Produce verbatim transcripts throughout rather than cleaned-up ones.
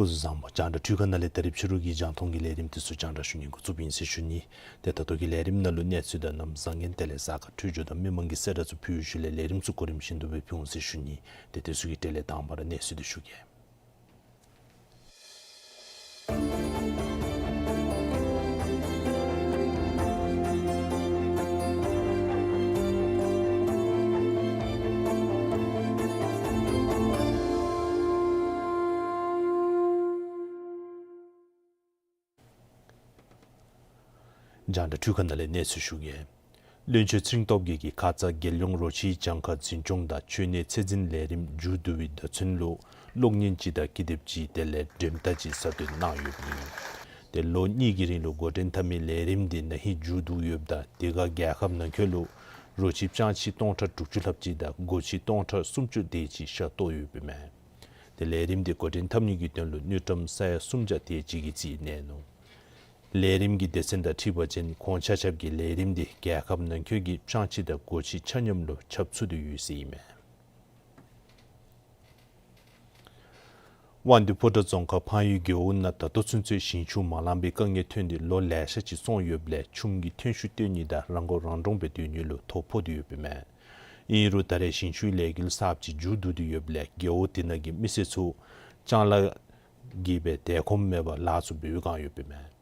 སྐུ་གཟུགས་བཟང་པོ། རྒྱང་བསྒྲགས་འཕྲུལ་ཁང་ནང་ལས་ད་རིས་ཕྱི་རུ་གི་རྒྱང་མཐོང་གི་ལས་རིམ་དེ་ཚུ་རྒྱང་བསྒྲགས་ཞུ་ནི་འགོ་བཙུགསཔ་ཨིན་ཟེར་ཞུ་ནི། ཏེ་ད་ལྟོ་གི་ལས་རིམ་ནང་ལུ་གནས་ཚུལ་དང་གནམ་བཟང་ངན་དེ་ལས་གཟའ་སྐར་འཕྲོད་སྦྱོར་དང་མི་མང་གི་གསལ་བསྒྲགས་ཚུ་ཕུལ་བའི་ཤུལ་ལས་ལས་རིམ་ཚུ་གོ་རིམ་བཞིན་དུ་སྦེ་ཕུལ་འོང་ཟེར་ཞུ་ནི། ཏེ་དེ་ཚུ་གི་གྲས་ལས་དང་པ་ར་གནས་ཚུལ་དེ་ཞུ་གེ། རྒྱང་བསྒྲགས་འཕྲུལ་ཁང་ནང་ལས་གནས་ཚུལ་ཞུ་གེ། བློན་ཆེན་ཚེ་རིང་སྟོབས་རྒྱས་ཀྱིས་ཁ་ཙ་རྒྱལ་ཡོངས་རོ་ཁྱིའི་གྱངས་ཁ་འཛིན་སྐྱོང་དང་མཆོད་གནས་ཚད་འཛིན་ལས་རིམ་མཇུག་བསྡུ་བའི་དོན་ཚན་ལུ་གློག་བརྙན་ཅིག་དང་ཀི་དེབ་ཅིག་དེ་ལས་འགྲེམས་སྟེགས་ཅིག་གསར་བཏོན་གནང་ཡོདཔ་ཨིན། ཏེ་ལོ་གཉིས་ཀྱི་རིང་ལུ་འགོ་འདྲེན་འཐབ་མི་ལས་རིམ་འདི་ན་ཧིང་མཇུག་བསྡུ་ཡོདཔ་ད་དེ་ཁར་རྒྱལ་ཁབ་ནང་འཁོད་ལུ་རོ་ཁྱི་སྤྱང་ཁྱི་སྟོང་ཕྲག་དྲུག་ཅུ་ལྷགཔ་ཅིག་དང་སྒོ་ཁྱི་སྟོང་ཕྲག་སུམ་ཅུ་དེ་ཅིག་ཤ་བཏོག་ཡོདཔ་ཨིན་མས། ཏེ་ལས་རིམ་འདི་འགོ་འདྲེན་འཐབ་ནི་གི་དོན་ལུ་དངུལ་ཀྲམ་ས་ཡ་སུམ་བརྒྱ་དེ་ཅིག་གི་རྩིས་གནས་ནུག། ལས་རིམ་གྱི་སྡེ་ཚན་དང་འཁྲིལ་བ་ཅིན་ཁོང་ཆ་ཁྱབ་ཀྱིས་ལས་རིམ་འདི་རྒྱལ་ཁབ་ནང་འཁོད་ཀྱི་སྤྱང་ཁྱི་དང་སྒོ་ཁྱི་ཆ་མཉམ་ལུ་ཁྱབ་ཚུགས་ཏེ་ཡོད་ཟེར་ཨིན་མས། དབང་འདུས་ཕོ་བྲང་རྫོང་ཁག་ཕང་ཡུལ་རྒེད་འོག་ནང་ད་ལྟོ་ཚུན་ཚོད་ཞིང་ཆུ་མ་ལང་པའི་དཀའ་ངལ་ཐོན་ཏེ་ལོ་ལེ་ཤ་ཅིག་སོང་ཡོདཔ་ལས་ཆུམ་གྱིས་ཐོན་ཤུགས་བཏོན་ནི་དང་རང་མགོ་རང་འདྲོངས་སྦེ་སྡོད་ནི་ལུ་ཐོ་ཕོག་སྟེ་ཡོདཔ་ཨིན་མས། ཨིན་རུང་ད་རེས་ཞིང་ཆུའི་ལས་འགུལ་གསརཔ་ཅིག་མཇུག་བསྡུ་སྟེ་ཡོདཔ་ལས་རྒེད་འོག་དེ་ནང་གི་མི་སེར་ཚུ་སྤྱང་ལཱ་གིས་སྦེ་དལ་ཁོམ་མེད་པར་ལཱ་ཚུ་འབད་བའི་བསྒང་ཡོདཔ་ཨིན་མས།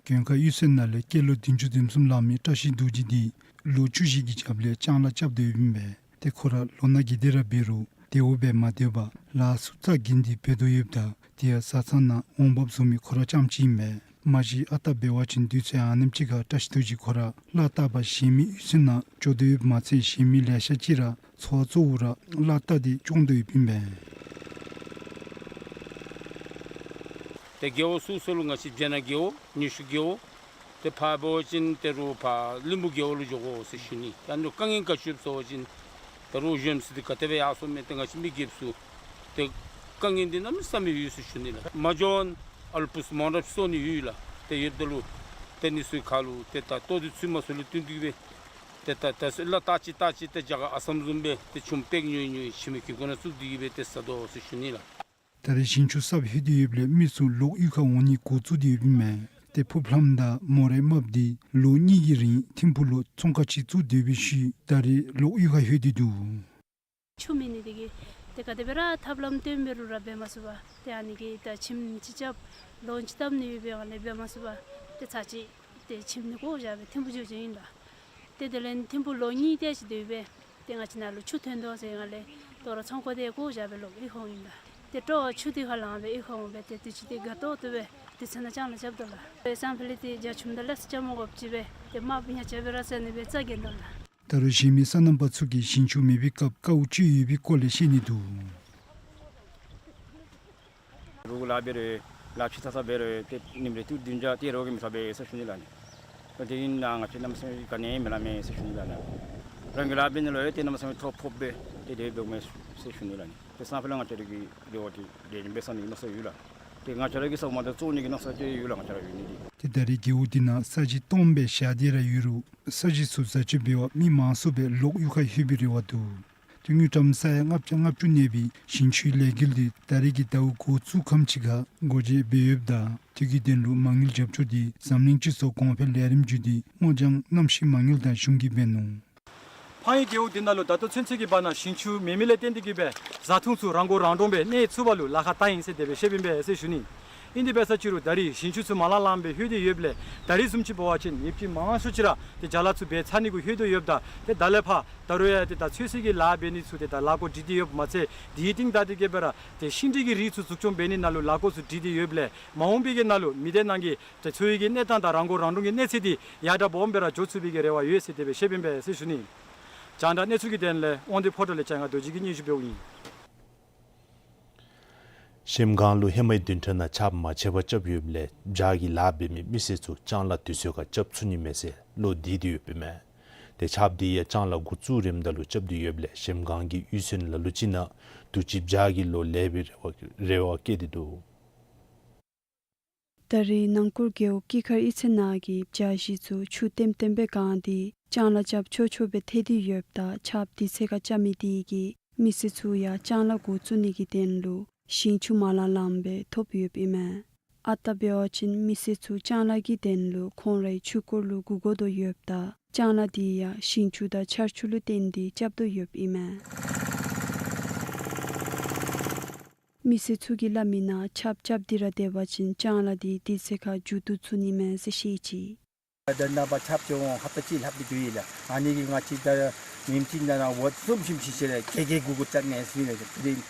དགོན་ཁག་གཡུས་ཚན་ནང་ལས་སྐྱེས་ལོ་བདུན་ཅུ་དོན་གསུམ་ལང་མི་བཀྲ་ཤིས་རྡོ་རྗེ་འདི་ལོ་བཅུ་བཞི་གི་རྒྱབ་ལས་སྤྱང་ལཱ་རྐྱབ་སྡོདཔ་ཨིན་པས། ཏེ་ཁོ་ར་ལོ་ན་རྒས་ཏེ་ར་འབད་རུང་དལཝ་སྦེ་མ་སྡོད་པར་ལཱ་ཚུ་རྩ་འགེངས་ཏེ་འབད་དོ་ཡོདཔ་ད་དེ་ཡང་བཟའ་ཚང་ནང་འོང་འབབ་བཟོ་མི་ཁོ་ར་རྐྱངམ་ཅིག་ཨིན་པས། མ་གཞི་ཨ་རྟག་འབད་བ་ཅིན་དུས་ཚོད་ཨ་ནེམ་ཅིག་ཁར་བཀྲ་ཤིས་རྡོ་རྗེ་ཁོ་ར་གླ་བཏབ་པར་གཞན་མི་གཡུས་ཚན་ནང་འགྱོ་དོ་ཡོདཔ་མ་ཚད་གཞན་མི་ལེ་ཤ་ཅིག་ར་ཚོ་བ་གཙོ་བོ་ར་གླ་བཏབ་སྟེ་སྐྱོང་དོ་ཡོདཔ་ཨིན་པས། ཏེ་རྒེད་འོག་སོ་སོ་ལུ་ང་བཅས་སྦྱེད་ནག་རྒེད་འོག་ཉི་ཤུ་རྒེད་འོག་ཏེ་ཕར་འབད་བ་ཅིན་ཏེ་རོགས་ཕར་གླིང་བུ་རྒེད་འོག་ལུ་འགྱོ་དགོ་ཟེར་ཞུ་ནི། ད་ནི་དཀའ་ངལ་ག་ཅི་ཡོདཔ་ཟེར་བ་ཅིན་ད་རོགས་གཞོནམ་ཚུ་ཏེ་ག་དེ་སྦེ་ཡར་སོང་མས། ཏེ་ང་བཅས་མི་རྒསཔ་ཚུ་ཏེ་དཀའ་ངལ་འདི་གནམ་མེད་ས་མེད་ཡོད་ཟེར་ཞུ་ནི་ལགས། མ་འགྱོ་ཨ་ལུ་བུཚ་མང་རབས་སོང་ནི་ཡོད་ལགས། ཏེ་ཡོདཔ་ད་ལུ་ཏེ་ཨ་ནི་ཚུ་ཁར་ལུ་ཏེ་ད་ལྟོ་འདི་ཚུ་མ་སོང་ལུ་བསྟུན་ཏེ་གིས་སྦེ་ཏེ་ད་ད་ཚུ་གླ་བཏབ་ཅི་བཏབ་ཅི་ཏེ་རྒྱ་གར་ཨ་སམ་བཟུམ་སྦེ་ཏེ་ཆུམ་པེག་ཉོ་ཉོ་ཁྱིམ་གྱི་སྒོ་ནང་བཙུགས་ཏེ་གིས་སྦེ་ཏེ་ཟ་དོ་ཟེར་ཞུ་ནི་ལགས། ད་རེས་ཞིང་ཆུ་གསརཔ་ལྷོད་དེ་ཡོདཔ་ལས་མི་ཚུ་ལོག་གཡུས་ཁར་འོང་ནི་འགོ་བཙུགས་ཏེ་ཡོདཔ་ཨིན་མས། ཏེ་ཕུགཔ་ལྷམ་དང་མོ་རའི་རྨགཔ་འདི་ལོ་གཉིས་ཀྱི་རིང་ཐིམ་ཕུག་ལུ་ཚོང་ཁང་ཅིག་བཙུགས་སྡོད་པའི་ཤུལ་ད་རེས་ལོག་གཡུས་ཁར་ལྷོད་དེ་འདུག། ཆུ་མེད་ནི་དེ་གིས་ཏེ་ག་དེ་སྦེ་ར་ཐབས་ལམ་སྟོན་འབད་རུང་ར་འབད་མ་ཚུགས་པར་ཏེ་ཨ་ནི་གིས་ད་ཁྱིམ་ཅིག་རྐྱབ་ལོན་ཅིག་བཏབ་ནི་ཡོད་པའི་ཨ་ནི་འབད་མ་ཚུགས་པར་ཏེ་ཚར་ཅིག་ཏེ་ཁྱིམ་ནང་བཀོ་བཞག་སྦེ་ཐིམ་ཕུག་འགྱོ་འགྱོཝ་ཨིན་ལགས། ཏེ་དེ་ལས་ཐིམ་ཕུག་ལོ་གཉིས་དེ་ཅིག་སྡོད་སྦེ་ཏེ་ང་བཅས་ནཱ་ལུ་ཆུ་ཐོན་དོ་ཟེར་ང་ལས་དོ་རུང་ཚོང་ཁང་དེ་བཀོ་བཞག་སྦེ་ལོག་གཡུས་ཁར་འོང་ཡི་ལགས། ཏེ་སྤྲོ་བ་ཆུ་དེ་ཁར་ལང་སྦེ་གཡུས་ཁར་འོང་སྦེ་ཏེ་དུས་ཅི་ཏེ་དགའ་ཏོག་ཏོ་སྦེ་དུས་ཚོད་ནང་ཅང་ལ་རྐྱབ་དོ་ལགས། ཏེ་སང་ཕོད་ལས་ཏེ་རྒྱ་ཆུམ་དང་ལེགས་སུ་རྐྱབ་མ་དགོཔ་ཅིག་སྦེ་ཏེ་དམརཔོ་ཉ་ཆ་སྦེ་ར་ཟ་ནི་སྦེ་རྩ་འགེངས་དོ་ལགས། ད་རུང་གཞན་མི་སོ་ནམ་པ་ཚུ་གིས་ཞིང་ཆུ་མེད་པའི་སྐབས་དཀའཝ་སྤྱད་ཡོད་པའི་སྐོར་ལས་བཤད་ནི་འདུག། རོགས་ལཱ་འབད་རུང་ལཱ་ཕྱི་ཚ་ཚ་འབད་རུང་ཏེ་ཉིནམ་རེ་སྟོང་བདུན་བརྒྱ་ཏེ་རོགས་ཀྱིས་མི་ཚུགས་པས་ཟེར་ཞུ་ནི་ལགས་ནི། ཏེ་དེ་ཨིན་ན་ང་བཅས་གནམ་མེད་ས་མེད་ག་ནི་མི་ལང་མས་ཟེར་ཞུ་ནི་ལགས་ནི། རང་གི་ལཱ་འབད་ནི་ལུ་ཡང་ཏེ་གནམ་མེད་ས་མེད་ཐོ་ཕོག་སྦེ་ཏེ་དེ་འབདཝ་མས་ཟེར་ཞུ་ནི་ལགས་ནི། ཏེ་སང་ཕོད་ལས་ང་བཅས་ར་གི་རེ་བ་འདི་དེ་སྦེ་ས་ནི་མནོ་ས་ཡོད་ལགས། ཏེ་ང་བཅས་ར་གི་ས་མ་ཏེ་བཙོང་ནི་གི་མནོ་ས་ཅིག་ཡོད་ལགས། ང་བཅས་ར་ཡོད་ནི་འདི། ཏེ་ད་རེས་རྒེད་འོག་འདི་ནང་ས་གཞི་སྟོངམ་སྦེ་བཞག་སྟེ་ར་ཡོད་རུང་ས་གཞི་ཚུ་བཟའ་སྤྱོད་འབད་བར་མི་མང་སུ་སྦེ་ལོག་གཡུས་ཁར་ལྷོད་པའི་རེ་བ་འདུག། ཏེ་དངུལ་ཀྲམ་ས་ཡ་ལྔ་བརྒྱ་ལྔ་བཅུ་གནས་པའི་ཞིང་ཆུའི་ལས་འགུལ་འདི་ད་རེས་ཀྱི་ཟླཝ་འགོ་བཙུགས་ཁམས་ཅིག་ཁར་སྒོ་འབྱེད་འབད་ཡོདཔ་ད་དེ་གི་དོན་ལུ་མ་དངུལ་རྒྱབ་སྐྱོར་འདི་འཛམ་གླིང་སྤྱི་ཚོགས་གོང་འཕེལ་ལས་རིམ་བརྒྱུད་དེ་སྔོ་ལྗང་གནམ་གཤིས་མ་དངུལ་དང་གཞུང་གིས་འབད་ནུག། ཕངས་ཡུལ་རྒེད་འོག་འདི་ནང་ལུ་ད་ལྟོ་ཚུན་ཚོད་ཀྱི་བར་ན་ཞིང་ཆུ་མེད་མི་ལས་བརྟེན་ཏེ་གིས་སྦེ་བཟའ་འཐུང་ཚུ་རང་མགོ་རང་འདྲོངས་སྦེ་གནས་ཚུགས་པ་ལུ་ལཱ་ཁག་བཏང་ཡི་ཟེར་དེ་སྦེ་བཤདཔ་ཨིན་པས་ཟེར་ཞུ་ནི། ཨིན་དེ་འབད་ས་ཅིག་རུང་ད་རེས་ཞིང་ཆུ་ཚུ་མ་ལང་ལངམ་སྦེ་ལྷོད་དེ་ཡོདཔ་ལས་ད་རེས་བཟུམ་ཅིག་འབད་བ་ཅིན་ཡོདཔ་ཅིག་མང་ཤོས་ཅིག་ར་ཏེ་ཅ་ལ་ཚུ་འབད་ཚར་ནི་གུ་ལྷོད་དེ་ཡོདཔ་ད་ཏེ་ད་ལས་ཕར་ད་རུང་ཡང་ཏེ་ད་ཚོད་བསྲེ་གི་ལཱ་འབད་ནི་ཚུ་ཏེ་ད་ལཱ་འགོ་འདྲེན་ཏེ་ཡོདཔ་མ་ཚད་དེའི་རྟིང་བདའ་སྟེ་གིས་སྦེ་ར་ཏེ་ཤིང་འབྲས་ཀྱི་རིགས་ཚུ་འཛུགས་སྐྱོང་འབད་ནི་ནང་ལུ་ལཱ་འགོ་ཚུ་འདྲེན་ཏེ་ཡོདཔ་ལས་མ་འོངས་པའི་གི་ནང་ལུ་མི་སྡེ་ནང་གི་ཏེ་འཚོ་བའི་གི་གནས་སྟངས་དང་རང་མགོ་རང་འདྲོངས་ཀྱི་གནས་ཚད་འདི་ཡར་དྲག་སྦོམ་སྦེ་ར་འགྱོ་ཚུགས་པའི་གི་རེ་བ་ཡོད་ཟེར་དེ་སྦེ་བཤདཔ་ཨིན་པས་ཟེར་ཞུ་ནི། རྒྱང་བསྒྲགས་གནས་ཚུལ་གྱི་དོན་ལས་དབང་འདུས་ཕོ་བྲང་ལས་བྱང་ང་རྡོ་རྗེ་གིས་སྙན་ཞུ་འབདཝ་ཨིན། གཞལམ་སྒང་ལུ་ཧེ་མའི་བདུན་ཕྲག་ནང་ཆརཔ་མ་ཆད་པར་རྐྱབ་ཡོདཔ་ལས་བྱག་གི་ལཱ་འབད་མི་མི་སེར་ཚུ་ལྕང་ལཱ་དུས་ཚོད་ཁར་རྐྱབ་ཚུགས་ནི་མས་ཟེར་བློ་བདེ་སྟེ་ཡོདཔ་ཨིན་མས། ཏེ་ཆརཔ་འདི་ཡང་ལྕང་ལཱ་འགོ་བཙུགས་རནམ་ད་ལུ་རྐྱབ་སྟེ་ཡོདཔ་ལས་གཞལམ་སྒང་གི་གཡུས་ཚན་ལ་ལུ་ཅིག་ནང་དུས་ཅི་བྱག་གི་ལོ་ལེགས་པའི་རེ་བ་རེ་བ་བསྐྱེད་དེ་འདུག། ད་རེས་ནང་སྐོར་རྒེད་འོག་ཀི་ཁར་གཡུས་ཚན་ནང་གི་བྱག་ཞིང་ཚུ་ཆུ་ལྟེམ་ལྟེམ་སྦེ་གང་སྟེ་ལྕང་ལཱ་རྐྱབ་ཆོག་ཆོག་སྦེ་ཐལ་ཏེ་ཡོདཔ་ད་ཆརཔ་དུས་ཚོད་ཁར་རྐྱབ་མི་དེ་གིས་མི་སེར་ཚུ་ཡང་ལྕང་ལཱ་འགོ་བཙུགས་ནི་གི་དོན་ལུ་ཞིང་ཆུ་མ་ལང་ལངམ་སྦེ་ཐོབ་ཡོདཔ་ཨིན་མས། ཨ་རྟག་འབད་བ་ཅིན་མི་སེར་ཚུ་ལྕང་ལཱ་གི་དོན་ལུ་ཁོང་རའི་ཆུ་འཁོར་ལུ་སྒུག་དགོ་དོ་ཡོདཔ་ད་ལྕང་ལཱ་དེ་ཡང་ཞིང་ཆུ་དང་ཆར་ཆུ་ལུ་བརྟེན་ཏེ་རྐྱབ་དོ་ཡོདཔ་ཨིན་མས། མི་སེར་ཚུ་གིས་སླབ་མི་ནང་ཆརཔ་རྐྱབ་སྟེ་ར་སྡོད་པ་ཅིན་ལྕང་ལཱ་དེ་དུས་ཚོད་ཁར་མཇུག་བསྡུ་ཚུགས་ནི་མས་ཟེར་བཤད་ཅི། ད་ནངས་པ་ཆརཔ་ཅིག་འོང་ཧབ་ཏ་གཅིག་ལྷགཔ་སྦེ་འགྱོ་ཡི་ལགས། ཨ་ནི་གིས་ང་བཅས་ད་ཉིནམ་གཅིག་ནང་འོད་འཛུམ་ཤིམ་ཤིམ་ཅིག་ར་གེ་གེ་གུ་གུ་རྐྱབ་མས་ཟེར་ཞུ་ནི་ལགས། དེ་རིང་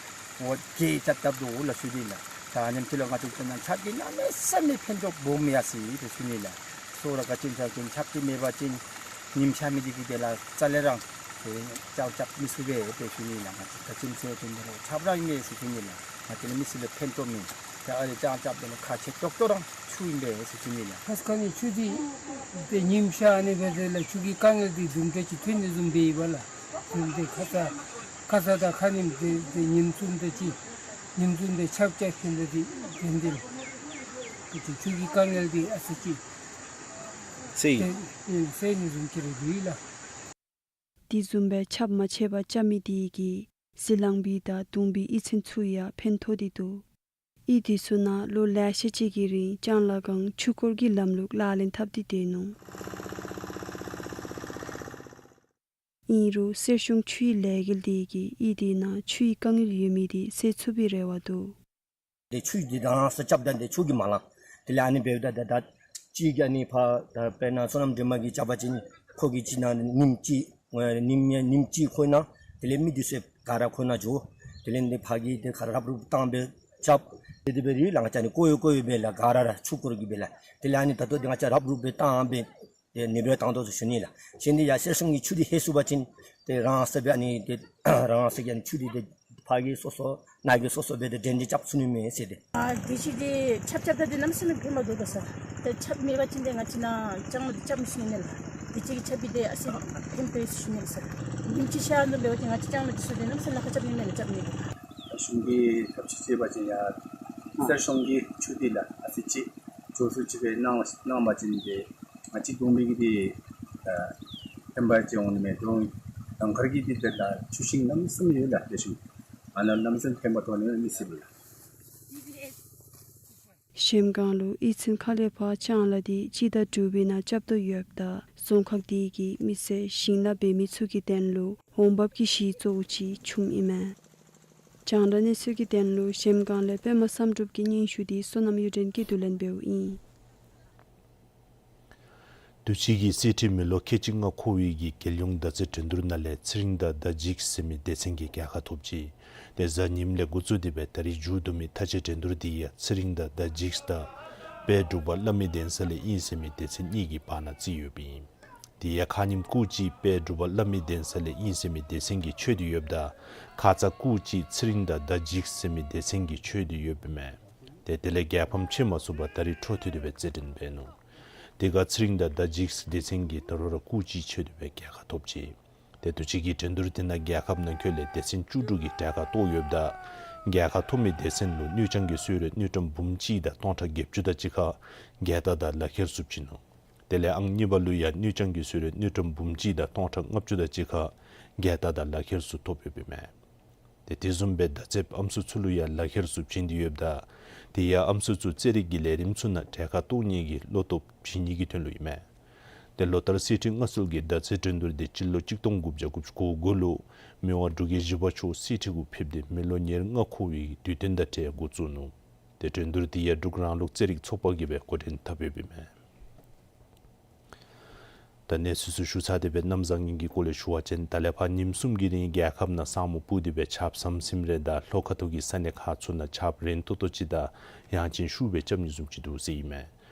འོད་གེ་རྐྱབ་རྐྱབ་དོ་ལགས་ཟེར་ཞུ་ནི་ལགས། ད་ཨ་ནེམ་ཅིག་ལུ་ང་བཅས་ད་ནཱ་ཆརཔ་གིས་གནམ་མེད་ས་མེད་ཕན་ཐོགས་སྦོམ་ཡར་སོང་ཡི་ཟེར་ཞུ་ནི་ལགས། སོ་ར་ག་ཅི་ཟེར་བ་ཅིན་ཆརཔ་ཅིག་མེད་པ་ཅིན་ཉིམ་ཤར་མི་འདི་གིས་དེ་ལས་རྩ་ལས་རང་ཏེ་ལྕང་རྐྱབ་མི་ཚུགས་པས་ཟེར་ཞུ་ནི་ལགས། ང་བཅས་ག་ཅི་ཟེར་བ་ཅིན་དེ་ལུ་ཆརཔ་རང་ཨིན་མས་ཟེར་ཞུ་ནི་ལགས། ང་བཅས་ནི་མི་སེར་ལུ་ཕན་ཐོགས་མི་ད་ཨ་རེ་ལྕང་རྐྱབ་དེ་ལུ་ཁག་ཆེ་ཏོག་ཏོ་ར་ཆུ་ཨིན་པས་ཟེར་ཞུ་ནི་ལགས། ཁ་ཙ་ཁ་ཉིནམ་ཆུ་འདི་ཏེ་ཉིམ་ཤར་ནི་འབད་དེ་ལས་ཆུ་གི་དཀའ་ངལ་འདི་དུམ་གྲ་ཅིག་ཐོན་ནི་བཟུམ་འབད་ཡི་པ་ལགས། དུམ་ཏེ་ཁ་ཙ་ཁ་ཙ་དང་ཁ་ཉིནམ་ཏེ་ཏེ་ཉིནམ་གསུམ་དེ་ཅིག་ཉིནམ་གསུམ་དེ་ཆརཔ་རྐྱབ་ཞིནམ་ད་ཏེ་ཏེ་ཏེ་ཏེ་ཆུ་གི་དཀའ་ངལ་འདི་ཨ་ཙི་ཅིག་སེལ་ཏེ་ཨེ་སེལ་ནི་བཟུམ་ཅིག་ར་འདུག་ལགས། དེ་བཟུམ་སྦེ་ཆརཔ་མ་ཆད་པར་རྐྱབ་མི་དེ་གིས་ཟི་ལིང་པའི་དང་གདུང་པའི་གཡུས་ཚན་ཚུ་ཡང་ཕན་ཐོགས་ཏེ་འདུག། གཡུས་དེ་ཚུ་ནང་ལོ་ལེ་ཤ་ཅིག་གི་རིང་ལྕང་ལཱ་གང་ཆུ་འཁོར་གྱི་ལམ་ལུགས་ལག་ལེན་འཐབ་སྟེ་སྡོད་ནུག། ཨིན་རུང་གསེར་གཞོང་ཆུའི་ལས་འགུལ་དེ་གིས་གཡུས་དེ་ནང་ཆུའི་དཀའ་ངལ་ཡོད་མི་དེ་སེལ་ཚུགས་པའི་རེ་བ་འདུག། ཏེ་ཆུ་འདི་རང་སོ་རྐྱབ་ད་ཏེ་ཆུ་གིས་མ་ལང་། དེ་ལས་ཨ་ནི་འབདཝ་ད་ད་ད་ཅིག་གི་ཨ་ནི་ཕར་ད་དཔེར་ན་བསོད་ནམས་སྒྲོལ་མ་གིས་རྐྱབ་པ་ཅིན་ཁོ་གི་ཅིག་ནང་ཉིནམ་གཅིག་ཨེ་ཉིནམ་ཉིནམ་གཅིག་ཁོ་ན་དེ་ལས་མི་འདི་ཚུ་ག་ར་ཁོ་ན་འགྱོ། དེ་ལས་འདི་ཕར་གི་ཏེ་ག་ར་རབ་རུབ་བཏང་སྦེ་རྐྱབ། ཏེ་དེ་སྦེ་ར་ལགས། ང་བཅས་ནི་ཀོ་ཡོ་ཀོ་ཡོ་སྦེ་ལགས། ག་ར་ར་ཆུ་འཁོར་གྱི་སྦེ་ལགས། དེ་ལས་ཨ་ནི་ད་ལྟོ་འདི་ང་བཅས་རབ་རུབ་སྦེ་བཏང་སྦེ་ཏེ་ནི་སྦེ་བཏང་དོ་ཟེར་ཞུ་ནི་ལགས། གཞན་འདི་ཡར་གསེར་གཞོང་གི་ཆུ་འདི་ལྷོད་ཚུགས་པ་ཅིན་ཏེ་རང་སོ་སྦེ་ཨ་ནི་ཏེ་རང་སོ་གི་ཨ་ནི་ཆུ་འདི་ཏེ་ཕར་གི་སོ་སོ་ནཱ་གི་སོ་སོ་སྦེ་ཏེ་འདྲེན་ཏེ་རྐྱབ་ཚུགས་ནི་མས་ཟེར་ཏེ། ཨ་དུས་ཅི་འདི་ཆརཔ་རྐྱབ་ད་འདི་གནམ་མེད་ས་མེད་ཕན་མ་འདུག་ག་ས། ཏེ་ཆརཔ་མེད་པ་ཅིན་ཏེ་ང་བཅས་ནཱ་ལྕང་ལཱ་འདི་རྐྱབ་མི་ཚུགས་ནི་མས་ལགས། དུས་ཅི་གི་ཆརཔ་འདི་ཨ་ཙི་ཕན་པས་ཟེར་ཞུ་ནི་ལགས་སར། ཉིནམ་གཅིག་ཤར་ནུག་འབད་བ་ཅིན་ང་བཅས་ལྕང་ལཱ་འདི་ཚུ་ཏེ་གནམ་མེད་ས་མེད་ལཱ་ཁག་རྐྱབ་ནི་མས་ལགས། རྐྱབ་ནི་མས། གཞུང་གིས་ཐབས་ཤེས་བྱས་པ་ཅིན་ཡར་གསེར་གཞོང་གི་ཆུ་འདི་ལགས་ཨ་ཙི་ཅིག་འགྱོ་ཚུགསཔ་ཅིག་སྦེ་གནང་གནང་བ་ཅིན་ཏེ་ང་བཅས་གདུང་པའི་གི་འདི་ཨ་ཕན་པ་ཅིག་འོང་ནི་མས། གདུང་ལང་ཁར་གྱི་འདི་ཏེ་ད་ཆུ་ཤིང་གནམ་མེད་ས་མེད་ཡོད་ལགས། ཏེ་ཆུ་ཨ་ནཱ་གནམ་མེད་ས་མེད་ཕན་པ་ཐོགས་ནི་མས་ཟེར་ལགས། གཞལམ་སྒང་ལུ་གཡུས་ཚན་ཁག་ལས་ཕར་ལྕང་ལཱ་འདི་སྤྱི་ཟླ་དྲུག་པའི་ནང་རྐྱབ་དོ་ཡོདཔ་ད་རྫོང་ཁག་དེ་གི་མི་སེར་ཞིང་ལཱ་འབད་མི་ཚུ་གི་དོན་ལུ་འོང་འབབ་ཀྱི་གཞི་གཙོ་བོ་ཅིག་བྱུངམ་ཨིན་མས། རྒྱང་བསྒྲགས་གནས་ཚུལ་གྱི་དོན་ལུ་གཞལམ་སྒང་ལས་པདྨ་བསམ་གྲུབ་ཀྱི་སྙན་ཞུ་འདི་བསོད་ནམས་གཡུ་སྒྲོན་གྱིས་བསྡུ་ལེན་འབདཝ་ཨིན། དུས་ཅི་གི་གསེར་ཁྲི་མེ་ལོང་ཁལ་གཅིག་ལྔ་འཁོར་བའི་གི་རྒྱལ་ཡོངས་མདའ་རྩེད་འགྲན་བསྡུར་ནང་ལས་ཚེ་རིང་དང་ཟླ་འཇིགས་ཟེར་མི་སྡེ་ཚན་གྱིས་རྒྱལ་ཁ་ཐོབ་ཅི། ཏེ་གཟའ་ཉིམ་ལས་འགོ་བཙུགས་ཏེ་སྦེ་ད་རིས་མཇུག་བསྡུ་མི་མཐའ་དཔྱད་འགྲན་བསྡུར་འདི་ཡང་ཚེ་རིང་དང་ཟླ་འཇིགས་དང་དཔལ་འབྲུག་པ་བླ་མའི་གདན་ས་ལས་ཨིན་ཟེར་མི་སྡེ་ཚན་གཉིས་ཀྱི་བར་ན་རྩིས་ཡོདཔ་ཨིན། དེ་ཡང་ཁ་ཉིནམ་སྐུགས་ཅིག་དཔལ་འབྲུག་པ་བླ་མའི་གདན་ས་ལས་ཨིན་ཟེར་མི་སྡེ་ཚན་གྱིས་འཆོལ་ཏེ་ཡོདཔ་ད་ཁ་ཙ་སྐུགས་ཅིག་ཚེ་རིང་དང་ཟླ་འཇིགས་ཟེར་མི་སྡེ་ཚན་གྱིས་འཆོལ་ཏེ་ཡོདཔ་ཨིན་མས། ཏེ་དེ་ལས་རྒྱལ་ཕམ་ཕྱེ་མ་ཚུགས་པར་ད་རིས་འཕྲོ་མཐུད་དེ་སྦེ་རྩེད་འགྲན་འབད་ནུག། དེ་ཁར་ཚེ་རིང་དང་ཟླ་འཇིགས་སྡེ་ཚན་གྱིས་ད་རུང་ར་སྐུགས་ཅིག་འཆོལ་ཏེ་སྦེ་རྒྱལ་ཁ་ཐོབ་ཅི། ཏེ་དུས་ཅི་གི་འགྲན་བསྡུར་དེ་ནང་རྒྱལ་ཁབ་ནང་འཁོད་ལས་སྡེ་ཚན་བཅུ་དྲུག་གིས་གྲལ་ཁར་གཏོགས་ཡོདཔ་ད་རྒྱལ་ཁ་ཐོབ་མི་སྡེ་ཚན་ལུ་དངུལ་རྐྱང་གི་གསོལ་རས་དངུལ་ཀྲམ་འབུམ་གཅིག་དང་སྟོང་ཕྲག་བརྒྱད་ཅུ་དང་གཅིག་ཁར་རྒྱལ་དར་དང་ལག་ཁྱེར་ཚུ་བྱིན་ནུག། དེ་ལས་ཨང་གཉིས་པ་ལུ་ཡང་དངུལ་རྐྱང་གི་གསོལ་རས་དངུལ་ཀྲམ་འབུམ་གཅིག་དང་སྟོང་ཕྲག་ལྔ་བཅུ་དང་གཅིག་ཁར་རྒྱལ་དར་དང་ལག་ཁྱེར་ཚུ་ཐོབ་ཡོདཔ་ཨིན་མས། ཏེ་དེ་བཟུམ་སྦེ་མདའ་རྩེདཔ་ཨམ་སྲུ་ཚུ་ལུ་ཡང་ལག་ཁྱེར་ཚུ་བྱིན་ཏེ་ཡོདཔ་ད་དེ་ཡང་ཨམ་སྲུ་ཚུ་རྩེད་རིགས་ཀྱི་ལས་རིམ་ཚུ་ནང་གྲལ་ཁར་གཏོགས་ནི་གི་བློ་སྟོབས་བྱིན་ནི་གི་དོན་ལུ་ཨིན་མས། ཏེ་ལོ་ལྟར་གསེར་ཁྲི་མངའ་གསོལ་གྱི་མདའ་རྩེད་འགྲན་བསྡུར་དེ་སྤྱི་ལོ་གཅིག་སྟོང་དགུ་བརྒྱ་དགུ་བཅུ་གོ་དགུ་ལུ་མི་དབང་འབྲུག་རྒྱལ་བཞི་པ་མཆོག་གསེར་ཁྲི་གུ་ཕེབས་ཏེ་མི་ལོ་ཉེར་ལྔ་འཁོར་བའི་དུས་སྟོན་དང་འབྲེལ་འགོ་བཙུགས་ནུག། ཏེ་འགྲན་བསྡུར་དེ་ཡང་འབྲུག་རང་ལུགས་རྩེད་རིགས་ཚོགས་པ་གིས་སྦེ་འགོ་འདྲེན་འཐབ་ཡོདཔ་ཨིན་མས། ད་གནས་ཚུལ་ཚུ་ཞུ་ཚར་ཏེ་སྦེ་གནམ་བཟང་ངན་གྱི་སྐོར་ལས་ཞུ་བ་ཅིན་ད་ལས་ཕར་ཉིནམ་གསུམ་གྱི་རིང་རྒྱལ་ཁབ་ནང་ས་སྨུག་སྤུབས་ཏེ་སྦེ་ཆརཔ་ཟམ་ཟིམ་རེ་དང་ལྷོ་ཁ་ཐུག་གི་ས་གནས་ཁག་ཚུ་ནང་ཆརཔ་རན་ཏོག་ཏོ་ཅིག་དང་ཡང་ཅིན་ཤུགས་སྦེ་རྐྱབ་ནི་བཟུམ་ཅིག་འདུག་ཟེར་ཨིན་མས།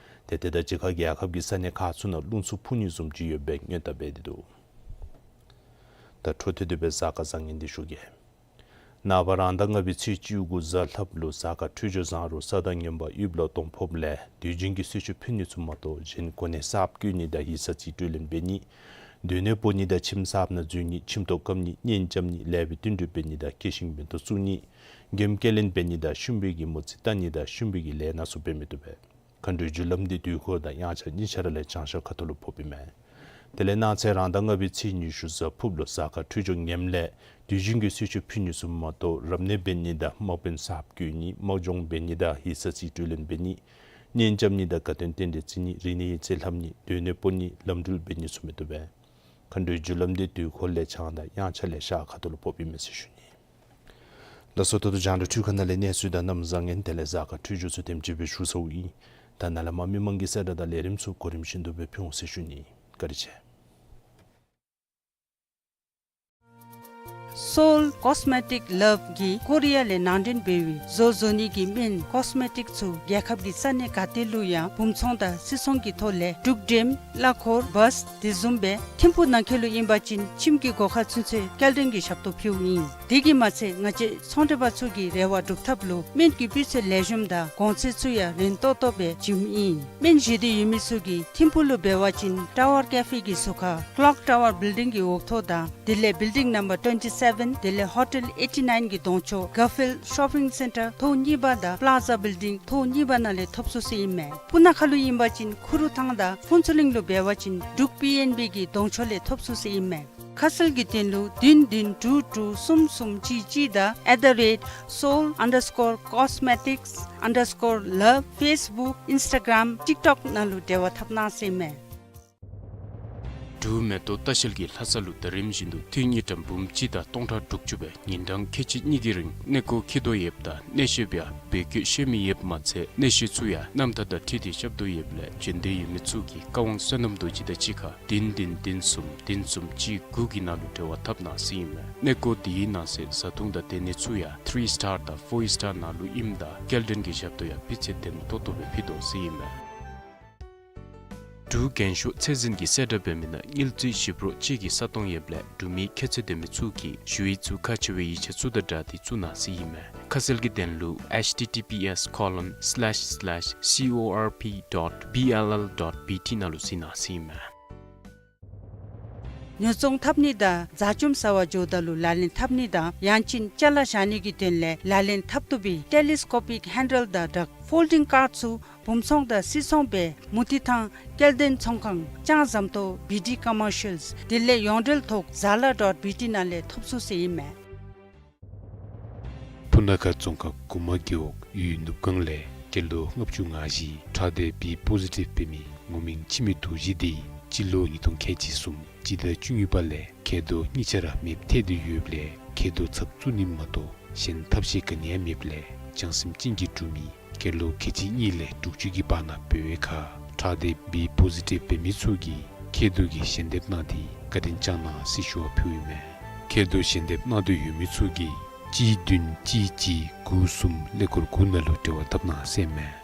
ཏེ་དེ་དང་གཅིག་ཁར་རྒྱལ་ཁབ་ཀྱི་ས་གནས་ཁག་ཚུ་ནང་རླུང་འཚུབ་འཕུ་ནི་བཟུམ་ཅིག་ཡོད་པའི་སྔོན་བརྡ་འབད་དེ་འདུག། ད་འཕྲོ་མཐུད་དེ་སྦེ་གཟའ་སྐར་བཟང་ངན་འདི་ཞུ་གེ། ནངས་པ་རང་ཟླ་ལྔ་པའི་ཚེས་བཅུ་དགུ་གཟའ་ལྷགཔ་ལུ་གཟའ་སྐར་འཕྲོད་སྦྱོར་བཟང་རུང་ས་དང་ངན་པ་དབུལ་ལོ་གཏོང་ཕོགཔ་ལས་དུས་རྒྱུན་གྱི་གསོལ་མཆོད་ཕུལ་ནི་ཚུ་མ་གཏོགས་གཞན་གོ་གནས་གསརཔ་བསྐོ་ནི་དང་ཡིག་ཚང་རྩིས་སྤྲོད་ལེན་འབད་ནི། སྡོད་གནས་སྤོ་ནི་དང་ཁྱིམ་གསརཔ་ནང་འཛུལ་ནི། ཁྱིམ་ཐོག་བཀབ་ནི། གཉེན་རྐྱབ་ནི། ལེགས་པའི་བསྟུན་གྲོས་འབད་ནི་དང་སྐྱེད་ཤིང་མེ་ཏོག་བཙུགས་ནི། མགྱོནམ་སྐྱེལ་ལེན་འབད་ནི་དང་ཤུམ་བུའི་གི་མོ་རྩིས་བལྟ་ནི་དང་ཤུམ་བུའི་གི་ལས་སྣ་ཚུ་འབད་མི་བཏུབ་པས། མཁའ་འགྲོའི་རྒྱུ་ལམ་འདི་དུས་འཁོར་དང་དབྱངས་འཆར་གཉིས་ཆ་ར་ལས་བྱང་ཤར་ཁ་ཐུག་ལུ་ཕོགཔ་ཨིན་མས། དེ་ལས་གནངས་ཚེ་རང་ཟླ་ལྔ་པའི་ཚེས་ཉི་ཤུ་གཟའ་ཕུརཔ་ལུ་གཟའ་སྐར་འཕྲོད་སྦྱོར་ངནམ་ལས་དུས་རྒྱུན་གྱི་གསོལ་མཆོད་ཕུལ་ནི་ཚུ་མ་གཏོགས་རབ་གནས་འབད་ནི་དང་དམག་དཔོན་གསརཔ་བསྐོ་ནི། དམག་སྦྱོང་འབད་ནི་དང་ཡིག་ཚང་རྩིས་སྤྲོད་ལེན་འབད་ནི། གཉེན་རྐྱབ་ནི་དང་དགའ་སྟོན་རྟེན་འབྲེལ་བརྩི་ནི། རིག་གནས་ཡིག་རྩིས་ལྷབ་ནི། སྡོད་གནས་སྤོ་ནི། ལམ་འགྲུལ་འབད་ནི་ཚུ་མི་བཏུབ་པས། མཁའ་འགྲོའི་རྒྱུ་ལམ་འདི་དུས་འཁོར་ལས་བྱང་དང་དབྱངས་འཆར་ལས་ཤར་ཁ་ཐུག་ལུ་ཕོགཔ་ཨིན་མས་ཟེར་ཞུ་ནི། ལགས་སོ། ད་ལྟོ་རྒྱང་བསྒྲགས་འཕྲུལ་ཁང་ནང་ལས་གནས་ཚུལ་དང་གནམ་བཟང་ངན་དེ་ལས་གཟའ་སྐར་འཕྲོད་སྦྱོར་ཚུ་དེམ་ཅིག་སྦེ་ཞུ་ཚརཝ་ཨིན། ད་ནཱ་ལས་མར་མི་མང་གི་གསལ་བསྒྲགས་དང་ལས་རིམ་ཚུ་གོ་རིམ་བཞིན་དུ་སྦེ་ཕུལ་འོང་ཟེར་ཞུ་ནི། བཀའ་དྲིན་ཆེ། Seoul Cosmetic Love གིས་ཀོ་རི་ཡ་ལས་ནང་འདྲེན་འབད་བའི་བཟོ་བཟོ་ནི་གི་སྨན་ཀོས་མེ་ཊིཀ་ཚུ་རྒྱལ་ཁབ་ཀྱི་ས་གནས་ག་ཏེ་ལུ་ཡང་སྦུངས་ཚོང་དང་སིལ་ཚོང་གི་ཐོག་ལས་འབྲུག་འགྲེམ་གླ་འཁོར་བཱས་དེ་བཟུམ་སྦེ་ཐིམ་ཕུག་ནང་འཁོད་ལུ་ཨིན་པ་ཅིན་ཁྱིམ་གྱི་སྒོ་ཁར་ཚུན་ཚོད་སྐྱེལ་འདྲེན་གྱི་ཞབས་ཏོག་ཕུལཝ་ཨིན། དེ་གིས་མ་ཚད་ང་བཅས་ཚོང་འབྲེལ་པ་ཚུ་གི་རེ་བ་སྒྲུབ་ཐབས་ལུ་སྨན་གྱི་སྤུས་ཚད་ལེགས་ཤོམ་དང་གོང་ཚད་ཚུ་ཡང་རན་ཏོག་ཏོ་སྦེ་བྱིནམ་ཨིན། སྨན་བཞེས་འདོད་ཡོད་མི་ཚུ་གིས་ཐིམ་ཕུག་ལུ་འབད་བ་ཅིན་ཊ་ཝར་ཀེ་ཕེ་གི་ཟུར་ཁར་ཀློག་ཊ་ཝར་བིལ་ཌིང་གི་འོག་ཐོག་དང་དེ་ལས་བིལ་ཌིང་ནམ་བར་ཊུ་ཝེན་ཊི་སེ་བེན་དེ་ལས་ཧོ་ཊེལ་ཨེ་ཊི་ནའིན་གྱི་གདོང་ཕྱོགས་གར་ཕིལཌ་ཤོ་པིང་སེན་ཊར་ཐོག་གཉིས་པ་དང་པླ་ཛ་བིལ་ཌིང་ཐོག་གཉིས་པ་ནང་ལས་ཐོབ་ཚུགས་ཟེར་ཨིན་མས། སྤུ་ན་ཁ་ལུ་ཨིན་པ་ཅིན་ཁུ་རུ་ཐང་དང་ཕུན་ཚོགས་གླིང་ལུ་འབད་བ་ཅིན་འབྲུག་པི་ཨེན་བི་གི་གདོང་ཕྱོགས་ལས་ཐོབ་ཚུགས་ཟེར་ཨིན་མས། ཁ་གསལ་གྱི་དོན་ལུ་བདུན་བདུན་དྲུག་དྲུག་གསུམ་གསུམ་གཅིག་གཅིག་དང་at the rate seoul underscore cosmetics underscore love Facebook Instagram TikTok ནང་ལུ་འབྲེལ་བ་འཐབ་གནང་ཟེར་ཨིན་མས། འབྲུག་མེ་ཏོག་ལྟ་བཤལ་གྱིས་ལྷ་ས་ལུ་ད་རིམ་བཞིན་དུ་ཐེངས་གཉིས་ཀྲམ་འབུམ་གཅིག་དང་སྟོང་ཕྲག་དྲུག་ཅུ་སྦེ་ཉིན་གྲངས་ཁལ་གཅིག་གཉིས་ཀྱི་རིང་གནས་སྐོར་འཁྱིད་དོ་ཡོདཔ་ད་གནས་བཤད་པ་ཡང་བོད་སྐད་ཤེས་མི་ཡོདཔ་མ་ཚད་གནས་བཤད་ཚུ་ཡང་རྣམ་ཐར་དང་འཁྲིལ་ཏེ་རྐྱབ་དོ་ཡོདཔ་ལས་འབྱོན་འདོད་ཡོད་མི་ཚུ་གིས་བཀའ་དབང་བསོད་ནམས་རྡོ་རྗེ་དང་གཅིག་ཁར་བདུན་བདུན་བདུན་གསུམ་བདུན་གསུམ་གཅིག་དགུ་གི་ནང་ལུ་འབྲེལ་བ་འཐབ་གནང་ཟེར་ཨིན་མས། གནས་སྐོར་དེའི་ནང་གསེས་བཟའ་འཐུང་དང་སྡོད་གནས་ཚུ་ཡང་ཐི་རི་སི་ཊར་དང་ཕོར་སི་ཊར་ནང་ལུ་ཨིནམ་ད་སྐྱེལ་འདྲེན་གྱི་ཞབས་ཏོག་ཡང་སྤུས་ཚད་ལྡན་ཏོག་ཏོ་སྦེ་ཕུལ་དོ་ཟེར་ཨིན་མས། འབྲུག་རྒྱན་ཤོག་ཚད་འཛིན་གྱིས་གསལ་བསྒྲགས་འབད་མི་ནང་དངུལ་རྩིས་ཞིབ་རོགས་ཅིག་གི་ས་སྟོང་ཡོདཔ་ལས་འབྲུག་མི་ཁྱད་ཚད་ལྡན་མི་ཚུ་གིས་ཞུ་ཡིག་ཚུ་ཁག་ཆེ་བའི་ཡིག་ཆ་ཚུ་དང་སྦྲགས་ཏེ་བཙུགས་གནང་ཟེར་ཨིན་མས། ཁ་གསལ་གྱི་དོན་ལུ་ཨེཆ་ཊི་ཊི་པི་ཨེསི་ཀོ་ལོན་སི་ལེཤ་སི་ལེཤ་སི་ཨོ་ཨར་པི་ཌོཊ་བི་ཨེལ་ཨེལ་ཌོཊ་བི་ཊི་ནང་ལུ་གཟིགས་གནང་ཟེར་ཨིན་མས། ཉོ་ཚོང་འཐབ་ནི་དང་བཟའ་འཇོམས་ཟ་བར་འགྱོཝ་ད་ལུ་ལག་ལེན་འཐབ་ནི་དང་ཡང་ཅིན་ཅ་ལ་བཞག་ནི་གི་དོན་ལས་ལག་ལེན་འཐབ་བཏུབ་པའི་ཊེ་ལི་སི་ཀོ་པིག་ཧེན་ཌལ་དང་སྦྲགས་ཕོལ་ཌིང་ཀར་ཚུ་སྦུངས་ཚོང་དང་སིལ་ཚོང་སྦེ་མུ་ཏིག་ཐང་སྐྱེལ་འདྲེན་ཚོང་ཁང་ལྕང་ཟམ་ཏོག་བི་ཌི་ཀོ་མར་ཤལ་དེ་ལས་ཡོངས་འབྲེལ་ཐོག་ཛ་ལ་ཌོཊ་བི་ཊི་ནང་ལས་ཐོབ་ཚུགས་ཟེར་ཨིན་མས། སྤུ་ན་ཁ་རྫོང་ཁག་གུ་མ་རྒེད་འོག་ཡུལ་ནུབ་སྒང་ལས་སྐྱེས་ལོ་ལྔ་བཅུ་ང་བཞི་ཁྲག་ཌི་བི་པོ་ཟི་ཊིབ་འབད་མི་ངོ་མིང་འཆི་མེད་རྡོ་རྗེ་དེ་སྤྱི་ལོ་ཉིས་སྟོང་ཁལ་གཅིག་གསུམ་སྤྱི་ཟླ་བཅུ་གཉིས་པ་ལས་མཁལ་རྡོག་གཉིས་ཆ་ར་མེདཔ་ཐལ་ཏེ་ཡོདཔ་ལས་མཁལ་རྡོག་ཚབ་བཙུགས་ནི་མ་གཏོགས་གཞན་ཐབས་ཤེས་ག་ནི་ཡང་མེདཔ་ལས་བྱང་སེམས་ཅན་གྱི་འབྲུག་མི་སྐྱེས་ལོ་ཁལ་གཅིག་གཉིས་ལས་དྲུག་ཅུ་གི་བར་ན་འབད་བའི་ཁར་ཁྲག་ཌི་བི་པོ་ཟི་ཊིབ་འབད་མི་ཚུ་གིས་མཁལ་རྡོག་གི་ཞལ་འདེབས་གནང་སྟེ་བཀའ་དྲིན་བསྐྱང་གནང་ཟེར་ཞུ་བ་ཕུལཝ་ཨིན་མས། མཁལ་རྡོག་ཞལ་འདེབས་གནང་འདོད་ཡོད་མི་ཚུ་གིས་གཅིག་བདུན་གཅིག་གཅིག་དགུ་གསུམ་ཀླད་ཀོར་དགུ་ནང་ལུ་འབྲེལ་བ་འཐབ་གནང་ཟེར་ཨིན་མས།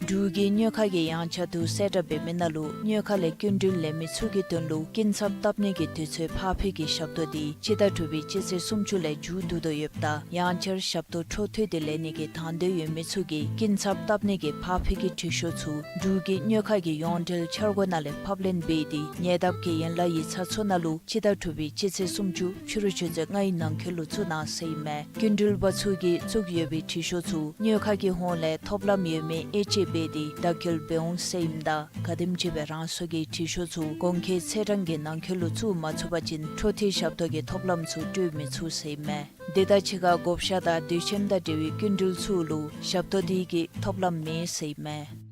འབྲུག་གི་སྨྱོ་ཁ་གི་ཡངས་ཆག་དུ་གསལ་བསྒྲགས་འབད་མི་ནང་ལུ་སྨྱོ་ཁ་ལས་སྐྱིན་འགྲུལ་ལེན་མི་ཚུ་གི་དོན་ལུ་སྐྱིན་ཚབ་བཏབ་ནི་གི་དུས་ཚོད་ཕར་འཕུལ་གྱི་ཞབས་ཏོག་འདི་སྤྱི་ཟླ་དྲུག་པའི་སྤྱི་ཚེས་སུམ་ཅུ་ལས་མཇུག་བསྡུ་དོ་ཡོདཔ་ད་ཡང་བསྐྱར་ཞབས་ཏོག་འཕྲོ་མཐུད་དེ་ལེན་ནི་གི་དང་འདོད་ཡོད་མི་ཚུ་གིས་སྐྱིན་ཚབ་བཏབ་ནི་གི་ཕར་འཕུལ་གྱི་འཕྲུལ་ཤོག་ཚུ་འབྲུག་གི་སྨྱོ་ཁ་གི་ཡོངས་འབྲེལ་འཆར་སྒོ་ནང་ལས་ཕབ་ལེན་འབད་དེ་ཉེ་འདབས་ཀྱི་ཡན་ལག་ཡིག་ཚང་ཚུ་ནང་ལུ་སྤྱི་ཟླ་དྲུག་པའི་སྤྱི་ཚེས་སུམ་ཅུ་ཕྱི་རུ་ཆུ་ཚོད་ལྔའི་ནང་འཁོད་ལུ་བཙུགས་གནང་ཟེར་ཨིན་མས། སྐྱིན་འགྲུལ་པ་ཚུ་གིས་བཙུགས་ཡོད་པའི་འཕྲུལ་ཤོག་ཚུ་སྨྱོ་ཁ་གི་ཧོངས་ལས་ཐོབ་ལམ་ཡོད་མེད་དབྱེ་འབྱེད་འབད་དེ་བརྡ་འཁྱོལ་འབད་འོང་ཟེར་ཨིནམ་ད་ག་དེམ་ཅིག་སྦེ་རང་སོ་གི་འཕྲུལ་ཤོག་ཚུ་གོང་འཁོད་ཚེས་གྲངས་ཀྱི་ནང་འཁོད་ལུ་བཙུགས་མ་ཚུགས་པ་ཅིན་འཕྲོ་མཐུད་ཞབས་ཏོག་གི་ཐོབ་ལམ་ཚུ་སྤྲོད་མི་ཚུགས་ཟེར་ཨིན་མས། དེ་དང་གཅིག་ཁར་བགོ་བཤའ་དང་དུས་ཆེན་དང་འབྲེལ་བའི་སྐྱིན་འགྲུལ་ཚུ་ལུ་ཞབས་ཏོག་འདི་གི་ཐོབ་ལམ་མེད་ཟེར་ཨིན་མས།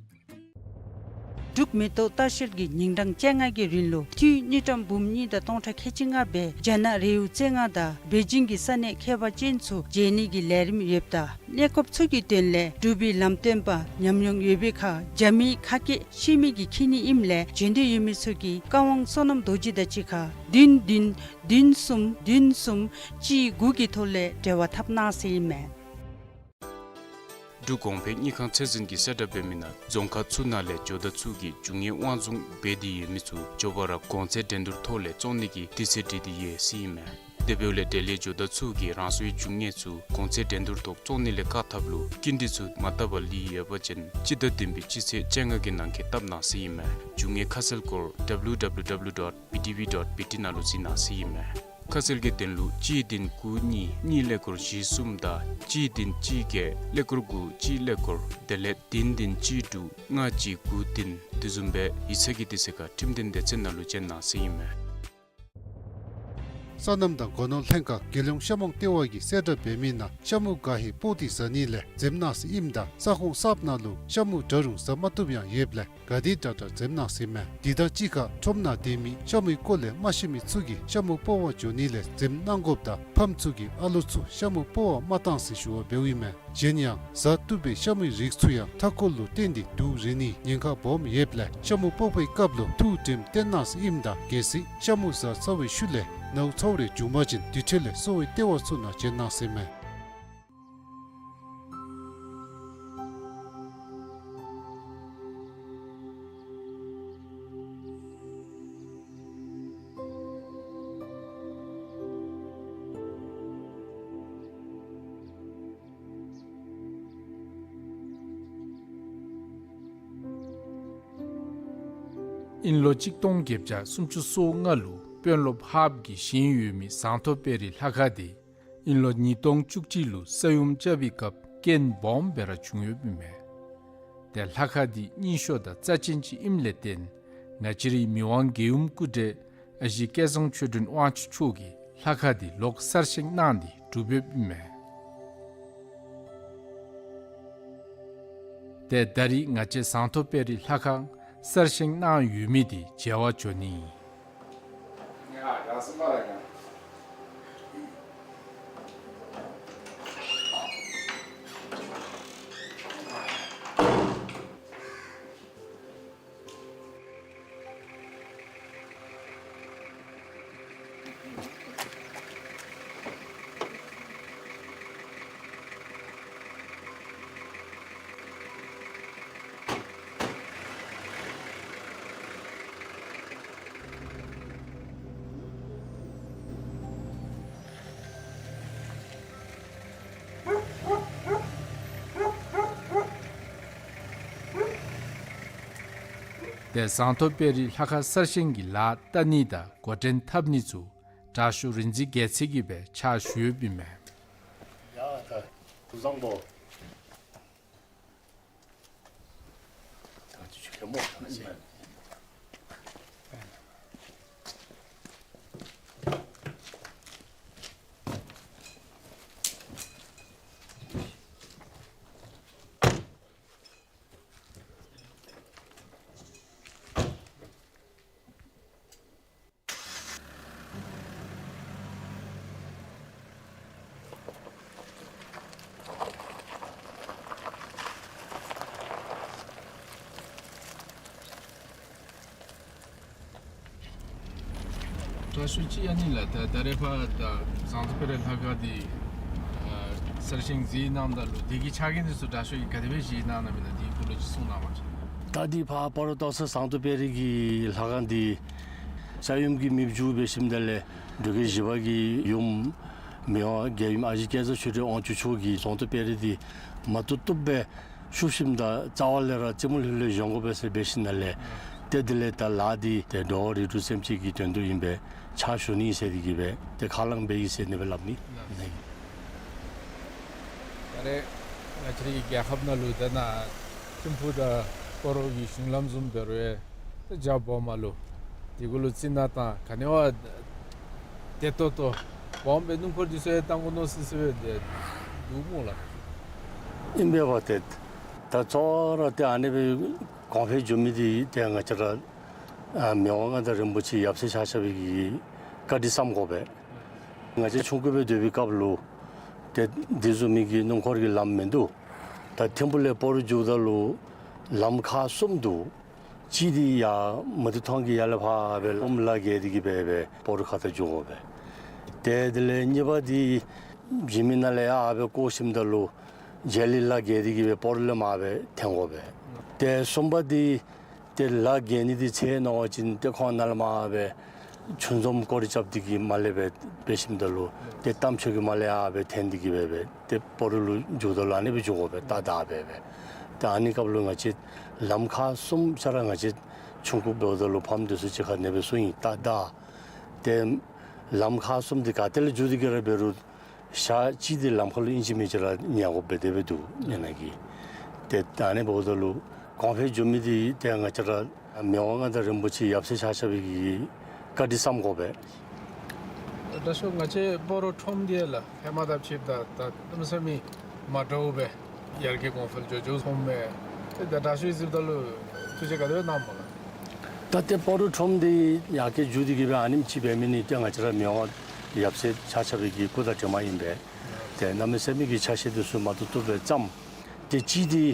འབྲུག་མེ་ཏོག་ལྟ་བཤལ་གྱིས་ཉིན་གྲངས་བཅོ་ལྔ་གི་རིང་ལུ་འཐུས་དངུལ་ཀྲམ་འབུམ་གཉིས་དང་སྟོང་ཕྲག་ཁལ་གཅིག་ལྔ་སྦེ་རྒྱ་ནག་རེའུ་རྩེ་ལྔ་དང་པེ་ཅིང་གི་ས་གནས་ཁྱད་པར་ཅན་ཚུ་མཇལ་ནི་གི་ལས་རིམ་ཡོདཔ་ད་གནས་སྐབས་ཚུ་གི་དོན་ལས་འབྲུག་པའི་ལམ་སྟོན་པ་ཉམས་མྱོང་ཡོད་པའི་ཁར་རྒྱ་མིའི་ཁ་སྐད་ཤེས་མི་གིས་འཁྱིད་ནི་ཨིནམ་ལས་འབྱོན་འདོད་ཡོད་མི་ཚུ་གིས་བཀའ་དབང་བསོད་ནམས་རྡོ་རྗེ་དང་གཅིག་ཁར་བདུན་བདུན་བདུན་གསུམ་བདུན་གསུམ་གཅིག་དགུ་གི་ཐོག་ལས་འབྲེལ་བ་འཐབ་གནང་ཟེར་ཨིན་མས། འབྲུག་གོང་འཕེལ་དངུལ་ཁང་ཚད་འཛིན་གྱིས་གསལ་བསྒྲགས་འབད་མི་ནང་རྫོང་ཁག་ཚུ་ནང་ལས་ཇོ་བདག་ཚུ་གིས་རྒྱུ་དངོས་དབང་བཟུང་འབད་དེ་ཡོད་མི་ཚུ་མགྱོགས་པ་ར་གོང་ཚད་འགྲན་བསྡུར་ཐོག་ལས་བཙོང་ནི་གི་དུས་ཚོད་བསྒྲིགས་ཏེ་ཡོད་ཟེར་ཨིན་མས། དེ་འབདཝ་ལས་འབྲེལ་ཡོད་ཇོ་བདག་ཚུ་གིས་རང་སོའི་རྒྱུ་དངོས་ཚུ་གོང་ཚད་འགྲན་བསྡུར་ཐོག་བཙོང་ནི་ལས་བཀག་ཐབས་ལུ་སྐྱིན་འགྲུལ་ཚུ་མ་བཏབ་པར་ལུས་ཡོད་པ་ཅིན་སྤྱི་ཟླ་བདུན་པའི་སྤྱི་ཚེས་བཅོ་ལྔ་གི་ནང་འཁོད་བཏབ་གནང་ཟེར་ཨིན་མས། རྒྱུ་དངོས་ཁ་གསལ་སྐོར་W W W dot B T V dot B T ནང་ལུ་གཟིགས་གནང་ཟེར་ཨིན་མས། ཁ་གསལ་གྱི་དོན་ལུ་གཅིག་བདུན་དགུ་གཉིས་གཉིས་ཀླད་ཀོར་བཞི་གསུམ་དང་གཅིག་བདུན་གཅིག་བརྒྱད་ཀླད་ཀོར་དགུ་གཅིག་ཀླད་ཀོར་དེ་ལས་བདུན་བདུན་གཅིག་དྲུག་ལྔ་གཅིག་དགུ་བདུན་དེ་བཟུམ་སྦེ་ཡིག་ཚང་གི་དུས་ཚོད་ཁར་ཁྲིམས་དོན་སྡེ་ཚན་ནང་ལུ་བྱོན་གནང་ཟེར་ཨིན་མས། སོ་ནམ་དང་སྒོ་ནོར་ལྷན་ཁག་རྒྱལ་ཡོངས་ཤ་མོང་ལྟེ་བ་གིས་གསལ་བསྒྲགས་འབད་མི་ནང་ཤ་མུ་ག་ཧེ་སྤོག་སྟེ་ཟ་ནི་ལས་འཛེམ་གནང་ཟེར་ཨིནམ་ད་ས་ཁོངས་གསརཔ་ནང་ལུ་ཤ་མུ་འདྲ་རུང་ཟ་མ་བཏུབ་ཡང་ཡོདཔ་ལས་ག་དེ་དྲག་དྲག་འཛེམ་གནང་ཟེར་ཨིན་མས། དེ་དང་གཅིག་ཁར་ཁྲོམ་ནང་སྡོད་མི་ཤ་མུའི་སྐོར་ལས་མ་ཤེས་མི་ཚུ་གིས་ཤ་མུ་སྤོག་པར་འགྱོ་ནི་ལས་འཛེམ་གནང་དགོཔ་དང་ཕམ་ཚུ་གིས་ཨ་ལོ་ཚུ་ཤ་མུ་སྤོག་པར་མ་གཏང་ཟེར་ཞུ་བ་འབདཝ་ཨིན་མས། གཞན་ཡང་ཟ་བཏུབ་པའི་ཤ་མུའི་རིགས་ཚུ་ཡང་མཐའ་འཁོར་ལུ་བརྟེན་ཏེ་དུག་རེག་ནིའི་ཉེན་ཁ་སྦོམ་ཡོདཔ་ལས་ཤ་མུ་སྤོག་པའི་སྐབས་ལུ་ཐུགས་དྲནམ་བཏོན་གནང་ཟེར་ཨིནམ་ད་གལ་སྲིད་ཤ་མུ་ཟ་ཚར་བའི་ཤུལ་ལས་ནཝ་ཚཝ་རེ་བྱུང་པ་ཅིན་དེ་འཕྲོ་ལས་གསོ་བའི་ལྟེ་བ་ཚུ་ནང་བྱོན་གནང་ཟེར་ཨིན་མས། ཨིན་ལོ་གཅིག་སྟོང་བརྒྱད་བརྒྱ་སུམ་ཅུ་སོ་ལྔ་ལུ་དཔོན་སློབ་ཧཱཔ་གིས་བཞེངས་ཡོད་མི་ཟངས་མཐོ་དཔལ་རི་ལྷ་ཁང་འདི་ཨིན་ལོ་ཉིས་སྟོང་བཅུ་གཅིག་ལུ་ས་ཡོམ་རྐྱབ་པའི་སྐབས་རྐྱེན་སྦོམ་སྦེ་ར་བྱུང་ཡོདཔ་ཨིན་མས། ཏེ་ལྷ་ཁང་འདི་རྙིང་ཤོས་དང་རྩ་ཅན་ཅིག་ཨིནམ་ལས་བརྟེན་ང་བཅས་རའི་མི་དབང་རྒྱལ་ཡུམ་སྐུ་བགྲེས་ཨ་ཞེ་སྐལ་བཟང་ཆོས་སྒྲོན་དབང་ཕྱུག་མཆོག་གིས་ལྷ་ཁང་འདི་ལོག་གསར་བཞེངས་གནང་སྟེ་གྲུབ་ཡོདཔ་ཨིན་མས། ཏེ་ད་རིས་ང་བཅས་ཟངས་མཐོ་དཔལ་རི་ལྷ་ཁང་གསར་བཞེངས་གནང་ཡོད་མི་འདི་མཇལ་བར་འགྱོ་ནི་ཨིན། ཏེ་ཟངས་མཐོ་དཔལ་རི་ལྷ་ཁང་གསར་བཞེངས་ཀྱི་ལཱ་བསྟར་ནི་དང་འགོ་འདྲེན་འཐབ་ནི་ཚུ་དྲག་ཤོས་རིག་འཛིན་རྒྱལ་མཚན་གྱིས་སྦེ་ཕྱག་ཞུ་ཡོདཔ་ཨིན་མས། ཡ་ད་སྐུ་གཟུགས་བཟང་པོ། དྲག་ཤོས་ཅིག་ཨ་ནི་ལགས། ད་ད་རེས་ཕར་ད་ཟངས་མཐོ་དཔལ་རི་ལྷ་ཁང་འདི་ཨ་གསར་བཞེངས་མཛད་གནངམ་ད་ལུ་དེ་གི་ཕྱག་འགན་འདི་ཚུ་དྲག་ཤོས་ཀྱིས་ག་དེ་སྦེ་བཞེས་གནང་གནངམ་ཨིན་ན་དེ་གི་ ལོ་ཅིག་གསུང་གནང་བ་ཅིན། ད་འདི་ཕར་སྤ་རོ་སྟག་ཚང་ཟངས་མདོག་དཔལ་རི་གི་ལྷ་ཁང་འདི་ས་ཡོམ་གྱིས་མེདཔ་འགྱོ་སྦེ་ཞིནམ་ད་ལས་འབྲུག་རྒྱལ་བཞི་པ་གི་ཡུམ་མི་དབང་རྒྱལ་ཡུམ་ཨ་ཞེ་སྐལ་བཟང་ཆོས་སྒྲོན་དབང་ཕྱུག་མཆོག་གིས་ཟངས་མདོག་དཔལ་རི་འདི་མ་བཏུབ་བཏུབ་སྦེ་ཤུགས་ཞིནམ་ད་རྩ་བ་ལས་ར་རྩེ་མོ་ལྷོད་ལྷོད་བཞེངས་དགོ་པས་ཟེར་འབད་ཞིནམ་ལས། ཏེ་དེ་ལས་ད་ལཱ་འདི་ཏེ་འགྲོ་བ་རིགས་དྲུག་སེམས་ཅན་གྱི་དོན་དུ་ཨིན་པས། ཕྱག་ཞུ་ནི་ཟེར་དེ་གིས་སྦེ་ཏེ་ཁས་བླངས་འབད་ཡི་ཟེར་ཨ་ནི་སྦེ་སླབ་ནི་ཨིན། ད་རེས་ང་བཅས་རའི་རྒྱལ་ཁབ་ནང་ལུ་ད་ནཱ་ཐིམ་ཕུག་དང་སྤ་རོ་གི་གཞུང་ལམ་བཟུམ་འབད་རུང་ཡང་ད་རྒྱ་སྦོམ་ལུ་དེ་གུ་ལུ་རྩི་ནག་དང་ག་ནི་བ་བདེ་ཏོག་ཏོ་སྦོམ་སྦེ་སྣུམ་འཁོར་འདི་ཚུ་ཡང་བཏང་དགོ་མནོ་སི་སི་སྦེ་འདུག་སྨོ་ལགས། ཨིན་པས་པ། ཏེ་ད་གཙོ་བོ་ར་ཏེ་ཨ་ནི་སྦེ་གོང་འཕེལ་འགྱོ་མི་འདི་ཏེ་ང་བཅས་ར་ཨ་མི་དབང་མངའ་བདག་རིན་པོ་ཆེ་ཡབ་སྲས་ཆ་ཁྱབ་ཀྱི་བཀའ་དྲིན་བསམ་དགོ་པས། ང་བཅས་ཆུང་ཀུ་སྦེ་སྡོད་པའི་སྐབས་ལུ་ཏེ་འདི་བཟུམ་མའི་གི་སྣུམ་འཁོར་གྱི་ལམ་མིན་འདུག། ད་ཐིམ་ཕུག་ལས་སྤ་རོ་འགྱོཝ་ད་ལུ་ལམ་ཁག་གསུམ་འདུག། གཅིག་འདི་ཡར་མུ་ཏིག་ཐང་གི་ཡར་ལས་ཕར་སྦེ་ལམ་ལ་བརྒལ་ཏེ་གིས་སྦེ་སྦེ་སྤ་རོ་ཁ་ཐུག་འགྱོ་དགོ་པས། ཏེ་དེ་ལས་གཉིས་པ་འདི་འཇིགས་མེད་ནང་ལས་ཡར་སྦེ་བསྐོར་ཞིནམ་ད་ལུ་རྗེ་ལི་ལ་བརྒལ་ཏེ་གིས་སྦེ་སྤ་རོ་ལས་མར་སྦེ་འཐོན་དགོ་པས། ཏེ་གསུམ་པ་འདི་ཏེ་ལ་བརྒལ་ནི་འདི་ཚེ་ནོར་བ་ཅིན་ཏེ་ཁོང་ནཱ་ལས་མར་སྦེ་ཆུ་འཛོམས་སྐོར་ར་རྐྱབ་སྟེ་གིས་མར་ལས་སྦེ་འབད་ཞིནམ་ད་ལུ་ཏེ་རྟ་མཆོག་གི་མར་ལས་ཡར་སྦེ་འཐོན་ཏེ་གིས་སྦེ་སྦེ་ཏེ་སྤ་རོ་ལུ་འགྱོཝ་ད་ལུ་ཨ་ནི་སྦེ་འགྱོ་དགོ་པས། ཏ་ད་སྦེ་སྦེ། ཏེ་ཨ་ནི་སྐབས་ལུ་ང་བཅས་ལམ་ཁག་གསུམ་ཆ་ར་ང་བཅས་ཆུང་ཀུ་འབདཝ་ད་ལུ་ཕམ་འདི་ཚུ་གཅིག་ཁར་ཨ་ནི་སྦེ་གསུངས་ཡི། ཏ་ད་ཏེ་ལམ་ཁག་གསུམ་འདི་ག་ཏེ་ལས་འགྱོ་སྟེ་གིས་ར་འབད་རུང་ཞག་གཅིག་འདི་ལམ་ཁ་ལུ་ཨིན་ཅི་མིན་ཅི་ར་ཉལ་དགོཔ་སྦེ་དེ་སྦེ་འདུག་ཉལ་ནི་གི། ཏེ་ད་ཨ་ནི་འབདཝ་ད་ལུ་གོང་འཕེལ་འགྱོ་མི་འདི་ཏེ་ང་བཅས་ར་མི་དབང་མངའ་བདག་རིན་པོ་ཆེ་ཡབ་སྲས་ཆ་ཁྱབ་ཀྱི་བཀའ་དྲིན་བསམ་དགོ་པས། དྲག་ཤོས་ང་བཅས་སྤ་རོ་ཁྲོམ་འདི་ལགས་ཧེ་མ་དང་ཕྱདཔ་ད་ད་གནམ་མེད་ས་མེད་མ་འདྲཝ་སྦེ་ཡར་རྒྱས་གོང་འཕེལ་འགྱོ་འགྱོཝ་སོངམ་མས། ཏེ་ད་དྲག་ཤོས་གཟིགསཔ་ད་ལུ་ཐུགས་བཞེད་ག་དེ་སྦེ་གནངམ་སྨོ་ལགས། ད་ཏེ་སྤ་རོ་ཁྲོམ་འདི་ཡར་རྒྱས་འགྱོ་སྟེ་གིས་སྦེ་ཨ་ནེམ་ཅིག་འབད་མི་འདི་ཏེ་ང་བཅས་ར་མི་དབང་ཡབ་སྲས་ཆ་ཁྱབ་ཀྱི་སྐུ་དྲིན་ཨིན་པས། ཏེ་གནམ་མེད་ས་མེད་ཀྱི་ཆ་ཤས་འདི་ཚུ་མ་བཏུབ་བཏུབ་སྦེ་བརྩམས། ཏེ་གཅིག་འདི་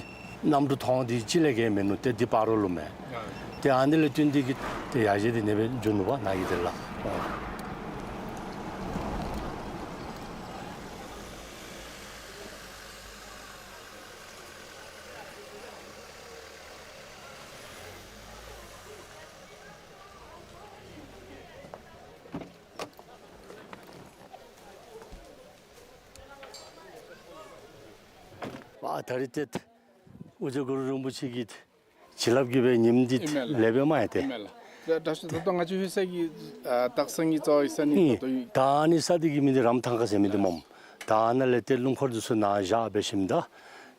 གནམ་གྲུ་ཐོང་འདི་གཅིག་ལས་བརྒལ་མིན་ནུག། ཏེ་འདི་སྤ་རོ་ལུ་མས། ཏེ་ཨ་ནི་ལས་བརྟེན་ཏེ་གིས་ཏེ་ཡར་རྒྱས་འདི་ཨ་ནི་སྦེ་འགྱོ་ནུག་པ་ནཱ་གི་འདི་ལགས། ཨ་ད་རིས་ཏེ་ཨོ་རྒྱན་གུ་རུ་རིན་པོ་ཆེ་གི་བྱིན་རླབས་ཀྱིས་སྦེ་ཉིམ་འདི་ཨིན་མས་ལགས། ལེགས་སྦེ་མ་ཡལ་ཏེ། ཨིན་མས་ལགས། ད་ད་ད་ལྟོ་ང་བཅས་ལྷོད་ས་གི་ཨ་སྟག་ཚང་གི་རྩ་བའི་ས་གནས་ཨིན། ད་ལྟོ་ཡོད། ད་ཨ་ནི་ས་འདི་གི་མིང་འདི་རམ་ཐང་ཁ་ཟེར་མི་འདི་སྨོ། ད་ཨ་ནཱ་ལས་ཏེ་སྣུམ་འཁོར་འདི་ཚུ་ནཱ་བཞག་འབད་ཞིནམ་ད་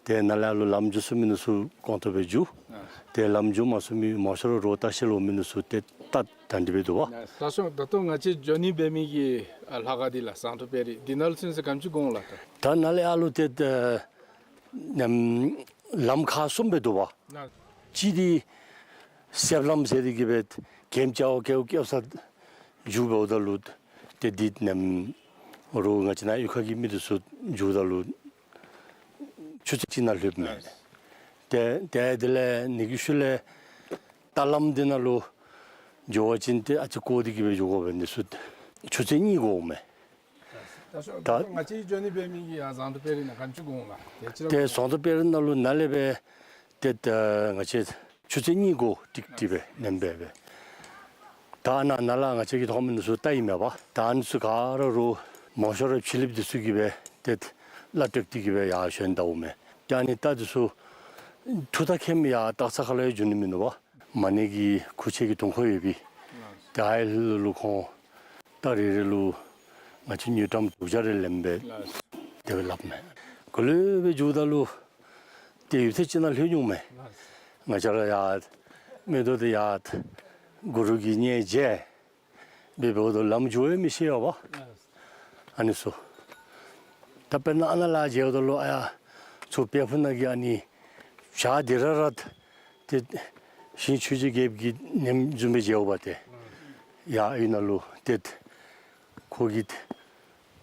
ཏེ་ནཱ་ལས་ཨ་ལུ་ལམ་འགྱོ་ཚུགས་མི་འདི་ཚུ་གོང་ཐོག་སྦེ་འགྱོ། ཨ་ཏེ་ལམ་འགྱོ་མ་ཚུགས་མི་མང་ཤོས་ར་རོགས་ལྟ་བཤལ་འོང་མི་འདི་ཚུ་ཏེ་ད་ད་འདི་སྦེ་འདུག་པ། ད་ཤོང་ད་ལྟོ་ང་བཅས་འགྱོ་ནི་འབད་མི་གི་ཨ་ལྷ་ཁང་འདི་ལགས་ཟངས་མདོག་དཔལ་རི་འདི་ནང་ལུ་ཚུན་ཚོད་ག་དེམ་ཅིག་འགོར་འོང་ལགས། ད་ད་ནཱ་ལས་ཨ་ལུ་ཏེ་ད་ནམ་ལམ་ཁག་གསུམ་སྦེ་འདུག་པ། ལགས། གཅིག་འདི་གསེབ་ལམ་ཟེར་ཏེ་གིས་སྦེ་གེམ་ཅ་བ་ཀེའུ་ཀེའུ་ས་འགྱོ་འབདཝ་ད་ལུ་ཏེ་འདི་ནམ་རོགས་ང་བཅས་ནཱ་གཡུས་ཁ་གི་མི་འདི་ཚུ་འགྱོཝ་ད་ལུ་ཆུ་ཚོད་གཅིག་ནང་ལྷོདཔ་མས། ཏེ་ཏེ་དེ་ལས་ཨ་ནི་གི་ཤུལ་ལས་རྟ་ལམ་འདི་ནང་ལུ་འགྱོ་བ་ཅིན་ཏེ་ཨ་ཙི་བསྐོར་ཏེ་གིས་སྦེ་འགྱོ་དགོ་པས། འདི་ཚུ་ཆུ་ཚོད་གཉིས་འགོརཝ་མས། ད་ད་ད་ང་བཅས་འགྱོ་ནི་འབད་མི་གི་ཡར་ཟངས་མདོག་དཔལ་རི་ནང་ག་དེམ་ཅིག་འགོར་འོང་ལགས། ཏེ་ཟངས་མདོག་དཔལ་རི་ནང་ལུ་ནཱ་ལས་སྦེ་ཏེ་ད་ང་བཅས་ཆུ་ཚོད་གཉིས་འགོར་ཏིག་ཏིག་སྦེ་ནེམ་སྦེ་སྦེ། ད་ནཱ་ནཱ་ལས་ང་བཅས་ཀྱིས་མཐོང་མི་འདི་ཚུ་རྟ་ཨིན་མས་པ། ད་ཨ་ནི་ཚུ་ག་ར་རོགས་མང་ཤོས་ར་ཕྱི་གླིངཔ་འདི་ཚུ་གིས་སྦེ་ཏེ་གླ་སྤྲོད་དེ་གིས་སྦེ་ཡར་བྱོན་ད་འོང་མས། ད་ཨ་ནི་རྟ་འདི་ཚུ་ཐུགས་ཐག་ཁེངས་མི་ཡར་སྟག་ཚང་ཁ་ལུ་ཡང་འགྱོ་ནི་མིན་འདུག་པ། མ་ཎི་གི་ཁུག་ཆེན་གྱི་དུང་འཁོར་ཡོད་པས། ད་ཨའི་ལུ་ལུ་ཁོང་རྟ་རེ་རེ་ལུ་ང་བཅས་དངུལ་ཀྲམ་དྲུག་བརྒྱ་རེ་ལེནམ་སྦེ་དེ་སྦེ་སླབ་མས། ག་ལུ་སྦེ་འགྱོཝ་ད་ལུ་ཏེ་ཡུད་ཐེངས་ཅིག་ནང་ལྷོད་འོང་མས། ང་བཅས་ར་ཡར་མིག་ཏོ་འདི་ཡར་གུ་རུ་གི་མཉྫུ་མཇལ་འབད་འབདཝ་ད་ལམ་འགྱོ་ཡང་མི་ཤེས་པས། ཨ་ནི་ཚུ། ད་དཔེར་ན་ཨ་ནཱ་ལས་མཇལཝ་ད་ལུ་ཨ་ཡར་ཚུར་དཔལ་ཕུག་ནང་གི་ཨ་ནི་བྱག་འདི་ར་ར་ཏེ་ཞིང་ཆོས་རྗེ་རྒྱལཔོ་གི་ནེམ་བཟུམ་སྦེ་མཇལཝ་ཏེ། ཡར་ཨའི་ནང་ལུ་ཏེ་ཁོ་གི་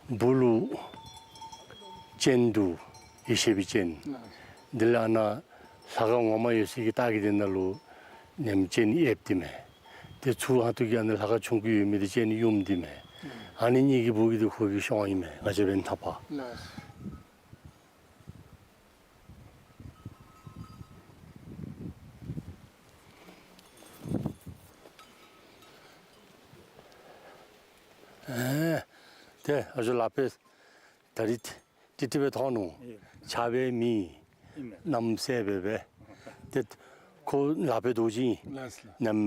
སྦུག་ལུ་སྤྱན་འདུག། ཡེ་ཤེས་པའི་སྤྱན། དེ་ལས་ཨ་ནཱ་ལྷ་ཁང་ངོ་མ་ཡོད་ས་གི་ལྟག་གི་དེ་ནང་ལུ་ནེམ་སྤྱན་ཡོདཔ་འདི་མས། ཏེ་ཚུར་ཧང་ཏོ་གི་ཨ་ནི་ལྷ་ཁང་ཆུང་ཀུ་ཡོད་མི་འདི་སྤྱན་ཡུམ་འདི་མས། ཨ་ནི་གཉིས་ཀྱི་སྦུག་གི་འདི་ཁོ་གི་ཤོང་ཨིན་མས། ང་བཅས་འབདན་འཐག་པ། ཨེ། ཏེ་ཨ་ཇོ་ལག་པས་ད་རིས་ཏིག་ཏིག་སྦེ་མཐོང་ནུག། ཨེ། ཕྱག་འབད་མི་ཨིན་མས། གནམ་མེད་ས་མེད་སྦེ་སྦེ། ཏེ་ཁོ་ལག་པས་རྡོ་རྗེ་ཨིན། ལགས་སོ། ནམ་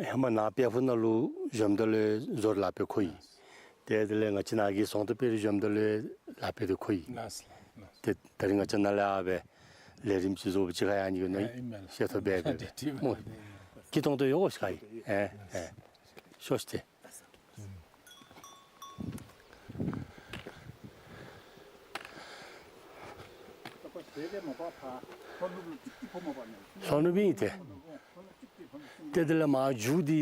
ཧེ་མ་ནཱ་དཔལ་ཕུག་ནང་ལུ་བཞུགསཔ་ད་ལུ་བཟོ་ལག་པ་ཁོ་ཨིན། ཏེ་དེ་ལས་ང་བཅས་ནཱ་གི་ཟོང་ཏོ་དཔལ་རི་བཞུགསཔ་ད་ལུ་ལག་པ་འདི་ཁོ་ཨིན། ལགས་སོ། ལགས་སོ། ཏེ་ད་རིས་ང་བཅས་ནཱ་ལས་ཨ་སྦེ་ལས་རིམ་ཅིག་བཟོ་བ་ཅིག་ཁར་ཡང་ནི་གོ་ནི་ཨིན་མས། ཤེས་ཐོབ་སྦེ་སྦེ་ཏེ་སྨོ། སྐྱིད་ཏོང་ཏོ་ཡོད་ཤག་ཨིན། ཨེ་ཨེ། ཤོག་ཤིག་ཏེ། ལྷོ་ནུབ་ཨིན་ཏེ། ཏེ་དེ་ལས་མར་མཇུག་འདི་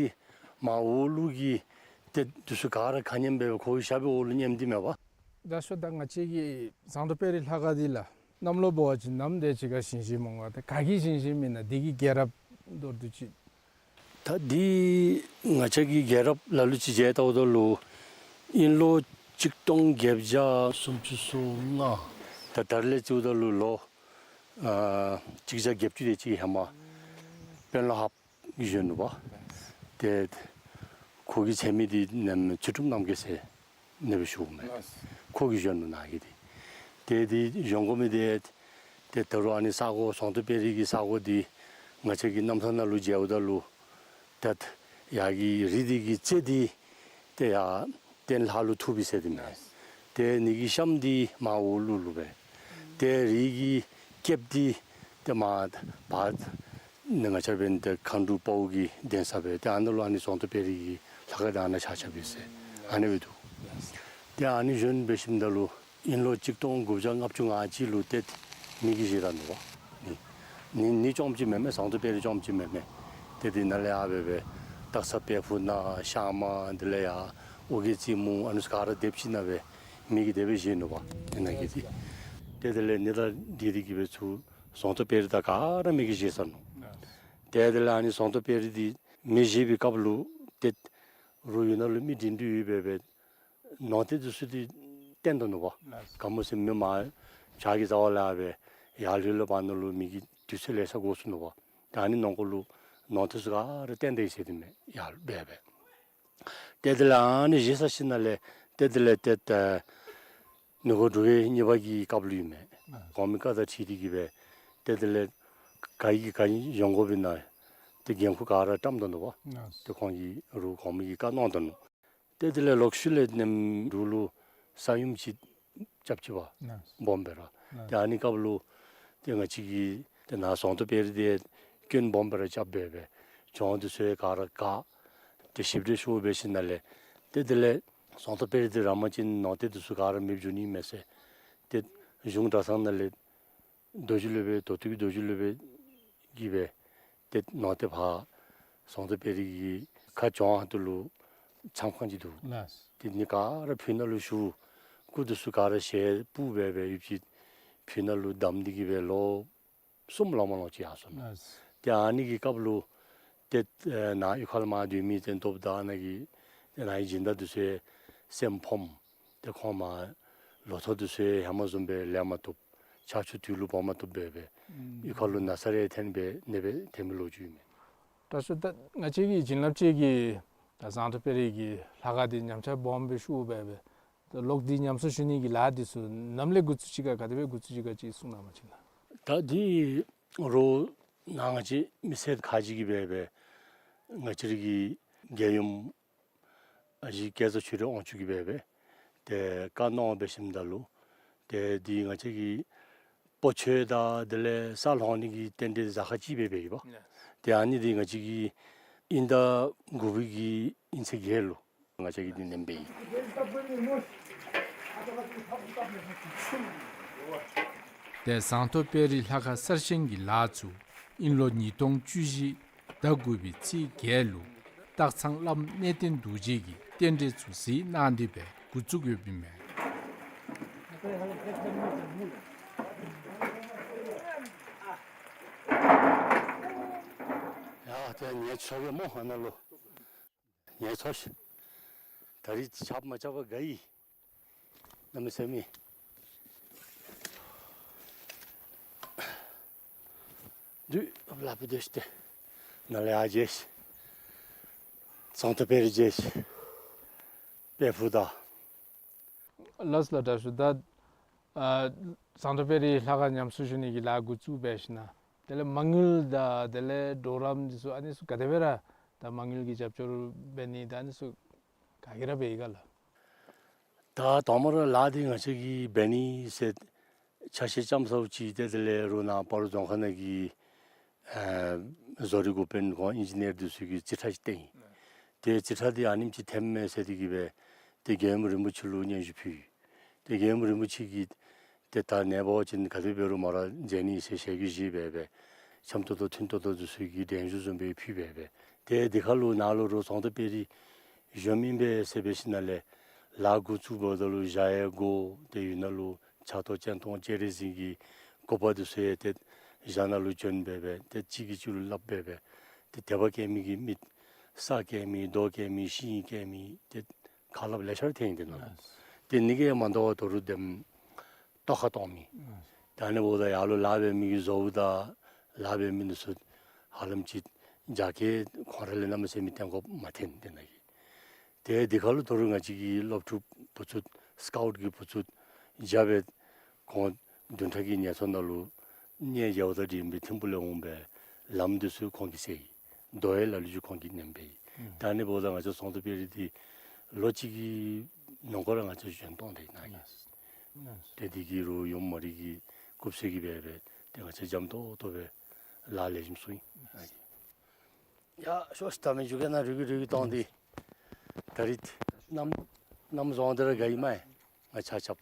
མར་འོག་ལུ་གི་ཏེ་འདི་ཚུ་ག་ར་ཁ་མཉམ་སྦེ་ཁོ་གི་ཞབས་པའི་འོག་ལུ་མཉམ་སྟེ་མེད་པ། ད་ཤོ་ད་ང་བཅས་ཀྱི་ཟངས་མདོག་དཔལ་རི་ལྷ་ཁང་འདི་ལུ་གནམ་ལོ་འབད་བ་ཅིན་ནམ་དེ་ཅིག་ཁར་བཞེངས་བཞེངསམ་འོང་ག། ད་ག་གིས་བཞེངས་བཞེངསམ་ཨིན་ན། འདི་གི་རྒྱལ་རབས་མདོར་བསྡུས་ཅིག། ད་འདི་ང་བཅས་ཀྱི་རྒྱལ་རབས་ལ་ལུ་ཅིག་མཇལ་བལྟཝ་ད་ལུ་དབྱིན་ལོ་གཅིག་སྟོང་བརྒྱད་བརྒྱ་སུམ་ཅུ་སོ་ལྔ། ད་ད་རེས་ལས་བརྩིཝ་ད་ལུ་ལོ་ཨ་གཅིག་བརྒྱ་བརྒྱད་ཅུ་དེ་ཅིག་ཧེ་མ་དཔོན་སློབ་ཧཱཔ་གིས་བཞེངས་ནུག་པ། ཏེ་ཁོ་གི་མཚན་མི་འདི་ནམ་ཚུལ་ཁྲིམས་རྣམ་རྒྱལ་ཟེར་ཨ་ནི་སྦེ་ཞུཝ་མས། ལགས། ཁོ་གིས་བཞེངས་ནུག་ནཱ་གི་འདི། ཏེ་འདི་བཞེངས་དགོ་མི་འདི་ཏེ་ད་རུང་ཨ་ནི་ས་གོ་ཟངས་མདོག་དཔལ་རི་གི་ས་གོ་འདི་ང་བཅས་ཀྱི་རྣམ་ཐར་ནང་ལུ་མཇལཝ་ད་ལུ་ཏེ་ཡར་གྱི་རི་འདི་གི་རྩེ་འདི་ཏེ་ཡར་སྟེང་ལྷ་ལུ་ཐུགཔ་ཨིན་ཟེར་དེ་མས། ཏེ་ཨ་ནི་གི་གཤམ་འདི་མར་འོག་ལུ་ལུ་སྦེ། ཏེ་རི་གི་སྐེདཔ་འདི་ཏེ་མར་བར་ནི་ང་བཅས་འབདན་ཏེ་མཁའ་འགྲོ་དཔའ་བོ་གི་གདན་ས་སྦེ་ཏེ་ཨ་ནཱ་ལུ་ཨ་ནི་ཟངས་མདོག་དཔལ་རི་གི་ལྷ་ཁང་འདི་ཨ་ནཱ་ཆགས་ཆགསཔ་ཨིན་ཟེར་ཨ་ནི་སྦེ་འདུག། ཏེ་ཨ་ནི་བཞེངས་འབད་ཞིནམ་ད་ལུ་དབྱིན་ལོ་གཅིག་སྟོང་དགུ་བརྒྱ་ལྔ་བཅུ་ང་གཅིག་ལུ་ཏེ་མེ་གིས་བཞེས་ད་ནུག་པ། ནི་ནི་ནི་རྐྱངམ་ཅིག་མེན་མས། ཟངས་མདོག་དཔལ་རི་རྐྱངམ་ཅིག་མེན་མས། ཏེ་འདི་ནཱ་ལས་ཨ་སྦེ་སྦེ་སྟག་ཚང་དཔལ་ཕུག་ནང་ཤར་མར་འདི་ལས་ཡར་ཨོ་རྒྱན་རྩེ་མོ་ཨ་ནི་ཚུ་ག་ར་སྡེབ་ཅིག་ནང་སྦེ་མེ་གིས་དེ་སྦེ་བཞེས་ནུག་པ། ཨ་ནཱ་གི་འདི་ཏེ་དེ་ལས་ནི་དང་འདི་འདི་གིས་སྦེ་ཚུར་ཟངས་མདོག་དཔལ་རི་དང་ག་ར་མེ་གིས་བཞེས་ཚར་ནུག། ཏེ་དེ་ལས་ཨ་ནི་ཟངས་མདོག་དཔལ་རི་འདི་མེ་བཞེས་པའི་སྐབས་ལུ་ཏེ་རོགས་ཡུལ་ནང་ལུ་མི་འདྲེན་འདྲེན་ཡོད་པས་སྦེ་ནོར་རྟེན་འདི་ཚུ་འདི་བཏོན་ད་ནུག་པ། ལགས། ག་མོ་ཟེར་མི་མར་བྱག་གི་རྩ་བ་ལས་སྦེ་ཡར་ལུ་ལུ་བར་ན་ལུ་མེ་གི་དུས་ཚོད་ལེ་ཤ་འགོར་སོ་ནུག་པ། ད་ཨ་ནི་ནང་འཁོད་ལུ་ནོར་རྟེན་ཚུ་ག་ར་བཏོན་ད་ཡི་ཟེར་དེ་མས། ཡར་སྦེ་སྦེ། ཏེ་དེ་ལས་ཨ་ནི་བཞེས་ཚར་ཞིནམ་ལས་ཏེ་དེ་ལས་ཏེ་ད་མི་མགོ་འབྲུག་རྒྱལ་གཉིས་པ་གི་སྐབས་ལུ་ཨིན་མས། ཨ་གོང་མའི་བཀའ་དང་འཁྲིལ་ཏེ་གིས་སྦེ་ཏེ་དེ་ལས་ག་གིས་ག་ནི་བཞེངས་དགོ་པས་ན། ཏེ་འགན་ཁུར་ག་ར་བཀྲམ་ད་ནུག་པ། ཨ་ཏེ་ཁོང་གིས་རོགས་གོང་མའི་གི་བཀའ་གནང་ད་ནུག། ཏེ་དེ་ལས་ལོག་ཤུལ་ལས་ནམ་འབྲུག་ལུ་ས་ཡོམ་ཅིག་རྐྱབ་ཅི་པ། ཨ་སྦོམ་སྦེ་ར། ཨ་ཏེ་ཨ་ནི་སྐབས་ལུ་ཏེ་ང་བཅས་ཀྱི་ཏེ་ནཱ་ཟངས་མདོག་དཔལ་རི་འདི་སྐྱོན་སྦོམ་སྦེ་ར་རྐྱབ་སྦེ་སྦེ་གྱོང་འདི་ཚུ་ག་ར་བཀག། ཏེ་ཞིབ་འགྲེམས་ཤོར་འབད་ཞིནམ་ལས་ཏེ་དེ་ལས་ཟངས་མདོག་དཔལ་རི་འདི་ར་མ་བྱིན་ནོར་རྟེན་འདི་ཚུ་ག་ར་མེདཔ་འགྱོ་ནི་མས་ཟེར། ཏེ་གཞུང་གྲྭ་ཚང་ནང་ལས་རྡོ་རྗེ་སློབ་དཔོན་མདོ་སྟོད་ཀྱི་རྡོ་རྗེ་སློབ་དཔོན་གྱིས་སྦེ་ཏེ་ནང་རྟེན་ཕར་ཟངས་མདོག་དཔལ་རི་གི་ཁ་གྱོང་ཧོངས་ལུ་ཆམ་ཁང་ཅིག་འདུག། ལགས། ཏེ་ཨ་ནི་ག་ར་ཕུ་ནང་ལུ་བཞུགས། སྐུ་འདི་ཚུ་ག་ར་ཞལ་སྤུབས་སྦེ་སྦེ་ཡོདཔ་ཅིག་ཕུ་ནང་ལུ་བསྡམས་ཏེ་གིས་སྦེ་ལོ་གསུམ་ལང་མ་ལང་ཅིག་ཡར་སོ་ནུག། ལགས། ཏེ་ཨ་ནི་གི་སྐབས་ལུ་ཏེ་ཨེ་ནཱ་གཡུས་ཁ་ལས་མར་སྡོད་མི་ཏེ་སྟོབས་དང་ནཱ་གི་ཏེ་ནཱ་གི་སྦྱིན་བདག་འདི་ཚུ་སེམས་ཕམ། ཏེ་ཁོང་མར་ལོ་ཐོག་འདི་ཚུ་ཧེ་མ་བཟུམ་སྦེ་ལེན་མ་བཏུབ། ཆར་ཆུ་དུས་ལུ་འབབ་མ་བཏུབ་སྦེ་སྦེ་ཨུམ་གཡུས་ཁ་ལུ་ན་ཚ་རེ་ཐོན་སྦེ་ནདཔ་སྦེ་ཐོན་མི་ལོ་རྒྱུས་ཨིན་མས། དྲག་ཤོས། ད་ང་བཅས་ཀྱི་བྱིན་རླབས་ཅན་གྱི་ད་ཟངས་མདོག་དཔལ་རི་གི་ལྷ་ཁང་འདི་ཉམས་ཆག་སྦོམ་སྦེ་ཤོར་སྦེ་སྦེ་ད་ལོག་སྟེ་ཉམས་གསོ་ཞུ་ནི་གི་ལཱ་འདི་ཚུ་ནམ་ལས་འགོ་བཙུགས་ཅི་ག་ག་དེ་སྦེ་འགོ་བཙུགས་ཅི་ག་ཅིག་གསུང་གནང་བ་ཅིན་ལགས། ད་འདི་རོགས་ནཱ་ང་བཅས་མི་སེར་ཁག་ཅིག་གིས་སྦེ་སྦེ་ང་བཅས་ར་གི་རྒྱལ་ཡུམ་ཨ་ཞེ་རྒྱས་ཚ་ཆོས་སྒྲོན་དབང་ཕྱུག་གིས་སྦེ་སྦེ་ཏེ་བཀའ་གནང་འབད་ཞིནམ་ད་ལུ་ཏེ་འདི་ང་བཅས་ཀྱི་སྤོ་ཆོས་དང་དེ་ལས་ས་སློང་ནི་གི་རྟེན་འབྲེལ་གཟའ་སྐར་གཅིག་སྦེ་འབད་ཡི་པ། ཡ། ཏེ་ཨ་ནི་འདི་ང་བཅས་ཀྱི་དབྱིན་ཟླ་དགུ་པའི་གི་དབྱིན་ཚེས་བརྒྱད་ལུ་ང་བཅས་ཀྱིས་འདི་ནེམ་འབད་ཡི། ཏེ་ཟངས་མདོག་དཔལ་རི་ལྷ་ཁང་གསར་བཞེངས་ཀྱི་ལཱ་ཚུ་དབྱིན་ལོ་ཉིས་སྟོང་བཅུ་བཞི་ཟླ་དགུ་པའི་ཚེས་བརྒྱད་ལུ་སྟག་ཚང་བླམ་གནས་བརྟན་རྡོ་རྗེ་གིས་རྟེན་འབྲེལ་ཚུ་གཟིགས་གནང་སྟེ་སྦེ་འགོ་བཙུགས་ཡོདཔ་ཨིན་མས། ཡ་ཏེ་ངལ་འཚོ་གེ་སྨོ་ཨ་ནཱ་ལུ། ངལ་འཚོ་ཤིག། ད་རིས་ཆརཔ་མ་རྐྱབ་པར་དགའ་ཡི། གནམ་མེད་ས་མེད། དུས་ལ་ཕུད་དེ་ཤི་སྟེ་ནཱ་ལས་ཡར་མཇལ་ཤིག། ཟངས་མདོག་དཔལ་རི་མཇལ་ཤིག། སྦེ་ཕུལཝ་ད། ལགས་ལགས། དྲག་ཤོས། ད་ཨ་ཟངས་མདོག་དཔལ་རི་ལྷ་ཁང་ཉམས་གསོ་ཞུ་ནི་གི་ལཱ་འགོ་བཙུགས་འབད་ཞིནམ་ལས་དེ་ལས་མ་དངུལ་དང་དེ་ལས་གྲོགས་རམ་འདི་ཚུ་ཨ་ནི་ཚུ་ག་དེ་སྦེ་ར་ད་མ་དངུལ་གྱི་རྒྱབ་སྐྱོར་འབད་ནི་དང་ཨ་ནི་ཚུ་ག་གིས་ར་འབད་ཡི་ག་ལགས། ད་དང་པ་ར་ལཱ་འདི་ང་བཅས་ཀྱིས་འབད་ནི་ཟེར་ཆ་ཤས་ཙམ་ཚརཝ་ཅིག་ཏེ་དེ་ལས་རུང་ནཱ་སྤ་རོ་རྫོང་ཁག་ནང་གི་ཨ་བཟོ་རིག་འགོ་དཔོན་ཁོང་ཨིན་ཇི་ནི་ཡར་འདི་ཚུ་གིས་རྩིས་ཁྲ་ཅིག་བཏོན་ཡི། ཏེ་རྩིས་ཁྲ་འདི་ཨ་ནེམ་ཅིག་འཐེནམ་མས་ཟེར་ཏེ་གིས་སྦེ་ཏེ་རྒྱལ་ཡུམ་རིན་པོ་ཆེ་ལུ་སྙན་ཞུ་ཕུལ་ཡི། ཏེ་རྒྱལ་ཡུམ་རིན་པོ་ཆེ་གིས་ཏེ་ད་ནངས་པ་ཅིན་ག་དེ་འབད་རུང་མ་ར་མཛད་ནི་ཟེར་ཞལ་གྱིས་བཞེས་སྦེ་སྦེ་འཆམ་ཏོག་ཏོ་མཐུན་ཏོག་ཏོ་འདི་ཚུ་གི་གདན་ཞུ་བཟུམ་སྦེ་ཕུལ་སྦེ་སྦེ། ཏེ་འདི་ཁར་ལུ་ནཱ་ལུ་རུང་ཟངས་མདོག་དཔལ་རི་གཞོནམ་ཨིན་པས་ཟེར་འབད་ཞིནམ་ལས་ལཱ་འགོ་བཙུགས་འབདཝ་ད་ལུ་བཞག་ཡས་དགོ། ཏེ་ཡོད་ནཱ་ལུ་ཕྱག་ཏོ་སྤྱན་སྟོང་སྤྱན་རས་གཟིགས་ཀྱི་གོ་འཕང་འདི་ཚུ་ཡང་ཏེ་བཞག་ནཱ་ལུ་བྱོན་སྦེ་སྦེ་ཏེ་གཅིག་གིས་གཅིག་ལུ་སླབ་སྦེ་སྦེ་ཏེ་དད་པ་བསྐྱེད་མི་གིས་མི་ས་བསྐྱེད་མི་རྡོ་བསྐྱེད་མི་ཤིང་བསྐྱེད་མི་ཏེ་ཁ་སླབ་ལེ་ཤ་ར་འཐོན་ཡི་འདི་ནང་ལུ། ལགས། ཏེ་ཨ་ནི་གིས་མ་དོ་བར་དོ་རུང་དེམ་ཏོག་ཁ་གཏོང་མི། ལགས། ད་ཨ་ནི་འབདཝ་ད་ཡར་ལུ་ལཱ་འབད་མི་གི་བཟོཝ་ད་ལཱ་འབད་མི་འདི་ཚུ་ཧ་ལམ་ཅིག་རྒྱ་སྐྱེད་ཁོང་ར་ལས་གནམ་མེད་ས་མེད་བརྟན་ཁོག་མ་འཐོན་འདི་ནང་གི། ཏེ་འདི་ཁར་ལུ་དོ་རུང་ང་བཅས་ཀྱི་སློབ་ཕྲུག་བུ་ཚུ་སི་ཀའུཊ་གི་བུ་ཚུ་རྒྱབ་སྦེ་ཁོང་བདུན་ཕྲག་གི་ངལ་འཚོ་ནང་ལུ་གནས་མཇལཝ་དང་འདྲིས་སྦེ་ཐིམ་ཕུག་ལས་འོང་སྦེ་ལམ་འདི་ཚུ་ཁོང་གིས་བསལ་ཡི། རྡོ་ཡི་ལ་ལུ་ཅིག་ཁོང་གིས་མནན་སྦེ་ཡི། ལགས། ད་ཨ་ནི་འབདཝ་ད་ང་བཅས་ཟངས་མདོག་དཔལ་རི་འདི་ལོ་གཅིག་གི་ནང་འཁོད་ར་ང་བཅས་བཞེངས་གཏང་སྟེ་ནཱ་གི། ལགས། ལགས། ཏེ་འདི་གིས་རུང་ཡུམ་མོ་རའི་གི་སྐུ་ཚེ་གི་སྦེ་སྦེ་ཏེ་ང་བཅས་འཇམ་ཏོང་ཏོ་སྦེ་ལཱ་ལེགས་ཤོམ་ཚུགས་ཡི། ལགས། ཡ་ཤོག་ཤིག། ད་མི་འགྱོ་གེ་ནཱ་རུལ་གི་རུལ་གི་གཏང་སྟེ། ད་རིས་གནམ་གནམ་བཟང་སྟེ་ར་དགའ་ཡི་མས། ང་ཆ་ཁྱབ།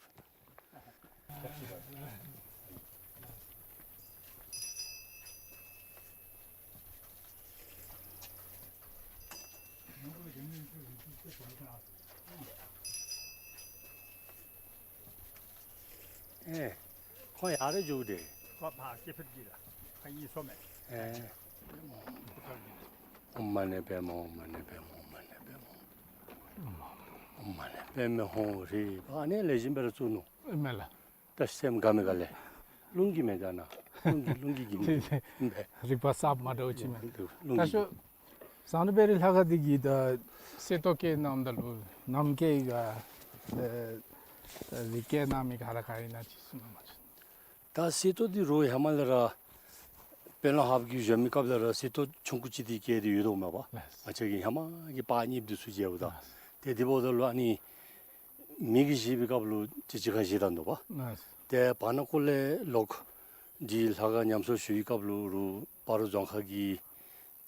ཨེ། ཁོང་ཡར་ར་འགྱོ་དེས། ཁོ་ཕར་སྐྱེ་འཕེལ་གྱི་ལ། ཁོ་གཉིས་སོ་མས། ཨེ། ཨོཾ་མ་ཎི་པདྨེ་ཧཱུྃ། ཨོཾ་མ་ཎི་པདྨེ་ཧཱུྃ། ཨོཾ་མ་ཎི་པདྨེ་ཧཱུྃ། ཨོཾ་མ་ཎི་པདྨེ་ཧཱུྃ་ཧྲཱིཿ། ཨ་ནི་ལེགས་ཤོམ་སྦེ་ར་བཙུགས་ནུག། ཨིན་མས་ལགས། ད་སེམས་དགའ་མི་དགའ་ལས། རླུང་གིས་མེན་ད་ནཱ། རླུང་གིས་རླུང་གིས་གིས་མེན། རིག་པ་གསརཔ་མ་འདྲཝ་ཅིག་མས། རླུང་གིས། ད་ཤོག། ཟངས་མདོག་དཔལ་རི་ལྷ་ཁང་འདི་གི་ད་གསེར་ཏོག་བཀལ་གནངམ་ད་ལུ་ནམ་བཀལ་ཡི་ག། ཨེ་རིགས་བཀལ་གནང་མི་ག་ར་ག་ཨིན་ན་ཅིག་གསུང་གནང་བ་ཅིན། ད་གསེར་ཏོག་འདི་རུང་ཧེ་མ་ལས་ར་དཔོན་སློབ་ཧཱཔ་གིས་བཞེངས་མི་སྐབས་ལས་ར་གསེར་ཏོག་ཆུང་ཀུ་ཅིག་འདི་བཀལ་ཏེ་ཡོད་དོ་མས་པ། ལགས། ང་བཅས་ཀྱི་ཧེ་མ་གི་པར་རྙིངམ་འདི་ཚུ་མཇལཝ་ད། ལགས། ཏེ་འདི་འབདཝ་ད་ལུ་ཨ་ནི་མི་གིས་བཞེངས་པའི་སྐབས་ལུ་ཅིག་ཅིག་ཁར་བཞེངས་ད་ནུག་པ། ལགས། ཏེ་བར་ན་ཀོ་ལས་ལོག་འདི་ལྷ་ཁང་ཉམས་གསོ་ཞུ་བའི་སྐབས་ལུ་རུང་སྤ་རོ་རྫོང་ཁག་གི་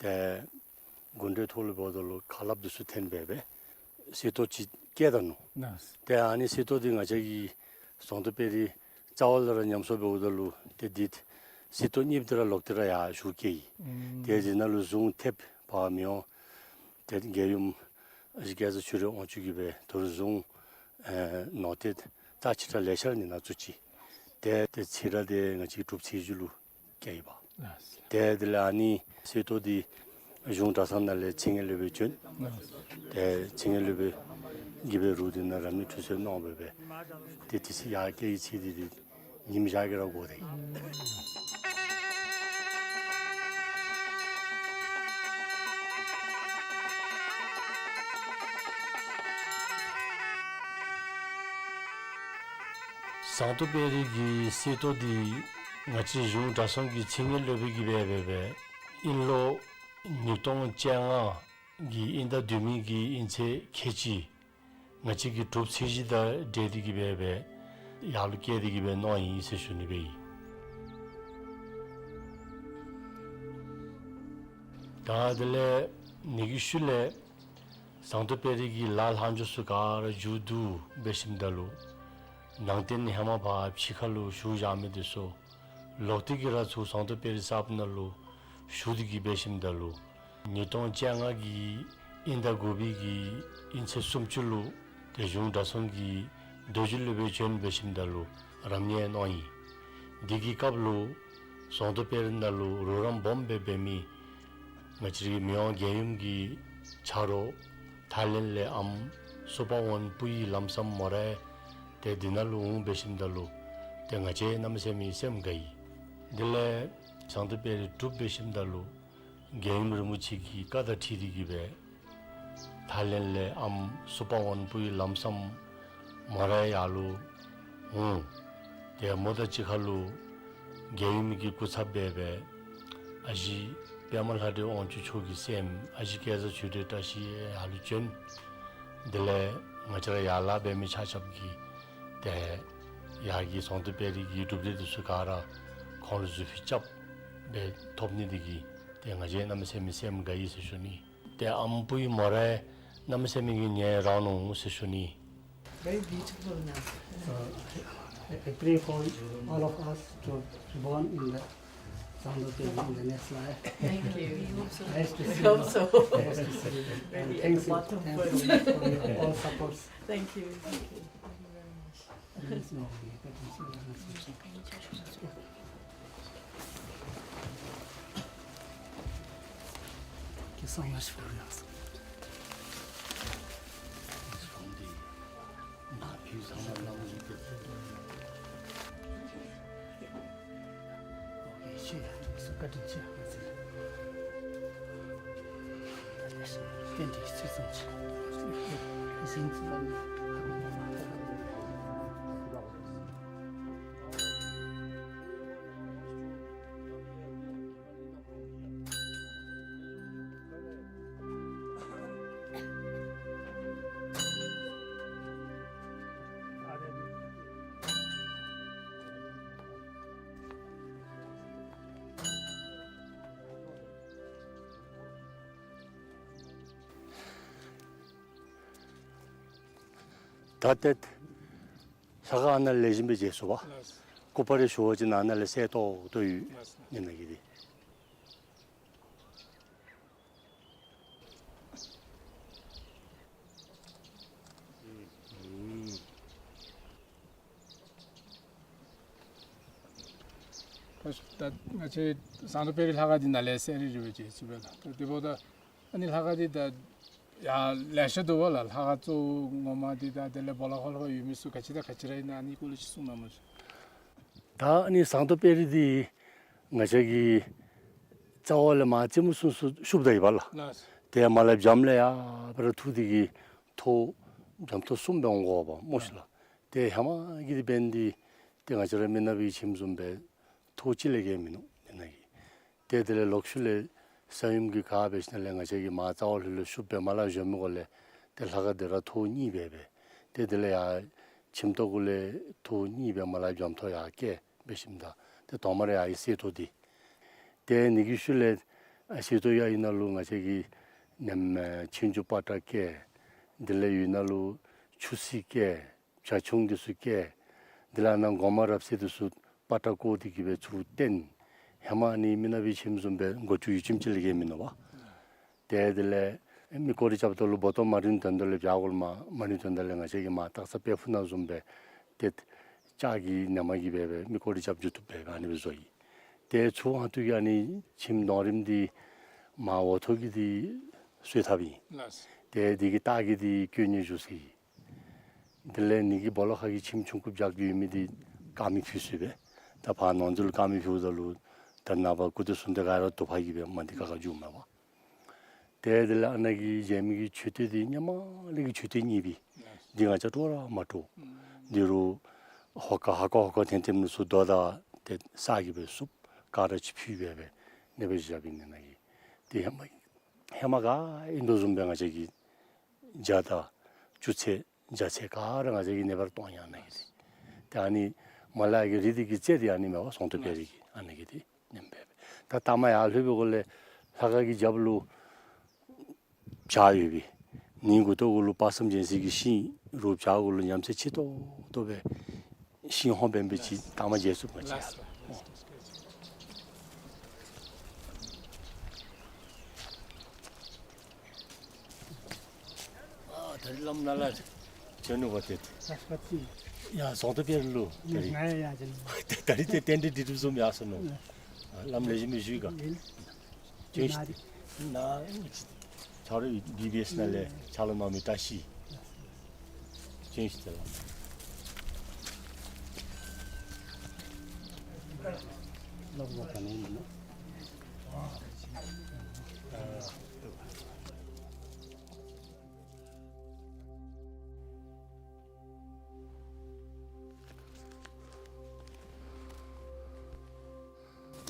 ཏེ་གུང་ཁྲན་ཐོག་ལུ་འབདཝ་ད་ལུ་ཁ་སླབ་འདི་ཚུ་འཐེན་སྦེ་སྦེ་གསེར་ཏོག་ཅིག་བཀལ་ད་ནུག། ལགས། ཏེ་ཨ་ནི་གསེར་ཏོག་འདི་ང་བཅས་ཀྱི་ཟངས་མདོག་དཔལ་རི་རྩ་བ་ལས་ར་ཉམས་གསོ་འབདཝ་ད་ལུ་ཏེ་འདི་གསེར་ཏོག་རྙིངམ་འདི་ར་ལོག་སྟེ་ར་ཡར་ཞུ་བསྐྱལ་ཡི། ཨུམ། ཏེ་འདི་ནང་ལུ་གཟུངས་ཐེབས་པ་མི་ཡོང་། ཏེ་རྒྱལ་ཡུམ་ཨ་ཞེ་རྒྱ་མཚོ་ཆོས་རབ་དབང་ཕྱུག་གིས་སྦེ་དོ་རུང་གཟུངས་ཨེ་ནོར་ཏེ་རྩ་ཆེ་དྲགས་ལེ་ཤ་ར་ཨ་ནི་ནང་བཙུགས་ཅི། ཏེ་ཏེ་ཚེ་ར་འདི་ང་བཅས་ཀྱི་གྲུབ་ཚེས་བཞི་ལུ་བསྐྱལ་ཡི་པ། ལགས། ཏེ་དེ་ལས་ཨ་ནི་གསེར་ཏོག་འདི་གཞུང་གྲྭ་ཚང་ནང་ལས་ཚེ་སྔོན་སློབ་དཔོན་བྱོན། ལགས། ཏེ་ཚེ་སྔོན་སློབ་དཔོན་གྱིས་སྦེ་རུང་འདི་ནང་རབ་གནས་ཁྲུས་གསོལ་གནང་སྦེ་སྦེ་ཏེ་དེ་ཚེ་ཡར་བསྐྱལ་བའི་ཚེ་འདི་ཏེ་ཉིམ་ཞག་གིས་ར་འགོར་ཏེ། ཟངས་མདོག་དཔལ་རི་གི་གསེར་ཏོག་འདི་ང་བཅས་གཞུང་གྲྭ་ཚང་གི་ཚེ་སྔོན་སློབ་དཔོན་གྱིས་སྦེ་སྦེ་སྦེ་དབྱིན་ལོ་ཉིས་སྟོང་བཅོ་ལྔ་གི་དབྱིན་ཟླ་བདུན་པའི་གི་དབྱིན་ཚེས་ཁལ་གཅིག་ང་བཅས་ཀྱི་གྲུབ་ཚེས་བཞི་དང་འབྲེལ་ཏེ་གིས་སྦེ་སྦེ་ཡར་ལུ་བསྐྱལ་ཏེ་གིས་སྦེ་གནང་ཡི་ཟེར་ཞུ་ནི་སྦེ་ཨིན། ད་དེ་ལས་ཨ་ནི་གི་ཤུལ་ལས་ཟངས་མདོག་དཔལ་རི་གི་ལཱ་ལྷག་འཕྲོ་ཚུ་ག་ར་མཇུག་བསྡུ་འབད་ཞིནམ་ད་ལུ་ནང་རྟེན་ཧེ་མ་ཕར་ཕྱི་ཁ་ལུ་བཞུགས་བཞག་མི་འདི་ཚུ་ལོག་སྟེ་གིས་ར་ཚུར་ཟངས་མདོག་དཔལ་རི་གསརཔ་ནང་ལུ་ཞུ་སྟེ་གིས་འབད་ཞིནམ་ད་ལུ་ཉིས་སྟོང་བཅོ་ལྔ་གི་དབྱིན་ཟླ་དགུ་པའི་གི་དབྱིན་ཚེས་སུམ་ཅུ་ལུ་ཏེ་གཞུང་གྲྭ་ཚང་གི་རྡོ་རྗེ་སློབ་དཔོན་བྱོན་འབད་ཞིནམ་ད་ལུ་རབ་གནས་གནང་ཡི། འདི་གི་སྐབས་ལུ་ཟངས་མདོག་དཔལ་རི་ནང་ལུ་རོགས་རམ་སྦོམ་སྦེ་འབད་མི་ང་བཅས་རའི་མི་དབང་རྒྱལ་ཡུམ་གྱི་ཆ་རོགས་ཐའི་ལེནཌ་ལས་ཨམ་སུ་པ་ཝོན་པུའི་ལམ་སམ་མོ་ར་ཏེ་འདི་ནང་ལུ་འོང་འབད་ཞིནམ་ད་ལུ་ཏེ་ང་བཅས་གནམ་མེད་ས་མེད་སེམས་དགའ་ཡི། དེ་ལས་ཟངས་མདོག་དཔལ་རི་གྲུབ་འབད་ཞིནམ་ད་ལུ་རྒྱལ་ཡུམ་རིན་པོ་ཆེ་གི་བཀའ་དང་འཁྲིལ་ཏེ་གིས་སྦེ་ ཐའི་ལེནཌ་ལས་ཨམ་སུ་པ་ཝོན་པུའི་ལམ་སང་མོ་ར་ཡར་ལུ་འོང་། ཏེ་མོ་དང་གཅིག་ཁར་ལུ་རྒྱལ་ཡུམ་གྱི་སྐུ་ཚབ་འབད་སྦེ་ཨ་ཞེ་པདྨ་ལྷ་འདྲེ་དབང་ཕྱུག་མཆོག་གི་སྲསམོ་ཨ་ཞེ་སྐལ་བཟང་ཆོས་སྒྲོན་བཀྲ་ཤིས་ཡར་ལུ་བྱོན། དེ་ལས་ང་བཅས་ར་ཡར་ལས་འབད་མི་ཆ་ཁྱབ་ཀྱིས་ཏེ་ཡར་གྱི་ཟངས་མདོག་དཔལ་རི་གི་གྲུབ་སྡེ་འདི་ཚུ་ག་ར་ཁོང་ལུ་གཟུགས་ཕུད་རྐྱབ་སྦེ་ཐོབ་ནི་འདི་གིས་ཏེ་ང་བཅས་གནམ་མེད་ས་མེད་སེམས་དགའ་ཡི་ཟེར་ཞུ་ནི། ཏེ་ཨམ་བུའི་མོ་ར་གནམ་མེད་ས་མེད་ཀྱི་ཉེ་རང་ནུག་ཟེར་ཞུ་ནི། Very beautiful now. So, I, I pray for all of us to be born in the Sangdo Peri in the next life. Thank you. We hope so. Nice to see you. We hope so. Nice to see you. And thanks, thanks for, for your all supports. Thank you. Thank you. Thank you very much. ད་ཏེ་ལྷ་ཁང་ཨ་ནཱ་ལས་བཞེངས་སྦེ་མཇལ་ཚུགས་པས། ལགས། སྐུ་པར་རེ་ཞུ་བ་ཅིན་ཨ་ནཱ་ལས་གསལ་ཏོག་ཏོ་ཡོད། ལགས། ཨིན་ན་གི་དེ། ད་ང་བཅས་ཟངས་མདོག་དཔལ་རི་ལྷ་ཁང་འདི་ནཱ་ལས་གསལ་རི་རི་སྦེ་མཇལ་ཚུགས་པས་ལགས། ད་དེ་འབདཝ་ད་ཨ་ནི་ལྷ་ཁང་འདི་ད་ཡང་ལེ་ཤ་འདུག་པ་ལགས། ལྷ་ཁང་གཙོ་བོ་ངོ་མ་འདི་དང་དེ་ལས་སྦོ་ལོགས་ཁར་ལྷོད་ཡོད་མི་ཚུ་ག་ཅི་དང་ག་ཅི་ར་ཨིན་ན་ཨ་ནི་སྐོར་ལས་ཅིག་གསུང་གནང་མ་ཤིག། ད་ཨ་ནི་ཟངས་མདོག་དཔལ་རི་འདི་ང་བཅས་ཀྱི་རྩ་བ་ལས་མར་རྩེ་མོ་སུ་སུ་ཤུབ་ད་ཡི་པ་ལགས། ལགས། ཏེ་མར་ལས་བྱམས་ལས་ཡར་སྦེ་ར་འཐུ་སྟེ་གིས་ཐོག་བྱམས་ཐོག་གསུམ་སྦེ་འོང་དགོ་པས་སྨོ་ཤིག་ལགས། ཏེ་ཧེ་མ་གི་དེ་འབད་ནི་འདི་ཏེ་ང་བཅས་ར་མི་ནག་པའི་ཁྱིམ་བཟུམ་སྦེ་ཐོག་གཅིག་ལས་བརྒལ་མིན་ནུག་ཨིན་ན་གི། ཏེ་དེ་ལས་ལོག་ཤུལ་ལས་ས་ཡོམ་གྱིས་ག་འབད་ཞིནམ་ལས་ང་བཅས་ཀྱིས་མར་རྩ་བ་ལྷོད་ལྷོད་ཤུབ་སྦེ་མར་ལས་བཞོན་མི་གུ་ལས་ཏེ་ལྷ་ཁང་འདི་ར་ཐོག་གཉིས་སྦེ་སྦེ། ཏེ་དེ་ལས་ཡར་ཁྱིམ་ཐོག་གུ་ལས་ཐོག་གཉིས་སྦེ་མར་ལས་བྱམས་ཐོག་ཡར་བཀལ་འབད་ཞིནམ་ད་ཏེ་ཐོག་མར་ཡར་གསེར་ཏོག་འདི། ཏེ་ཨ་ནི་གི་ཤུལ་ལས་ཨ་གསེར་ཏོག་ཡར་ཨིན་ན་ལུ་ང་བཅས་ཀྱིས་ནེམ་ཨེ་ཆོས་འབྱུང་པ་ཏྲ་བཀལ། དེ་ལས་ཡོད་ན་ལུ་ཆུ་སྲིན་བཀལ། བྱ་ཁྱུང་འདི་ཚུ་བཀལ། དེ་ལས་ཨ་ནཱ་སྒོ་མང་རབ་གསལ་འདི་ཚུ་པ་ཏྲ་བཀོ་སྟེ་གིས་སྦེ་ཚུར་བསྟན། ཧེ་མ་ཨ་ནི་མི་ནག་པའི་ཁྱིམ་བཟུམ་སྦེ་སྒོ་ཅུང་ཡུད་ཙམ་ཅིག་ལས་བརྒལ་མིན་ནུག་པ། ཏེ་དེ་ལས་མི་སྐོར་ར་རྐྱབ་ད་ལུ་སྦོ་ཏོ་མ་རིང་དོན་དག་ལས་བྱ་གོ་ལུ་མ་མ་རིང་དོན་དག་ལས་ང་བཅས་ཀྱིས་མར་སྟག་ཚང་དཔལ་ཕུག་ནང་བཟུམ་སྦེ་ཏེ་ལྕགས་ཀྱི་ནེམ་གིས་སྦེ་སྦེ་མི་སྐོར་ར་རྐྱབ་འགྱོ་བཏུབ་སྦེ་ཨ་ནི་སྦེ་བཟོ་ཡི། ཏེ་ཚུར་ཨ་ཐུར་གྱི་ཨ་ནི་ཁྱིམ་གདོང་རིངམ་འདི་མར་འོག་ཐོག་གི་འདི་གསོལ་ཐབ་ཨིན། ལགས། ཏེ་འདི་གི་ལྟག་གི་འདི་དཀོན་གཉེར་བཞུགས་ས་ཨིན། དེ་ལས་ཨ་ནི་གི་སྦོ་ལོགས་ཁ་གི་ཁྱིམ་ཆུང་ཀུ་བརྒྱབ་སྟེ་ཡོད་མི་འདི་དཀར་མེ་ཕུལ་ས་སྦེ། ད་ཕར་ནང་འཛུལ་དཀར་མེ་ཕུལཝ་ད་ལུ་ད་ནངས་པ་སྐུ་ཚེ་གསུམ་དེ་ག་ར་དུ་པ་གིས་སྦེ་མ་འདི་ག་ག་འགྱོཝ་མས་པ། ཏེ་དེ་ལས་ཨ་ནཱ་གི་མཇལ་མི་གི་མཆོད་རྟེན་འདི་ཧེ་མ་ལས་ཀྱི་མཆོད་རྟེན་རྙིང་པའི་འདི་ང་བཅས་སྤྲོ་ར་མ་སྤྲོ། འདི་རུ་ཧོ་ཀ་ཧ་ཀ་ཧོ་ཀ་ཐེམ་ཐེམ་ནི་ཚུ་རྡོ་དང་ཏེ་ས་གིས་སྦེ་བསུབ་ཀ་ར་ཅིག་ཕུལ་སྦེ་སྦེ་ཨ་ནི་སྦེ་བཞགཔ་ཨིན་ན་གི། ཏེ་ཧེ་མ་ཧེ་མ་ག་ཨིན་དོ་བཟུམ་སྦེ་ང་བཅས་ཀྱི་རྒྱ་དང་ཆུ་ཚན་རྒྱ་ཚན་ག་ར་ང་བཅས་ཀྱིས་ཨ་ནི་སྦེ་ར་གཏང་ཡི་ཨ་ནཱ་གི་འདི། ཏེ་ཨ་ནི་མར་ལས་ཀྱི་རི་འདི་གི་རྩེ་འདི་ཨ་ནི་མས་པ་ཟངས་མདོག་དཔལ་རི་གི་ཨ་ནཱ་གི་འདི་ཨིནམ་སྦེ་སྦེ། ད་ལྟ་མར་ཡར་ལྷོད་པའི་གུ་ལས་ལྷ་ཁང་གི་རྒྱབ་ལུ་བྱག་ཡོད་པས། ནི་མགུ་ཏོ་གུ་ལུ་དཔག་བསམ་རྒྱལ་མཚན་གྱི་ཤིང་རུ་བྱག་གུ་ལུ་ཉམས་སད་ཆེ་ཏོག་ཏོ་སྦེ་ཤིང་ཧོང་འབད་འབད་ཅིག་ལྟ་མར་མཇལ་ཚུགསཔ་མས་ལགས། ཨ་ད་རིས་བླམ་ནཱ་ལས་བྱོན་ནུག་པ་ཏེ། ཡ་ཟངས་མདོག་དཔལ་རི་ལུ་ད་རིས། ད་རིས་ཏེ་རྟེན་འབྲེལ་འགྲིག་འགྲིགཔ་བཟུམ་ཡར་སོང་ནུག། ཨ་བླམ་ལེགས་ཤོམ་སྦེ་བཞུགས་ག། བྱོན་ཤིག། ནཱ་ཆ་རོགས་བི་བི་ཨེསི་ནང་ལས་ཕྱག་ལཱ་གནང་མི་བཀྲ་ཤིས། བྱོན་ཤིག་ཏེ་ལགས།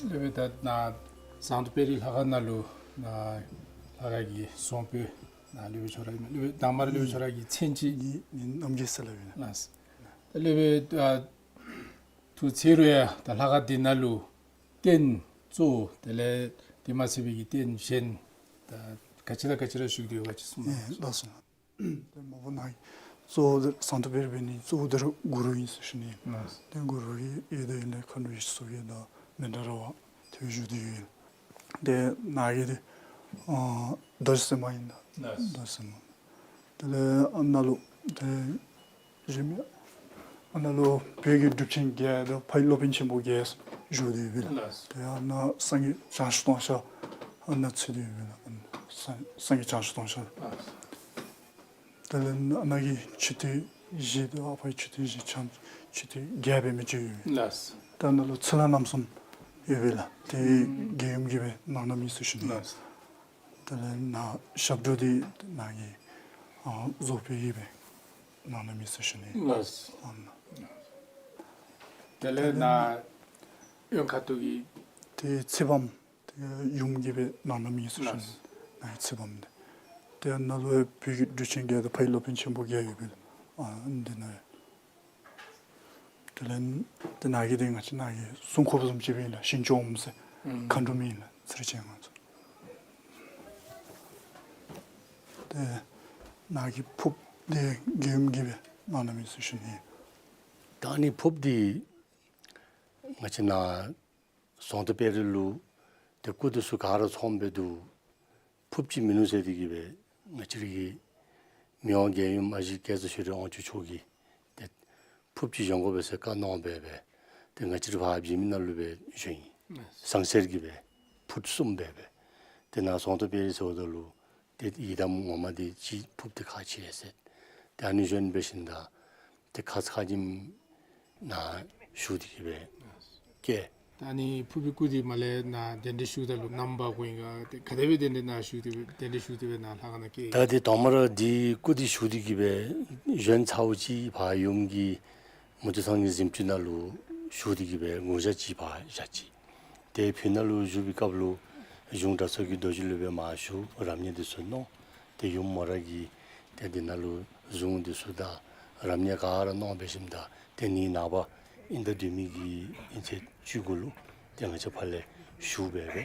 སློབ་དཔོན་ད་ནཱ་ཟངས་མདོག་དཔལ་རི་ལྷ་ཁང་ནང་ལུ་ནཱ་ལྷ་ཁང་གི་བཟང་པོ་ནཱ་སློབ་དཔོན་ཁྱོད་ར་ཨིན་མས། སློབ་དཔོན་དང་པ་ར་སློབ་དཔོན་ཁྱོད་ར་གི་མཚན་ཅིག། ངེའི་མཚན་རྣམ་རྒྱལ་ཟེར་སླབ་ཨིན། ལགས། ད་སློབ་དཔོན་ཨ་ཐུགས་ཚེ་རུ་ཡང་ད་ལྷ་ཁང་འདི་ནང་ལུ་རྟེན་གཙོ་བོ་དེ་ལས་དེ་མ་ཚད་པའི་གི་རྟེན་གཞན་ད་ག་ཅི་དང་ག་ཅི་ར་བཞུགས་ཏེ་ཡོད་ག་ཅིག་གསུངས་གནང་། ལགས་སོ། ཏེ་མ་པ་ནཱ་གི་གཙོ་བོ་འདི་ཟངས་མདོག་དཔལ་རི་འབད་ནི་གཙོ་བོ་འདི་ར་གུ་རུ་ཨིན་ཟེར་ཞུ་ནི། ལགས། ཏེ་གུ་རུ་གི་ཡོད་དེ་ཡོད་ལས་མཁའ་འགྲོ་ཡེ་ཤེས་མཚོ་རྒྱལ་དང་མཎྜལ་ར་བ་ཏེ་བཞུགས་ཏེ་ཡོད། ཏེ་ནཱ་གི་འདི་ཨ་རྡོ་རྗེ་སེམས་དཔའ་ཨིན་ལགས། ལགས། རྡོ་རྗེ་སེམས་དཔའ། དེ་ལས་ཨ་ནཱ་ལུ་ཏེ་གཞན་མི་ཨ་ནཱ་ལུ་བོད་ཀྱི་གྲུབ་ཆེན་བརྒྱད་དང་ཕ་ཡི་སློབ་དཔོན་ཆེན་པོ་བརྒྱད་བཞུགས་ཏེ་ཡོད་པས་ལགས། ལགས། ཏེ་ཨ་ནཱ་སངས་རྒྱས་བྱང་ཆུབ་ཏུང་ཤ་ཨ་ནཱ་ཚུད་དེ་ཡོད་པས་ལགས། ཨ་ནཱ་སངས་སངས་རྒྱས་བྱང་ཆུབ་ཏུང་ཤ། ལགས། དེ་ལས་ཨ་ནཱ་གི་མཆོད་རྟེན་བཞི་དང་ཨ་ཕ་གི་མཆོད་རྟེན་བཞི་ཕྱག་མཆོད་རྟེན་བརྒྱད་འབད་མི་ཅིག་ཡོད། ལགས། ད་ནཱ་ལུ་ཚེ་ལྷ་རྣམ་གསུམ་ཡོད་པས་ལགས། ཏེ་རྒྱལ་ཡུམ་གྱིས་སྦེ་གནང་གནངམ་ཨིན་ཟེར་ཞུ་ནི། ལགས། དེ་ལས་ནཱ་ཞབས་དྲུང་འདི་ནཱ་གི་ཨ་རྫོགས་པའི་གིས་སྦེ་གནང་གནངམ་ཨིན་ཟེར་ཞུ་ནི། ལགས། ཨ་ནཱ། དེ་ལས་ནཱ་གཡོན་ཁ་ཐུག་གི་ཏེ་ཚེ་བམ་ཏེ་ཡུམ་གྱིས་སྦེ་གནང་གནངམ་ཨིན་ཟེར་ཞུ་ནི། ལགས། ནཱ་གི་ཚེ་བམ་འདི། ཏེ་ནཱ་ལུ་བོད་ཀྱི་གྲུབ་ཆེན་བརྒྱད་དང་ཕ་ཡི་སློབ་དཔོན་ཆེན་པོ་བརྒྱད་ཡོད་པས་ལགས། ཨ་འདི་ནཱ་ཡོད། དེ་ལས་ཏེ་ནཱ་གི་འདི་ང་བཅས་ནཱ་གི་སྲུང་འཁོརཔ་བཟུམ་ཅིག་སྦེ་ཨིན་ལགས། ཞིང་སྐྱོང་འོགམ་ཟེར་ཨུམ་མཁའ་འགྲོ་མི་ཨིན་ལགས། ཚེ་རིང་ཅན་ང་ཚོ། ཏེ་ནཱ་གི་ཕོརཔ་འདི་རྒྱལ་ཡུམ་གྱིས་སྦེ་གནང་གནངམ་ཨིན་ཟེར་ཞུ་ནི། ད་ཨ་ནི་ཕོརཔ་འདི་ང་བཅས་ནཱ་ཟངས་མདོག་དཔལ་རི་ལུ་ཏེ་སྐུ་འདི་ཚུ་ག་ར་ཚངམ་སྦེ་འདུག། ཕོརཔ་ཅིག་མིན་ནུག་ཟེར་ཏེ་གིས་སྦེ་ང་བཅས་ར་གི་མི་དབང་རྒྱལ་ཡུམ་ཨ་ཞེ་བཀྲ་ཤིས་ཆོས་སྒྲོན་དབང་ཕྱུག་མཆོག་གིས་ཏེ་ཕོརཔ་ཅིག་བཞེངས་དགོ་པས་ཟེར་བཀའ་གནང་སྦེ་སྦེ་ཏེ་ང་བཅས་ར་ཕར་བྱེ་མི་ནང་ལུ་སྦེ་བཞེངས་ཡི། ལགས། ཟངས་གསེར་གྱི་སྦེ་ཕུཊ་གསུམ་སྦེ་སྦེ། ཏེ་ནཱ་ཟངས་མདོག་དཔལ་རི་ཟེརཝ་ད་ལུ་ཏེ་ཡི་དམ་ངོ་མ་འདི་ཅིག་ཕོརཔ་འདི་ཁག་ཆེ་ཟེར། ཏེ་ཨ་ནི་བཞེངས་འབད་ཞིནམ་ད་ཏེ་ཁ་ཙ་ཁ་ཉིནམ་ནཱ་བཞུགས་ཏེ་གིས་སྦེ་བསྐྱལ། ད་ཨ་ནི་ཕོར་བུའི་སྐུ་འདི་མར་ལས་ནཱ་གདན་འདྲེན་ཞུཝ་ད་ལུ་ནམ་འབག་དགོ་ཨིན་ག། ཏེ་ག་དེ་སྦེ་གདན་འདྲེན་ནཱ་ཞུ་སྟེ་སྦེ་གདན་འདྲེན་ཞུ་སྟེ་སྦེ་ནཱ་ལྷ་ཁང་ནང་བསྐྱལ། ད་ཏེ་དང་པ་ར་འདི་སྐུ་འདི་ཞུ་སྟེ་གིས་སྦེ་བཞེངས་ཚརཝ་ཅིག་ཕར་ཡུམ་གྱི་མུ་ཏིག་ཚང་གི་གཟིམ་ཅུང་ནང་ལུ་ཞུ་སྟེ་གིས་སྦེ་དགུང་ཞག་ཅིག་ཕར་བཞག་ཅི། ཏེ་ཕུག་ནང་ལུ་བཞུགས་པའི་སྐབས་ལུ་གཞུང་གྲྭ་ཚང་གི་རྡོ་རྗེ་ལུ་སྦེ་མར་ཞུ་རབ་གནས་འདི་ཚུ་གནང་། ཏེ་ཡུམ་མོ་ར་གིས་ཏེ་འདི་ནང་ལུ་གཞུང་འདི་ཚུ་དང་རབ་གནས་ག་ར་གནང་འབད་ཞིནམ་ད་ཏེ་ནི་ནངས་པ་ཨིན་ཟླ་བདུན་མའི་གི་ཨིན་ཚེས་བཅུ་དགུ་ལུ་ཏེ་ང་བཅས་ཕར་ལས་ཞུ་སྦེ་སྦེ་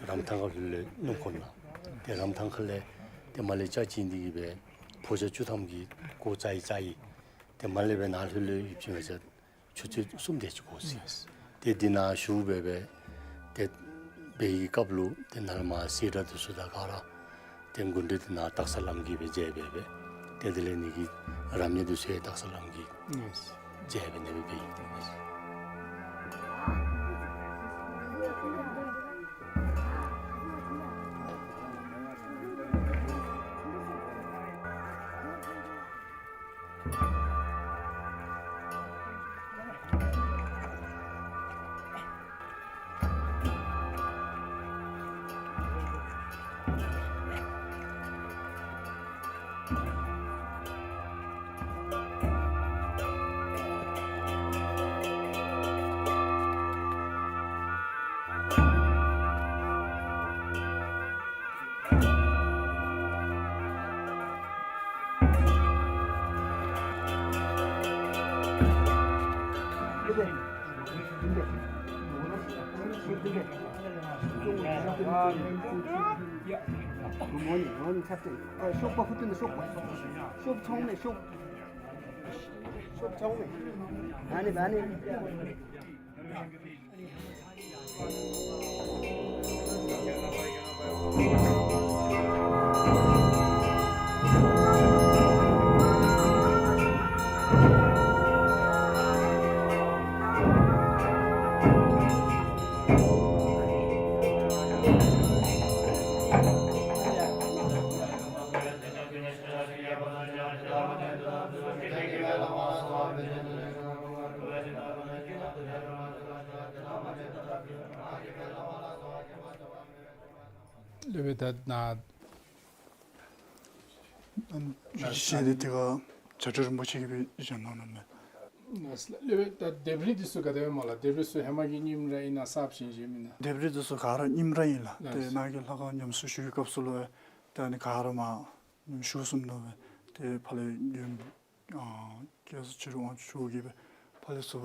མར་རམ་ཐང་ཁ་ལྷོད་ལས་སྣུམ་འཁོར་ནང་ཏེ་རམ་ཐང་ཁ་ལས་ཏེ་མར་ལས་ཅ་ཅིན་འདི་གིས་སྦེ་ཕོ་ཅ་བཅུ་ཐམ་གྱིས་སྒོ་རྩ་ཡི་རྩ་ཡི། ཏེ་མར་ལས་སྦེ་ནཱ་ལྷོད་ལས་ཡུདཔ་ཅིག་ང་བཅས་ཆུ་ཚོད་གསུམ་དེ་ཅིག་འགོར་ཅི། ཏེ་འདི་ནང་ཞུ་སྦེ་སྦེ་ཏེ་འབད་བའི་སྐབས་ལུ་ཏེ་ནཱ་ལས་མར་སེར་སྒྲེང་འདི་ཚུ་དང་ག་ར་ཏེ་མགུ་འདྲེན་འདི་ནཱ་སྟག་ཚང་བླམ་གིས་སྦེ་མཛད་སྦེ་སྦེ། ཏེ་དེ་ལས་ནི་གི་རབ་གནས་འདི་ཚུ་ཡང་སྟག་ཚང་བླམ་གིས་མཛད་སྦེ་ནི་སྦེ་འབད་ཡི། ཤོག་པ་ཧུ་ཏི་ནི་ཤོག་པ། ཤོག་ཚང་མས་ཤོག། ཤོག་ཚང་མས། ཨ་ནི་ཨ་ནི། སློབ་དཔོན་ད་ནཱ་ཨམ་ཞལ་འདི་དེ་ཁར་བྱ་སྒྲོ་རིན་པོ་ཆེ་གིས་སྦེ་བཞེངས་གནང་ནུག་མས། ལགས་སོ་ལགས། ད་ལྡེབས་རིས་འདི་ཚུ་ག་དེ་སྦེ་སྨོ་ལགས། ལྡེབས་རིས་ཚུ་ཧེ་མ་གི་རྙིངམ་ར་ཨིན་ན་གསརཔ་བཞེངས་བཞེངསམ་ཨིན་ན། ལྡེབས་རིས་འདི་ཚུ་ག་ར་རྙིངམ་ར་ཨིན་ལགས། ལགས་སོ། ཏེ་ནཱ་གི་ལྷ་ཁང་ཉམས་གསོ་ཞུ་བའི་སྐབས་སུ་ལུ་ཏེ་ཨ་ནི་ག་ར་མར་ཉམས་གསོ་ཞུ་སོངམ་ད་སྦེ་ཏེ་ཕར་ལས་ཡུམ་ཨ་སྐྱབས་སུ་མཆི་རུང་ཨ་ནི་ཚུ་གིས་སྦེ་ཕར་ལས་ཚུར་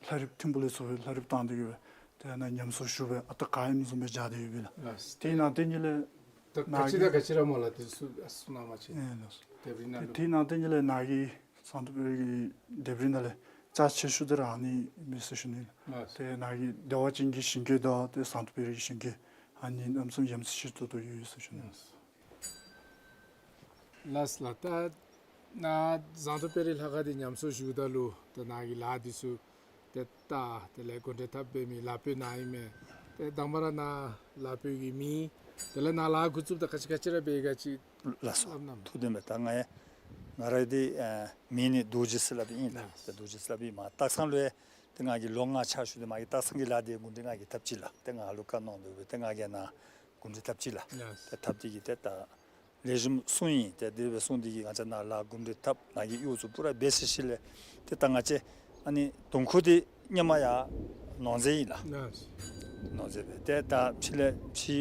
ལྷ་རིཔ་ཐིམ་ཕུག་ལས་ཚུར་ལྷ་རིཔ་བཏང་སྟེ་གིས་སྦེ་ཏེ་ནཱ་ཉམས་གསོ་ཞུ་སྦེ་ཨ་རྟག་ག་ཨིནམ་བཟུམ་སྦེ་སྦྱར་ཏེ་ཡོད་པས་ལགས། ལགས་སོ། ཏེ་ནཱ་ཏེ་ཉིད་ལས་ད་ག་ཅི་དང་ག་ཅི་ར་སྨོ་ལགས། དེ་ཚུ་གསུང་གནང་བ་ཅིན། ཨེ་ལགས་སོ། ལྡེབས་རིས་ནང་ལུ། ཏེ་ནཱ་ཏེ་ཉིད་ལས་ནཱ་གི་ཟངས་མདོག་དཔལ་རི་གི་ལྡེབས་རིས་ནང་ལས་རྩ་ཆེ་ཤོས་འདི་ར་ཨ་ནི་ཨིན་མས་ཟེར་ཞུ་ནི་ལགས། ལགས་སོ། ཏེ་ནཱ་གི་བདེ་བ་ཅན་གྱི་ཞིང་གི་དང་ཏེ་ཟངས་མདོག་དཔལ་རི་གི་ཞིང་གི་ཨ་ནི་གནམ་མེད་ས་མེད་ཡ་མཚན་ཆེ་ཏོག་ཏོ་ཡོད་ཟེར་ཞུ་ནི་ལགས། ལགས་སོ། ལགས་སོ་ལགས། ད་ནཱ་ཟངས་མདོག་དཔལ་རི་ལྷ་ཁང་འདི་ཉམས་གསོ་ཞུཝ་ད་ལུ་ད་ནཱ་གི་ལཱ་འདི་ཚུ་ཏེ་ད་དེ་ལས་འགོ་འདྲེན་འཐབ་འབད་མི་ལཱ་དཔོན་ནཱ་ཨིན་མས། ཏེ་དང་པ་ར་ནཱ་ལཱ་དཔོན་གྱི་མིང་དེ་ལས་ནཱ་ལཱ་འགོ་བཙུགསཔ་ད་ག་ཅི་ག་ཅི་ར་འབད་ག་ཅི། ལགས་སོ། སླབ་གནང་། ཐུགས་བདེན་པས། ད་ང་ཡང་ང་རའི་འདི་ཨ་མིང་ནི་རྡོ་རྗེ་ཟེར་སླབ་ཨིན་ལགས། ལགས། ཏེ་རྡོ་རྗེ་ཟེར་སླབ་ཨིན། མར་སྟག་ཚང་ལུ་ཡང་ཏེ་ང་གིས་ལོ་ལྔ་ཕྱག་ཞུ་སྟེ་མ་གི་སྟག་ཚང་གི་ལཱ་འདི་འགོ་འདྲེན་ང་གིས་འཐབ་ཅི་ལགས། ཏེ་ང་ལུ་བཀའ་གནང་དོ་སྦེ་ཏེ་ང་གིས་ནཱ་འགོ་འདྲེན་འཐབ་ཅི་ལགས། ལགས། ཏེ་འཐབ་སྟེ་གིས་ཏེ་ད་ལེགས་ཤོམ་སོང་ཡི། ཏེ་དེ་སྦེ་སོང་སྟེ་གིས་ང་བཅས་ནཱ་ལཱ་འགོ་འདྲེན་འཐབ་ནཱ་གི་གཡོག་ཚུ་པུ་ར་འབད་ཚར་ཞིནམ་ལས་ཏེ་ད་ང་བཅས་ཨ་ནི་དུང་ཁོག་འདི་སྔོན་མ་ཡར་ནོར་རྫས་ཨིན་ལགས། ལགས། ནོར་རྫས་སྦེ་ཏེ་ད་ཕྱི་ལས་ཕྱི་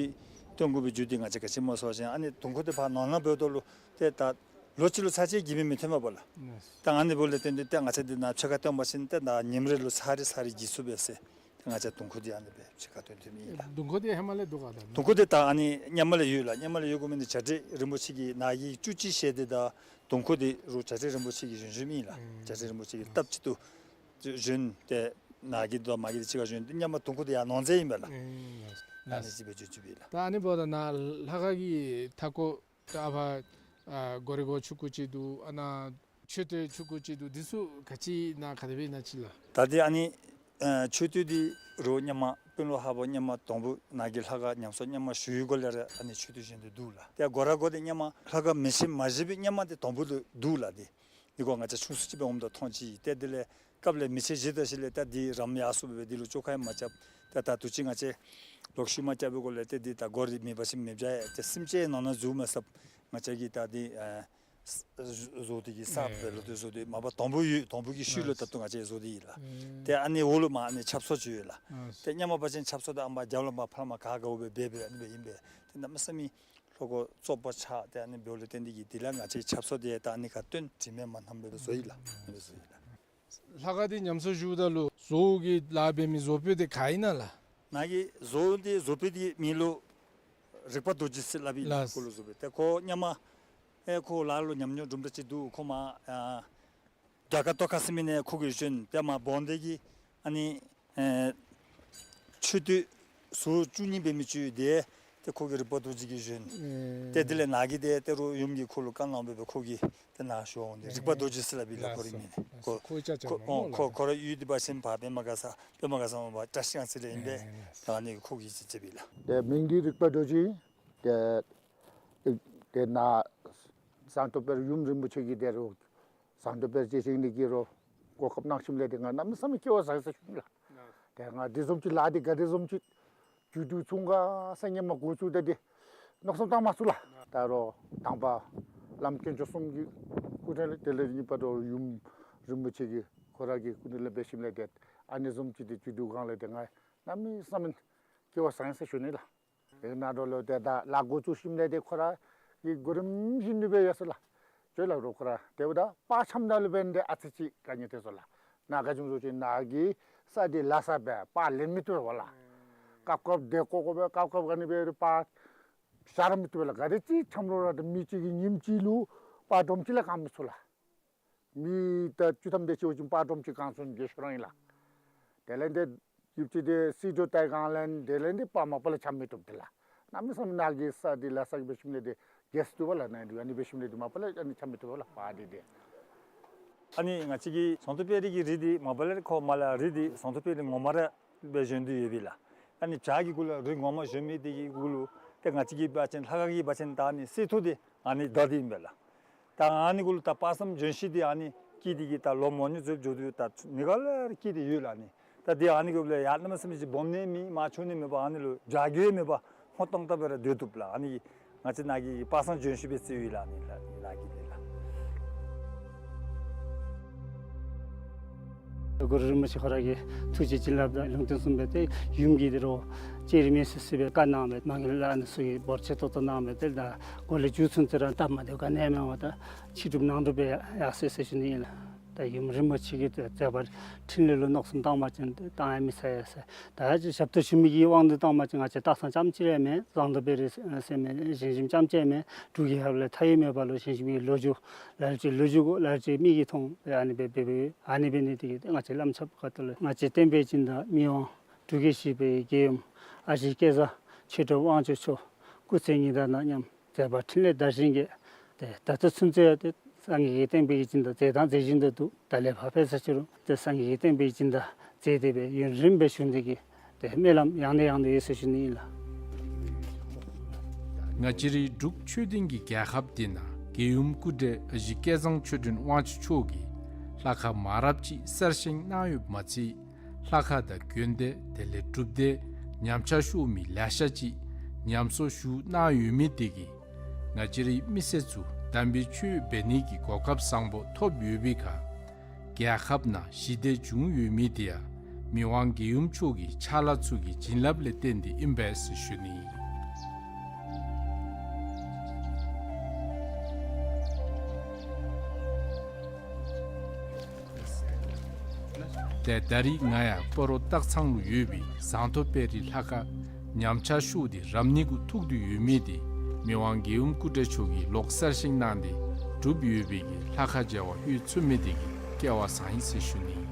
བཏོན་དགོ་པའི་རྒྱུ་འདི་ང་བཅས་ག་ཅི་སྨོ་ཟེར་བ་ཅིན་ཨ་ནི་དུང་ཁོག་འདི་ཕར་ནོར་ནང་འབདཝ་ད་ལུ་ཏེ་ད་ལོ་གཅིག་ལུ་ཚར་གཅིག་གིས་མི་མི་ཐོན་པས་ལགས། ལགས། ད་ཨ་ནི་འབདཝ་ལས་བརྟེན་ཏེ་ཏེ་ང་བཅས་འདི་ནཱ་ཕྱི་ཁར་བཏོན་པ་ཅིན་ཏེ་ད་ཉིནམ་རེ་ལུ་ཚར་རེ་ཚར་རེ་གྱིས་ཚུགས་པས་ཟེར་ཏེ་ང་བཅས་དུང་ཁོག་འདི་ཨ་ནི་སྦེ་ཕྱི་ཁར་བཏོན་བཏོནམ་ཨིན་ལགས། དུང་ཁོག་འདི་ཧེ་མ་ལས་འདུག་ག་ད། དུང་ཁོག་འདི་ད་ཨ་ནི་སྔོན་མ་ལས་ཡོད་ལགས། སྔོན་མ་ལས་ཡོད་དགོ་མི་འདི་བྱ་བྲལ་རིན་པོ་ཆེ་གིས་ནཱ་གི་བཅུད་ཅིག་བཞེས་ཏེ་ད་དུང་ཁོག་འདི་རུང་བྱ་བྲལ་རིན་པོ་ཆེ་གིས་བཞེངས་བཞེངསམ་ཨིན་ལགས། ཨུམ། བྱ་བྲལ་རིན་པོ་ཆེ་གིས་སྟབས་གཅིག་ཏུ་བཞེངས་ཏེ་ནཱ་གི་དང་མ་གི་འདི་གཅིག་ཁར་བཞེངས་ཏེ་སྔོན་མ་དུང་ཁོག་འདི་ཡར་ནོར་རྫས་ཨིན་པས་ལགས། ཨུམ། ཨ་ནི་ཅིག་སྦེ་བརྗོད་བཅུག་པས་ལགས། ད་ཨ་ནི་འབདཝ་ད་ནཱ་ལྷ་ཁང་གི་མཐའ་སྐོར་ད་ཨ་ཕར་ཨ་སྒོ་རའི་སྒོ་ཆུང་ཀུ་ཅིག་འདུག། ཨ་ནཱ་མཆོད་རྟེན་ཆུང་ཀུ་ཅིག་འདུག། འདི་ཚུ་ག་ཅི་ནཱ་ག་དེ་སྦེ་ཨིན་ན་ཅིག་ལགས། ད་འདི་ཨ་ནི་ཨ་མཆོད་རྟེན་འདི་རུང་སྔོན་མ་དཔོན་སློབ་ཧ་བོ་སྔོན་མ་དང་པོ་ནཱ་གི་ལྷ་ཁང་ཉམས་གསོ་སྔོན་མ་ཞུ་བའི་སྒང་ལས་ར་ཨ་ནི་མཆོད་རྟེན་བཞེངས་ཏེ་འདུག་ལགས། ཏེ་སྒོ་ར་སྒོ་འདི་སྔོན་མ་ལྷ་ཁང་མེ་ཆེན་མ་བཞེངས་པའི་སྔོན་མ་འདི་དང་པོ་ལུ་འདུག་ལགས། འདི་འདི་ཁོ་ང་བཅས་ཆུང་སུ་ཅིག་འབད་འོངམ་ད་མཐོང་ཅི། ཏེ་དེ་ལས་སྐབས་ལས་མེ་ཆེན་བཞེངས་ད་ཞིནམ་ལས་ད་འདི་རམ་ཡར་སོངམ་སྦེ་འདི་ལུ་བཅོ་ཁ་ཡང་མ་རྐྱབ། ཏེ་ད་དུས་ཅི་ང་བཅས་ལོག་ཤུལ་མ་རྐྱབ་པའི་སྒང་ལས་ཏེ་འདི་ད་སྒོ་ར་མེད་པ་ཅིན་མེདཔ་བཞག་ཡི། ཏེ་སེམས་ཅན་ནང་ན་འཛུལ་མ་ཚུགསཔ་ང་བཅས་ཀྱིས་ད་འདི་ཨ་བཟོ་སྟེ་གིས་གསརཔ་སྦེ་ལོག་སྟེ་བཟོ་སྟེ་མ་པ་དང་པོ་ཡོད་དང་པོ་གི་ཤུལ་ལུ་ད་ལྟོ་ང་བཅས་བཟོ་སྟེ་ཡོད་ལགས། ཏེ་ཨ་ནི་འོག་ལུ་མར་ཨ་ནི་ཆབ་གསང་ཅིག་ཡོད་ལགས། ཏེ་སྔོན་མ་འབད་བ་ཅིན་ཆབ་གསང་འདི་ཨ་མར་རྒྱབ་ལུ་མར་ཕར་མར་ག་དགའཝ་སྦེ་འབད་འབད་ཨ་ནི་སྦེ་ཨིན་པས། ཏེ་གནམ་མེད་ས་མེད་ལྷོ་སྒོ་བཙོག་པ་ཆགས། ཏེ་ཨ་ནི་འབདཝ་ལས་བརྟེན་ཏེ་གིས་དེ་ལས་ང་བཅས་ཆབ་གསང་འདི་ད་ཨ་ནི་ཁར་བཏོན་དྲི་མེད་མ་ཐངས་སྦེ་བཟོ་ཡི་ལགས། ཨ་ནི་སྦེ་བཟོ་ཡི་ལགས། ལྷ་ཁང་འདི་ཉམས་གསོ་ཞུཝ་ད་ལུ་བཟོ་བོ་གི་ལཱ་འབད་མི་བཟོ་དཔོན་འདི་ག་ཨིན་ན་ལགས། ནཱ་གི་བཟོ་བོ་འདི་བཟོ་དཔོན་འདི་མིང་ལུ་རིག་པ་རྡོ་རྗེ་ཟེར་སླབ་ཨིན་ལགས། ལགས། ཁོ་ལུ་བཟོ་དཔོན། ཏེ་ཁོ་སྔོན་མ་ཨེ་ཁོ་ལཱ་ལུ་ཉམས་མྱོང་དུམ་གྲ་ཅིག་འདུག། ཁོ་མར་ཨ་རྒྱ་གར་ཏོག་ཁ་ཟེར་མི་ནང་ཁོ་གིས་བཞོན། ཏེ་མར་བོན་སྡེ་གི་ཨ་ནི་ཨེ་མཆོད་རྟེན་ཟུར་བཅུ་གཉིས་འབད་མི་ཅིག་ཡོད། ཏེ་ཏེ་ཁོ་གིས་རིག་པ་རྡོ་རྗེ་གིས་བཞོན། ཨེ། ཏེ་དེ་ལས་ནཱ་གི་ཏེ་ཏེ་རུང་ཡུམ་གྱིས་ཁོ་ལུ་བཀའ་གནང་སྦེ་སྦེ་ཁོ་གིས་ཏེ་ནཱ་བཞོན་ཏེ་རིག་པ་རྡོ་རྗེ་ཟེར་སླབ་ཨིན་ལགས། ཁོ་རའི་མིང་ནི། ལགས་སོ། ཁོ་ཁོ་ཁོ་ཨོ་ཁོ་ཁོ་ར་ཡུལ་འདི་འབད་བ་ཅིན་ཕར་པདྨ་དགའ་ས་པདྨ་དགའ་ས་འོག་མར་བཀྲ་ཤིས་སྒང་རྩེ་ལས་ཨིན་པས། ཨེ་ལགས་སོ། ད་ཨ་ནི་ཁོ་གིས་ཅིག་མཛད་པས་ལགས། ཏེ་མིང་འདི་རིག་པ་རྡོ་རྗེ། ཏེ་ཏེ་ནཱ་ཟངས་མདོག་དཔལ་ཡུམ་རིན་པོ་ཆེ་གིས་ཏེ་རུང་ཟངས་མདོག་དཔལ་རྗེ་བཞེངས་ནི་གི་རུང་གོ་སྐབས་གནང་ཞིནམ་ལས་ཏེ་ང་གནམ་མེད་ས་མེད་སྐལ་བ་བཟང་ཡི་ཟེར་ཞུ་ནི་ལགས། ཏེ་ང་འདི་བཟུམ་ཅིག་ལཱ་འདི་ག་དེ་བཟུམ་ཅིག་མཇུག་བསྡུ་ཚུགས་ག་ཟེར་སྔོན་མ་འགོ་བཙུགས་ད་འདི་མནོ་བསམ་བཏང་མ་ཚུགས་ལགས། ད་རུང་དང་པ་བླམ་དཀོན་མཆོག་གསུམ་གྱི་སྐུ་དྲིན་ལས་དེ་ལས་གཉིས་པ་ད་རུང་ཡུམ་རིན་པོ་ཆེ་གི་ཁོ་ར་གི་སྐུ་དྲིན་ལས་འབད་ཞིནམ་ལས་ཏེ་ཨ་ནི་བཟུམ་ཅིག་འདི་མཇུག་བསྡུ་གང་ལས་ཏེ་ང་གནམ་མེད་ས་མེད་སྐལ་བ་བཟང་ཡི་ཟེར་ཞུ་ནི་ལགས། ཨེ་ནཱ་འགྱོ་ལོ་ཏེ་ད་ལཱ་འགོ་བཙུགས་ཞིནམ་ལས་ཏེ་ཁོ་ར་གི་གོ་རིམ་བཞིན་དུ་སྦེ་ཡོད་ཟེར་ལགས། ཅོ་ལགས་རོགས་ཁོ་ར་ཏེ་འབདཝ་ད་པར་འཆམ་ད་ལུ་འབད་ནི་འདི་ཨ་ཙི་ཅིག་དཀའ་ངལ་ཐོན་སོང་ལགས། ནཱ་ག་ཅི་སྨོ་ཟེར་བ་ཅིན་ནཱ་གི་ས་འདི་ལ་ས་སྦེ་པར་ལེན་མི་བཏུབ་པས་ལགས། སྐབས་སྐབས་དེ་ཀོ་ཀོ་སྦེ་སྐབས་སྐབས་ག་ནི་སྦེ་རུང་པར་བཞག་ར་མི་བཏུབ་པས་ལགས། ག་དེ་ཅིག་འཆམ་རུང་ར་ཏེ་མི་གཅིག་གིས་ཉིནམ་གཅིག་ལུ་པར་སྒྲོམ་གཅིག་ལས་གང་མི་ཚུགས་ལགས། མི་ད་བཅུ་ཐམ་དེ་ཅིག་འབད་བ་ཅིན་པར་སྒྲོམ་གཅིག་གང་ཚུགས་ནི་དགོད་བཤགས་རང་ཨིན་ལགས། དེ་ལས་ཏེ་ཡུདཔ་ཅིག་ཏེ་སིལ་ཏོག་བཏབ་གང་ལས་དེ་ལས་ཏེ་པར་མ་པ་ལས་འཆམ་མི་བཏུབ་དེ་ལགས། གནམ་མེད་ས་མེད་ནཱ་གི་ས་འདི་ལ་ས་གི་འབད་ཞིནམ་ལས་ཏེ་གེས་བཏུབ་པས་ལགས། ནཱ་འདི་ཨ་ནི་འབད་ཞིནམ་ལས་ཏེ་མ་པ་ལས་ཨ་ནི་འཆམ་མི་བཏུབ་པས་ལགས་པར་འདི་ཏེ། ཨ་ནི་ང་བཅས་ཀྱི་ཟངས་མདོག་དཔལ་རི་གི་རི་འདི་མ་པ་ལས་ཁོ་མར་ལས་རི་འདི་ཟངས་མདོག་དཔལ་རི་ངོ་མ་ར་སྦེ་བཞེངས་ཏེ་ཡོད་པས་ལགས། ཨ་ནི་བྱག་གི་གུ་ལུ་རི་ངོ་མ་བཞེངས་མི་འདི་གི་གུ་ལུ་ཏེ་ང་བཅས་ཀྱི་འབད་བ་ཅིན་ལྷ་ཁང་གི་འབད་བ་ཅིན་ད་ཨ་ནི་གསེར་ཐུར་འདི་ཨ་ནི་བདའ་སྟེ་ཨིན་པས་ལགས། ད་ཨ་ནི་གུ་ལུ་ད་དཔག་བསམ་ལྗོན་ཤིང་འདི་ཨ་ནི་སྐྱེས་ཏེ་གིས་ད་ལོ་མང་ཉུང་ཚུ་འགྱོ་དོ་ད་ནི་ག་ལས་ར་སྐྱེས་ཏེ་ཡོད་ལགས་ཨ་ནི། ད་འདི་ཨ་ནི་གུ་ལུ་ཡང་གནམ་མེད་ས་མེད་ཅིག་སྦོམ་ནི་མེད་མར་ཆུང་ནི་མེད་པར་ཨ་ནི་ལུ་བྱ་རྒོད་མེད་པར་སྔོ་ཏོག་ཏོ་སྦེ་ར་སྡོད་བཏུབ་ལགས། ཨ་ནི་ང་བཅས་ནཱ་གི་དཔག་བསམ་ལྗོན་ཤིང་སྦེ་བརྩིཝ་ཨིན་ལགས་ཨ་ནི་ལགས་ནཱ་གི་འདི་ལགས། གུ་རུ་རིན་པོ་ཆེ་ཁོ་ར་གི་ཐུགས་རྗེ་བྱིན་རླབས་དང་ལུང་བསྟན་གསུངས་པའི་ཏེ་ཡུམ་གྱི་དེ་རུ་ཅེ་རི་མེ་སི་སི་སྦེ་བཀའ་གནང་བའི་མ་གི་ལ་ཨ་ནི་ཚུ་གིས་འབོར་ཆེ་ཏོག་ཏོ་གནང་བའི་ཏེ་ད་གོ་ལེ་མཇུག་ཚུན་ཚོད་ར་སྟབས་མ་བདེཝ་ག་ནི་ཡང་མེད་པར་ད་ཕྱི་སྒྲུབ་ནང་སྒྲུབ་སྦེ་ཡར་སོ་ཡི་ཟེར་ཞུ་ནི་ཨིན་ལགས། ད་ཡུམ་རིན་པོ་ཆེ་གི་མཛད་པ་འཕྲིན་ལས་ལུ་མནོ་བསམ་བཏང་པ་ཅིན་ཏེ་བཏང་ཡང་མི་ཚར་ཡ་ཟེར། ད་ཞབས་ཏོག་ཞུ་མི་གི་དབང་དུ་བཏང་པ་ཅིན་ང་བཅས་སྟག་ཚང་རྐྱངམ་གཅིག་ར་མེན། ཟངས་མདོག་དཔལ་རི་ཟེར་མི་ཞིང་ཞུམ་རྐྱངམ་གཅིག་མེན། འབྲུག་རྒྱལ་ཁབ་ལས་མཐའ་དབུས་མེད་པ་ལུ་ཞིང་ཞུམ་གྱི་ལོ་རྒྱུས་ལ་ལུ་ཅིག་ལོ་རྒྱུས་གུ་ལ་ལུ་ཅིག་མི་གིས་མཐོང་སྦེ་ཨ་ནི་སྦེ་འབད་འབདཝ་ཨ་ནི་འབད་ནི་དེ་གིས་ཏེ་ང་བཅས་བླམ་ཆབ་ཁ་ཐུག་ལས་ང་བཅས་བསྟན་པའི་སྦྱིན་བདག་མི་དབང་འབྲུག་རྒྱལ་བཞི་པའི་རྒྱལ་ཡུམ་ཨ་ཞེ་སྐལ་བཟང་ཆོས་གྲུབ་དབང་ཕྱུག་མཆོག་སྐུ་ཚེ་ཉི་ཟླ་དང་མཉམ་མཛད་པ་འཕྲིན་ལས་དར་ཞིང་རྒྱས། ཏེ་ད་ལྟོ་ཚུན་ཚོད་ཡང་ཏེ་སངས་རྒྱས་ཀྱི་བསྟན་པའི་སྦྱིན་བདག་མཛད་དང་མཛད་བཞིན་དུ་འདུག། ད་ལས་ཕར་འབད་ས་ཅི་རུང་ཏེ་སངས་རྒྱས་ཀྱི་བསྟན་པའི་སྦྱིན་བདག་མཛད་དེ་སྦེ་ཡུན་རིངམོ་སྦེ་བཞུགས་ནི་དེ་གི་ཏེ་སྨོན་ལམ་ཡང་ནས་ཡང་དུ་ཡོད་ཟེར་ཞུ་ནི་ཨིན་ལགས། ང་བཅས་རའི་འབྲུག་ཆོས་ལྡན་གྱི་རྒྱལ་ཁབ་འདི་ནང་རྒྱལ་ཡུམ་སྐུ་བགྲེས་ཨ་ཞེ་སྐལ་བཟང་ཆོས་སྒྲོན་དབང་ཕྱུག་མཆོག་གིས་ལྷ་ཁང་མང་རབས་ཅིག་གསར་བཞེངས་གནང་ཡོདཔ་མ་ཚད་ལྷ་ཁང་དང་དགོན་སྡེ་དེ་ལས་སྒྲུབ་སྡེ་ཉམས་ཆག་ཤོར་མི་ལེ་ཤ་ཅིག་ཉམས་གསོ་ཞུ་གནང་ཡོད་མི་དེ་གིས་ང་བཅས་རའི་མི་སེར་ཚུ་དམ་པའི་ཆོས་འབད་ནི་གི་གོ་སྐབས་བཟང་པོ་ཐོབ་ཡོད་པའི་ཁར་རྒྱལ་ཁབ་ནང་ཞི་བདེ་བྱུང་ཡོད་མི་དེ་ཡང་མི་དབང་རྒྱལ་ཡུམ་མཆོག་གི་ཕྱག་ལཱ་ཚུ་གི་བྱིན་རླབས་ལས་བརྟེན་ཏེ་ཨིན་པས་ཟེར་ཞུ་ནི། ཏེ་ད་རིས་ང་ཡང་སྤ་རོ་སྟག་ཚང་ལུ་ཡོད་པའི་ཟངས་མདོག་དཔལ་རི་ལྷ་ཁང་ཉམས་ཆག་ཤོར་ཏེ་རབ་གནས་གུ་ཐུག་སྟེ་ཡོད་མི་དེ་མི་དབང་རྒྱལ་ཡུམ་སྐུ་བགྲེས་མཆོག་གིས་ལོག་གསར་བཞེངས་གནང་སྟེ་གྲུབ་ཡོད་པའི་གི་ལྷ་ཁང་མཇལ་བར་ལྷོད་ཚུགས་མི་དེ་གིས་སྐལ་བ་བཟང་ཡི་ཟེར་ཞུ་ནི།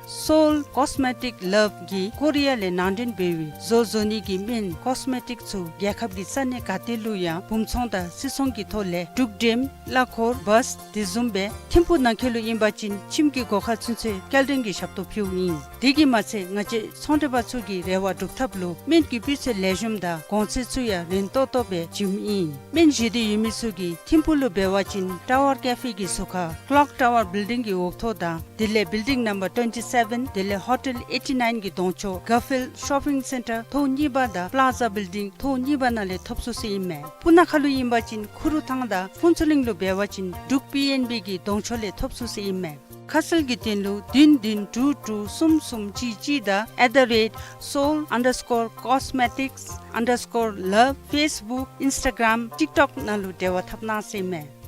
སོའུལ་ཀོས་མེ་ཊིཀ་ལབ་ཀྱིས་ཀོ་རི་ཡ་ལས་ནང་འདྲེན་འབད་བའི་བཟོ་བཟོ་ནི་གི་སྨན་ཀོས་མེ་ཊིཀ་ཚུ་རྒྱལ་ཁབ་ཀྱི་ས་གནས་ག་ཏེ་ལུ་ཡང་སྦུངམ་ཚོང་དང་སིལ་ཚོང་གི་ཐོག་ལས་འབྲུག་འགྲེམ་གླ་འཁོར་བཱས་དེ་བཟུམ་སྦེ་ཐིམ་ཕུག་ནང་འཁོད་ལུ་ཨིན་པ་ཅིན་ཁྱིམ་གྱི་སྒོ་ཁར་ཚུན་ཚོད་སྐྱེལ་འདྲེན་གྱི་ཞབས་ཏོག་ཕུལཝ་ཨིན། དེ་གིས་མ་ཚད་ང་བཅས་ཚོང་འབྲེལ་པ་ཚུ་གི་རེ་བ་སྒྲུབ་ཐབས་ལུ་སྨན་གྱི་སྤུས་ཚད་ལེགས་ཤོམ་དང་གོང་ཚད་ཚུ་ཡང་རན་ཏོག་ཏོ་སྦེ་བྱིནམ་ཨིན། སྨན་བཞེས་འདོད་ཡོད་མི་ཚུ་གིས་ཐིམ་ཕུག་ལུ་འབད་བ་ཅིན་ཊ་ཝར་ཀེ་ཕེ་གི་ཟུར་ཁར་ཀློག་ཊ་ཝར་བིལ་ཌིང་གི་འོག་ཐོག་དང་དེ་ལས་བིལ་ཌིང་ནམ་བར་ཊུ་ཝེན་ཊི་སེ་བེན་དེ་ལས་ཧོ་ཊེལ་ཨེ་ཊི་ནའིན་གྱི་གདོང་ཕྱོགས་གར་ཕིལཌ་ཤོ་པིང་སེན་ཊར་ཐོག་གཉིས་པ་དང་པླ་ཛ་བིལ་ཌིང་ཐོག་གཉིས་པ་ནང་ལས་ཐོབ་ཚུགས་ཟེར་ཨིན་མས། སྤུ་ན་ཁ་ལུ་ཨིན་པ་ཅིན་ཁུ་རུ་ཐང་དང་ཕུན་ཚོགས་གླིང་ལུ་འབད་བ་ཅིན་འབྲུག་པི་ཨེན་བི་གི་གདོང་ཕྱོགས་ལས་ཐོབ་ཚུགས་ཟེར་ཨིན་མས། ཁ་གསལ་གྱི་དོན་ལུ་བདུན་བདུན་དྲུག་དྲུག་གསུམ་གསུམ་གཅིག་གཅིག་དང་at the rate seoul underscore cosmetics underscore love Facebook Instagram TikTok ནང་ལུ་འབྲེལ་བ་འཐབ་གནང་ཟེར་ཨིན་མས།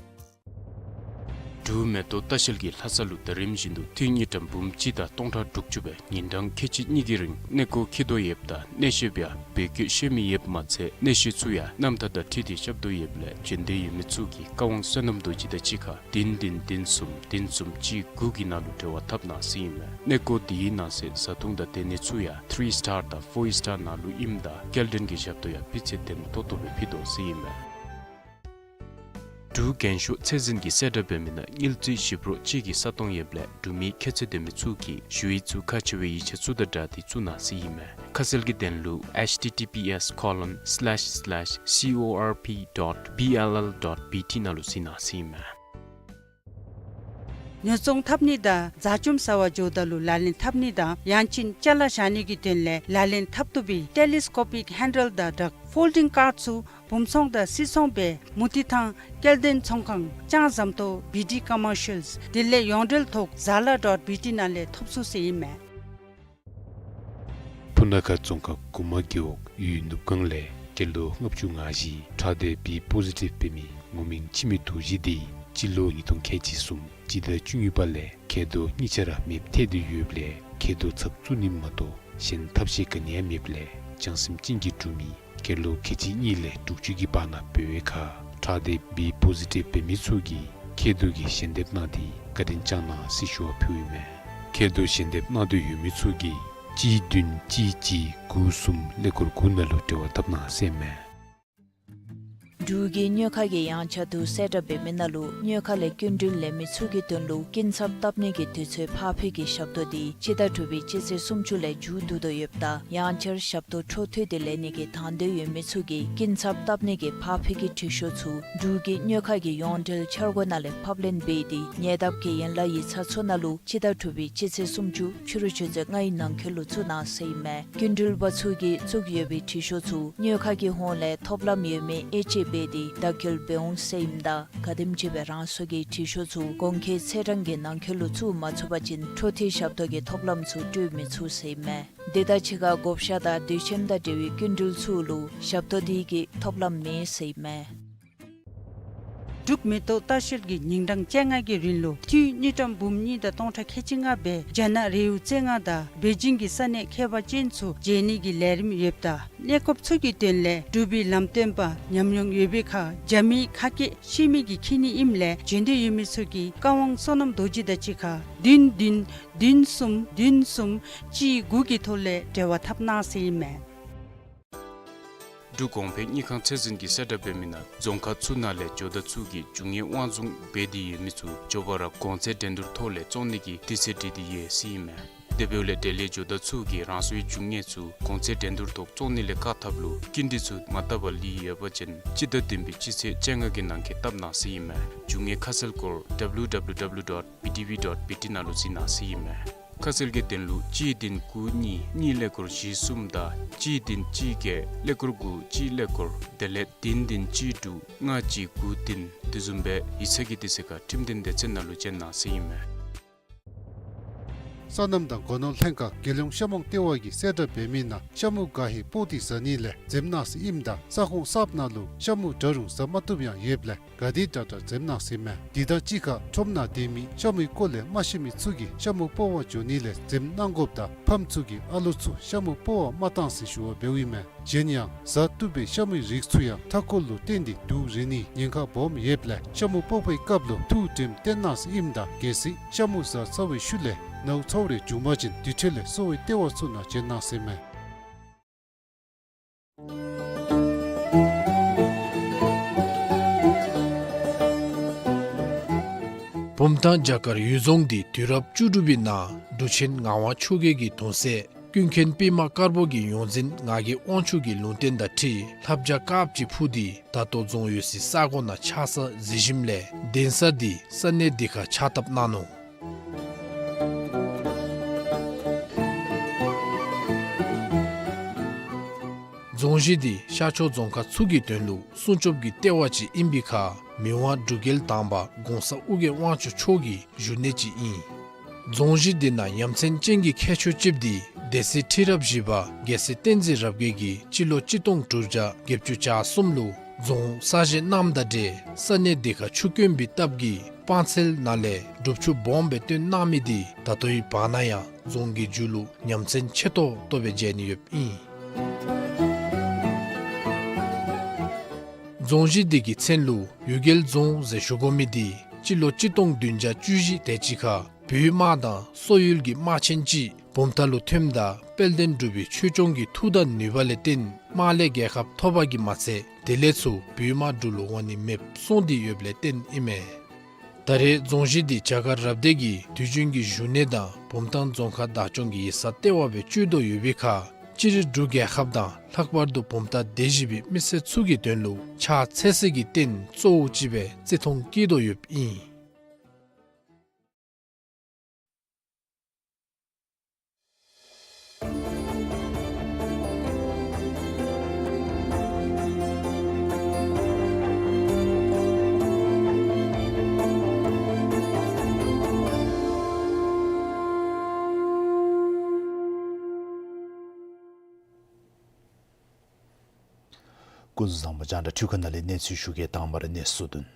འབྲུག་མེ་ཏོག་ལྟ་བཤལ་གྱི་ལྷ་ས་ལུ་ད་རིམ་བཞིན་དུ་ཏི་རུ་དངུལ་ཀྲམ་འབུམ་གཅིག་དང་སྟོང་ཕྲག་དྲུག་ཅུ་སྦེ་ཉིན་གྲངས་ཁལ་གཅིག་གཉིས་ཀྱི་རིང་གནས་སྐོར་འཁྱིད་དོ་ཡོདཔ་ད་གནས་བཤདཔ་ཡང་བོད་སྐད་ཤེས་མི་ཡོདཔ་མ་ཚད་གནས་བཤད་ཚུ་ཡང་རྣམ་ཐར་དང་འཁྲིལ་ཏེ་རྐྱབ་དོ་ཡོདཔ་ལས་བྱོན་འདོད་ཡོད་མི་ཚུ་གིས་བཀའ་དབང་བསོད་ནམས་རྡོ་རྗེ་དང་གཅིག་ཁར་བདུན་བདུན་བདུན་གསུམ་བདུན་གསུམ་གཅིག་དགུ་གི་ནང་ལུ་འབྲེལ་བ་འཐབ་གནང་ཟེར་ཨིན་མས། གནས་སྐོར་འདི་གི་ནང་གསེས་བཟའ་འཐུང་དང་སྡོད་གནས་ཚུ་ཡང་ཐི་རི་སི་ཊར་དང་ཕོར་སི་ཊར་ནང་ལུ་ཨིནམ་ད་སྐྱེལ་འདྲེན་གྱི་ཞབས་ཏོག་ཡང་སྤུས་ཚད་ལྡན་ཏོག་ཏོ་སྦེ་ཕུལ་དོ་ཟེར་ཨིན་མས། འབྲུག་རྒྱན་ཤོག་ཚད་འཛིན་གྱིས་གསལ་བསྒྲགས་འབད་མི་ནང་དངུལ་རྩིས་ཞིབ་རོགས་ཅིག་གི་ས་སྟོང་ཡོདཔ་ལས་འབྲུག་མི་ཁྱད་ཚད་ལྡན་མི་ཚུ་གིས་ཞུ་ཡིག་ཚུ་ཁག་ཆེ་བའི་ཡིག་ཆ་ཚུ་དང་སྦྲགས་ཏེ་བཙུགས་གནང་ཟེར་ཨིན་མས། ཁ་གསལ་གྱི་དོན་ལུ་H T T P S colon slash slash C O R P dot B L L dot B T ནང་ལུ་གཟིགས་གནང་ཟེར་ཨིན་མས། ཉོ་ཚོང་འཐབ་ནི་དང་བཟའ་འཆམ་ཟ་བར་འགྱོཝ་ད་ལུ་ལག་ལེན་འཐབ་ནི་དང་ཡང་ཅིན་ཅ་ལ་བཞག་ནི་གི་དོན་ལས་ལག་ལེན་འཐབ་བཏུབ་པའི་ཊེ་ལི་སི་ཀོ་པིག་ཧེན་ཌལ་དང་སྦྲགས་ཕོལ་ཌིང་ཀཱརཌ་ཚུ་སྦུངམ་ཚོང་དང་སིལ་ཚོང་སྦེ་མུ་ཏིག་ཐང་སྐྱེལ་འདྲེན་ཚོང་ཁང་ལྕང་ཟམ་ཏོག་བི་ཌི་ཀོ་མར་ཤལ་དེ་ལས་ཡོངས་འབྲེལ་ཐོག་ཛ་ལ་ཌོཊ་བི་ཊི་ནང་ལས་ཐོབ་ཚུགས་ཟེར་ཨིན་མས། སྤུ་ན་ཁ་རྫོང་ཁག་གུ་མ་རྒེད་འོག་ཡུལ་ནུབ་སྒང་ལས་སྐྱེས་ལོ་ལྔ་བཅུ་ང་བཞི་ཁྲག་སྡེ་བི་པོ་ཟི་ཊིབ་འབད་མི་ངོ་མིང་འཆི་མེད་རྡོ་རྗེ་དེ་སྤྱི་ལོ་ཉིས་སྟོང་ཁལ་གཅིག་གསུམ་སྤྱི་ཟླ་བཅུ་གཉིས་པ་ལས་མཁལ་རྡོག་གཉིས་ཆ་ར་མེདཔ་ཐལ་ཏེ་ཡོདཔ་ལས་མཁལ་རྡོག་ཚབ་བཙུགས་ནི་མ་གཏོགས་གཞན་ཐབས་ཤེས་ག་ནི་ཡང་མེདཔ་ལས་བྱང་སེམས་ཅན་གྱི་འབྲུག་མི་སྐྱེས་ལོ་ཁལ་གཅིག་གཉིས་ལས་དྲུག་ཅུ་གི་བར་ན་འབད་བའི་ཁར་ཁྲག་སྡེ་བི་པོ་ཟི་ཊིབ་འབད་མི་ཚུ་གིས་མཁལ་རྡོག་གི་ཞལ་འདེབས་གནང་སྟེ་བཀའ་དྲིན་བསྐྱང་གནང་ཟེར་ཞུ་བ་ཕུལཝ་ཨིན་མས། མཁལ་རྡོག་ཞལ་འདེབས་གནང་འདོད་ཡོད་མི་ཚུ་གིས་གཅིག་བདུན་གཅིག་གཅིག་ དགུ་གསུམ་ཀླད་ཀོར་དགུ་ནང་ལུ་འབྲེལ་བ་འཐབ་གནང་ཟེར་ཨིན་མས། འབྲུག་གིས་གཉོས་མཁར་གྱི་ཡངས་ཆག་བསྡུ་གསལ་བསྒྲགས་འབད་མི་ནང་ལུ་གཉོས་མཁར་ལས་སྐྱིན་འགྲུལ་ལེན་མི་ཚུ་གི་དོན་ལུ་སྐྱིན་ཚབ་བཏབ་ནི་གི་དུས་ཚོད་ཕར་འཕུལ་གྱི་ཞབས་ཏོག་འདི་སྤྱི་ཟླ་དྲུག་པའི་སྤྱི་ཚེས་སུམ་ཅུ་ལས་མཇུག་བསྡུ་དོ་ཡོདཔ་ད་ཡང་བསྐྱར་ཞབས་ཏོག་འཕྲོ་མཐུད་དེ་ལེན་ནི་གི་དང་འདོད་ཡོད་མི་ཚུ་གིས་སྐྱིན་ཚབ་བཏབ་ནི་གི་ཕར་འཕུལ་གྱི་འབྲི་ཤོག་ཚུ་འབྲུག་གི་གཉོས་མཁར་གྱི་ཡོངས་འབྲེལ་འཆར་སྒོ་ནང་ལས་ཕབ་ལེན་འབད་དེ་ཉེ་འདབས་ཀྱི་ཡན་ལག་ཡིག་ཚང་ཚུ་ནང་ལུ་སྤྱི་ཟླ་དྲུག་པའི་སྤྱི་ཚེས་སུམ་ཅུ་ཕྱི་རུ་ཆུ་ཚོད་ལྔའི་ནང་འཁོད་ལུ་བཙུགས་གནང་ཟེར་ཨིན་མས། སྐྱིན་འགྲུལ་པ་ཚུ་གིས་བཙུགས་ཡོད་པའི་འབྲི་ཤོག་ཚུ་གཉོས་མཁར་གྱི་ཧོངས་ལས་ཐོབ་ལམ་ཡོད་མེད་དབྱེ་དཔྱད་འབད་དེ་བརྡ་འཁྱོལ་འབད་འོང་ཟེར་ཨིནམ་ད་ག་དེམ་ཅིག་སྦེ་རང་སོ་གི་འབྲི་ཤོག་ཚུ་གོང་འཁོད་ཚེས་གྲངས་ཀྱི་ནང་འཁོད་ལུ་བཙུགས་མ་ཚུགས་པ་ཅིན་འཕྲོ་མཐུད་ཞབས་ཏོག་གི་ཐོབ་ལམ་ཚུ་སྤྲོད་མི་ཚུགས་ཟེར་ཨིན་མས། དེ་དང་གཅིག་ཁར་བགོ་བཤའ་དང་དུས་ཆེན་དང་འབྲེལ་བའི་སྐྱིན་འགྲུལ་ཚུ་ལུ་ཞབས་ཏོག་དེ་གི་ཐོབ་ལམ་མེད་ཟེར་ཨིན་མས། འབྲུག་མེ་ཏོག་ལྟ་བཤལ་གྱིས་ཉིན་གྲངས་བཅོ་ལྔ་གི་རིང་ལུ་དངུལ་དངུལ་ཀྲམ་འབུམ་གཉིས་དང་སྟོང་ཕྲག་ཁལ་གཅིག་ལྔ་སྦེ་རྒྱ་ནག་རི་བོ་རྩེ་ལྔ་དང་པེ་ཅིང་གི་ས་གནས་ཁྱད་པར་ཅན་ཚུ་མཇལ་ནི་གི་ལས་རིམ་ཡོདཔ་ད་གནས་སྐབས་ཚུ་གི་དོན་ལས་འབྲུག་པའི་ལམ་སྟོན་པ་ཉམས་མྱོང་ཡོད་པའི་ཁར་རྒྱ་མིའི་ཁ་སྐད་ཤེས་མི་གིས་འཁྱིད་ནི་ཨིནམ་ལས་འབྱོན་འདོད་ཡོད་མི་ཚུ་གིས་བཀའ་དབང་བསོད་ནམས་རྡོ་རྗེ་དང་གཅིག་ཁར་བདུན་བདུན་བདུན་གསུམ་བདུན་གསུམ་གཅིག་དགུ་གི་ཐོག་ལས་འབྲེལ་བ་འཐབ་གནང་ཟེར་ཨིན་མས། འབྲུག་གོང་འཕེལ་དངུལ་ཁང་ཚད་འཛིན་གྱིས་གསལ་བསྒྲགས་འབད་མི་ནང་རྫོང་ཁག་ཚུ་ནང་ལས་ཇོ་བདག་ཚུ་གིས་རྒྱུ་དངོས་དབང་བཟུང་འབད་དེ་ཡོད་མི་ཚུ་མགྱོགས་པ་ར་གོང་ཚད་འགྲན་བསྡུར་ཐོག་ལས་བཙོང་ནི་གི་དུས་ཚོད་སྒྲིག་སྟེ་ཡོད་ཟེར་ཨིན་མས། དེ་འབདཝ་ལས་འབྲེལ་ཡོད་ཇོ་བདག་ཚུ་གིས་རང་སོའི་རྒྱུ་དངོས་ཚུ་གོང་ཚད་འགྲན་བསྡུར་ཐོག་བཙོང་ནི་ལས་བཀག་ཐབས་ལུ་སྐྱིན་འགྲུལ་ཚུ་མ་བཏབ་པར་ལུས་ཡོད་པ་ཅིན་སྤྱི་ཟླ་བདུན་པའི་སྤྱི་ཚེས་བཅོ་ལྔ་གི་ནང་འཁོད་བཏབ་གནང་ཟེར་ཨིན་མས། རྒྱུ་དངོས་ཁ་གསལ་སྐོར་W W W dot B T V dot B T ནང་ལུ་གཟིགས་གནང་ཟེར་ཨིན་མས། ཁ་གསལ་གྱི་དོན་ལུ་གཅིག་བདུན་དགུ་གཉིས་གཉིས་ཀླད་ཀོར་བཞི་གསུམ་དང་གཅིག་བདུན་གཅིག་བརྒྱད་ཀླད་ཀོར་དགུ་གཅིག་ཀླད་ཀོར་དེ་ལས་བདུན་བདུན་གཅིག་དྲུག་ལྔ་གཅིག་དགུ་བདུན་དེ་བཟུམ་སྦེ་ཡིག་ཚང་གི་དུས་ཚོད་ཁར་ཁྲིམས་དོན་སྡེ་ཚན་ནང་ལུ་བྱོན་གནང་ཟེར་ཨིན་མས། སོ་ནམ་དང་སྒོ་ནོར་ལྷན་ཁག་རྒྱལ་ཡོངས་ཤ་མོང་ལྟེ་བ་གིས་གསལ་བསྒྲགས་འབད་མི་ནང་ཤ་མུ་ག་ཧེ་སྤོག་སྟེ་ཟ་ནི་ལས་འཛེམ་གནང་ཟེར་ཨིནམ་ད་ས་ཁོངས་གསརཔ་ནང་ལུ་ཤ་མུ་འདྲ་རུང་ཟ་མ་བཏུབ་ཡང་ཡོདཔ་ལས་ག་དེ་དྲག་དྲག་འཛེམ་གནང་ཟེར་ཨིན་མས། དེ་དང་གཅིག་ཁར་ཁྲོམ་ནང་སྡོད་མི་ཤ་མུའི་སྐོར་ལས་མ་ཤེས་མི་ཚུ་གིས་ཤ་མུ་སྤོག་པར་འགྱོ་ནི་ལས་འཛེམ་གནང་དགོཔ་དང་ཕམ་ཚུ་གིས་ཨ་ལོ་ཚུ་ཤ་མུ་སྤོག་པར་མ་གཏང་ཟེར་ཞུ་བ་འབདཝ་ཨིན་མས། གཞན་ཡང་ཟ་བཏུབ་པའི་ཤ་མུའི་རིགས་ཚུ་ཡང་མཐའ་འཁོར་ལུ་བརྟེན་ཏེ་དུག་རེག་ནིའི་ཉེན་ཁ་སྦོམ་ཡོདཔ་ལས་ཤ་མུ་སྤོག་པའི་སྐབས་ལུ་ཐུགས་དྲནམ་བཏོན་གནང་ཟེར་ཨིནམ་ད་གལ་སྲིད་ཤ་མུ་ཟ་ཚར་བའི་ཤུལ་ལས་ནཝ་ཚཝ་རེ་བྱུང་པ་ཅིན་དེ་འཕྲོ་ལས་གསོ་བའི་ལྟེ་བ་ཚུ་ནང་བྱོན་གནང་ཟེར་ཨིན་མས། བུམ་ཐང་བྱ་དཀར་གཡུལ་རྫོང་འདི་དུས་རབས་བཅུ་དྲུག་པའི་ནང་འབྲུག་ཆེན་ངག་དབང་ཆོས་རྒྱལ་གྱི་གདུང་སྲས་ཀུན་མཁྱེན་པདྨ་དཀར་པོ་གི་ཡོངས་འཛིན་ངག་གི་དབང་ཕྱུག་གི་ལུང་བསྟན་དང་འཁྲིལ་ལྷ་བྱ་དཀརཔོ་ཅིག་འཕུར་ཏེ་ད་ལྟོ་རྫོང་ཡོད་སའི་ས་གོ་ནང་ཆགས་ས་གཟིགས་ཞིནམ་ལས་གདན་ས་འདི་ས་གནས་འདི་ཁར་ཕྱག་བཏབ་གནང་ནུག། རྫོང་གཞི་འདི་ཤར་ཕྱོགས་རྫོང་ཁག་ཚུ་གི་དོན་ལུ་སྲུང་སྐྱོབ་ཀྱི་ལྟེ་བ་ཅིག་ཨིན་པའི་ཁར་མི་དབང་འབྲུག་རྒྱལ་དང་པ་གོང་ས་ཨོ་རྒྱན་དབང་ཕྱུག་མཆོག་གི་བཞུགས་གནས་ཅིག་ཨིན། རྫོང་གཞི་འདི་ནང་ཡ་མཚན་ཅན་གྱི་ཁྱད་ཆོས་ཅིག་འདི་སྡེ་སྲིད་ཁྲི་རབས་བཞི་པ་རྒྱལ་སྲས་བསྟན་འཛིན་རབ་རྒྱས་ཀྱིས་སྤྱི་ལོ་གཅིག་སྟོང་དྲུག་བརྒྱ་བརྒྱད་ཅུ་གྱ་གསུམ་ལུ་རྫོང་གསར་བཞེངས་གནངམ་དང་འབྲེལ་ས་གནས་འདི་ཁར་ཆུ་དཀོན་པའི་སྟབས་ཀྱིས་སྤང་ཚལ་ནང་ལས་སྒྲུབ་ཆུ་སྦོམ་སྦེ་བཏོན་གནང་མི་འདི་ད་ལྟོའི་བར་ན་ཡང་རྫོང་གི་མཇུག་ལུ་ཡ་མཚན་ཆེ་ཏོག་ཏོ་སྦེ་མཇལ་ནི་ཡོདཔ་ཨིན། རྫོང་གཞི་འདི་གི་མཚན་ལུ་གཡུལ་རྒྱལ་རྫོང་ཟེར་ཞུ་དགོ་མི་འདི་སྤྱི་ལོ་གཅིག་སྟོང་བདུན་བརྒྱ་བཅུ་བཞི་དེ་ཅིག་ཁར་བོད་དམག་དང་སོག་ཡུལ་གྱི་དམག་ཆེན་ཅིག་བུམ་ཐང་ལུ་ཐོནམ་ད་དཔལ་ལྡན་འབྲུག་པའི་ཆོས་སྐྱོང་གི་མཐུ་དང་ནུས་པ་ལས་བརྟེན་དམག་ལས་རྒྱལ་ཁ་ཐོབ་པ་གིས་མ་ཚད་དེ་ལས་ཚུར་བོད་དམག་འབྲུག་ལུ་འོང་ནི་མེདཔ་སོང་སྟེ་ཡོདཔ་ལས་བརྟེན་ཨིན་མས། ད་རེས་རྫོང་གཞི་འདི་བྱ་དཀར་རབ་སྡེ་གི་དུས་རྒྱུན་གྱི་བཞུགས་གནས་དང་བུམ་ཐང་རྫོང་ཁག་བདག་སྐྱོང་གི་ཡིག་ཚང་ལྟེ་བ་སྦེ་སྤྱོད་དོ་ཡོད་པའི་ཁར་སྤྱིར་འབྲུག་རྒྱལ་ཁབ་དང་ལྷག་པར་དུ་བུམ་ཐང་སྡེ་བཞི་པའི་མི་སེར་ཚུ་གི་དོན་ལུ་ཕྱག་འཚལ་སའི་རྟེན་གཙོ་བོ་ཅིག་སྦེ་བརྩི་མཐོང་བསྐྱེད་དོ་ཡོདཔ་ཨིན། སྐུ་གཟུགས་བཟང་པོ། རྒྱང་བསྒྲགས་འཕྲུལ་ཁང་ནང་ལས་གནས་ཚུལ་ཞུ་གེ། དང་པ་ར་གནས་ཚུལ་དོན།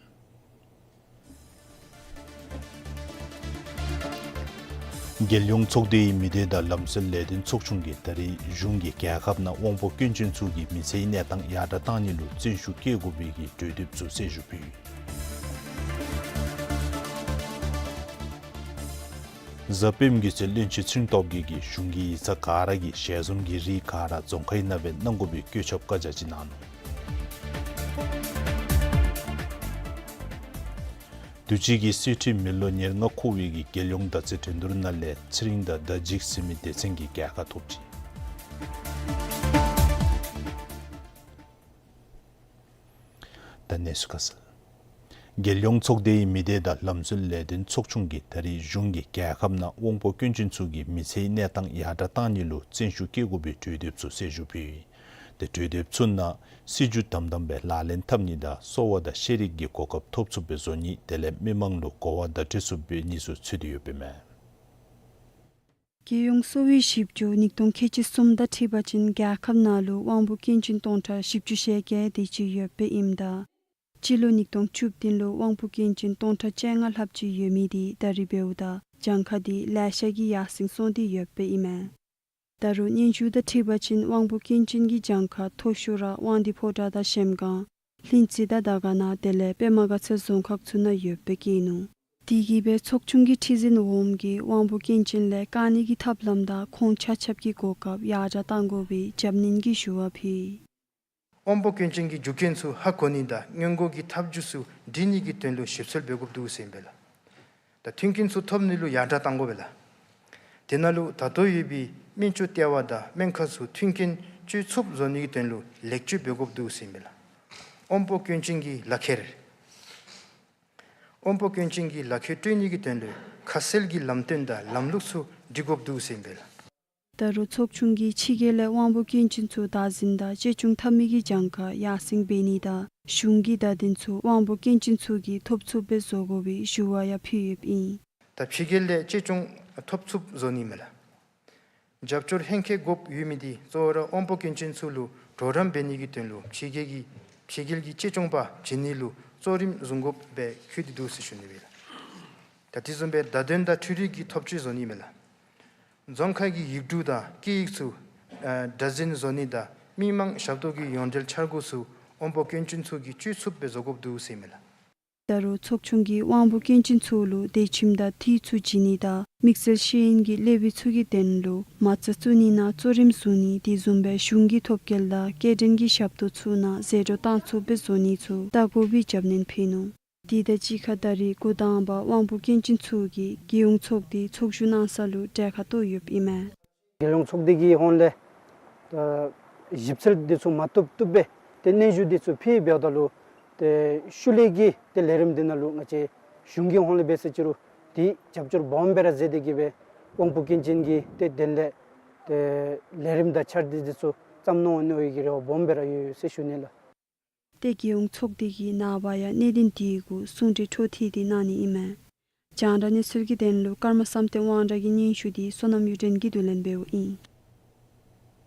རྒྱལ་ཡོངས་ཚོགས་སྡེའི་མི་སྡེ་དང་ལམ་སྲོལ་ལས་དོན་ཚོགས་ཆུང་གིས་ད་རེས་གཞུང་གིས་རྒྱལ་ཁབ་ནང་དབང་པོ་སྐྱོན་ཅན་ཚུ་གི་མི་ཚེའི་གནས་སྟངས་ཡར་དྲག་གཏང་ནི་ལུ་བརྩོན་ཤུགས་བསྐྱེད་དགོ་པའི་གི་གྲོས་འདེབས་ཚུ་གསལ་ཞུ་ཕུལ། གཟའ་སྤེནམ་གི་ཚེ་བློན་ཆེན་ཚེ་རིང་སྟོབས་རྒྱས་ཀྱིས་གཞུང་གི་ཡིག་ཚང་ག་ར་གིས་ཞལ་འཛོམས་ཀྱི་རིགས་ག་ར་རྫོང་ཁའི་ནང་སྦེ་གནང་དགོ་པའི་བཀོད་ཁྱབ་བཀའ་རྒྱ་ཅིག་གནང་ནུག། དུས་ཅི་གི་གསེར་ཁྲི་མི་ལོ་ཉེར་ལྔ་འཁོར་བའི་གི་རྒྱལ་ཡོངས་མདའ་རྩེད་འགྲན་བསྡུར་ནང་ལས་ཚེ་རིང་དང་ཟླ་འཇིགས་ཟེར་མི་སྡེ་ཚན་གྱིས་རྒྱལ་ཁ་ཐོབ་ཅི། ད་གནས་ཚུལ་ཁ་གསལ། རྒྱལ་ཡོངས་ཚོགས་སྡེའི་མི་སྡེ་དང་ལམ་སྲོལ་ལས་དོན་ཚོགས་ཆུང་གིས་ད་རེས་གཞུང་གིས་རྒྱལ་ཁབ་ནང་དབང་པོ་སྐྱོན་ཅན་ཚུ་གི་མི་ཚེའི་གནས་སྟངས་ཡར་དྲག་གཏང་ནི་ལུ་བརྩོན་ཤུགས་བསྐྱེད་དགོ་པའི་གྲོས་འདེབས་ཚུ་གསལ་ཞུ་ཕུལ་ཡི། ཏེ་གྲོས་འདེབས་ཚུ་ནང་སྲིད་བྱུས་དམ་དམ་སྦེ་ལག་ལེན་འཐབ་ནི་དང་གསོ་བ་དང་ཤེས་རིག་གི་གོ་སྐབས་ཐོབ་ཚུགསཔ་སྦེ་བཟོ་ནི་དེ་ལས་མི་མང་ལུ་གོ་བ་བརྡ་སྤྲོད་ཚུགསཔ་སྦེ་ནི་ཚུ་ཚུད་དེ་ཡོདཔ་ཨིན་མས། རྒྱལ་ཡོངས་གསོ་བའི་ཞིབ་འཇུག་ཉིས་སྟོང་ཁལ་གཅིག་གསུམ་དང་འཁྲིལ་བ་ཅིན་རྒྱལ་ཁབ་ནང་ལུ་དབང་པོ་སྐྱོན་ཅན་སྟོང་ཕྲག་བཞི་བཅུ་ཞེ་བརྒྱད་དེ་ཅིག་ཡོདཔ་ཨིནམ་ད་སྤྱི་ལོ་ཉིས་སྟོང་བཅུ་བདུན་ལུ་དབང་པོ་སྐྱོན་ཅན་སྟོང་ཕྲག་བཅོ་ལྔ་ལྷགཔ་ཅིག་ཡོད་མི་དེ་ད་རེས་འབདཝ་ད་གྱངས་ཁ་དེ་ལེ་ཤ་གིས་ཡར་སེང་སོང་སྟེ་ཡོདཔ་ཨིན་མས། ད་རུང་སྙན་ཞུ་དང་འཁྲིལ་བ་ཅིན་དབང་པོ་སྐྱོན་ཅན་གྱི་གྱངས་ཁ་མཐོ་ཤོས་ར་དབང་འདུས་ཕོ་བྲང་དང་གཞལམ་སྒང་ལྷུན་རྩེ་དང་དར་དཀར་ནང་དེ་ལས་པདྨ་དགའ་ཚལ་རྫོང་ཁག་ཚུ་ནང་ཡོདཔ་སྦེ་བཀོད་ནུག། དེ་གིས་སྦེ་ཚོགས་ཆུང་གི་ཁྲི་འཛིན་འོགམ་གིས་དབང་པོ་སྐྱོན་ཅན་ལས་དཀའ་གནད་ཀྱི་ཐབས་ལམ་དང་ཁོང་ཆ་ཁྱབ་ཀྱི་གོ་སྐབས་ཡར་དྲག་གཏང་དགོ་པའི་རྒྱབ་སྣོན་གྱི་ཞུ་བ་ཕུལ་ཡི། དབང་པོ་སྐྱོན་ཅན་གྱི་རྒྱུ་རྐྱེན་ཚུ་ཧ་གོ་ནི་དང་སྔོན་འགོག་གི་ཐབས་བྱུས་ཚུ་སྒྲིག་ནི་གི་དོན་ལུ་ཞིབ་འཚོལ་འབད་དགོཔ་འདུག་ཟེར་ཨིན་པས་ལགས། ད་མཐུན་རྐྱེན་ཚུ་ཐོབ་ནི་ལུ་ཡར་དྲག་གཏང་དགོ་པས་ལགས། དེ་ནང་ལུ་ད་ལྟོ་ཡོད་པའི་སྨན་བཅོས་ལྟེ་བ་དང་སྨན་ཁང་ཚུ་མཐུན་རྐྱེན་སྤྱོད་ཚུགསཔ་བཟོ་ནི་གི་དོན་ལུ་ལེགས་བཅོས་འབད་དགོཔ་འདུག་ཟེར་ཨིན་པས་ལགས། དབང་པོ་སྐྱོན་ཅན་གྱི་ལག་ཁྱེར། དབང་པོ་སྐྱོན་ཅན་གྱི་ལག་ཁྱེར་སྤྲོད་ནི་གི་དོན་ལུ་ཁ་གསལ་གྱི་ལམ་སྟོན་དང་ལམ་ལུགས་ཚུ་སྒྲིག་དགོཔ་འདུག་ཟེར་ཨིན་པས་ལགས། ད་རུང་ཚོགས་ཆུང་གིས་ཕྱི་རྒྱལ་ལས་དབང་པོ་སྐྱོན་ཅན་ཚུ་བདག་འཛིན་དང་གཅེས་སྐྱོང་འཐབ་མི་གི་གྱངས་ཁ་ཡར་སེང་འབད་ནི་དང་གཞུང་གི་བརྡ་དོན་ཚུ་དབང་པོ་སྐྱོན་ཅན་ཚུ་གིས་ཐོབ་ཚུགསཔ་སྦེ་བཟོ་དགོ་པའི་ཞུ་བ་ཡང་ཕུལ་ཡོདཔ་ཨིན། ད་ཕྱི་རྒྱལ་ལས་གཅེས་སྐྱོང་ཐོབ་ཚུགསཔ་བཟོ་ནི་མས་ལགས། རྒྱབ་སྐྱོར་ཧེང་སྐལ་དགོཔ་ཡོད་མི་དེ་གཙོ་བོ་ར་དབང་པོ་སྐྱོན་ཅན་ཚུ་ལུ་གྲོགས་རམ་འབད་ནི་གི་དོན་ལུ་ཕྱི་རྒྱལ་གྱི་ཕྱི་རྒྱལ་གྱི་གཅེས་སྐྱོང་པ་བྱིན་ནི་ལུ་གཙོ་རིམ་བཟུང་དགོཔ་སྦེ་འཁོད་དེ་འདུག་ཟེར་ཞུ་ནི་མས་ལགས། ད་དེ་བཟུམ་སྦེ་བརྡ་དོན་དང་འཕྲུལ་རིག་གི་ཐོབ་སྤྱོད་བཟོ་ནི་མས་ལགས། རྫོང་ཁག་གི་ཡིག་འབྲུ་དང་སྐད་ཡིག་ཚུ་ཨ་སྒྲ་འཛིན་བཟོ་ནི་དང་མི་མང་ཞབས་ཏོག་གི་ཡོངས་འབྲེལ་འཆར་སྒོ་ཚུ་དབང་པོ་སྐྱོན་ཅན་ཚུ་གིས་སྤྱོད་ཚུགསཔ་སྦེ་བཟོ་དགོཔ་འདུག་ཟེར་ཨིན་མས་ལགས། ད་རུང་ཚོགས་ཆུང་གིས་དབང་པོ་སྐྱོན་ཅན་ཚུ་ལུ་དད་ཁྱིམ་དང་ཐིག་ཚུ་བྱིན་ནི་དང་དམིགས་བསལ་ཤེས་ཡོན་གྱི་སློབ་དཔོན་ཚུ་གི་དོན་ལུ་མ་རྩ་བཙུགས་ནི་ནང་གཙོ་རིམ་བཟུང་ནི་དེ་བཟུམ་སྦེ་གཞུང་གི་ཐོབ་སྐལ་དང་སྐྱེལ་འདྲེན་གྱི་ཞབས་ཏོག་ཚུ་ནང་ཟད་འགྲོ་བཏང་ཚུགསཔ་སྦེ་བཟོ་ནི་ཚུ་བལྟ་དགོ་པའི་རྒྱབ་སྣོན་ཕུལ་ནུག། དེ་དང་གཅིག་ཁར་ད་རེས་འགོ་དང་པ་དབང་པོ་སྐྱོན་ཅན་ཚུ་གིས་རྒྱལ་ཡོངས་ཚོགས་སྡེའི་ཚོགས་བཞུགས་གནང་ས་ལུ་གྲལ་ཁར་གཏོགས་ཡོདཔ་ཨིན་མས། རྒྱལ་ཡོངས་ཚོགས་སྡེ་གི་ཧོངས་ལས་ད་ཞིབ་འཚོལ་འདི་ཚུ་མ་བཏུབ་བཏུབ་སྦེ་ཏེ་སྙན་ཞུ་འདི་ཚུ་ཕུལ་འབདཝ་ད་ལུ་ཏེ་ཤུལ་ལས་ཀྱི་ཏེ་ལས་རིམ་འདི་ནང་ལུ་ང་བཅས་གཞུང་གི་ཧོངས་ལས་འབད་ཟེར་ཅི་རུང་ཏེ་རྒྱབ་སྐྱོར་སྦོམ་སྦེ་ར་མཛད་དེ་གི་སྦེ་དབང་པོ་སྐྱོན་ཅན་གྱི་ཏེ་དོན་ལས་ཏེ་ལས་རིམ་དང་འཆར་གཞི་འདི་ཚུ་བརྩམ་གནང་ནི་གི་རེ་བ་སྦོམ་སྦེ་ར་ཡོད་ཟེར་ཞུ་ནི་ལགས། ཏེ་རྒྱལ་ཡོངས་ཚོགས་སྡེ་གི་ནངས་པ་ཡང་གནད་དོན་དེ་གུ་གསུང་གྲོས་འཕྲོ་མཐུད་དེ་གནང་ནི་ཨིན་མས། རྒྱང་བསྒྲགས་གནས་ཚུལ་གྱི་དོན་ལུ་ཀརྨ་བསམ་གཏན་དབང་གྲགས་ཀྱི་སྙན་ཞུ་དེ་བསོད་ནམས་གཡུ་སྒྲོན་གྱིས་བསྡུ་ལེན་འབདཝ་ཨིན།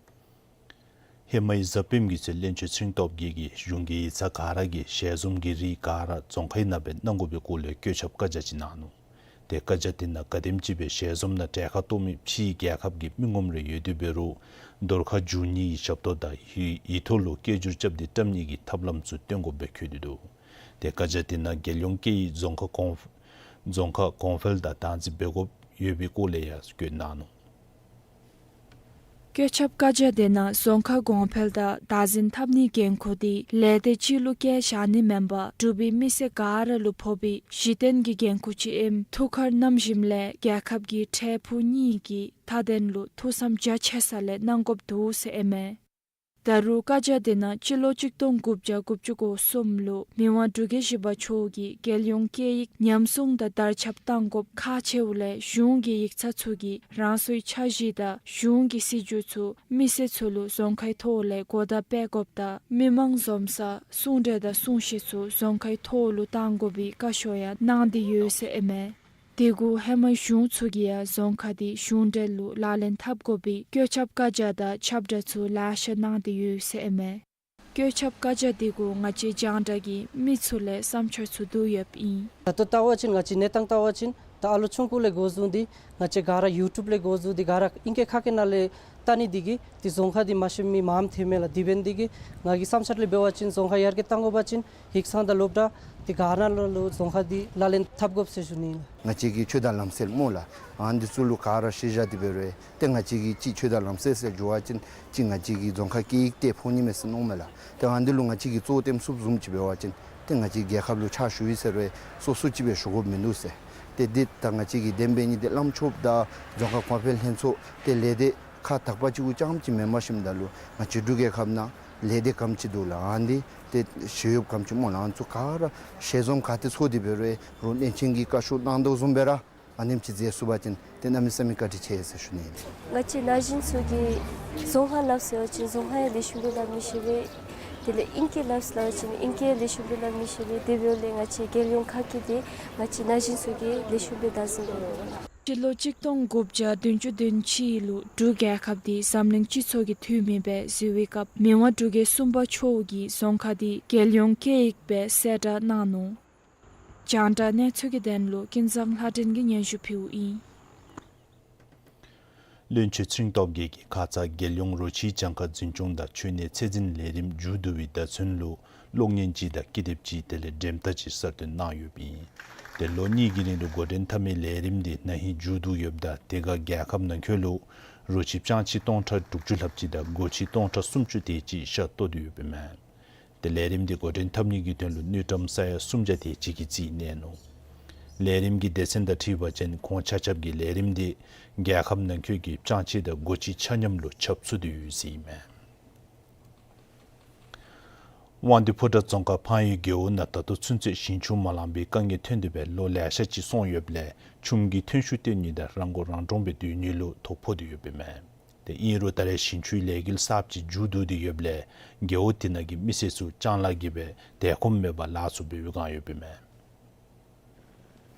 ཧེ་མའི་གཟའ་སྤེནམ་གི་ཚེ་བློན་ཆེན་ཚེ་རིང་སྟོབས་རྒྱས་ཀྱིས་གཞུང་གི་ཡིག་ཚང་ག་ར་གིས་ཞལ་འཛོམས་ཀྱི་རིགས་ག་ར་རྫོང་ཁའི་ནང་སྦེ་གནང་དགོ་པའི་སྐོར་ལས་བཀོད་ཁྱབ་བཀའ་རྒྱ་ཅིག་གནང་ནུག། ཏེ་བཀའ་རྒྱ་དེ་ནང་ག་དེམ་ཅིག་སྦེ་ཞལ་འཛོམས་ནང་གྲལ་ཁར་གཏོགས་མི་ཕྱིའི་རྒྱལ་ཁབ་ཀྱི་མི་ངོམ་རེ་ཡོད་དེ་འབད་རུང་འདོར་ཁ་འཇུ་ནི་གི་ཞབས་ཏོག་དང་ཡི་ཡིག་ཐོག་ལུ་སྐད་སྒྱུར་རྐྱབ་སྟེ་བཀྲམ་ནི་གི་ཐབས་ལམ་ཚུ་སྟོན་དགོཔ་སྦེ་བཀོད་དེ་འདུག། ཏེ་བཀའ་རྒྱ་དེ་ནང་རྒྱལ་ཡོངས་སྐད་ཡིག་རྫོང་ཁ་གོང་རྫོང་ཁ་གོང་འཕེལ་དང་བདག་འཛིན་འབད་དགོཔ་ཡོད་པའི་སྐོར་ལས་ཡང་བཀོད་གནང་ནུག། བཀོད་ཁྱབ་བཀའ་རྒྱ་དེ་ནང་རྫོང་ཁ་གོང་འཕེལ་དང་བདག་འཛིན་འཐབ་ནིའི་འགན་ཁུར་དེ་ལས་སྡེ་གཅིག་ལུ་བཀལ་བཞག་ནི་མེན་པར་འབྲུག་པའི་མི་སེར་ག་ར་ལུ་ཕོག་པའི་གཞི་རྟེན་གྱི་འགན་ཁུར་ཅིག་ཨིནམ་ཐུགས་ཁར་བསྣམས་ཞིནམ་ལས་རྒྱལ་ཁབ་ཀྱི་འཕྲལ་ཕུགས་གཉིས་ཀྱི་མཐའ་དོན་ལུ་ཐུགས་བསམ་རྒྱ་ཆེ་ས་ལས་གནང་དགོཔ་འདུག་ཟེར་ཨིན་མས། ད་རུང་བཀའ་རྒྱ་དེ་ནང་སྤྱི་ལོ་གཅིག་སྟོང་དགུ་བརྒྱ་དགུ་བཅུ་གོ་གསུམ་ལུ་མི་དབང་འབྲུག་རྒྱལ་བཞི་པ་མཆོག་གིས་རྒྱལ་ཡོངས་སྐད་ཡིག་ཉམས་སྲུང་དང་དར་ཁྱབ་གཏང་དགོཔ་ཁག་ཆེཝ་ལས་གཞུང་གི་ཡིག་ཚང་ཚུ་གིས་རང་སོའི་འཆར་གཞི་དང་གཞུང་གི་སྲིད་བྱུས་ཚུ་མི་སེར་ཚུ་ལུ་རྫོང་ཁའི་ཐོག་ལས་གོ་བརྡ་སྤེལ་དགོཔ་དང་མི་མང་འཛོམས་ས་གསུང་གྲོས་དང་གསུང་བཤད་ཚུ་རྫོང་ཁའི་ཐོག་ལུ་གཏང་དགོ་པའི་བཀའ་ཤོག་ཡང་གནང་སྟེ་ཡོད་ཟེར་ཨིན་མས། དེ་གུ་ཧེ་མའི་གཞུང་ཚུ་གིས་ཡང་རྫོང་ཁ་དེ་གཞུང་འབྲེལ་ལུ་ལག་ལེན་འཐབ་དགོ་པའི་བཀོད་ཁྱབ་བཀའ་རྒྱ་དང་ཁྱབ་བསྒྲགས་ཚུ་ལེ་ཤ་གནང་སྟེ་ཡོད་ཟེར་ཨིན་མས། བཀོད་ཁྱབ་བཀའ་རྒྱ་དེ་གུ་ང་བཅས་རྒྱང་བསྒྲགས་ཀྱི་མི་ཚུ་ལས་བསམ་འཆར་ཚུ་བསྡུ་ཡོདཔ་ཨིན། ད་ལྟོ་བལྟ་བ་ཅིན་ང་བཅས་གནས་སྟངས་བལྟ་བ་ཅིན་ ད་ཨ་ལོ་ཆུང་ཀུ་ལས་འགོ་བཟུང་སྟེ་ང་བཅས་ག་ར་ཡུ་ཊུབ་ལས་འགོ་བཟུང་སྟེ་ག་ར་ཨིང་སྐད་ཁ་སྐད་ནང་ལས་བལྟ་ནི་འདི་གིས་ཏེ་རྫོང་ཁག་འདི་མ་ཤེས་མི་མངམ་ཐོན་མས་ལགས། དེ་འབད་ནི་འདི་གིས་ང་གི་བསམ་འཆར་ལས་འབད་བ་ཅིན་རྫོང་ཁག་ཡར་རྒྱས་གཏང་དགོ་པ་ཅིན་ཡིག་ཚང་དང་སློབ་གྲྭ་འདི་ག་ནང་ལུ་རྫོང་ཁག་འདི་ལག་ལེན་འཐབ་དགོཔ་ཟེར་ཞུ་ནི་ལགས། ང་བཅས་ཀྱི་ཆོས་དང་ལམ་སྲོལ་སྨོ་ལགས། ཨ་ནི་ཚུ་ལུ་ག་ར་ཤེས་བཞག་སྟེ་འབད་རུང་ཏེ་ང་བཅས་ཀྱིས་ཅིག་ཆོས་དང་ལམ་སྲོལ་ཟེར་འགྱོ་བ་ཅིན་ཅིག་ང་བཅས་ཀྱི་རྫོང་ཁག་སྐད་ཡིག་ཏེ་ཕོག་ནི་མས་ཟེར་མནོཝ་མས་ལགས། ཏེ་ཨ་ནི་འདི་ལུ་ང་བཅས་ཀྱིས་གཙོ་བོ་བསྟེན་ཚུགསཔ་བཟུམ་ཅིག་འབད་བ་ཅིན་ཏེ་ང་བཅས་རྒྱལ་ཁབ་ལུ་ཕྱག་ཞུ་ཡི་ཟེར་རུང་སོ་སོ་ཅིག་སྦེ་ཞུ་དགོཔ་མིན་འདུག་ཟེར། ཏེ་འདི་ད་ང་བཅས་ཀྱི་བདེན་པའི་ཉིད་འདི་བླམ་ཆོསཔ་དང་རྫོང་ཁག་གོང་འཕེལ་ལྷན་ཚོགས་ཏེ་ལས་སྡེ་ཁག་དག་པ་ཅིག་གུ་རྐྱངམ་ཅིག་མེན་པར་ཞིནམ་ད་ལུ་ང་བཅས་འབྲུག་རྒྱལ་ཁབ་ནང་ལས་སྡེ་ག་དེམ་ཅིག་འདུག་ལགས། ཨ་ནི་འདི་ཏེ་ཞི་གཡོགཔ་ག་དེམ་ཅིག་སྨོ་ལགས། ཨ་ནི་ཚུ་ག་ར་ཞལ་འཛོམས་ག་ཏེ་ཚོགས་ཏེ་འབད་རུང་རུང་བློན་ཆེན་གྱིས་བཀའ་ཤོག་གནང་དོ་བཟུམ་སྦེ་ར་ཨ་ནེམ་ཅིག་མཛད་ཚུགས་པ་ཅིན་ཏེ་གནམ་མེད་ས་མེད་བཀའ་དྲིན་ཆེ་ཟེར་ཞུ་ནི་ཨིན། ང་བཅས་ན་གཞོན་ཚུ་གིས་རྫོང་ཁ་སླབ་ཟེར་བ་ཅིན་རྫོང་ཁ་ཡང་ལེགས་ཤོམ་སྦེ་སླབ་མི་ཤེས་པས། དེ་ལས་ཨིང་སྐད་སླབ་ཟེར་བ་ཅིན་ཨིང་སྐད་ཡང་ལེགས་ཤོམ་སྦེ་སླབ་མི་ཤེས་པས། དེ་འབདཝ་ལས་ང་བཅས་རྒྱལ་ཡོངས་ཁག་གི་འདི་ང་བཅས་ན་གཞོན་ཚུ་གིས་ལེགས་ཤོམ་སྦེ་བདའ་ཟུན་དགོ་ལགས། སྤྱི་ལོ་གཅིག་སྟོང་དགུ་བརྒྱ་བདུན་ཅུ་དོན་གཅིག་ལུ་འབྲུག་རྒྱལ་ཁབ་འདི་འཛམ་གླིང་སྤྱི་ཚོགས་ཀྱི་འཐུས་མི་སྦེ་བཟོ་བའི་སྐབས་མི་དབང་འབྲུག་རྒྱལ་གསུམ་པ་མཆོག་གིས་རྫོང་ཁ་འདི་རྒྱལ་ཡོངས་སྐད་ཡིག་སྦེ་གསལ་བསྒྲགས་གནང་ནུག། རྒྱང་བསྒྲགས་གནས་ཚུལ་གྱི་དོན་ལུ་ཀུན་བཟང་ལྷ་སྒྲོན་གྱིས་སྙན་ཞུ་ཕུལཝ་ཨིན། བློན་ཆེན་ཚེ་རིང་སྟོབས་རྒྱས་ཀྱིས་ཁ་ཙ་རྒྱལ་ཡོངས་རོ་ཁྱིའི་གྱངས་ཁ་འཛིན་སྐྱོང་དང་མཆོད་གནས་ཚད་འཛིན་ལས་རིམ་མཇུག་བསྡུ་བའི་བརྡ་མཚོན་ལུ་གློག་བརྙན་ཅིག་དང་ཀི་དེབ་ཅིག་དེ་ལས་འགྲེམས་སྟེགས་ཅིག་གསར་བཏོན་གནང་ཡོདཔ་ཨིན། ཏེ་ལོ་གཉིས་ཀྱི་རིང་ལུ་འགོ་འདྲེན་འཐབ་མིའི་ལས་རིམ་འདི་ན་ཧིང་མཇུག་བསྡུ་ཡོདཔ་ད་དེ་ཁར་རྒྱལ་ཁབ་ནང་འཁོད་ལུ་རོ་ཁྱི་སྤྱང་ཁྱི་སྟོང་ཕྲག་དྲུག་ཅུ་ལྷགཔ་ཅིག་དང་སྒོ་ཁྱི་སྟོང་ཕྲག་སུམ་ཅུ་དེ་ཅིག་ཤ་བཏོག་སྟེ་ཡོདཔ་ཨིན་མས། ཏེ་ལས་རིམ་འདི་འགོ་འདྲེན་འཐབ་ནི་གི་དོན་ལུ་དངུལ་ཀྲམ་ས་ཡ་སུམ་བརྒྱ་དེ་ཅིག་གི་རྩིས་གནས་ནུག། ལས་རིམ་གྱི་སྡེ་ཚན་དང་འཁྲིལ་བ་ཅིན་ཁོང་ཆ་ཁྱབ་ཀྱིས་ལས་རིམ་འདི་རྒྱལ་ཁབ་ནང་འཁོད་ཀྱི་སྤྱང་ཁྱི་དང་སྒོ་ཁྱི་ཆ་མཉམ་ལུ་ཁྱབ་ཚུགས་ཏེ་ཡོད་ཟེར་ཨིན་མས། དབང་འདུས་ཕོ་བྲང་རྫོང་ཁག་ཕང་ཡུལ་རྒེད་འོག་ནང་ད་ལྟོ་ཚུན་ཚོད་ཞིང་ཆུ་མ་ལང་པའི་དཀའ་ངལ་ཐོན་ཏེ་སྦེ་ལོ་ལེ་ཤ་ཅིག་སོང་ཡོདཔ་ལས་ཆུམ་གྱི་ཐོན་ཤུགས་བཏོན་ནི་དང་རང་མགོ་རང་འདྲོངས་སྦེ་སྡོད་ནི་ལུ་ཐོ་ཕོག་སྟེ་ཡོདཔ་ཨིན་མས། ཏེ་ཨིན་རུང་ད་རེས་ཞིང་ཆུའི་ལས་འགུལ་གསརཔ་ཅིག་མཇུག་བསྡུ་སྟེ་ཡོདཔ་ལས་རྒེད་འོག་དེ་ནང་གི་མི་སེར་ཚུ་ཅང་ལ་གིས་སྦེ་དལ་ཁོམ་མེད་པར་ལཱ་ཚུ་འབད་བའི་བསྒང་ཡོདཔ་ཨིན་མས།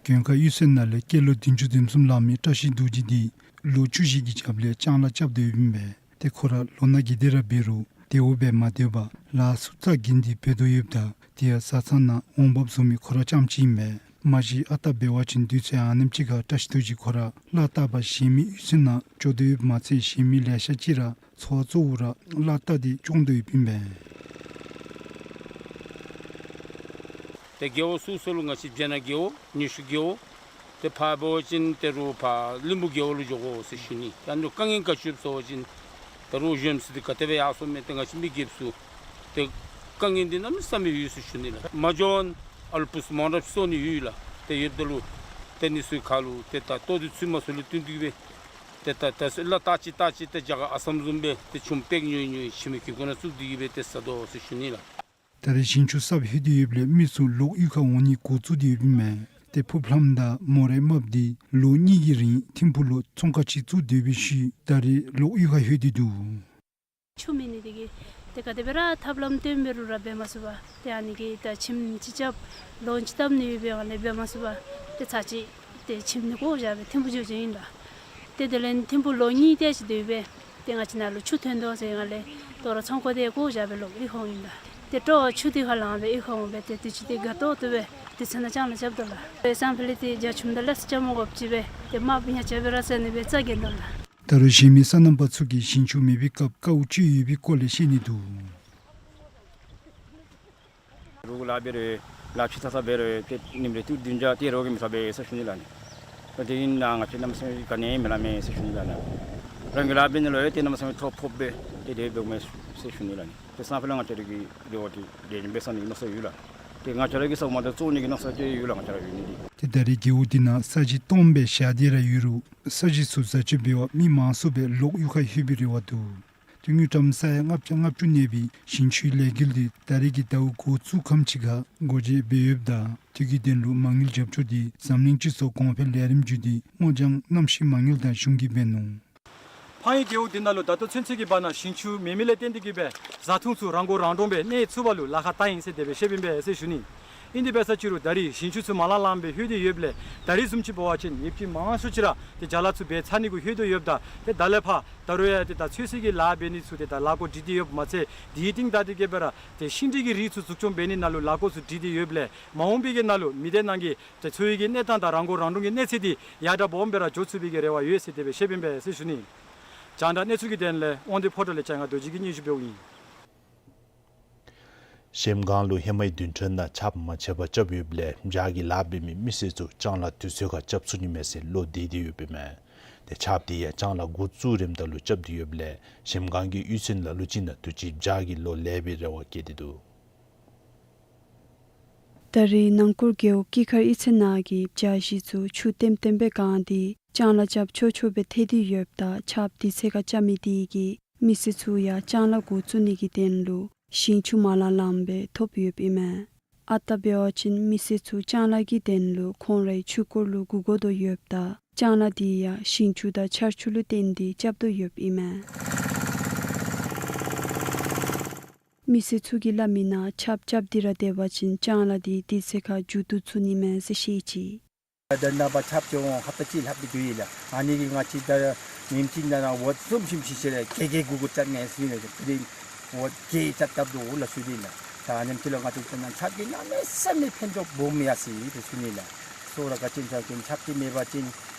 མགོན་ཁང་གཡུས་ཚན་ནང་ལས་སྐྱེས་ལོ་བདུན་ཅུ་དོན་གསུམ་ལང་མི་བཀྲ་ཤིས་རྡོ་རྗེ་འདི་ལོ་བཅུ་བཞི་གི་རྒྱབ་ལས་ཅང་ལ་རྐྱབ་སྡོདཔ་ཨིན་པས། ཏེ་ཁོ་ར་ལོ་ན་ག་དེ་ར་འབད་རུང་དལཝ་སྦེ་མ་སྡོད་པར་ལཱ་ཚུ་རྩ་འགེངས་ཏེ་འབད་དོ་ཡོདཔ་ད་དེ་ཡང་བཟའ་ཚང་ནང་འོང་འབབ་བཟོ་མི་ཁོ་ར་རྐྱངམ་ཅིག་ཨིན་པས། མ་གཞི་ཨ་རྟག་འབད་བ་ཅིན་དུས་ཚོད་ཨ་ནེམ་ཅིག་ཁར་བཀྲ་ཤིས་རྡོ་རྗེ་ཁོ་ར་གླ་བཏབ་པར་གཞན་མི་གཡུས་ཚན་ནང་འགྱོ་དོ་ཡོདཔ་མ་ཚད་གཞན་མི་ལེ་ཤ་ཅིག་ར་འཚོ་བ་གཙོ་བོ་ར་གླ་བཏབ་སྟེ་སྐྱོང་དོ་ཡོདཔ་ཨིན་པས། ཏེ་རྒེད་འོག་སོ་སོ་ལུ་ང་བཅས་སྦྱེད་ནག་རྒེད་འོག་ཉི་ཤུ་རྒེད་འོག་ཏེ་ཕར་འབད་བ་ཅིན་ཏེ་རུང་ཕར་གླིང་བུ་རྒེད་འོག་ལུ་འགྱོ་དགོ་ཟེར་ཞུ་ནི། ད་ཨ་ནི་དཀའ་ངལ་ག་ཅི་ཡོདཔ་ཟེར་བ་ཅིན་ད་རུང་གཞོནམ་ཚུ་འདི་ག་དེ་སྦེ་ཡར་སོང་མས། ཏེ་ང་བཅས་མི་རྒསཔ་ཚུ་ཏེ་དཀའ་ངལ་འདི་གནམ་མེད་ས་མེད་ཡོད་ཟེར་ཞུ་ནི་ལགས། མ་འགྱོ་ཨ་ལུ་བུཚ་མང་རབས་གསོ་ནི་ཡོད་ལགས། ཏེ་ཡོདཔ་ད་ལུ་ཏེ་ཨ་ནི་ཚུ་ཁར་ལུ་ཏེ་ད་ལྟོ་འདི་ཚུ་མ་ཚུ་ལུ་བསྟུན་ཏེ་གིས་སྦེ་ཏེ་ད་ད་ཚུ་གླ་བཏབ་ཅི་བཏབ་ཅི་ཏེ་རྒྱ་གར་ཨ་སམ་བཟུམ་སྦེ་ཏེ་ཆུམ་པེག་ཉོ་ཉོ་ཁྱིམ་གྱི་སྒོ་ནང་བཙུགས་ཏེ་གིས་སྦེ་ཏེ་ཟ་དོ་ཟེར་ཞུ་ནི་ལགས། ད་རེས་ཞིང་ཆུ་གསརཔ་ལྷོད་དེ་ཡོདཔ་ལས་མི་ཚུ་ལོག་གཡུས་ཁར་འོང་ནི་འགོ་བཙུགས་ཏེ་ཡོདཔ་ཨིན་མས། ཏེ་ཕུརཔ་ལྷམ་དང་མོ་རའི་རྨགཔ་འདི་ལོ་གཉིས་ཀྱི་རིང་ཐིམ་ཕུག་ལུ་ཚོང་ཁང་ཅིག་བཙུགས་སྡོད་པའི་ཤུལ་ད་རེས་ལོག་གཡུས་ཁར་ལྷོད་དེ་འདུག། ཆུ་མེད་ནི་དེ་གིས་ཏེ་ག་དེ་སྦེ་ར་ཐབས་ལམ་སྟོན་འབད་རུང་ར་འབད་མ་ཚུགས་པར་ཏེ་ཨ་ནི་གིས་ད་ཁྱིམ་སྤྱི་ཁྱབ་ལོན་ཅིག་བཏབ་ནི་ཡོད་པའི་ཨ་ནི་འབད་མ་ཚུགས་པར་ཏེ་ཚར་གཅིག་ཏེ་ཁྱིམ་འདི་བཀོ་བཞག་སྦེ་ཐིམ་ཕུག་འགྱོ་འགྱོཝ་ཨིན་ལགས། ཏེ་དེ་ལས་ཐིམ་ཕུག་ལོ་གཉིས་དེ་ཅིག་སྡོད་སྦེ་ཏེ་ང་བཅས་ནཱ་ལུ་ཆུ་ཐོན་དོ་ཟེར་ང་ལས་དོ་རུང་ཚོང་ཁང་འདི་བཀོ་བཞག་སྦེ་ལོག་གཡུས་ཁར་འོང་ཡི་ལགས། ཏེ་སྤྲོ་བ་ཆུ་འདི་ཁར་ལང་སྦེ་གཡུས་ཁར་འོང་སྦེ་ཏེ་དུས་ཅི་ཏེ་དགའ་ཏོག་ཏོ་སྦེ་དུས་ཚོད་ནང་ཅང་ལ་རྐྱབ་དོ་ལགས། ཏེ་སང་ཕོད་ལས་ཏེ་རྒྱ་ཆུམ་དང་ལེགས་ཤོམ་རྐྱབ་མ་དགོཔ་ཅིག་སྦེ་ཏེ་དམརཔོ་ཉ་ཆ་སྦེ་ར་བཟའ་ནི་སྦེ་རྩ་འགེངས་དོ་ལགས། ད་རུང་གཞན་མི་སོ་ནམ་པ་ཚུ་གིས་ཞིང་ཆུ་མེད་པའི་སྐབས་དཀའཝ་སྤྱད་ཡོད་པའི་སྐོར་ལས་བཤད་ནི་འདུག། རོགས་ལཱ་འབད་རུང་ལཱ་ཕྱི་ཚ་ཚ་འབད་རུང་ཏེ་ཉིནམ་རེ་སྟོང་བདུན་བརྒྱ་ཏེ་རོགས་ཀྱིས་མི་ཚ་བས་ཟེར་ཞུ་ནི་ལགས་ནི། ད་དེ་ཨིན་ན་ང་བཅས་གནམ་མེད་ས་མེད་ག་ནི་མི་ལང་མས་ཟེར་ཞུ་ནི་ལགས་ནི། རང་གིས་ལཱ་འབད་ནི་ལུ་ཡང་ཏེ་གནམ་མེད་ས་མེད་ཐོ་ཕོགཔ་སྦེ་ཏེ་དེ་སྦེ་འོང་མས་ཟེར་ཞུ་ནི་ལགས་ནི། ཏེ་སང་ཕོད་ལས་ང་བཅས་ར་གི་འབྲེལ་བ་འདི་ལེགས་ཤོམ་སྦེ་ས་ནི་མནོ་ས་ཡོད་ལགས། ཏེ་ང་བཅས་ར་གི་ས་གོ་མ་ད་བཙོང་ནི་གི་མནོ་ས་ཅིག་ཡོད་ལགས། ང་བཅས་ར་ཡོད་ནི་འདི། ཏེ་ད་རེས་རྒེད་འོག་འདི་ནང་ས་གཞི་སྟོངམ་སྦེ་བཞག་སྟེ་ར་ཡོད་རུང་ས་གཞི་ཚུ་བཟའ་སྤྱོད་འབད་བར་མི་མང་སུ་སྦེ་ལོག་གཡུས་ཁར་ལྷོད་པའི་རེ་བ་འདུག། ཏེ་དངུལ་ཀྲམ་ས་ཡ་ལྔ་བརྒྱ་ལྔ་བཅུ་གནས་པའི་ཞིང་ཆུའི་ལས་འགུལ་འདི་ད་རེས་ཀྱི་ཟླཝ་འགོ་བཙུགས་ཁམས་ཅིག་ཁར་སྒོ་འབྱེད་འབད་ཡོདཔ་ད་དེ་གི་དོན་ལུ་མ་དངུལ་རྒྱབ་སྐྱོར་འདི་འཛམ་གླིང་སྤྱི་ཚོགས་གོང་འཕེལ་ལས་རིམ་བརྒྱུད་དེ་སྔོ་ལྗང་གནམ་གཤིས་མ་དངུལ་དང་གཞུང་གིས་འབད་ནུག། ཕང་ཡུལ་རྒེད་འོག་འདི་ནང་ལུ་ད་ལྟོ་ཚུན་ཚོད་ཀྱི་བར་ན་ཞིང་ཆུ་མེད་མི་ལས་བརྟེན་ཏེ་གིས་སྦེ་བཟའ་འཐུང་ཚུ་རང་མགོ་རང་འདྲོངས་སྦེ་གནས་ཚུགས་པ་ལུ་ལཱ་ཁག་བཏང་ཡི་ཟེར་དེ་སྦེ་བཤདཔ་ཨིན་པས་ཟེར་ཞུ་ནི། ཨིན་དེ་འབད་ས་ཅིག་རུང་ད་རིས་ཞིང་ཆུ་ཚུ་མ་ལང་ལངམ་སྦེ་ལྷོད་དེ་ཡོདཔ་ལས་ད་རིས་བཟུམ་ཅིག་འབད་བ་ཅིན་ཡོདཔ་ཅིག་མང་ཤོས་ཅིག་ར་ཏེ་ཅ་ལ་ཚུ་འབད་ཚར་ནི་གུ་ལྷོད་དེ་ཡོདཔ་ད་ཏེ་ད་ལས་ཕར་ད་རུང་ཡང་ཏེ་ད་ཚོད་བསྲེ་གི་ལཱ་འབད་ནི་ཚུ་ཏེ་ད་ལཱ་འགོ་སྒྲིག་སྟེ་ཡོདཔ་མ་ཚད་དེའི་རྟིང་བདའ་སྟེ་གི་སྦེ་ར་ཏེ་ཤིང་འབྲས་ཀྱི་རིགས་ཚུ་འཛུགས་སྐྱོང་འབད་ནི་ནང་ལུ་ལཱ་འགོ་ཚུ་སྒྲིག་སྟེ་ཡོདཔ་ལས་མ་འོངས་པའི་གི་ནང་ལུ་མི་སྡེ་ནང་གི་ཏེ་འཚོ་བའི་གི་གནས་སྟངས་དང་རང་མགོ་རང་འདྲོངས་ཀྱི་གནས་ཚད་འདི་ཡར་དྲག་སྦོམ་སྦེ་ར་འགྱོ་ཚུགས་པའི་གི་རེ་བ་ཡོད་ཟེར་དེ་སྦེ་བཤདཔ་ཨིན་པས་ཟེར་ཞུ་ནི། རྒྱང་བསྒྲགས་གནས་ཚུལ་གྱི་དོན་ལས་དབང་འདུས་ཕོ་བྲང་ལས་ལྕང་ང་རྡོ་རྗེ་གིས་སྙན་ཞུ་འབདཝ་ཨིན། གཞལམ་སྒང་ལུ་ཧེ་མའི་བདུན་ཕྲག་ནང་ཆརཔ་མ་ཆད་པར་རྐྱབ་ཡོདཔ་ལས་བྱཱར་གྱི་ལཱ་འབད་མི་མི་སེར་ཚུ་ལྕང་ལཱ་དུས་ཚོད་ཁར་རྐྱབ་ཚུགས་ནི་མས་ཟེར་བློ་བདེ་སྟེ་ཡོདཔ་ཨིན་མས། ཏེ་ཆརཔ་འདི་ཡང་ལྕང་ལཱ་འགོ་བཙུགས་རནམ་ད་ལུ་རྐྱབ་སྟེ་ཡོདཔ་ལས་གཞལམ་སྒང་གི་གཡུས་ཚན་ལ་ལུ་ཅིག་ནང་དུས་ཅི་བྱཱར་གྱི་ལོ་ལེགས་པའི་རེ་བ་བསྐྱེད་དེ་འདུག། ད་རེས་ནང་སྐོར་རྒེད་འོག་ཀི་ཁར་གཡུས་ཚན་ནང་གི་བྱཱར་གཞི་ཚུ་ཆུ་ལྟེམ་ལྟེམ་སྦེ་གང་སྟེ་ལྕང་ལཱ་རྐྱབ་ཆོག་ཆོག་སྦེ་ཐལ་ཏེ་ཡོདཔ་ད་ཆརཔ་དུས་ཚོད་ཁར་རྐྱབ་མི་དེ་གིས་མི་སེར་ཚུ་ཡང་ལྕང་ལཱ་འགོ་བཙུགས་ནི་གི་དོན་ལུ་ཞིང་ཆུ་མ་ལང་ལངམ་སྦེ་ཐོབ་ཡོདཔ་ཨིན་མས། ཨ་རྟག་འབད་བ་ཅིན་མི་སེར་ཚུ་ལྕང་ལཱ་གི་དོན་ལུ་ཁོང་རའི་ཆུ་སྐོར་ལུ་བསྒུག་དགོ་དོ་ཡོདཔ་ད་ལྕང་ལཱ་དེ་ཡང་ཞིང་ཆུ་དང་ཆར་ཆུ་ལུ་བརྟེན་ཏེ་རྐྱབ་དོ་ཡོདཔ་ཨིན་མས། མི་སེར་ཚུ་གིས་སླབ་མི་ནང་ཆརཔ་རྐྱབ་སྟེ་ར་སྡོད་པ་ཅིན་ལྕང་ལཱ་དེ་དུས་ཚོད་ཁར་མཇུག་བསྡུ་ཚུགས་ནི་མས་ཟེར་བཤད་ཅི། ད་ནངས་པ་ཆརཔ་ཅིག་འོང་ཧབ་ཏ་གཅིག་ལྷགཔ་སྦེ་འགྱོ་ཡི་ལགས། ཨ་ནི་གིས་ང་བཅས་ད་ཉིནམ་གཅིག་ནང་ན་འོ་བཟུམ་ཅིག་ཤི་ཤི་ར་གེ་གེ་གུག་གུག་རྐྱབ་མས་ཟེར་ནི་ལགས། དེ་འོ་གེ་རྐྱབ་རྐྱབ་དོ་འོ་ལགས་ཟེར་ནི་ལགས། ད་ཨ་ནེམ་ཅིག་ལུ་ང་བཅས་ཀྱི་ནང་ཆརཔ་གིས་གནམ་མེད་ས་མེད་ཕན་ཐོགས་སྦོམ་ཡར་སོ་ཡི་ཟེར་ཞུ་ནི་ལགས། སོ་ར་ག་ཅི་ཟེར་བ་ཅིན་ཆརཔ་འདི་མེད་པ་ཅིན་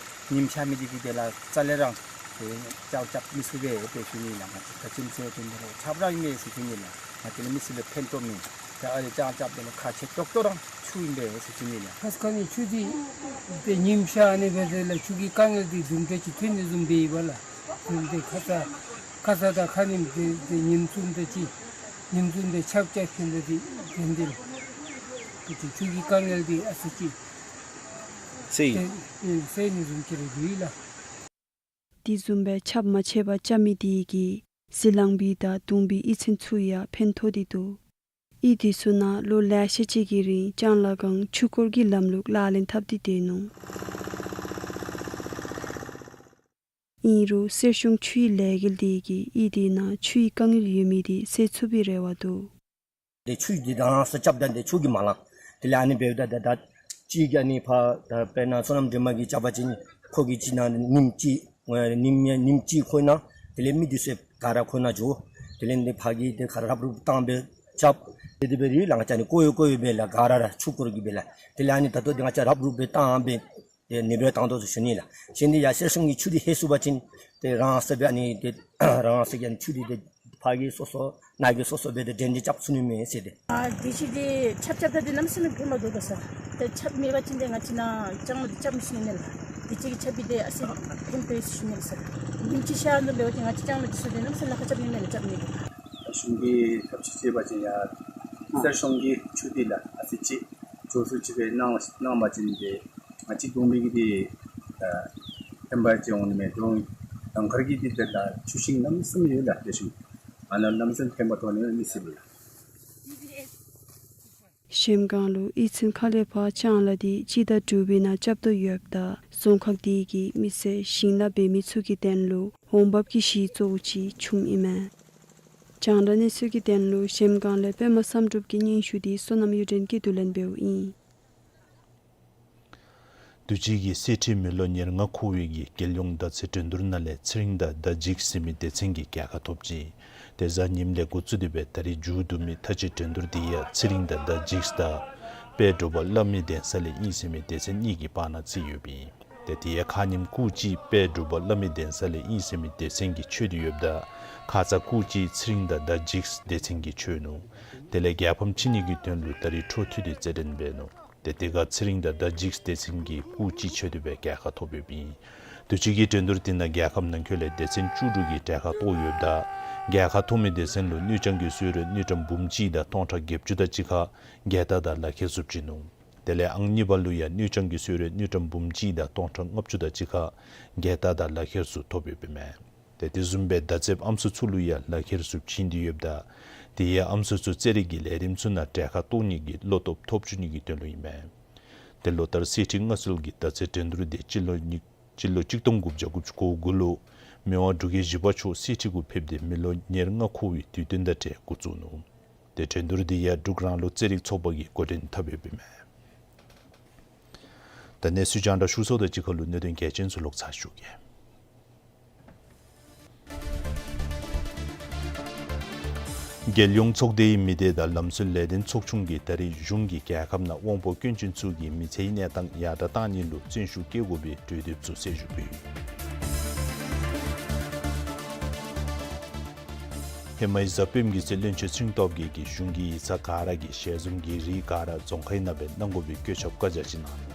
ཉིམ་ཤར་མི་འདི་གིས་དེ་ལས་རྩ་ལས་རང་ཏེ་ལྕང་རྐྱབ་མི་ཚུགས་པས་ཟེར་ཞུ་ནི་ལགས། ང་བཅས་ག་ཅི་ཟེར་བ་ཅིན་དེ་ལུ་ཆརཔ་རང་ཨིན་མས་ཟེར་ཞུ་ནི་ལགས། ང་བཅས་ལུ་མི་སེར་ལུ་ཕན་ཐོགས་མི་ད་ཨ་ནི་ལྕང་རྐྱབ་དེ་ལུ་ཁག་ཆེ་ཏོག་ཏོ་ར་ཆུ་ཨིན་པས་ཟེར་ཞུ་ནི་ལགས། ཁ་ཙ་ཁ་ཉིནམ་ཆུ་འདི་ཏེ་ཉིམ་ཤར་ནི་འབད་དེ་ལགས་ཆུ་གི་དཀའ་ངལ་འདི་དུམ་གྲ་ཅིག་ཐོན་ནི་བཟུམ་སྦེ་ཨིན་པས་ལགས། དུམ་ཏེ་ཁ་ཙ་ཁ་ཙ་དང་ཁ་ཉིནམ་འདི་ཏེ་ཉིནམ་གསུམ་དེ་ཅིག་ཉིནམ་གསུམ་དེ་ཆརཔ་རྐྱབ་ཞིནམ་ད་འདི་དེ་འདི་ལགས་ཏེ་ཆུ་གི་དཀའ་ངལ་འདི་ཨ་ཙི་ཅིག་སེལ་ཏེ་ཨེ་སེལ་ནི་བཟུམ་ཅིག་ར་འགྱོ་ཡི་ལགས། དེ་བཟུམ་སྦེ་ཆརཔ་མ་ཆད་པར་རྐྱབ་མི་དེ་གིས་ཟི་ལིང་པའི་དང་དུང་པའི་གཡུས་ཚན་ཚུ་ཡང་ཕན་ཐོགས་ཏེ་འདུག། གཡུས་དེ་ཚུ་ནང་ལོ་ལེ་ཤ་ཅིག་གི་རིང་ལྕང་ལཱ་གང་ཆུ་སྐོར་གྱི་ལམ་ལུགས་ལག་ལེན་འཐབ་སྟེ་སྡོད་ནུག། ཨིན་རུང་གསེར་གཞོང་ཆུའི་ལས་འགུལ་དེ་གིས་གཡུས་དེ་ནང་ཆུའི་དཀའ་ངལ་ཡོད་མི་དེ་སེལ་ཚུགས་པའི་རེ་བ་འདུག། ཏེ་ཆུ་འདི་རང་སོ་རྐྱབ་ད་ཏེ་ཆུ་གིས་མ་ལང་། དེ་ལས་ཨ་ནི་འབདཝ་ད་ད་ད་ཅིག་གི་ཨ་ནི་ཕར་ད་དཔེར་ན་བསོད་ནམས་སྒྲོལ་མ་གིས་རྐྱབ་པ་ཅིན་ཁོ་གིས་ཅིག་ནང་ཉིནམ་གཅིག་ཨེ་ཉིནམ་ཉིནམ་གཅིག་ཁོ་ན་དེ་ལས་མི་འདི་ཚུ་ག་ར་ཁོ་ན་འགྱོ། དེ་ལས་འདི་ཕར་གྱི་ཏེ་ག་ར་རབ་རུབ་བཏང་སྦེ་རྐྱབ། ཏེ་དེ་སྦེ་ར་ལགས། ང་བཅས་ནི་ཀོ་ཡོ་ཀོ་ཡོ་སྦེ་ལགས་ག་ར་ར་ཆུ་སྐོར་གྱི་སྦེ་ལགས། དེ་ལས་ཨ་ནི་ད་ལྟོ་འདི་ང་བཅས་རབ་རུབ་སྦེ་བཏང་སྦེ་ཏེ་ནི་སྦེ་བཏང་དོ་ཟེར་ཞུ་ནི་ལགས། གཞན་འདི་ཡར་གསེར་གཞོང་གི་ཆུ་འདི་ལྷོད་སོང་པ་ཅིན་ཏེ་རང་སོ་སྦེ་ཨ་ནི་ཏེ་རང་སོ་གི་ཨ་ནི་ཆུ་འདི་ཏེ་ཕར་གྱི་སོ་སོ་ནཱ་གི་སོ་སོ་སྦེ་ཏེ་འདྲེན་འདྲེན་རྐྱབ་ཚུགས་ནི་མས་ཟེར་ཏེ། ཨ་དུས་ཅི་འདི་ཆརཔ་རྐྱབ་ད་འདི་གནམ་མེད་ས་མེད་ཕན་མ་ཐོགས་ད་ས། ཏེ་ཆརཔ་མེད་པ་ཅིན་ཏེ་ང་བཅས་ནཱ་ལྕང་ལཱ་འདི་རྐྱབ་མི་ཚུགས་ནི་ལགས། དུས་ཅི་གི་ཆརཔ་འདི་ཨ་ཙི་ཕན་ཐོགས་ཡི་ཟེར་ཞུ་ནི་ལགས་སར། ཉིནམ་གཅིག་ཤར་ནུག་འབད་བ་ཅིན་ང་བཅས་ལྕང་ལཱ་འདི་ཚུ་འདི་གནམ་མེད་ས་མེད་ལཱ་ཁག་རྐྱབ་ནི་མས་ལགས་རྐྱབ་ནི་ལགས། གཞུང་གིས་ཐབས་ཤེས་བྱས་པ་ཅིན་ཡང་གསེར་གཞོང་གི་ཆུ་འདི་ལགས་ཨ་ཙི་ཅིག་འགྱོ་ཚུགསཔ་ཅིག་སྦེ་གནང་གནང་པ་ཅིན་ཏེ་ང་བཅས་དུང་པའི་གི་འདི་ད་ཕན་པ་ཅིག་འོང་ནི་མས། དུང་ལམ་ཁར་གྱི་འདི་ཏེ་ད་ཆུ་ཤིང་གནམ་མེད་ས་མེད་ཡོད་ལགས། དེ་ཤུལ་ཨ་ནཱ་གནམ་མེད་ས་མེད་ཕན་པ་ཐོགས་ནི་མས་ཟེར་ལགས། གཞལམ་སྒང་ལུ་གཡུས་ཚན་ཁག་ལས་ཕར་ལྕང་ལཱ་འདི་སྤྱི་ཟླ་དྲུག་པའི་ནང་རྐྱབ་དོ་ཡོདཔ་ད་རྫོང་ཁག་དེ་གི་མི་སེར་ཞིང་ལཱ་འབད་མི་ཚུ་གི་དོན་ལུ་འོང་འབབ་ཀྱི་གཞི་གཙོ་བོ་ཅིག་བྱུངམ་ཨིན་མས། རྒྱང་བསྒྲགས་གནས་ཚུལ་གྱི་དོན་ལུ་གཞལམ་སྒང་ལས་པདྨ་བསམ་གྲུབ་ཀྱི་སྙན་ཞུ་འདི་བསོད་ནམས་གཡུ་སྒྲོན་གྱིས་བསྡུ་ལེན་འབདཝ་ཨིན། དུས་ཅི་གི་གསེར་ཁྲི་མི་ལོ་ཉེར་ལྔ་འཁོར་བའི་གི་རྒྱལ་ཡོངས་མདའ་རྩེད་འགྲན་བསྡུར་ནང་ལས་ཚེ་རིང་དང་ཟླ་འཇིགས་ཟེར་མི་སྡེ་ཚན་གྱིས་རྒྱལ་ཁ་ཐོབ་ཅི། ཏེ་གཟའ་ཉིམ་ལས་འགོ་བཙུགས་ཏེ་སྦེ་ད་རིས་མཇུག་བསྡུ་མི་མཐའ་དཔྱད་འགྲན་བསྡུར་འདི་ཡང་ཚེ་རིང་དང་ཟླ་འཇིགས་དང་དཔལ་འབྲུག་པ་བླ་མའི་གདན་ས་ལས་ཨིན་ཟེར་མི་སྡེ་ཚན་གཉིས་ཀྱི་བར་ན་རྩིས་ཡོདཔ་ཨིན། ཏེ་དེ་ཡང་ཁ་ཉིནམ་སྐུགས་ཅིག་དཔལ་འབྲུག་པ་བླ་མའི་གདན་ས་ལས་ཨིན་ཟེར་མི་སྡེ་ཚན་གྱིས་འཆོལ་ཏེ་ཡོདཔ་ད་ཁ་ཙ་སྐུགས་ཅིག་ཚེ་རིང་དང་ཟླ་འཇིགས་སྡེ་ཚན་གྱིས་འཆོལ་ནུག། དེ་ལས་རྒྱལ་ཕམ་ཕྱེ་ནི་གི་དོན་ལུ་ད་རིས་འཕྲོ་མཐུད་དེ་རྩེད་འགྲན་འབད་ནུག། ཏེ་དེ་ཁར་ཚེ་རིང་དང་ཟླ་འཇིགས་སྡེ་ཚན་གྱིས་སྐུགས་ཅིག་འཆོལ་ཏེ་སྦེ་རྒྱལ་ཁ་ཐོབ་ཡོདཔ་ཨིན། དུས་ཅི་གི་འགྲན་བསྡུར་འདི་ནང་རྒྱལ་ཁབ་ནང་འཁོད་ལས་སྡེ་ཚན་བཅུ་དྲུག་གིས་གྲལ་ཁར་གཏོགས་ཡོདཔ་ད་རྒྱལ་ཁ་ཐོབ་མི་སྡེ་ཚན་ལུ་དངུལ་རྐྱང་གི་གསོལ་རས་དངུལ་ཀྲམ་འབུམ་གཅིག་དང་སྟོང་ཕྲག་བརྒྱད་ཅུ་དང་གཅིག་ཁར་རྒྱལ་རྟགས་དང་ལག་ཁྱེར་ཚུ་བྱིན་ནུག། དེ་ལས་ཨང་གཉིས་པ་ལུ་ཡང་དངུལ་རྐྱང་གི་གསོལ་རས་དངུལ་ཀྲམ་འབུམ་གཅིག་དང་སྟོང་ཕྲག་ལྔ་བཅུ་དང་གཅིག་ཁར་རྒྱལ་རྟགས་དང་ལག་ཁྱེར་ཚུ་ཐོབ་ཡོདཔ་ཨིན་མས། ཏེ་དེ་བཟུམ་སྦེ་མདའ་རྩེདཔ་ཨམ་སྲུ་ཚུ་ལུ་ཡང་ལག་ཁྱེར་ཚུ་བྱིན་ཏེ་ཡོདཔ་ད་དེ་ཡང་ཨམ་སྲུ་ཚུ་རྩེད་རིགས་ཀྱི་ལས་རིམ་ཚུ་ནང་གྲལ་ཁར་གཏོགས་ནི་གི་བློ་སྟོབས་ཐོབ་བཅུག་ནི་གི་དོན་ལུ་ཨིན་མས། ཏེ་ལོ་ལྟར་གསེར་ཁྲི་མངའ་གསོལ་གྱི་མདའ་རྩེད་འགྲན་བསྡུར་འདི་སྤྱི་ལོ་ཉིས་སྤྱི་ལོ་གཅིག་སྟོང་དགུ་བརྒྱ་དགུ་བཅུ་གོ་དགུ་ལུ་མི་དབང་འབྲུག་རྒྱལ་བཞི་པ་མཆོག་གསེར་ཁྲི་གུ་ཕེབས་ཏེ་མི་ལོ་ཉེར་ལྔ་འཁོར་བའི་དུས་སྟོན་དང་འབྲེལ་འགོ་བཙུགས་ནུག། ཏེ་འགྲན་བསྡུར་འདི་ཡང་འབྲུག་རང་ལུགས་རྩེད་རིགས་ཚོགས་པ་གིས་འགོ་འདྲེན་འཐབ་ཡོདཔ་ཨིན་མས། ད་གནས་ཚུལ་རྒྱང་བསྒྲགས་ཞུ་ཚརཝ་དང་གཅིག་ཁར་ལུ་གནད་དོན་གལ་ཆེན་ཚུ་ལོག་ཚར་ཞུ་གེ། རྒྱལ་ཡོངས་ཚོགས་སྡེའི་མི་སྡེ་དང་ལམ་སྲོལ་ལས་དོན་ཚོགས་ཆུང་གིས་ད་རེས་གཞུང་གིས་རྒྱལ་ཁབ་ནང་དབང་པོ་སྐྱོན་ཅན་ཚུ་གི་མི་ཚེའི་གནས་སྟངས་ཡར་དྲག་གཏང་ནི་ལུ་བརྩོན་ཤུགས་བསྐྱེད་དགོ་པའི་གྲོས་འདེབས་ཚུ་གསལ་ཞུ་ཕུལ་ཡི། ཧེ་མའི་གཟའ་སྤེནམ་གི་ཚེ་བློན་ཆེན་ཚེ་རིང་སྟོབས་རྒྱས་ཀྱིས་གཞུང་གི་ཡིག་ཚང་ག་ར་གིས་ཞལ་འཛོམས་ཀྱི་རིགས་ག་ར་རྫོང་ཁའི་ནང་སྦེ་གནང་དགོ་པའི་བཀོད་ཁྱབ་བཀའ་རྒྱ་ཅིག་གནང་ནུག།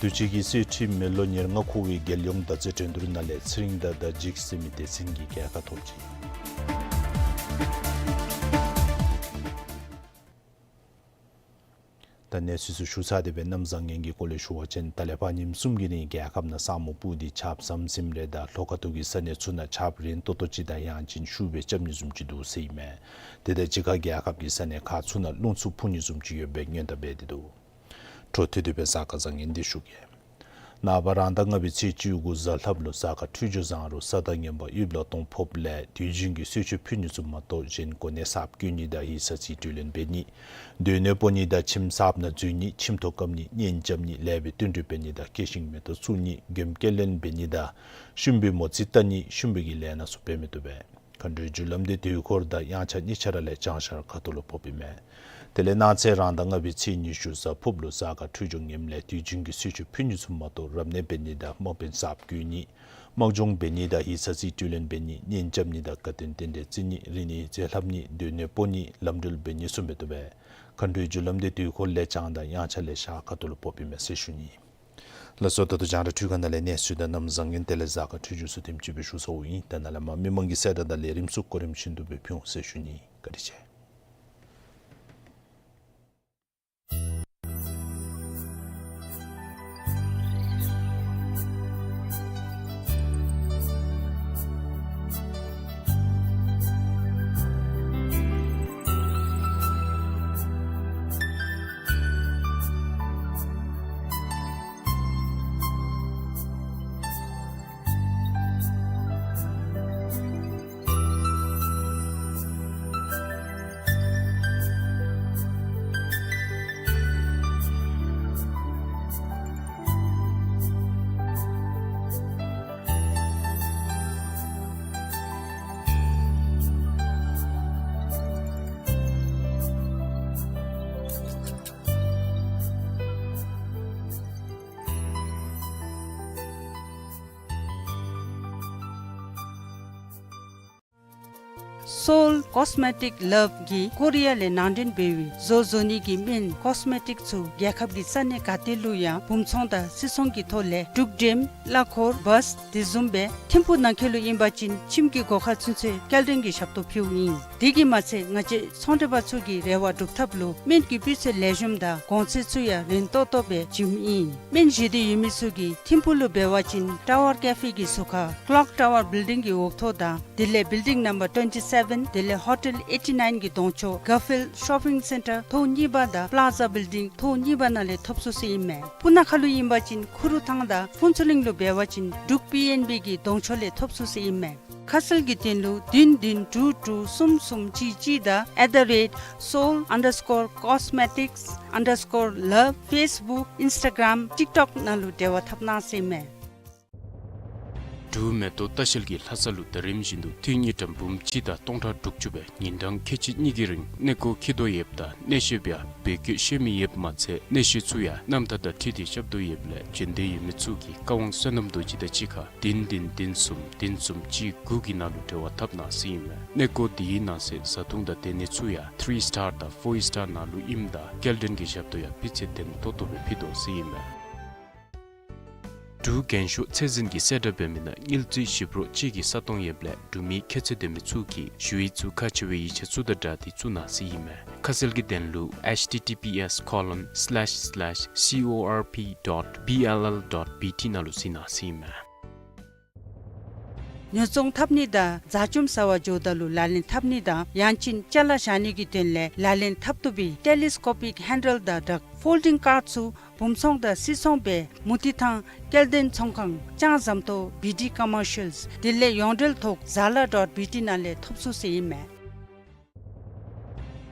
དུས་ཅི་གི་གསེར་ཁྲི་མི་ལོ་ཉེར་ལྔ་འཁོར་བའི་རྒྱལ་ཡོངས་མདའ་རྩེད་འགྲན་བསྡུར་ནང་ལས་ཚེ་རིང་དང་ཟླ་འཇིགས་ཟེར་མི་སྡེ་ཚན་གྱིས་རྒྱལ་ཁ་ཐོབ་ཅི། ད་གནས་ཚུལ་ཚུ་ཞུ་ཚར་ཏེ་སྦེ་གནམ་བཟང་ངན་གྱི་སྐོར་ལས་ཞུ་བ་ཅིན་ད་ལས་ཕར་ཉིནམ་གསུམ་གྱི་རིང་རྒྱལ་ཁབ་ནང་ས་སྨུག་སྤུབས་ཏེ་ཆརཔ་ཟམ་ཟིམ་རེ་དང་ལྷོ་ཁ་ཐུག་གི་ས་གནས་ཚུ་ནང་ཆརཔ་རན་ཏོག་ཏོ་ཅིག་དང་ཡང་ཅིན་ཤུགས་སྦེ་རྐྱབ་ནི་བཟུམ་ཅིག་འདུག་ཟེར་ཨིན་མས། དེ་དང་གཅིག་ཁར་རྒྱལ་ཁབ་ཀྱི་ས་གནས་ཁག་ཚུ་ནང་རླུང་འཚུབ་འཕུ་ནི་བཟུམ་ཅིག་ཡོད་པའི་སྔོན་བརྡ་འབད་དེ་འདུག། འཕྲོ་མཐུད་དེ་སྦེ་གཟའ་སྐར་བཟང་ངན་འདི་ཞུ་གེ། ནངས་པ་རང་ཟླ་ལྔ་པའི་ཚེས་བཅུ་དགུ་གཟའ་ལྷགཔ་ལུ་གཟའ་སྐར་འཕྲོད་སྦྱོར་བཟང་རུང་ས་དང་ངན་པ་ཡུདཔ་ལ་གཏོང་ཕོགཔ་ལས་དུས་རྒྱུན་གྱི་གསོལ་མཆོད་ཕུལ་ནི་ཚུ་མ་གཏོགས་གཞན་གོ་གནས་གསརཔ་བསྐོ་ནི་དང་ཡིག་ཚང་རྩིས་སྤྲོད་ལེན་འབད་ནི། སྡོད་གནས་སྤོ་ནི་དང་ཁྱིམ་གསརཔ་ནང་འཛུལ་ནི། ཁྱིམ་ཐོག་བཀབ་ནི། གཉེན་རྐྱབ་ནི། ལེགས་པའི་བསྟུན་གྲོས་འབད་ནི་དང་སྐྱེད་ཤིང་མེ་ཏོག་བཙུགས་ནི། མགྱོནམ་སྐྱེལ་ལེན་འབད་ནི་དང་ཤུམ་པའི་མོ་རྩིས་བལྟ་ནི། ཤུམ་པའི་གི་ལས་སྣ་ཚུ་འབད་མི་བཏུབ་པས། མཁའ་འགྲོའི་རྒྱུ་ལམ་འདི་དུས་འཁོར་དང་དབྱངས་འཆར་གཉིས་ཆ་ར་ལས་བྱང་ཤར་ཁ་ཐུག་ལུ་ཕོགཔ་ཨིན་མས། དེ་ལས་གནངས་ཚེ་རང་ཟླ་ལྔ་པའི་ཚེས་ཉི་ཤུ་གཟའ་ཕུརཔ་ལུ་གཟའ་སྐར་འཕྲོད་སྦྱོར་ངནམ་ལས་དུས་རྒྱུན་གྱི་གསོལ་མཆོད་ཕུལ་ནི་ཚུ་མ་གཏོགས་རབ་གནས་འབད་ནི་དང་དམག་དཔོན་གསརཔ་བསྐོ་ནི། དམག་སྦྱོང་འབད་ནི་དང་ཡིག་ཚང་རྩིས་སྤྲོད་ལེན་འབད་ནི། གཉེན་རྐྱབ་ནི་དང་དགའ་སྟོན་རྟེན་འབྲེལ་བརྩི་ནི། རིག་གནས་རྩིས་ལྷབ་ནི། སྡོད་གནས་སྤོ་ནི། ལམ་འགྲུལ་འབད་ནི་ཚུ་མི་བཏུབ་པས། མཁའ་འགྲོའི་རྒྱུ་ལམ་འདི་དུས་འཁོར་ལས་བྱང་དང་དབྱངས་འཆར་ལས་ཤར་ཁ་ཐུག་ལུ་ཕོགཔ་ཨིན་མས་ཟེར་ཞུ་ནི། ལགས་སོ། ད་ལྟོ་རྒྱང་བསྒྲགས་འཕྲུལ་ཁང་ནང་ལས་གནས་ཚུལ་དང་གནམ་བཟང་ངན་དེ་ལས་གཟའ་སྐར་འཕྲོད་སྦྱོར་ཚུ་དེམ་ཅིག་སྦེ་ཞུ་ཚརཝ་ཨིན། ད་ནཱ་ལས་མར་མི་མང་གི་གསལ་བསྒྲགས་དང་ལས་རིམ་ཚུ་གོ་རིམ་བཞིན་དུ་སྦེ་ཕུལ་འོང་ཟེར་ཞུ་ནི། བཀའ་དྲིན་ཆེ། སོའུལ་ཀོས་མེ་ཊིཀ་ལབ་ཀྱིས་ཀོ་རི་ཡ་ལས་ནང་འདྲེན་འབད་བའི་བཟོ་བཟོ་ནི་གི་སྨན་ཀོས་མེ་ཊིཀ་ཚུ་རྒྱལ་ཁབ་ཀྱི་ས་གནས་ག་ཏེ་ལུ་ཡང་སྦུང་ཚོང་དང་སིལ་ཚོང་གི་ཐོག་ལས་འབྲུག་འགྲེམ་གླ་འཁོར་བཱས་དེ་བཟུམ་སྦེ་ཐིམ་ཕུག་ནང་འཁོད་ལུ་ཨིན་པ་ཅིན་ཁྱིམ་གྱི་སྒོ་ཁར་ཚུན་ཚོད་སྐྱེལ་འདྲེན་གྱི་ཞབས་ཏོག་ཕུལཝ་ཨིན། དེ་གིས་མ་ཚད་ང་བཅས་ཚོང་འབྲེལ་པ་ཚུ་གི་རེ་བ་སྒྲུབ་ཐབས་ལུ་སྨན་གྱི་སྤུས་ཚད་ལེགས་ཤོམ་དང་གོང་ཚད་ཚུ་ཡང་རན་ཏོག་ཏོ་སྦེ་བྱིནམ་ཨིན། སྨན་བཞེས་འདོད་ཡོད་མི་ཚུ་གིས་ཐིམ་ཕུག་ལུ་འབད་བ་ཅིན་ཊ་ཝར་ཀེ་ཕེ་གི་ཟུར་ཁར་ཀློག་ཊ་ཝར་བིལ་ཌིང་གི་འོག་ཐོག་དང་དེ་ལས་བིལ་ཌིང་ནམ་བར་ཊུ་ཝེན་ཊི་སེ་བེན་དེ་ལས་ཧོ་ཊེལ་ཨེ་ཊི་ནའིན་གྱི་གདོང་ཕྱོགས་གར་ཕིལཌ་ཤོ་པིང་སེན་ཊར་ཐོག་གཉིས་པ་དང་པླ་ཛ་བིལ་ཌིང་ཐོག་གཉིས་པ་ནང་ལས་ཐོབ་ཚུགས་ཟེར་ཨིན་མས། སྤུ་ན་ཁ་ལུ་ཨིན་པ་ཅིན་ཁུ་རུ་ཐང་དང་ཕུན་ཚོགས་གླིང་ལུ་འབད་བ་ཅིན་འབྲུག་པི་ཨེན་བི་གི་གདོང་ཕྱོགས་ལས་ཐོབ་ཚུགས་ཟེར་ཨིན་མས། ཁ་གསལ་གྱི་དོན་ལུ་བདུན་བདུན་དྲུག་དྲུག་གསུམ་གསུམ་གཅིག་གཅིག་དང་at the rate seoul underscore cosmetics underscore love Facebook Instagram TikTok ནང་ལུ་འབྲེལ་བ་འཐབ་གནང་ཟེར་ཨིན་མས། འབྲུག་མེ་ཏོག་ལྟ་བཤལ་གྱིས་ལྷ་ས་ལུ་ད་རིམ་བཞིན་དུ་ཐུན་གཉིས་ཀྲམ་འབུམ་གཅིག་དང་སྟོང་ཕྲག་དྲུག་ཅུ་སྦེ་ཉིན་གྲངས་ཁལ་གཅིག་གཉིས་ཀྱི་རིང་གནས་སྐོར་འཁྱིད་དོ་ཡོདཔ་ད་གནས་བཤད་པ་ཡང་བོད་སྐད་ཤེས་མི་ཡོདཔ་མ་ཚད་གནས་བཤད་ཚུ་ཡང་རྣམ་ཐར་དང་འཁྲིལ་ཏེ་རྐྱབ་དོ་ཡོདཔ་ལས་འབྱོན་འདོད་ཡོད་མི་ཚུ་གིས་བཀའ་དབང་བསོད་ནམས་རྡོ་རྗེ་དང་གཅིག་ཁར་བདུན་བདུན་བདུན་གསུམ་བདུན་གསུམ་གཅིག་དགུ་གི་ནང་ལུ་འབྲེལ་བ་འཐབ་གནང་ཟེར་ཨིན་མས། གནས་སྐོར་འདི་གི་ནང་གསེས་བཟའ་འཐུང་དང་སྡོད་གནས་ཚུ་ཡང་ཐི་རི་སི་ཊར་དང་ཕོར་སི་ཊར་ནང་ལུ་ཨིནམ་ད་སྐྱེལ་འདྲེན་གྱི་ཞབས་ཏོག་ཡང་སྤུས་ཚད་ལྡན་ཏོག་ཏོ་སྦེ་ཕུལ་དོ་ཟེར་ཨིན་མས། འབྲུག་རྒྱན་ཤོག་ཚད་འཛིན་གྱིས་གསལ་བསྒྲགས་འབད་མི་ནང་དངུལ་རྩིས་ཞིབ་རོགས་ཅིག་གི་ས་སྟོང་ཡོདཔ་ལས་འབྲུག་མི་ཁྱད་ཚད་ལྡན་མི་ཚུ་གིས་ཞུ་ཡིག་ཚུ་ཁག་ཆེ་བའི་ཡིག་ཆ་ཚུ་དང་སྦྲགས་ཏེ་བཙུགས་གནང་ཟེར་ཨིན་མས། ཁ་གསལ་གྱི་དོན་ལུ་ཨེཆ་ཊི་ཊི་པི་ཨེསི་ཁོ་ལོན་སི་ལེཤ་སི་ལེཤ་སི་ཨོ་ཨར་པི་ཌོཊ་བི་ཨེལ་ཨེལ་ཌོཊ་བི་ཊི་ནང་ལུ་གཟིགས་གནང་ཟེར་ཨིན་མས། ཉོ་ཚོང་འཐབ་ནི་དང་བཟའ་བཅོམ་ཟ་བར་འགྱོཝ་ད་ལུ་ལག་ལེན་འཐབ་ནི་དང་ཡང་ཅིན་ཅ་ལ་བཞག་ནི་གི་དོན་ལས་ལག་ལེན་འཐབ་བཏུབ་པའི་ཊེ་ལི་སི་ཀོ་པིག་ཧེན་ཌལ་དང་སྦྲགས་ཕོལ་ཌིང་ཀཱཌ་ཚུ་ བུམ་ཚོང་དང་སིལ་ཚོང་སྦེ་མུ་ཏིག་ཐང་སྐྱེལ་འདྲེན་ཚོང་ཁང་ལྕང་ཟམ་ཏོག་བི་ཌི་ཀོ་མར་ཤལ། དེ་ལས་ཡོངས་འབྲེལ་ཐོག་ཛ་ལ་ཌོཊ་བི་ཊི་ནང་ལས་ཐོབ་ཚུགས་ཟེར་ཨིན་མས།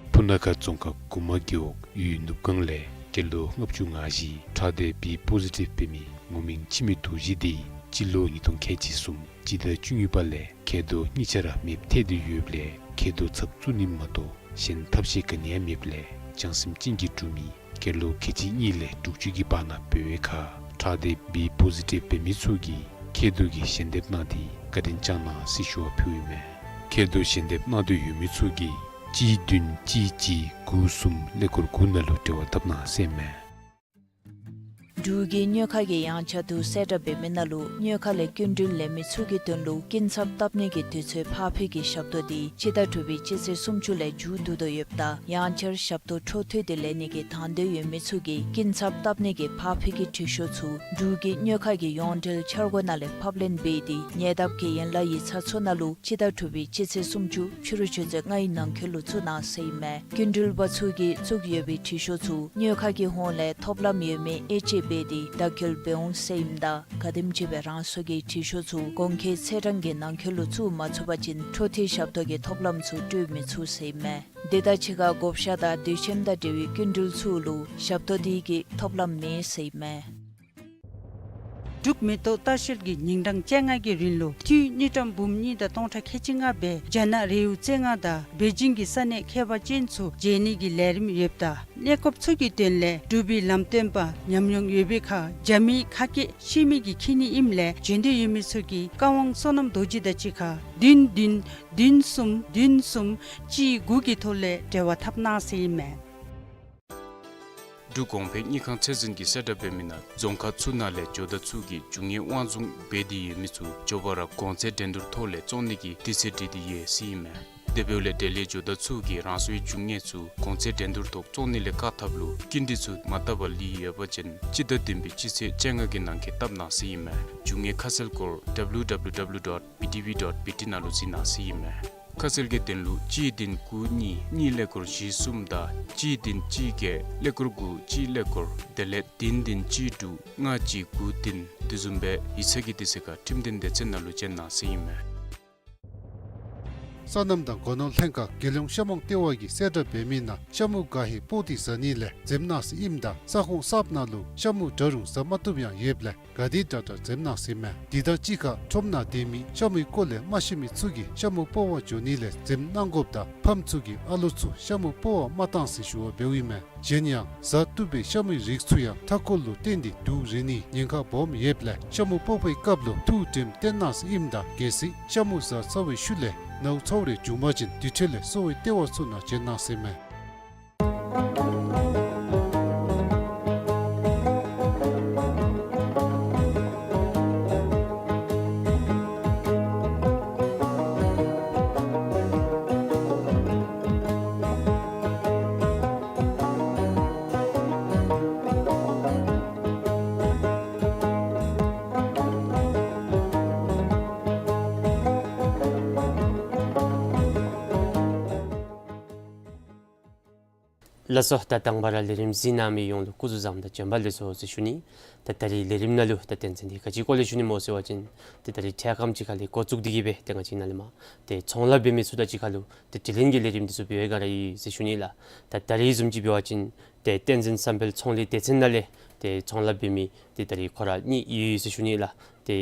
སྤུ་ན་ཁ་རྫོང་ཁག་གུ་མ་རྒེད་འོག་ཡུལ་ནུབ་སྒང་ལས་སྐྱེས་ལོ་ལྔ་བཅུ་ང་བཞི་ཁྲག་སྡེ་བི་པོ་ཟི་ཊིབ་འབད་མི་ངོ་མིང་འཆི་མེད་རྡོ་རྗེ་དེ་སྤྱི་ལོ་ཉིས་སྟོང་ཁལ་གཅིག་གསུམ་སྤྱི་ཟླ་བཅུ་གཉིས་པ་ལས་མཁལ་རྡོག་གཉིས་ཆ་ར་མེདཔ་ཐལ་ཏེ་ཡོདཔ་ལས་མཁལ་རྡོག་ཚབ་བཙུགས་ནི་མ་གཏོགས་གཞན་ཐབས་ཤེས་ག་ནི་ཡང་མེདཔ་ལས་བྱང་སེམས་ཅན་གྱིས་སྒྲུབ་མི་སྐྱེས་ལོ་ཁལ་གཅིག་གཉིས་ལས་དྲུག་ཅུ་གི་བར་ན་འབད་བའི་ཁར་ཁྲག་སྡེ་བི་པོ་ཟི་ཊིབ་འབད་མི་ཚུ་གིས་མཁལ་རྡོག་གི་ཞལ་འདེབས་གནང་སྟེ་བཀའ་དྲིན་བསྐྱང་གནང་ཟེར་ཞུ་བ་ཕུལཝ་ཨིན་མས། མཁལ་རྡོག་ཞལ་འདེབས་གནང་འདོད་ཡོད་མི་ཚུ་གིས་གཅིག་བདུན་གཅིག་གཅིག་དགུ་གསུམ་ཀླད་ཀོར་དགུ་ནང་ལུ་འབྲེལ་བ་འཐབ་གནང་ཟེར་ཨིན་མས། འབྲུག་གི་གཉོས་མཁར་གྱི་ཡངས་ཆག་བསྡུ་གསལ་བསྒྲགས་འབད་མི་ནང་ལུ་གཉོས་མཁར་ལས་སྐྱིན་འགྲུལ་ལེན་མི་ཚུ་གི་དོན་ལུ་སྐྱིན་ཚབ་བཏབ་ནི་གི་དུས་ཚོད་ཕར་འཕུལ་གྱི་ཞབས་ཏོག་འདི་སྤྱི་ཟླ་དྲུག་པའི་སྤྱི་ཚེས་སུམ་ཅུ་ལས་མཇུག་བསྡུ་དོ་ཡོདཔ་ད་ཡང་བསྐྱར་ཞབས་ཏོག་འཕྲོ་མཐུད་དེ་ལེན་ནི་གི་དང་འདོད་ཡོད་མི་ཚུ་གིས་སྐྱིན་ཚབ་བཏབ་ནི་གི་ཕར་འཕུལ་གྱི་འབྲི་ཤོག་ཚུ་འབྲུག་གི་གཉོས་མཁར་གྱི་ཡོངས་འབྲེལ་འཆར་སྒོ་ནང་ལས་ཕབ་ལེན་འབད་དེ་ཉེ་འདབས་ཀྱི་ཡན་ལག་ཡིག་ཚང་ཚུ་ནང་ལུ་སྤྱི་ཟླ་དྲུག་པའི་སྤྱི་ཚེས་སུམ་ཅུ་ཕྱི་རུ་ཆུ་ཚོད་ལྔའི་ནང་འཁོད་ལུ་བཙུགས་གནང་ཟེར་ཨིན་མས། སྐྱིན་འགྲུལ་པ་ཚུ་གིས་བཙུགས་ཡོད་པའི་འབྲི་ཤོག་ཚུ་གཉོས་མཁར་གྱི་ཧོངས་ལས་ཐོབ་ལམ་ཡོད་མི་དབྱེ་དཔྱད་འབད་དེ་བརྡ་འཁྱོལ་འབད་འོང་ཟེར་ཨིནམ་ད་ག་དེམ་ཅིག་སྦེ་རང་སོ་གི་འབྲི་ཤོག་ཚུ་གོང་འཁོད་ཚེས་གྲངས་ཀྱི་ནང་འཁོད་ལུ་བཙུགས་མ་ཚུགས་པ་ཅིན་འཕྲོ་མཐུད་ཞབས་ཏོག་གི་ཐོབ་ལམ་ཚུ་སྤྲོད་མི་ཚུགས་ཟེར་ཨིན་མས། དེ་དང་གཅིག་ཁར་བགོ་བཤའ་དང་དུས་ཆེན་དང་འབྲེལ་བའི་སྐྱིན་འགྲུལ་ཚུ་ལུ་ཞབས་ཏོག་འདི་གི་ཐོབ་ལམ་མེད་ཟེར་ཨིན་མས། འབྲུག་མེ་ཏོག་ལྟ་བཤལ་གྱིས་ཉིན་གྲངས་བཅོ་ལྔ་གི་རིང་ལུ་འཐུས་དངུལ་ཀྲམ་འབུམ་གཉིས་དང་སྟོང་ཕྲག་ཁལ་གཅིག་ལྔ་སྦེ་རྒྱ་ནག་རི་བོ་རྩེ་ལྔ་དང་པེ་ཅིང་གི་ས་གནས་ཁྱད་པར་ཅན་ཚུ་མཇལ་ནི་གི་ལས་རིམ་ཡོདཔ་ད་གནས་སྐབས་ཚུ་གི་དོན་ལས་འབྲུག་པའི་ལམ་སྟོན་པ་ཉམས་མྱོང་ཡོད་པའི་ཁར་རྒྱ་མིའི་ཁ་སྐད་ཤེས་མི་གིས་འཁྱིད་ནི་ཨིནམ་ལས་འབྱོན་འདོད་ཡོད་མི་ཚུ་གིས་བཀའ་དབང་བསོད་ནམས་རྡོ་རྗེ་དང་གཅིག་ཁར་བདུན་བདུན་བདུན་གསུམ་བདུན་གསུམ་གཅིག་དགུ་གི་ཐོག་ལས་འབྲེལ་བ་འཐབ་གནང་ཟེར་ཨིན་མས། འབྲུག་གོང་འཕེལ་དངུལ་ཁང་ཚད་འཛིན་གྱིས་གསལ་བསྒྲགས་འབད་མི་ནང་རྫོང་ཁག་ཚུ་ནང་ལས་ཇོ་བདག་ཚུ་གིས་རྒྱུ་དངོས་དབང་བཟུང་འབད་དེ་ཡོད་མི་ཚུ་མགྱོགས་པ་ར་གོང་ཚད་འགྲན་བསྡུར་ཐོག་ལས་བཙོང་ནི་གི་དུས་ཚོད་སྒྲིག་སྟེ་ཡོད་ཟེར་ཨིན་མས། དེ་འབདཝ་ལས་དེ་ལས་ཇོ་བདག་ཚུ་གིས་རང་སོའི་རྒྱུ་དངོས་ཚུ་གོང་ཚད་འགྲན་བསྡུར་ཐོག་བཙོང་ནི་ལས་བཀག་ཐབས་ལུ་སྐྱིན་འགྲུལ་ཚུ་མ་བཏབ་པར་ལུས་ཡོད་པ་ཅིན་སྤྱི་ཟླ་བདུན་པའི་སྤྱི་ཚེས་བཅོ་ལྔ་གི་ནང་འཁོད་བཏབ་གནང་ཟེར་ཨིན་མས། རྒྱུ་དངོས་ཁ་གསལ་སྐོར་W W W dot B T V dot B T ནང་ལུ་གཟིགས་གནང་ཟེར་ཨིན་མས། ཁ་གསལ་གྱི་དོན་ལུ་གཅིག་བདུན་དགུ་གཉིས་གཉིས་ཀླད་ཀོར་བཞི་གསུམ་དང་གཅིག་བདུན་གཅིག་བརྒྱད་ཀླད་ཀོར་དགུ་གཅིག་ཀླད་ཀོར་དེ་ལས་བདུན་བདུན་གཅིག་དྲུག་ལྔ་གཅིག་དགུ་བདུན་དེ་བཟུམ་སྦེ་ཡིག་ཚང་གི་དུས་ཚོད་ཁར་ཁྲིམས་དོན་སྡེ་ཚན་ནང་ལུ་བཅར་གནང་ཟེར་ཨིན་མས། སོ་ནམ་དང་སྒོ་ནོར་ལྷན་ཁག་རྒྱལ་ཡོངས་ཤ་མོང་ལྟེ་བ་གིས་གསལ་བསྒྲགས་འབད་མི་ནང་ཤ་མུ་ག་ཧེ་སྤོག་སྟེ་ཟ་ནི་ལས་འཛེམ་གནང་ཟེར་ཨིནམ་ད་ས་ཁོངས་གསརཔ་ནང་ལུ་ཤ་མུ་འདྲ་རུང་ཟ་མ་བཏུབ་ཡང་ཡོདཔ་ལས་ག་དེ་དྲག་དྲག་འཛེམ་གནང་ཟེར་ཨིན་མས། དེ་དང་གཅིག་ཁར་ཁྲོམ་ནང་སྡོད་མི་ཤ་མུའི་སྐོར་ལས་མ་ཤེས་མི་ཚུ་གིས་ཤ་མུ་སྤོག་པར་འགྱོ་ནི་ལས་འཛེམ་གནང་དགོཔ་དང་ཕམ་ཚུ་གིས་ཨ་ལོ་ཚུ་ཤ་མུ་སྤོག་པར་མ་གཏང་ཟེར་ཞུ་བ་འབདཝ་ཨིན་མས། གཞན་ཡང་ཟ་བཏུབ་པའི་ཤ་མུའི་རིགས་ཚུ་ཡང་མཐའ་འཁོར་ལུ་བརྟེན་ཏེ་དུག་རེག་ནིའི་ཉེན་ཁ་སྦོམ་ཡོདཔ་ལས་ཤ་མུ་སྤོག་པའི་སྐབས་ལུ་ཐུགས་དྲནམ་བཏོན་གནང་ཟེར་ཨིནམ་ད་གལ་སྲིད་ཤ་མུ་ཟ་ཚར་བའི་ཤུལ་ལས་ནཝ་ཚཝ་རེ་བྱུང་པ་ཅིན་དེ་འཕྲོ་ལས་གསོ་བའི་ལྟེ་བ་ཚུ་ནང་བྱོན་གནང་ཟེར་ཨིན་མས། ལགས་སོ། ད་དང་པ་ར་ལས་རིམ་གཟིགས་གནང་མི་ཡོངས་ལུ་སྐུ་གཟུགས་བཟང་དང་བྱོན་པ་ལེགས་སོ་ཟེར་ཞུ་ནི། ད་ད་རིས་ལས་རིམ་ནང་ལུ་ད་རྟེན་འཛིན་འདི་ག་ཅིའི་སྐོར་ལས་ཞུ་ནི་སྨོ་ཟེར་བ་ཅིན་ཏེ་ད་རིས་འཕྲལ་ཁམས་ཅིག་ཁ་ལས་འགོ་བཙུགས་ཏེ་གི་སྦེ་ཏེ་ང་བཅས་ནཱ་ལས་མར་ཏེ་ཚོང་ལཱ་འབད་མི་ཚུ་དང་གཅིག་ཁར་ལུ་ཏེ་དྲི་ལན་གྱི་ལས་རིམ་འདི་ཚུ་འབད་བའི་སྒང་ར་ཨིན་ཟེར་ཞུ་ནི་ལགས། ད་ད་རིས་བཟུམ་ཅིག་འབད་བ་ཅིན་ཏེ་བསྟན་འཛིན་བསམ་འཕེལ་ཚོང་ལས་སྡེ་ཚན་ནང་ལས་ཏེ་ཚོང་ལཱ་འབད་མི་ཏེ་ད་རིས་ཁོ་ར་གཉིས་ཡོད་ཟེར་ཞུ་ནི་ལགས། ཏེ་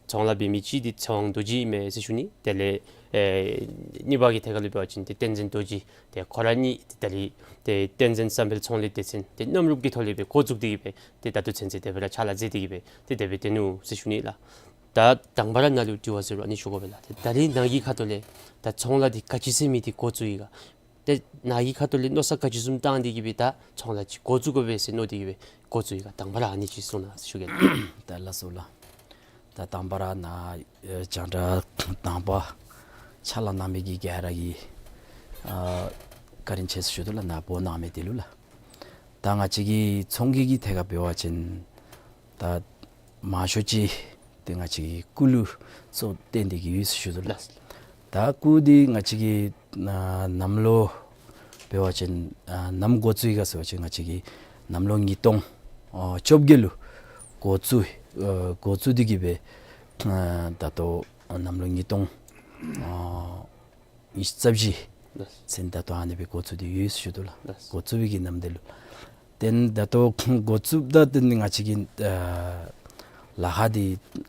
ཚོང་ལཱ་འབད་མི་གཅིག་འདི་ཚེ་དབང་རྡོ་རྗེ་ཨིན་མས་ཟེར་ཞུ་ནི། དེ་ལས་ཨེ་གཉིས་པ་གི་ཐད་ཁར་ལུ་འབད་བ་ཅིན་ཏེ་བསྟན་འཛིན་རྡོ་རྗེ། ཏེ་ཁོ་ར་གཉིས་ཏེ་ད་རིས་ཏེ་བསྟན་འཛིན་བསམ་འཕེལ་ཚོང་ལས་སྡེ་ཚན་ཏེ་མཉམ་རུབ་ཀྱི་ཐོག་ལས་སྦེ་འགོ་བཙུགས་ཏེ་གི་སྦེ་ཏེ་ད་ལྟོ་ཚུན་ཚོད་དེ་སྦེ་ར་ཕྱག་ལཱ་མཛད་དེ་གི་སྦེ་ཏེ་དེ་སྦེ་སྡོད་ནུག་ཟེར་ཞུ་ནི་ལགས། ད་དང་པ་ར་ནཱ་ལུ་དྲི་བ་ཟེར་རུང་ཨ་ནི་ཞུ་དགོ་པས་ལགས། ཏེ་ད་རིས་ནཱ་གི་ཁ་ཐུག་ལས་ད་ཚོང་ལཱ་འདི་ག་ཅི་ཟེར་མི་འདི་འགོ་བཙུགས་ཡི་ག། ཏེ་ནཱ་གི་ཁ་ཐུག་ལས་མནོ་བསམ་ག་ཅི་བཟུམ་བཏང་སྟེ་གི་སྦེ་ད་ཚོང་ལཱ་ཅིག་འགོ་བཙུགས་དགོ་པས་ཟེར་མནོ་སྟེ་གི་སྦེ་འགོ་བཙུགས་ཡི་ག། དང་པ་ར་ཨ་ནི་ཅིག་གསུང་གནང་ཟེར་ཞུ་གེ་ལགས། ད་ལགས་སོ་ལགས། ད་དང་པ་ར་ནཱ་ཨེ་རྒྱང་བསྒྲགས་དང་པ་ཕྱག་ལཱ་གནང་མི་གི་ག་ར་གི་ཨ་བཀའ་དྲིན་ཆེ་ཟེར་ཞུ་དོ་ལགས། ནཱ་འབོ་གནང་མི་འདི་ལུ་ལགས། ད་ང་བཅས་ཀྱི་ཚོང་གི་གི་ཐད་ཁར་འབད་བ་ཅིན་ད་མང་ཤོས་ཅིག་ཏེ་ང་བཅས་ཀྱི་སྐུ་ལུ་གཙོ་བོ་བཏོན་ཏེ་གི་ཡོད་ཟེར་ཞུ་དོ་ལགས། ད་སྐུ་འདི་ང་བཅས་ཀྱི་ཨ་གནམ་ལོ་འབད་བ་ཅིན་ཨ་ནམ་འགོ་བཙུགས་ཡི་ག་ཟེར་བ་ཅིན་ང་བཅས་ཀྱི་གནམ་ལོ་ཉིས་སྟོང་ ཨ་བཅོ་བརྒྱད་ལུ་འགོ་བཙུགས་ཨ་འགོ་བཙུགས་ཏེ་གི་སྦེ་ཨ་ད་ལྟོ་གནམ་ལོ་ཉིས་སྟོང་ཨ་ཉི་ཤུ་རྩ་བཞི་ཚུན་ད་ལྟོ་ཨ་ནི་སྦེ་འགོ་བཙུགས་ཏེ་ཡོད་ཟེར་ཞུ་དོ་ལགས། འགོ་བཙུགས་པའི་གི་ནམ་དུས་ལུ་ཏེ་ད་ལྟོ་འགོ་བཙུགསཔ་ད་ཏེ་ང་བཅས་ཀྱིས་ཨ་ལཱ་ཁག་འདི་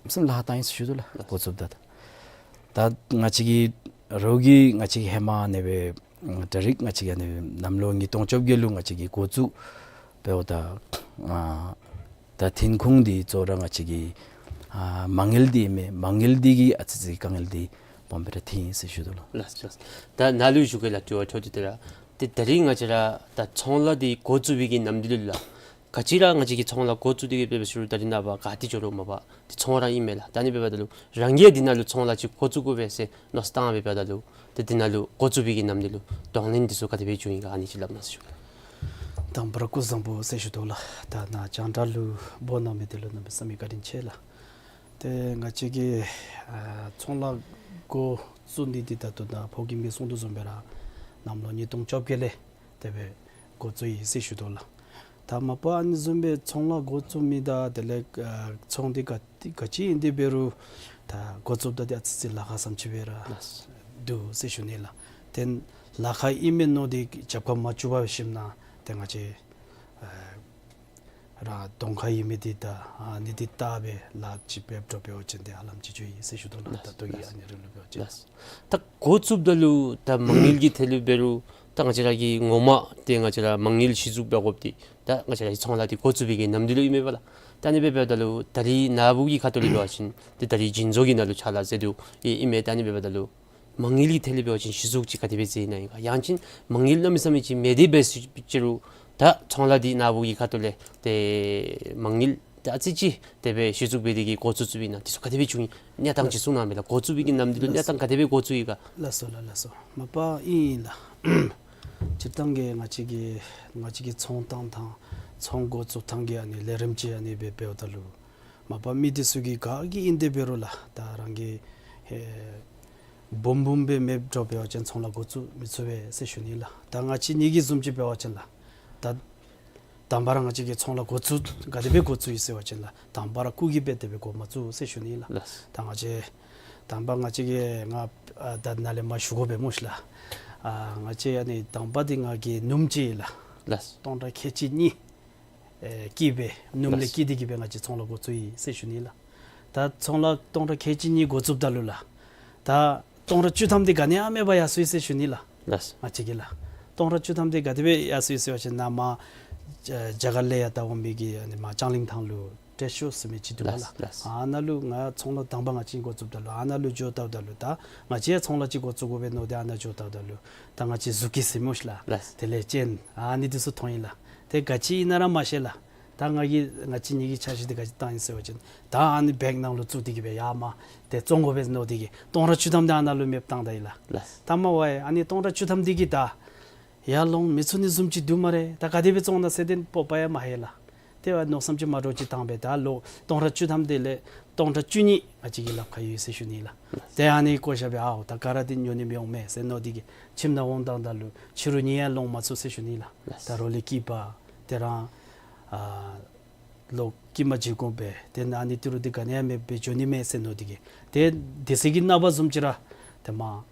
གསུམ་ལཱ་ཁག་བཏང་ཡི་ཟེར་ཞུ་དོ་ལགས། འགོ་བཙུགསཔ་ད་ད་ང་བཅས་ཀྱི་རོགས་ཀྱིས་ང་བཅས་ཀྱི་ཧེ་མ་ཨ་ནི་སྦེ་ད་རིས་ང་བཅས་ཀྱི་ཨ་ནི་གནམ་ལོ་ཉིས་སྟོང་བཅོ་བརྒྱད་ལུ་ང་བཅས་ཀྱིས་འགོ་བཙུགས་འབདཝ་ད་ཨ་ད་ཐོན་ཁུངས་འདི་གཙོ་བོ་ར་ང་བཅས་ཀྱི་ཨ་མ་དངུལ་འདི་ཨིན་མས། མ་དངུལ་འདི་གིས་ཨ་ཙི་ཙི་དཀའ་ངལ་འདི་སྦོམ་སྦེ་ར་ཐོན་ཡི་ཟེར་ཞུ་དོ་ལགས། ལགས་ལགས། ད་ནཱ་ལུ་ཞུ་གེ་ལགས། དྲི་བ་འཕྲོ་མཐུད་དེ་ར་ཏེ་ད་རིས་ང་བཅས་ར་ད་ཚོང་ལཱ་འདི་འགོ་བཙུགས་པའི་གི་ནམ་དུས་ལུ་ལགས། ག་ཅི་ར་ང་བཅས་ཀྱིས་ཚོང་ལཱ་འགོ་བཙུགས་ཏེ་གི་སྦེ་ཞུ་རུང་ད་རིས་ནངས་པ་ག་ཏེ་འགྱོ་རུང་མ་པ་ཏེ་ཚོང་ར་ཨིན་མས་ལགས། ད་ཨ་ནི་འབདཝ་ད་ལུ་རང་གིས་འདི་ནང་ལུ་ཚོང་ལཱ་ཅིག་འགོ་བཙུགས་དགོ་པས་ཟེར་མནོ་བསམ་བཏང་སྦེ་འབདཝ་ད་ལུ་ཏེ་འདི་ནང་ལུ་འགོ་བཙུགས་པའི་གི་ནམ་དུས་ལུ་གདོང་ལེན་འདི་ཚུ་ག་དེ་སྦེ་བྱུང་ཡི་ག་ཨ་ནི་ཅིག་སླབ་གནང་ཟེར་ཞུ་གེ། དང་པ་ར་སྐུ་གཟུགས་བཟང་པོ་ཟེར་ཞུ་དོ་ལགས། ད་ནཱ་རྒྱང་བསྒྲགས་ལུ་འབོ་གནང་མི་འདི་ལུ་གནམ་མེད་ས་མེད་བཀའ་དྲིན་ཆེ་ལགས། ཏེ་ང་བཅས་ཀྱིས་ཨ་ཚོང་ལཱ་འགོ་བཙུགས་ནི་འདི་ད་ལྟོ་ད་ཕོ་རྒནམ་གིས་གསུང་དོ་བཟུམ་སྦེ་ར་གནམ་ལོ་ཉིས་སྟོང་བཅོ་བརྒྱད་ལས་དེ་སྦེ་འགོ་བཙུགས་ཡི་ཟེར་ཞུ་དོ་ལགས། ད་མ་པ་ཨ་ནི་བཟུམ་སྦེ་ཚོང་ལཱ་འགོ་བཙུགས་མི་དང་དེ་ལས་ཨ་ཚོང་འདི་ག་ག་ཅི་ཨིན་ཏེ་འབད་རུང་ད་འགོ་བཙུགསཔ་ད་འདི་ཨ་ཙི་ཙི་ལཱ་ཁག་བཟུམ་ཅིག་སྦེ་ར་ལགས། འདུག་ཟེར་ཞུ་ནི་ལགས། ཏེ་ལཱ་ཁག་ཨིན་མས་མནོ་སྟེ་རྒྱབ་ཁར་མ་བཙུགས་པར་ཞིནམ་ན་ཏེ་ང་བཅས་ཨ་ར་གདོང་ཁར་ཡོད་མི་འདི་ད་ཨ་ནི་འདི་བལྟ་སྦེ་ལཱ་ཅིག་འབད་འགྱོ་འབད་བ་ཅིན་ཏེ་ཧ་ལམ་ཅིག་འགྱོ་ཡི་ཟེར་ཞུ་དོ་ལགས། ད་ལྟོ་གི་ཨ་ནི་རིང་ལུ་འབད་བ་ཅིན། ད་འགོ་བཙུགསཔ་ད་ལུ་ད་མ་དངུལ་གྱི་ཐད་ལུ་འབད་རུང་ད་ང་བཅས་ར་གིས་ངོ་མ་ཏེ་ང་བཅས་ར་མ་དངུལ་གཞི་བཙུགས་འབད་དགོཔ་འདི་ད་ང་བཅས་ར་གི་ཚོང་ལཱ་འདི་འགོ་བཙུགས་པའི་གི་ནམ་དུས་ལུ་ཨིན་མས་པ་ལགས། ད་ཨ་ནི་སྦེ་འབདཝ་ད་ལུ་ད་རིས་ནཱ་བུ་གི་ཁ་ཐུག་ལས་འབད་བ་ཅིན་ཏེ་ད་རིས་བྱིན་མཛོད་ཀྱི་ནང་ལུ་ཕྱག་ལཱ་མཛད་དོ་ཨིན་མས། ད་ཨ་ནི་སྦེ་འབདཝ་ད་ལུ་མ་དངུལ་གྱི་ཐད་ལས་འབད་བ་ཅིན་གཞི་བཙུགས་ཅིག་ག་དེ་སྦེ་མཛད་ནི་ཨིན་ག། ཡང་ཅིན་མ་དངུལ་གནམ་མེད་ས་མེད་ཅིག་མེད་དེ་འབད་ཞུ་རུང་ད་ཚོང་ལཱ་འདི་ནཱ་བུ་གི་ཁ་ཐུག་ལས་ཏེ་མ་དངུལ་ད་ཨ་ཙི་ཅིག་དེ་སྦེ་གཞི་བཙུགས་འབད་དེ་གི་འགོ་བཙུགས་བཙུགསཔ་ཨིན་ན་འདི་ཚུ་ག་དེ་སྦེ་བྱུང་ཡི་གནས་སྟངས་ཅིག་གསུང་གནང་མས་ལགས། འགོ་བཙུགས་པའི་གི་ནམ་དུས་ལུ་གནས་སྟངས་ག་དེ་སྦེ་འགོ་བཙུགས་ཡི་ག། ལགས་སོ་ལགས། ལགས་སོ། མ་པ་ཨིན་ལགས། སྤྱིར་བཏང་གི་ང་བཅས་ཀྱི་ང་བཅས་ཀྱི་ཚོང་བཏང་ཐངས་ཚོང་འགོ་བཙུགས་ཐངས་ཀྱི་ཨ་ནི་ལས་རིམ་ཅིག་ཨ་ནི་སྦེ་འབདཝ་ད་ལུ་མ་པ་མི་འདི་ཚུ་གིས་ག་གིས་ཨིན་ཏེ་འབད་རུང་ལགས། ད་རང་གི་ཧེ་འབུམ་འབུམ་སྦེ་མེདཔ་འགྱོ་འབད་བ་ཅིན་ཚོང་ལཱ་འགོ་བཙུགས་མི་ཚུགས་པས་ཟེར་ཞུ་ནི་ལགས། ད་ང་བཅས་གཉིས་ཀྱི་བཟུམ་ཅིག་འབད་བ་ཅིན་ལགས། ད་དང་པ་ར་ང་བཅས་ཀྱིས་ཚོང་ལཱ་འགོ་བཙུགས་ག་དེ་སྦེ་འགོ་བཙུགས་ཡི་ཟེར་བ་ཅིན་ལགས། དང་པ་ར་སྐུགས་ཀྱིས་སྦེ་དེ་སྦེ་འགོ་མ་བཙུགས་ཟེར་ཞུ་ནི་ལགས། ལགས། ད་ང་བཅས་དང་པ་ང་བཅས་ཀྱིས་ང་ཨ་ད་ནཱ་ལས་མར་ཞུ་དགོ་པས་སྨོ་ཤི་ལགས། ཨ་ང་བཅས་ཨ་ནི་དང་པ་འདི་ང་གིས་སྣུམ་ཅིག་ལགས། ལགས། སྟོང་ཕྲག་ཁལ་གཅིག་གཉིས་ཨེ་བསྐྱིས་སྦེ་སྣུམ་ལས་ལགས། བསྐྱིས་ཏེ་གི་སྦེ་ང་བཅས་ཚོང་ལཱ་འགོ་བཙུགས་ཡི་ཟེར་ཞུ་ནི་ལགས། ད་ཚོང་ལཱ་སྟོང་ཕྲག་ཁལ་གཅིག་གཉིས་འགོ་བཙུགསཔ་ད་ལུ་ལགས། ད་སྟོང་ཕྲག་བཅུ་ཐམ་འདི་ག་ནི་ཡང་མེད་པར་ཡར་སོང་ཡི་ཟེར་ཞུ་ནི་ལགས། ལགས། ང་བཅས་ཀྱིས་ལགས། སྟོང་ཕྲག་བཅུ་ཐམ་འདི་ག་དེ་སྦེ་ཡར་སོང་ཡི་ཟེར་བ་ཅིན་ནཱ་མར་རྒྱ་གར་ལས་ཡར་བཏང་འོང་མི་གི་ཨ་ནི་མར་ལྕང་གླིང་ཐང་ལུ་ཊེསི་ཤོ་ཟེར་མི་ཅིག་འདུག་པ་ལགས། ལགས། ལགས། ཨ་ནཱ་ལུ་ང་ཚོང་ལཱ་དང་པ་ང་བཅས་འགོ་བཙུགསཔ་ད་ལུ་ཨ་ནཱ་ལུ་འགྱོ་བལྟཝ་ད་ལུ་ད་ང་བཅས་ཡང་ཚོང་ལཱ་ཅིག་འགོ་བཙུགས་དགོ་པས་མནོ་སྟེ་ཨ་ནཱ་འགྱོ་བལྟཝ་ད་ལུ་ད་ང་བཅས་ཟུ་ཀི་ཟེར་སྨོ་ཤི་ལགས། ལགས། དེ་ལས་ཅན་ཨ་ནི་འདི་ཚུ་མཐོང་ཡི་ལགས། ཏེ་ག་ཅི་ཨིན་ན་ར་མ་ཤེས་ལགས། ད་ང་གིས་ང་བཅས་གཉིས་ཀྱི་འཆར་གཞི་འདི་ག་ཅི་བཏང་ཡི་ཟེར་བ་ཅིན་ད་ཨ་ནི་བེག་ནང་ལུ་བཙུགས་ཏེ་གི་སྦེ་ཡར་མར་ཏེ་བཙོང་དགོ་པས་མནོ་སྟེ་གི་སྟོང་ཕྲག་བཅུ་ཐམ་འདི་ཨ་ནཱ་ལུ་མེདཔ་བཏང་ད་ཡི་ལགས། ལགས། ད་མ་པ་ཨ་ནི་སྟོང་ཕྲག་བཅུ་ཐམ་འདི་གིས་ད་ཡར་ལོང་མི་ཚུགས་ནི་བཟུམ་ཅིག་འདུག་སྨ་རེ། ད་ག་དེ་སྦེ་བཙོང་ན་ཟེར་ཏེ་སྤོབས་པ་ཡང་མ་ལྷོད་ལགས། ཏེ་ཨ་མནོ་བསམ་ཅིག་མ་འདྲཝ་ཅིག་བཏང་སྦེ་ད་ལོག་སྟོང་ཕྲག་བཅུ་ཐམ་འདི་ལས་སྟོང་ཕྲག་བཅུ་གཉིས་ང་བཅས་ཀྱི་ལགཔ་ཁར་ཡོད་ཟེར་ཞུ་ནི་ལགས། ཏེ་ཨ་ནི་བཀོ་བཞག་སྦེ་ཨའོ་ད་ག་ར་འདི་ཉོ་ནི་མི་འོང་མས་ཟེར་མནོ་སྟེ་གི་ཁྱིམ་ནང་འོང་བཏངམ་ད་ལུ་ཕྱི་རུ་གཉིད་ཡང་ལོང་མ་ཚུགས་ཟེར་ཞུ་ནི་ལགས། ལགས། ད་རོགས་ལས་སྐྱིད་པ་དེ་རང་ཨ་ལོག་སྐྱིད་མ་བྱིན་དགོ་པས། ཏེ་ཨ་ནི་ཏི་རུ་འདི་ག་ནི་ཡང་མེདཔ་སྦེ་འགྱོ་ནི་མས་ཟེར་མནོ་སྟེ་གི་ཏེ་དེ་ཚེ་གི་ནངས་པ་བཟུམ་ཅིག་ར་ཏེ་མར་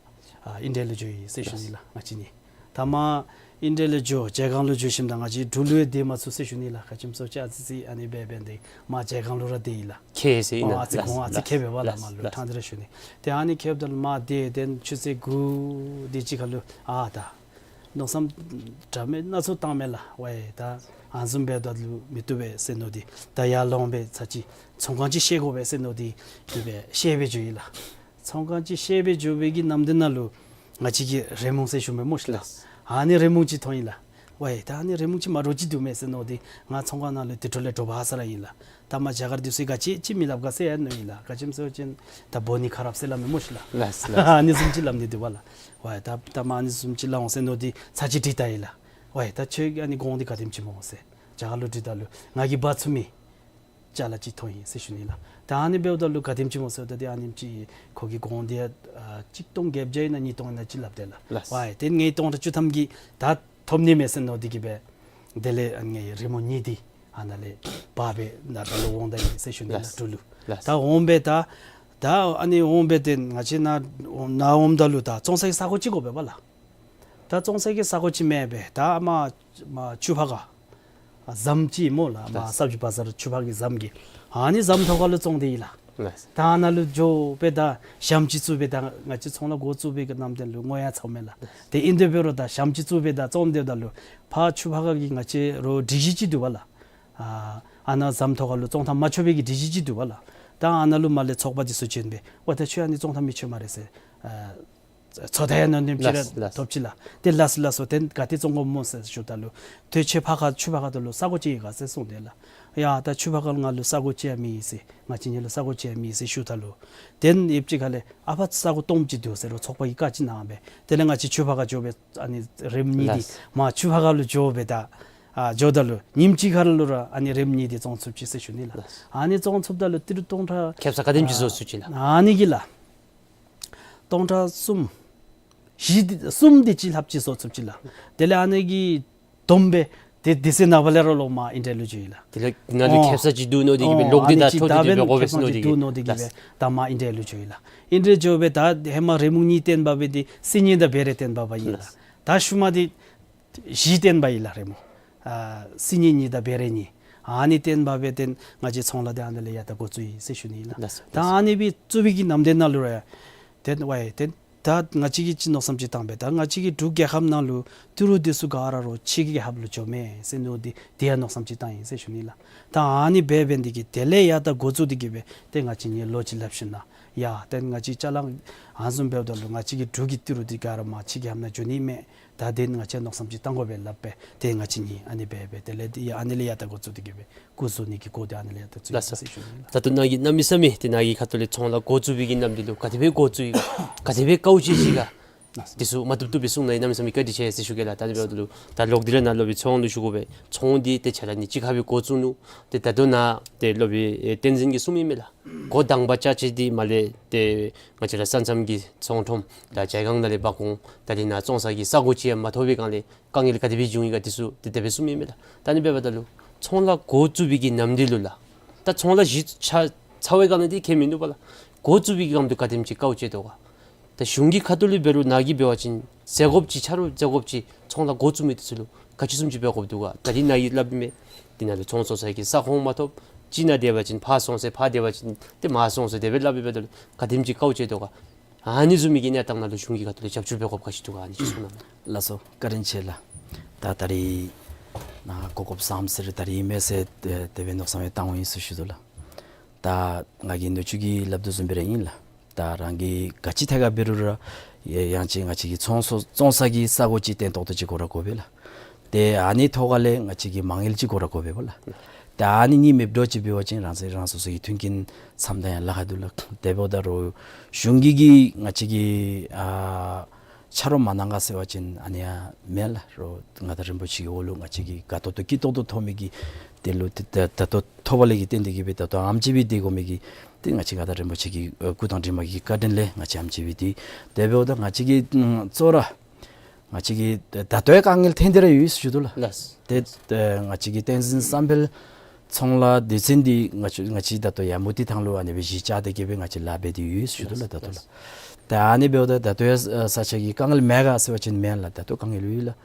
ཨ་ཨིན་ཌི་ཡ་ལུ་འགྱོ་ཡི་ཟེར་ཞུ་ནི་ལགས། ང་བཅས་གཉིས་ད་མར་ཨིན་ཌི་ཡ་ལུ་འགྱོ་ཇའི་སྒང་ལུ་འགྱོ་ཞིནམ་ད་ང་བཅས་འབྲུག་ལུ་ཡང་སྡོད་མ་ཚུགས་ཟེར་ཞུ་ནི་ལགས། ག་ཅི་སྨོ་ཟེར་བ་ཅིན་ཨ་ཙི་ཙི་ཨ་ནི་སྦེ་འབད་དེ་མར་ཇའི་སྒང་ལུ་ར་སྡོད་ཡི་ལགས། ཁྱད་ཟེར་ཨིན་ན། ཨ་ཙི་ལགས། གོང་ཨ་ཙི་ལགས། ཁེབ་པས་པ་ལགས། ལགས། མར་ལུ་ལགས། ཕྲང་སྟེ་ར་ཞུ་ནི། ཏེ་ཨ་ནི་ཁེབ་ད་ལུ་མར་སྡོད་དེ་ཆུ་ཚོད་དགུ་དེ་ཅིག་ཁར་ལུ་ཨ་ད་མནོ་བསམ་འདྲ་མིན་སྣ་ཚོགས་བཏངམ་མས་ལགས། ཝའེ་ད་ཨ་ནི་བཟུམ་འབདཝ་ད་ལུ་མི་བཏུབ་པས་ཟེར་མནོ་སྟེ་ད་ཡར་ལོང་སྦེ་ཚར་གཅིག་ཚོང་ཁང་ཅིག་བཤལ་དགོ་པས་ཟེར་མནོ་སྟེ་དེ་སྦེ་བཤལ་སྦེ་འགྱོ་ཡི་ལགས། ཚོང་ཁང་ཅིག་བཤལ་སྦེ་འགྱོ་བའི་གི་ནམ་དུས་ནང་ལུ་ང་བཅས་ཀྱི་རེ་སྨོན་ཟེར་ཞུ་མི་སྨོ་ཤི་ལགས། ལགས། ཨ་ནི་རེ་སྨོན་ཅིག་མཐོང་ཡི་ལགས། ཝའེ་ད་ཨ་ནི་རེ་སྨོན་ཅིག་མ་འདྲཝ་ཅིག་འདུག་མས་ཟེར་མནོ་སྟེ་ང་ཚོང་ཁང་ནང་ལུ་དེ་འཕྲོ་ལས་དྲོ་པ་ཧ་སག་ར་ཨིན་ལགས། ད་མར་རྒྱ་གར་འདི་ཚུ་གིས་ག་ཅི་ཅིག་མི་སླབ་ག་ཟེར་ཡང་མནོ་ཡི་ལགས། ག་ཅི་སྨོ་ཟེར་བ་ཅིན་ད་འབོ་ནི་ཁ་རབ་ཟེར་སླབ་མི་སྨོ་ཤི་ལགས། ལགས་ལགས། ཨ་ནི་བཟུམ་ཅིག་སླབ་ནི་འདུག་པ་ལགས། ཝའེ་ད་ད་མར་ཨ་ནི་བཟུམ་ཅིག་སླབ་འོང་ཟེར་མནོ་སྟེ་ཚར་གཅིག་དྲིས་བལྟ་ཡི་ལགས། ཝའེ་ད་ཁྱོད་ཨ་ནི་གོང་འདི་ག་དེམ་ཅིག་སྨོ་ཟེར་རྒྱ་གར་ལུ་དྲིས་བལྟ་ལུ་ང་གིས་འབག་ཚུགས་མི་ཅ་ལ་ཅིག་མཐོང་ཡི་ཟེར་ཞུ་ནི་ལགས། ད་ཨ་ནི་འབདཝ་ད་ལུ་ག་དེམ་ཅིག་སྨོ་ཟེརཝ་ད་འདི་ཨ་ནེམ་ཅིག་ཁོ་གིས་གོང་འདི་ཨ་གཅིག་སྟོང་བརྒྱད་བརྒྱ་ཨིན་ན་ཉིས་སྟོང་ཨིན་ན་ཅིག་སླབ་དེས་ལགས། ལགས། ཝའེ་ཏེ་ངེའི་སྟོང་ཕྲག་བཅུ་ཐམ་གྱིས་ད་ཐོབ་ནི་མས་ཟེར་མནོ་སྟེ་གི་སྦེ་དེ་ལས་ཨ་ངེའི་རེ་སྨོན་གཉིས་འདི་ ཨ་ནཱ་ལས་འབག་སྦེ་ནཱ་ད་ལུ་འོང་ད་ཡི་ཟེར་ཞུ་ནི་ལགས། ལགས། གྲུ་ལུ། ལགས། ད་འོང་སྦེ་ད་ད་ཨ་ནི་འོང་སྦེ་ཏེ་ང་བཅས་ནཱ་ནཱ་འོངམ་ད་ལུ་ད་བཙོང་ས་གི་ས་གོ་ཅིག་དགོ་པས་པ་ལགས། ད་བཙོང་ས་གི་ས་གོ་ཅིག་མེད་པས། ད་མར་མར་ཆུ་ཕག་ཁ་ཟམ་ཅིག་སྨོ་ལགས། མར་ལགས། ས་བྱི་བ་ཟར་ཆུ་ཕག་གི་ཟམ་གྱི་ཨ་ནི་ཟམ་ཐོག་ཁ་ལུ་བཙོང་སྟེ་ཡི་ལགས། ལགས། ད་ཨ་ནཱ་ལུ་འགྱོ་སྦེ་ད་ཞྭམོ་ཅིག་བཙུགས་སྦེ་ད་ང་བཅས་ཚོང་ལཱ་འགོ་བཙུགས་པའི་གི་ནམ་དེ་ལུ་ངོ་ཡང་ཚཝ་མས་ལགས། ལགས། ཏེ་ཨིན་དེ་འབད་རུང་ད་ཞྭམོ་ཅིག་བཙུགས་སྦེ་ད་བཙོང་སྡོདཔ་ད་ལུ་ཕར་ཆུ་ཕག་ཁ་གི་ང་བཅས་རོགས་སྒྲིག་གཞི་ཅིག་འདུག་པ་ལགས། ཨ་ཨ་ནཱ་ཟམ་ཐོག་ཁ་ལུ་བཙོང་ཐངས་མ་ཆོད་པའི་གི་སྒྲིག་གཞི་ཅིག་འདུག་པ་ལགས། ད་ཨ་ནཱ་ལུ་མར་ལས་ཚོགས་པ་འདི་ཚུ་བྱོན་སྦེ་ཝ་ད་ཁྱོད་ཨ་ནི་བཙོང་ཐངས་མི་ཆོད་སྨ་རེ་ཟེར། ཨ་ཚོད་ལྟ་ཡང་ནོར་ནེམ་ཅིག་ར་ལགས། ལགས། ཐོབ་ཅི་ལགས། ཏེ་ལགས་སོ་ལགས་སོ། ཏེ་ག་ཏེ་བཙོང་དགོཔ་སྨོ་ཟེར་ཞུཝ་ད་ལུ་ཏེ་ཁྱོད་ཕར་ཁ་ཆུ་ཕག་ཁ་ད་ལུ་ས་གོ་ཅིག་ཡོད་ག་ཟེར་གསུངས་ཏེ་ལགས། ཡ་ད་ཆུ་ཕག་ཁ་ལུ་ང་ལུ་ས་གོ་ཅིག་ཡང་མེད་ཟེར། ང་བཅས་གཉིས་ལུ་ས་གོ་ཅིག་ཡང་མེད་ཟེར་ཞུཝ་ད་ལུ་ཏེ་ཡུདཔ་ཅིག་ཁ་ལས་ཨ་ཕར་ས་གོ་སྟོངམ་ཅིག་འདུག་ཟེར་རོགས་ཚོགས་པ་གིས་བཀའ་ཅིག་གནང་སྦེ་དེ་ལས་ང་བཅས་ཆུ་ཕག་ཁ་འགྱོ་སྦེ་ཨ་ནི་རེབ་གཉིས་འདི་ལགས། མར་ཆུ་ཕག་ཁ་ལུ་འགྱོ་སྦེ་ད་ཨ་འགྱོཝ་ད་ལུ་ཉིནམ་གཅིག་ཁ་ལུ་ར་ཨ་ནི་རེབ་གཉིས་འདི་བཙོང་ཚུགས་ཅི་ཟེར་ཞུ་ནི་ལགས། ལགས། ཨ་ནི་བཙོང་ཚུགསཔ་ད་ལུ་ཏི་རུ་སྟོང་ཕྲག་ཁེབ་ས་ག་དེམ་ཅིག་བཟོ་ཚུགས་ཅི་ལགས། ཨ་ནི་གི་ལགས། སྟོང་ཕྲག་གསུམ་བཞི་འདི་གསུམ་འདི་ཅིག་ལྷགཔ་ཅིག་བཟོ་ཚུགས་ཅི་ལགས། དེ་ལས་ཨ་ནི་གིས་བསྡོམས་སྦེ་ཏེ་དེ་ཚེ་ནངས་པ་ལས་ར་ལོག་མར་ཨིན་ཌི་ཡ་ལུ་འགྱོ་ཡི་ལགས། དེ་ལས་ནཱ་ལུ་ཨོ་ཁེབ་ས་ཅིག་བསྡུ་ནི་འདི་གིས་སྦེ་ཨོ་ལོག་སྟེ་ད་ཐོབ་སྟེ་སྦེ་དགོ་པས་ཟེར་ནི་འདི་གིས་སྦེ་ལགས། ད་མར་ཨིན་ཌི་ཡ་ལུ་འགྱོ་ཡི་ལགས། ཨིན་ཌི་ཡ་འགྱོ་སྦེ་ད་ཧེ་མ་རེབ་གཉིས་བཏོན་པ་སྦེ་འདི་སིལ་སྙན་དང་བེ་རེ་བཏོན་པ་སྦེ་ཨིན་ལགས། ལགས། ད་ཤུལ་མ་འདི་བཞི་བཏོན་པ་ཨིན་ལགས་རེབ་མོ། ཨ་སིལ་སྙན་གཉིས་དང་བེ་རེ་གཉིས། ཨ་ནི་བཏོན་པ་སྦེ་ཏེ་ང་བཅས་ཚོང་ལཱ་འདི་ཨ་ནཱ་ལས་ཡར་ད་འགོ་བཙུགས་ཡི་ཟེར་ཞུ་ནི་ཨིན་ལགས། ལགས་སོ། ད་ཨ་ནི་སྦེ་བཙུགས་པའི་གི་ནམ་དེ་ནང་ལུ་ར་ཏེ་ཝའི་ཏེ་ད་ང་བཅས་ཀྱིས་ཅིག་མནོ་བསམ་ཅིག་བཏང་སྦེ་ད་ང་བཅས་ཀྱི་འབྲུག་རྒྱལ་ཁབ་ནང་ལུ་ཏི་རུ་འདི་ཚུ་ག་ར་རོགས་ཕྱི་རྒྱལ་ཁབ་ལུ་འགྱོཝ་མས་ཟེར་མནོ་སྟེ་དེ་ཡང་མནོ་བསམ་ཅིག་བཏང་ཡི་ཟེར་ཞུ་ནི་ལགས། ད་ཨ་ནི་སྦེ་འབད་ནི་འདི་གིས་དེ་ལས་ཡར་ད་འགོ་བཙུགས་ཏེ་གི་སྦེ་ཏེ་ང་བཅས་གཉིས་ལོ་གཅིག་ལྷགཔ་ཞིནམ་ལས་ཡ་ཏེ་ང་བཅས་ཅ་ལ་ཨ་ནི་བཟུམ་འབདཝ་ད་ལུ་ང་བཅས་ཀྱི་འབྲུག་གི་ཏི་རུ་འདི་ག་ར་མར་ཕྱི་རྒྱལ་ཁབ་ནང་འགྱོ་ནི་མས། ད་དེ་ང་བཅས་མནོ་བསམ་ཅིག་བཏང་དགོ་པས་སླབ་སྦེ་ཏེ་ང་བཅས་གཉིས་ཨ་ནི་སྦེ་སྦེ་དེ་ལས་ཏེ་ཡ་ཨ་ནི་ལས་ཡར་ད་འགོ་བཙུགས་ཏེ་གི་སྦེ་སྐུ་གཟུགས་ནི་གི་སྐོར་འདི་ཨ་ནི་ལས་ཡར་ད་བཙུགས་ཡི་ལགས་སོ། ཟེར་ཞུ་ནི་ལགས། ད་ལྟོ་ནཱ་གིས་གནམ་མེད་ས་མེད་ཏེ་ནཱ་གི་ཁ་ཐུག་ལས་ཚོང་ལཱ་འགོ་བཙུགས་པའི་གི་གནམ་དུས་ལུ་ག་དེ་སྦེ་འགོ་བཙུགས་ཡི་ག་དེ་སྦེ་དཀའཝ་སྤྱད་ཅི་ག་འདི་ཚུ་མ་བཏུབ་བཏུབ་སྦེ་གསུང་གནང་ཡི། གནམ་མེད་ས་མེད་བཀའ་དྲིན་ཆེ་ཟེར་ཞུ་གེ་ལགས། ད་ཨ་ནི་འབདཝ་ད་ལུ་ད་ལོག་སྟེ་ར་ནཱ་སློབ་དཔོན་ཚོང་ལུ་ཞུ་དགོ་པས། ཚོང་འདི་ཏེ་ཁྱོད་ར་གཉིས་གཅིག་ཁར་སྦེ་འགོ་བཙུགས་ནུག། ཏེ་ད་ལྟོ་ནཱ་ཏེ་སློབ་དཔོན་ཨེ་བསྟན་འཛིན་གྱིས་གསུངམ་ཨིན་མས་ལགས། འགོ་དང་པ་རྐྱབ་ཅི་འདི་མར་ལས་ཏེ་ང་བཅས་ར་ས་མཚམས་ཀྱི་ཚོང་ཁྲོམ་ད་ཇའི་སྒང་ནང་ལས་འབག་འོང་། ད་རིས་ནཱ་བཙོང་ས་གི་ས་གོ་ཅིག་ཡང་མ་ཐོབ་པའི་སྒང་ལས་དཀའ་ངལ་ག་དེ་སྦེ་བྱུང་ཡི་ག་འདི་ཚུ་ཏེ་དེ་སྦེ་གསུངམ་ཨིན་མས་ལགས། ད་ཨ་ནི་འབདཝ་ད་ལུ་ཚོང་ལཱ་འགོ་བཙུགས་པའི་གི་གནམ་དུས་ལུ་ལགས། ད་ཚོང་ལཱ་གཞི་ཆ་ཚར་བའི་སྒང་ལས་འདི་ཁྱད་མིན་འདུག་པ་ལགས། འགོ་བཙུགས་པའི་གི་སྒང་དུ་ག་དེམ་ཅིག་དཀའཝ་སྤྱད་དོ་ག། ད་གཞུང་གི་ཁ་ཐུག་ལས་འབད་རུང་ནཱ་གིས་འབད་བ་ཅིན་ཟད་དགོཔ་ཅིག་ཆ་རོགས་ཟད་དགོཔ་ཅིག་ཚོང་ལཱ་འགོ་བཙུགས་མི་འདི་ཚུ་ལུ་ག་ཅི་བཟུམ་ཅིག་འབད་དགོཔ་འདུག་ག། ད་རིས་ནཱ་གིས་སླབ་མི་འདི་ནང་ལུ་ཚོང་བཙོང་ས་གི་ས་ཁོངས་མ་ཐོབ། ཅིག་ནཱ་སྡོད་པ་ཅིན་ཕར་སོང་ཟེར་ཕར་སྡོད་པ་ཅིན་ཏེ་མར་སོང་ཟེར་དེ་སྦེ་སླབ་འབདཝ་ད་ལུ་ག་དེམ་ཅིག་དཀའཝ་སྤྱད་དོ་ག། ཨ་ནི་བཟུམ་མའི་གི་གནས་སྟངས་ནང་ལུ་གཞུང་གི་ཁ་ཐུག་ལས་རྒྱབ་སྐྱོར་འབད་དགོཔ་ག་ཅི་འདུག་ག། ཨ་ནི་ཅིག་གསུང་གནང་། ལགས་སོ། བཀའ་དྲིན་ཆེ་ལགས། ད་ད་རིས་ནཱ་གོ་སྐབས་བཟངམ་ཟེར་ད་རིས་མས་ཟེར་དེ་དེ་སྦེ་མནོ་བསམ་ཡང་བཏང་འོང་ཡི་ཟེར་ཞུ་དོ་ལགས། ད་ང་གིས་ནུ་གཅུང་གིས་སླབ་དོ་བཟུམ་སྦེ་ར་ཨིན་ལགས། ད་རང་གིས་ག་ཅི་ཐད་ཁར་འབད་རུང་ར་ཡ་ཡང་ཅིན་ང་བཅས་ཀྱི་ཚོང་ཚོང་ས་གི་ས་གོ་ཅིག་བརྟན་ཏོག་ཏོ་ཅིག་དགོ་ར་དགོ་པས་ལགས། ཏེ་ཨ་ནི་ཐོག་ཁ་ལས་ང་བཅས་ཀྱི་མ་དངུལ་ཅིག་དགོ་ར་དགོ་པས་པ་ལགས། ཏེ་ཨ་ནི་གཉིས་མེདཔ་འདྲཝ་ཅིག་འབད་བ་ཅིན་རང་སོ་རང་སོ་སོ་གི་མཐུན་རྐྱེན་བཟངམ་ད་ཡང་ལཱ་ཁག་འདུག་ལགས། དེ་འབདཝ་ད་རོགས་གཞུང་གིས་གིས་ང་བཅས་ཀྱི་ཨ་ཆ་རོགས་མ་གནང་ག་ཟེར་བ་ཅིན་ཨ་ནི་ཡང་མེན་ལགས། རོགས་མངའ་བདག་རིན་པོ་ཆེ་གི་འོག་ལུ་ང་བཅས་ཀྱིས་དགའ་ཏོག་ཏོ་སྐྱིད་ཏོག་ཏོ་ཐོབ་མི་གི་དེ་ལུ་ཏེ་ད་ད་ལྟོ་ཐོབ་པ་ལས་ཀྱི་བརྟེན་ཏེ་གིས་སྦེ་ད་ལྟོ་ཨེམ་ཅིག་སྦེ་སྡོད་དགོ་མི་གི་ཏེ་ང་བཅས་མངའ་བདག་རིན་པོ་ཆེ་གི་ཨ་སྐུ་དང་གྲིབ་མ་གི་བཀའ་དྲིན་ལས་ང་བཅས་ཨེམ་ཅིག་སྦེ་སྡོད། དེ་འབདཝ་ད་ང་བཅས་ཀྱིས་ཨམ་གཙོ་བོ་ར་ང་བཅས་ཀྱིས་ད་ལྟོ་ཡང་དཀའ་ངལ་ཐོན་ཏེ་ར་ཡོད་ཟེར་ཞུ་དོ་ལགས། ལགས། ཏེ་ཏེ་ང་བཅས་ཀྱི་བསྟན་འཛིན་བསམ་འཕེལ་ཚོང་ལཱ་སྡེ་ཚན་འདི་ང་བཅས་ང་བཅས་ད་ལྟོ་ཡར་མུ་སྟེགས་ཐང་ལུ་ཨ་ནི་སྦེ་གཞི་བཅག་སྟེ་གིས་སྦེ་ང་བཅས་ལཱ་འབད་དེ་ཡོད་ཟེར་ཞུ་དོ་ལགས། ད་ལྟོ་ལགས། ད་ཨ་ནི་འབདཝ་ད་ད་ལྟོ་ཡང་ས་ཆ་གི་དཀའ་ངལ་མེད་ག་ཟེར་བ་ཅིན་མེན་ལགས། ད་ལྟོ་དཀའ་ངལ་ཡོད་ལགས།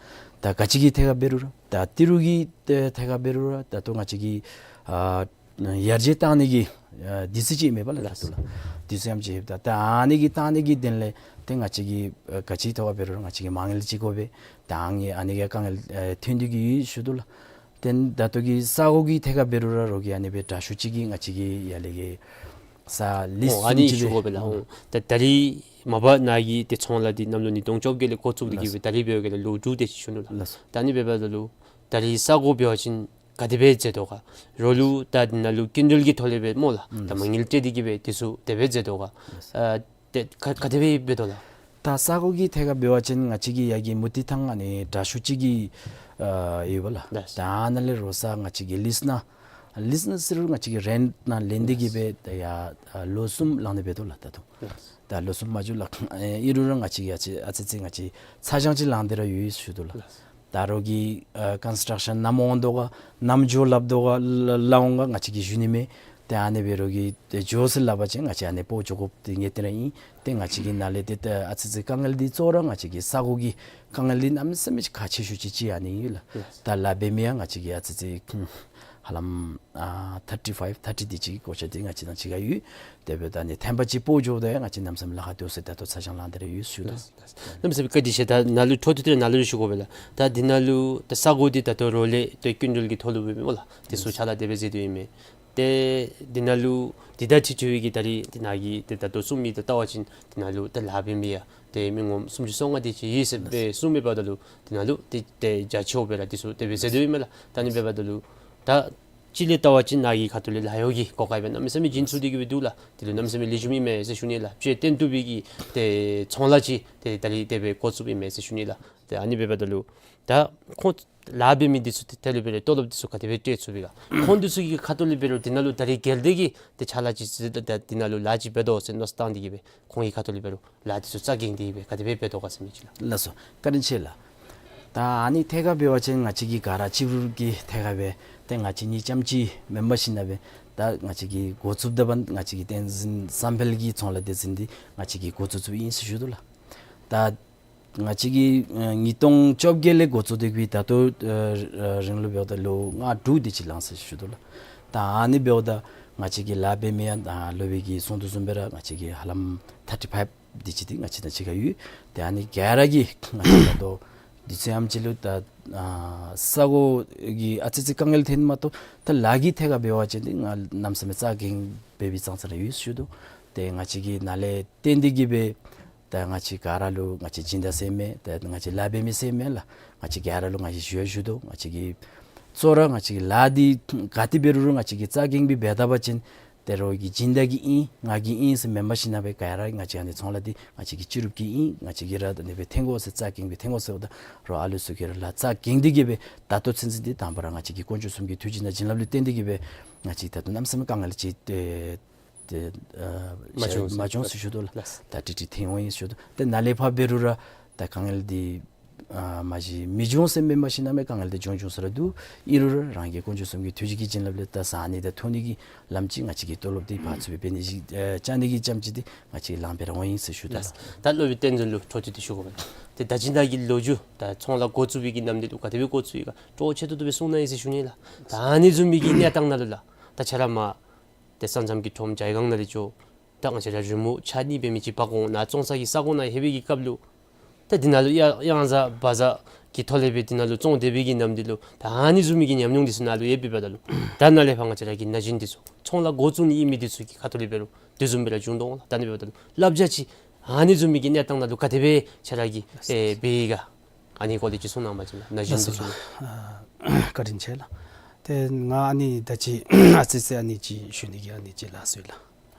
ད་ག་ཅི་གི་ཐད་ཁར་འབད་རུང་ར་ད་ཏི་རུ་གི་ཐད་ཁར་འབད་རུང་ར་ད་ལྟོ་ང་བཅས་ཀྱིས་ཨ་ཡར་རྒྱས་བཏང་ནི་གི་ཨ་དུས་ཚོད་ཅིག་མེད་པ་ལགས། ད་ལྟོ་ལགས། དུས་ཚོད་ཡང་ཅིག་ད་ད་ཨ་ནི་གི་བཏང་ནི་གི་དོན་ལས་ཏེ་ང་བཅས་ཀྱིས་ཨ་ག་ཅི་ཐོག་ཁར་འབད་རུང་ར་ང་བཅས་ཀྱིས་མ་དངུལ་ཅིག་དགོ་པས། ད་ཨ་ནི་ཨ་ནི་གི་དཀའ་ངལ་ཨ་ཐོན་ཏེ་གིས་ཡོད་ཟེར་ཞུ་དོ་ལགས། ཏེ་ད་ལྟོ་གི་ས་གོ་གི་ཐད་ཁར་འབད་རུང་ར་རོགས་ཀྱིས་ཨ་ནི་སྦེ་དྲག་ཤོས་ཅིག་གིས་ང་བཅས་ཀྱི་ཡར་ལས་ཀྱི་ས་ལིསི་ཨོ་ཨ་ནི་ཅིག་ཞུ་དགོ་པས་ལགས། ཨོ་ད་ད་རིས་མ་པ་ནཱ་གི་ཏེ་ཚོང་ལཱ་འདི་གནམ་ལོ་ཉིས་སྟོང་བཅོ་བརྒྱད་ལས་འགོ་བཙུགས་ཏེ་གིས་སྦེ་ད་རིས་འབད་བ་ཅིན་ལོ་དྲུག་དེ་ཅིག་ཞུ་ནུག་ལགས། ལགས། ད་ཨ་ནི་འབདཝ་ད་ལུ་ད་རིས་ས་གོ་འབད་བ་ཅིན་ག་དེ་སྦེ་མཛད་དོ་ག། རོགས་ལུ་ད་འདི་ནང་ལུ་སྐྱིན་འགྲུལ་གྱི་ཐོག་ལས་སྦེ་སྨོ་ལགས། ད་མ་དངུལ་སྤྲོད་དེ་གིས་སྦེ་དེ་ཚུ་དེ་སྦེ་མཛད་དོ་ག། ཨ་ཏེ་ག་ག་དེ་སྦེ་འབད་དོ་ལགས། ད་ས་གོ་གི་ཐད་ཁར་འབད་བ་ཅིན་ང་བཅས་ཀྱི་ཡར་གྱི་མུ་སྟེགས་ཐང་ཨ་ནི་དྲག་ཤོས་ཅིག་གི་ཨ་ཡོད་པ་ལགས། ལགས། ད་ཨ་ནཱ་ལས་རོགས་ས་ང་བཅས་ཀྱི་ལིསི་ནང་ལིསི་ནང་ཟེར་རུང་ང་བཅས་ཀྱིས་རེནཊ་ནང་ལེན་ཏེ་གིས་སྦེ་ད་ཡར་ཨ་ལོ་གསུམ་ལང་ནི་འབད་དོ་ལགས་ད་ལྟོ། ལགས། ད་ལོ་གསུམ་མ་འགྱོ་ལགས། ཨ་ཨིན་རུང་ར་ང་བཅས་ཀྱིས་ཨ་ཙི་ཨ་ཙི་ཙི་ང་བཅས་ཚ་གྱང་ཅིག་ལང་སྟེ་ར་ཡོད་ཟེར་ཞུ་དོ་ལགས། ལགས། ད་རོགས་ཀྱིས་ཨ་ཀོན་སི་ཊག་ཤཱན་ནམ་འོང་དོ་ག་ནམ་འགྱོ་སླབ་དོ་ག་ལ་འོང་ག་ང་བཅས་ཀྱིས་ཞུ་ནི་མས། ཏེ་ཨ་ནི་སྦེ་རོགས་ཀྱིས་ཏེ་འགྱོ་ཟེར་སླབ་པ་ཅིན་ང་བཅས་ཨ་ནི་སྤོ་འགྱོ་དགོཔ་འདི་ངེས་བདེན་ར་ཨིན། ཏེ་ང་བཅས་ཀྱི་ནཱ་ལས་ཏེ་ད་ཨ་ཙི་ཙི་དཀའ་ངལ་འདི་གཙོ་བོ་ར་ང་བཅས་ཀྱི་ས་གོ་གི་དཀའ་ངལ་འདི་གནམ་མེད་ས་མེད་ཁག་ཆེ་ཤོས་ཅིག་ཅིག་ཨ་ནི་ཨིན་ལགས། ལགས། ད་ལཱ་འབད་མི་ཡང་ང་བཅས་ཀྱི་ཨ་ཙི་ཙི་ཧ་ལམ་ཨ་ཐར་ཊི་ཕའིབ་ཐར་ཊི་དེ་ཅིག་གི་གོ་ཆ་འདི་ང་བཅས་དང་གཅིག་ཁར་ཡོད། དེ་འབདཝ་ད་ཨ་ནི་ཐེངས་པ་གཅིག་སྤོ་འགྱོཝ་ད་ཡང་ང་བཅས་གནམ་མེད་ས་མེད་ལཱ་ཁག་འདུག་ཟེར་ད་ལྟོ་ཚ་གྱང་ལང་སྟེ་ར་ཡོད་ཞུ་དོ། ལགས། གནམ་མེད་ས་མེད་བཀའ་དྲིན་ཆེ། ད་ནཱ་ལུ་འཕྲོ་མཐུད་དེ་ནཱ་ལུ་ཞུ་དགོ་པས་ལགས། ད་འདི་ནང་ལུ་ད་ས་གོ་འདི་ད་ལྟོ་རོགས་ལས་ཏེ་སྐྱིན་འགྲུལ་གྱི་ཐོག་ལུ་འབད་མི་སྨོ་ལགས། དེ་ཚུ་ཕྱག་ལཱ་དེ་སྦེ་མཛད་དོ་ཨིན་མས། ཏེ་འདི་ནང་ལུ་འདི་ད་ཅི་ཅི་བའི་གི་ད་རིས་འདི་ནང་གི་ཏེ་ད་ལྟོ་གསུང་མི་ད་ལྟ་བ་ཅིན་འདི་ནང་ལུ་ད་ལཱ་འབད་མི་ཡང་ཏེ་མི་ངོམ་སུམ་ཅུ་སོ་ལྔ་དེ་ཅིག་ཡོད་ཟེར་སྦེ་གསུངས་མི་འབདཝ་ད་ལུ་འདི་ནང་ལུ་ཏེ་ཏེ་བརྒྱ་ཆ་བརྒྱ་སྦེ་ར་དེ་ཚུ་དེ་སྦེ་མཛད་དོ་ཨིན་མས་ལགས། ད་ཨ་ནི་འབདཝ་ད་ལུ་ད་ཅི་ལས་ལྟ་བ་ཅིན་ནཱ་གི་ཁ་ཐུག་ལས་ལཱ་གཡོག་གི་གོ་སྐབས་སྦེ་གནམ་མེད་ས་མེད་བྱིན་ཚུགས་ཏེ་གི་སྦེ་འདུག་ལགས། དེ་ལུ་གནམ་མེད་ས་མེད་ལེགས་ཤོམ་ཨིན་མས་ཟེར་ཞུ་ནི་ལགས། དཔྱེ་བཏོན་བཏུབ་པའི་གི་ཏེ་ཚོང་ལཱ་ཅིག་ཏེ་ད་རིས་དེ་སྦེ་འགོ་བཙུགསཔ་ཨིན་མས་ཟེར་ཞུ་ནི་ལགས། ཏེ་ཨ་ནི་འབདཝ་ད་ལུ་ད་ཁོང་ལཱ་འབད་མི་འདི་ཚུ་ཏེ་དེ་ལུ་འབད་རུང་ཏོ་ལོབ་འདི་ཚུ་ག་དེ་སྦེ་སྤྲོད་ཚུགས་པས་ག། ཁོང་འདི་ཚུ་གི་ཁ་ཐུག་ལས་འབད་རུང་འདི་ནང་ལུ་ད་རིས་གལ་ཏེ་གི་ཏེ་ཕྱག་ལཱ་ཅིག་ཟེར་ད་འདི་ནང་ལུ་ལཱ་ཅིག་འབད་དོ་ཟེར་མནོ་བསམ་བཏང་སྟེ་གི་སྦེ་ཁོང་གི་ཁ་ཐུག་ལས་འབད་རུང་ལཱ་འདི་ཚུ་རྩ་འགེངས་ཏེ་གི་སྦེ་ག་དེ་སྦེ་འབད་དོ་ག་ཟེར་མི་ཅིག་ལགས། ལགས་སོ། བཀའ་དྲིན་ཆེ་ལགས། ད་ཨ་ནི་ཐད་ཁར་འབད་བ་ཅིན་ང་བཅས་ཀྱིས་ག་ར་གཅིག་པུ་གི་ཐད་ཁར་སྦེ་ཏེ་ང་བཅས་གཉིས་རྐྱངམ་ཅིག་མེན་པར་ཞིན་ན་སྦེ་ད་ང་བཅས་ཀྱིས་འགོ་བཙུགསཔ་ད་འབདན་ང་བཅས་ཀྱི་བསྟན་འཛིན་བསམ་འཕེལ་གྱི་ཚོང་ལཱ་སྡེ་ཚན་འདི་ང་བཅས་ཀྱིས་འགོ་བཙུགས་བཙུགསཔ་ཨིན་ཟེར་ཞུ་དོ་ལགས། ད་ང་བཅས་ཀྱིས་ཨ་ཉིས་སྟོང་བཅོ་བརྒྱད་ལས་འགོ་བཙུགས་ཏེ་གི་སྦེ་ད་ལྟོ་ཨ་རིང་ལུ་འབདཝ་ད་ལོ་ལྔ་དྲུག་དེ་ཅིག་ལང་ཟེར་ཞུ་དོ་ལགས། ད་ཨ་ནི་འབདཝ་ད་ང་བཅས་ཀྱི་ལཱ་འབད་མི་ཡང་ད་སློབ་དཔོན་གྱིས་གསུངས་དོ་བཟུམ་སྦེ་ར་ང་བཅས་ཀྱི་ཧ་ལམ་ཐར་ཊི་ཕའིབ་དེ་ཅིག་འདི་ང་བཅས་དང་གཅིག་ཁར་ཡོད། ཏེ་ཨ་ནི་ག་ར་གིས་ང་བཅས་ད་ལྟོ་དུས་ཚོད་ཨམ་ཅིག་ལུ་ད་ཨ་ས་གོ་གི་ཨ་ཙི་ཙི་དཀའ་ངལ་ཐོན་མ་གཏོགས་ད་ལཱ་གི་ཐད་ཁར་འབད་བ་ཅིན་འདི་ང་གནམ་མེད་ས་མེད་རྩ་འགེངས་འབད་བའི་ཙང་ཙ་ར་ཡོད་ཞུ་དོ། ཏེ་ང་བཅས་ཀྱིས་ནཱ་ལས་བརྟེན་ཏེ་གི་སྦེ་ད་ང་བཅས་ག་ར་ལུ་ང་བཅས་སྦྱིན་བདག་ཟེར་མེན། ད་ང་བཅས་ལཱ་འབད་མི་ཟེར་མེན་ལགས། ང་བཅས་ག་ར་ལུ་ང་བཅས་ཞུ་ཡང་ཞུ་དོ། ང་བཅས་ཀྱིས་གཙོ་བོ་ར་ང་བཅས་ཀྱི་ལཱ་འདི་ག་ཏེ་འབད་རུང་ར་ང་བཅས་ཀྱིས་རྩ་འགེངས་སྦེ་འབད་ད་པ་ཅིན་ཏེ་རོགས་ཀྱི་སྦྱིན་བདག་གི་ཨིན་ང་གི་ཨིན་ཟེར་མེན་པར་ཞིན་ན་སྦེ་ག་ར་ང་བཅས་ཨ་ནི་ཚོང་ལཱ་འདི་ང་བཅས་ཀྱི་སྤྱི་རུབ་ཀྱི་ཨིན། ང་བཅས་ཀྱིས་ར་ད་ཨ་ནི་སྦེ་འཐོན་དགོ་ཟེར་རྩ་འགེངས་སྦེ་འཐོན་དགོ་ཟེརཝ་ད་རོགས་ཨ་ལུ་ཚུ་གིས་ར་ལཱ་རྩ་འགེངས་ཏེ་གི་སྦེ་ད་ལྟོ་ཚུན་ཚོད་འདི་དང་པ་ར་ང་བཅས་ཀྱི་དཀོན་མཆོག་གསུམ་གྱི་ཐུགས་རྗེ་དང་བྱིན་རླབས་ལུ་བརྟེན་ཏེ་གི་སྦེ་ང་བཅས་ད་ལྟོ་གནམ་མེད་ས་མེད་དཀའ་ངལ་ཅིག་ཏེ་ཏེ་ཨ་མ་བྱུང་ཟེར་མ་བྱུང་ཟེར་ཞུ་དོ་ལགས། ལགས། ད་ཀྲིག་ཀྲི་ཐོན་འོང་ཡི་ཟེར་ཞུ་དོ། ཏེ་ནཱ་ལས་ཕར་འབད་རུང་ར་ད་དཀའ་ངལ་འདི་ཨ་མ་གཞི་མི་འབྱུང་ཟེར་མེན་པར་ཞིན་ན་མེན་དཀའ་ངལ་འདི་འབྱུང་འབྱུང་ས་ར་འདུག། ཨིན་རུང་ར་རང་གི་དཀོན་མཆོག་གསུམ་གྱི་ཐུགས་རྗེ་གི་བྱིན་རླབས་ལས་ད་ཟ་ནི་དང་འཐུང་ནི་གི་ལམ་ཅིག་ང་བཅས་ཀྱིས་ཏོ་ལོབ་འདི་ཕར་ཚུར་སྦེ་འབད་ནི་ཅིག་ཨ་བཅའ་ནི་གི་ཙམ་ཅིག་འདི་ང་བཅས་ལང་སྦེ་ར་འོང་ཡི་ཟེར་ཞུ་དོ་ལགས། ལགས། ད་སློབ་དཔོན་བསྟན་འཛིན་ལུ་འཕྲོ་མཐུད་དེ་ཞུ་དགོ་པས། ཏེ་ད་ཅི་ནཱ་གི་ལོ་རྒྱུས་ད་ཚོང་ལཱ་འགོ་བཙུགས་པའི་གི་ནམ་དུས་ལུ་ག་དེ་སྦེ་འགོ་བཙུགས་ཡི་ག་འཕྲོ་ཆད་ཐོག་ཏོ་སྦེ་གསུང་གནང་ཡི་ཟེར་ཞུ་ནི་ལགས། ད་ཨ་ནི་བཟུམ་མའི་གི་གནས་སྟངས་ནང་ལུ་ལགས་ད་ཁྱོད་ར་མར་ཏེ་ས་མཚམས་ཀྱི་ཁྲོམ་ཇའི་སྒང་ནང་ལས་འགྱོ། ད་ང་བཅས་ར་རི་མོ་ཆ་གཉིས་འབད་མི་ཅིག་འབག་འོང་། ནཱ་བཙོང་ས་གི་ས་གོ་ནང་ལྷོད་པའི་གི་སྐབས་ལུ་ད་འདི་ནང་ལུ་གཡང་གཡང་ཟ་བ་ཟ་གི་ཐོག་ལས་སྦེ་འདི་ནང་ལུ་བཙོང་སྡོད་པའི་གི་ནམ་དུས་ལུ་ད་ཨ་ནི་བཟུམ་མའི་གི་ཉམས་མྱོང་འདི་ཚུ་ནཱ་ལུ་ཡོད་པའི་འབདཝ་ད་ལུ་ད་ནཱ་ལས་ཕར་ང་བཅས་ར་གི་ན་གཞོན་འདི་ཚུ་ཚོང་ལཱ་འགོ་བཙུགས་ནི་ཨིན་མི་འདི་ཚུ་གི་ཁ་ཐུག་ལས་འབད་རུང་དེ་བཟུམ་སྦེ་ར་འབྱུང་དོ་འོང་ལགས། ད་ཨ་ནི་འབདཝ་ད་ལུ་བསླབ་བྱ་ཅིག་ཨ་ནི་བཟུམ་མའི་གི་གནས་སྟངས་ནང་ལུ་ག་དེ་སྦེ་ཁྱོད་ར་གིས་ཨེ་འབད་ཡི་ག། ཨ་ནི་སྐོར་ལས་ཅིག་གསུང་གནང་བ་ཅིན་ལགས། ན་གཞོན་ལགས་སོ་འདི་ཚུ་ལགས། ཨ་བཀའ་དྲིན་ཆེ་ལགས། ཏེ་ང་ཨ་ནི་ད་ཅི་ཨ་ཙི་ཙི་ཨ་ནི་ཅིག་ཞུ་ནི་གི་ཨ་ནི་ཅིག་ལགས་སོ་ལགས།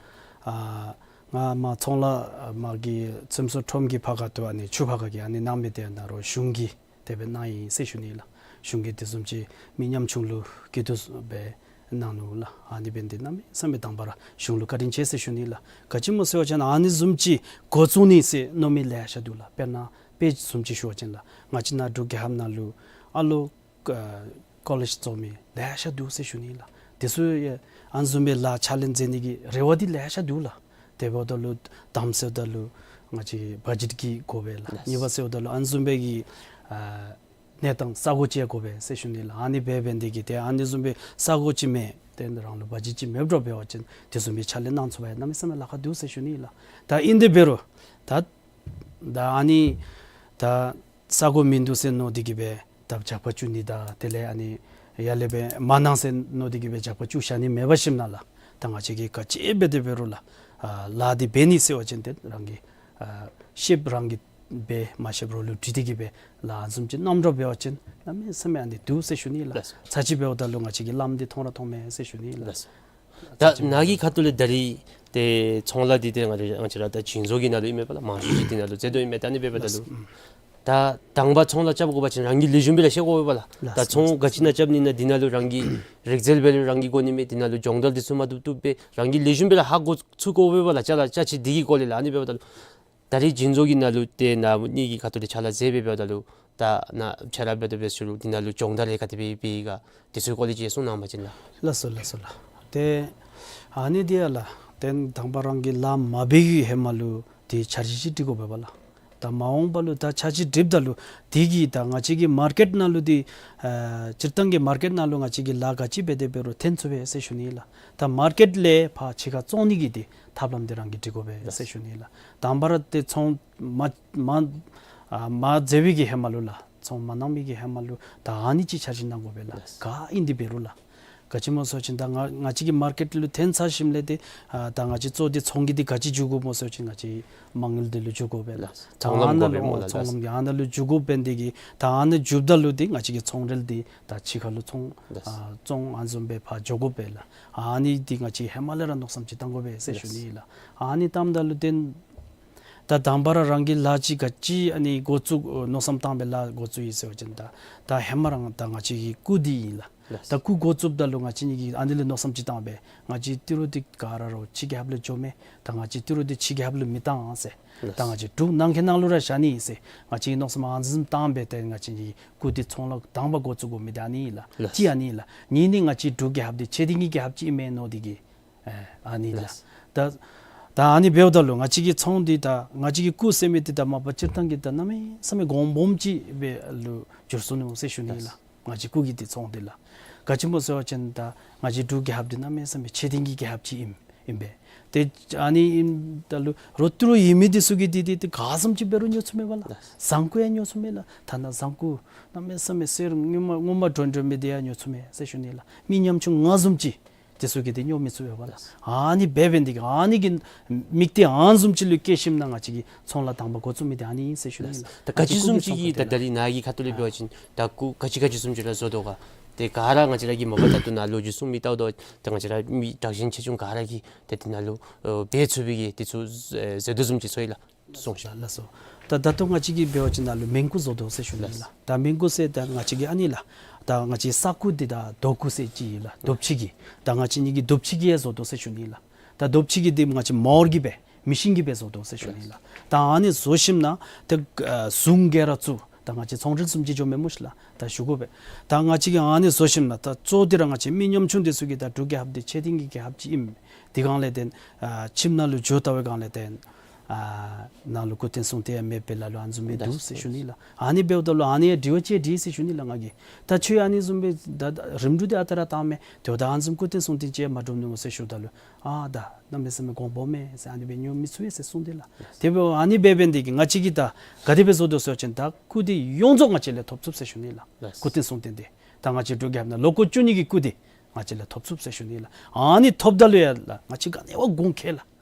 ཨ་ང་མར་ཚོང་ལཱ་མར་གྱི་ཚོང་ཟོག་ཁྲོམ་གྱི་ཕར་ཁ་ཐུག་ཨ་ནི་ཆུ་ཕར་ཁ་གི་ཨ་ནི་གནང་མི་འདི་ནཱ་རོགས་གཞུང་གིས་དེ་སྦེ་གནང་ཡི་ཟེར་ཞུ་ནི་ལགས། གཞུང་གིས་དེ་བཟུམ་ཅིག་མི་ཉམ་ཆུང་ལུ་སྐྱིད་སྡུག་སྦེ་གནང་ནུག་ལགས། ཨ་ནི་འབདཝ་ད་གནམ་མེད་ས་མེད་དང་པ་ར་གཞུང་ལུ་བཀའ་དྲིན་ཆེ་ཟེར་ཞུ་ནི་ལགས། ག་ཅི་སྨོ་ཟེར་བ་ཅིན་ཨ་ནི་བཟུམ་ཅིག་འགོ་བཙུགས་ནི་ཟེར་མནོ་མི་ལེ་ཤ་འདུག་ལགས། དཔེར་ན་དཔེ་བཟུམ་ཅིག་ཞུ་བ་ཅིན་ལགས། ང་བཅས་ནཱ་འབྲུག་རྒྱལ་ཁབ་ནང་ལུ་ཨ་ལོ་ཨ་ཀོ་ལེཇ་རྫོགས་མི་ལེ་ཤ་འདུག་ཟེར་ཞུ་ནི་ལགས། དེ་ཚུ་ཡང་ཨ་ནི་བཟུམ་སྦེ་ལཱ་ཕྱག་ལཱ་མཛད་ནི་གི་རེ་བ་འདི་ལེ་ཤ་འདུག་ལགས། དེ་འབདཝ་ད་ལུ་དང་པ་ཟེརཝ་ད་ལུ་ང་བཅས་བ་ཇེཊ་ཀྱི་དགོ་པས་ལགས། ལགས། གཉིས་པ་ཟེརཝ་ད་ལུ་ཨ་ནི་བཟུམ་སྦེ་གི་ཨ་གནས་སྟངས་ས་གོ་ཅིག་ཡང་དགོ་པས་ཟེར་ཞུ་ནི་ལགས། ཨ་ནི་འབད་འབད་ནི་དེ་གིས་ཏེ་ཨ་ནི་བཟུམ་སྦེ་ས་གོ་ཅིག་མེད། ཏེ་རང་ལུ་བ་ཇེཊ་ཅིག་མེདཔ་འདྲཝ་འབད་བ་ཅིན་དེ་བཟུམ་སྦེ་ཕྱག་ལཱ་གནང་ཚུགས་པར་གནམ་མེད་ས་མེད་ལཱ་ཁག་འདུག་ཟེར་ཞུ་ནི་ལགས། ད་ཨིན་དེ་འབད་རུང་ད་ད་ཨ་ནི་ད་ས་གོ་མིན་འདུག་ཟེར་མནོ་སྟེ་གི་སྦེ་ད་ཇག་པ་བཙུགས་ནི་དང་དེ་ལས་ཨ་ནི་ཡར་ལས་སྦེ་མ་གནང་ཟེར་མནོ་སྟེ་གི་སྦེ་ཇག་པ་བཙུགས་བཞག་ནི་མེད་པར་ཞིནམ་ལས་ད་ང་བཅས་ཀྱིས་ག་ཅི་འབད་དེ་འབད་རུང་ལགས། ཨ་ལཱ་འདི་འབད་ནི་ཟེར་བ་ཅིན་ཏེ་རང་གིས་ཨ་ཤེསཔ་རང་གིས་འབད། མ་ཤེསཔ་རོགས་ལུ་དྲི་སྟེ་གི་སྦེ་ལཱ་བཟུམ་ཅིག་གནངམ་འདྲཝ་འབད་བ་ཅིན་གནམ་མེད་ས་མེད་ཨ་ནི་འདུག་ཟེར་ཞུ་ནི་ལགས། ལགས། ཚར་གཅིག་འབདཝ་ད་ལུ་ང་བཅས་ཀྱིས་ལམ་འདི་མཐོང་ར་མཐོང་མས་ཟེར་ཞུ་ནི་ལགས། ལགས། ད་ནཱ་གི་ཁ་ཐུག་ལས་ད་རིས་ཏེ་ཚོང་ལཱ་འདི་ཏེ་ང་བཅས་ར་ད་བྱིན་བཟོ་གི་ནང་ལུ་ཨིན་མས་པ་ལགས། མང་ཤོས་ཅིག་འདི་ནང་ལུ་མཛད་དོ་ཨིན་མས། ད་ཨ་ནི་འབདཝ་ད་ལུ་ད་དང་པ་ཚོང་ལཱ་རྐྱབ་དགོ་པ་ཅིན་རང་གིས་ལེགས་ཤོམ་སྦེ་ར་ཤེས་དགོ་པས་ལགས། ད་ཚོང་ག་ཅི་ནང་རྐྱབ་ནི་ཨིན་ན་འདི་ནང་ལུ་རང་གི་རིག་རྩལ་འབད་རུང་རང་གིས་དགོ་ནི་མས། འདི་ནང་ལུ་སྦྱོང་བརྡར་འདི་ཚུ་མ་བཏུབ་བཏུབ་སྦེ་རང་གིས་ལེགས་ཤོམ་སྦེ་ར་ཧ་གོ་ཚུགས་དགོ་པས་ལགས། ཅ་ལ་ཅ་ཆས་འདི་གི་སྐོར་ལས་ལགས། ཨ་ནི་འབདཝ་ད་ལུ་ད་རིས་བྱིན་བཟོ་གི་ནང་ལུ་ཏེ་ནཱ་གཉིས་ཀྱི་ཁ་ཐུག་ལས་ཕྱག་ལཱ་མཛད་སྦེ་འབདཝ་ད་ལུ་ ད་ནཱ་ཆ་ར་འབད་དོ་འབད་ཞུ་ལུ་འདི་ནང་ལུ་སྦྱོང་བརྡར་རེ་ག་དེ་སྦེ་འབད་ཡི་ག་དེ་ཚུ་སྐོར་ལས་ཅིག་གསུང་གནང་པ་ཅིན་ལགས། ལགས་སོ་ལགས་སོ་ལགས། ཏེ་ཨ་ནི་འདི་ཡང་ལགས། ཏེ་དང་པ་རང་གིས་ལཱ་མ་འབད་བའི་ཧེ་མ་ལུ་ཏེ་འཆར་གཞི་ཅིག་སྒྲིག་དགོ་པས་པ་ལགས། ད་མ་འོངས་པ་ལུ་ད་འཆར་གཞི་སྒྲིགཔ་ད་ལུ་དེ་གིས་ད་ང་བཅས་ཀྱི་མར་ཀེཊ་ནང་ལུ་འདི་ཨ་སྤྱིར་བཏང་གི་མར་ཀེཊ་ནང་ལུ་ང་བཅས་ཀྱིས་ལཱ་ག་ཅི་འབད་དེ་འབད་རུང་ཐོན་ཚུགས་པས་ཟེར་ཞུ་ནི་ལགས། ད་མར་ཀེཊ་ལས་ཕར་ཕྱི་ཁར་བཙོང་ནི་གི་འདི་ཐབས་ལམ་འདི་རང་གིས་སྒྲིག་དགོ་པས་ཟེར་ཞུ་ནི་ལགས། དང་པ་ར་ཏེ་ཚོང་མ་མ་ཨ་མ་མཛད་པའི་གི་ཧེ་མ་ལུ་ལགས། ཚོང་མ་གནང་མི་གི་ཧེ་མ་ལུ་ད་ཨ་ནི་ཅིག་འཆར་གཞི་གནང་དགོ་པས་ལགས། ལགས། ག་ཨིན་དེ་འབད་རུང་ལགས། ག་ཅི་སྨོ་ཟེར་བ་ཅིན་ད་ང་ང་བཅས་ཀྱི་མར་ཀེཊ་ལུ་ཐོན་ཚར་ཞིནམ་ལས་ཏེ་ཨ་ད་ང་བཅས་བཙོང་སྟེ་ཚོང་གི་འདི་ག་ཅི་འཇུག་དགོཔ་སྨོ་ཟེར་བ་ཅིན་ང་བཅས་མ་དངུལ་འདི་ལུ་འཇུག་དགོ་པས་ལགས། ལགས། ཚོང་ལམ་དགོ་པས་སྨོ་ལགས། ཚོང་ལམ་གྱི་ཨ་ནཱ་ལུ་འཇུག་དགོ་པས། འདི་གིས་ད་ཨ་ནཱ་འཇུགཔ་ད་ལུ་འདི་ང་བཅས་ཀྱི་ཚོང་རིལ་འདི་ད་ཕྱི་ཁ་ལུ་ཚོང་ལགས། ཨ་བཙོང་ཨ་ནི་བཟུམ་སྦེ་ཕར་འགྱོ་དགོ་པས་ལགས། ཨ་ནི་འདི་ང་བཅས་ཧེ་མ་ལས་ར་མནོ་བསམ་ཅིག་བཏང་དགོ་པས་ཟེར་ཞུ་ནི་ལགས། ཨ་ནི་བཏངམ་ད་ལུ་ཏེ་ད་དང་པ་ར་རང་གི་ལཱ་ཅིག་ག་ཅི་ཨ་ནི་འགོ་བཙུགས་མནོ་བསམ་བཏང་སྦེ་ལཱ་འགོ་བཙུགས་ཡི་ཟེར་བ་ཅིན་ད་ད་ཧེ་མ་རང་ད་ང་བཅས་ཀྱི་སྐུ་འདི་ཨིན་ལགས། ལགས། ད་སྐུ་འགོ་བཙུགསཔ་ད་ལུ་ང་བཅས་གཉིས་ཀྱིས་ཨ་ནི་ལས་མནོ་བསམ་ཅིག་བཏང་སྦེ་ང་བཅས་ཏི་རུ་འདི་ག་ར་ར་ཕྱི་རྒྱལ་ཁབ་ལུ་འགྱོ་མས། ད་ང་བཅས་ཏི་རུ་འདི་ཕྱི་རྒྱལ་ཁབ་ལུ་མི་བཏང་ཟེར། ལགས། ད་ང་བཅས་འབྲུག་ནང་གི་ནང་ལུ་ར་བཞག་ནི་ཟེར་ང་བཅས་ཀྱིས་མནོ་བསམ་ཨ་ནི་བཟུམ་བཏང་སྦེ་ཏེ་ང་བཅས་གཉིས་ཀྱི་སྐུ་འདི་ཚོང་ལཱ་དང་པ་འགོ་བཙུགས་དགོ་མི་འདི་ཨ་ནི་ཨིན་ལགས། ལགས། གཅིག་ཨ་ནི་ཨིན་ལགས། གཉིས་ནི་ང་བཅས་འབྲུག་རྒྱལ་ཁབ་འདི་ཆེ་ལྡིང་གི་རྒྱལ་ཁབ་ཅིག་ཨིན་མས་མནོ་འདི་གིས་ཨ་ཨ་ནི་ལགས། ལགས། ད་ད་ཨ་ནི་འབདཝ་ད་ལུ་ང་བཅས་ཀྱི་ཚོང་འདི་ད་ང་བཅས་ཀྱི་སྐུ་ཟེར་མི་འདི་ད་མ་པ་སྤྱིར་བཏང་གི་ད་གནམ་མེད་ས་མེད་གོང་སྦོམ་ཅིག་སྦེ་ལུ་འགྱུར་སོ་ནུག་ཟེར་ཞུ་ནི་ལགས། ལགས། ང་བཅས་སྐུ་གི་འདི་ཚོང་འདི་ལགས། ག་ཅི་སྨོ་ཟེར་བ་ཅིན་ད་ང་བཅས་འབྲུག་རྒྱལ་ཁབ་འདི་གནམ་མེད་ས་མེད་ཆེ་ལྡིང་གི་རྒྱལ་ཁབ་ཅིག་ཨིན་ཨིན་པས། ཏེ་ཨ་ནི་ཨིནམ་ད་ལུ་རོགས་ཏི་རུ་ཡོད་མི་འདི་ཚུ་གིས་འདི་འདི་འདི་ག་བཟུམ་ཅིག་འབད་རུང་ཉོ་ཚུགས་མས་པ་ལགས། ལགས། བཟང་ཀུ་ཡང་ཉོ་ཚུགས་མས་ལགས། ཐ་ན་བཟང་ཀུ་གནམ་མེད་ས་མེད་གསེར་སྔོན་མ་སྔོན་མ་དྲོན་དྲོན་མི་འདི་ཡང་ཉོ་ཚུགས་མས་ཟེར་ཞུ་ནི་ལགས། མི་ཉམ་ཆུང་ང་བཟུམ་ཅིག་དེ་ཚུ་གིས་འདི་ཉོ་མི་ཚུགས་པས་པ་ལགས། ལགས། ཨ་ནི་འབད་འབད་ནི་འདི་གིས་ཨ་ནི་གི་དམིགས་གཏད་ཨ་ནི་བཟུམ་ཅིག་ལུ་བསྐྱེད་ཞིནམ་ན་ང་བཅས་ཀྱིས་ཚོང་ལཱ་དང་པ་འགོ་བཙུགས་མི་འདི་ཨ་ནི་ཨིན་ཟེར་ཞུ་ནི་ལགས། ད་ག་ཅི་བཟུམ་ཅིག་གིས་ད་ད་རིས་ནཱ་གི་ཁ་ཐུག་ལས་འབད་བ་ཅིན་ད་སྐུ་ག་ཅི་ག་ཅི་བཟུམ་ཅིག་ར་བཟོ་དོ་ག། ཏེ་ག་ར་ང་བཅས་ར་གིས་མ་པ་ད་ལྟོ་ནཱ་ལོ་རྒྱུས་གསུང་མི་ལྟཝ་ད་ད་ང་བཅས་ར་མི་དྲག་ཞན་ཆེ་ཆུང་ག་ར་གིས་ཏེ་འདི་ནང་ལུ་ཨ་འབད་ཚུགས་པའི་གི་དེ་ཚུ་ཨེ་མཛད་དོ་བཟུམ་ཅིག་ཚོར་ཡི་ལགས། གསུངས་ཤིག། ལགས་སོ། ད་ད་ལྟོ་ང་བཅས་ཀྱིས་འབད་བ་ཅིན་ནཱ་ལུ་མེན་སྐུ་བཟོ་དོ་ཟེར་ཞུ་ནི་ལགས། ལགས། ད་མེན་སྐུ་ཟེར་ད་ང་བཅས་ཀྱི་ཨ་ནི་ལགས། ད་ང་བཅས་ས་སྐུ་འདི་ད་རྡོ་སྐུ་ཟེར་ཅིག་ཨིན་ལགས། རྡོ་ཕྱེ་གི། ད་ང་བཅས་གཉིས་ཀྱིས་རྡོ་ཕྱེ་གི་ཡང་བཟོ་དོ་ཟེར་ཞུ་ནི་ལགས། ད་རྡོ་ཕྱེ་གི་འདི་ང་བཅས་མོ་ར་གིས་སྦེ་མེ་ཤིན་གྱིས་སྦེ་བཟོ་དོ་ཟེར་ཞུ་ནི་ལགས། ད་ཨ་ནི་བཟོ་ཞིནམ་ན་ཏེ་ཨ་ཟུང་ག་ར་བཙུགས། ད་ང་བཅས་ཚོང་འབྲེལ་བཟུམ་ཅིག་འགྱོཝ་མས་སྨོ་ཤིག་ལགས། ད་ཞུ་དགོ་པས། ད་ང་བཅས་ཀྱིས་ཨ་ནི་བཟོ་ཞིནམ་ན་ད་གཙོ་འདི་ར་ང་བཅས་མི་ཉམ་ཆུང་འདི་ཚུ་གིས་ད་འབྲུག་རྒྱལ་ཁབ་འདི་ཆེ་ལྡིང་གི་རྒྱལ་ཁབ་ཅིག་ཨིནམ་འདི་སྒང་ལས་ཏེ་ཨ་ཁྱིམ་ནང་ལུ་འགྱོ་ལྟ་བའི་སྒང་ལས་ཏེ་ཨ་ནཱ་ལུ་སྐུ་རྟེན་གསུང་རྟེན་ཡང་མེད་པའི་ལཱ་ལུ་ཨ་ནི་བཟུམ་སྦེ་འདུག་ཟེར་ཞུ་ནི་ལགས། ཨ་ནི་འབདཝ་ད་ལུ་ཨ་ནི་ཡང་དྲི་བ་ཅིག་དྲིས་ཟེར་ཞུ་ནི་ལགས་ང་གིས། ད་ཁྱོད་ཨ་ནི་བཟུམ་སྦེ་ད་ད་རིམ་གྲོ་འདི་ཨ་རྟག་ར་བཏང་མས། དེ་འབདཝ་ད་ཨ་ནི་བཟུམ་སྐུ་རྟེན་གསུང་རྟེན་ཅིག་ཡང་མ་གྲུབ་ནུག་ཟེར་ཞུཝ་ད་ལུ་ཨ་ད་གནམ་མེད་ས་མེད་གོང་སྦོམ་མས་ཟེར། ཨ་ནི་སྦེ་ཉོ་མི་ཚུགས་པས་ཟེར་གསུངས་ཏེ་ལགས། དེ་འབདཝ་ཨ་ནི་འབད་འབད་ནི་འདི་གིས་ང་བཅས་ཀྱིས་ད་ག་དེ་སྦེ་བཟོ་དོ་ཟེར་བ་ཅིན་ད་སྐུ་འདི་ཡོངས་རྫོགས་ང་བཅས་ལས་ཐོབ་ཚུགས་ཟེར་ཞུ་ནི་ལགས། ལགས། སྐུ་རྟེན་གསུང་རྟེན་འདི་ད་ང་བཅས་འབྲུག་རྒྱལ་ཁབ་ནང་ལོ་འཁོར་བཅུ་གཉིས་ཀྱི་སྐུ་འདི་ང་བཅས་ལས་ཐོབ་ཚུགས་ཟེར་ཞུ་ནི་ལགས། ཨ་ནི་ཐོབ་ད་ལུ་ཡང་ལགས་ང་བཅས་ག་ནི་བ་དགོངས་ཁེལ་ལགས།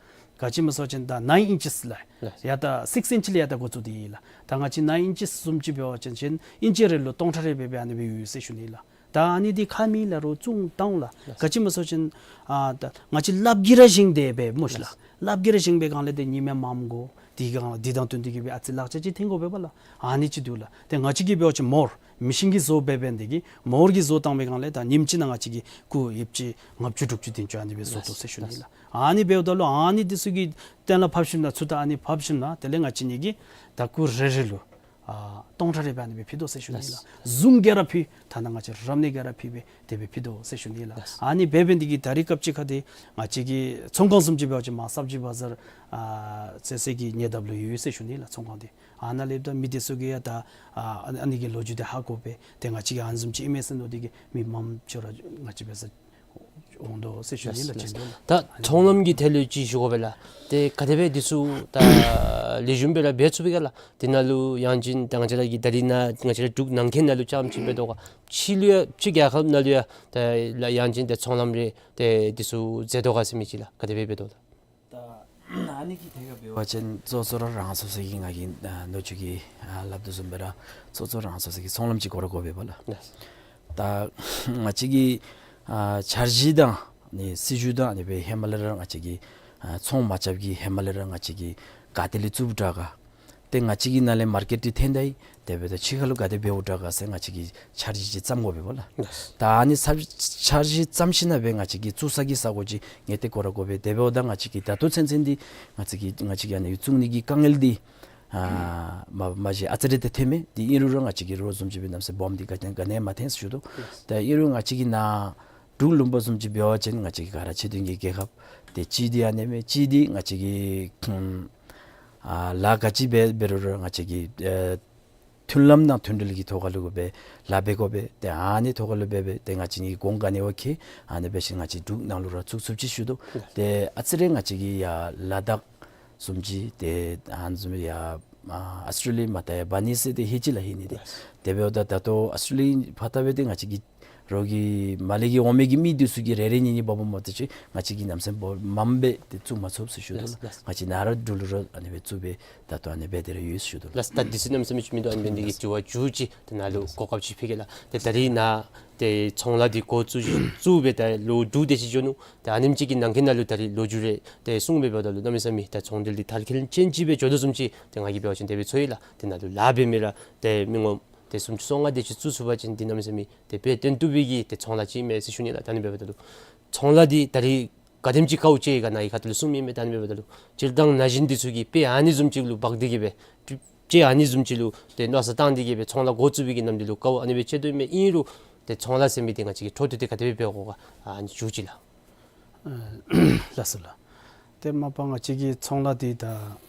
ག་ཅི་སྨོ་ཟེར་བ་ཅིན་ད་ནའིན་ཨིན་ཅིས་ལགས། ལགས། ཡ་ད་སིགསི་ཨིན་ཅི་ལས་ཡ་ད་འགོ་བཙུགས་ཏེ་ཨིན་ལགས། ད་ང་བཅས་ནའིན་ཨིན་ཅིས་བཟུམ་ཅིག་འབད་བ་ཅིན་ཅིན་ཨིན་ཅི་རེ་ལུ་སྟོང་ཕྲག་རེ་སྦེ་སྦེ་ཨ་ནི་སྦེ་ཡོད་ཟེར་ཞུ་ནི་ལགས། ད་ཨ་ནི་འདི་ཁ་མེད་ལ་རོགས་བཙོང་བཏང་ལགས། ལགས། ག་ཅི་སྨོ་ཟེར་བ་ཅིན་ཨ་ད་ང་བཅས་ལགཔ་གིས་ར་བཞེངས་ཏེ་སྦེ་སྨོ་ཤིག་ལགས། ལགས། ལགཔ་གིས་ར་བཞེངས་པའི་སྒང་ལས་ཏེ་ཉིནམ་མངམ་དགོ། དེ་སྒང་འདི་དང་བསྟུན་ཏེ་གིས་སྦེ་ཨ་ཙི་ལག་ཆ་ཅིག་འཐོན་དགོ་པས་པ་ལགས། ཨ་ནི་ཅིག་འདུག་ལགས། ཏེ་ང་བཅས་ཀྱིས་འབད་བ་ཅིན་མོ་ར་མེ་ཤིན་གྱིས་བཟོ་འབད་འབད་ནི་འདི་གིས་མོ་ར་གིས་བཟོ་བཏང་བའི་སྒང་ལས་ད་ཉིནམ་གཅིག་ནང་ང་བཅས་ཀྱི་སྐུ་ཡོདཔ་ཅིག་ལྔ་བཅུ་དྲུག་ཅུ་བདུན་ཅུ་ཨ་ནི་སྦེ་བཟོ་དོ་ཟེར་ཞུ་ནི་ལགས། ཨ་ནི་འབདཝ་ད་ལུ་ཨ་ནི་འདི་ཚུ་གི་གཏན་ལ་ཕབ་ཞིནམ་ན་ཚུ་ད་ཨ་ནི་ཕབ་ཞིནམ་ན་དེ་ལས་ང་བཅས་གཉིས་ཀྱིས་ད་སྐུ་རེ་རེ་ལུ་ཨ་སྟོང་ཕྲག་རེ་སྦེ་ཨ་ནི་སྦེ་ཕུལ་དོ་ཟེར་ཞུ་ནི་ལགས། ཟུང་ག་ར་ཕུལ། ཐ་ན་ང་བཅས་རབ་གནས་ག་ར་ཕུལ་སྦེ་དེ་སྦེ་ཕུལ་དོ་ཟེར་ཞུ་ནི་ལགས། ཨ་ནི་འབད་འབད་ནི་འདི་གིས་ད་རིས་སྐབས་ཅིག་ཁར་འདི་ང་བཅས་ཀྱི་ཚོང་ཁང་བཟུམ་ཅིག་འབད་བ་ཅིན་མར་སབ་ཇི་བ་ཛར་ཨ་ཟེར་ཟེར་གྱི་ཉེ་འདབས་ལུ་ཡོད་ཟེར་ཞུ་ནི་ལགས། ཚོང་ཁང་འདི་ཨ་ནཱ་ལས་ད་མི་འདི་ཚུ་གིས་ཡང་ད་ཨ་ཨ་ནི་གི་ལོ་རྒྱུས་འདི་ཧ་གོ་སྦེ་ཏེ་ང་བཅས་ཀྱིས་ཨ་ནི་བཟུམ་ཅིག་ཨིན་མས་ཟེར་མནོ་སྟེ་གིས་མི་མངམ་ཚུ་ར་ང་བཅས་འབད་སར་འོང་དོ་ཟེར་ཞུ་ནི་ལགས། ལགས། ཅིག་འདུག་ལགས། ད་ཚོང་ལམ་གྱི་ཐད་ལུ་ཅིག་ཞུ་དགོ་པས་ལགས། ཏེ་ག་དེ་སྦེ་འདི་ཚུ་ད་ལེགས་ཤོམ་སྦེ་ར་འབད་ཚུགས་པས་ག་ལགས། དེ་ནང་ལུ་ཡང་ཅིན་ད་ང་བཅས་ར་གི་ད་རིས་ནཱ་ང་བཅས་ར་འབྲུག་ནང་འཁོད་ནང་ལུ་རྐྱངམ་ཅིག་འབད་དོ་ག་ཕྱི་ལུ་ཡང་ཕྱི་རྒྱལ་ཁབ་ནང་ལུ་ཡང་ད་ལགས་ཡང་ཅིན་ད་ཚོང་ལམ་རེ་ཏེ་འདི་ཚུ་མཛད་དོ་ག་ཟེར་མི་ཅིག་ལགས། ག་དེ་སྦེ་འབད་དོ་ལགས། ད་ཨ་ནི་གི་ཐད་ཁར་འབད་བ་ཅིན་གཙོ་གཙོ་ར་རང་སོ་སོ་གི་ང་གིས་ཨ་ལོ་རྒྱུས་ཀྱི་ཨ་སླབ་དོ་བཟུམ་སྦེ་ར་གཙོ་གཙོ་རང་སོ་སོ་གི་ཚོང་ལམ་ཅིག་ཁོ་ར་དགོ་པས་པ་ལགས། ལགས། ད་ང་བཅས་ཀྱི་ཨ་འཆར་གཞི་དང་ནི་སྲིད་བྱུས་དང་ཨ་ནི་སྦེ་ཧེ་མ་ལས་ར་ང་བཅས་ཀྱི་ཨ་ཚོང་མ་རྐྱབ་ཀྱི་ཧེ་མ་ལས་ར་ང་བཅས་ཀྱིས་ག་ཏེ་ལས་བཙུགསཔ་དྲག་ག། ཏེ་ང་བཅས་ཀྱི་ནང་ལས་མར་ཀེཊ་འདི་ཐོན་ད་ཡི། དེ་འབདཝ་ད་ཕྱི་ཁ་ལུ་ག་དེ་འབདཝ་དྲག་ག་ཟེར་ང་བཅས་ཀྱིས་འཆར་གཞི་ཅིག་བརྩམ་དགོ་པས་པ་ལགས། ལགས། ད་ཨ་ནི་འཆར་འཆར་གཞི་བརྩམ་ཞིན་ན་སྦེ་ང་བཅས་ཀྱིས་བཙུགས་ས་གི་ས་གོ་ཅིག་ངེས་ཏེ་ཁོ་ར་དགོ་པས། དེ་འབདཝ་ད་ང་བཅས་ཀྱིས་ད་ལྟོ་ཚུན་ཚོད་འདི་ང་བཅས་ཀྱིས་ང་བཅས་ཀྱིས་ཨ་ནི་བཙུགས་ནི་གི་དཀའ་ངལ་འདི་ ཨ་མ་མ་གཞི་ཨ་ཙི་རེ་ཏེ་ཐོནམ་མས། དེ་ཨིན་རུང་ར་ང་བཅས་ཀྱི་རོགས་བཟུམ་ཅིག་སྦེ་གནམ་མེད་ས་མེད་སྦོམ་འདི་ག་ནི་ག་ནི་མ་ཐོན་ཟེར་ཞུ་དོ། ལགས། ད་ཨིན་རུང་ང་བཅས་ཀྱི་ནཱ་འབྲུག་ལུང་པ་བཟུམ་ཅིག་འབད་བ་ཅིན་ང་བཅས་ཀྱི་ག་ར་ཆེ་མཐོང་གི་རྒྱལ་ཁབ་ཏེ་གཅིག་འདི་ཨ་ནི་མས། གཅིག་འདི་ང་བཅས་ཀྱི་ཨ་ལཱ་ག་ཅི་འབད་འབད་རུང་ར་ང་བཅས་ཀྱི་ཨ་མཐུན་ལམ་དང་མཐུན་སྒྲིལ་གྱི་ཐོག་ཁ་ལུ་སྦེ་ལཱ་འབད་དགོ་པས། ཏེ་ཨ་ནི་ཐོག་ཁ་ལུ་འབད་འབད་ཏེ་ང་བཅས་ནི་གོང་ག་ནི་བ་ཁེ་ཨ་ནི་འབད་ཞིནམ་ང་བཅས་འབྲུག་ནང་ལུ་ར་བཙུགས་ཚུགསཔ་ཅིག་ཞུ་དོ། ཏེ་ཨ་ཙི་རེ་ང་བཅས་ཀྱི་ཡར་ལ་དྭགས་བཟུམ་ཅིག་ཏེ་ཨ་ནི་བཟུམ་ཡར་ཨ་ཨཱོས་ཊྲེ་ལི་ཡ་མར་ད་ཡར་འབག་ནི་ཟེར་ཏེ་ཧེ་ཅི་ལགས་ཧེ་ནི་ཏེ། ལགས། དེ་འབདཝ་ད་ད་ལྟོ་ཨཱོས་ཊྲེ་ལི་ཡ་ཕར་ལྟ་སྦེ་ཏེ་ང་བཅས་ཀྱི་རོགས་ཀྱི་མར་ལས་ཀྱི་འོང་མི་གི་མི་འདི་ཚུ་གིས་རེ་རེ་གཉིས་གཉིས་འབག་འབག་མ་གཏོགས་ཅིག་ང་བཅས་ཀྱིས་གནམ་མེད་ས་མེད་སྦོམ་སྦེ་ཏེ་བཙུགས་མ་ཚུགས་ཟེར་ཞུ་དོ་ལགས། ལགས། ང་བཅས་ནཱ་ར་འབྲུག་ལུ་ར་ཨ་ནི་སྦེ་བཙུགས་སྦེ་ད་ལྟོ་ཨ་ནི་སྦེ་དེ་ར་ཡོད་ཟེར་ཞུ་དོ་ལགས། ལགས། ད་དུས་ཚོད་གནམ་མེད་ས་མེད་ཅིག་མིན་འདུག། ཨ་ནི་འབད་ནི་དེ་གིས་དྲི་བ་མཇུག་ཅིག་ད་ནཱ་ལུ་གོ་སྐབས་ཅིག་ཕུལ་གེ་ལགས། ཏེ་ད་རིས་ནཱ་ཏེ་ཚོང་ལཱ་འདི་འགོ་བཙུགས་བཙུགས་སྦེ་ད་ལོ་དྲུག་དེ་ཅིག་འགྱོ་ནུག། ཏེ་ཨ་ནེམ་ཅིག་གི་ནང་འཁོད་ནང་ལུ་ད་རིས་ལོ་རྒྱུས་རེ་ཏེ་གསུངས་སྦེ་འབདཝ་ད་ལུ་གནམ་མེད་ས་མེད་ད་ཚོང་འབྲེལ་འདི་དར་ཁྱབ་ཅན་ཅིག་སྦེ་འགྱོ་དོ་བཟུམ་ཅིག་ཏེ་ང་གིས་འབད་བ་ཅིན་དེ་སྦེ་ཚོར་ཡི་ལགས། ཏེ་ནཱ་ལུ་ལཱ་འབད་མི་ར་ཏེ་མི་ངོམ་ཏེ་སུམ་ཅུ་སོ་ལྔ་དེ་ཅིག་བཙུགས་ཚུགས་པ་ཅིན་འདི་གནམ་མེད་ས་མེད་ཏེ་དཔེ་སྟོན་བཏུབ་པའི་གི་ཏེ་ཚོང་ལཱ་ཅིག་མས་ཟེར་ཞུ་ནི་ལགས། ད་ཨ་ནི་འབདཝ་ད་ལུ་ཚོང་ལཱ་འདི་ད་རིས་ག་དེམ་ཅིག་དཀའཝ་སྤྱད་ཡི་ག་ནཱ་གི་ཁ་ཐུག་ལུ་གསུངམ་ཨིན་མས། ད་ཨ་ནི་འབདཝ་ད་ལུ་སྤྱིར་བཏང་ན་གཞོན་འདི་ཚུ་གིས་དཔེ་ཨ་ནི་བཟུམ་ཅིག་ལུ་འབག་སྟེ་གི་སྦེ་དཔེ་ཨ་ནི་བཟུམ་ཅིག་ལུ་ཏེ་མནོ་བསམ་བཏང་སྟེ་གི་སྦེ་ཚོང་ལཱ་འགོ་བཙུགས་པའི་གི་ནམ་དུས་ལུ་དཀའཝ་ཨ་ནི་སྦེ་སྤྱད་དོ་མས། ཨིན་རུང་ཏེ་ཚོང་ལཱ་ཟེར་མི་འདི་ང་བཅས་ཀྱིས་འཕྲོ་མཐུད་དེ་ག་དེ་སྦེ་འབད་དགོ་ག་ཨ་ནི་མཇུག་ཅིག་ལགས། ལགས་སོ་ལགས། ཏེ་མ་པ་ང་བཅས་ཀྱི་ཚོང་ལཱ་འདི་ད་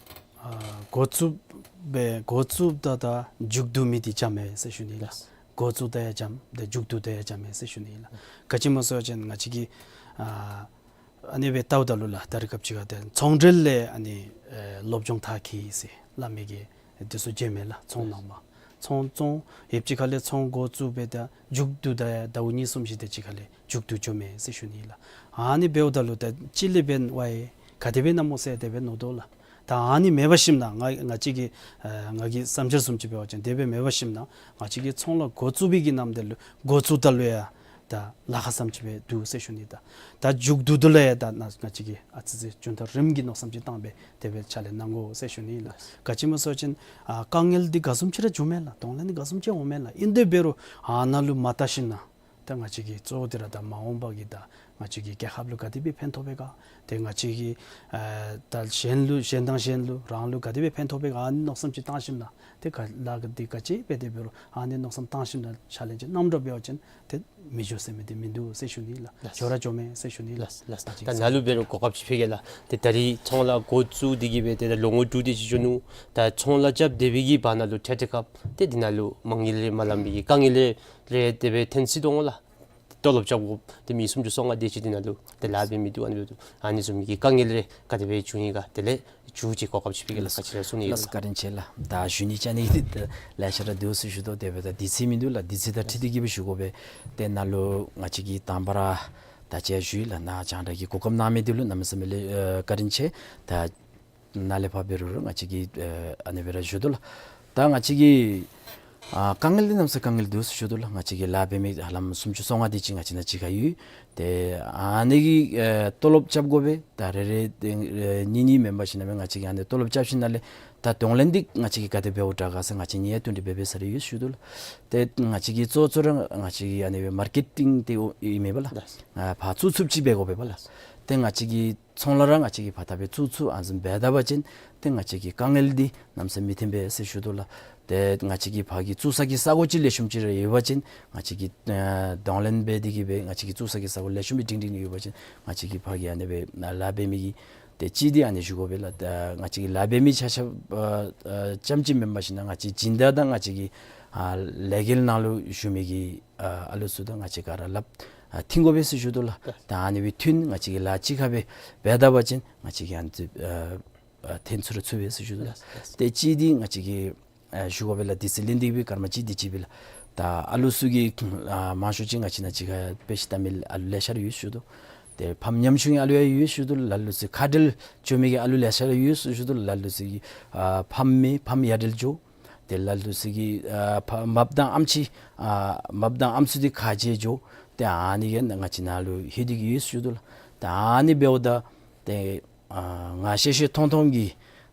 ཨ་འགོ་བཙུགས་སྦེ་འགོ་བཙུགསཔ་ད་ད་མཇུག་བསྡུ་མི་འདི་འཇམ་མས་ཟེར་ཞུ་ནི་ལགས། ལགས། འགོ་བཙུགསཔ་ད་ཡང་འཇམ་ཏེ་མཇུག་བསྡུཝ་ད་ཡང་འཇམ་མས་ཟེར་ཞུ་ནི་ལགས། ག་ཅི་སྨོ་ཟེར་བ་ཅིན་ང་བཅས་ཀྱིས་ཨ་ཨ་ནི་སྦེ་བལྟཝ་ད་ལུ་ལགས་ད་རིས་སྐབས་ཅིག་ཁར་ཏེ་ཚོང་འབྲེལ་ལས་ཨ་ནི་ཨེ་སློབ་སྦྱོང་མཐར་འཁྱོལ་ཟེར་སླབ་མི་གི་འདི་ཚུ་མཇལཝ་མས་ལགས། ཚོང་ནང་མ་ཚོང་ཚོང་ཡོདཔ་ཅིག་ཁ་ལས་ཚོང་འགོ་བཙུགས་སྦེ་ད་མཇུག་བསྡུཝ་ད་ཡང་ཟླཝ་གཉིས་གསུམ་ཅིག་དེ་ཅིག་ཁ་ལས་མཇུག་བསྡུ་འགྱོཝ་མས་ཟེར་ཞུ་ནི་ལགས། ཨ་ནི་འབདཝ་ད་ལུ་ད་ཅི་ལས་འབདན་ཝའི་ག་དེ་སྦེ་ཨིན་ན་སྨོ་ཟེར་དེ་སྦེ་མནོ་དོ་ལགས། ད་ཨ་ནི་མེད་པ་ཞིནམ་ན་ང་ང་བཅས་ཀྱི་ཨ་ང་གི་བསམ་འཆར་བཟུམ་ཅིག་འབད་བ་ཅིན་དེ་སྦེ་མེད་པ་ཞིནམ་ན་ང་བཅས་ཀྱིས་ཚོང་ལཱ་འགོ་བཙུགས་པའི་གི་ནམ་དུས་ལུ་འགོ་བཙུགསཔ་ད་ལུ་ཡང་ད་ལཱ་ཁག་བཟུམ་ཅིག་སྦེ་འདུག་ཟེར་ཞུ་ནི། ད་ད་མཇུག་བསྡུཝ་ད་ལུ་ཡང་ད་ང་ང་བཅས་ཀྱིས་ཨ་ཙི་ཙི་རྒྱུན་ཐག་རིངམོ་གི་མནོ་བསམ་ཅིག་བཏང་སྦེ་དེ་སྦེ་ཕྱག་ལཱ་གནང་དགོ་ཟེར་ཞུ་ནི་ལགས། ག་ཅི་སྨོ་ཟེར་བ་ཅིན་ཨ་དཀའ་ངལ་འདི་ག་བཟུམ་ཅིག་ར་འབྱུངམ་མས་ལགས། གདོང་ལེན་འདི་ག་བཟུམ་ཅིག་འོངམ་མས་ལགས། ཨིན་དེ་འབད་རུང་ཨ་ནཱ་ལུ་མ་བལྟ་ཞིནམ་ན་ད་ང་བཅས་ཀྱིས་གཙོ་བོ་འདི་ར་ད་མ་འོངས་པ་གི་ད་ང་བཅས་ཀྱི་རྒྱལ་ཁབ་ལུ་ག་དེ་སྦེ་ཕན་ཐོགས་པས་ག། ཏེ་ང་བཅས་ཀྱིས་ཨ་ད་གཞན་ལུ་གཞན་དང་གཞན་ལུ་རང་ལུ་ག་དེ་སྦེ་ཕན་ཐོགས་པས་ག། ཨ་ནི་མནོ་བསམ་ཅིག་བཏང་ཞིནམ་ན་ཏེ་ག་ལཱ་ག་འདི་ག་ཅི་འབད་དེ་འབད་རུང་ཨ་ནི་མནོ་བསམ་བཏང་ཞིནམ་ན་ཕྱག་ལཱ་ཅིག་གནངམ་འདྲཝ་འབད་བ་ཅིན་ཏེ་མི་འགྱོ་ཟེར་མི་འདི་མིན་འདུག་ཟེར་ཞུ་ནི་ལགས། ལགས། འགྱོ་ར་འགྱོཝ་མས་ཟེར་ཞུ་ནི་ལགས། ལགས་ལགས། ད་ནཱ་ལུ་འབད་རུང་གོ་སྐབས་ཅིག་ཕུལ་གེ་ལགས། ཏེ་ད་རིས་ཚོང་ལཱ་འགོ་བཙུགས་ཏེ་གི་སྦེ་ཏེ་ད་ལོ་ངོ་དྲུག་དེ་ཅིག་འགྱོ་ནུག། ད་ཚོང་ལཱ་རྐྱབ་སྡོད་པའི་གི་བར་ན་ལུ་འཕྲལ་འཕྲལ་སྐབས་ཏེ་འདི་ནང་ལུ་མ་དངུལ་རེ་མ་ལངམ་པའི་གི་དཀའ་ངལ་རེ་རེ་དེ་སྦེ་ཐོན་སྲིད་དོ་འོང་ལགས། ཏེ་ལཱ་རྐྱབ་དགོཔ་ཏེ་མི་སུམ་ཅུ་སོ་ལྔ་དེ་ཅིག་འདི་ནང་ལུ་ཏེ་ལཱ་འབད་མི་འདུག། ཨ་ནི་འབདཝ་ད་ཨ་ནི་བཟུམ་གྱི་དཀའ་ངལ་རེ་ག་དེ་སྦེ་བྱུང་ཡི་ག། དེ་ལས་མཇུག་ཅིག་གོ་སྐབས་ཅིག་ཕུལ་གེ་ལགས། ལགས། ག་ཅི་ར་གསུང་ནི་ཡོད་ལགས། ལགས། བཀའ་དྲིན་ཆེ་ལགས། ད་ཞུ་ནི་བཅའ་ནི་འདི་ལེ་ཤ་ར་འདུག་ཟེར་ཞུ་དོ། དེ་འབདཝ་ད་དུས་ཚོད་མིན་འདུག་ལགས། དུས་ཚོད་དང་འཁྲིལ་ཏེ་གི་སྦེ་ཞུ་དགོ་པས། ཏེ་ནཱ་ལུ་ང་བཅས་ཀྱིས་དང་པ་ར་ད་ཅི་ཞུ་ཡི་ལགས། ནཱ་རྒྱང་བསྒྲགས་ཀྱི་གོ་སྐབས་གནང་མི་འདི་ལུ་གནམ་མེད་ས་མེད་ལེ་ཨ་བཀའ་དྲིན་ཆེ། ད་ནཱ་ལས་ཕར་འབད་རུང་ར་ང་བཅས་ཀྱིས་ཨ་ཨ་ནི་སྦེ་ར་ཞུ་དོ་ལགས། ད་ང་བཅས་ཀྱི་ཨ་དཀའ་ངལ་འདི་གནམ་མེད་ས་མེད་དཀའ་ངལ་འདུག་ཟེར་ཞུ་དོ་ལགས། ང་བཅས་ཀྱི་ལཱ་འབད་མི་ཧ་ལམ་སུམ་ཅུ་སོ་ལྔ་དེ་ཅིག་ང་བཅས་ནང་གཅིག་ཁར་ཡོད། ཏེ་ཨ་ནི་གི་ཨེ་ལྟོ་ལོབ་རྐྱབ་དགོ་པས། ད་རེ་རེ་ཏེ་ཨེ་གཉིས་གཉིས་མེན་པར་ཞིནམ་ལས་ང་བཅས་ཀྱིས་ཨ་ནི་ལྟོ་ལོབ་རྐྱབ་ཞིནམ་ལས་ད་གདོང་ལེན་འདི་ང་བཅས་ཀྱིས་ག་དེ་འབདཝ་དྲག་ག་ཟེར་ང་བཅས་གཉིས་ཡང་བསྟུན་ཏེ་འབད་འབད་ས་ར་ཡོད་ཞུ་དོ་ལགས། ཏེ་ང་བཅས་ཀྱི་གཙོ་གཙོ་ར་ང་བཅས་ཀྱི་ཨ་ནི་སྦེ་མར་ཀེ་ཊིང་འདི་ཨིན་མས་པ་ལགས། ལགས། ཨ་ཕར་བཙུགས་ཚུགསཔ་ཅིག་འབད་དགོ་པས་པ་ལགས། ཏེ་ང་བཅས་ཀྱི་ཚོང་ལཱ་ར་ང་བཅས་ཀྱིས་ཕར་ད་སྦེ་བཙུགས་ཚུགས་ཨ་ནི་བཟུམ་འབད་ད་པ་ཅིན་ཏེ་ང་བཅས་ཀྱི་དཀའ་ངལ་འདི་གནམ་མེད་ས་མེད་མི་ཐོན་པས་ཟེར་ཞུ་དོ་ལགས། ཏེ་ང་བཅས་ཀྱི་ཕར་གྱི་བཙུགས་ས་གི་ས་གོ་ཅིག་ལེགས་ཤོམ་ཅིག་ར་ཡོད་པ་ཅིན་ང་བཅས་ཀྱིས་ཨེ་གདོང་ལེན་འབད་དེ་གི་སྦེ་ང་བཅས་ཀྱི་བཙུགས་ས་གི་ས་གོ་ལེགས་ཤོམ་སྦེ་སྒྲིང་སྒྲིང་ཡོད་པ་ཅིན་ང་བཅས་ཀྱི་ཕར་གྱི་ཨ་ནི་སྦེ་ལཱ་འབད་མི་གི་ཏེ་གཅིག་འདི་ཨ་ནི་ཞུ་དགོ་པས་ལགས། ད་ང་བཅས་ཀྱི་ལཱ་འབད་མི་ཆ་ཁྱབ་ཨ་ཨ་རྐྱངམ་གཅིག་མེན་པར་ཞིནམ་ལས་ང་བཅས་སྦྱིན་བདག་དང་ང་བཅས་ཀྱི་ཨ་ལས་འགུལ་ནང་ལུ་ཞུགས་མི་གི་ཨ་ཨ་ལུ་ཚུ་དང་ང་བཅས་ག་ར་ལགཔ་ཨ་མཐུན་དགོ་པས་ཟེར་ཞུ་དོ་ལགས། ད་ཨ་ནི་སྦེ་མཐུན་ང་བཅས་ཀྱིས་ལཱ་གཅིག་ཁར་སྦེ་འབད་ད་པ་ཅིན་ང་བཅས་ཀྱིས་ཨ་ནི་ཨ་ཨ་ཐོན་ཚུགས་ར་ཚུགས་པས་ཟེར་ཞུ་དོ་ལགས། ལགས། ལགས། ཏེ་གཅིག་འདི་ང་བཅས་ཀྱིས་ཨ་ཞུ་དགོ་པས་ལགས། དུས་ཚོད་ལེན་ཏེ་སྦེ་སྐར་མ་གཅིག་དེ་ཅིག་སྦེ་ལགས། ད་ཨ་ལུ་ཚུ་གི་ཨ་མང་ཤོས་ཅིག་ང་བཅས་ནང་གཅིག་ཁར་དཔེ་ཆ་ལྟ་མི་ཨ་ལུ་ལེ་ཤ་ར་ཡོད་ཞུ་དོ། ཏེ་ཕམ་ཉམ་ཆུང་གི་ཨ་ལུ་ཡང་ཡོད་ཞུ་དོ། ལ་ལུ་ཚུ་ཁ་བྲལ་འགྱོ་མི་གི་ཨ་ལུ་ལེ་ཤ་ར་ཡོད་ཞུ་དོ། ལ་ལུ་ཚུ་གི་ཨ་ཕམ་མེད་ཕམ་ཡ་བྲལ་འགྱོ། ཏེ་ལ་ལུ་ཚུ་གི་ཨ་ཕ་མ་པ་དང་ཨམ་ཆི་ཨ་མ་པ་དང་ཨམ་སྲུ་འདི་ཁ་རྗེ་འགྱོ། ཏེ་ཨ་ནི་གི་ང་བཅས་ནང་ལུ་ལྷོད་དེ་གི་ཡོད་ཞུ་དོ་ལགས། ཏེ་ཨ་ནི་འབདཝ་ད་ཏེ་ཨ་ང་ཤེས་ཤེས་མཐོང་མཐོང་གི་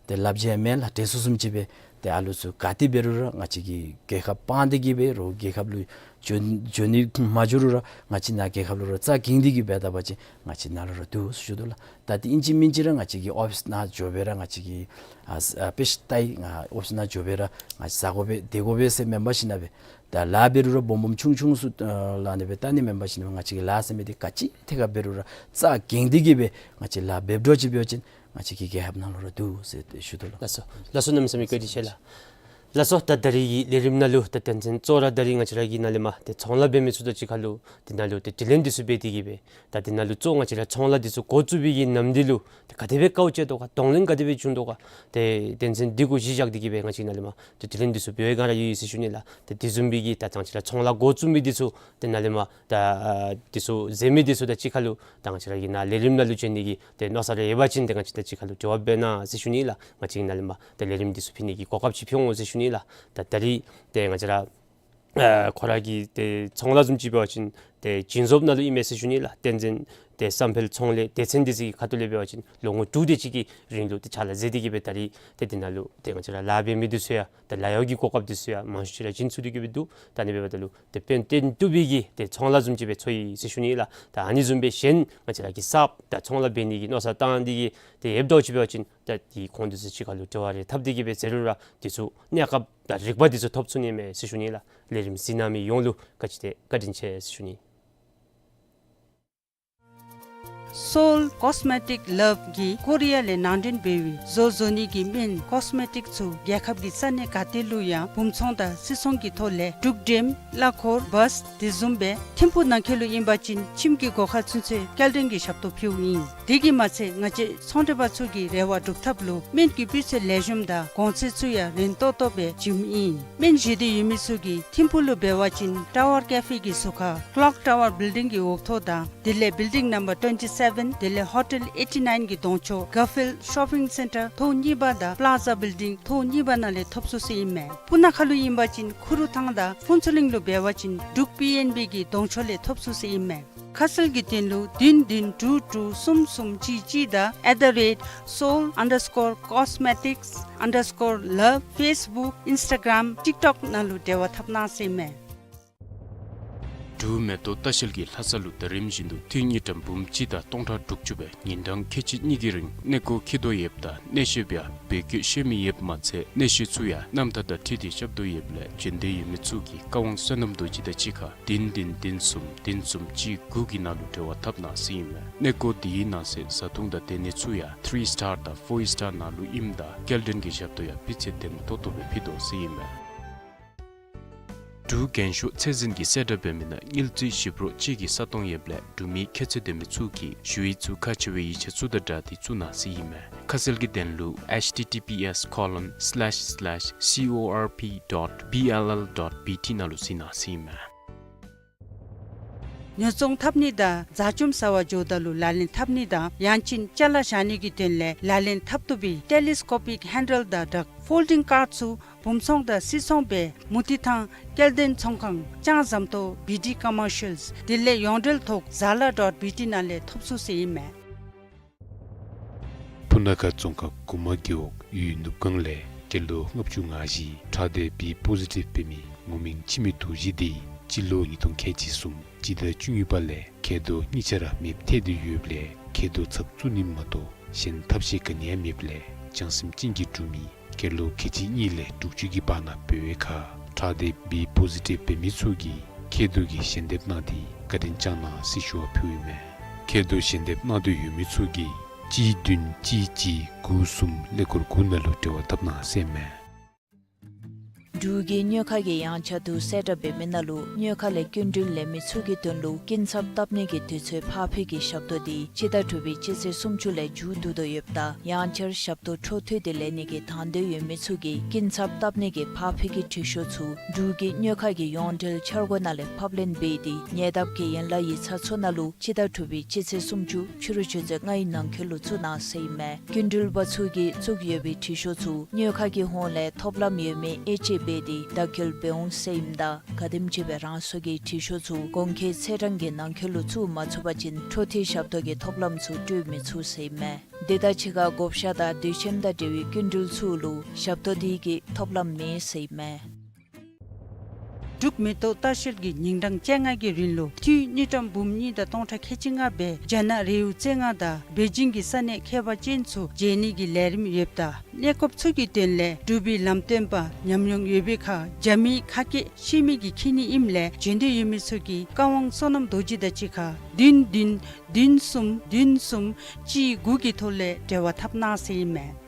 ཏེ་ལགཔ་རྗེས་མེད་ལགས། དྲན་གསོ་བཟུམ་ཅིག་སྦེ་ཏེ་ཨ་ལུ་ཚུ་ག་ཏེ་འབད་རུང་ར་ང་བཅས་ཀྱི་རྒྱལ་ཁབ་སྤང་སྟེ་གི་འབད་རུང་རྒྱལ་ཁབ་ལུ་ འགྱོ་འགྱོ་ནི་མ་འགྱོ་རུང་ར་ང་བཅས་ནཱ་རྒྱལ་ཁབ་ལུ་ར་རྩ་འགེངས་ཏེ་གི་སྦེ་ད་འབད་བ་ཅིན་ང་བཅས་ནཱ་ལུ་ར་འདུག་ཟེར་ཞུ་དོ་ལགས། ད་དེ་ཨིན་ཅི་མིན་ཅི་ར་ང་བཅས་ཀྱི་ཨོ་ཕིསི་ནང་འགྱོ་སྦེ་ར་ང་བཅས་ཀྱིས་ཨ་ས་ཨ་པེ་ཤ་བལྟ་ཡི་ང་ཨོ་ཕིསི་ནང་འགྱོ་སྦེ་ར་ང་བཅས་ཟ་དགོ་པས་སྡོད་དགོ་པས་ཟེར་མེན་པར་ཞིན་ན་སྦེ་ད་ལཱ་འབད་རུང་ར་སྦོམ་སྦོམ་ཆུང་ཆུང་ཚུ་ཨ་ལགས་ཨ་ནི་སྦེ་བལྟ་ནི་མེན་པར་ཞིན་ན་སྦེ་ང་བཅས་ཀྱི་ལཱ་ཟེར་མི་འདི་ག་ཅི་ཐད་ཁར་འབད་རུང་ར་རྩ་འགེངས་ཏེ་གི་སྦེ་ང་བཅས་ལཱ་འབད་འགྱོ་ཅི་འབད་བ་ཅིན་ང་བཅས་ཀྱི་རྒྱལ་ཁབ་ནང་ལུ་ར་འདུག་ཟེར་ཏེ་ཞུ་དོ་ལགས། ལགས་སོ། ལགས་སོ་གནམ་མེད་ས་མེད་བཀའ་དྲིན་ཆེ་ལགས། ལགས་སོ། ད་ད་རིས་ཀྱི་ལས་རིམ་ནང་ལུ་ད་དོན་ཚན་གཙོ་བོ་ར་ད་རིས་ང་བཅས་ར་གི་ནཱ་ལས་མར་ཏེ་ཚོང་ལཱ་འབད་མི་ཚུ་དང་གཅིག་ཁར་ལུ་དེ་ནང་ལུ་ཏེ་དྲི་ལན་འདི་ཚུ་འབད་དེ་གི་སྦེ་ད་དེ་ནང་ལུ་གཙོ་བོ་ང་བཅས་ར་ཚོང་ལཱ་འདི་ཚུ་འགོ་བཙུགས་པའི་གི་ནམ་དུས་ལུ་ཏེ་ག་དེ་སྦེ་དཀའཝ་སྤྱད་དོ་ག་གདོང་ལེན་ག་དེ་སྦེ་བྱུང་དོ་ག་ཏེ་དོན་ཚན་འདི་གུ་གཞི་བཞག་སྟེ་གི་སྦེ་ང་བཅས་ནཱ་ལས་མར་ཏེ་དྲི་ལན་འདི་ཚུ་འབད་བའི་སྒང་ར་ཡོད་ཡོད་ཟེར་ཞུ་ནི་ལགས། ཏེ་དེ་བཟུམ་སྦེ་གི་ད་ང་བཅས་ར་ཚོང་ལཱ་འགོ་བཙུགས་མི་འདི་ཚུ་ཏེ་ནཱ་ལས་མར་ད་ཨ་འདི་ཚུ་མཛད་མི་འདི་ཚུ་དང་གཅིག་ཁར་ལུ་ད་ང་བཅས་ར་གི་ནཱ་ལས་རིམ་ནང་ལུ་བྱོན་ནི་གི་ཏེ་མནོ་བསམ་རེ་ཡོད་པ་ཅིན་ཏེ་ང་བཅས་དང་གཅིག་ཁར་ལུ་འབྲེལ་བ་འབད་གནང་ཟེར་ཞུ་ནི་ལགས། ང་བཅས་ནཱ་ལས་མར་ཏེ་ལས་རིམ་འདི་ཚུ་ཕུལ་ནི་གི་གོ་སྐབས་ཅིག་ཕུལ་འོང་ཟེར་ཞུ་ནི་ལགས། ད་ད་རིས་ཏེ་ང་བཅས་ར་ཨ་ཁོ་ར་གི་ཏེ་ཚོང་ལཱ་བཟུམ་ཅིག་འབད་བ་ཅིན་ཏེ་སྦྱིན་སོཔ་ནང་ལུ་ཨིན་མས་ཟེར་ཞུ་ནི་ལགས། བསྟན་འཛིན་ཏེ་བསམ་འཕེལ་ཚོང་ལས་སྡེ་ཚན་འདི་ཚུ་གི་ཁ་ཐུག་ལས་འབད་བ་ཅིན་ལོ་ངོ་དྲུག་དེ་ཅིག་གི་རིང་ལུ་ཏེ་ཕྱག་ལཱ་མཛད་དེ་གི་སྦེ་ད་རིས་ཏེ་དེ་ནང་ལུ་ཏེ་ང་བཅས་ར་ལཱ་འབད་མི་འདི་ཚུ་ཡང་ད་ལཱ་གཡོག་གི་གོ་སྐབས་འདི་ཚུ་ཡང་མང་ཤོས་ཅིག་ར་བྱིན་ཚུགས་ཏེ་གི་སྦེ་འདུག། ད་ཨ་ནི་འབདཝ་ད་ལུ་ཏེ་དཔལ་ལྡན་ཏོག་དབྱིབས་ཀྱི་ཏེ་ཚོང་ལཱ་བཟུམ་ཅིག་སྦེ་འཚོལ་ཡི་ཟེར་ཞུ་ནི་ལགས། ད་ཨ་ནི་བཟུམ་སྦེ་གཞན་ང་བཅས་ར་གི་གསརཔ་ད་ཚོང་ལཱ་འབད་ནི་གི་མནོ་བསམ་བཏང་སྟེ་གི་ཏེ་ཡོདཔ་འདྲཝ་ཅིག་འབད་བ་ཅིན་ད་ཏེ་ཁོང་འདི་ཚུ་གཅིག་ཁར་ལུ་འབྲེལ་བ་རེ་འཐབ་སྟེ་གི་སྦེ་མཛད་རུང་ར་འདི་ཚུ་གནས་སྐབས་དང་རིག་པ་འདི་ཚུ་ཐོབ་ཚུགས་ནི་མས་ཟེར་ཞུ་ནི་ལགས། ལས་རིམ་གཟིགས་གནང་མི་ཡོངས་ལུ་ག་ཅི་ཏེ་བཀའ་དྲིན་ཆེ་ཟེར་ཞུ་ནི། སོལ་ཀོས་མེ་ཊིཀ་ལབ་ཀྱིས་ཀོ་རི་ཡ་ལས་ནང་འདྲེན་འབད་བའི་བཟོ་བཟོ་ནི་གི་སྨན་ཀོས་མེ་ཊིཀ་ཚུ་རྒྱལ་ཁབ་ཀྱི་ས་གནས་ག་ཏེ་ལུ་ཡང་སྦུང་ཚོང་དང་སིལ་ཚོང་གི་ཐོག་ལས་འབྲུག་འགྲེམ་གླ་འཁོར་བཱས་དེ་བཟུམ་སྦེ་ཐིམ་ཕུག་ནང་འཁོད་ལུ་ཨིན་པ་ཅིན་ཁྱིམ་གྱི་སྒོ་ཁར་ཚུན་ཚོད་སྐྱེལ་འདྲེན་གྱི་ཞབས་ཏོག་ཕུལཝ་ཨིན། དེ་གིས་མ་ཚད་ང་བཅས་ཚོང་འབྲེལ་པ་ཚུ་གི་རེ་བ་སྒྲུབ་ཐབས་ལུ་སྨན་གྱི་སྤུས་ཚད་ལེགས་ཤོམ་དང་གོང་ཚད་ཚུ་ཡང་རན་ཏོག་ཏོ་སྦེ་བྱིནམ་ཨིན། སྨན་བཞེས་འདོད་ཡོད་མི་ཚུ་གིས་ཐིམ་ཕུག་ལུ་འབད་བ་ཅིན་ཊ་ཝར་ཀེ་ཕེ་གི་ཟུར་ཁར་ཀློག་ཊ་ཝར་བིལ་ཌིང་གི་འོག་ཐོག་དང་དེ་ལས་བིལ་ཌིང་ནམ་བར་ཊུ་ཝེན་ཊི་སེ་བེན་དེ་ལས་ཧོ་ཊེལ་ཨེ་ཊི་ནའིན་གྱི་གདོང་ཕྱོགས་གར་ཕིལཌ་ཤོ་པིང་སེན་ཊར་ཐོག་གཉིས་པ་དང་པླ་ཛ་བིལ་ཌིང་ཐོག་གཉིས་པ་ནང་ལས་ཐོབ་ཚུགས་ཟེར་ཨིན་མས། སྤུ་ན་ཁ་ལུ་ཨིན་པ་ཅིན་ཁུ་རུ་ཐང་དང་ཕུན་ཚོགས་གླིང་ལུ་འབད་བ་ཅིན་འབྲུག་པི་ཨེན་བི་གི་གདོང་ཕྱོགས་ལས་ཐོབ་ཚུགས་ཟེར་ཨིན་མས། ཁ་གསལ་གྱི་དོན་ལུ་བདུན་བདུན་དྲུག་དྲུག་གསུམ་གསུམ་གཅིག་གཅིག་དང་at the rate seoul underscore cosmetics underscore love Facebook Instagram TikTok ནང་ལུ་འབྲེལ་བ་འཐབ་གནང་ཟེར་ཨིན་མས། འབྲུག་མེ་ཏོག་ལྟ་བཤལ་གྱིས་ལྷ་ས་ལུ་ཟླ་རིམ་བཞིན་དུ་ཏི་རུ་དངུལ་ཀྲམ་འབུམ་གཅིག་དང་སྟོང་ཕྲག་དྲུག་ཅུ་སྦེ་ཉིན་གྲངས་ཁལ་གཅིག་གཉིས་ཀྱི་རིང་གནས་སྐོར་འཁྱིད་དོ་ཡོདཔ་ད་གནས་བཤད་པ་ཡང་བོད་སྐད་ཤེས་མི་ཡོདཔ་མ་ཚད་གནས་བཤད་ཚུ་ཡང་རྣམ་ཐར་དང་འཁྲིལ་ཏེ་བཤད་དོ་ཡོདཔ་ལས་བྱོན་འདོད་ཡོད་མི་ཚུ་གིས་བཀའ་དབང་བསོད་ནམས་རྡོ་རྗེ་དང་གཅིག་ཁར་བདུན་བདུན་བདུན་གསུམ་བདུན་གསུམ་གཅིག་དགུ་གི་ནང་ལུ་འབྲེལ་བ་འཐབ་གནང་ཟེར་ཨིན་མས། གནས་སྐོར་དེའི་ནང་གསེས་བཟའ་འཐུང་དང་སྡོད་གནས་ཚུ་ཡང་ཐི་རི་སི་ཊར་དང་ཕོར་སི་ཊར་ནང་ལུ་ཨིནམ་ད་སྐྱེལ་འདྲེན་གྱི་ཞབས་ཏོག་ཡང་སྤུས་ཚད་ལྡན་ཏོག་ཏོ་སྦེ་ཕུལ་དོ་ཟེར་ཨིན་མས། འབྲུག་རྒྱན་ཤོག་ཚད་འཛིན་གྱིས་གསལ་བསྒྲགས་འབད་མི་ནང་དངུལ་རྩིས་ཞིབ་རོགས་ཅིག་གི་ས་སྟོང་ཡོདཔ་ལས་འབྲུག་མི་ཁྱད་ཚད་ལྡན་མི་ཚུ་གིས་ཞུ་ཡིག་ཚུ་ཁག་ཆེ་བའི་ཡིག་ཆ་ཚུ་དང་སྦྲགས་ཏེ་བཙུགས་གནང་ཟེར་ཨིན་མས། ཁ་གསལ་གྱི་དོན་ལུ་H T T P S colon slash slash C O R P dot B L L dot B T ནང་ལུ་གཟིགས་གནང་ཟེར་ཨིན་མས། ཉོ་ཚོང་འཐབ་ནི་དང་བཟའ་འཆམ་ཟ་བར་འགྱོཝ་ད་ལུ་ལག་ལེན་འཐབ་ནི་དང་ཡང་ཅིན་ཅ་ལ་བཞག་ནི་གི་དོན་ལས་ལག་ལེན་འཐབ་བཏུབ་པའི་ཊེ་ལི་སི་ཀོ་པིག་ཧེན་ཌལ་དང་སྦྲགས་ཕོལ་ཌིང་ཀཱརཊ་ཚུ་སྦུང་ཚོང་དང་སིལ་ཚོང་སྦེ་མུ་ཏིག་ཐང་སྐྱེལ་འདྲེན་ཚོང་ཁང་ལྕང་ཟམ་ཏོག་བི་ཌི་ཀོ་མར་ཤལ་དེ་ལས་ཡོངས་འབྲེལ་ཐོག་ཛ་ལ་ཌོཊ་བི་ཊི་ནང་ལས་ཐོབ་ཚུགས་ཟེར་ཨིན་མས། སྤུ་ན་ཁ་རྫོང་ཁག་གུ་མ་རྒེད་འོག་ཡུལ་ནུབ་སྒང་ལས་སྐྱེས་ལོ་ལྔ་བཅུ་ང་བཞི་ཁྲག་སྡེ་བི་པོ་ཟི་ཊིབ་འབད་མི་ངོ་མིང་འཆི་མེད་རྡོ་རྗེ་འདི་སྤྱི་ལོ་ཉིས་སྟོང་ཁལ་གཅིག་གསུམ་སྤྱི་ཟླ་བཅུ་གཉིས་པ་ལས་མཁལ་རྡོག་གཉིས་ཆ་ར་མེདཔ་ཐལ་ཏེ་ཡོདཔ་ལས་མཁལ་རྡོག་ཚབ་བཙུགས་ནི་མ་གཏོགས་གཞན་ཐབས་ཤེས་ག་ནི་ཡང་མེདཔ་ལས་བྱང་སེམས་ཅན་གྱི་འབྲུག་མི་སྐྱེས་ལོ་ཁལ་གཅིག་གཉིས་ལས་དྲུག་ཅུ་གི་བར་ན་འབད་བའི་ཁར་ཁྲག་སྡེ་བི་པོ་ཟི་ཊིབ་འབད་མི་ཚུ་གིས་མཁལ་རྡོག་གི་ཞལ་འདེབས་གནང་སྟེ་བཀའ་དྲིན་བསྐྱང་གནང་ཟེར་ཞུ་བ་ཕུལཝ་ཨིན་མས། མཁལ་རྡོག་ཞལ་འདེབས་གནང་འདོད་ཡོད་མི་ཚུ་གིས་གཅིག་བདུན་གཅིག་གཅིག་དགུ་གསུམ་ཀླད་ཀོར་དགུ་ནང་ལུ་འབྲེལ་བ་འཐབ་གནང་ཟེར་ཨིན་མས། འབྲུག་གི་གཉོས་མཁར་གྱི་ཡངས་ཆག་འདི་གསལ་བསྒྲགས་འབད་མི་ནང་ལུ་གཉོས་མཁར་ལས་སྐྱིན་འགྲུལ་ལེན་མི་ཚུ་གི་དོན་ལུ་སྐྱིན་ཚབ་བཏབ་ནི་གི་དུས་ཚོད་ཕར་འཕུལ་གྱི་ཞབས་ཏོག་འདི་སྤྱི་ཟླ་དྲུག་པའི་སྤྱི་ཚེས་སུམ་ཅུ་ལས་མཇུག་བསྡུ་དོ་ཡོདཔ་ད་ཡང་བསྐྱར་ཞབས་ཏོག་འཕྲོ་མཐུད་དེ་ལེན་ནི་གི་དང་འདོད་ཡོད་མི་ཚུ་གིས་སྐྱིན་ཚབ་བཏབ་ནི་གི་ཕར་འཕུལ་གྱི་དྲི་ཤོག་ཚུ་འབྲུག་གི་གཉོས་མཁར་གྱི་ཡོངས་འབྲེལ་འཆར་སྒོ་ནང་ལས་ཕབ་ལེན་འབད་དེ་ཉེ་འདབས་ཀྱི་ཡན་ལག་ཡིག་ཚང་ཚུ་ནང་ལུ་སྤྱི་ཟླ་དྲུག་པའི་སྤྱི་ཚེས་སུམ་ཅུ་ཕྱི་རུ་ཆུ་ཚོད་ལྔའི་ནང་འཁོད་ལུ་བཙུགས་གནང་ཟེར་ཨིན་མས། སྐྱིན་འགྲུལ་པ་ཚུ་གིས་བཙུགས་ཡོད་པའི་དྲི་ཤོག་ཚུ་གཉོས་མཁར་གྱི་ཧོངས་ལས་ཐོབ་ལམ་ཡོད་མི་དབྱེ་དཔྱད་འབད་དེ་བདག་སྐྱེལ་འབད་འོང་ཟེར་ཨིནམ་ད་ག་དེམ་ཅིག་སྦེ་རང་སོའི་དྲི་ཤོག་ཚུ་གོང་འཁོད་ཚེས་གྲངས་ཀྱི་ནང་འཁོད་ལུ་བཙུགས་མ་ཚུགས་པ་ཅིན་འཕྲོ་མཐུད་ཞབས་ཏོག་གི་ཐོབ་ལམ་ཚུ་སྤྲོད་མི་ཚུགས་ཟེར་ཨིན་མས། འདི་དང་གཅིག་ཁར་བགོ་བཤའ་དང་དུས་ཆེན་དང་འབྲེལ་བའི་སྐྱིན་འགྲུལ་ཚུ་ལུ་ཞབས་ཏོག་འདི་གི་ཐོབ་ལམ་མེད་ཟེར་ཨིན་མས། འབྲུག་མེ་ཏོག་ལྟ་བཤལ་གྱིས་ཉིན་གྲངས་བཅོ་ལྔ་གི་རིང་ལུ་འཐུས་དངུལ་ཀྲམ་འབུམ་གཉིས་དང་སྟོང་ཕྲག་ཁལ་གཅིག་ལྔ་སྦེ་རྒྱ་ནག་རེའུ་རྩེ་ལྔ་དང་པེ་ཅིང་གི་ས་གནས་མཁས་པ་ཅན་ཚུ་མཇལ་ནི་གི་ལས་རིམ་ཡོདཔ་ད་གནས་སྐབས་ཚུ་གི་དོན་ལས་འབྲུག་པའི་ལམ་སྟོན་པ་ཉམས་མྱོང་ཡོད་པའི་ཁར་རྒྱ་མིའི་ཁ་སྐད་ཤེས་མི་གིས་འཁྱིད་ནི་ཨིནམ་ལས་བྱོན་འདོད་ཡོད་མི་ཚུ་གིས་བཀའ་དབང་བསོད་ནམས་རྡོ་རྗེ་དང་གཅིག་ཁར་བདུན་བདུན་བདུན་གསུམ་བདུན་གསུམ་གཅིག་དགུ་གི་ཐོག་ལས་འབྲེལ་བ་འཐབ་གནང་ཟེར་ཨིན་མས།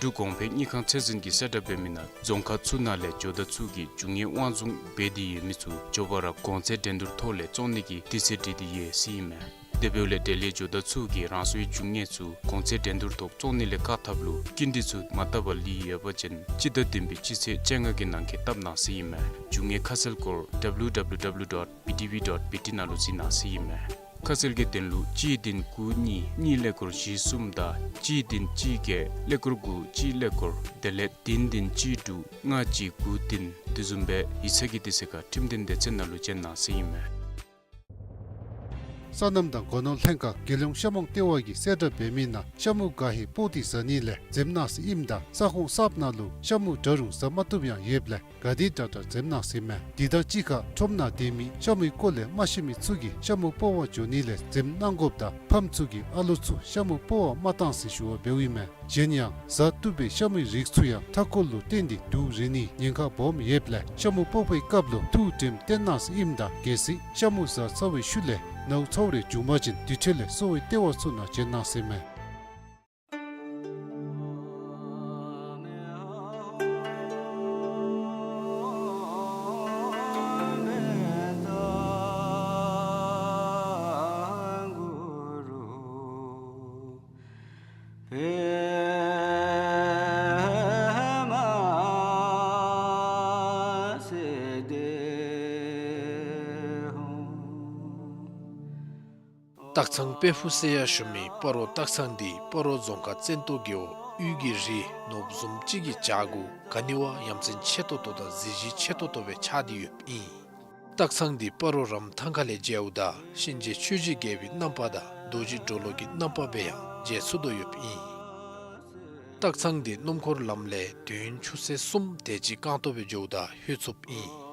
འབྲུག་གོང་འཕེལ་དངུལ་ཁང་ཚད་འཛིན་གྱིས་གསལ་བསྒྲགས་འབད་མི་ནང་རྫོང་ཁག་ཚུ་ནང་ལས་ཇོ་བདག་ཚུ་གིས་རྒྱུ་དངོས་དབང་བཟུང་འབད་དེ་ཡོད་མི་ཚུ་མགྱོགས་པ་ར་གོང་ཚད་འགྲན་བསྡུར་ཐོག་ལས་བཙོང་ནི་གི་དུས་ཚོད་བསྒྲིགས་ཏེ་ཡོད་ཟེར་ཨིན་མས། དེ་འབདཝ་ལས་འབྲེལ་ཡོད་ཇོ་བདག་ཚུ་གིས་རང་སོའི་རྒྱུ་དངོས་ཚུ་གོང་ཚད་འགྲན་བསྡུར་ཐོག་བཙོང་ནི་ལས་བཀག་ཐབས་ལུ་སྐྱིན་འགྲུལ་ཚུ་མ་བཏབ་པར་ལུས་ཡོད་པ་ཅིན་སྤྱི་ཟླ་བདུན་པའི་སྤྱི་ཚེས་བཅོ་ལྔ་གི་ནང་འཁོད་བཏབ་གནང་ཟེར་ཨིན་མས། རྒྱུ་དངོས་ཁ་གསལ་སྐོར་W W W dot B T V dot B T ནང་ལུ་གཟིགས་གནང་ཟེར་ཨིན་མས། ཁ་གསལ་གྱི་དོན་ལུ་གཅིག་བདུན་དགུ་གཉིས་གཉིས་ཀླད་ཀོར་བཞི་གསུམ་དང་གཅིག་བདུན་གཅིག་བརྒྱད་ཀླད་ཀོར་དགུ་གཅིག་ཀླད་ཀོར་དེ་ལས་བདུན་བདུན་གཅིག་དྲུག་ལྔ་གཅིག་དགུ་བདུན་དེ་བཟུམ་སྦེ་ཡིག་ཚང་གི་དུས་ཚོད་ཁར་ཁྲིམས་དོན་སྡེ་ཚན་ནང་ལུ་བྱོན་གནང་ཟེར་ཨིན་མས། སོ་ནམ་དང་སྒོ་ནོར་ལྷན་ཁག་རྒྱལ་ཡོངས་ཤ་མོང་ལྟེ་བ་གིས་གསལ་བསྒྲགས་འབད་མི་ནང་ཤ་མུ་ག་ཧེ་སྤོག་སྟེ་ཟ་ནི་ལས་འཛེམ་གནང་ཟེར་ཨིནམ་ད་ས་ཁོངས་གསརཔ་ནང་ལུ་ཤ་མུ་འདྲ་རུང་ཟ་མ་བཏུབ་ཡང་ཡོདཔ་ལས་ག་དེ་དྲག་དྲག་འཛེམ་གནང་ཟེར་ཨིན་མས། དེ་དང་གཅིག་ཁར་ཁྲོམ་ནང་སྡོད་མི་ཤ་མུའི་སྐོར་ལས་མ་ཤེས་མི་ཚུ་གིས་ཤ་མུ་སྤོག་པར་འགྱོ་ནི་ལས་འཛེམ་གནང་དགོཔ་དང་ཕམ་ཚུ་གིས་ཨ་ལོ་ཚུ་ཤ་མུ་སྤོག་པར་མ་གཏང་ཟེར་ཞུ་བ་འབདཝ་ཨིན་མས། གཞན་ཡང་ཟ་བཏུབ་པའི་ཤ་མུའི་རིགས་ཚུ་ཡང་མཐའ་འཁོར་ལུ་བརྟེན་ཏེ་དུག་རེག་ནིའི་ཉེན་ཁ་སྦོམ་ཡོདཔ་ལས་ཤ་མུ་སྤོག་པའི་སྐབས་ལུ་ཐུགས་དྲནམ་བཏོན་གནང་ཟེར་ཨིནམ་ད་གལ་སྲིད་ཤ་མུ་ཟ་ཚར་བའི་ཤུལ་ལས་ནཝ་ཚཝ་རེ་བྱུང་པ་ཅིན་དེ་འཕྲལ་ལས་གསོ་བའི་ལྟེ་བ་ཚུ་ནང་བྱོན་གནང་ཟེར་ཨིན་མས། སྟག་ཚང་དཔལ་ཕུག་ཟེར་ཡང་ཞུ་མི་སྤ་རོ་སྟག་ཚང་འདི་སྤ་རོ་རྫོང་ཁག་བཙན་ཏོ་རྒེད་འོག་དབུས་ཀྱི་རི་ནོར་བུ་བཟུམ་ཅིག་གི་བྱག་གུ་ག་ནི་བ་ཡ་མཚན་ཆེ་ཏོག་ཏོ་དང་གཟི་བརྗིད་ཆེ་ཏོག་ཏོ་སྦེ་ཆགས་ཏེ་ཡོདཔ་ཨིན། སྟག་ཚང་འདི་སྤ་རོ་རམ་ཐང་ཁ་ལས་མཇལཝ་ད་གཤིན་རྗེ་ཆོས་རྗེ་རྒྱལ་པོའི་རྣམ་པ་དང་རྡོ་རྗེ་གྲོ་ལོད་ཀྱི་རྣམ་པ་སྦེ་ཡང་མཇལ་ཚུགས་དོ་ཡོདཔ་ཨིན། སྟག་ཚང་འདི་སྣུམ་འཁོར་ལམ་ལས་དུས་ཡུན་ཆུ་ཚོད་གསུམ་དེ་ཅིག་རྐང་སྟོང་སྦེ་འགྱོཝ་ད་ལྷོད་ཚུགསཔ་ཨིན།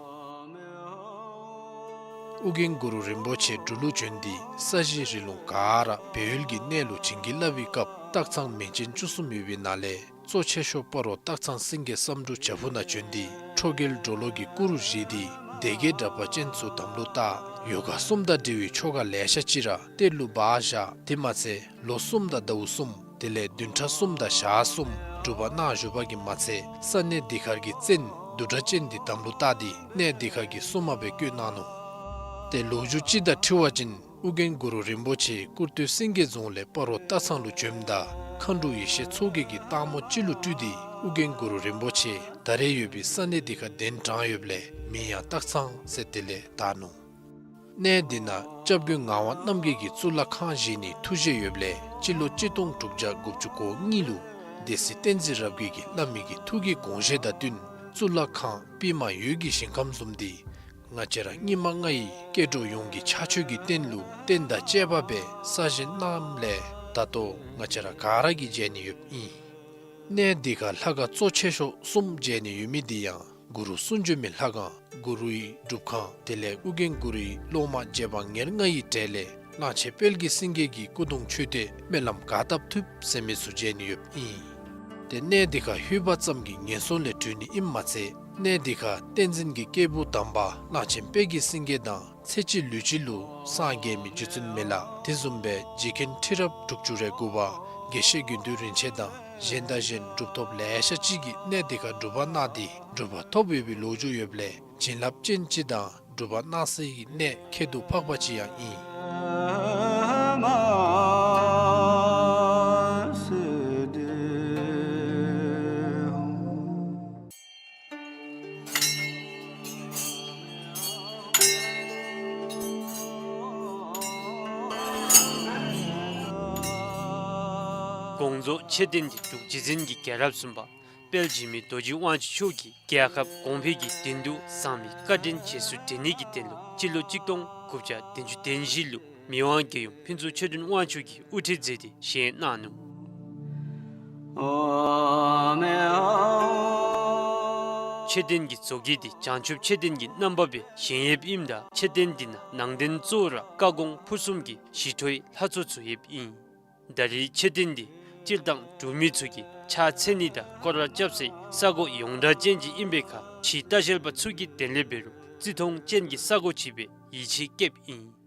ཨོ་རྒྱན་གུ་རུ་རིན་པོ་ཆེ་འབྲུག་ལུ་བྱོན་ཏེ་ས་གཞི་རི་ལུང་ག་ར་སྦས་ཡུལ་གྱི་གནས་ལུ་བྱིན་གྱིས་བརླབས་པའི་སྐབས་སྟག་ཚང་མིང་ཅན་བཅུ་གསུམ་ཡོད་པའི་ནང་ལས་གཙོ་ཆེ་ཤོས་སྤ་རོ་སྟག་ཚང་སེང་གེ་བསམ་འགྲུབ་བྱག་ཕུག་ནང་བྱོན་ཏེ་ཁྲོ་རྒྱལ་གྲོ་ལོད་ཀྱི་སྐུ་རུ་བཞེངས་ཏེ་སྡེ་བརྒྱད་དྲེགས་པ་ཅན་ཚུ་དམ་ལུ་བཏགས། ཡོ་ག་གསུམ་དང་འབྲེལ་བའི་ཆོ་ག་ལེ་ཤ་ཅིག་ར་གཏེར་ལུ་སྦ་བཞག། དེ་མ་ཚད་ལོ་གསུམ་དང་ཟླཝ་གསུམ་དེ་ལས་བདུན་ཕྲག་གསུམ་དང་ཞག་གསུམ་སྒྲུབ་པ་གནང་བཞུགས་པ་གིས་མ་ཚད་ས་གནས་འདི་ཁར་གྱི་བཙན་བདུད་དྲེགས་ཅན་འདི་དམ་ལུ་བཏགས་ཏེ་གནས་འདི་ཁར་གྱི་སྲུང་མ་སྦེ་བསྐོས་གནང་ནུག། ཏེ་ལོ་རྒྱུས་ཅིག་དང་འཁྲིལ་བ་ཅིན་ཨོ་རྒྱན་གུ་རུ་རིན་པོ་ཆེ་ཀུར་སྟོད་སེང་གེ་རྫོང་ལས་སྤ་རོ་སྟག་ཚང་ལུ་བྱོནམ་ད་མཁའ་འགྲོ་ཡེ་ཤེས་མཚོ་རྒྱལ་གྱིས་སྟག་མོ་ཅིག་ལུ་སྤྲུལ་ཏེ་ཨོ་རྒྱན་གུ་རུ་རིན་པོ་ཆེ་ད་རེས་ཡོད་པའི་ས་གནས་འདི་ཁར་གདན་དྲངས་ཡོདཔ་ལས་མིང་ཡང་སྟག་ཚང་ཟེར་དེ་ལས་བཏགས་ནུག། གནས་འདི་ནང་སྐྱབས་མགོན་ངག་དབང་རྣམ་རྒྱལ་གྱིས་གཙུག་ལག་ཁང་བཞེངས་ནིའི་ཐུགས་བཞེད་ཡོདཔ་ལས་སྤྱི་ལོ་གཅིག་སྟོང་དྲུག་བརྒྱ་དགུ་བཅུ་གོ་གཉིས་ལུ་སྡེ་སྲིད་བསྟན་འཛིན་རབ་རྒྱས་ཀྱིས་བླ་མའི་གི་ཐུགས་ཀྱི་དགོངས་བཞེད་དང་བསྟུན་གཙུག་ལག་ཁང་པདྨ་འོད་ཀྱི་ཞིང་ཁམས་བཟུམ་འདི་ང་བཅས་ར་སྙིགས་མ་ལྔ་ཡི་སྐྱེ་འགྲོ་ཡོངས་ཀྱི་ཕྱག་མཆོད་ཀྱི་རྟེན་ལུ་རྟེན་དང་བཅས་པ་སྦེ་གསར་བཞེངས་གནངམ་ལས་ད་ལྟོ་ང་བཅས་ར་ག་ར་གིས་མཇལ་ནི་ཡོདཔ་ཨིན། གནས་འདི་ཁར་ལྷ་ཁང་གཙོ་ཆེ་ཤོས་གསུམ་མཇལ་ནི་ཡོད་མི་འདི་ཡང་གུ་རུ་གསུང་བྱོན་མའི་ལྷ་ཁང་གུ་རུའི་སྒྲུབ་ཁང་དེ་ལས་ཨོ་རྒྱན་གུ་རུའི་སློབ་མ་རྗེ་འབངས་ཉེར་ལྔ་ཡི་གྲས་ལས་གླང་ཆེན་དཔལ་གྱི་སེང་གེ་གི་སྐུ་གདུང་མཆོད་རྟེན་སྨོན་ལམ་ག་བཏབ་ཐུབ་ཟེར་མི་ཚུ་མཇལ་ནི་ཡོདཔ་ཨིན། ཏེ་གནས་འདི་ཁར་ལྷོད་པ་ཙམ་གྱིས་ངན་སོང་ལས་གྲོལ་ནི་ཨིནམ་མ་ཚད་གནས་འདི་ཁར་བསྟན་འཛིན་གྱི་སྐྱེས་བུ་དམ་པ་གླང་ཆེན་དཔལ་གྱི་སེང་གེ་དང་ཚེ་གཅིག་ལུས་གཅིག་ལུ་སངས་རྒྱས་མི་རྗེ་བཙུན་མི་ལ་དེ་བཟུམ་སྦེ་རྗེ་མཁན་ཁྲི་རབས་དྲུག་ཅུ་རེ་དགུ་པ་དགེ་བཤེས་དགེ་འདུན་རིན་ཆེན་དང་གཞན་དང་གཞན་གྲུབ་ཐོབ་ལེ་ཤ་ཅིག་གིས་གནས་འདི་ཁར་སྒྲུབ་པ་གནང་སྟེ་གྲུབ་པ་ཐོབ་ཡོད་པའི་ལོ་རྒྱུས་ཡོདཔ་ལས་བྱིན་རླབས་ཅན་ཅིག་དང་སྒྲུབ་པ་གནང་སའི་གནས་ཁྱད་དུ་འཕགས་པ་ཅིག་ཡང་ཨིན། དགོངས་རྫོགས་མཆོད་རྟེན་གྱི་འབྲུག་རྗེ་བཙུན་གྱི་རྒྱལ་རབས་གསུམ་པ་དཔལ་འཇིགས་མེད་རྡོ་རྗེ་དབང་ཕྱུག་མཆོག་གིས་རྒྱལ་ཁབ་གོང་འཕེལ་གྱི་དོན་དུ་གསང་བའི་བཀའ་དྲིན་རྗེས་སུ་དྲན་ནི་གི་དོན་ལུ་སྤྱི་ལོ་གཅིག་སྟོང་དགུ་བརྒྱ་བདུན་ཅུ་དོན་བཞི་ལུ་མི་དབང་རྒྱལ་ཡུམ་ཕུན་ཚོགས་ཆོས་སྒྲོན་དབང་ཕྱུག་གིས་དབུ་ཁྲིད་མཛད་དེ་བཞེངས་གནང་ནུག། མཆོད་རྟེན་གྱི་བཟོ་བཀོད་འདི་བྱང་ཆུབ་མཆོད་རྟེན་གྱི་རྣམ་པ་སྦེ་བཞེངས་ཡོདཔ་ཨིནམ་ད་མཆོད་རྟེན་འདི་ནང་ནང་རྟེན་གཙོ་བོ་ར་བཀའ་དགོངས་ཕུར་གསུམ་གྱི་ཞི་ཁྲོའི་ལྷ་ཚོགས་ཚུ་ཡོདཔ་ཨིན། ད་རེས་མཆོད་རྟེན་འདི་སྤྱིར་བཏང་འབྲུག་མི་ཚུ་གིས་ཕྱག་འཚལ་ནི་དང་སྐོར་ར་རྐྱབ་སའི་ས་གོ་ཡོངས་གྲགས་ཅན་ཅིག་ཨིན་པའི་ཁར་ཕྱི་ལྟ་བཤལ་པ་ཚུ་གིས་དེ་ལས་འབད་རུང་བརྩི་མཐོང་ཅན་གྱི་ས་གོ་ཅིག་སྦེ་ཡིད་ཆེས་བསྐྱེདཔ་ཨིན།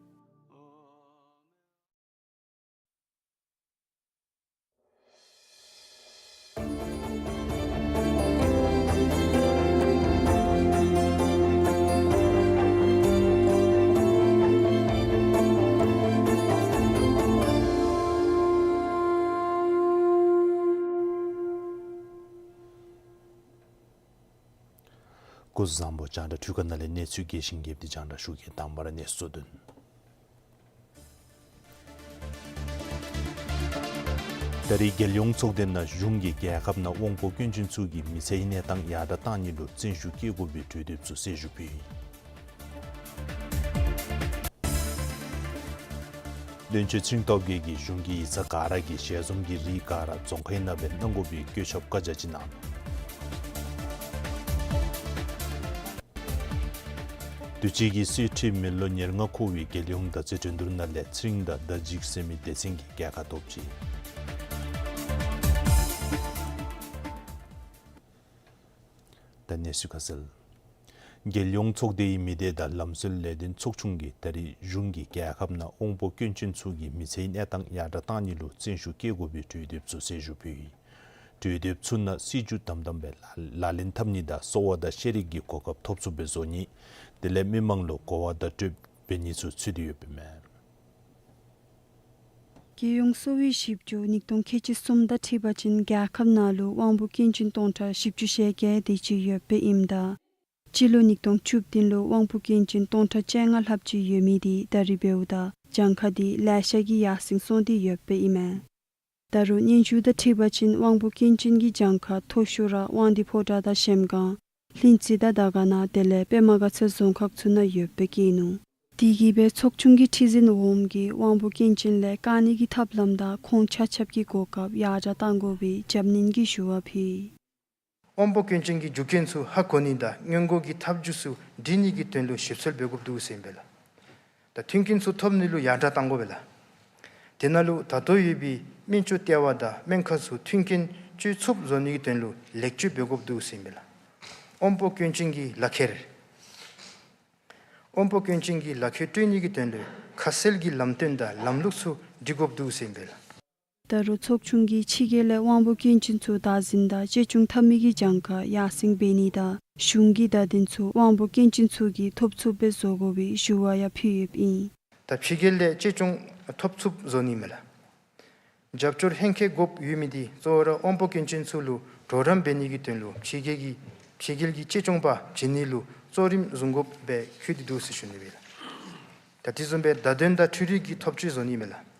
སྐུ་གཟུགས་བཟང་པོ། རྒྱང་བསྒྲགས་འཕྲུལ་ཁང་ནང་ལས་གནས་ཚུལ་རྒྱས་ཤིང་རྒྱསཔ་འདི་རྒྱང་བསྒྲགས་ཞུ་གེ། དང་པ་ར་གནས་ཚུལ་གཙོ་དོན། ད་རེས་རྒྱལ་ཡོངས་ཚོགས་སྡེ་ནང་གཞུང་གིས་རྒྱལ་ཁབ་ནང་དབང་པོ་སྐྱོན་ཅན་ཚུ་གི་མི་ཚེའི་གནས་སྟངས་ཡར་དྲག་གཏང་ནི་ལུ་བརྩོན་ཤུགས་བསྐྱེད་དགོ་པའི་གྲོས་འདེབས་ཚུ་གསལ་ཞུ་ཕུལ་ཡི། བློན་ཆེན་ཚེ་རིང་སྟོབས་རྒྱས་ཀྱིས་གཞུང་གིས་ཡིག་ཚང་ག་ར་གི་ཞལ་འཛོམས་ཀྱི་རིགས་ག་ར་རྫོང་ཁའི་ནང་སྦེ་གནང་དགོ་པའི་བཀོད་ཁྱབ་བཀའ་རྒྱ་ཅིག་གནང་། དུས་ཅི་གི་གསེར་ཁྲི་མི་ལོ་ཉེར་ལྔ་འཁོར་བའི་རྒྱལ་ཡོངས་མདའ་རྩེད་འགྲན་བསྡུར་ནང་ལས་ཚེ་རིང་དང་ཟླ་འཇིགས་ཟེར་མི་སྡེ་ཚན་གྱིས་རྒྱལ་ཁ་ཐོབ་ཅི། ད་གནས་ཚུལ་ཁ་གསལ། རྒྱལ་ཡོངས་ཚོགས་སྡེའི་མི་སྡེ་དང་ལམ་སྲོལ་ལས་དོན་ཚོགས་ཆུང་གིས་ད་རེས་གཞུང་གིས་རྒྱལ་ཁབ་ནང་དབང་པོ་སྐྱོན་ཅན་ཚུ་གི་མི་ཚེའི་གནས་སྟངས་ཡར་དྲག་གཏང་ནི་ལུ་བརྩོན་ཤུགས་བསྐྱེད་དགོ་པའི་གྲོས་འདེབས་ཚུ་གསལ་ཞུ་ཕུལ་ཡི། གྲོས་འདེབས་ཚུ་ནང་སྲིད་བྱུས་དམ་དམ་སྦེ་ལག་ལག་ལེན་འཐབ་ནི་དང་གསོ་བ་དང་ཤེས་རིག་གི་གོ་སྐབས་ཐོབ་ཚུགསཔ་སྦེ་བཟོ་ནི། དེ་ལས་མི་མང་ལུ་གོ་བ་བརྡ་སྤྲོད་འབད་ནི་ཚུ་ཚུད་དེ་ཡོདཔ་ཨིན་མས། རྒྱལ་ཡོངས་གསོ་བའི་ཞིབ་འཇུག་ཉིས་སྟོང་ཁལ་གཅིག་གསུམ་དང་འཁྲིལ་བ་ཅིན་རྒྱལ་ཁབ་ནང་ལུ་དབང་པོ་སྐྱོན་ཅན་སྟོང་ཕྲག་བཞི་བཅུ་ཞེ་བརྒྱད་དེ་ཅིག་ཡོདཔ་ཨིནམ་ད་སྤྱི་ལོ་ཉིས་སྟོང་བཅུ་བདུན་ལུ་དབང་པོ་སྐྱོན་ཅན་སྟོང་ཕྲག་བཅོ་ལྔ་ལྷགཔ་ཅིག་ཡོད་མི་འདི་ད་རེས་འབདཝ་ད་གྱངས་ཁ་འདི་ལེ་ཤ་གིས་ཡར་སེང་སོང་སྟེ་ཡོདཔ་ཨིན་མས། ད་རུང་སྙན་ཞུ་དང་འཁྲིལ་བ་ཅིན་དབང་པོ་སྐྱོན་ཅན་གྱི་གྱངས་ཁ་མཐོ་ཤོས་ར་དབང་འདུས་ཕོ་བྲང་དང་གཞལམ་སྒང་ལྷུན་རྩེ་དང་དར་དཀར་ན་དེ་ལས་པདྨ་དགའ་ཚལ་རྫོང་ཁག་ཚུ་ནང་ཡོདཔ་སྦེ་བཀོད་ནུག། དེ་གིས་སྦེ་ཚོགས་ཆུང་གི་ཁྲི་འཛིན་འོགམ་གིས་དབང་པོ་སྐྱོན་ཅན་ལས་བཀག་ནིའི་ཐབས་ལམ་དང་ཁོང་ཆ་ཁྱབ་ཀྱི་གོ་སྐབས་ཡར་དྲག་གཏང་དགོ་པའི་རྒྱབ་སྣོན་གྱི་ཞུ་བ་ཕུལ་ཡི། དབང་པོ་སྐྱོན་ཅན་གྱི་རྒྱུ་རྐྱེན་ཚུ་ཧ་གོ་ནི་དང་སྔོན་འགོག་གི་ཐབས་བྱུས་ཚུ་སྒྲིག་ནིའི་དོན་ལུ་ཞིབ་འཚོལ་འབད་དགོཔ་འདུག་ཟེར་ཨིན་པས་ལགས། ད་མཐུན་རྐྱེན་ཚུ་ཐོབ་ནི་ལུ་ཡར་དྲག་གཏང་དགོ་པས་ལགས། དེ་ནང་ལུ་ད་ལྟོ་ཡོད་པའི་སྨན་བཅོས་ལྟེ་བ་དང་སྨན་ཁང་ཚུ་མཐུན་རྐྱེན་སྤྱོད་ཚུགསཔ་བཟོ་ནིའི་དོན་ལུ་ལེགས་བཅོས་འབད་དགོཔ་འདུག་ཟེར་ཨིན་པས་ལགས། དབང་པོ་སྐྱོན་ཅན་གྱི་ལག་ཁྱེར། དབང་པོ་སྐྱོན་ཅན་གྱི་ལག་ཁྱེར་སྤྲོད་ནིའི་དོན་ལུ་ཁ་གསལ་གྱི་ལམ་སྟོན་དང་ལམ་ལུགས་ཚུ་སྒྲིག་དགོཔ་འདུག་ཟེར་ཨིན་པས་ལགས། ད་རུང་ཚོགས་ཆུང་གིས་ཕྱི་རྒྱལ་ལས་དབང་པོ་སྐྱོན་ཅན་ཚུ་བདག་འཛིན་དང་གཅེས་སྐྱོང་འཐབ་མི་གི་གྱངས་ཁ་ཡར་སེང་འབད་ནི་དང་གཞུང་གི་བརྡ་དོན་ཚུ་དབང་པོ་སྐྱོན་ཅན་ཚུ་གིས་ཐོབ་ཚུགསཔ་སྦེ་བཟོ་དགོ་པའི་ཞུ་བ་ཡང་ཕུལ་ཡོདཔ་ཨིན། ད་ཕྱི་རྒྱལ་ལས་གཅེས་སྐྱོང་ཐོབ་ཚུགསཔ་བཟོ་ནི་མས་ལགས། རྒྱབ་སྐྱོར་ཧེང་སྐལ་དགོཔ་ཡོད་མི་འདི་གཙོ་བོ་ར་དབང་པོ་སྐྱོན་ཅན་ཚུ་ལུ་གྲོགས་རམ་འབད་ནིའི་དོན་ལུ་ཕྱི་རྒྱལ་གྱི་ཕྱི་རྒྱལ་གྱི་གཅེས་སྐྱོང་པ་བྱིན་ནི་ལུ་གཙོ་རིམ་བཟུང་དགོཔ་སྦེ་བཀོད་དེ་འདུག་ཟེར་ཞུ་ནི་ཨིན་ལགས། ད་དེ་བཟུམ་སྦེ་བརྡ་དོན་དང་འཕྲུལ་རིག་གི་ཐོབ་སྤྱོད་བཟོ་ནི་མས་ལགས།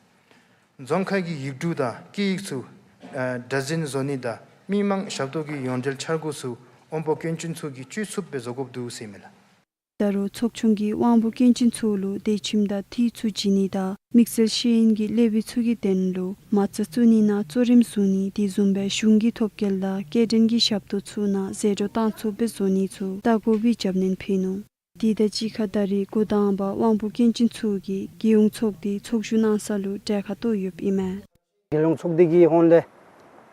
རྫོང་ཁ་གི་ཡིག་འབྲུ་དང་སྐད་ཡིག་ཚུ་ཨ་སྒྲ་འཛིན་བཟོ་ནི་དང་མི་མང་ཞབས་ཏོག་གི་ཡོངས་འབྲེལ་འཆར་སྒོ་ཚུ་དབང་པོ་སྐྱོན་ཅན་ཚུ་གིས་སྤྱོད་ཚུགསཔ་སྦེ་བཟོ་དགོཔ་འདུག་ཟེར་ཨིན་མས་ལགས། ད་རུང་ཚོགས་ཆུང་གིས་དབང་པོ་སྐྱོན་ཅན་ཚུ་ལུ་དད་ཁྱིམ་དང་འཐུས་ཚུ་བྱིན་ནི་དང་དམིགས་བསལ་ཤེས་ཡོན་གྱི་སློབ་དཔོན་ཚུ་གི་དོན་ལུ་མ་རྩ་བཙུགས་ནི་ནང་གཙོ་རིམ་བཟུང་ནི་དེ་བཟུམ་སྦེ་གཞུང་གི་ཐོབ་སྐལ་དང་སྐྱེལ་འདྲེན་གྱི་ཞབས་ཏོག་ཚུ་ནང་ཟད་འགྲོ་བཏང་ཚུགསཔ་སྦེ་བཟོ་ནི་ཚུ་བལྟ་དགོ་པའི་རྒྱབ་སྣོན་ཕུལ་ནུག། དེ་དང་གཅིག་ཁར་ད་རེས་འགོ་དང་པ་དབང་པོ་སྐྱོན་ཅན་ཚུ་གིས་རྒྱལ་ཡོངས་ཚོགས་སྡེ་ཚོགས་བཞུགས་གནང་ས་ལུ་གྲལ་ཁར་གཏོགས་ཡོདཔ་ཨིན་མས། རྒྱལ་ཡོངས་ཚོགས་སྡེ་གི་ཧོངས་ལས་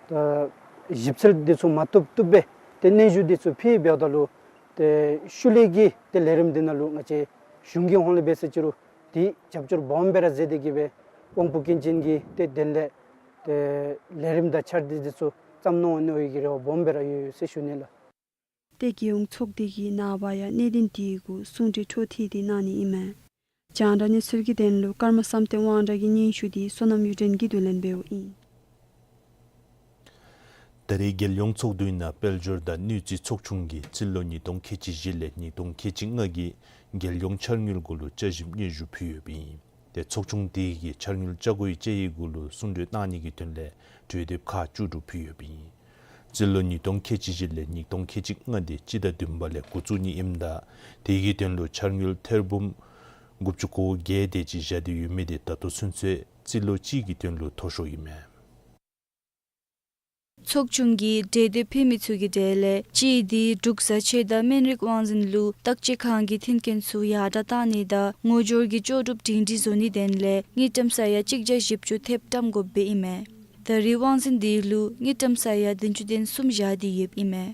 ད་ཞིབ་འཚོལ་འདི་ཚུ་མ་བཏུབ་བཏུབ་སྦེ་ཏེ་གནས་ཚུལ་འདི་ཚུ་ཕུལ་འབདཝ་ད་ལུ་ཏེ་ཤུལ་ལས་ཀྱི་ཏེ་ལས་རིམ་འདི་ནང་ལུ་ང་བཅས་གཞུང་གི་ཧོངས་ལས་འབད་ཟེར་ཅི་རུང་ཏེ་རྒྱབ་སྐྱོར་སྦོམ་སྦེ་ར་མཛད་དེ་གིས་སྦེ་དབང་པོ་སྐྱོན་ཅན་གྱི་ཏེ་དོན་ལས་ཏེ་ལས་རིམ་དང་འཆར་གཞི་འདི་ཚུ་བརྩམ་གནང་ནི་ཡོད་པའི་གི་རེ་བ་སྦོམ་སྦེ་ར་ཡོད་ཡོད་ཟེར་ཞུ་ནི་ལགས། ཏེ་རྒྱལ་ཡོངས་ཚོགས་སྡེ་གིས་ནངས་པ་ཡང་གནད་དོན་དེ་གུ་གསུང་གྲོས་འཕྲོ་མཐུད་དེ་གནང་ནི་ཨིན་མས། རྒྱང་བསྒྲགས་གནས་ཚུལ་གྱི་དོན་ལུ་ཀརྨ་བསམ་གཏན་དབང་གྲགས་ཀྱི་སྙན་ཞུ་འདི་བསོད་ནམས་གཡུ་སྒྲོན་གྱིས་བསྡུ་ལེན་འབདཝ་ཨིན། ད་རེས་རྒྱལ་ཡོངས་ཚོགས་འདུའི་ནང་དཔལ་འབྱོར་དང་ནུས་རྩལ་ཚོགས་ཆུང་གིས་རྩིས་ལོ་ཉིས་སྟོང་ཁལ་གཅིག་བཞི་ལས་ཉིས་སྟོང་ཁལ་གཅིག་ལྔ་གི་རྒྱལ་ཡོངས་འཆར་དངུལ་གུ་ལུ་བཅའ་ཞིབ་སྙན་ཞུ་ཕུལ་ཡོདཔ་ཨིན། ཏེ་ཚོགས་ཆུང་དེ་གིས་འཆར་དངུལ་བཅའ་སྒོ་ཡི་དཔྱད་ཡིག་གུ་ལུ་གསུང་གྲོས་གནང་ནི་གི་དོན་ལས་གྲོས་འདེབས་ཁག་བཅུ་དྲུག་ཕུལ་ཡོདཔ་ཨིན། རྩིས་ལོ་ཉིས་སྟོང་ཁལ་གཅིག་བཞི་ལས་ཉིས་སྟོང་ཁལ་གཅིག་ལྔ་འདི་སྤྱི་ཟླ་བདུན་པ་ལས་འགོ་བཙུགས་ནི་ཨིནམ་ད་དེ་གི་དོན་ལུ་འཆར་དངུལ་ཐེར་འབུམ་དགུ་བཅུ་གོ་བརྒྱད་དེ་ཅིག་བཞག་སྟེ་ཡོད་མི་འདི་ད་ལྟོ་ཚུན་ཚོད་རྩིས་ལོ་གཅིག་གི་དོན་ལུ་མཐོ་ཤོས་ཨིན་མས། ཚོགས་ཆུང་གིས་གྲོས་འདེབས་ཕུལ་མི་ཚུ་གི་གྲས་ལས་གཅིག་འདི་འབྲུག་བཟའ་ཆས་དང་སྨན་རིགས་དབང་འཛིན་ལུ་བརྟག་དཔྱད་ཁང་གི་མཐུན་རྐྱེན་ཚུ་ཡར་དྲགས་གཏང་ནི་དང་ངོ་སྦྱོར་གྱི་ལྕོགས་གྲུབ་སྒྲིང་སྒྲིང་བཟོ་ནིའི་དོན་ལས་དངུལ་ཀྲམ་ས་ཡ་གཅིག་བརྒྱ་བཞི་བཅུ་ཐེབས་བཀྲམ་དགོཔ་སྦེ་ཨིན་མས། ད་རེས་དབང་འཛིན་འདི་ལུ་དངུལ་ཀྲམ་ས་ཡ་བདུན་ཅུ་དོན་གསུམ་བཞག་སྟེ་ཡོདཔ་ཨིན་མས།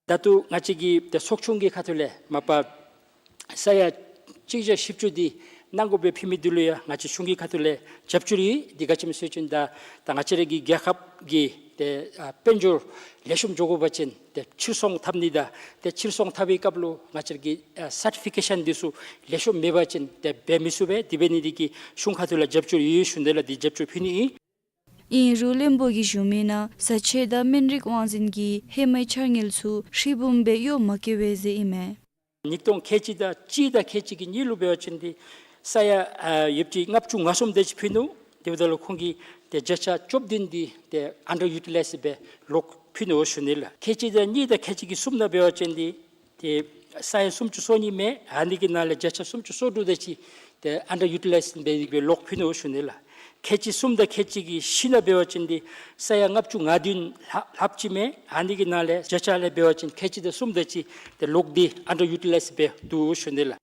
ད་ལྟོ་ང་བཅས་ཀྱི་ཏེ་ཚོགས་ཆུང་གི་ཁ་ཐུག་ལས་མ་པ་ས་ཡ་གཅིག་བརྒྱ་བཞི་བཅུ་འདི་གནང་དགོཔ་སྦེ་ཕུལ་མི་འདི་ལུ་ཡང་ང་བཅས་གཞུང་གི་ཁ་ཐུག་ལས་རྒྱབ་སྐྱོར་ཡོད། འདི་ག་ཅི་སྨོ་ཟེར་བ་ཅིན་ད་ད་ང་བཅས་ར་གི་རྒྱལ་ཁབ་ཀྱི་ཏེ་ཨ་དཔལ་འབྱོར་ལེགས་ཤོམ་འགྱོ་དགོ་པ་ཅིན་ཏེ་ཕྱིར་ཚོང་འཐབ་ནི་དང་ཏེ་ཕྱིར་ཚོང་འཐབ་པའི་སྐབས་ལུ་ང་བཅས་ར་གི་ཨ་སར་ཊི་ཕི་ཀེ་ཤཱན་འདི་ཚུ་ལེགས་ཤོམ་མེད་པ་ཅིན་ཏེ་འབད་མི་ཚུགས་པས། དེ་འབད་ནི་འདི་གིས་གཞུང་ཁ་ཐུག་ལས་རྒྱབ་སྐྱོར་ཡོད་ཞུ་ནི་ལགས། འདི་རྒྱབ་སྐྱོར་ཕུལ་ནི་ཨིན། ཨིན་རུང་བློན་པོ་གིས་ཞུ་མི་ནང་བཟའ་ཆས་དང་སྨན་རིགས་དབང་འཛིན་གྱིས་ཧེ་མའི་འཆར་དངུལ་ཚུ་ཧྲིལ་བུམ་སྦེ་གཡོག་མ་བཀོལ་བས་ཟེར་ཨིན་མས། ཉིས་སྟོང་ཁལ་གཅིག་དང་གཅིག་དང་ཁལ་གཅིག་གི་གཉིས་ལུ་འབད་བ་ཅིན་འདི་ས་ཡ་ཨ་ཡོདཔ་ཅིག་ལྔ་བཅུ་ང་གསུམ་དེ་ཅིག་ཕུལ་ནུག། དེ་འབདཝ་ད་ལུ་ཁོང་གིས་ཏེ་བརྒྱ་ཆ་བཅུ་བདུན་འདི་ཏེ་ཨན་ཌར་ཡུ་ཊི་ལའིཛ་སྦེ་ལོག་ཕུལ་ནུག་ཞུ་ནི་ལགས། ཁལ་གཅིག་དང་གཉིས་དང་ཁལ་གཅིག་གི་གསུམ་ནང་འབད་བ་ཅིན་འདི་ཏེ་ས་ཡ་སུམ་ཅུ་སོ་གཉིས་མས། ཨ་ནི་གི་ནང་ལས་བརྒྱ་ཆ་སུམ་ཅུ་སོ་དྲུག་དེ་ཅིག་ཏེ་ཨན་ཌར་ཡུ་ཊི་ལའིཛ་འབད་དེ་སྦེ་ལོག་ཕུལ་ནུག་ཞུ་ནི་ལགས། ཁལ་གཅིག་གསུམ་དང་ཁལ་གཅིག་གི་བཞི་ནང་འབད་བ་ཅིན་འདི་ས་ཡ་ལྔ་བཅུ་ང་བདུན་ལྷག་ལྷགཔ་ཅིག་མས། ཨ་ནི་གི་ནང་ལས་བརྒྱ་ཆ་ལས་འབད་བ་ཅིན་ཁལ་གཅིག་དང་གསུམ་དེ་ཅིག་ཏེ་ལོག་སྟེ་ཨན་ཌར་ཡུ་ཊི་ལའིཛ་སྦེ་འདུག་ཞུ་ནི་ལགས།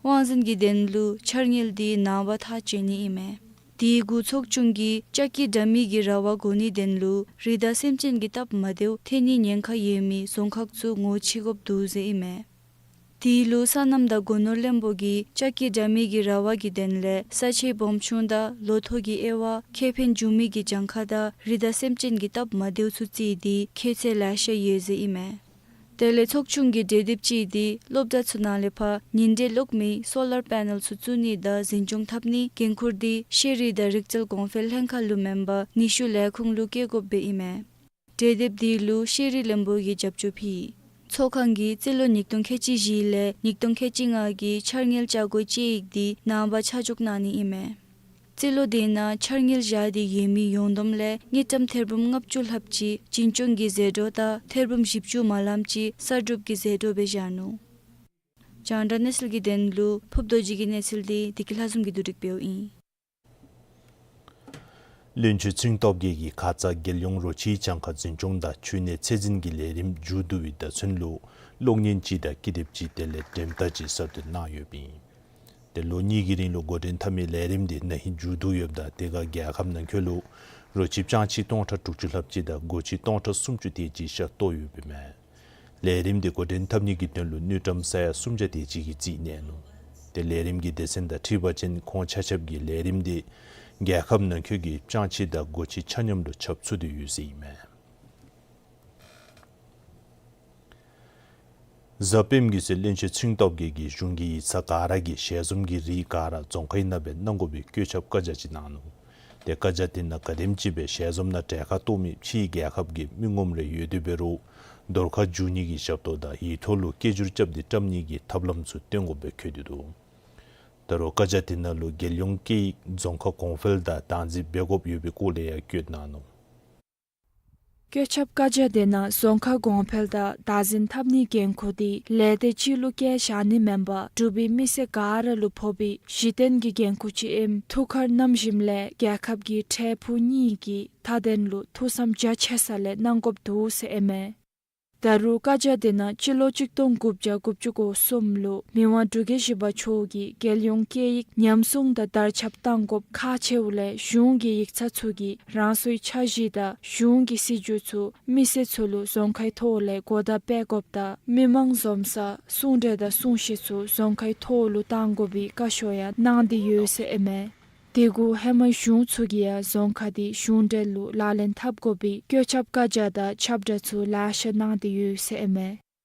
དབང་འཛིན་གྱི་དོན་ལུ་འཆར་དངུལ་འདི་ནངས་པ་ཐག་བཅད་ནི་ཨིན་མས། དེ་གུ་ཚོགས་ཆུང་གིས་ལྕགས་ཀྱི་དྲ་མིག་གི་ར་བ་བགོ་ནིའི་དོན་ལུ་རི་དྭགས་སེམས་ཅན་གྱི་སྟབས་མ་བདེཝ་ཐོན་ནིའི་ཉེན་ཁ་ཡོད་མི་རྫོང་ཁག་ཚུ་ངོ་ཆེ་དགོཔ་འདུག་ཟེར་ཨིན་མས། དེ་ལུ་སོ་ནམ་དང་སྒོ་ནོར་བློན་པོ་གིས་ལྕགས་ཀྱི་དྲ་མིག་གི་ར་བ་གི་དོན་ལས་ས་ཆའི་སྦོམ་ཆུང་དང་ལོ་ཐོག་གི་དབྱེ་བ་ཁེ་ཕན་འབྱུང་མི་གི་གྱངས་ཁ་དང་རི་དྭགས་སེམས་ཅན་གྱི་སྟབས་མ་བདེཝ་ཚུ་བརྩིས་ཏེ་ཁྱད་ཚད་ལེ་ཤ་ཡོད་ཟེར་ཨིན་མས། དེ་ལས་ཚོགས་ཆུང་གི་གྲོས་འདེབས་ཅིག་འདི་སློབ་གྲྭ་ཚུ་ནང་ལས་ཕར་ཉིམ་དྲོད་ལོག་མི་སོ་ལར་པེ་ནལ་ཚུ་བཙུགས་ནི་དང་འཛིན་སྐྱོང་འཐབ་ནི་འགན་ཁུར་འདི་ཤེས་རིག་དང་རིག་རྩལ་གོང་འཕེལ་ལྷན་ཁག་ལུ་མེན་པར་ནུས་ཤུགས་ལས་ཁུངས་ལུ་བཀལ་དགོཔ་སྦེ་ཨིན་མས། གྲོས་འདེབས་འདི་ལུ་ཤེས་རིག་བློན་པོ་གིས་རྒྱབ་སྐྱོར་ཕུལ། ཚོགས་ཁང་གིས་རྩིས་ལོ་ཉིས་སྟོང་ཁལ་གཅིག་བཞི་ལས་ཉིས་སྟོང་ཁལ་གཅིག་ལྔ་གི་འཆར་དངུལ་བཅའ་སྒོའི་དཔྱད་ཡིག་འདི་ནངས་པ་ཆ་འཇོག་གནང་ནི་ཨིན་མས། རྩིས་ལོ་དེ་ནང་འཆར་དངུལ་བཞག་སྟེ་ཡོད་མི་ཡོངས་བསྡོམས་ལས་དངུལ་ཀྲམ་ཐེར་འབུམ་ལྔ་བཅུ་ལྷགཔ་ཅིག་འཛིན་སྐྱོང་གི་ཟད་འགྲོ་དང་ཐེར་འབུམ་བཞི་བཅུ་མ་ལངམ་ཅིག་གསར་སྒྲུབ་ཀྱི་ཟད་འགྲོ་སྦེ་བཞག་ནུག། རྒྱང་བསྒྲགས་གནས་ཚུལ་གྱི་དོན་ལུ་ཕུབ་རྡོ་རྗེ་གི་གནས་ཚུལ་འདི་བདེ་སྐྱིད་ལྷ་འཛོམས་ཀྱིས་བསྡུ་སྒྲིག་འབདཝ་ཨིན། བློན་ཆེན་ཚེ་རིང་སྟོབས་རྒྱས་ཀྱིས་ཁ་ཙ་རྒྱལ་ཡོངས་རོ་ཁྱིའི་གྱངས་ཁ་འཛིན་སྐྱོང་དང་འཕྲུལ་གནས་ཚད་འཛིན་གྱི་ལས་རིམ་མཇུག་བསྡུ་བའི་བརྡ་མཚོན་ལུ་གློག་བརྙན་ཅིག་དང་ཀི་དེབ་ཅིག་དེ་ལས་འགྲེམས་སྟེ་ཅིག་གསར་བཏོན་གནང་ཡོདཔ་ཨིན། ཏེ་ལོ་གཉིས་ཀྱི་རིང་ལུ་འགོ་འདྲེན་འཐབ་མི་ལས་རིམ་འདི་ན་ཧིང་མཇུག་བསྡུ་ཡོདཔ་ད་དེ་ཁར་རྒྱལ་ཁབ་ནང་འཁོད་ལུ་རོ་ཁྱི་སྤྱང་ཁྱི་སྟོང་ཕྲག་དྲུག་ཅུ་ལྷགཔ་ཅིག་དང་སྒོ་ཁྱི་སྟོང་ཕྲག་སུམ་ཅུ་དེ་ཅིག་ཤ་བཏོག་ཡོདཔ་ཨིན་མས། ལས་རིམ་འདི་འགོ་འདྲེན་འཐབ་ནི་གི་དོན་ལུ་དངུལ་ཀྲམ་ས་ཡ་སུམ་བརྒྱ་དེ་ཅིག་གི་རྩིས་གནང་ནུག། ཏེ་ལས་རིམ་གྱི་སྡེ་ཚན་དང་འཁྲིལ་བ་ཅིན་ཁོང་ཆ་ཁྱབ་ཀྱིས་ལས་རིམ་འདི་རྒྱལ་ཁབ་ནང་འཁོད་ཀྱི་སྤྱང་ཁྱི་དང་སྒོ་ཁྱི་ཆ་མཉམ་ལུ་ཁྱབ་ཚུགས་ཏེ་ཡོད་ཟེར་ཨིན་མས། གཟའ་སྤེནམ་གི་ཚེ་བློན་ཆེན་ཚེ་རིང་སྟོབས་རྒྱས་ཀྱིས་གཞུང་གི་ཡིག་ཚང་ག་ར་གིས་ཞལ་འཛོམས་ཀྱི་རིགས་ག་ར་རྫོང་ཁའི་ནང་སྦེ་གནང་དགོ་པའི་བཀོད་ཁྱབ་བཀའ་རྒྱ་ཅིག་གནང་ནུག། ཏེ་བཀའ་རྒྱ་དེ་ནང་ག་དེམ་ཅིག་སྦེ་ཞལ་འཛོམས་ནང་གྲལ་ཁར་གཏོགས་མི་ཕྱིའི་རྒྱལ་ཁབ་ཀྱི་མི་ངོམ་རེ་ཡོད་དེ་འབད་རུང་རྡོར་ཁ་འཇུ་ནི་གི་ཞབས་ཏོག་དང་ཡིག་ཐོག་ལུ་སྐད་སྒྱུར་རྐྱབ་སྟེ་བཀྲམ་ནི་གི་ཐབས་ལམ་ཚུ་སྟོན་དགོཔ་སྦེ་བཀོད་དེ་འདུག། ད་རུང་བཀའ་རྒྱ་དེ་ནང་ལུ་རྒྱལ་ཡོངས་སྐད་ཡིག་རྫོང་ཁ་གོང་འཕེལ་དང་བདག་འཛིན་འབད་དགོཔ་ཡོད་པའི་སྐོར་ལས་ཡང་བཀོད་གནང་ནུག། བཀོད་ཁྱབ་བཀའ་རྒྱ་དེ་ནང་རྫོང་ཁ་གོང་འཕེལ་དང་བདག་འཛིན་འཐབ་ནིའི་འགན་ཁུར་འདི་ལས་སྡེ་གཅིག་ལུ་བཀལ་བཞག་ནི་མེན་པར་འབྲུག་པའི་མི་སེར་ག་ར་ལུ་ཕོག་པའི་གཞི་རྟེན་གྱི་འགན་ཁུར་ཅིག་ཨིནམ་ཐུགས་ཁར་བསྣམས་ཞིནམ་ལས་རྒྱལ་ཁབ་ཀྱི་འཕྲལ་ཕུགས་གཉིས་ཀྱི་མཐའ་དོན་ལུ་ཐུགས་བསམ་རྒྱ་ཆེ་ས་ལས་གནང་དགོཔ་འདུག་ཟེར་ཨིན་མས། ད་རུང་བཀའ་རྒྱ་དེ་ནང་སྤྱི་ལོ་གཅིག་སྟོང་དགུ་བརྒྱ་དགུ་བཅུ་གོ་གསུམ་ལུ་མི་དབང་འབྲུག་རྒྱལ་བཞི་པ་མཆོག་གིས་རྒྱལ་ཡོངས་སྐད་ཡིག་ཉམས་སྲུང་དང་དར་ཁྱབ་གཏང་དགོཔ་ཁག་ཆེཝ་ལས་གཞུང་གི་ཡིག་ཚང་ཚུ་གིས་རང་སོའི་འཆར་གཞི་དང་གཞུང་གི་སྲིད་བྱུས་ཚུ་མི་སེར་ཚུ་ལུ་རྫོང་ཁའི་ཐོག་ལས་གོ་བརྡ་སྤེལ་དགོཔ་དང་མི་མང་འཛོམས་ས་གསུང་གྲོས་དང་གསུང་བཤད་ཚུ་རྫོང་ཁའི་ཐོག་ལུ་གཏང་དགོ་པའི་བཀའ་ཤོག་ཡང་གནང་སྟེ་ཡོད་ཟེར་ཨིན་མས། དེ་གུ་ཧེ་མ་གཞུང་ཚུ་གིས་ཡང་རྫོང་ཁ་འདི་གཞུང་འབྲེལ་ལུ་ལག་ལེན་འཐབ་དགོ་པའི་བཀོད་ཁྱབ་བཀའ་རྒྱ་དང་ཁྱབ་བསྒྲགས་ཚུ་ལེ་ཤ་གནང་སྟེ་ཡོད་ཟེར་ཨིན་མས།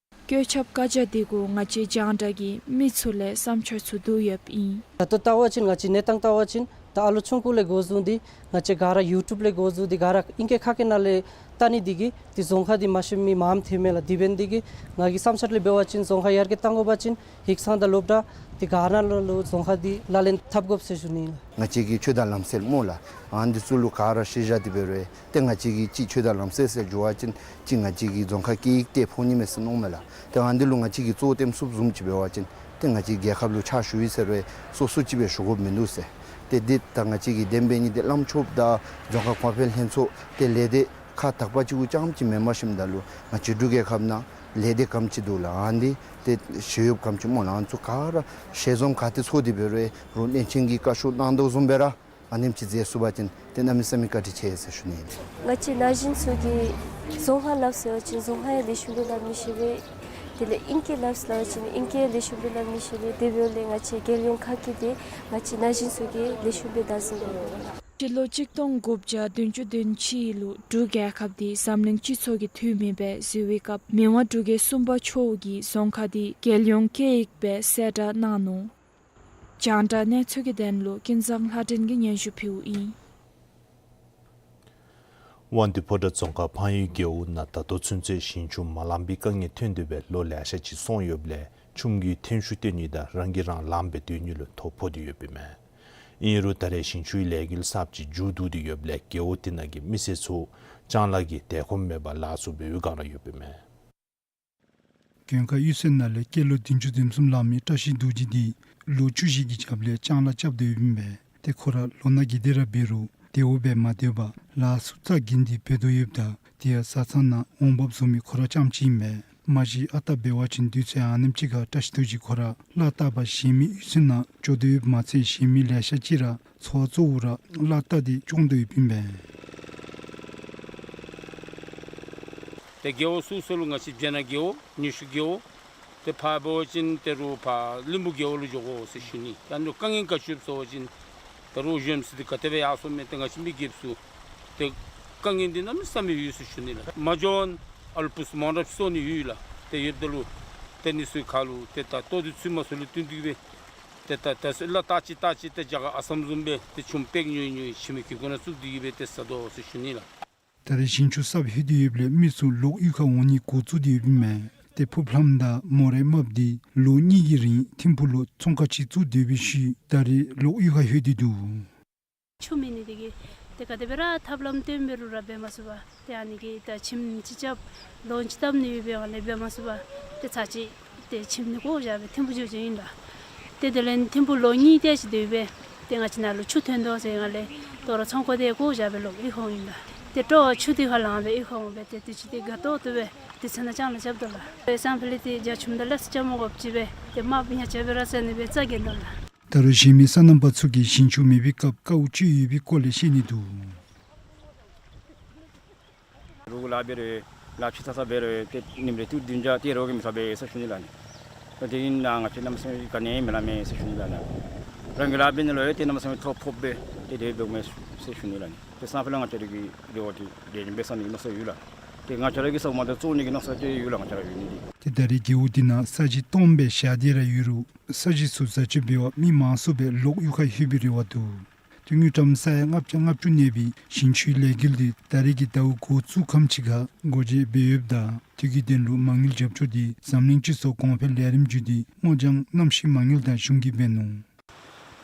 བཀོད་ཁྱབ་བཀའ་རྒྱ་དེ་གུ་ང་བཅས་རྒྱང་བསྒྲགས་ཀྱི་མི་ཚུ་ལས་བསམ་འཆར་ཚུ་བསྡུ་ཡོདཔ་ཨིན། ད་ལྟོ་བལྟ་བ་ཅིན་ང་བཅས་གནས་སྟངས་བལྟ་བ་ཅིན་ད་ཨ་ལོ་ཆུང་ཀུ་ལས་འགོ་བཟུང་སྟེ་ང་བཅས་ག་ར་ཡུ་ཊུབ་ལས་འགོ་བཟུང་སྟེ་ག་ར་ཨིང་སྐད་ཁ་སྐད་ནང་ལས་བལྟ་ནི་འདི་གིས་ཏེ་རྫོང་ཁ་འདི་མ་ཤེས་མི་མངམ་ཐོནམ་མས་ལགས། དེ་འབད་ནི་འདི་གིས་ང་གི་བསམ་འཆར་ལས་འབད་བ་ཅིན་རྫོང་ཁ་ཡར་རྒྱས་གཏང་དགོ་པ་ཅིན་ཡིག་ཚང་དང་སློབ་གྲྭ་འདི་ག་ནང་ལུ་ལུ་རྫོང་ཁ་འདི་ལག་ལེན་འཐབ་དགོཔ་ཟེར་ཞུ་ནི་ཨིན། ང་བཅས་ཀྱི་ཆོས་དང་ལམ་སྲོལ་སྨོ་ལགས། ཨ་ནི་འདི་ཚུ་ལུ་ག་ར་ཤེས་བཞག་སྟེ་འབད་རུང་ཏེ་ང་བཅས་ཀྱི་ཅིག་ཆོས་དང་ལམ་སྲོལ་ཟེར་འགྱོ་བ་ཅིན་ཅིག་ང་བཅས་ཀྱི་རྫོང་ཁ་སྐད་ཡིག་ཏེ་ཕོག་ནི་མས་ཟེར་མནོཝ་མས་ལགས། ཏེ་ཨ་ནི་འདི་ལུ་ང་བཅས་ཀྱིས་གཙོ་བོ་སྟོནམ་བཟུམ་ཅིག་འབད་བ་ཅིན་ཏེ་ང་བཅས་རྒྱལ་ཁབ་ལུ་ཕྱག་ཞུ་ཡི་ཟེར་རུང་སོ་སོ་ཅིག་སྦེ་ཞུ་དགོཔ་མིན་འདུག་ཟེར། ཏེ་འདི་ད་ང་བཅས་ཀྱི་བདེན་པའི་ནི་འདི་བླམ་ཆོསཔ་དང་རྫོང་ཁ་གོང་འཕེལ་ལྷན་ཚོགས་ཏེ་ལས་སྡེ་ ཁ་དག་པ་ཅིག་གུ་རྐྱངམ་ཅིག་མེནམ་ཞིནམ་ད་ལུ་ང་བཅས་འབྲུག་རྒྱལ་ཁབ་ནང་ལས་སྡེ་ག་དེམ་ཅིག་འདུག་ལགས། ཨ་ནི་ཏེ་ཞི་གཡོགཔ་ག་དེམ་ཅིག་སྨོ་ལགས། ཨ་ནི་ཚུ་ག་ར་ཞལ་འཛོམས་ག་ཏེ་ཚོགས་ཏེ་འབད་རུང་རོགས་བློན་ཆེན་གྱིས་བཀའ་ཤོག་གནང་དོ་བཟུམ་སྦེ་ར་ཨ་ནེམ་ཅིག་མཛད་ཚུགས་པ་ཅིན་ཏེ་གནམ་མེད་ས་མེད་བཀའ་དྲིན་ཆེ་ཟེར་ཞུ་ནི་ཨིན། ང་བཅས་ན་གཞོན་ཚུ་གིས་རྫོང་ཁ་སླབ་ཟེར་བ་ཅིན་རྫོང་ཁ་ཡང་ལེགས་ཤོམ་སྦེ་སླབ་མི་ཤེས་པས། དེ་ལས་ཨིང་སྐད་སླབ་ཟེར་བ་ཅིན་ཨིང་སྐད་ཡང་ལེགས་ཤོམ་སྦེ་སླབ་མི་ཤེས་པས། དེ་འབདཝ་ལས་ང་བཅས་རྒྱལ་ཡོངས་ཁ་སྐད་འདི་ང་བཅས་ན་གཞོན་ཚུ་གིས་ལེགས་ཤོམ་སྦེ་བདའ་ཟུན་དགོ་པས། སྤྱི་ལོ་གཅིག་སྟོང་དགུ་བརྒྱ་བདུན་ཅུ་དོན་གཅིག་ལུ་འབྲུག་རྒྱལ་ཁབ་འདི་འཛམ་གླིང་སྤྱི་ཚོགས་ཀྱི་འཐུས་མི་སྦེ་བཟོ་བའི་སྐབས་མི་དབང་འབྲུག་རྒྱལ་གསུམ་པ་མཆོག་གིས་རྫོང་ཁ་འདི་རྒྱལ་ཡོངས་སྐད་ཡིག་སྦེ་གསལ་བསྒྲགས་གནང་ནུག། རྒྱང་བསྒྲགས་གནས་ཚུལ་གྱི་དོན་ལུ་ཀུན་བཟང་ལྷ་སྒྲོན་གྱིས་སྙན་ཞུ་ཕུལཝ་ཨིན། དབང་འདུས་ཕོ་བྲང་རྫོང་ཁག་ཕངས་ཡུལ་རྒེད་འོག་ནང་ད་ལྟོ་ཚུན་ཚོད་ཞིང་ཆུ་མ་ལང་པའི་དཀའ་ངལ་ཐོན་ཏེ་སྦེ་ལོ་ལེ་ཤ་ཅིག་སོང་ཡོདཔ་ལས་ཆུམ་གྱིས་ཐོན་ཤུགས་བཏོན་ནི་དང་རང་གིས་རང་ལངམ་སྦེ་སྡོད་ནི་ལུ་ཐོ་ཕོག་སྟེ་ཡོདཔ་ཨིན་མས། ཨིན་རུང་ད་རེས་ཞིང་ཆུའི་ལས་འགུལ་གསརཔ་ཅིག་མཇུག་བསྡུ་སྟེ་ཡོདཔ་ལས་རྒེད་འོག་དེ་ནང་གི་མི་སེར་ཚུ་ལྕང་ལཱ་གི་དལ་ཁོམ་མེད་པར་ལཱ་ཚུ་འབད་བའི་བསྒང་ར་ཡོདཔ་ཨིན་མས། དགོན་ཁག་གཡུས་ཚན་ནང་ལས་སྐྱེས་ལོ་བདུན་ཅུ་ཙམ་ལང་མི་བཀྲ་ཤིས་རྡོ་རྗེ་འདི་ལོ་བཅུ་བཞི་གི་རྒྱབ་ལས་ལྕང་ལཱ་རྐྱབ་སྡོད་ཡོདཔ་ཨིན་པས། ཏེ་ཁོ་ར་ལོ་ན་རྒས་ཏེ་ར་འབད་རུང་དལཝ་སྦེ་མ་སྡོད་པར་ལཱ་ཚུ་རྩ་འགེངས་ཏེ་འབད་དོ་ཡོདཔ་ད་དེ་ཡང་བཟའ་ཚང་ནང་འོང་འབབ་བཟོ་མི་ཁོ་ར་རྐྱངམ་ཅིག་ཨིན་པས། མ་གཞི་ཨ་རྟག་འབད་བ་ཅིན་དུས་ཚོད་ཨ་ནེམ་ཅིག་ཁར་བཀྲ་ཤིས་རྡོ་རྗེ་ཁོ་ར་ལཱ་བཏབ་པར་གཞན་མི་གཡུས་ཚན་ནང་འགྱོ་དོ་ཡོདཔ་མ་ཚད་གཞན་མི་ལེ་ཤ་ཅིག་ར་ཚོ་བ་གཙོ་བོ་ར་ལཱ་བལྟ་སྟེ་སྐྱོང་དོ་ཡོདཔ་ཨིན་པས། ཏེ་རྒེད་འོག་སོ་སོ་ལུ་ང་བཅས་སྦྱར་ནག་རྒེད་འོག་ཉི་ཤུ་རྒེད་འོག་ཏེ་ཕར་འབད་བ་ཅིན་ཏེ་རོགས་ཕར་བློན་པོ་རྒེད་འོག་ལུ་འགྱོ་དགོ་ཟེར་ཞུ་ནི། ད་ནི་དཀའ་ངལ་ག་ཅི་ཡོདཔ་ཟེར་བ་ཅིན་ད་རོགས་གཞོནམ་ཚུ་འདི་ག་དེ་སྦེ་ཡར་སོང་མས། ཏེ་ང་བཅས་མི་རྒསཔ་ཚུ་ཏེ་དཀའ་ངལ་འདི་གནམ་མེད་ས་མེད་ཡོད་ཟེར་ཞུ་ནི་ལགས། མ་འགྱོ་ཨ་ལུ་པུས་མང་རབས་སོང་ནི་ཡོད་ལགས། ཏེ་ཡོདཔ་ད་ལུ་ཏེ་ཨ་ནི་ཚུ་ཁར་ལུ་ཏེ་ད་ལྟོ་འདི་ཚུ་མ་ཚུ་ལུ་བསྟུན་ཏེ་གི་སྦེ་ཏེ་ད་ད་ཚུ་ལཱ་བལྟ་ཅི་བལྟ་ཅི་ཏེ་རྒྱ་གར་ཨ་སམ་བཟུམ་སྦེ་ཏེ་ཆུམ་པེག་ཉོ་ཉོ་ཁྱིམ་གྱི་སྒོ་ནང་བཙུགས་ཏེ་གི་སྦེ་ཏེ་ཟ་དོ་ཟེར་ཞུ་ནི་ལགས། ད་རེས་ཞིང་ཆུ་གསརཔ་ལྷོད་དེ་ཡོདཔ་ལས་མི་ཚུ་ལོག་གཡུས་ཁར་འོང་ནི་འགོ་བཙུགས་ཏེ་ཡོདཔ་ཨིན་མས། ཏེ་ཕུརཔ་ལྷམ་དང་མོ་རའི་རྨགཔ་འདི་ལོ་གཉིས་ཀྱི་རིང་ཐིམ་ཕུག་ལུ་ཚོང་ཁང་ཅིག་བཙུགས་སྡོད་པའི་ཤུལ་ད་རེས་ལོག་གཡུས་ཁར་ལྷོད་དེ་འདུག། ཆུ་མེད་ནི་དེ་གིས་ཏེ་ག་དེ་སྦེ་ར་ཐབས་ལམ་སྟོན་འབད་རུང་ར་འབད་མ་ཚུགས་པར་ཏེ་ཨ་ནི་གིས་ད་ཁྱིམ་ཅིག་རྐྱབ་ལོ་ཅིག་བཏབ་ནི་ཡོད་པའི་ཨ་ནི་འབད་མ་ཚུགས་པར་ཏེ་ཚར་ཅིག་ཏེ་ཁྱིམ་འདི་བཀོ་བཞག་སྦེ་ཐིམ་ཕུག་འགྱོ་འགྱོཝ་ཨིན་ལགས། ཏེ་དེ་ལས་ཐིམ་ཕུག་ལོ་གཉིས་དེ་ཅིག་སྡོད་སྦེ་ཏེ་ང་བཅས་ནཱ་ལུ་ཆུ་ཐོན་དོ་ཟེར་ང་ལས་དོ་རུང་ཚོང་ཁང་འདི་བཀོ་བཞག་སྦེ་ལོག་གཡུས་ཁར་འོང་ཡི་ལགས། ཏེ་སྤྲོ་བ་ཆུ་འདི་ཁར་ལང་སྦེ་གཡུས་ཁར་འོང་སྦེ་ཏེ་དུས་ཅི་ཏེ་དགའ་ཏོག་ཏོ་སྦེ་དུས་ཚོད་ནང་ལྕང་ལཱ་རྐྱབ་དོ་ལགས། ཏེ་སང་ཕོད་ལས་ཏེ་རྒྱ་ཆུམ་དང་ལེགས་ཤོམ་རྐྱབ་མ་དགོཔ་ཅིག་སྦེ་ཏེ་དམརཔོ་ཉ་རྐྱབ་སྦེ་ར་བཟའ་ནི་སྦེ་རྩ་འགེངས་དོ་ལགས། ད་རུང་གཞན་མི་སོ་ནམ་པ་ཚུ་གིས་ཞིང་ཆུ་མེད་པའི་སྐབས་དཀའཝ་སྤྱད་ཡོད་པའི་སྐོར་ལས་བཤད་ནི་འདུག། རོགས་ལཱ་འབད་རུང་ལཱ་ཕྱི་ཚ་ཚ་འབད་རུང་ཏེ་ཉིནམ་རེ་ཏི་རུ་བདུན་བརྒྱ་ཏེ་རོགས་ཀྱིས་མི་ཚ་བས་ཟེར་ཞུ་ནི་ལགས་ནི། ད་དེ་ཨིན་ན་ང་བཅས་གནམ་མེད་ས་མེད་ག་ནི་མི་ལང་མས་ཟེར་ཞུ་ནི་ལགས་ནི། རང་གིས་ལཱ་འབད་ནི་ལུ་ཡང་ཏེ་གནམ་མེད་ས་མེད་ཐོ་ཕོགཔ་སྦེ་ཏེ་དེ་སྦེ་འོང་མས་ཟེར་ཞུ་ནི་ལགས་ནི། ཏེ་སང་ཕོད་ལས་ང་བཅས་ར་གི་རེ་བ་འདི་དེ་བཟུམ་འབད་ས་ནི་མནོ་བསམ་ཡོད་ལགས། ཏེ་ང་བཅས་ར་གི་ས་གོ་མ་དང་བཙོང་ནི་གི་མནོ་བསམ་ཅིག་ཡོད་ལགས། ང་བཅས་ར་ཡོད་ནི་འདི། ཏེ་ད་རེས་རྒེད་འོག་འདི་ནང་ས་གཞི་སྟོངམ་སྦེ་བཞག་སྟེ་ར་ཡོད་རུང་ས་གཞི་ཚུ་བཟའ་སྤྱོད་འབད་བར་མི་མང་སུ་སྦེ་ལོག་གཡུས་ཁར་ལྷོད་པའི་རེ་བ་འདུག། ཏེ་དངུལ་ཀྲམ་ས་ཡ་ལྔ་བརྒྱ་ལྔ་བཅུ་གནས་པའི་ཞིང་ཆུའི་ལས་འགུལ་འདི་ད་རེས་ཀྱི་ཟླཝ་འགོ་བཙུགས་ཁམས་ཅིག་ཁར་སྒོ་འབྱེད་འབད་ཡོདཔ་ད་དེ་གི་དོན་ལུ་མ་དངུལ་རྒྱབ་སྐྱོར་འདི་འཛམ་གླིང་སྤྱི་ཚོགས་གོང་འཕེལ་ལས་རིམ་བརྒྱུད་དེ་སྔོ་ལྗང་གནམ་གཤིས་མ་དངུལ་དང་གཞུང་གིས་འབད་ནུག།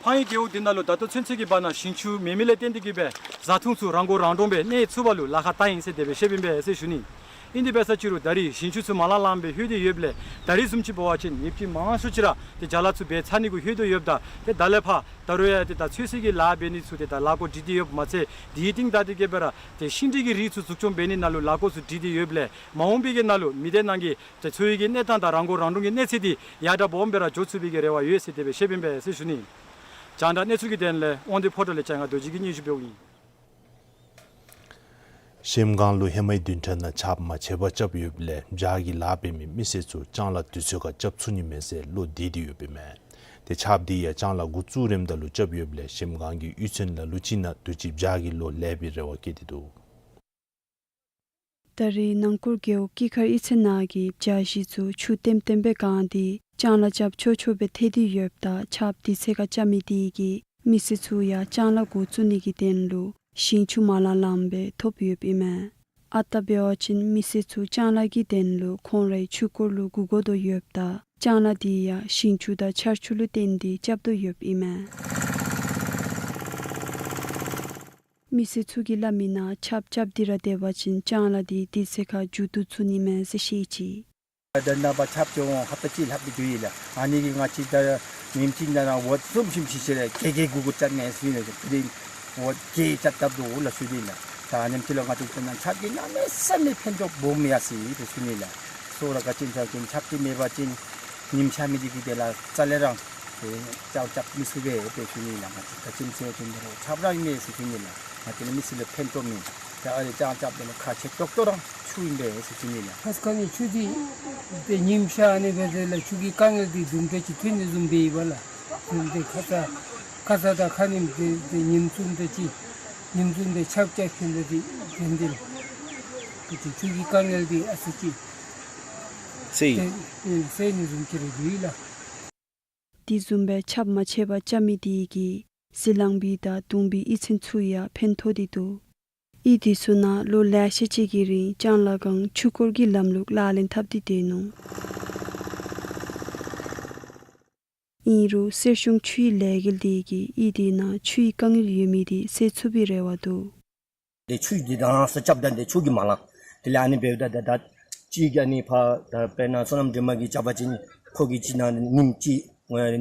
ཕངས་ཡུལ་རྒེད་འོག་འདི་ནང་ལུ་ད་ལྟོ་ཚུན་ཚོད་ཀྱི་བར་ན་ཞིང་ཆུ་མེད་མི་ལས་བརྟེན་ཏེ་གི་སྦེ་བཟའ་འཐུང་ཚུ་རང་མགོ་རང་འདྲོངས་སྦེ་གནས་ཚུགས་པ་ལུ་ལཱ་ཁག་བཏང་ཡི་ཟེར་དེ་སྦེ་བཤདཔ་ཨིན་པས་ཟེར་ཞུ་ནི། ཨིན་དེ་འབད་ས་ཅིག་རུང་ད་རེས་ཞིང་ཆུ་ཚུ་མ་ལང་ལངམ་སྦེ་ལྷོད་དེ་ཡོདཔ་ལས་ད་རེས་བཟུམ་ཅིག་འབད་བ་ཅིན་ཡོདཔ་ཅིག་མང་ཤོས་ཅིག་ར་ཏེ་ཅ་ལ་ཚུ་འབད་ཚར་ནི་གུ་ལྷོད་དོ་ཡོདཔ་ད་ཏེ་ད་ལས་ཕར་ད་རུང་ཡང་ཏེ་ད་ཚོད་བསྲེ་གི་ལཱ་འབད་ནི་ཚུ་ཏེ་ད་ལཱ་འགོ་སྒྲིག་སྟེ་ཡོདཔ་མ་ཚད་དེའི་རྟིང་བདའ་སྟེ་གི་སྦེ་ར་ཏེ་ཤིང་འབྲས་ཀྱི་རིགས་ཚུ་འཛུགས་སྐྱོང་འབད་ནི་ནང་ལུ་ལཱ་འགོ་ཚུ་སྒྲིག་སྟེ་ཡོདཔ་ལས་མ་འོངས་པའི་གི་ནང་ལུ་མི་སྡེ་ནང་གི་ཏེ་འཚོ་བའི་གི་གནས་སྟངས་དང་རང་མགོ་རང་འདྲོངས་ཀྱི་གནས་ཚད་འདི་ཡར་དྲག་སྦོམ་སྦེ་ར་འགྱོ་ཚུགས་པའི་གི་རེ་བ་ཡོད་ཟེར་དེ་སྦེ་བཤདཔ་ཨིན་པས་ཟེར་ཞུ་ནི། རྒྱང་བསྒྲགས་གནས་ཚུལ་གྱི་དོན་ལས་དབང་འདུས་ཕོ་བྲང་ལས་ལྕང་ང་རྡོ་རྗེ་གིས་སྙན་ཞུ་འབདཝ་ཨིན། གཞལམ་སྒང་ལུ་ཧེ་མའི་བདུན་ཕྲག་ནང་ཆརཔ་མ་ཆད་པར་རྐྱབ་ཡོདཔ་ལས་བྱཱར་གྱི་ལཱ་འབད་མི་མི་སེར་ཚུ་ལྕང་ལཱ་དུས་ཚོད་ཁར་རྐྱབ་ཚུགས་ནི་མས་ཟེར་བློ་བདེ་སྟེ་ཡོདཔ་ཨིན་མས། ཏེ་ཆརཔ་འདི་ཡང་ལྕང་ལཱ་འགོ་བཙུགས་རནམ་ད་ལུ་རྐྱབ་ཡོདཔ་ལས་གཞལམ་སྒང་གི་གཡུས་ཚན་ལ་ལུ་ཅིག་ནང་དུས་ཅི་བྱཱར་གྱི་ལོ་ལེགས་པའི་རེ་བ་བསྐྱེད་དེ་འདུག། ད་རེས་ནང་སྐོར་རྒེད་འོག་སྐྱིད་མཁར་གཡུས་ཚན་ནང་གི་བྱཱར་གཞི་ཚུ་ཆུ་ལྟེམ་ལྟེམ་སྦེ་གང་སྟེ་ལྕང་ལཱ་རྐྱབ་ཆོག་ཆོག་སྦེ་ཐལ་ཏེ་ཡོདཔ་ད་ཆརཔ་དུས་ཚོད་ཁར་རྐྱབ་མི་དེ་གིས་མི་སེར་ཚུ་ཡང་ལྕང་ལཱ་འགོ་བཙུགས་ནི་གི་དོན་ལུ་ཞིང་ཆུ་མ་ལང་ལངམ་སྦེ་ཐོབ་ཡོདཔ་ཨིན་མས། ཨ་རྟག་འབད་བ་ཅིན་མི་སེར་ཚུ་ལྕང་ལཱ་གི་དོན་ལུ་ཁོང་རའི་ཆུ་སྐོར་ལུ་བསྒུག་དགོ་དོ་ཡོདཔ་ད་ལྕང་ལཱ་དེ་ཡང་ཞིང་ཆུ་དང་ཆར་ཆུ་ལུ་བརྟེན་ཏེ་རྐྱབ་དོ་ཡོདཔ་ཨིན་མས། མི་སེར་ཚུ་གིས་སླབ་མི་ནང་ཆརཔ་རྐྱབ་སྟེ་ར་སྡོད་པ་ཅིན་ལྕང་ལཱ་དེ་དུས་ཚོད་ཁར་མཇུག་བསྡུ་ཚུགས་ནི་མས་ཟེར་བཤད་ཅི། ད་ནངས་པ་ཆརཔ་ཅིག་འོང་ཧབ་ཏ་གཅིག་ལྷག་སྦེ་འགྱོ་ཡི་ལགས། ཨ་ནི་གིས་ང་བཅས་ད་ཉིནམ་གཅིག་ནང་འོད་ཚུམ་ཤིམ་ཤི་ཤི་ར་གེ་གེ་གུ་གུ་རྐྱབ་ནི་ཟེར་ནི་ལགས། དེ་འོད་གེ་རྐྱབ་རྐྱབ་དོ་ལགས་ཟེར་ནི་ལགས། ད་ཉིནམ་འདི་ལུ་ང་བཅས་ཀྱིས་ནང་ཆརཔ་གིས་གནམ་མེད་ས་མེད་ཕན་ཐོགས་སྦོམ་ཡར་སོ་ཡི་ཟེར་ཞུ་ནི་ལགས། སོ་ར་ག་ཅི་ཨིན་ཟེར་བ་ཅིན་ཆརཔ་འདི་མེད་པ་ཅིན་ཉིམ་ཤར་མི་འདི་གིས་དེ་ལས་རྩ་ལས་ར་ཏེ་ལྕང་རྐྱབ་མི་ཚུགས་པས་ཟེར་ཞུ་ནི་ལགས། ང་བཅས་ག་ཅི་ཨིན་ཟེར་བ་ཅིན་འདི་ལུ་ཆརཔ་ར་ཨིན་མས་ཟེར་ཞུ་ནི་ལགས། ང་བཅས་ལུ་མི་སེར་ལུ་ཕན་ཐོགས་མི་ད་ཨ་ནི་ལྕང་རྐྱབ་འདི་ལུ་ཁག་ཆེ་ཏོག་ཏོ་ར་ཆུ་ཨིན་པས་ཟེར་ཞུ་ནི་ལགས། ཁ་ཙ་ཁ་ཉིནམ་ཆུ་འདི་ཏེ་ཉིམ་ཤར་ནི་འབད་དེ་ལས་ཆུ་གི་དཀའ་ངལ་འདི་དུམ་གྲ་ཅིག་ཐོན་ནི་བཟུམ་སྦེ་ཨིན་པས་ལགས། དེ་ཁ་ཙ་ཁ་ཙ་དང་ཁ་ཉིནམ་འདི་ཏེ་ཉིམ་གསུམ་དེ་ཅིག་ཉིམ་གསུམ་དེ་ཆརཔ་རྐྱབ་ཞིནམ་ལས་འདི་དེ་འདི་ཏེ་ཆུ་གི་དཀའ་ངལ་འདི་ཨ་ཙི་ཅིག་སེལ་ཏེ་སེལ་ནི་བཟུམ་ཅིག་ར་ཡོད་ལགས། དེ་བཟུམ་སྦེ་ཆརཔ་མ་ཆད་པར་རྐྱབ་མི་དེ་གིས་ཟི་ལིང་པའི་དང་དུང་པའི་གཡུས་ཚན་ཚུ་ཡང་ཕན་ཐོགས་ཏེ་འདུག། གཡུས་དེ་ཚུ་ནང་ལོ་ལེ་ཤ་ཅིག་གི་རིང་ལྕང་ལ་སྒང་ཆུ་འཁོར་གྱི་ལམ་ལུགས་ལག་ལེན་འཐབ་སྟེ་སྡོད་ནུག། ཨིན་རུང་གསེར་གཞོང་ཆུའི་ལས་འགུལ་དེ་གིས་གཡུས་དེ་ནང་ཆུའི་དཀའ་ངལ་ཡོད་མི་དེ་སེལ་ཚུགས་པའི་རེ་བ་འདུག། ཏེ་ཆུ་འདི་རང་སོ་རྐྱབ་ད་འདི་ཆུ་གིས་མ་ལང་། དེ་ལས་ཨ་ནི་འབདཝ་ད་ད་ད་ཅིག་ཨ་ནི་ཕར་ད་དཔེར་ན་བསོད་ནམས་སྒྲོལ་མ་གིས་རྐྱབ་པ་ཅིན་ཁོ་གིས་ཅིག་ནང་ཉིནམ་གཅིག་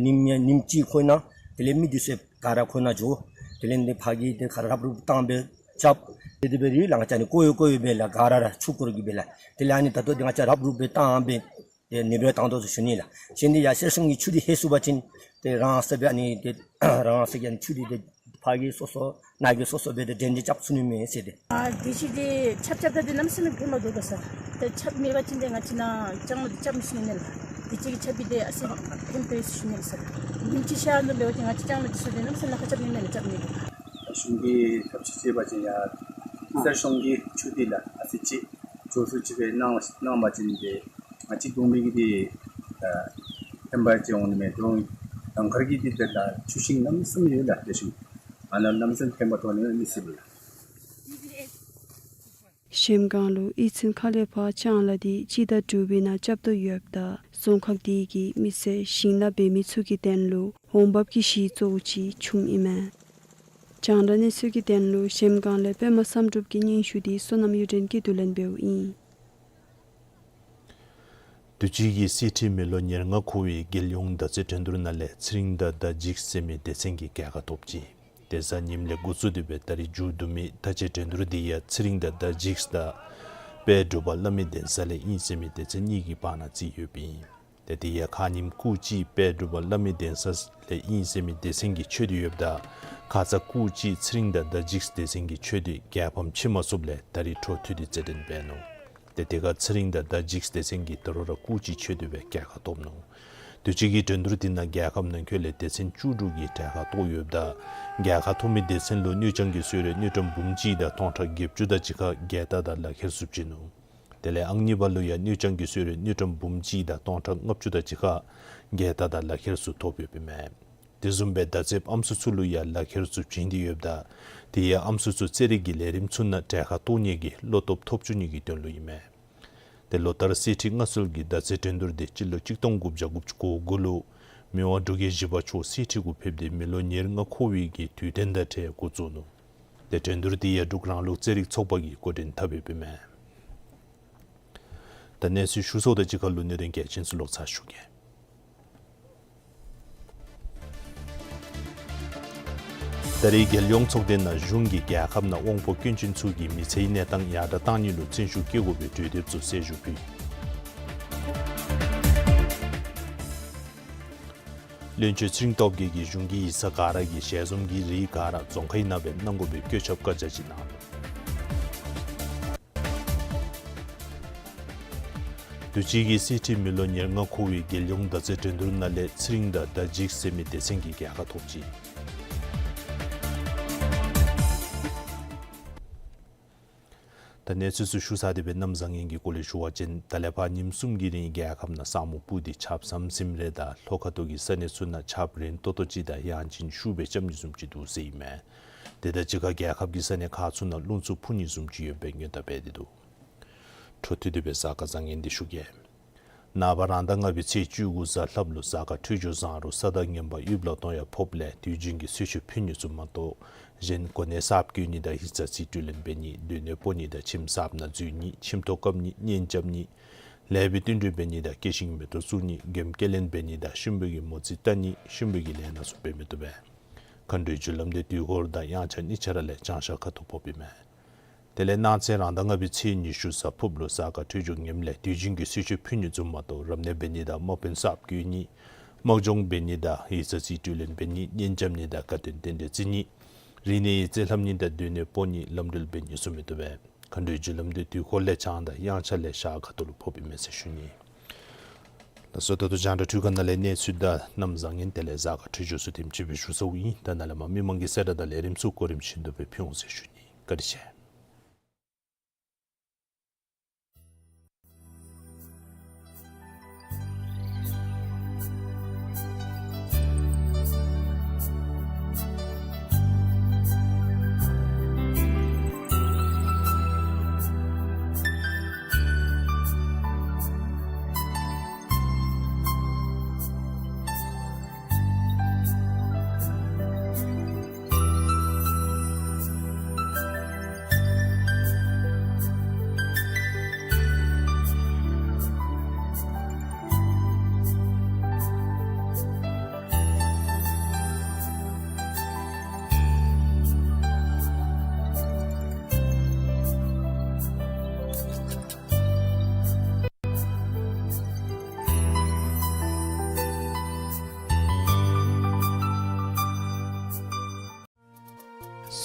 ཉིནམ་ཉིནམ་གཅིག་ཁོ་ནང་དེ་ལས་མི་འདི་ཚུ་ག་ར་ཁོ་ནང་འགྱོ། དེ་ལས་འདི་ཕར་གྱི་འདི་ག་ར་རབ་རུབ་བཏང་སྦེ་རྐྱབ། དེ་དེ་སྦེ་ར་ལང་ཅ་ནི་ཀོ་ཡོ་ཀོ་ཡོ་སྦེ་ལགས། ག་ར་ར་ཆུ་འཁོར་གྱི་སྦེ་ལགས། དེ་ལས་ཨ་ནི་ད་ལྟོ་འདི་ང་བཅས་རབ་རུབ་སྦེ་བཏང་སྦེ་ཏེ་ནི་འབད་བཏང་དོ་ཟེར་ཞུ་ནི་ལགས། གཞན་འདི་ཡར་གསེར་གཞོང་གི་ཆུ་འདི་ལྷོད་སོང་པ་ཅིན་ཏེ་རང་སོ་སྦེ་ཨ་ནི་ཏེ་རང་སོ་གི་ཨ་ནི་ཆུ་འདི་ཏེ་ཕར་གྱི་སོ་སོ་ནཱ་གི་སོ་སོ་སྦེ་ཏེ་འདྲེན་འདྲེན་རྐྱབ་ཚུགས་ནི་མས་ཟེར་ཏེ། ཨ་དུས་ཅི་འདི་ཆརཔ་རྐྱབ་ད་འདི་གནམ་མེད་ས་མེད་ཕན་མ་ཐོགས་ག་ས། ཏེ་ཆརཔ་མེད་པ་ཅིན་ཏེ་ང་བཅས་ནཱ་ལྕང་ལོ་འདི་རྐྱབ་མི་ཚུགས་ནི་ལགས། དུས་ཅི་གི་ཆརཔ་འདི་ཨ་ཙི་ཕན་ཐོགས་ཡི་ཟེར་ཞུ་ནི་ལགས། ཉིམ་ཅིག་ཤར་ནུག་འབད་བ་ཅིན་ང་བཅས་ལྕང་ལོ་འདི་ཚུ་ཏེ་གནམ་མེད་ས་མེད་ཁག་རྐྱབ་ནི་མས་ལགས། རྐྱབ་ནི་ལགས། གཞུང་གིས་ཐབས་ཤེས་བྱས་པ་ཅིན་ཡང་གསེར་གཞོང་གི་ཆུ་འདི་ལགས་ཨ་ཙི་ཅིག་མགྱོགས་སུ་ཅིག་སྦེ་གནང་གནང་པ་ཅིན་ཏེ་ང་བཅས་དུང་པའི་གི་འདི་ཨ་ཕན་པ་ཅིག་འོང་ནི་མས། དུང་གངས་དཀར་གྱི་འདི་ཏེ་ད་ཆུ་ཤིང་གནམ་མེད་ས་མེད་ཡོད་ལགས། ཏེ་ཆུ་ཨ་ནཱ་གནམ་མེད་ས་མེད་ཕན་པ་ཐོགས་ནི་མས་ཟེར་ལགས། གཞལམ་སྒང་ལུ་གཡུས་ཚན་ཁག་ལས་ཕར་ལྕང་ལ་འདི་སྤྱི་ཟླ་དྲུག་པའི་ནང་རྐྱབ་དོ་ཡོདཔ་ད་རྫོང་ཁག་དེ་གི་མི་སེར་ཞིང་ནང་འབད་མི་ཚུ་གི་དོན་ལུ་འོང་འབབ་ཀྱི་གཞི་གཙོ་བོ་ཅིག་བྱུངམ་ཨིན་མས། རྒྱང་བསྒྲགས་གནས་ཚུལ་གྱི་དོན་ལུ་གཞལམ་སྒང་ལས་པདྨ་བསམ་གྲུབ་ཀྱི་སྙན་ཞུ་འདི་བསོད་ནམས་གཡུ་སྒྲོན་གྱིས་བསྡུ་ལེན་འབདཝ་ཨིན། དུས་ཅི་གི་གསེར་ཁྲི་མི་ལོ་ཉེར་ལྔ་འཁོར་བའི་རྒྱལ་ཡོངས་མདའ་རྩེད་འགྲན་བསྡུར་ནང་ལས་ཚེ་རིང་དང་ཟླ་འཇིགས་ཟེར་མི་སྡེ་ཚན་གྱིས་རྒྱལ་ཁ་ཐོབ་ཅི། དེ་གཟའ་ཉིམ་ལས་འགོ་བཙུགས་ཏེ་སྦེ་ད་རིས་མཇུག་བསྡུ་མི་མདའ་རྩེད་འགྲན་བསྡུར་འདི་ཡང་ཚེ་རིང་དང་ཟླ་འཇིགས་དང་དཔལ་འབྲུག་པ་བླ་མའི་གདན་ས་ལས་ཨིན་ཟེར་མི་སྡེ་ཚན་གཉིས་ཀྱི་བར་ན་རྩིས་ཡོདཔ་ཨིན། ཏེ་དེ་ཡང་ཁ་ཉིནམ་སྐུ་གཅིག་དཔལ་འབྲུག་པ་བླ་མའི་གདན་ས་ལས་ཨིན་ཟེར་མི་སྡེ་ཚན་གྱིས་ཆོད་དེ་ཡོདཔ་ད་ཁ་ཙ་སྐུ་གཅིག་ཚེ་རིང་དང་ཟླ་འཇིགས་སྡེ་ཚན་གྱིས་ཆོད་དེ་རྒྱལ་ཕམ་ཕྱེ་མ་ཚུགསཔ་ལས་ད་རིས་འཕྲོ་མཐུད་དེ་རྩེད་འགྲན་འབད་ནུག། ཏེ་དེ་ཁར་ཚེ་རིང་དང་ཟླ་འཇིགས་སྡེ་ཚན་གྱིས་ད་རུང་ར་སྐུ་གཅིག་ཆོད་དེ་སྦེ་རྒྱལ་ཁ་ཐོབ་ནུག། དུས་ཅི་གི་འགྲན་བསྡུར་འདི་ནང་རྒྱལ་ཁབ་ནང་འཁོད་ལས་སྡེ་ཚན་བཅུ་དྲུག་གིས་གྲལ་ཁར་གཏོགས་ཡོདཔ་ད་རྒྱལ་ཁ་ཐོབ་མི་སྡེ་ཚན་ལུ་དངུལ་རྐྱང་གི་གསོལ་རས་དངུལ་ཀྲམ་འབུམ་གཅིག་དང་སྟོང་ཕྲག་བརྒྱད་ཅུ་དང་གཅིག་ཁར་རྒྱལ་རྟགས་དང་ལག་ཁྱེར་ཚུ་བྱིན་ནུག། དེ་ལས་ཨང་གཉིས་པ་ལུ་ཡང་དངུལ་རྐྱང་གི་གསོལ་རས་དངུལ་ཀྲམ་འབུམ་གཅིག་དང་སྟོང་ཕྲག་ལྔ་བཅུ་དང་གཅིག་ཁར་རྒྱལ་རྟགས་དང་ལག་ཁྱེར་ཚུ་ཐོབ་ཡོདཔ་ཨིན་མས། དེ་བཟུམ་སྦེ་མདའ་རྩེདཔ་ཨམ་སྲུ་ཚུ་ལུ་ཡང་ལག་ཁྱེར་ཚུ་བྱིན་ཏེ་ཡོདཔ་ད་དེ་ཡང་ཨམ་སྲུ་ཚུ་རྩེད་རིགས་ཀྱི་ལས་རིམ་ཚུ་ནང་གྲལ་ཁར་གཏོགས་ནི་གི་བློ་སྟོབས་ཐོབ་བཅུག་ནི་གི་དོན་ལུ་ཨིན་མས། ཏེ་ལོ་ལྟར་གསེར་ཁྲི་མངའ་གསོལ་གྱི་མདའ་རྩེད་འགྲན་བསྡུར་འདི་སྤྱི་ལོ་གཅིག་སྟོང་དགུ་བརྒྱ་དགུ་བཅུ་གོ་དགུ་ལུ་མི་དབང་འབྲུག་རྒྱལ་བཞི་པ་མཆོག་གསེར་ཁྲི་གུ་ཕེབས་ཏེ་མི་ལོ་ཉེར་ལྔ་འཁོར་བའི་གི་དུས་སྟོན་དང་འཁྲིལ་འགོ་བཙུགས་ནུག། ཏེ་འགྲན་བསྡུར་འདི་ཡང་འབྲུག་རང་ལུགས་རྩེད་རིགས་ཚོགས་པ་གིས་འགོ་འདྲེན་འཐབ་ཡོདཔ་ཨིན་མས། ད་གནས་ཚུལ་ཞུ་ཚརཝ་དང་གཅིག་ཁར་ལུ་གནད་དོན་གལ་ཆེན་ཚུ་ལོག་ཚར་ཞུ་གེ། ད་རིས་རྒྱལ་ཡོངས་ཚོགས་སྡེ་ནང་གཞུང་གིས་རྒྱལ་ཁབ་ནང་དབང་པོ་སྐྱོན་ཅན་ཚུ་གི་མི་ཚེའི་གནས་སྟངས་ཡར་དྲག་གཏང་ནི་ལུ་བརྩོན་ཤུགས་བསྐྱེད་དགོ་པའི་གྲོས་འདེབས་ཚུ་གསལ་ཞུ་ཕུལ། བློན་ཆེན་ཚེ་རིང་སྟོབས་རྒྱས་ཀྱིས་གཞུང་གི་ཡིག་ཚང་ག་ར་གིས་ཞལ་འཛོམས་ཀྱི་རིགས་ག་ར་རྫོང་ཁའི་ནང་སྦེ་གནང་དགོ་པའི་བཀོད་ཁྱབ་བཀའ་རྒྱ་ཅིག་གནང་ནུག། དུས་ཅི་གི་གསེར་ཁྲི་མི་ལོ་ཉེར་ལྔ་འཁོར་བའི་རྒྱལ་ཡོངས་མདའ་རྩེད་འགྲན་བསྡུར་ནང་ལས་ཚེ་རིང་དང་ཟླ་འཇིགས་ཟེར་མི་སྡེ་ཚན་གྱིས་རྒྱལ་ཁ་ཐོབ་ཅི། ད་གནས་ཚུལ་ཚུ་ཞུ་ཚར་ཏེ་སྦེ་གནམ་བཟང་ངན་གྱི་སྐོར་ལས་ཞུ་བ་ཅིན་ད་ལས་ཕར་ཉིནམ་གསུམ་གྱི་རིང་རྒྱལ་ཁབ་ནང་ས་སྨུག་སྤུབས་ཏེ་ཆརཔ་ཟམ་ཟིམ་རེ་དང་ལྷོ་ཁ་ཐུག་གི་ས་གནས་ཚུ་ནང་ཆརཔ་རན་ཏོག་ཏོ་ཅིག་དང་ཡང་ཅིན་ཤུགས་སྦེ་རྐྱབ་ནི་བཟུམ་ཅིག་འདུག་ཟེར་ཨིན་མས། དེ་དང་གཅིག་ཁར་རྒྱལ་ཁབ་ཀྱི་ས་གནས་ཁག་ཚུ་ནང་རླུང་འཚུབ་འཕུ་ནི་བཟུམ་ཅིག་ཡོད་པའི་སྔོན་བརྡ་སྤེལ་ཏེ་འདུག། འཕྲོ་མཐུད་དེ་སྦེ་གཟའ་སྐར་བཟང་ངན་འདི་ཞུ་གེ། ནངས་པ་རང་ཟླ་ལྔ་པའི་ཚེས་བཅུ་དགུ་གཟའ་ལྷགཔ་ལུ་གཟའ་སྐར་འཕྲོད་སྦྱོར་བཟང་རུང་ས་བདག་ངན་པ་ཡུལ་ལ་གཏོང་ཡང་ཕོགཔ་ལས་དུས་རྒྱུན་གྱི་གསོལ་མཆོད་ཕུལ་ནི་ཚུ་མ་གཏོགས་གཞན་གོ་གནས་གསརཔ་བསྐོ་ནི་དང་ཡིག་ཚང་རྩིས་སྤྲོད་ལེན་འབད་ནི་སྡོད་གནས་སྤོ་ནི་དང་ཁྱིམ་གསརཔ་ནང་འཛུལ་ནི་ཁྱིམ་ཐོག་བཀབ་ནི་གཉེན་རྐྱབ་ནི་ལེགས་པའི་བསྟུན་གྲོས་འབད་ནི་དང་སྐྱེད་ཤིང་མེ་ཏོག་བཙུགས་ནི་མགྱོནམ་སྐྱེལ་ལེན་འབད་ནི་དང་གཤིན་པོ་གི་མོ་རྩིས་བལྟ་ནི་གཤིན་པོ་གི་ལས་སྣ་ཚུ་འབད་མི་བཏུབ་པས། མཁའ་འགྲོའི་རྒྱུ་ལམ་འདི་དུས་འཁོར་དང་དབྱངས་འཆར་གཉིས་ཆ་ར་ལས་བྱང་ཤར་ཁ་ཐུག་ཕོགཔ་ཨིན་མས། དེ་ལས་གནངས་ཚེ་རང་ཟླ་ལྔ་པའི་ཚེས་ཉི་ཤུ་གཟའ་ཕུརཔ་ལུ་གཟའ་སྐར་འཕྲོད་སྦྱོར་ངནམ་ལས་དུས་རྒྱུན་གྱི་གསོལ་མཆོད་ཕུལ་ནི་བཟུམ་མ་གཏོགས་རབ་གནས་འབད་ནི་དང་དམག་དཔོན་གསརཔ་བསྐོ་ནི་དམག་སྦྱོང་འབད་ནི་དང་ཡིག་ཚང་རྩིས་སྤྲོད་ལེན་འབད་ནི་གཉེན་རྐྱབ་ནི་དང་དགའ་སྟོན་རྟེན་འབྲེལ་བརྩི་ནི་རིག་གནས་ཡིག་རྩིས་ལྷབ་ནི་དང་སྡོད་གནས་སྤོ་ནི་ལམ་འགྲུལ་འབད་ནི་ཚུ་མི་བཏུབ་པས། མཁའ་འགྲོའི་རྒྱུ་ལམ་འདི་དུས་འཁོར་ལས་བྱང་དང་དབྱངས་འཆར་ལས་ཞག་ཁ་ཐུག་ལུ་ཕོགཔ་ཨིན་མས་ཟེར་ཞུ་ནི། ལགས་སོ། ད་ལྟོ་རྒྱང་བསྒྲགས་འཕྲུལ་ཁང་ནང་ལས་གནས་ཚུལ་དང་གནམ་བཟང་ངན་དེ་ལས་གཟའ་སྐར་འཕྲོད་སྦྱོར་ཚུ་དེམ་ཅིག་སྦེ་ཞུ་ཚརཝ་ཨིན། ད་ནཱ་ལས་མར་མི་མང་གི་གསལ་བསྒྲགས་དང་ལས་རིམ་ཚུ་གོ་རིམ་བཞིན་དུ་སྦེ་ཕུལ་འོང་ཟེར་ཞུ་ནི། བཀའ་དྲིན་ཆེ།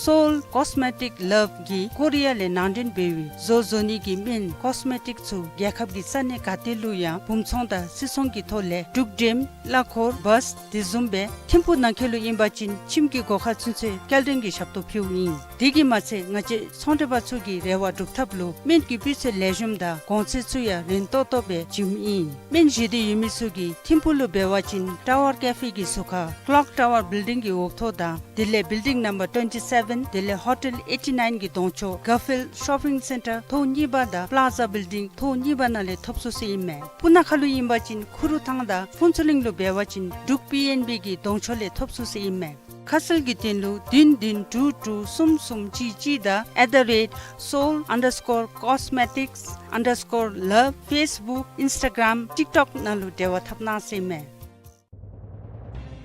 སོའུལ་ཀོས་མེ་ཊིཀ་ལབ་ཀྱིས་ཀོ་རི་ཡ་ལས་ནང་འདྲེན་འབད་བའི་བཟོ་བཟོ་ནི་གི་སྨན་ཀོས་མེ་ཊིཀ་ཚུ་རྒྱལ་ཁབ་ཀྱི་ས་གནས་ག་ཏེ་ལུ་ཡང་སྦུང་ཚོང་དང་སིལ་ཚོང་གི་ཐོག་ལས་འབྲུག་འགྲེམ་གླ་འཁོར་བཱས་དེ་བཟུམ་སྦེ་ཐིམ་ཕུག་ནང་འཁོད་ལུ་ཨིན་པ་ཅིན་ཁྱིམ་གྱི་སྒོ་ཁར་ཚུན་ཚོད་སྐྱེལ་འདྲེན་གྱི་ཞབས་ཏོག་ཕུལཝ་ཨིན། དེ་གིས་མ་ཚད་ང་བཅས་ཚོང་འབྲེལ་པ་ཚུ་གི་རེ་བ་སྒྲུབ་ཐབས་ལུ་སྨན་གྱི་སྤུས་ཚད་ལེགས་ཤོམ་དང་གོང་ཚད་ཚུ་ཡང་རན་ཏོག་ཏོ་སྦེ་བྱིནམ་ཨིན། སྨན་བཞེས་འདོད་ཡོད་མི་ཚུ་གིས་ཐིམ་ཕུག་ལུ་འབད་བ་ཅིན་ཊ་ཝར་ཀེ་ཕེ་གི་ཟུར་ཁར་ཀློག་ཊ་ཝར་བིལ་ཌིང་གི་འོག་ཐོག་དང་དེ་ལས་བིལ་ཌིང་ནམ་བར་ཊུ་ཝེན་ཊི་སེ་བེན་དེ་ལས་ཧོ་ཊེལ་ཨེ་ཊི་ནའིན་གྱི་གདོང་ཕྱོགས་གར་ཕིལཌ་ཤོ་པིང་སེན་ཊར་ཐོག་གཉིས་པ་དང་པླཱ་ཛ་བིལ་ཌིང་ཐོག་གཉིས་པ་ནང་ལས་ཐོབ་ཚུགས་ཟེར་ཨིན་མས། སྤུ་ན་ཁ་ལུ་ཨིན་པ་ཅིན་ཁུ་རུ་ཐང་དང་ཕུན་ཚོགས་གླིང་ལུ་འབད་བ་ཅིན་འབྲུག་པི་ཨེན་བི་གི་གདོང་ཕྱོགས་ལས་ཐོབ་ཚུགས་ཟེར་ཨིན་མས། ཁ་གསལ་གྱི་དོན་ལུ་བདུན་བདུན་དྲུག་དྲུག་གསུམ་གསུམ་གཅིག་གཅིག་དང་at the rate seoul underscore cosmetics underscore love Facebook Instagram TikTok ནང་ལུ་འབྲེལ་བ་འཐབ་གནང་ཟེར་ཨིན་མས།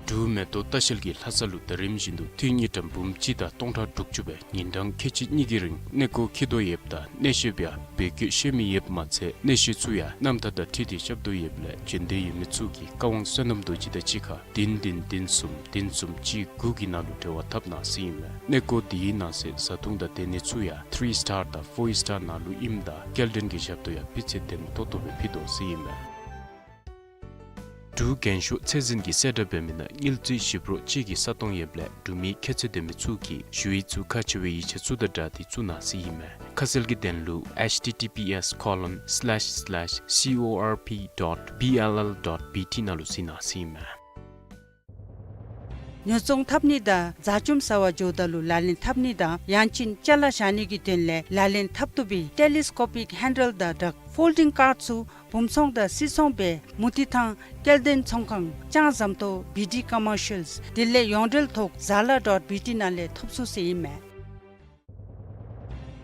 འབྲུག་མེ་ཏོག་ལྟ་བཤལ་གྱིས་ལྷ་ས་ལུ་ཟླ་རིམ་བཞིན་དུ་དུས་ཉིས་ཀྲམ་འབུམ་གཅིག་དང་སྟོང་ཕྲག་དྲུག་ཅུ་སྦེ་ཉིན་གྲངས་ཁལ་གཅིག་གཉིས་ཀྱི་རིང་གནས་སྐོར་འཁྱིད་དོ་ཡོདཔ་ད་གནས་བཤད་པ་ཡང་བོད་སྐད་ཤེས་མི་ཡོདཔ་མ་ཚད་གནས་བཤད་ཚུ་ཡང་རྣམ་ཐར་དང་འཁྲིལ་ཏེ་རྐྱབ་དོ་ཡོདཔ་ལས་བྱོན་འདོད་ཡོད་མི་ཚུ་གིས་བཀའ་དབང་བསོད་ནམས་རྡོ་རྗེ་དང་གཅིག་ཁར་བདུན་བདུན་བདུན་གསུམ་བདུན་གསུམ་གཅིག་དགུ་གི་ནང་ལུ་འབྲེལ་བ་འཐབ་གནང་ཟེར་ཨིན་མས། གནས་སྐོར་འདི་གི་ནང་གསེས་བཟའ་འཐུང་དང་སྡོད་གནས་ཚུ་ཡང་ཐི་རི་སི་ཊར་དང་ཕོར་སི་ཊར་ནང་ལུ་ཨིནམ་ད་སྐྱེལ་འདྲེན་གྱི་ཞབས་ཏོག་ཡང་སྤུས་ཚད་ལྡན་ཏོག་ཏོ་སྦེ་ཕུལ་དོ་ཟེར་ཨིན་མས། འབྲུག་རྒྱན་ཤོག་ཚད་འཛིན་གྱིས་གསལ་བསྒྲགས་འབད་མི་ནང་དངུལ་རྩིས་ཞིབ་རོགས་ཅིག་གི་ས་སྟོང་ཡོདཔ་ལས་འབྲུག་མི་ཁྱད་ཚད་ལྡན་མི་ཚུ་གིས་ཞུ་ཡིག་ཚུ་ཁག་ཆེ་བའི་ཡིག་ཆ་ཚུ་དང་སྦྲགས་ཏེ་བཙུགས་གནང་ཟེར་ཨིན་མས། ཁ་གསལ་གྱི་དོན་ལུ་H T T P S colon slash slash C O R P dot B L L dot B T ནང་ལུ་གཟིགས་གནང་ཟེར་ཨིན་མས། ཉོ་ཚོང་འཐབ་ནི་དང་བཟའ་བཅོམ་ཟ་བར་འགྱོཝ་ད་ལུ་ལག་ལེན་འཐབ་ནི་དང་ཡང་ཅིན་ཅ་ལ་བཞག་ནི་གི་དོན་ལས་ལག་ལེན་འཐབ་བཏུབ་པའི་ཊེ་ལི་སི་ཀོ་པིག་ཧེན་ཌལ་དང་སྦྲགས་ཕོལ་ཌིང་ཀར་ཚུ་སྦུང་ཚོང་དང་སིལ་ཚོང་སྦེ་མུ་ཏིག་ཐང་སྐྱེལ་འདྲེན་ཚོང་ཁང་ལྕང་ཟམ་ཏོག་བི་ཌི་ཀོ་མར་ཤལ་དེ་ལས་ཡོངས་འབྲེལ་ཐོག་ཛ་ལ་ཌོཊ་བི་ཊི་ནང་ལས་ཐོབ་ཚུགས་ཟེར་ཨིན་མས།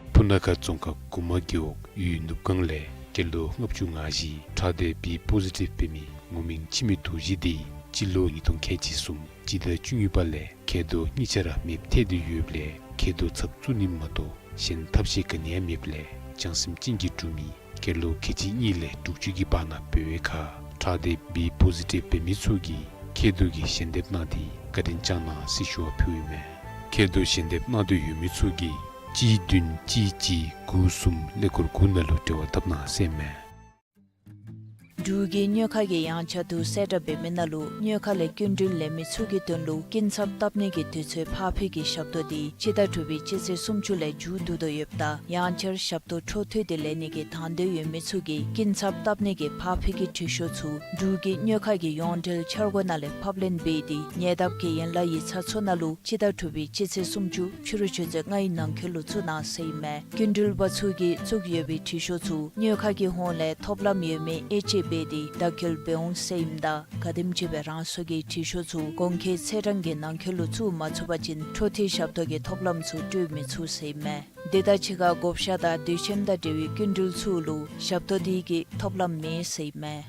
སྤུ་ན་ཁ་རྫོང་ཁག་གུ་མ་རྒེད་འོག་ཡུལ་ནུབ་སྒང་ལས་སྐྱེས་ལོ་ལྔ་བཅུ་ང་བཞི་ཁྲག་སྡེ་བི་པོ་ཟི་ཊིབ་འབད་མི་ངུར་སྨྲིག་འཆི་མེད་རྡོ་རྗེ་འདི་སྤྱི་ལོ་ཉིས་སྟོང་ཁལ་གཅིག་གསུམ་སྤྱི་ཟླ་བཅུ་གཉིས་པ་ལས་མཁལ་རྡོག་གཉིས་ཆ་ར་མེདཔ་ཐལ་ཏེ་ཡོདཔ་ལས་མཁལ་རྡོག་ཚབ་བཙུགས་ནི་མ་གཏོགས་གཞན་ཐབས་ཤེས་ག་ནི་ཡང་མེདཔ་ལས་བྱང་སེམས་ཅན་གྱི་འབྲུག་མི་སྐྱེས་ལོ་ཁལ་གཅིག་གཉིས་ལས་དྲུག་ཅུ་གི་བར་ན་འབད་བའི་ཁར་ཁྲག་སྡེ་བི་པོ་ཟི་ཊིབ་འབད་མི་ཚུ་གིས་མཁལ་རྡོག་གི་ཞལ་འདེབས་གནང་སྟེ་བཀའ་དྲིན་བསྐྱང་གནང་ཟེར་ཞུ་བ་ཕུལཝ་ཨིན་མས། མཁལ་རྡོག་ཞལ་འདེབས་གནང་འདོད་ཡོད་མི་ཚུ་གིས་གཅིག་བདུན་གཅིག་གཅིག་དགུ་གསུམ་ཀླད་ཀོར་དགུ་ནང་ལུ་འབྲེལ་བ་འཐབ་གནང་ཟེར་ཨིན་མས། འབྲུག་གི་གཉོས་མཁར་གྱི་ཡངས་ཆག་དུ་གསལ་བསྒྲགས་འབད་མི་ནང་ལུ་གཉོས་མཁར་ལས་སྐྱིན་འགྲུལ་ལེན་མི་ཚུ་གི་དོན་ལུ་སྐྱིན་ཚབ་བཏབ་ནི་གི་དུས་ཚོད་ཕར་འཕུལ་གྱི་ཞབས་ཏོག་འདི་སྤྱི་ཟླ་དྲུག་པའི་སྤྱི་ཚེས་སུམ་ཅུ་ལས་མཇུག་བསྡུ་དོ་ཡོདཔ་ད་ཡང་བསྐྱར་ཞབས་ཏོག་འཕྲོ་མཐུད་དེ་ལེན་ནི་གི་དང་འདོད་ཡོད་མི་ཚུ་གིས་སྐྱིན་ཚབ་བཏབ་ནི་གི་ཕར་འཕུལ་གྱི་འབྲི་ཤོག་ཚུ་འབྲུག་གི་གཉོས་མཁར་གྱི་ཡོངས་འབྲེལ་འཆར་སྒོ་ནང་ལས་ཕབ་ལེན་འབད་དེ་ཉེ་འདབས་ཀྱི་ཡན་ལག་ཡིག་ཚང་ཚུ་ནང་ལུ་སྤྱི་ཟླ་དྲུག་པའི་སྤྱི་ཚེས་སུམ་ཅུ་ཕྱི་རུ་ཆུ་ཚོད་ལྔའི་ནང་འཁོད་ལུ་བཙུགས་གནང་ཟེར་ཨིན་མས། སྐྱིན་འགྲུལ་པ་ཚུ་གིས་བཙུགས་ཡོད་པའི་འབྲི་ཤོག་ཚུ་གཉོས་མཁར་གྱི་ཧོངས་ལས་ཐོབ་ལམ་ཡོད་མི་དབྱེ་དཔྱད་འབད་དེ་བརྡ་འཁྱོལ་འབད་འོང་ཟེར་ཨིནམ་ད་ག་དེམ་ཅིག་སྦེ་རང་སོ་གི་འབྲི་ཤོག་ཚུ་གོང་འཁོད་ཚེས་གྲངས་ཀྱི་ནང་འཁོད་ལུ་བཙུགས་མ་ཚུགས་པ་ཅིན་འཕྲོ་མཐུད་ཞབས་ཏོག་གི་ཐོབ་ལམ་ཚུ་སྤྲོད་མི་ཚུགས་ཟེར་ཨིན་མས། དེ་དང་གཅིག་ཁར་བགོ་བཤའ་དང་དུས་ཆེན་དང་འབྲེལ་བའི་སྐྱིན་འགྲུལ་ཚུ་ལུ་ཞབས་ཏོག་འདི་གི་ཐོབ་ལམ་མེད་ཟེར་ཨིན་མས།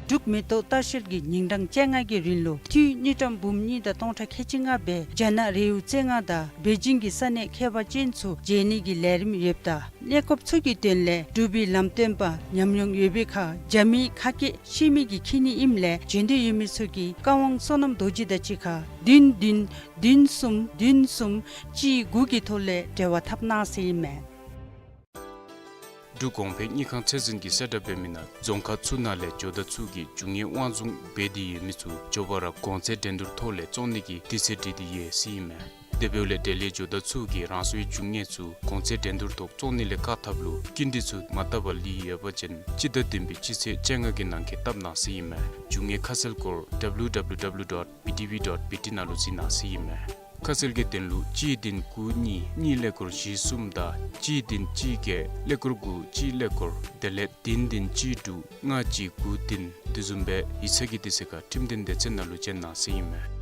འབྲུག་མེ་ཏོག་ལྟ་བཤལ་གྱིས་ཉིན་གྲངས་བཅོ་ལྔ་གི་རིང་ལུ་འཐུས་དངུལ་ཀྲམ་འབུམ་གཉིས་དང་སྟོང་ཕྲག་ཁལ་གཅིག་ལྔ་སྦེ་རྒྱ་ནག་རི་བོ་རྩེ་ལྔ་དང་པེ་ཅིང་གི་ས་གནས་མཁས་པ་ཅན་ཚུ་མཇལ་ནི་གི་ལས་རིམ་ཡོདཔ་ད་གནས་སྐབས་ཚུ་གི་དོན་ལས་འབྲུག་པའི་ལམ་སྟོན་པ་ཉམས་མྱོང་ཡོད་པའི་ཁར་རྒྱ་མིའི་ཁ་སྐད་ཤེས་མི་གིས་འཁྱིད་ནི་ཨིནམ་ལས་བྱོན་འདོད་ཡོད་མི་ཚུ་གིས་བཀའ་དབང་བསོད་ནམས་རྡོ་རྗེ་དང་གཅིག་ཁར་བདུན་བདུན་བདུན་གསུམ་བདུན་གསུམ་གཅིག་དགུ་གི་ཐོག་ལས་འབྲེལ་བ་འཐབ་གནང་ཟེར་ཨིན་མས། འབྲུག་གོང་འཕེལ་དངུལ་ཁང་ཚད་འཛིན་གྱིས་གསལ་བསྒྲགས་འབད་མི་ནང་རྫོང་ཁག་ཚུ་ནང་ལས་ཇོ་བདག་ཚུ་གིས་རྒྱུ་དངོས་དབང་བཟུང་འབད་དེ་ཡོད་མི་ཚུ་མགྱོགས་པ་ར་གོང་ཚད་འགྲན་བསྡུར་ཐོག་ལས་བཙོང་ནི་གི་དུས་ཚོད་སྒྲིག་སྟེ་ཡོད་ཟེར་ཨིན་མས། དེ་འབདཝ་ལས་འབྲེལ་ཡོད་ཇོ་བདག་ཚུ་གིས་རང་སོའི་རྒྱུ་དངོས་ཚུ་གོང་ཚད་འགྲན་བསྡུར་ཐོག་བཙོང་ནི་ལས་བཀག་ཐབས་ལུ་སྐྱིན་འགྲུལ་ཚུ་མ་བཏབ་པར་ལུས་ཡོད་པ་ཅིན་སྤྱི་ཟླ་བདུན་པའི་སྤྱི་ཚེས་བཅོ་ལྔ་གི་ནང་འཁོད་བཏབ་གནང་ཟེར་ཨིན་མས། རྒྱུ་དངོས་ཁ་གསལ་སྐོར་W W W dot B T V dot B T ནང་ལུ་གཟིགས་གནང་ཟེར་ཨིན་མས། ཁ་གསལ་གྱི་དོན་ལུ་གཅིག་བདུན་དགུ་གཉིས་གཉིས་ཀླད་ཀོར་བཞི་གསུམ་དང་གཅིག་བདུན་གཅིག་བརྒྱད་ཀླད་ཀོར་དགུ་གཅིག་ཀླད་ཀོར་དེ་ལས་བདུན་བདུན་གཅིག་དྲུག་ལྔ་གཅིག་དགུ་བདུན་དེ་བཟུམ་སྦེ་ཡིག་ཚང་གི་དུས་ཚོད་ཁར་ཁྲིམས་དོན་སྡེ་ཚན་ནང་ལུ་བྱོན་གནང་ཟེར་ཨིན་མས།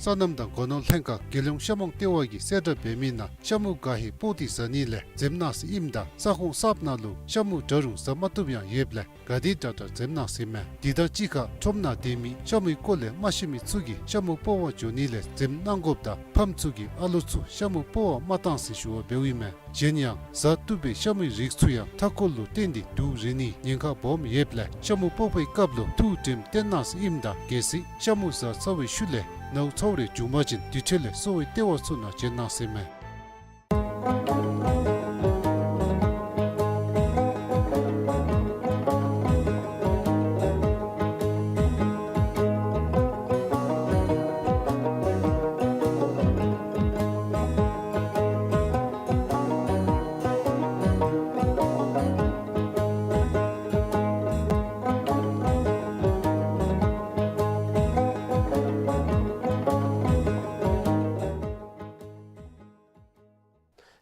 སོ་ནམ་དང་སྒོ་ནོར་ལྷན་ཁག་རྒྱལ་ཡོངས་ཤ་མོང་ལྟེ་བ་གིས་གསལ་བསྒྲགས་འབད་མི་ནང་ཤ་མུ་ག་ཧེ་སྤོག་སྟེ་ཟ་ནི་ལས་འཛེམ་གནང་ཟེར་ཨིནམ་ད་ས་ཁོངས་གསརཔ་ནང་ལུ་ཤ་མུ་འདྲ་རུང་ཟ་མ་བཏུབ་ཡང་ཡོདཔ་ལས་ག་དེ་དྲག་དྲག་འཛེམ་གནང་ཟེར་མས། དེ་དང་གཅིག་ཁར་ཁྲོམ་ནང་སྡོད་མི་ཤ་མུའི་སྐོར་ལས་མ་ཤེས་མི་ཚུ་གིས་ཤ་མུ་སྤོག་པར་འགྱོ་ནི་ལས་འཛེམ་གནང་དགོཔ་དང་ཕམ་ཚུ་གིས་ཨ་ལོ་ཚུ་ཤ་མུ་སྤོག་པར་མ་གཏང་ཟེར་ཞུ་བ་འབདཝ་ཨིན་མས། གཞན་ཡང་ཟ་བཏུབ་པའི་ཤ་མུའི་རིགས་ཚུ་ཡང་མཐའ་འཁོར་ལུ་བརྟེན་ཏེ་དུག་རེག་ནིའི་ཉེན་ཁ་སྦོམ་ཡོདཔ་ལས་ཤ་མུ་སྤོག་པའི་སྐབས་ལུ་ཐུགས་དྲནམ་བཏོན་གནང་ཟེར་ཨིནམ་ད་གལ་སྲིད་ཤ་མུ་ཟ་ཚར་བའི་ཤུལ་ལས་ནཝ་ཚཝ་རེ་བྱུང་པ་ཅིན་དེ་འཕྲོ་ལས་གསོ་བའི་ལྟེ་བ་ཚུ་ནང་བྱོན་གནང་ཟེར་མས།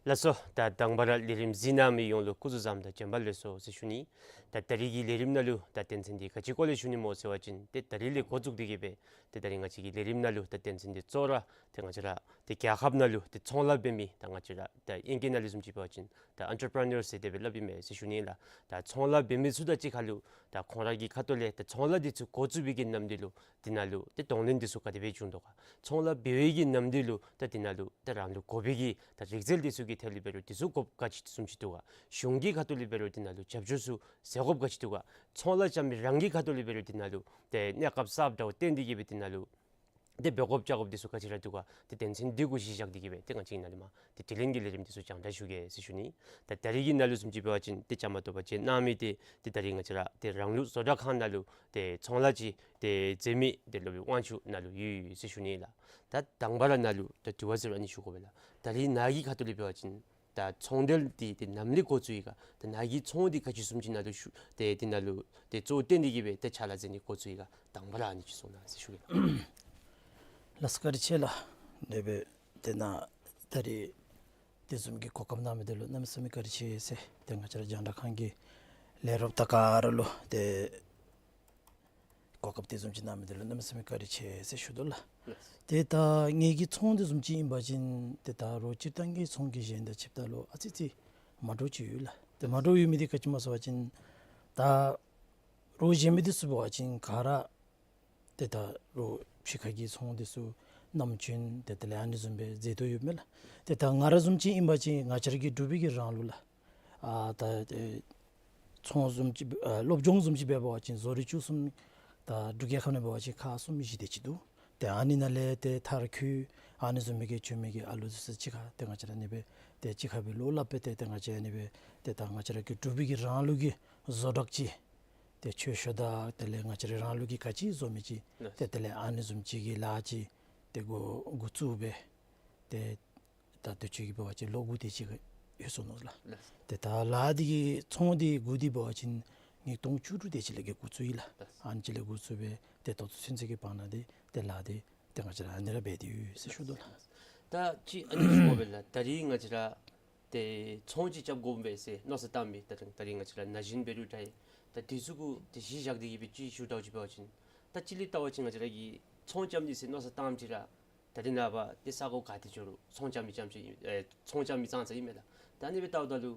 ལགས་སོ། ད་དང་པ་ར་ལས་རིམ་གཟིགས་གནང་མི་ཡོངས་ལུ་སྐུ་གཟུགས་བཟང་དང་བྱོན་པ་ལེགས་སོ་ཟེར་ཞུ་ནི། ད་ད་རིས་ཀྱི་ལས་རིམ་ནང་ལུ་ད་དོན་ཚན་འདི་ག་ཅི་སྐོར་ལས་ཞུ་ནི་སྨོ་ཟེར་བ་ཅིན་ཏེ་ད་རིས་ལས་འགོ་བཙུགས་ཏེ་གི་སྦེ་ཏེ་ད་རིས་ང་བཅས་ཀྱི་ལས་རིམ་ནང་ལུ་ད་དོན་ཚན་འདི་གཙོ་བོ་ར་ཏེ་ང་བཅས་ར་ཏེ་རྒྱལ་ཁབ་ནང་ལུ་ཏེ་ཚོང་ལཱ་འབད་མི་ད་ང་བཅས་ར་ད་ཨིང་སྐད་ནང་ལུ་བཟུམ་ཅིག་འབད་བ་ཅིན་ད་ཨེན་ཊར་པི་རི་ནར་ཟེར་དེ་སྦེ་སླབ་ཨིན་མས་ཟེར་ཞུ་ནི་ལགས། ད་ཚོང་ལཱ་འབད་མི་ཚུ་དང་གཅིག་ཁར་ལུ་ད་ཁོང་ར་གི་ཁ་ཐུག་ལས་ད་ཚོང་ལཱ་འདི་ཚུ་འགོ་བཙུགས་པའི་གི་ནམ་དུས་ལུ་དེ་ནང་ལུ་ཏེ་གདོང་ལེན་འདི་ཚུ་ག་དེ་སྦེ་བྱུང་དོ་ག། ཚོང་ལཱ་འབད་བའི་གི་ནམ་དུས་ལུ་ད་དེ་ནང་ལུ་ད་རང་ལུ་དགོ་པའི་གི་ད་རིག་རྩལ་འདི་ཚུ་གི་ཐད་ལུ་འབད་རུང་དེ་ཚུ་དགོཔ་ག་ཅི་བཟུམ་ཅིག་འདུག་ག། གཞུང་གི་ཁ་ཐུག་ལས་འབད་རུང་དེ་ནང་ལུ་རྒྱབ་སྐྱོར་ཚུ་ཟེར་དགོཔ་ག་ཅི་འདུག་ག། ཚོང་ལཱ་རྐྱབ་མི་རང་གི་ཁ་ཐུག་ལས་འབད་རུང་དེ་ནང་ལུ་ཏེ་གནས་སྐབས་གསརཔ་འདྲཝ་བརྟེན་ཏེ་གི་སྦེ་དེ་ནང་ལུ་ཏེ་འབད་དགོཔ་བྱ་དགོཔ་འདི་ཚུ་ག་ཅི་ར་འདུག་ག། ཏེ་དོན་ཚན་འདི་གུ་གཞི་བཞག་སྟེ་གི་སྦེ་ཏེ་ང་བཅས་ཀྱིས་ནཱ་ལས་མར་ཏེ་དྲི་ལན་གྱི་ལས་རིམ་འདི་ཚུ་རྒྱང་བསྒྲགས་ཞུ་གེ་ཟེར་ཞུ་ནི། ད་ད་རིས་ཀྱི་ནང་ལུ་བཟུམ་ཅིག་འབད་བ་ཅིན་ཏེ་བཅའ་མར་གཏོགས་པ་བྱོན་གནང་མི་འདི་ཏེ་ད་རིས་ང་བཅས་ར་ཏེ་རང་ལུགས་བཟོ་གྲྭ་ཁང་ནང་ལུ་ཏེ་ཚོང་ལཱ་ཅིག་ཏེ་མཛད་མི་ཏེ་སློབ་དཔོན་དབང་ཕྱུག་ནཱ་ལུ་ཡོད་ཡོད་ཟེར་ཞུ་ནི་ལགས། ད་དང་པ་ར་ནཱ་ལུ་ད་དྲི་བ་ཟེར་བ་ཨ་ནི་ཞུ་དགོ་པས་ལགས། ད་རིས་ནཱ་གི་ཁ་ཐུག་ལས་འབད་བ་ཅིན་ད་ཚོང་འབྲེལ་འདི་ཏེ་ནམ་ལས་འགོ་བཙུགས་ཡི་ག། ད་ནཱ་གི་ཚོང་འདི་ག་ཅི་བཟུམ་ཅིག་ནཱ་ལུ་ཞུ་ཏེ་དེ་ནང་ལུ་ཏེ་གཙོ་བོ་བཏོན་ཏེ་གི་སྦེ་ཏེ་ཕྱག་ལཱ་མཛད་ནི་འགོ་བཙུགས་ཡི་ག། དང་པ་ར་ཨ་ནི་ཅིག་གསུང་གནང་ཟེར་ཞུ་གེ་ལགས། ལགས་སོ་བཀའ་དྲིན་ཆེ་ལགས། དེ་སྦེ་ཏེ་ནཱ་ད་རིས་དེ་བཟུམ་གྱི་གོ་སྐབས་གནང་མི་འདི་ལུ་གནམ་མེད་ས་མེད་བཀའ་དྲིན་ཆེ་ཟེར་ཏེ་ང་བཅས་ར་རྒྱང་བསྒྲགས་ཁང་གི་ལས་རོགསཔ་དང་ག་ར་ལུ་ཏེ་གོ་སྐབས་དེ་བཟུམ་ཅིག་གནང་མི་འདི་ལུ་གནམ་མེད་ས་མེད་བཀའ་དྲིན་ཆེ་ཟེར་ཞུ་དོ་ལགས། ལགས། ཏེ་ད་ངེ་གི་ཚོང་དེ་བཟུམ་ཅིག་ཨིན་པ་ཅིན་ཏེ་ད་རོགས་སྤྱིར་བཏང་གི་ཚོང་གི་གཞན་དང་ཕྱདཔ་ད་ལུ་ཨ་ཙི་ཙི་མ་འདྲཝ་ཅིག་ཡོད་ལགས། ཏེ་མ་འདྲཝ་ཡོད་མི་འདི་ག་ཅི་སྨོ་ཟེར་བ་ཅིན་ད་རོགས་གཞན་མི་འདི་ཚུ་འབད་བ་ཅིན་ག་ར་ཏེ་ད་རོགས་ཕྱི་ཁ་གི་ཚོང་འདི་ཚུ་ནམ་རྒྱུན་ཏེ་དེ་ལས་ཨ་ནི་བཟུམ་སྦེ་མཛད་དོ་ཡོདཔ་མས་ལགས། ཏེ་ད་ང་ར་བཟུམ་ཅིག་ཨིན་པ་ཅིན་ང་བཅས་ར་གི་འབྲུག་པའི་གི་རང་ལུགས་ལགས། ཨ་ད་ཏེ་ཚོང་བཟུམ་ཅིག་ཨ་སློབ་སྦྱོང་བཟུམ་ཅིག་འབད་བ་ཅིན་བཟོ་རིག་བཅུ་གསུམ་ད་འབྲུག་རྒྱལ་ཁབ་ནང་འབད་བ་ཅིན་ཁག་གསུམ་བཞི་དེ་ཅིག་འདུག། ཏེ་ཨ་ནི་ནང་ལས་ཏེ་མཐར་འཁྱོལ་ཨ་ནི་བཟུམ་མའི་གི་བྱོན་མི་གི་ཨ་ལོ་ཚུ་གཅིག་ཁར་ཏེ་ང་བཅས་ར་ཨ་ནི་སྦེ་ཏེ་གཅིག་ཁར་སྦེ་བློ་སླབ་སྦེ་ཏེ་ཏེ་ང་བཅས་ཨ་ནི་སྦེ་ཏེ་ད་ང་བཅས་ར་གི་འབྲུག་པའི་གི་རང་ལུགས་ཀྱི་བཟོ་གྲྭ་ཅིག་ཏེ་ཆོས་ཤོ་དང་དེ་ལས་ང་བཅས་ར་རང་ལུགས་ཀྱི་ག་ཅི་བཟོ་མི་ཅིག་ལགས། ཏེ་དེ་ལས་ཨ་ནི་བཟུམ་ཅིག་གི་ལཱ་ཅིག་ཏེ་འགོ་འགོ་བཙུགས་སྦེ་ཏེ་ད་དུས་ཅི་གི་འབད་བ་ཅིན་ལོ་དགུ་དེ་ཅིག་ཡོད་སོ་ནུག་ལགས། ལགས། ཏེ་ད་ལཱ་འདི་གི་ཚོང་འདི་འགོ་འདི་འབད་བ་ཅིན་ཉིས་སྟོང་བཅུ་དྲུག་དེ་ཅིག་ལས་གི་འགོ་བཙུགས་ཡི་ལགས། ལགས། ཨ་ནི་ཅིག་ལས་འགོ་བཙུགས་སྦེ་ཏེ་ད་ལྟོ་ཚུན་ཚོད་ཀྱི་བར་ན་འདི་ཏེ་ལཱ་འདི་ཏེ་ང་བཅས་ར་ཨ་ནི་ར་འབད་དེ་ཡོད་ཟེར་ཞུ་དོ་ལགས། ད་ཅི་ཨ་ནི་ཞུ་དགོ་པས་ལགས། ད་རིས་ང་བཅས་ར་ཏེ་ཚོང་ཅིག་རྐྱབ་དགོ་པས་ཟེར་མནོ་བསམ་བཏང་མི་ད་རིས་ད་རིས་ང་བཅས་ར་ན་གཞོན་འབད་རུང་འདྲ་ཡི་ད་དེ་ཚུ་གུ་ཏེ་གཞི་བཞག་སྟེ་གི་སྦེ་ཅིག་ཞུ་དགོཔ་ཅིག་འབད་བ་ཅིན་ད་སྤྱིར་ལས་བལྟ་བ་ཅིན་ང་བཅས་ར་གིས་ཚོང་རྐྱབ་ནི་ཟེར་མནོ་བསམ་བཏངམ་ཅིག་ར་ད་རིས་ནངས་པ་ཏེ་ས་གོ་ག་ཏེ་འགྱོ་རུང་ཚོང་རྐྱབ་མི་རྐྱངམ་ཅིག་ཨིན་ཨེ་ཚོང་རྐྱབ་མི་ཙང་ཙ་ཨིན་མས་ལགས། ད་ཨ་ནི་སྦེ་བལྟཝ་ད་ལུ་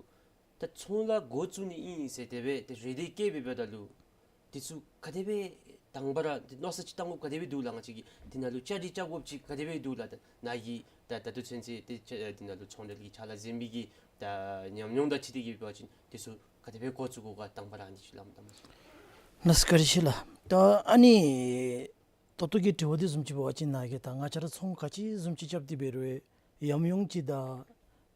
ད་ཚོང་ལཱ་འགོ་བཙུགས་ནི་ཨིན་ཟེར་དེ་སྦེ་ཏེ་རེ་འདོད་བསྐྱེད་སྦེ་འབདཝ་ད་ལུ་ དེ་ཚུ་ག་དེ་སྦེ་དང་པ་ར་དེ་མནོ་བསམ་ཅིག་བཏང་དགོཔ་ག་དེ་སྦེ་འདུག་ལགས། ང་བཅས་ཀྱིས་དེ་ནང་ལུ་བཅའ་སྒྲིག་རྐྱབ་དགོཔ་ཅིག་ག་དེ་སྦེ་འདུག་ལགས། ད་ནཱ་གིས་ད་ད་ལྟོ་ཚུན་ཚོད་དེ་ཆ་དེ་ནང་ལུ་ཚོང་འབྲེལ་གྱི་ཕྱག་ལཱ་མཛད་མི་གི་ད་ཉམས་མྱོང་དང་འཁྲིལ་ཏེ་གིས་འབད་བ་ཅིན་དེ་ཚུ་ག་དེ་སྦེ་འགོ་བཙུགས་དགོ་ག་དང་པ་ར་ཨ་ནི་ཅིག་ལགས་དམ་པ་ཅིག། ལགས་སོ། བཀའ་དྲིན་ཆེ་ལགས། ད་ཨ་ནི་ད་ལྟོ་གི་དྲི་བ་དེ་བཟུམ་ཅིག་འབད་བ་ཅིན་ནཱ་གིས་ད་ང་བཅས་ར་ཚོང་ག་ཅི་བཟུམ་ཅིག་རྐྱབ་སྟེ་འབད་རུང་ཡང་ཡམ་ཡོང་ཅིག་དང་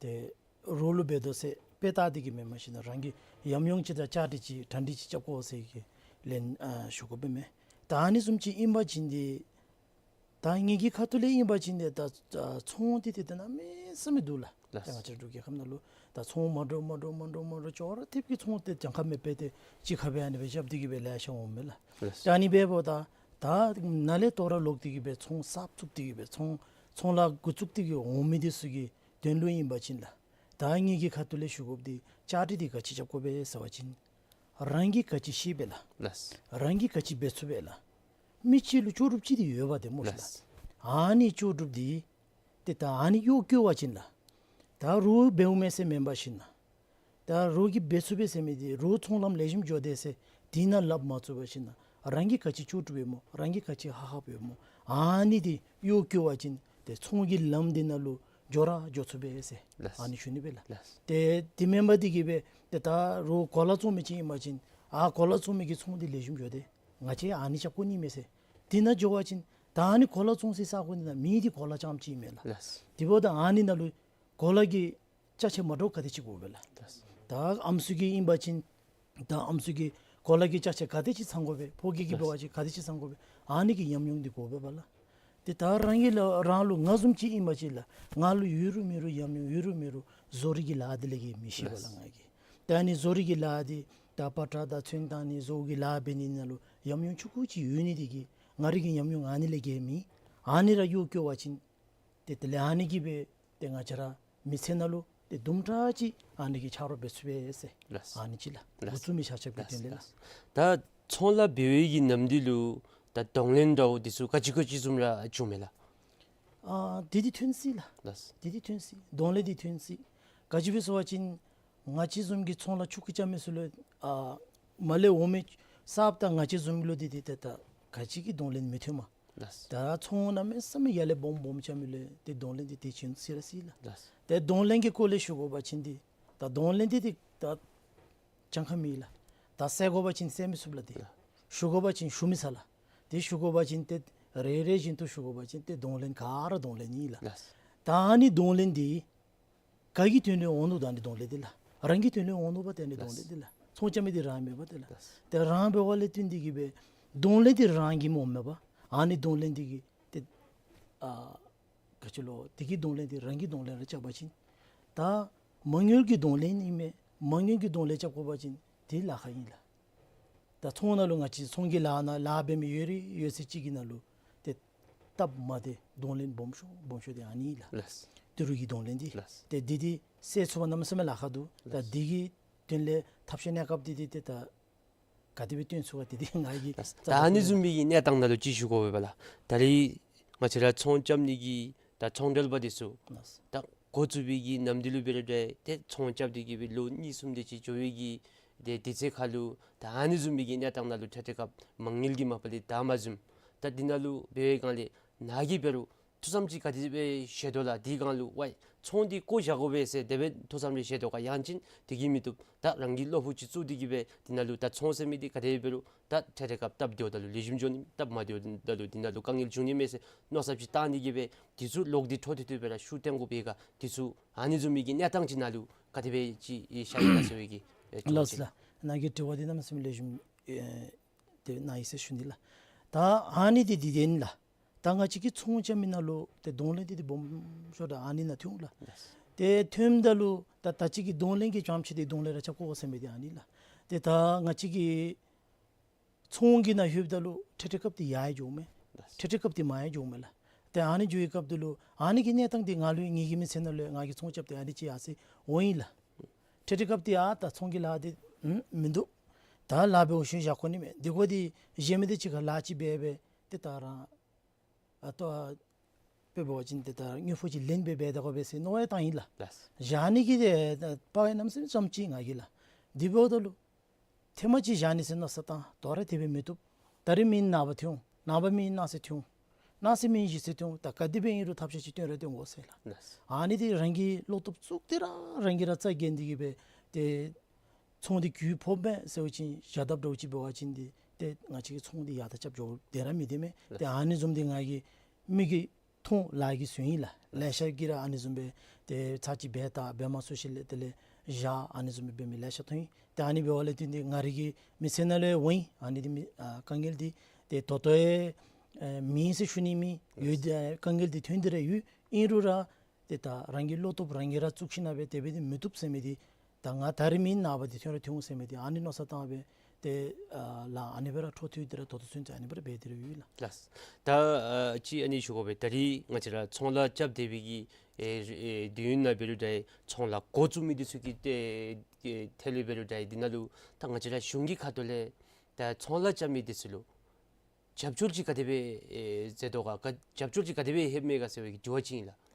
ཏེ་རོགས་ལུ་འབད་དོ་ཟེར་དཔེ་བལྟ་སྟེ་གིས་མེན་མ་ཤེས་ན་རང་གིས་ཡམ་ཡོང་ཅིག་དང་བཅའ་སྒྲིག་ཅིག་གྲ་སྒྲིག་ཅིག་རྐྱབ་དགོ་ཟེར་གི་ལན་ཨ་ཞུ་དགོ་པས་མས། ད་ཨ་ནི་བཟུམ་ཅིག་ཨིན་པ་ཅིན་ཏེ་ད་ངེ་གི་ཁ་ཐུག་ལས་ཨིན་པ་ཅིན་ཏེ་ད་ཨ་ཚོང་འདི་ཏེ་ད་གནམ་མེད་ས་མེད་འདུག་ལགས། ལགས། ད་ང་བཅས་འབྲུག་རྒྱལ་ཁབ་ནང་ལུ་ད་ཚོང་མ་འདྲཝ་མ་འདྲཝ་མ་འདྲཝ་མ་འདྲཝ་ཅོག་ར་འཐདཔ་གི་ཚོང་ཏེ་གྱངས་ཁ་མེད་པར་ཏེ་གཅིག་ཁར་སྦེ་ཨ་ནི་སྦེ་རྐྱབ་སྟེ་གིས་སྦེ་ལེ་ཤ་འོང་མས་ལགས། ལགས། ད་ཨ་ནི་འབདཝ་ད་ད་ནཱ་ལས་དོ་རུང་ལོག་སྟེ་གིས་སྦེ་ཚོང་གསརཔ་བཙུགས་ཏེ་གིས་སྦེ་ཚོང་ཚོང་ལཱ་འགོ་བཙུགས་ཏེ་གིས་འོང་མི་འདི་ཚུ་གི་དོན་ལུ་ཨིན་པ་ཅིན་ལགས། ད་ངེ་གི་ཁ་ཐུག་ལས་ཞུ་དགོཔ་འདི་བཅའ་སྒྲིག་འདི་ག་ཅི་རྐྱབ་དགོ་པས་ཟེར་བ་ཅིན་རང་གིས་ག་ཅི་ཤེས་པས་ལགས། ལགས། རང་གིས་ག་ཅི་འབད་ཚུགས་པས་ལགས། མི་གཅིག་ལུ་ལྕོགས་གྲུབ་ཅིག་འདི་ཡོད་པ་ཏེ་སྨོ་ལགས། ལགས། ཨ་ནི་ལྕོགས་གྲུབ་འདི་ཏེ་ད་ཨ་ནི་གཡོག་བཀོལ་བ་ཅིན་ལགས། ད་རོགས་འབདཝ་མས་ཟེར་མེན་པར་ཞིན་ན་ད་རོགས་ཀྱིས་འབད་ཚུགས་པས་ཟེར་མི་འདི་རོགས་ཚོང་ལམ་ལེགས་ཤོམ་འགྱོ་དེས་ཟེར་དེ་ནང་ལགཔ་མ་བཙུགས་པར་ཞིན་ན་རང་གིས་ག་ཅི་ལྕོགས་གྲུབ་ཡོད་སྨོ་རང་གིས་ག་ཅི་ཧ་ཧབ་ཡོད་སྨོ་ཨ་ནི་འདི་གཡོག་བཀོལ་བ་ཅིན་ཏེ་ཚོང་གི་ལམ་འདི་ནང་ལུ་འགྱོ་ར་འགྱོ་ཚུགས་པས་ཟེར། ལགས། ཨ་ནི་ཞུ་ནི་སྦེ་ལགས། ལགས། ཏེ་དེ་མེན་པར་འདི་གིས་སྦེ་ཏེ་ད་རོགས་གོ་ལ་བཙོང་མི་ཅིག་ཨིན་པ་ཅིན་ཨ་གོ་ལ་བཙོང་མི་གི་ཚོང་འདི་ལེགས་ཤོམ་འགྱོ་དེས། ང་བཅས་ཨ་ནི་རྐྱབ་དགོ་ནི་མས་ཟེར། དེ་ནང་འགྱོ་བ་ཅིན་ད་ཨ་ནི་གོ་ལ་བཙོང་སའི་ས་གོ་འདི་ནང་མི་འདི་གོ་ལ་རྐྱངམ་ཅིག་མས་ལགས། ལགས། དེ་འབདཝ་ད་ཨ་ནི་ནང་ལུ་གོ་ལ་གི་ཅ་ཆས་མ་འདྲཝ་ག་དེ་ཅིག་དགོ་པས་ལགས། ལགས། ད་ཨམ་སྲུ་གི་ཨིན་པ་ཅིན་ད་ཨམ་སྲུ་གི་གོ་ལ་གི་ཅ་ཆས་ག་དེ་ཅིག་ཚང་དགོ་པས། ཕོ་སྐྱེས་ཀྱི་འབད་བ་ཅིན་ག་དེ་ཅིག་ཚང་དགོ་པས། ཨ་ནི་གི་ཉམས་མྱོང་འདི་དགོ་པས་པ་ལགས། ཏེ་ད་རང་གི་ལགས་རང་ལུ་ང་བཟུམ་ཅིག་ཨིན་པ་ཅིན་ལགས་ང་ལུ་ཡོད་རུང་མེད་རུང་ཉམས་མྱོང་ཡོད་རུང་མེད་རུང་བཟོ་རིག་གི་ལཱ་འདི་ལས་ཀྱི་མི་ཤེས་པས་ལགས། ལགས། ང་གིས་ད་ཨ་ནི་བཟོ་རིག་གི་ལཱ་འདི་ད་པ་ཏྲ་དང་ཚོན་བཏང་ནི་བཟོ་གི་ལཱ་འབད་ནི་ནང་ལུ་ཉམས་མྱོང་ཆུང་ཀུ་ཅིག་ཡོད་ནི་འདི་གིས་ང་རའི་གི་ཉམས་མྱོང་ཨ་ནི་ལས་བརྒལ་མེད། ཨ་ནི་ར་གཡོག་བཀོལ་བ་ཅིན་ཏེ་དེ་ལས་ཨ་ནི་གིས་སྦེ་ཏེ་ང་བཅས་ར་མི་ཚེ་ནང་ལུ་ཏེ་དུམ་གྲ་ཅིག་ཨ་ནི་གི་ཆ་རོགས་འབད་ཚུགས་པས་ཟེར། ལགས། ཨ་ནི་ཅིག་ལགས། ལགས། འགོ་བཙུགས་མི་ཆ་ཁྱབ་ཀྱི་ལགས། དོན་ལས་ལགས། ལགས། ད་ཚོང་ལཱ་འབད་བའི་གི་ནམ་དུས་ལུ་ད་གདོང་ལེན་འདྲཝ་འདི་ཚུ་ག་ཅི་ག་ཅི་བཟུམ་ར་བྱུངམ་མས་ལགས། ཨ་འདི་འདི་ཐོན་སྲིད་ལགས། ལགས། འདི་འདི་ཐོན་སྲིད། གདོང་ལེན་འདི་ཐོན་སྲིད། ག་ཅི་སྦེ་ཟེར་བ་ཅིན་ང་བཅས་བཟུམ་གྱི་ཚོང་ལཱ་ཆུང་ཀུ་རྐྱབ་མི་ཚུ་ལུ་ཨ་མར་ལས་འོང་མི་གསརཔ་དང་ང་བཅས་བཟུམ་ལུ་འདི་འདི་ཏེ་ད་ག་ཅི་གི་གདོང་ལེན་མི་ཐོནམ། ལགས། ད་ཚོང་གནམ་མེད་ས་མེད་ཡར་ལས་སྦོམ་སྦོམ་རྐྱབ་མི་ལུ་ཏེ་གདོང་ལེན་འདི་ཏེ་བྱིན་སྲིད་ར་སྲིད་ལགས། ལགས། ཏེ་གདོང་ལེན་གྱི་སྐོར་ལས་ཞུ་དགོ་པ་ཅིན་འདི་ད་གདོང་ལེན་འདི་ཏེ་ད་གྱངས་ཁ་མེད་ལགས། ད་བསལ་དགོ་པ་ཅིན་བསལ་མི་ཚུགས་ལགས། ཏེ་ལགས། ཞུ་དགོ་པ་ཅིན་ཞུ་མི་ཚར་ལགས། ཏེ་ཞུ་དགོ་པ་ཅིན་ཏེ་རེ་རེ་བཞིན་དུ་ཞུ་དགོ་པ་ཅིན་ཏེ་གདོང་ལེན་ག་ར་གདོང་ལེན་ཨིན་ལགས། ལགས། ད་ཨ་ནི་གདོང་ལེན་འདི་ག་གི་དོན་ལུ་འོང་ནུག། ད་ཨ་ནི་གདོང་ལེན་འདི་ལགས་རང་གི་དོན་ལུ་འོང་ནུག་པ། ཏེ་ཨ་ནི་གདོང་ལེན་འདི་ལགས་ལགས། ཚོང་རྐྱབ་མི་འདི་རང་མེན་པ་ཏེ་ལགས། ལགས། ཏེ་རང་འབདཝ་ལས་བརྟེན་ཏེ་གིས་སྦེ་གདོང་ལེན་འདི་རང་གིས་སྨོ་མེན་པ། ཨ་ནི་གདོང་ལེན་འདི་གིས་ཏེ་ཨ་ག་ཅི་ལོ་འདི་གི་གདོང་ལེན་འདི་རང་གི་གདོང་ལེན་ར་རྐྱབ་པ་ཅིན་ད་མ་དངུལ་གྱི་གདོང་ལེན་ཨིན་མས། མ་དངུལ་གྱི་གདོང་ལེན་རྐྱབ་དགོ་པ་ཅིན་འདི་ལཱ་ཁག་ཨིན་ལགས། ད་ཚོང་ནང་ལུ་ང་བཅས་ཚོང་གི་ལཱ་ནང་ལཱ་འབད་མི་ཡོད་རིགས་ཡོད་ཚད་ཅིག་གི་ནང་ལུ་ཏེ་སྟབས་མ་བདེ་གདོང་ལེན་སྦོམ་ཤོས་སྦོམ་ཤོས་འདི་ཨ་ནི་ལགས། ལགས། ཏི་རུ་གི་གདོང་ལེན་འདི། ལགས། ཏེ་འདི་འདི་སེལ་ཚུགས་པ་གནམ་མེད་ས་མེད་ལཱ་ཁག་འདུག། ད་ལགས། འདི་གི་དོན་ལས་ཐབས་ཤེས་གནས་སྐབས་འདི་འདི་ཏེ་ད་ག་དེ་སྦེ་སྟོན་ཚུགས་ག་འདི་འདི་ང་གིས་ད་ཨ་ནི་བཟུམ་མའི་གི་གནས་སྟངས་ནང་ལུ་ཅིག་ཞུ་དགོ་པས་པ་ལགས། ད་རེས་ང་བཅས་ར་ཚོང་རྐྱབ་ནི་གི་ད་ཚོང་འབྲེལ་པ་འདི་ཚུ་ལགས། ད་འགོ་བཙུགས་པའི་གི་ནམ་དུས་ལུ་འབད་རུང་འདྲ་ཏེ་ཚོང་རྐྱབ་སྟེ་གིས་སྦེ་ལོ་གཉིས་གསུམ་དེ་ཅིག་འགྱོ་བའི་གི་ཏེ་དུས་ཚོད་ཁར་ལུ་ད་ཨ་ནི་བཟུམ་མའི་གི་གནས་སྟངས་ནང་ལུ་འཕྲལ་འཕྲལ་སྐབས་མ་དངུལ་གྱིས་མ་པ་ལས་ད་མ་བཟུམ། ད་འདི་ནང་ལུ་འབད་བའི་སྒང་ལས་ནཱ་གིས་འབད་རུང་ཐུགས་བསམ་ཅིག་ག་དེ་སྦེ་བཞེས་དོ་ལགས། དེའི་སྒང་ལུ་ཝའི་ཚོང་འདི་བཀོ་བཞག་དགོ་པས་ཟེར་དེ་སྦེ་ཐུགས་བསམ་རེ་བཞེས་དོ་ག། ཡང་ཅིན་དེ་གིས་མི་བཏུབ། ད་རང་གི་བློ་ཕུགས་ཅིག་བཙུགས་ཏེ་གིས་སྦེ་འདི་ནང་ལུ་ད་ཚོང་ཟེར་མི་འདི་ག་དེ་འབད་རུང་ད་འཕྲལ་འཕྲལ་སྐབས་སྟབས་བདེཝ་ད་ལུ་ལེགས་ཤོམ་འགྱོ་ནི། སྟབས་མ་བདེཝ་ད་ལུ་འདི་ནང་ལུ་དཀའ་ངལ་འབྱུང་ནི་མས་ཟེར་མནོ་བསམ་ཅིག་བཏང་ནི་གིས་སྦེ་དེ་ཚུ་ལོག་སྟེ་འཕྲོ་མཐུད་དེ་སྦེ་ར་ཤུགས་བཏོན་དགོ་པས་ག། དེ་ཚུ་ཨ་ནི་བཟུམ་མའི་གི་གནས་སྟངས་ཅིག་ནང་ལུ་ག་དེ་སྦེ་ཅིག་ཤར་ཡི་ག་ཟེར་བའི་གི་ཨེ་ལགས་ལགས། ནཱ་གི་དྲི་བ་འདི་གནམ་མེད་ས་མེད་ལེགས་ཤོམ་ཨེ་དེ་ནཱ་ཨིན་ཟེར་ཞུ་ནི་ལགས། ད་ཨ་ནི་འདི་འདི་དེ་ཨིན་ལགས། ད་ང་བཅས་ཀྱི་ཚོང་རྐྱབ་མི་ནང་ལུ་ཏེ་གདོང་ལེན་འདི་ཏེ་སྦོམ་ཤོས་ར་ཨ་ནི་ནང་ཐོན་ལགས། ལགས། ཏེ་ཐོནམ་ད་ལུ་ད་ད་ཅི་གི་གདོང་ལེན་གྱི་རྐྱངམ་ཅིག་འདི་གདོང་ལེན་ར་རྐྱབ་དགོ་ཟེར་མི་འདི་ཨ་ནི་ལགས། ཏེ་ད་ང་བཅས་ཀྱི་ཚོང་གི་ནང་ལྷོདཔ་ད་ལུ་འཕྲལ་འཕྲལ་སྐབས་འདི་ཡར་ཡང་འགྱོཝ་མས། ལགས། འཕྲལ་འཕྲལ་སྐབས་འདི་མར་ཡང་འགྱོཝ་མས་ལགས། ཏེ་ཨ་ནི་འགྱོ་བའི་སྐབས་འདི་ལུ་ཨ་ནི་གི་གནས་སྟངས་འདི་ང་ལུ་ངེ་གི་མི་ཚེ་ནང་ལུ་ང་གིས་ཚོང་རྐྱབ་སྟེ་ཨ་ནི་ཅིག་ཡར་སོང་འོང་ཡི་ལགས། འཕྲལ་འཕྲལ་སྐབས་འདི་ཨ་ད་ཚོང་གི་ལཱ་འདི་ཨུམ་མིན་འདུག། ད་ལཱ་འབད་འོང་ཤུལ་བཞག་དགོ་ནི་མས། འདི་གོ་འདི་གཞན་མི་འདི་ཅིག་ཁར་ལཱ་ཅིག་འབད་འབད་ཏེ་ད་རང་ཨ་ལྟོ་དཔེ་འབད་བ་ཅིན་ཏེ་ད་དངུལ་ཕོགས་ཅིག་ལེན་སྦེ་འབད་ད་དགོ་པས་ཟེར་མནོ་བ་བཏང་ཡི་ལགས། ལགས། བཞག་ནི་གི་ཏེ་ད་དཔའ་བའི་གནམ་མེད་ས་མེད་ཙམ་ཅིག་ང་གིས་ལགས། འདི་འབདཝ་ད་ལུ་ ཐེངས་མ་གཅིག་བཞག་ནི་ཟེར་མནོ་བསམ་བཏང་། དོ་རུང་དེ་སྦེ་མི་བཏུབ། ད་རིས་མེན་ནངས་པ་ཐོན་འོང་། ནངས་པ་མེན་གནངས་ཚེ་ཐོན་འོང་། གནངས་ཚེ་མེན་གཞེས་ཚེ་ཐོན་འོང་། ད་ག་དེ་སྦེ་ཨིན་རུང་ཐབས་ཤེས་ཅིག་བཏོན་ར་བཏོན་དགོ་ཟེར་ལགས། ལགས། ཨ་ནི་འདི་རང་གི་བློ་སྟོབས་བཙུགས་ཏེ་ར་རང་གིས་ར་རྩ་འགེངས་ཏེ་གིས་སྦེ་ཏེ་ཚོང་འདི་གུ་ཕོགཔ་མས་ཟེར་བ་ཅིན་ཞག་དབ་འདྲཝ་ཅིག་འབད་བ་ཅིན་འདི་ཏེ་ང་བཅས་ཀྱི་ཚོང་འདི་ཡར་ད་རྐྱབ་འགྱོ་སྟེ་ར་མི་སྡོད་མས། ལགས། ཏེ་ཨ་ནི་བཟུམ་འདི་ང་གིས་མིག་གིས་མཐོང་ལག་གིས་བཟུང་ཡི་ལགས། ལེ་ཤ་གིས་ར་ཨ་ནི་བཟུམ་སྦེ་ཏེ་ཚར་གཅིག་འབད་ད་འབད་མ་ཚུགས་ཞིནམ་ལས་དེ་ལས་བཞག། ཨ་ནི་བཟུམ་སྦེ་འབད་མི་ལེ་ཤ་མཐོང་ཡི། ཏེ་ཨ་ནི་འབདཝ་ལས་བརྟེན་ཏེ་ང་རའི་གི་མི་ཚེ་ནང་ལུ་འོང་ཡི། ཨ་ནི་འདི་མི་ཨ་དཀའ་ངལ་འདི་ཏེ་ད་ལྟོ་ཡང་ཨེ་མེད་ཟེར་ཞུ་ནི་མེད། ཡོད། ཨེ་དཀའ་ངལ་འདི་ཐོན་ཏེ་ར་ཡོད། ཨིན་རུང་ར་ཏེ་ད་རང་གི་བློ་སྟོབས་རང་གིས་ར་བཙུགས་ཞིནམ་ལས་དེ་སྦེ་འདི་མི་བཏུབ་ཟེར་མི་འདི་ད་ང་ད་རིས་མེན་ནངས་པ་འདི་ཐོན་ར་ཐོན་འོང་ཟེར་མི་འདི་ཨ་ནི་མནོ་བསམ་བཏང་སྦེ་ཏེ་ཨ་ལགས་ཨ་ནི་སྦེ་ར་འཕྲོ་མཐུད་དེ་ར་ད་ལྟོ་ཚུན་ཚོད་ཨ་ནི་སྦེ་ར་འབད་དེ་ར་ཡོད་ལགས། ལགས། ད་ཨ་ཅིག་ཨ་ནི་ཞུ་དགོ་པས། ད་རིས་ང་བཅས་ར་ཚོང་ལཱ་རྐྱབ་སྡོད་པའི་གི་ཨེ་ཨེ་དུས་ཡུན་ནང་འབད་རུང་འདྲ་ཚོང་ལཱ་འགོ་བཙུགས་མི་འདི་ཚུ་གི་ཏེ་ཨེ་ཐད་ལུ་འབད་རུང་འདྲ་འདི་ནང་ལུ་ད་ང་བཅས་ར་གཞུང་གི་ཁ་ཐུག་ལས་ད་ཚོང་ལཱ་རྐྱབ་མི་འདི་ཚུ་ལུ་རྒྱབ་སྐྱོར་ཅིག་ག་དེ་སྦེ་ཨེ་མཛད་དོ་ག། རྒྱབ་སྐྱོར་ཅིག་ག་དེ་སྦེ་ལྷོདཔ་མས་ག་ཟེར་བའི་གི་དྲི་བ་ཅིག་ཨིན་ལགས།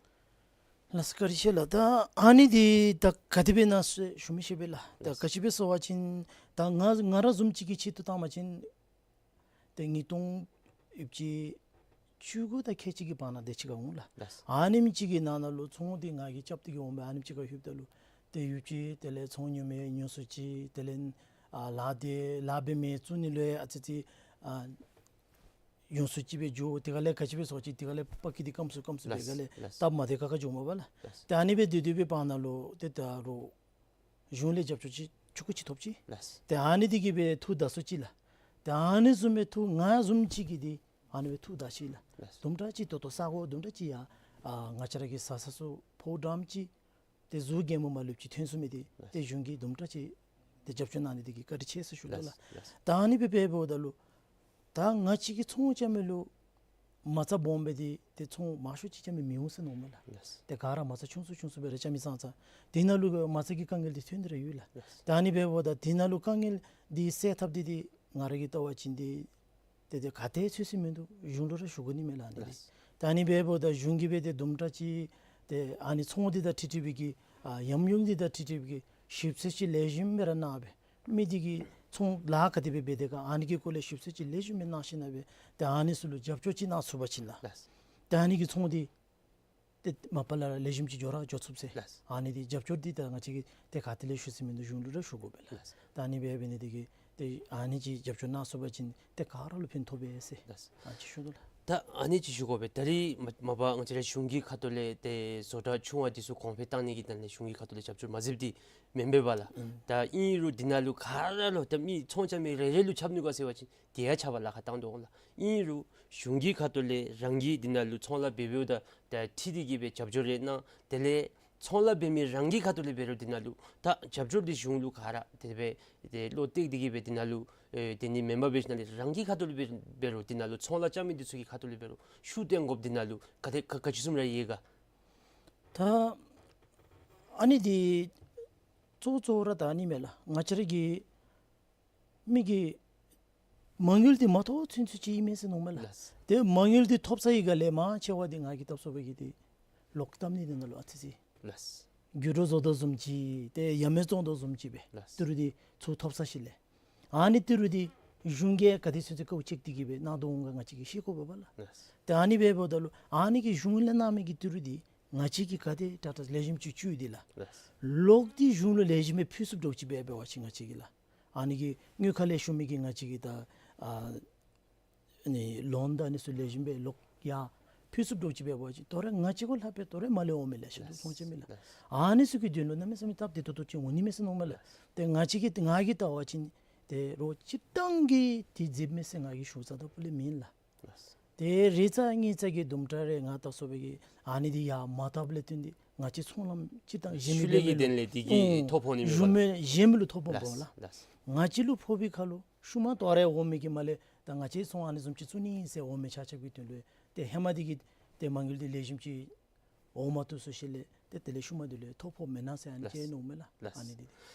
ལགས་སོ། བཀའ་དྲིན་ཆེ་ལགས། ད་ཨ་ནི་འདི་ད་ག་དེ་སྦེ་ཨིན་ན་ཞུ་མི་ཤེས་པས་ལགས། ད་ལགས། ག་ཅི་སྦེ་ཟེར་བ་ཅིན་ད་ང་ང་ར་བཟུམ་ཅིག་གི་ཆེད་དུ་བཏང་བ་ཅིན་ཏེ་ཉིས་སྟོང་ཡུདཔ་ཅིག་བཅུ་དགུ་དང་ཁལ་གཅིག་གི་བར་ན་དེ་ཅིག་ཁར་འོང་ལགས། ལགས། ཨ་ནེམ་ཅིག་གི་ནང་ན་ལུ་ཚོང་འདི་ང་གིས་རྐྱབ་སྟེ་གིས་འོང་སྦེ་ཨ་ནེམ་ཅིག་ཁར་ལྷོདཔ་ད་ལུ་ཏེ་ཡུདཔ་ཅིག་དེ་ལས་ཚོང་ཉོ་མི་ཉོ་སུ་ཅིག་དེ་ལས་ཨ་ལཱ་འདི་ལཱ་འབད་མི་བཙུགས་ནི་ལུ་ཨ་ཙི་ཙི་ཨ་ཉོ་སུ་ཅིག་སྦེ་འགྱོ། དེ་ཁ་ལས་ག་ཅི་སྦེ་ཟེར་བ་ཅིན་དེ་ཁ་ལས་པ་ཀི་འདི་སྐམ་སུ་སྐམ་སུ་སྦེ་ལགས། ག་ལས་ལགས། སྟབས་མ་བདེ་ཁག་ཁ་འགྱོཝ་མས་པ་ལགས། ལགས། ཏེ་ཨ་ནི་སྦེ་སྡོད་སྡོད་པའི་བར་ན་ལུ་ཏེ་ད་རུང་གཞུང་ལས་རྒྱབ་སྐྱོར་ཅིག་ཆུང་ཀུ་ཅིག་ཐོབ་ཅི། ལགས། ཏེ་ཨ་ནི་འདི་གིས་སྦེ་ཐུགས་དགའ་སོ་ཅི་ལགས། ཏེ་ཨ་ནི་བཟུམ་སྦེ་ཐུགས་ང་བཟུམ་ཅིག་གིས་འདི་ཨ་ནི་སྦེ་ཐུགས་དགའ་ཅི་ལགས། ལགས། དུམ་གྲ་ཅིག་ད་ལྟོ་ས་གོ་དུམ་གྲ་ཅིག་ཡར་ཨ་ང་བཅས་ར་གི་ས་ས་སུ་ཕོ་བྲང་ཅིག་ཏེ་གཟུགས་རྒྱན་པོ་མ་ལུསཔ་ཅིག་ཐོན་སོང་མི་འདི་ལགས། ཏེ་གཞུང་གིས་དུམ་གྲ་ཅིག་ཏེ་རྒྱབ་སྐྱོར་གནང་ནི་འདི་གིས་བཀའ་དྲིན་ཆེ་ཟེར་ཞུ་དོ་ལགས། ལགས། ལགས། ད་ཨ་ནི་སྦེ་འབདཝ་ད་ལུ་ད་ང་བཅས་ཀྱིས་ཚོང་རྐྱབ་མི་ལུ་མ་རྩ་སྦོམ་སྦེ་འདི་ཏེ་ཚོང་མང་ཤོས་ཅིག་རྐྱབ་མི་མི་འོང་ཟེར་མནོཝ་མས་ལགས། ལགས། ཏེ་ག་ར་མ་རྩ་ཆུང་སུ་ཆུང་སུ་སྦེ་ར་རྐྱབ་མི་ཙང་ཙང་དེ་ནང་ལུ་མ་རྩ་གི་དཀའ་ངལ་འདི་ཐོན་ཏེ་ར་ཡོད་ལགས། ལགས། ད་ཨ་ནི་འབདཝ་ད་དེ་ནང་ལུ་དཀའ་ངལ་འདི་སེལ་ཐབས་འདི་འདི་ང་ར་གིས་བལྟ་བ་ཅིན་འདི་ཏེ་ཏེ་ག་ཏེ་ཚུད་ས་མིན་འདུག། གཞུང་ལུ་ར་ཞུ་དགོ་ནི་མས་ལགས་ཨ་ནི་འདི། ལགས། ད་ཨ་ནི་འབདཝ་ད་གཞུང་གིས་སྦེ་ཏེ་དུམ་གྲ་ཅིག་ཏེ་ཨ་ནི་ཚོང་འདི་དང་འཁྲིལ་འཁྲིལ་བའི་གི་ཨ་ཡམ་ཡོམ་འདི་དང་འཁྲིལ་འཁྲིལ་བའི་གི་ཞིབ་འཚོལ་ཅིག་ལེགས་ཤོམ་སྦེ་ར་གནང་སྦེ་མི་འདི་གིས་ཚོང་ལཱ་ག་དེ་སྦེ་འབད་དེས་ག་ཨ་ནི་གི་སྐོར་ལས་ཞིབ་འཚོལ་ཅིག་ལེགས་ཤོམ་སྦེ་གནང་ཞིནམ་ལས་ཏེ་ཨ་ནི་ཚུ་ལུ་རྒྱབ་སྐྱོར་ཅིག་གནང་ཚུགས་པ་ཅིན་ལགས། ལགས། ཏེ་ཨ་ནི་གིས་ཚོང་འདི་ཏེ་མ་པ་ལས་ར་ལེགས་ཤོམ་ཅིག་འགྱོ་ར་འགྱོ་ཚུགས་ཟེར། ལགས། ཨ་ནི་འདི་རྒྱབ་སྐྱོར་འདི་ད་ང་བཅས་ཀྱིས་ཏེ་ག་ཏེ་ལས་ཞུ་ས་མིན་འདུག། གཞུང་ལུ་ར་ཞུ་དགོ་པས་ལགས། ལགས། ད་ཨ་ནི་སྦེ་འབད་ནི་འདི་གིས་ཏེ་ཨ་ནི་ཅིག་རྒྱབ་སྐྱོར་གནང་ཚུགས་པ་ཅིན་ཏེ་ག་ར་ལུ་ཕན་ཐོགས་པས་ཟེར། ལགས། ཨ་ཅིག་ཞུ་དོ་ལགས། ད་ཨ་ནི་ཅིག་ཞུ་དགོ་པས། ད་རིས་མ་མ་པ་ང་བཅས་ར་གཞུང་གི་ཁ་ཐུག་ལས་ཏེ་བཟོ་གྲྭ་ཆུང་བ་འདི་ཚུ་གོང་འཕེལ་བཏང་ནི་གི་དོན་ལས་གཞུང་གི་ཁ་ཐུག་ལས་རྒྱབ་སྐྱོར་མ་མཛདཔ་འདི་མེན་པས་པ་ལགས། ཨུམ། ད་ཨིན་རུང་འདི་ནང་ལུ་ག་ར་ལུ་ད་མི་ཚོང་རྐྱབ་མི་རེ་རེ་ལུ་ཁྱབ་ནུག་ག་ཟེར་བ་ཅིན་དེ་ཡང་ཁྱབ་པར་ལཱ་ཁག་བཏང་དོ་ལགས། ཨིན་རུང་གཞུང་གི་ཁ་ཐུག་ལས་རང་གིས་འདི་ནང་ལུ་ཚོང་ལཱ་འབད་འབདཝ་ད་ད་འཁྲིལ་ཏེ་གིས་སྦེ་རྒྱབ་སྐྱོར་རེ་གནང་། དེ་ལས་ཚོང་ལཱ་འབད་མི་རང་གི་ཁ་ཐུག་ལས་འབད་རུང་འདི་ནང་ལུ་ད་རྒྱབ་སྐྱོར་འདི་གཞུང་ལུ་ག་ར་དེ་སྦེ་ཏེ་བློ་གཏད་དེ་གིས་སྦེ་འདི་ནང་ལུ་ཨེ་དེ་ནི་མེན་པར་འབད་ཞིནམ་ལས་རང་གི་ཁ་ཐུག་ལས་འབད་འབད་རུང་འདི་ནང་ལུ་ཚོང་ལཱ་རྐྱབ་མི་འདི་ཚུ་གི་ཁ་ཐུག་ལས་འབད་རུང་ཤུགས་བཏོན་དགོཔ་འདི་ནང་ལུ་ག་དེ་ག་ག་ཅི་བཟུམ་ར་ཡོད་ག། ད་ཨ་ནི་འདི་གཙོ་གཙོ་བོ་ར་ད་ཨ་ནི་མས་ལགས། ང་བཅས་ར་གི་མི་གིས་མ་དངུལ་འདི་མ་ཐོབ་ཚུན་ཚོད་ཅིག་ཨིན་མས་ཟེར་མནོཝ་མས་ལགས། ལགས། ཏེ་མ་དངུལ་འདི་ཐོབ་ཚར་བའི་སྒང་ལས་མང་ཆེ་བ་འདི་ང་གིས་བལྟ་སོང་བའི་གི་འདི་ལོག་བཏབ་ནི་འདི་ནང་ལུ་ཨ་ཙི་ཅིག། ལགས། འགྱུར་བ་བཟོ་དོ་བཟུམ་ཅིག་ཏེ་ཡ་མེད་བཙོང་དོ་བཟུམ་ཅིག་སྦེ། ལགས། ཏི་རུ་འདི་ཚུར་ཐོབ་ཚར་ཞིནམ་ལས་ཨ་ནི་ཏི་རུ་འདི་གཞུང་གིས་ག་དེ་ཚུན་ཚོད་དཀའཝ་སྤྱད་དེ་གིས་སྦེ་གནང་དོ་འོང་ག་ང་བཅས་ཀྱིས་ཤེས་དགོ་པས་པ་ལགས། ལགས། ཏེ་ཨ་ནི་སྦེ་འབདཝ་ད་ལུ་ཨ་ནི་གི་གཞུང་ལས་གནང་མི་གི་ཏི་རུ་འདི་ང་བཅས་ཀྱིས་ག་དེ་དྲག་དྲག་ལེགས་ཤོམ་ཅིག་བཙུགས་ཏེ་ལགས། ལགས། ལོག་སྟེ་གཞུང་ལུ་ལེགས་ཤོམ་སྦེ་ཕུལ་ཚུགསཔ་འདྲཝ་ཅིག་སྦེ་འབད་བ་ཅིན་ང་བཅས་ཀྱིས་ལགས། ཨ་ནི་གི་དངུལ་ཁང་ལས་ཞུ་མི་གིས་ང་བཅས་ཀྱི་ད་ཨ་ནི་ལོན་དང་ཨ་ནི་ཚུ་ལེགས་ཤོམ་སྦེ་ལོག་ཡར་ཕུལ་ཚུགསཔ་འདྲཝ་ཅིག་འབད་བ་ཅིན་དོ་རུང་ང་བཅས་གུ་ལྷག་སྦེ་དོ་རུང་མར་ལས་འོང་མི་ལེ་ཤ་འདུག། ལགས། ཚོང་རྐྱབ་མི་ལགས། ལགས། ཨ་ནི་ཚུ་གི་དོན་ལུ་གནམ་མེད་ས་མེད་སྟབས་བདེ་ཏོག་ཏོ་ཅིག་འོང་ནི་མས་ཟེར་མནོཝ་མས་ལགས། ལགས། ཏེ་ང་བཅས་ཀྱིས་ང་གིས་བལྟ་བ་ཅིན་ཏེ་རོགས་སྤྱིར་བཏང་གིས་འདི་མཛདཔ་མས་ཟེར་ང་གིས་ཞུ་ས་ད་པུ་ལས་མེན་ལགས། ལགས། ཏེ་རེ་ཙམ་གཉིས་ཙམ་གྱི་དུམ་གྲ་རེ་ང་བལྟ་སོང་བའི་གི་ཨ་ནི་འདི་ཡར་མ་བཏབ་ལས་བརྟེན་ཏེ་ང་བཅས་ཚོང་ལམ་སྤྱིར་བཏང་གཞན་མི་ཤུལ་ལས་ཀྱི་དོན་ལས་འདི་གིས་ཨུམ་ཐོ་ཕོག་ནི་མས་པ་ལགས། གཞན་མི་ལུ་ཐོ་ཕོགཔ་འོང་ལགས། ལགས། ང་བཅས་ལུ་ཕོག་པའི་ཁར་ལུ་ཤུལ་མ་དོ་རུང་འོང་མི་གི་མར་ལས་ད་ང་བཅས་ཚོང་ཨ་ནི་བཟུམ་ཅིག་བཙུགས་ནི་ཟེར་འོང་མི་ཆ་ཁྱབ་ཀྱི་དོན་ལུ་ཏེ་ཧེ་མ་འདི་གིས་ཏེ་མ་དངུལ་འདི་ལེགས་ཤོམ་ཅིག་འོང་མ་བཏུབ་སོང་ཞིནམ་ལས་ཏེ་དེ་ལས་ཤུལ་མ་འདི་ལུ་ཐོ་ཕོགཔ་མེན་ན་ཟེར་ཨ་ནི་ཅིག་ལགས། མནོཝ་མས་ལགས། ལགས། ཨ་ནི་འདི།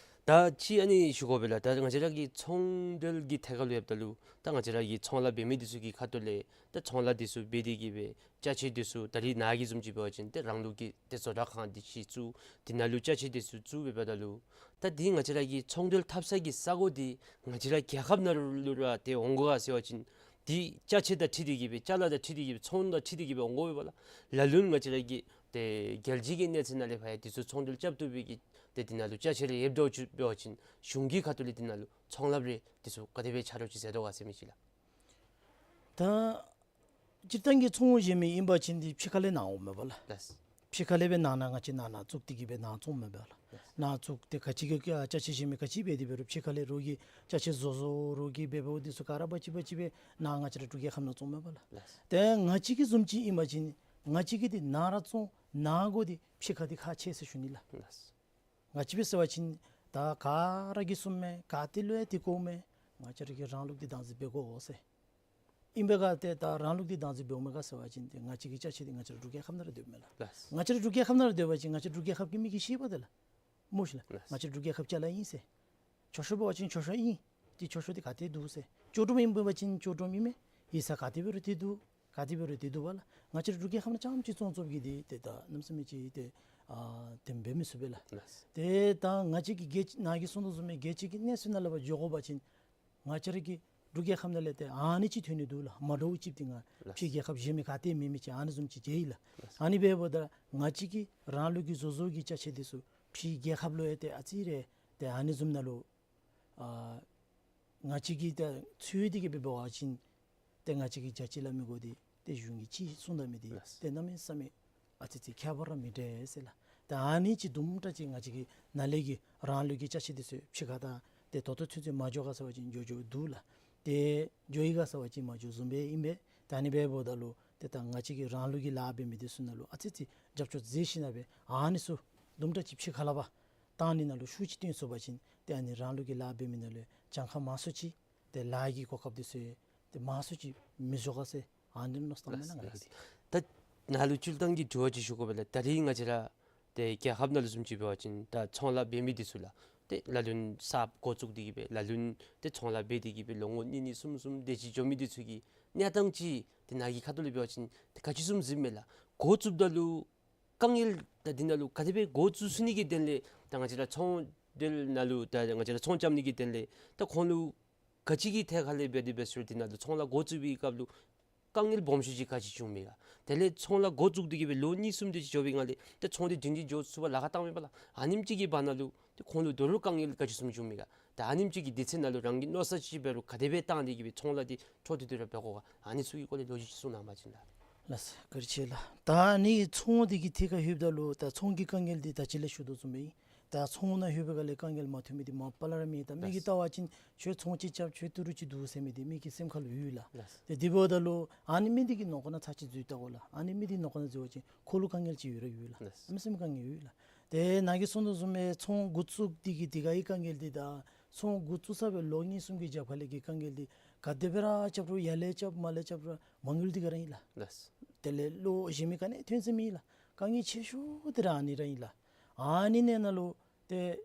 ད་ཅི་ཨ་ནི་ཞུ་དགོ་པས་ལགས། ད་ང་བཅས་ར་གི་ཚོང་འབྲེལ་གྱི་ཐད་ཁར་ལུ་ཡོདཔ་ད་ལུ་ད་ང་བཅས་ར་གི་ཚོང་ལཱ་འབད་མི་འདི་ཚུ་གི་ཁ་ཐུག་ལས་ད་ཚོང་ལཱ་འདི་ཚུ་འབད་དེ་གི་སྦེ་ཅ་ཆས་འདི་ཚུ་ད་རིས་ནཱ་གི་བཟུམ་ཅིག་འབད་བ་ཅིན་ཏེ་རང་ལུགས་ཀྱི་ཏེ་བཟོ་གྲྭ་ཁང་འདི་ཅིག་བཙུགས། དེ་ནང་ལུ་ཅ་ཆས་འདི་ཚུ་བཙུགས་སྦེ་འབདཝ་ད་ལུ་ད་འདི་ང་བཅས་ར་གི་ཚོང་འབྲེལ་འཐབ་ས་གི་ས་གོ་འདི་ང་བཅས་ར་རྒྱལ་ཁབ་ནང་ལུ་ར་ཏེ་འོང་དགོ་ག་ཟེར་བ་ཅིན་འདི་ཅ་ཆས་དང་འཁྲིལ་ཏེ་གི་སྦེ་ཅ་ལ་དང་འཁྲིལ་ཏེ་གི་སྦེ་ཚོང་དང་འཁྲིལ་ཏེ་གི་སྦེ་འོང་དགོ་པས་ལགས། ལ་ལུ་ང་བཅས་ར་གི་ཏེ་རྒྱལ་སྤྱི་གི་གནས་ཚད་ནང་ལས་ཕར་ཡང་འདི་ཚུ་ཚོང་འབྲེལ་རྐྱབ་བཏུབ་པའི་གི་ཏེ་འདི་ནང་ལུ་ཅ་ཆས་རེ་ཡོདཔ་འདྲཝ་ཅིག་འབད་བ་ཅིན་གཞུང་གི་ཁ་ཐུག་ལས་འདི་ནང་ལུ་ཚོང་ལཱ་རེ་འདི་ཚུ་ག་དེ་སྦེ་ཆ་རོགས་ཅིག་མཛད་དོ་ག་ཟེར་མི་ཅིག་ལགས། ད་སྤྱིར་བཏང་གི་ཚོང་ཟེར་མི་ཨིན་པ་ཅིན་འདི་ཕྱི་ཁ་ལས་ནང་འོངམ་མས་པ་ལགས། ལགས། ཕྱི་ཁ་ལས་སྦེ་ནང་ན་ང་བཅས་ནང་ན་བཙུགས་ཏེ་གི་སྦེ་ནང་བཙོངམ་མས་པ་ལགས། ལགས། ནང་བཙུགས་ཏེ་ག་ཅི་གི་ཅ་ཆས་ཟེར་མི་ག་ཅི་འབད་དེ་འབད་རུང་ཕྱི་ཁ་ལས་རོགས་ཀྱིས་ཅ་ཆས་བཟོ་བཟོ་རོགས་ཀྱིས་འབད་འབདཝ་འདི་ཚུ་ག་ར་འབག་ཅི་འབག་ཅི་སྦེ་ནཱ་ང་བཅས་ར་འབྲུག་རྒྱལ་ཁབ་ནང་བཙོངམ་མས་པ་ལགས། ལགས། ཏེ་ང་བཅས་ཀྱི་བཟུམ་ཅིག་ཨིན་པ་ཅིན་ང་བཅས་ཀྱིས་འདི་ནང་ར་བཙོང་ནང་དགོ། འདི་ཕྱི་ཁ་འདི་ཁག་ཆེ་ཟེར་ཞུ་ནི་ལགས། ལགས། ང་བཅས་འབད་ཟེར་བ་ཅིན་ད་ག་ར་གིས་གསུངམ་མས། ག་ཏེ་ལུ་ཡང་འདི་གོཝ་མས། ང་བཅས་ར་གིས་རང་ལུགས་འདི་བདག་འཛིན་འབད་དགོ་ཟེར། ཨིན་པས་ག་ཏེ་ད་རང་ལུགས་འདི་བདག་འཛིན་འབདཝ་མས་ག་ཟེར་བ་ཅིན་ཏེ་ང་བཅས་ཀྱི་ཅ་ཆས་འདི་ང་བཅས་ར་འབྲུག་རྒྱལ་ཁབ་ནང་ར་སྡོདཔ་མས་ལགས། ལགས། ང་བཅས་ར་འབྲུག་རྒྱལ་ཁབ་ནང་ར་སྡོད་པ་ཅིན་ང་བཅས་ར་འབྲུག་རྒྱལ་ཁབ་ཀྱི་མི་གིས་ཤེས་པས་ཏེ་ལགས། མོ་ཤིག་ལགས། ལགས། ང་བཅས་ར་འབྲུག་རྒྱལ་ཁབ་ཅ་ལ་ཨིན་ཟེར། མཆོད་བཤམ་འབད་བ་ཅིན་མཆོད་བཤམ་ཨིན། ཏེ་མཆོད་བཤམ་འདི་ག་ཏེ་འདུག་ཟེར། ལྕགས་སྒྲོམ་ཨིན་པ་ཅིན་ལྕགས་སྒྲོམ་ཨིན་མས། ཡིག་ཚང་ག་ཏེ་འབད་རུང་ཏེ་འདུག། ག་ཏེ་འབད་རུང་ཏེ་འདུག་པ་ལགས། ང་བཅས་ར་འབྲུག་རྒྱལ་ཁབ་ནང་རྐྱངམ་ཅིག་བཙོང་བཙོངམ་གིས་འདི་ཏེ་ད་གནམ་མེད་ས་མེད་ཅིག་ཏེ་ཨ་དེ་འབད་མི་ཚུགས་པས་ལགས། ལགས། ཏེ་ད་ང་བཅས་ཀྱི་རྒྱལ་ནཱ་གིས་གསུང་དོ་བཟུམ་སྦེ་རྒྱལ་སྤྱི་གི་གནས་ཚད་ནང་ལས་ཕར་འགྱོ་དགོ་པ་ཅིན་ང་བཅས་ར་གི་འབྲུག་རྒྱལ་ཁབ་ནང་ལས་ཏེ་ཨ་ནི་ཅིག་ཐོན་ནི་འདུག་ལགས། མ་འདྲཝ་ཅིག་འདི་ང་ལགས། ཕྱི་རྒྱལ་ཁབ་གཞན་མི་ག་ཏེ་མེད་མི་ཅིག་ཨ་ནི་བཟུམ་ཅིག་མཇལ་ཡི་ལགས། ལགས། ཨ་ནི་འབདཝ་ད་ང་བཅས་ཀྱི་རང་ལུགས་ཀྱི་བཟོ་བཟོ་གི་ཅ་ཆས་འདི་ཚུ་ཕྱི་རྒྱལ་ཁབ་ལུ་ཡང་ཏེ་ཨ་ཙི་རེ་ཏེ་ཨ་ནི་བཟུམ་ནང་ལུ་ཨ་ང་བཅས་ཀྱིས་ད་འཚོལ་ཏེ་གི་སྦེ་འབད་བ་ཅིན་ཏེ་ང་བཅས་ཀྱི་རྒྱལ་སྤྱི་ལ་མི་དགོ། འདི་ཏེ་གཞུང་གིས་ཅིག་གསུངས་ད་མི་འདི་ལགས། ཏེ་གནམ་མེད་ས་མེད་ཨ་ཙི་ཅིག་ཁྱད་པར་ར་མི་འདྲ་ཟེར་ལགས། ད་ཨ་ནི་ཅིག་དུམ་གྲ་ཅིག་ང་བཅས་ཀྱི་ནཱ་ལས་ཀྱི་རང་ལུགས་ཀྱི་ཅ་ཆས་འདི་ཚུ་ཕྱི་ཁ་ད་ཏེ་ད་ལྟོ་ཚུན་ཚོད་མ་འགྱོ་ག་ཟེར་བ་ཅིན་འགྱོ་འགྱོཝ་འདུག་ལགས། ཏེ་འགྱོ་ཡི་ག་ཟེར་བ་ཅིན་མ་འགྱོ་བཟུམ་སྦེ་ཨིན་པས། ད་ཨ་ནི་འབདཝ་ད་ལུ་ཏེ་ད་ང་བཅས་ཀྱི་རང་ལུགས་ཀྱི་ལཱ་འབད་མི་འདི་ཚུ་ནང་ལུ་ཨ་ཙི་ཅིག་རྒྱབ་སྐྱོར་མཛད་ཞིནམ་སྦེ་ཨ་ནི་ཚུ་དུམ་གྲ་ཅིག་ཕྱི་ཁ་ལས་ཕར་བཏང་ནི་ནང་ལུ་ཤུགས་ཅིག་བཏོན་ཚུགས་པ་ཅིན་ཏེ་ཨ་ནི་རང་ལུགས་ཀྱི་ལཱ་འབད་མི་ནང་ལུ་གྱངས་ཁ་མང་སུ་ཅིག་ཏེ་ལཱ་གི་གོ་སྐབས་འདི་ཚུ་ཏེ་མང་སུ་ཅིག་མི་འགྱོ་ག་ཟེར་ཨ་ནི་མནོ་བསམ་བཏངམ་མས་ལགས། ལགས། ང་གིས་ཏེ་ད་ནཱ་ལུ་སྤྱིར་བཏང་གི་དྲི་བ་ཅིག་ཞུ་དགོ་པས་ལགས། ད་རིས་ང་བཅས་ར་ཏེ་རྒྱལ་ཁབ་ནང་ལུ་བཟུམ་ཅིག་འབད་བ་ཅིན་ད་ཚོང་ལཱ་འབད་མི་འདི་ཚུ་ལགས། ཏེ་ལ་ལུ་ན་གསརཔ་འགོ་བཙུགས་ཏེ་གི་སྦེ་ལ་ལུ་ན་ཏེ་ཚོང་ལཱ་འབད་དེ་གི་སྦེ་ལོ་ངོ་གཉིས་གཉིས་གསུམ་གསུམ་དེ་ཅིག་འགྱོ་མི་འདི་ཚུ་གི་གནས་སྟངས་ཅིག་ཏེ་ནཱ་གི་ཁ་ཐུག་ལས་འབད་བ་ཅིན་ཏེ་ག་ཅི་བཟུམ་གཟིགསཔ་མས་ལགས། འགོ་བཙུགསཔ་ད་ལུ་དཀའ་ངལ་ད་འདི་ནང་ལུ་ག་དེ་སྦེ་འགོ་བཙུགས་ཚུགས་ནི་གི་དོན་ལས་ད་ང་བཅས་ར་ཚོང་འབྲེལ་ནང་ལུ་ད་ང་བཅས་ར་ཚོང་རྐྱབ་ནི་གི་དོན་ལས་ད་ཁོང་ལུ་ག་ཅི་གི་ཐད་ཁ་ལས་འབད་དེ་འབད་ཟེར་འདི་ནང་ལུ་ཚོང་ལཱ་འགོ་བཙུགས་པའི་སྐབས་ལུ་དཀའ་ངལ་སྦོམ་ཤོས་ཅིག་ག་ཅི་བྱུངམ་མས་ག། དེ་ལས་ཚོང་ལཱ་འགོ་བཙུགས་ཏེ་གི་སྦེ་ལོ་གཉིས་གསུམ་དེ་ཅིག་འགྱོ་བའི་སྒང་ལས་ཏེ་ཚོང་འདི་སྒྲིང་སྒྲི་འགྱོ་ཚུགས་པར་ལཱ་ཁག་བཏངམ་མས་པ་ལགས། ཨ་ནེམ་ཅིག་གི་བར་ན་ལུ་ཏེ་ཁོང་ལུ་དོ་རུང་དཀའ་ངལ་ག་ཅི་བཟུམ་བྱུངམ་མས་ག། ད་ཨ་ནེམ་ཅིག་གི་དུས་ཚོད་ནང་ལུ་རང་གིས་མནོ་བསམ་ཅིག་འབད་རུང་ག་དེ་སྦེ་བཏང་སྟེ་གི་སྦེ་ཚོང་ལཱ་འདི་འཕྲོ་མཐུད་དེ་ར་འབད་དགོ་ག། ཨ་ནི་ཚུ་གི་སྐོར་ལས་ལོ་རྒྱུས་ཅིག་གསུང་གནང་བ་ཅིན་ལགས། ལགས་སོ། བཀའ་དྲིན་ཆེ་ལགས། ད་ཨ་ནི་ཚོང་འདི་གི་ཐད་ཁར་ལྷོདཔ་ད་ལུ་ད་ཚོང་གི་དཀའ་ངལ་འདི་ད་ཅི་ལས་ཞུ་དོ་བཟུམ་སྦེ་ད་ཚོང་ནང་ལྷོད་པའི་སྒང་ལས་དཀའ་ངལ་མ་ཐོན་མི་འདི་མ་པ་ལས་ར་མེད། ད་མི་གིས་ལགས། བལྟ་བ་ཅིན་ཁྱོད་ཚོང་ཅིག་རྐྱབ་ཁྱོད་ཏི་རུ་ཅིག་འདུག་ཟེར་མི་འདི་མི་གི་སེམས་ཁར་ལུ་ཡོད་ལགས། ལགས། ཏེ་དེ་འབདཝ་ད་ལུ་ཨ་ནི་མི་འདི་གི་ནང་ཁོག་ནང་ཚར་ཅིག་འཛུལ་བལྟ་དགོ་ལགས། ཨ་ནི་མི་འདི་ནང་ཁོག་ནང་འཛུལ་བ་ཅིན་ཁོ་ལུ་དཀའ་ངལ་ཅིག་ཡོད་ར་ཡོད་ལགས། ལགས། མི་སེམས་དཀའ་ངལ་ཡོད་ལགས། ཏེ་ནཱ་གིས་གསུང་དོ་བཟུམ་སྦེ་ཚོང་འགོ་བཙུགས་འདི་གི་འདི་གི་དཀའ་ངལ་འདི་དང་ཚོང་འགོ་བཙུགས་ཚར་བའི་ལོ་གཉིས་གསུམ་གྱི་རྒྱབ་ཁ་ལས་ཀྱི་དཀའ་ངལ་འདི་ག་དེ་སྦེ་ར་རྐྱབ་རུང་ཡར་ལས་རྐྱབ་མར་ལས་རྐྱབ་རུང་མ་དངུལ་འདི་ག་ར་ཨིན་ལགས། ལགས། དེ་ལས་ལོ་གཞན་མི་ག་ནི་ཐོན་ས་མེད་ལགས། དཀའ་ངལ་ཆེ་ཤོས་འདི་ར་ཨ་ནི་ར་ཨིན་ལགས། ཨ་ནི་ནང་ན་ལུ་ཏེ་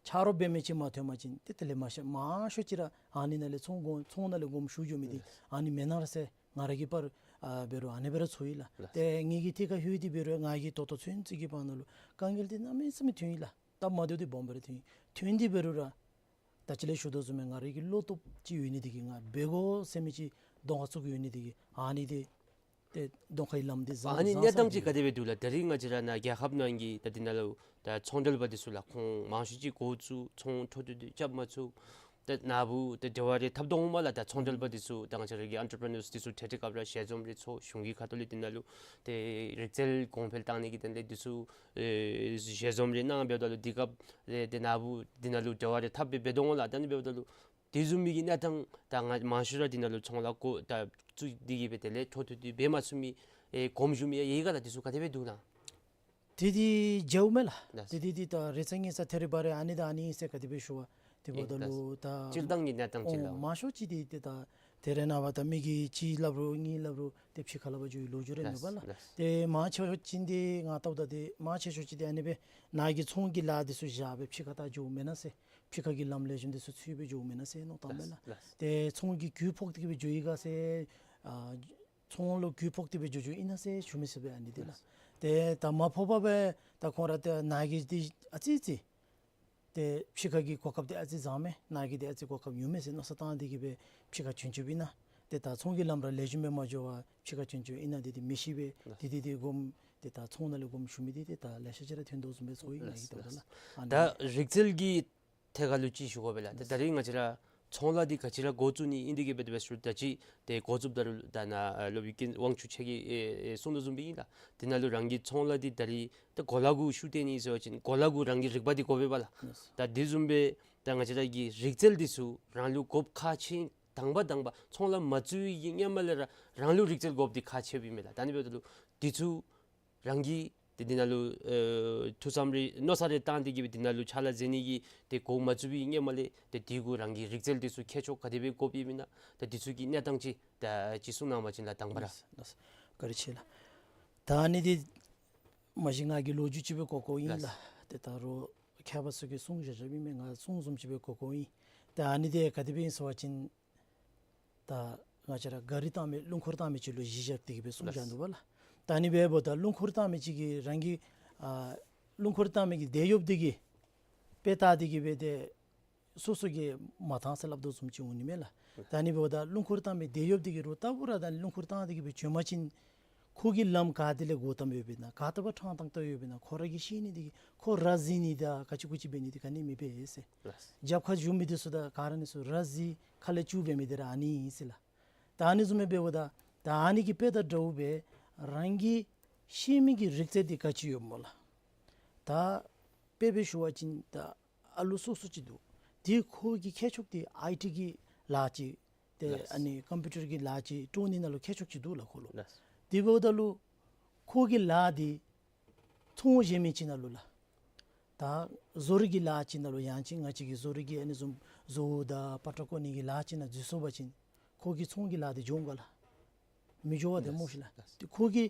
ཆ་རོགས་འབད་མི་ཅིག་མ་ཐོན་པ་ཅིན་ཏེ་དེ་ལས་མང་ཤོས་མང་ཤོས་ཅིག་ར་ཨ་ནི་ནང་ལས་ཚོང་དགོ་ཚོང་ནང་ལས་དགོངམ་ཞུ་འགྱོ་མི་འདི་ལགས། ཨ་ནི་མེན་ན་ར་ཟེར་ང་ར་གི་པར་ཨ་འབད་རུང་ཨ་ནི་སྦེ་ར་ཚོར་ཡི་ལགས། ལགས། ཏེ་ངེ་གི་ཐད་ཁར་ལྷོད་དེ་འབད་རུང་ང་གིས་ད་ལྟོ་ཚུན་ཚོད་ཀྱི་བར་ན་ལུ་དཀའ་ངལ་འདི་གནམ་མེད་ས་མེད་ཐོན་ཡི་ལགས། སྟབས་མ་བདེཝ་འདི་སྦོམ་སྦེ་ར་ཐོན་ཡི། ཐོན་ཏེ་འབད་རུང་ར་ད་ཅི་ལས་ཞུ་དོ་བཟུམ་སྦེ་ང་ར་གི་བློ་སྟོབས་ཅིག་ཡོད་ནི་འདི་གིས་ང་འབད་དགོ་ཟེར་མི་ཅིག་གདོང་ཁར་བཙུགས་ཡོད་ནི་འདི་གིས་ཨ་ནི་འདི་ཏེ་གདོང་ཁའི་ལམ་འདི་བཟང་ཨ་ནི་བཟང་གནས་སྟངས་ས་ཅིག་ག་དེ་སྦེ་འདུག་ལགས། ད་རིས་ང་བཅས་ར་ནཱ་རྒྱལ་ཁབ་ནང་གི་ད་འདི་ནང་ལུ་ད་ཚོང་འབྲེལ་པ་འདི་ཚུ་ལགས་ཁོང་མང་ཤོས་ཅིག་འགོ་བཙུགས་ཚོང་འཕྲོ་མཐུད་དེ་རྐྱབ་མ་ཚུགས། ད་ནཱ་བུ་ད་འབྲེལ་བ་རེ་འཐབ་དོ་འོང་མས་ལགས། ད་ཚོང་འབྲེལ་པ་འདི་ཚུ་ད་ང་བཅས་ར་གི་ཨེན་ཊར་པི་རི་ནརསི་འདི་ཚུ་འཕྲལ་འཕྲལ་སྐབས་ར་ཞལ་འཛོམས་རེ་ཚོགས་གཞུང་གི་ཁ་ཐུག་ལས་འདི་ནང་ལུ་ཏེ་རིག་རྩལ་གོང་འཕེལ་བཏང་ནི་གི་དོན་ལས་འདི་ཚུ་ཨེ་ཞལ་འཛོམས་རེ་གནང་འབདཝ་ད་ལུ་འདི་སྐབས་རེ་ཏེ་ནཱ་བུ་འདི་ནང་ལུ་འབྲེལ་བ་རེ་འཐབ་སྦེ་འབད་དོ་འོང་ལགས། ད་ཨ་ནི་འབདཝ་ད་ལུ་དེ་བཟུམ་མའི་གི་གནས་སྟངས་ད་ང་མང་ཤོས་ར་འདི་ནང་ལུ་ཚོང་ལཱ་འགོ་ད་བཙུགས་ཏེ་གི་སྦེ་དེ་ལས་འཕྲོ་མཐུད་དེ་འབད་མ་ཚུགས་མི་ཨེ་གོངམ་བཞུགས་མི་ཡང་ཡོད་ག་ལགས། འདི་ཚུ་ག་དེ་སྦེ་འདུག་ན། དེ་འདི་མཇལཝ་མས་ལགས། ལགས། དེ་འདི་འདི་ད་རེ་ཚ་ངེ་ཚ་ཐེ་རི་བ་རི་ཨ་ནི་དང་ཨ་ནི་ཨིན་ཟེར་ག་དེ་སྦེ་ཞུ་བ་དེ་འབདཝ་ད་ལུ་ད་སྤྱིར་བཏང་གི་གནས་སྟངས་ཅིག་ལགས། ཨོ་མང་ཤོས་ཅིག་འདི་ཏེ་ད་ དེ་རེ་ནངས་པ་ད་མི་གིས་གཅིག་སླབ་རུང་གཉིས་སླབ་རུང་ཏེ་ཕྱི་ཁར་ལས་ཕར་འགྱོ་བའི་ལོ་རྒྱུས་རེ་མེད་པས་ལགས། ལགས། ཏེ་མང་ཆེ་བ་ཅིག་འདི་ང་བལྟཝ་ད་ཏེ་མང་ཆེ་ཤོས་ཅིག་འདི་ཨ་ནི་སྦེ་ནཱ་གི་ཚོང་གི་ལཱ་འདི་ཚུ་བཞག་སྦེ་ཕྱི་ཁར་ད་འགྱོཝ་མེན་ན་ཟེར། ཕྱི་ཁ་གི་ལམ་ལེགས་ཤོམ་འདི་ཚུ་ཚུད་སྦེ་འགྱོཝ་མེན་ན་ཟེར་མནོ་བཏངམ་མས་ལགས། ལགས། ལགས། ཏེ་ཚོང་གི་རྒུད་ཕོག་སྟེ་གི་སྦེ་འགྱོ་ཡི་ག་ཟེར། ཨ་ཚོང་ལུ་རྒུད་ཕོག་སྟེ་སྦེ་འགྱོ་འགྱོཝ་ཨིན་ན་ཟེར་ཞུ་མི་ཚུགས་པས་ཨ་ནི་འདི་ལགས། ཏེ་ད་མ་ཕོག་པར་སྦེ་ད་ཁོང་ར་ཏེ་ནཱ་གི་འདི་ཨ་ཙི་ཙི་ཏེ་ཕྱི་ཁ་གི་གོ་སྐབས་འདི་ཨ་ཙི་བཟང་མས། ནཱ་གི་འདི་ཨ་ཙི་གོ་སྐབས་ཉུང་མས་ཟེར་མནོ་བསམ་བཏང་སྟེ་གི་སྦེ་ཕྱི་ཁར་བྱོན་བྱོནམ་ཨིན་ན། ཏེ་ད་ཚོང་གི་ལམ་ར་ལེགས་ཤོམ་སྦེ་མ་འགྱོ་བར་ཕྱི་ཁར་བྱོན་བྱོནམ་ཨིན་ན་འདི་འདི་མི་ཤེས་པས། ལགས། འདི་འདི་འདི་སྒོམ་ཏེ་ད་ཚོང་ནང་ལས་སྒོམ་ཞུ་མི་འདི་ཏེ་ད་ལེ་ཤ་ཅིག་ར་ཐོན་དོ་བཟུམ་སྦེ་ཚོར་ཡི། ནཱ་གི་ལགས། ལྟཝ་ད་ལགས། ལགས། ཨ་ནི་ད་རིག་རྩལ་གྱི་ཐད་ཁར་ལུ་ཅིག་ཞུ་དགོ་པས་ལགས། ཏེ་ད་རིས་ང་བཅས་ར་ཚོང་ལཱ་འདི་ག་ཅི་ར་འགོ་བཙུགས་ནི་ཨིན་འདི་གིས་སྦེ་དེ་སྦེ་ཞུ་ད་ཅི་ཏེ་འགོ་བཙུགསཔ་ད་རུང་ད་ནཱ་ཨ་སློབ་དཔོན་ཀུན་དབང་ཕྱུག་ཁྱེད་ཀྱིས་ཨེ་ཨེ་གསུངས་དོ་བཟུམ་སྦེ་ཨིན་ལགས། དེ་ནང་ལུ་རང་གི་ཚོང་ལཱ་འདི་ད་རིས་ད་གོ་ལ་གུ་ཤུགས་བཏོན་ནི་ཟེར་བ་ཅིན་གོ་ལ་གུ་རང་གི་རིག་པ་འདི་དགོ་པས་པ་ལགས། ལགས། ད་དེ་བཟུམ་སྦེ་ད་ང་བཅས་ར་གི་རིག་རྩལ་འདི་ཚུ་རང་ལུ་དགོཔ་ཁག་ཆེ་དང་པ་དང་པ་ཚོང་ལཱ་མ་བཙུགས་པའི་གི་སྔོན་མ་ལས་ར་རང་ལུ་རིག་རྩལ་དགོཔ་འདི་ཁག་ཆེཝ་ཨིན་མས་ལགས། ད་ཨ་ནི་འབདཝ་ད་ལུ་འདི་ཚུ་རང་གིས་ཏེ་འདི་ནང་ལུ་ཨེ་ཐུགས་བསམ་རེ་མནོ་བསམ་རེ་བཏང་སྟེ་གི་སྦེ་འདི་ནང་ལུ་ཕྱག་ལཱ་མཛད་ནི་གི་ཏེ་འགོ་མ་བཙུགས་པའི་སྔོན་མ་ལས་ཏེ་འདི་གུ་རང་གི་རིག་རྩལ་འདི་ཚུ་མཁས་མཆོག་ག་དེ་སྦེ་དགོཔ་ཨིན་མེན་ན། ད་འདི་ཚུ་གི་གནས་སྟངས་ཅིག་ད་ཅིག་གསུང་གནང་བ་ཅིན་ལགས་དང་པ་ར། ལགས་སོ། ལགས་སོ། བཀའ་དྲིན་ཆེ་ལགས། ད་ཨ་ནི་འདི་མ་གཞི་ང་གིས་ལོ་རྒྱུས་ཅིག་སྦེ་གོ་གོཝ་ཨིན་ལགས། ལགས། ཏེ་ད་རུང་མཁས་པ་ཚུ་གིས་གསུང་བཞག་བཞགཔ་ཨིན་མས། ང་གསུང་བཟུམ་ཅིག་སྦེ་གོ་གོཝ་ཨིན། ད་ཨ་ནི་འདི་ག་དེ་སྦེ་ཨིན་ཟེར་བ་ཅིན་ད་ང་བཅས་ར་ག་རི་བཏང་མི་རླུང་འཁོར་བཏང་མི་ཅིག་ལུ་གཞི་བཞག་སྟེ་གི་སྦེ་གསུངས་བཞག་ནུག་པ་ལགས། ད་ཨ་ནི་འབདཝ་ད་རླུང་འཁོར་བཏང་མི་ཅིག་གིས་རང་གི་ཨ་རླུང་འཁོར་བཏང་མི་གི་དེད་གཡོགཔ་འདི་གིས་དཔེ་བལྟ་སྟེ་གི་སྦེ་ཏེ་སོ་སོ་གིས་མ་བཏང་ཟེར་སླབ་དོ་བཟུམ་ཅིག་འོང་ནི་མས་ལགས། ད་ཨ་ནི་འབདཝ་ད་རླུང་འཁོར་བཏང་མི་དེད་གཡོགཔ་འདི་གིས་རུང་རྟག་བུ་ར་ད་རླུང་འཁོར་བཏང་སྟེ་གི་སྦེ་བྱོན་པ་ཅིན་ཁོ་གི་ལམ་ག་ཏེ་ལས་འགོ་བཏངམ་ཡོདཔ་ཨིན་ན་ག་ཏེ་འབད་ཕྲང་བཏང་བཏངམ་ཡོདཔ་ཨིན་ན་ཁོ་ར་གིས་ཤེས་ནི་འདི་གིས་ཁོ་ར་གཟིགས་ནི་དང་ག་ཅི་གུ་ཅི་འབད་ནི་འདི་ག་ནི་མི་འབད་ཟེར། ལགས། རྒྱབ་ཁར་བཞུགས་མི་འདི་ཚུ་དང་ག་ར་ཨ་ནི་ཚུ་ར་གཟིགས་ཁ་ལས་བཅུག་འབད་མི་འདི་ར་ཨ་ནི་ཨིན་ཟེར་ལགས། ད་ཨ་ནི་བཟུམ་སྦེ་འབདཝ་ད་ད་ཨ་ནི་གི་དཔེ་དང་འདྲཝ་སྦེ་རང་གིས་ཤེས་མི་གི་རིག་རྩལ་འདི་ག་ཅི་ཡོདཔ་སྨོ་ལགས། ད་དཔེ་སྦེ་ཞུ་བ་ཅིན་ད་ཨ་ལུ་སོ་སོ་ཅིག་འདུག། དེ་ཁོ་གི་མཁས་མཆོག་འདི་ཨའི་ཊི་གི་ལཱ་ཅིག་ཏེ་ལགས། ཨ་ནི་ཀམ་པིའུ་ཊར་གྱི་ལཱ་ཅིག་དཀྲོལ་ནི་ནང་ལུ་མཁས་མཆོག་ཅིག་འདུག་ལགས་ཁོ་ལུ། ལགས། དེ་འབདཝ་ད་ལུ་ཁོ་གི་ལཱ་འདི་ཚོང་གཞན་མི་ཅིག་ནང་ལུ་ལགས། ད་བཟོ་རིག་གི་ལཱ་ཅིག་ནང་ལུ་ཡང་ཅིན་ང་བཅས་ཀྱི་བཟོ་རིག་གི་ཨ་ནི་བཟུམ་བཟོ་བོ་དང་པ་ཏྲ་བརྐོ་ནི་གི་ལཱ་ཅིག་ནང་འཛུལ་སོང་པ་ཅིན་ཁོ་གི་ཚོང་གི་ལཱ་འདི་འགྱོ་འོང་ག་ལགས། མི་འགྱོ་བས་ཏེ་ལགས། སྨོ་ཤི་ལགས། ལགས། ཏེ་ཁོ་གི་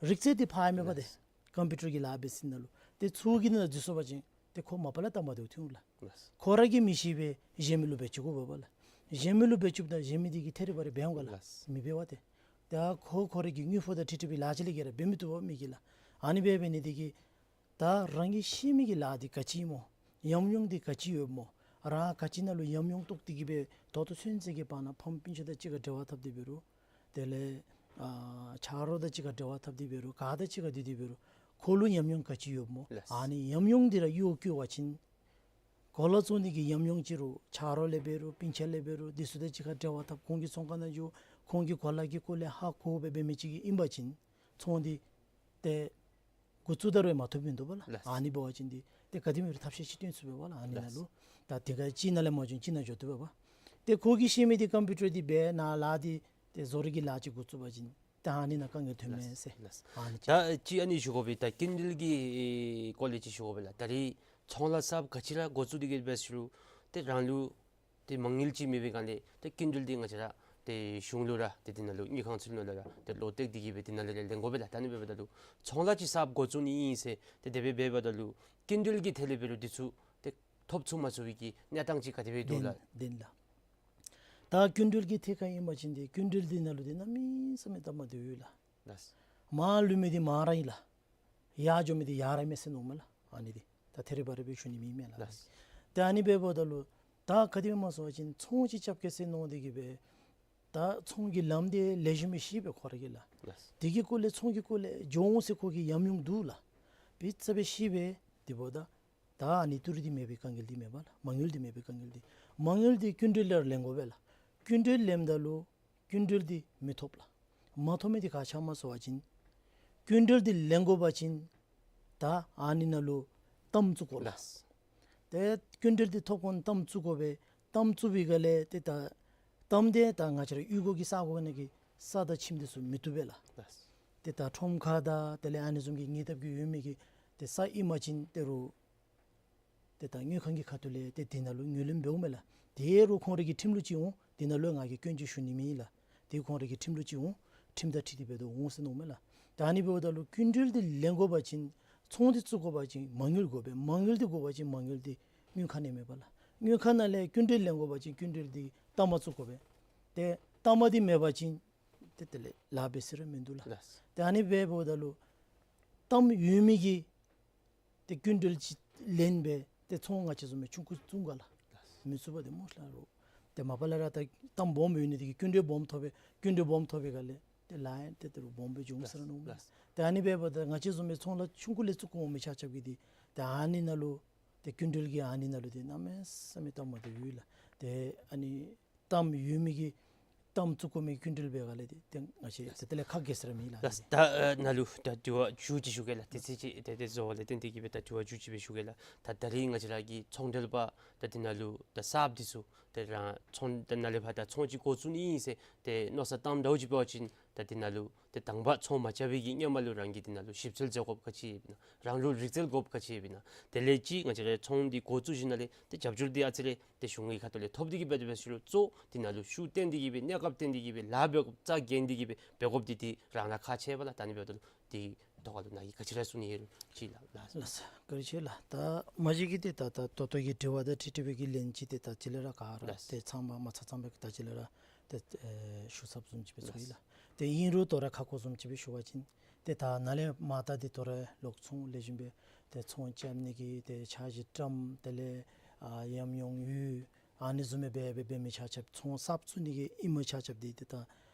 རིག་རྩལ་འདི་ཕར་ཡང་མེད་པས་ཏེ། ལགས། ཀམ་པིའུ་ཊར་གྱི་ལཱ་འབད་ས་ནང་ལུ་ཏེ་ཚོང་གི་ནང་འཛུལ་སོང་པ་ཅིན་ཏེ་ཁོ་མ་པ་ལས་ལྟ་མ་བདེཝ་ཐོན་འོང་ལགས། ལགས། ཁོ་ར་གིས་མི་ཤེས་པས་གཞན་མི་ལུ་འབད་བཅུག་དགོ་པས་ལགས། གཞན་མི་ལུ་འབད་བཅུགཔ་ད་གཞན་མི་འདི་གིས་ཐད་རི་བ་རི་འབད་འོང་ག་ལགས། ལགས། མི་འབད་བས་ཏེ། ད་ཁོ་ཁོ་ར་གི་དངུལ་ཕོགས་དང་འཁྲིལ་འཁྲིལ་བའི་ལཱ་ཅིག་ལས་བརྒལ་ར་འབད་མི་བཏུབ་པས་མི་གིས་ལགས། ཨ་ནི་འབད་འབད་ནི་འདི་གིས་ད་རང་གིས་ཤེས་མི་གི་ལཱ་འདི་ག་ཅི་སྨོ། ཉམས་མྱོང་འདི་ག་ཅི་ཡོདཔ་སྨོ། རང་ག་ཅི་ནང་ལུ་ཉམས་མྱོང་རྟོགས་ཏེ་གི་སྦེ་ད་ལྟོ་ཚུན་ཚོད་ཀྱི་བར་ན་ཕམ་སྤུན་ཆ་དང་གཅིག་ཁར་འབྲེལ་བ་འཐབ་སྟེ་འབད་རུང་དེ་ལས་ཨ་ཆ་རོགས་དང་གཅིག་ཁར་འབྲེལ་བ་འཐབ་སྟེ་འབད་རུང་ག་དང་གཅིག་ཁར་སྡོད་དེ་འབད་རུང་ཁོ་ལུ་ཉམས་མྱོང་ག་ཅི་ཡོདཔ་སྨོ། ལགས། ཨ་ནི་ཉམས་མྱོང་འདི་ར་གཡོག་བཀོལ་བ་ཅིན་གོ་ལ་བཙོང་ནི་གི་ཉམས་མྱོང་ཅིག་རུང་ཆ་རོགས་ལས་འབད་རུང་སྤུན་ཆ་ལས་འབད་རུང་འདི་ཚུ་དང་གཅིག་ཁར་འབྲེལ་བ་འཐབ་ཁོང་གི་ཚོང་ཁང་ནང་འགྱོ་ཁོང་གི་གོ་ལ་གི་སྐོར་ལས་ཧ་གོ་སྦེ་འབད་མི་ཅིག་ཨིན་པ་ཅིན་ཚོང་འདི་ཏེ་འགོ་བཙུགས་ད་རུང་མ་ཐོབ་མི་འདུག་པ་ལགས། ལགས། ཨ་ནི་འབད་བ་ཅིན་འདི་ཏེ་ག་དེམ་ཅིག་རུང་ཐབས་ཤེས་ཅིག་སྟོན་ཚུགས་པས་པ་ལགས། ཨ་ནི་ནང་ལུ། ལགས། ད་དེ་ཁར་གཅིག་ནང་ལས་མ་བྱུང་གཅིག་ནང་འགྱོ་དོ་པས་པ། ཏེ་ཁོ་གིས་ཤེས་མི་འདི་ཀམ་པིའུ་ཊར་འདི་འབད་ནཱ་ལཱ་འདི་ཏེ་བཟོ་རིག་གི་ལཱ་ཅིག་འགོ་བཙུགས་པ་ཅིན་ད་ཨ་ནི་ནང་དཀའ་ངལ་ཐོན་མས་ཟེར། ལགས། ལགས། ཨ་ནི་ཅིག། ད་ཅིག་ཨ་ནི་ཞུ་དགོ་པས། ད་སྐྱིན་འགྲུལ་གྱི་སྐོར་ལས་ཅིག་ཞུ་དགོ་པས་ལགས། ད་རིས་ཚོང་ལཱ་གསརཔ་ག་ཅི་ར་འགོ་བཙུགས་ཏེ་གི་འབད་ཟེར་རུང་ཏེ་རང་ལུ་ཏེ་མ་དངུལ་ཅིག་མེད་པའི་སྒང་ལས་ཏེ་སྐྱིན་འགྲུལ་འདི་ང་བཅས་ར་ཏེ་གཞུང་ལུ་ར་ཏེ་འདི་ནང་ལུ་དངུལ་ཁང་ཚུ་ནང་ལུ་ར་ཏེ་ལོག་སྟེ་གི་སྦེ་འདི་ནང་ལུ་ར་ལེན་དགོ་པས་ལགས། ད་ཨ་ནི་འབདཝ་ད་ལུ་ཚོང་ལཱ་ཅིག་གསརཔ་འགོ་བཙུགས་ནི་ཨིན་ཟེར་ཏེ་དེ་སྦེ་འབདཝ་ད་ལུ་སྐྱིན་འགྲུལ་གྱི་ཐད་ལས་འབད་རུང་འདི་ཚུ་ཏེ་ཐོབ་ཚུགས་མ་ཚུགས་པའི་གི་གནས་སྟངས་ཅིག་ག་དེ་སྦེ་འདུག་ལགས། བདེན་བདེན་ལགས། ད་སྐྱིན་འགྲུལ་གྱི་ཐད་ཁར་ཨིན་པ་ཅིན་འདི་སྐྱིན་འགྲུལ་འདི་ནང་ལུ་འདི་གནམ་མེད་ས་མེད་སྟབས་མ་བདེཝ་ཡོད་ལགས། ལགས། མར་ལུས་མི་འདི་མར་ར་ཨིན་ལགས། ཡར་འགྱོ་མི་འདི་ཡར་ར་མས་ཟེར་མནོཝ་མས་ལགས། ཨ་ནི་འདི་ད་ཐད་རི་བ་རི་སྦེ་ཞུ་ནི་མེད་མས་ལགས། ལགས། ད་ཨ་ནི་འབདཝ་ད་ལུ་ད་ག་དེ་སྦེ་སྨོ་ཟེར་བ་ཅིན་ཚོང་ཅིག་རྐྱབ་གེ་ཟེར་མནོ་སྟེ་གི་སྦེ་ད་ཚོང་གི་ལམ་འདི་ལེགས་ཤོམ་སྦེ་ཤེས་པས་ཁོ་ར་གིས་ལགས། ལགས། དེ་གི་སྐོར་ལས་ཚོང་གི་སྐོར་ལས་འགྱོ་འོང་ཟེར་ཁོ་གི་ཉམས་མྱོང་འདུག་ལགས། དཔེ་ཆ་སྦེ་ཤེས་པས། དེ་འབདཝ་ད་ད་ཨ་ནི་ཏི་རུ་འདི་མེད་པའི་དཀའ་ངལ་འདི་མེད་པས་ལགས། མ་དངུལ་འདི་མེད་པའི་དཀའ་ངལ་འདི། མ་དངུལ་འདི་སྐྱིན་འགྲུལ་ལས་ར་ལེན་དགོ་པས་ལགས། སྐྱིན་འགྲུལ་ལེནམ་ད་ལུ་སྐྱིན་འགྲུལ་འདི་མི་ཐོབ་ལགས། མ་ཐོབ་མི་འདི་ག་ཅི་སྨོ་ཟེར་བ་ཅིན་སྐྱིན་འགྲུལ་འདི་ལེན་དགོ་པ་ཅིན་ད་ཨ་ནི་ནང་ལུ་གཏའམ་བཙུགས་དགོ་ལགས། ལགས། ཏེ་སྐྱིན་འགྲུལ་འདི་ཐོབ་གོ་ནི་གཏའམ་བཙུགས་དགོ་པས། གཏའམ་བཙུགས་པའི་སྒང་ལས་ཏེ་ད་གཏའམ་འདི་ད་ང་བཅས་ར་གཡུས་སྒོ་གི་ས་གོ་ནང་གི་ས་དང་ཁྱིམ་འདི་ཚུ་མི་བཏུབ་པས་ལགས། ལགས། ཏེ་ད་ཁྲོམ་ཁ་དང་དེ་ལས་ཨ་ནི་བཟུམ་གྱི་ཉེ་འདབས་ཀྱི་ཡོད་མི་གི་ཏེ་ས་ཨིན་པ་ཅིན་ཏེ་རུང་ ཏེ་ད་དངུལ་ཁང་གི་ཁ་ཐུག་ལས་ཏེ་འདི་ནང་ལུ་ངོས་ལེན་འབདཝ་མས་ལགས། དེ་རུང་ཁོང་རའི་གི་ཁྲིམས་ལུགས་ཅིག་འོང་། འདི་ནང་ལུ་ང་གིས་སྐྱོན་ཅིག་ཞུ་ནི་མེད་ལགས། དེ་ཁོང་རའི་གི་ཁྲིམས་ལུགས་ཅིག་འོང་། ཁྲིམས་དང་འཁྲིལ་ཏེ་འབད་དོ་འོང་ཟེར་མནོཝ་མས་ལགས། ད་ཨ་ནི་འབདཝ་ད་ལུ་སྐྱིན་འགྲུལ་འདི་ལེན་དགོ་པ་ཅིན་ཚོང་འདི་བཙུགས་དགོ་པ་ཅིན་མ་དངུལ་དགོ་པས། མ་དངུལ་འདི་དགོ་པ་ཅིན་མ་དངུལ་འདི་དངུལ་ཁང་ནང་མེད་པས་ལགས། དངུལ་ཁང་ནང་ལས་སྐྱིན་འགྲུལ་ལེན་དགོ་པ་ཅིན་སྐྱིན་འགྲུལ་འདི་གཏའ་མ་བཙུགས་དགོ་པས། ཏེ་གཏའ་མ་འདི་མེད་པ་ཅིན་ཏེ་དེ་ལས་ལཱ་འབད་ས་ར་མིན་འདུག་ལགས། ལགས། ཏེ་ཨ་ནི་འབདཝ་ད་ལུ་གཏམ་ཡོད་མི་གིས་ཏེ་སྐྱིན་འགྲུལ་ཅིག་ལེན་སྦེ་ཏེ་ཚོང་ང་བཅས་བཟུམ་མའི་ཆུང་ཀུ་བཙུགས་ག་ལགས། ལགས། མི་ཚུགས་པས་ཏེ་སྨོ་ལགས། རོགས་ཏེ་མ་པ་ལས་ར་ད་གཏམ་སྦོམ་ཡོད་ནི་དེ་གིས་སྐྱིན་འགྲུལ་སྦོམ་ཐོབ་པའི་སྐྱིན་འགྲུལ་སྦོམ་ཐོབ་པའི་སྒང་ལས་ཏེ་ལཱ་ཡང་ཏེ་ཏེ་རུང་སྦོམ་སྦེ་འབྱུང་ཟེར་ར་མནོཝ་མས། ལགས། ཏེ་ཨ་ནི་འབདཝ་ད་ང་བཅས་བཟུམ་མའི་ཚོང་ལཱ་ཆུང་ཀུ་ལས་བཙུགས་དགོ་མི་ཆ་ཁྱབ་ཀྱིས་ཏེ་ཏེ་ཨ་ནི་ནང་ལུ་ཏེ་སྐྱིན་འགྲུལ་གྱི་ཨ་ནི་ནང་ལུ་ཏེ་གནམ་མེད་ས་མེད་གཏམ་མ་བཏུབ་ཡོད་ལགས། ཏེ་ཨ་ནི་གཏམ་ཡོད་མི་གིས་གཏམ་བཙུགས་དགོ་མི་སྐྱིན་འགྲུལ་འབད་སྒང་ལས་ཏེ་ཏེ་ང་བཅས་ཏེ་དེ་ལས་ཁག་གེ་ཟེར་མི་ལགས། ལགས། ད་ཨ་ནཱ་ལུ་ད་དྲི་བ་མཇུག་ཅིག་ཞུ་གེ་ལགས། དུས་ཚོད་ཅིག་ཏེ་ཏེ་རྫོགས་པ་ལས་བརྟེན་ཏེ་གིས་སྦེ་ད་དྲི་བ་མཇུག་ཅིག་སྦེ་ཞུ་གེ་ལགས། ད་ད་རིས་ང་བཅས་ར་གི་ཚོང་འབྲེལ་པ་ད་འདི་ནང་ལུ་ད་གསརཔ་འདི་ཚུ་ཏེ་རང་ཚོང་ད་ནཱ་ལས་ཕར་ད་ཚོང་ཅིག་འགོ་བཙུགས་ནི་ཨིན་ཟེར་ཏེ་མནོ་བསམ་བཏངམ་འདྲཝ་ཅིག་འབད་བ་ཅིན་ད་འདི་ནང་ལུ་ཏེ་དང་པ་ཚོང་མ་རྐྱབ་པའི་གི་སྔོན་མ་ལུ་རང་གིས་འདི་ནང་ལུ་ཞིབ་འཚོལ་མཛད་དགོཔ་ག་ཅི་ཡོདཔ་ཨིན་ན། རང་ལུ་རིག་རྩལ་དགོཔ་ག་ཅི་ཡོདཔ་ཨིན་ན། དེ་ལས་ཅིག་ང་བཅས་ར་ཚོང་འདི་འགོ་བཙུགས་ཞིནམ་ལས་ཏེ་རྒྱབ་སྐྱོར་འདི་ཨ་ཙི་རེ་ཏེ་གཞུང་གི་ཁ་ཐུག་ལས་ཐོབ་སྟེ་གིས་སྦེ་དེ་སྦེ་ཞུ་རུང་གཙོ་འདི་ནང་ལུ་ཤུགས་བཏོན་ཏེ་གིས་སྦེ་གནས་སྐབས་བཏོན་ཏེ་གིས་སྦེ་ལཱ་འབད་དགོཔ་རྩ་འགེངས་ཏེ་གིས་སྦེ་འབད་དགོཔ་འདི་ཏེ་རང་ར་ཁག་ཆེ་བས་ལགས། ད་ཨ་ནི་འབདཝ་ད་ལུ་དེ་ཐོག་ཁ་ལུ་ནཱ་གིས་ག་ཅི་ར་གསུང་ནི་ཡོད་རུང་ཅིག་ལགས། ལགས་སོ། བཀའ་དྲིན་ཆེ་ལགས། ད་མ་གཞི་གི་ཏེ་ད་ད་ད་ལྟོ་གི་དྲི་བ་དང་འཁྲིལ་ཏེ་སྦེ་གི་ལན་ཅིག་ཏེ་ད་ཅི་ལས་ར་ག་ར་ལགས། ཏེ་ཚང་མ་མ་ཚང་ཚང་སྦེ་གི་ད་ཅི་ལས་ར་ཏེ་ཨེ་ཞུ་ཚརཝ་བཟུམ་ཅིག་སྦེ་ཚོར་ཡི་ལགས། ལགས། ཏེ་ཨིན་རུང་དོ་རུང་ཁ་སྐོང་བཟུམ་ཅིག་སྦེ་ཞུ་བ་ཅིན་ཏེ་ད་ནཱ་ལས་མར་ད་འདི་དོ་རུང་ལོག་ཚོང་ལེགས་ཤོམ་སྦེ་ཏེ་ཚོང་རྐྱབ་ནི་གི་ཏེ་འཆར་གཞི་བཀྲམ། དེ་ལས་ཨ་ཉམས་མྱོང་ཡོད། ཨ་ནི་བཟུམ་སྦེ་འབད་འབད་འབད་མི་ཆ་ཁྱབ་ཚོང་གསརཔ་བཙུགས་ནི་གི་ཨིན་མི་ཆ་ཁྱབ་འདི་ཏེ་ད་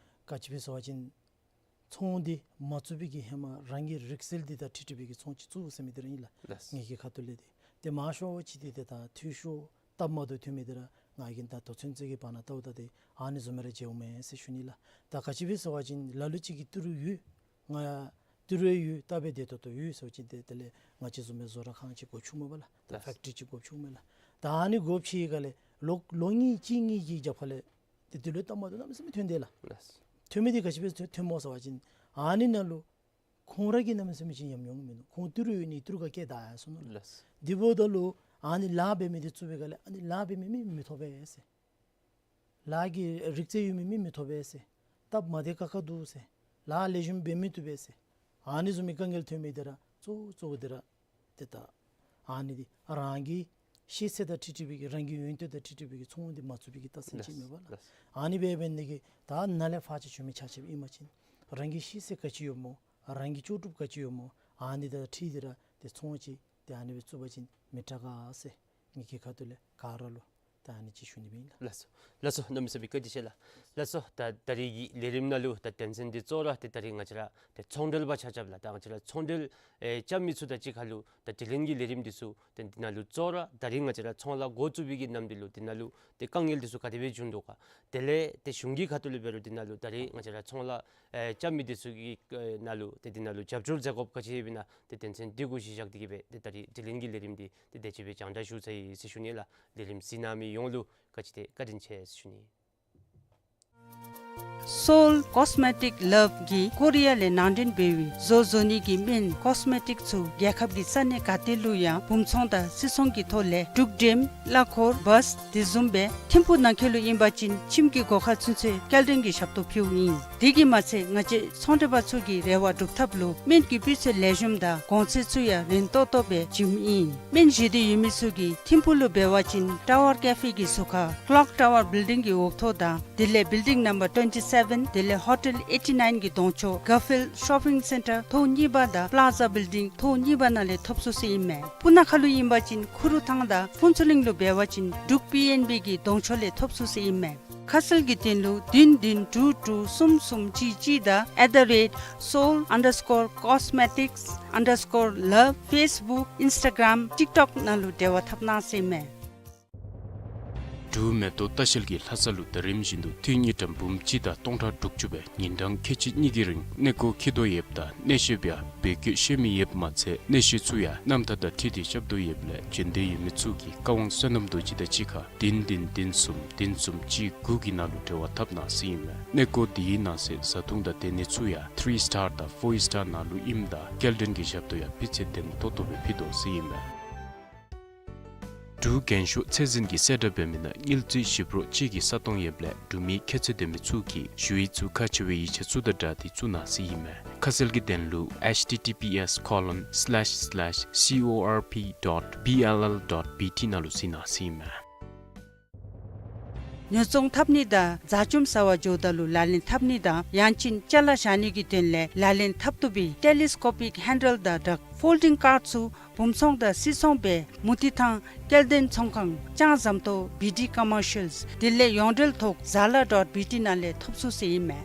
ག་ཅི་སྦེ་ཟེར་བ་ཅིན་ཚོང་འདི་མ་བཙུགས་པའི་གི་ཧེ་མ་རང་གི་རིག་རྩལ་འདི་དང་འཁྲིལ་ཏེ་སྦེ་གི་ཚོང་ཅིག་བཙུགས་ཟེར་མི་འདི་ར་ཨིན་ལགས། ལགས། ངེ་གི་ཁ་ཐུག་ལས་ཏེ་ཏེ་མང་ཤོས་ཅིག་འདི་ཏེ་ད་འཐུས་ཤོར་སྟབས་མ་བདེཝ་ཐོན་མི་འདི་ར་ང་གིས་ད་ད་ཚུན་ཚོད་ཀྱི་བར་ན་བལྟཝ་ད་ཏེ་ཨ་ནི་བཟུམ་སྦེ་ར་མཇལཝ་མས་ཟེར་ཞུ་ནི་ལགས། ད་ག་ཅི་སྦེ་ཟེར་བ་ཅིན་ལ་ལུ་ཅིག་གིས་ཏི་རུ་ཡོད། ང་ཡང་ཏི་རུ་ཡོད། ད་འབད་དེ་ད་ལྟོ་ཡོད་ཟེར་བ་ཅིན་ཏེ་དེ་ལས་ང་བཅས་བཟུམ་སྦེ་བཟོ་གྲྭ་ཁང་ཅིག་སྒོ་ཕྱུག་མས་པ་ལགས། ད་ལགས། ཕེཀ་ཊི་རི་ཅིག་སྒོ་ཕྱུག་མས་ལགས། ད་ཨ་ནི་སྒོ་ཕྱེ་བའི་སྒང་ལས་ལོ་ལོ་གཉིས་གཅིག་གཉིས་ཀྱི་རྒྱབ་ཁ་ལས་ཏེ་འདི་ལུ་སྟབས་མ་བདེཝ་གནམ་མེད་ས་མེད་ཐོན་དེས་ལགས། ལགས། ཐོན་མི་འདི་ག་ཅི་སྦེ་ཐོན་སྨོ་ཟེར་བ་ཅིན་ཨ་ནི་ནང་ལུ་ཁོང་ར་གི་གནམ་མེད་ས་མེད་ཅིག་ཉམས་མྱོང་མིན་འདུག། ཁོང་ཏི་རུ་ཡོད་ནི་ཏི་རུ་ག་བཀལ་བདའ་ཡར་སོང་ནུག་ལགས། ལགས། དེ་འབདཝ་ད་ལུ་ཨ་ནི་ལཱ་འབད་མི་འདི་བཙུགས་པའི་སྒང་ལས་ཨ་ནི་ལཱ་འབད་མི་མི་མི་ཐོབ་པས་ཟེར། ལཱ་གི་རིག་རྩལ་ཡོད་མི་མི་མི་ཐོབ་པས་ཟེར། སྟབས་མ་བདེ་ཁག་ཁ་འདུག་ཟེར། ལཱ་ལེགས་ཤོམ་འབད་མི་བཏུབ་པས་ཟེར། ཨ་ནི་བཟུམ་མའི་དཀའ་ངལ་ཐོན་མི་འདི་ར་གཙོ་བོ་གཙོ་བོ་འདི་ར་ཏེ་ད་ཨ་ནི་འདི་རང་གི་ཤེས་ཚད་དང་འཁྲིལ་ཏེ་སྦེ་གི་རང་གི་ཡོན་ཏན་དང་འཁྲིལ་ཏེ་སྦེ་གི་ཚོང་འདི་མ་བཙུགས་པའི་གི་རྟགས་མཚན་ཅིག་མས་པ་ལགས། ལགས། ཨ་ནི་འབད་འབད་ནི་གི་ད་ནཱ་ལས་ཕར་ཅིག་བྱོན་མི་ཆ་ཁྱབ་ཨིན་པ་ཅིན་རང་གི་ཤེས་ཚད་ག་ཅི་ཡོདཔ་སྨོ། རང་གི་ལྕོགས་གྲུབ་ག་ཅི་ཡོདཔ་སྨོ། ཨ་ནི་དང་འཁྲིལ་ཏེ་ར་ཏེ་ཚོང་ཅིག་ཏེ་ཨ་ནི་སྦེ་བཙུགས་པ་ཅིན་མི་དྲག་ག་ཟེར་ངེ་གི་ཁ་ཐུག་ལས་ག་ར་ལུ་ད་ཨ་ནི་ཅིག་ཞུ་ནི་ཨིན་ལགས། ལགས་སོ། ལགས་སོ། གནམ་མེད་ས་མེད་བཀའ་དྲིན་ཆེ་ལགས། ལགས་སོ། ད་ད་རིས་ཀྱི་ལས་རིམ་ནང་ལུ་ད་དོན་ཚན་འདི་གཙོ་བོ་ར་ཏེ་ད་རིས་ང་བཅས་ར་ཏེ་ཚོང་འབྲེལ་པ་ཆ་ཁྱབ་ལགས། ད་ང་བཅས་ར་ཚོང་འབྲེལ་ཨེ་རྐྱབ་མི་ཚུ་དང་གཅིག་ཁར་ལུ་ད་དྲི་ལན་གྱི་ལས་རིམ་འདི་ཚུ་ཏེ་འདི་ནང་ལུ་གཙོ་བོ་ར་ད་རིས་ང་བཅས་ར་ཚོང་ལཱ་འགོ་བཙུགས་པའི་གི་ནམ་དུས་ལུ་འདི་ནང་ལུ་ཏེ་དཀའ་ངལ་འདི་ཚུ་ག་དེ་སྦེ་བྱུང་དོ་ག། དེ་ལས་ཏེ་གཞུང་གི་ཁ་ཐུག་ལས་འབད་རུང་འདི་ནང་ལུ་ད་རིས་ང་བཅས་ར་ཚོང་ལཱ་ཨེ་རྐྱབ་མི་འདི་ཚུ་གི་ཨེ་ནང་ལུ་ཏེ་འདི་ནང་ལུ་རྒྱབ་སྐྱོར་མཛད་དགོཔ་ག་ཅི་ཡོདཔ་ཨིན་ན། ཏེ་དོན་ཚན་འདི་གུ་གཞི་བཞག་སྟེ་གིས་སྦེ་ཏེ་ད་རིས་དྲི་ལན་གྱི་ལས་རིམ་འདི་ཏེ་དེ་ཅིག་སྦེ་སྦྱང་བརྡར་ཞུ་ཚར་ཡི་ཟེར་ཞུ་ནི་ལགས། ལས་རིམ་གཟིགས་གནང་མི་ཡོངས་ལུ་ག་ཅི་ཏེ་བཀའ་དྲིན་ཆེ་ཟེར་ཞུ་ནི། Seoul Cosmetic Love གིས་ཀོ་རི་ཡ་ལས་ནང་འདྲེན་འབད་བའི་བཟོ་བཟོ་ནི་གི་སྨན་ཀོས་མེ་ཊིག་ཚུ་རྒྱལ་ཁབ་ཀྱི་ས་གནས་ག་ཏེ་ལུ་ཡང་སྦུང་ཚོང་དང་སིལ་ཚོང་གི་ཐོག་ལས་འབྲུག་འགྲེམས་གླ་འཁོར་བཱས་དེ་བཟུམ་སྦེ་ཐིམ་ཕུག་ནང་འཁོད་ལུ་ཨིན་པ་ཅིན་ཁྱིམ་གྱི་སྒོ་ཁར་ཚུན་ཚོད་སྐྱེལ་འདྲེན་གྱི་ཞབས་ཏོག་ཕུལཝ་ཨིན། དེ་གིས་མ་ཚད་ང་བཅས་ཚོང་འབྲེལ་པ་ཚུ་གི་རེ་བ་སྒྲུབ་ཐབས་ལུ་སྨན་གྱི་སྤུས་ཚད་ལེགས་ཤོམ་དང་གོང་ཚད་ཚུ་ཡང་རན་ཏོག་ཏོ་སྦེ་བྱིནམ་ཨིན། སྨན་བཞེས་འདོད་ཡོད་མི་ཚུ་གིས་ཐིམ་ཕུག་ལུ་འབད་བ་ཅིན་ཊ་ཝར་ཀེ་ཕེ་གི་ཟུར་ཁར་ཀློག་ཊ་ཝར་བིལ་ཌིང་གི་འོག་ཐོག་དང་དེ་ལས་བིལ་ཌིང་ནམ་བར་ཊུ་ཝེན་ཊི་སེ་བེན་དེ་ལས་ཧོ་ཊེལ་ཨེ་ཊི་ནའིན་གྱི་གདོང་ཕྱོགས་གར་ཕིལཌ་ཤོ་པིང་སེན་ཊར་ཐོག་གཉིས་པ་དང་པླ་ཛ་བིལ་ཌིང་ཐོག་གཉིས་པ་ནང་ལས་ཐོབ་ཚུགས་ཟེར་ཨིན་མས། སྤུ་ན་ཁ་ལུ་ཨིན་པ་ཅིན་ཁུ་རུ་ཐང་དང་ཕུན་ཚོགས་གླིང་ལུ་འབད་བ་ཅིན་འབྲུག་པི་ཨེན་བི་གི་གདོང་ཕྱོགས་ལས་ཐོབ་ཚུགས་ཟེར་ཨིན་མས། ཁ་གསལ་གྱི་དོན་ལུ་བདུན་བདུན་དྲུག་དྲུག་གསུམ་གསུམ་གཅིག་གཅིག་དང་at the rate seoul underscore cosmetics underscore love Facebook Instagram TikTok ནང་ལུ་འབྲེལ་བ་འཐབ་གནང་ཟེར་ཨིན་མས། འབྲུག་མེ་ཏོག་ལྟ་བཤལ་གྱིས་ལྷ་ས་ལུ་ཟླ་རིམ་བཞིན་དུ་ཏི་རུ་གཉིས་ཀྲམ་འབུམ་གཅིག་དང་སྟོང་ཕྲག་དྲུག་ཅུ་སྦེ་ཉིན་གྲངས་ཁལ་གཅིག་གཉིས་ཀྱི་རིང་གནས་སྐོར་འཁྱིད་དོ་ཡོདཔ་ད་གནས་བཤད་པ་ཡང་བོད་སྐད་ཤེས་མི་ཡོདཔ་མ་ཚད་གནས་བཤད་ཚུ་ཡང་རྣམ་ཐར་དང་འཁྲིལ་ཏེ་རྐྱབ་དོ་ཡོདཔ་ལས་བྱོན་འདོད་ཡོད་མི་ཚུ་གིས་བཀའ་དབང་བསོད་ནམས་རྡོ་རྗེ་དང་གཅིག་ཁར་བདུན་བདུན་བདུན་གསུམ་བདུན་གསུམ་གཅིག་དགུ་གི་ནང་ལུ་འབྲེལ་བ་འཐབ་གནང་ཟེར་ཨིན་མས། གནས་སྐོར་འདི་གི་ནང་གསེས་བཟའ་འཐུང་དང་སྡོད་གནས་ཚུ་ཡང་ཐི་རི་སི་ཊར་དང་ཕོར་སི་ཊར་ནང་ལུ་ཨིནམ་ད་སྐྱེལ་འདྲེན་གྱི་ཞབས་ཏོག་ཡང་སྤུས་ཚད་ལྡན་ཏོག་ཏོ་སྦེ་ཕུལ་དོ་ཟེར་ཨིན་མས། འབྲུག་རྒན་ཤོས་ཚད་འཛིན་གྱིས་གསལ་བསྒྲགས་འབད་མི་ནང་དངུལ་རྩིས་ཞིབ་རོགས་ཅིག་གི་ས་སྟོང་ཡོདཔ་ལས་འབྲུག་མི་ཁྱད་ཚད་ལྡན་མི་ཚུ་གིས་ཞུ་ཡིག་ཚུ་ཁག་ཆེ་བའི་ཡིག་ཆ་ཚུ་དང་སྦྲགས་ཏེ་བཙུགས་གནང་ཟེར་ཨིན་མས། ཁ་གསལ་གྱི་དོན་ལུ་H T T P S colon slash slash C O R P dot B L L dot B T ནང་ལུ་གཟིགས་གནང་ཟེར་ཨིན་མས། ཉོ་ཚོང་འཐབ་ནི་དང་ཟ་བཅོམ་ཟ་བར་འགྱོཝ་ད་ལུ་ལག་ལེན་འཐབ་ནི་དང་ཡང་ཅིན་ཅ་ལ་བཞག་ནི་གི་དོན་ལས་ལག་ལེན་འཐབ་བཏུབ་པའི་ཊེ་ལི་སི་ཀོ་པིག་ཧེན་ཌལ་དང་སྦྲགས་ཕོལ་ཌིང་ཀཱརཌ་ཚུ་བུམ་ཚོང་དང་སིལ་ཚོང་སྦེ་མུ་ཏིག་ཐང་སྐྱེལ་འདྲེན་ཚོང་ཁང་ལྕང་ཟམ་ཏོག་བི་ཌི་ཀོ་མར་ཤལ། དེ་ལས་ཡོངས་འབྲེལ་ཐོག་ཛ་ལ་ཌོཊ་བི་ཊི་ནང་ལས་ཐོབ་ཚུགས་ཟེར་ཨིན་མས།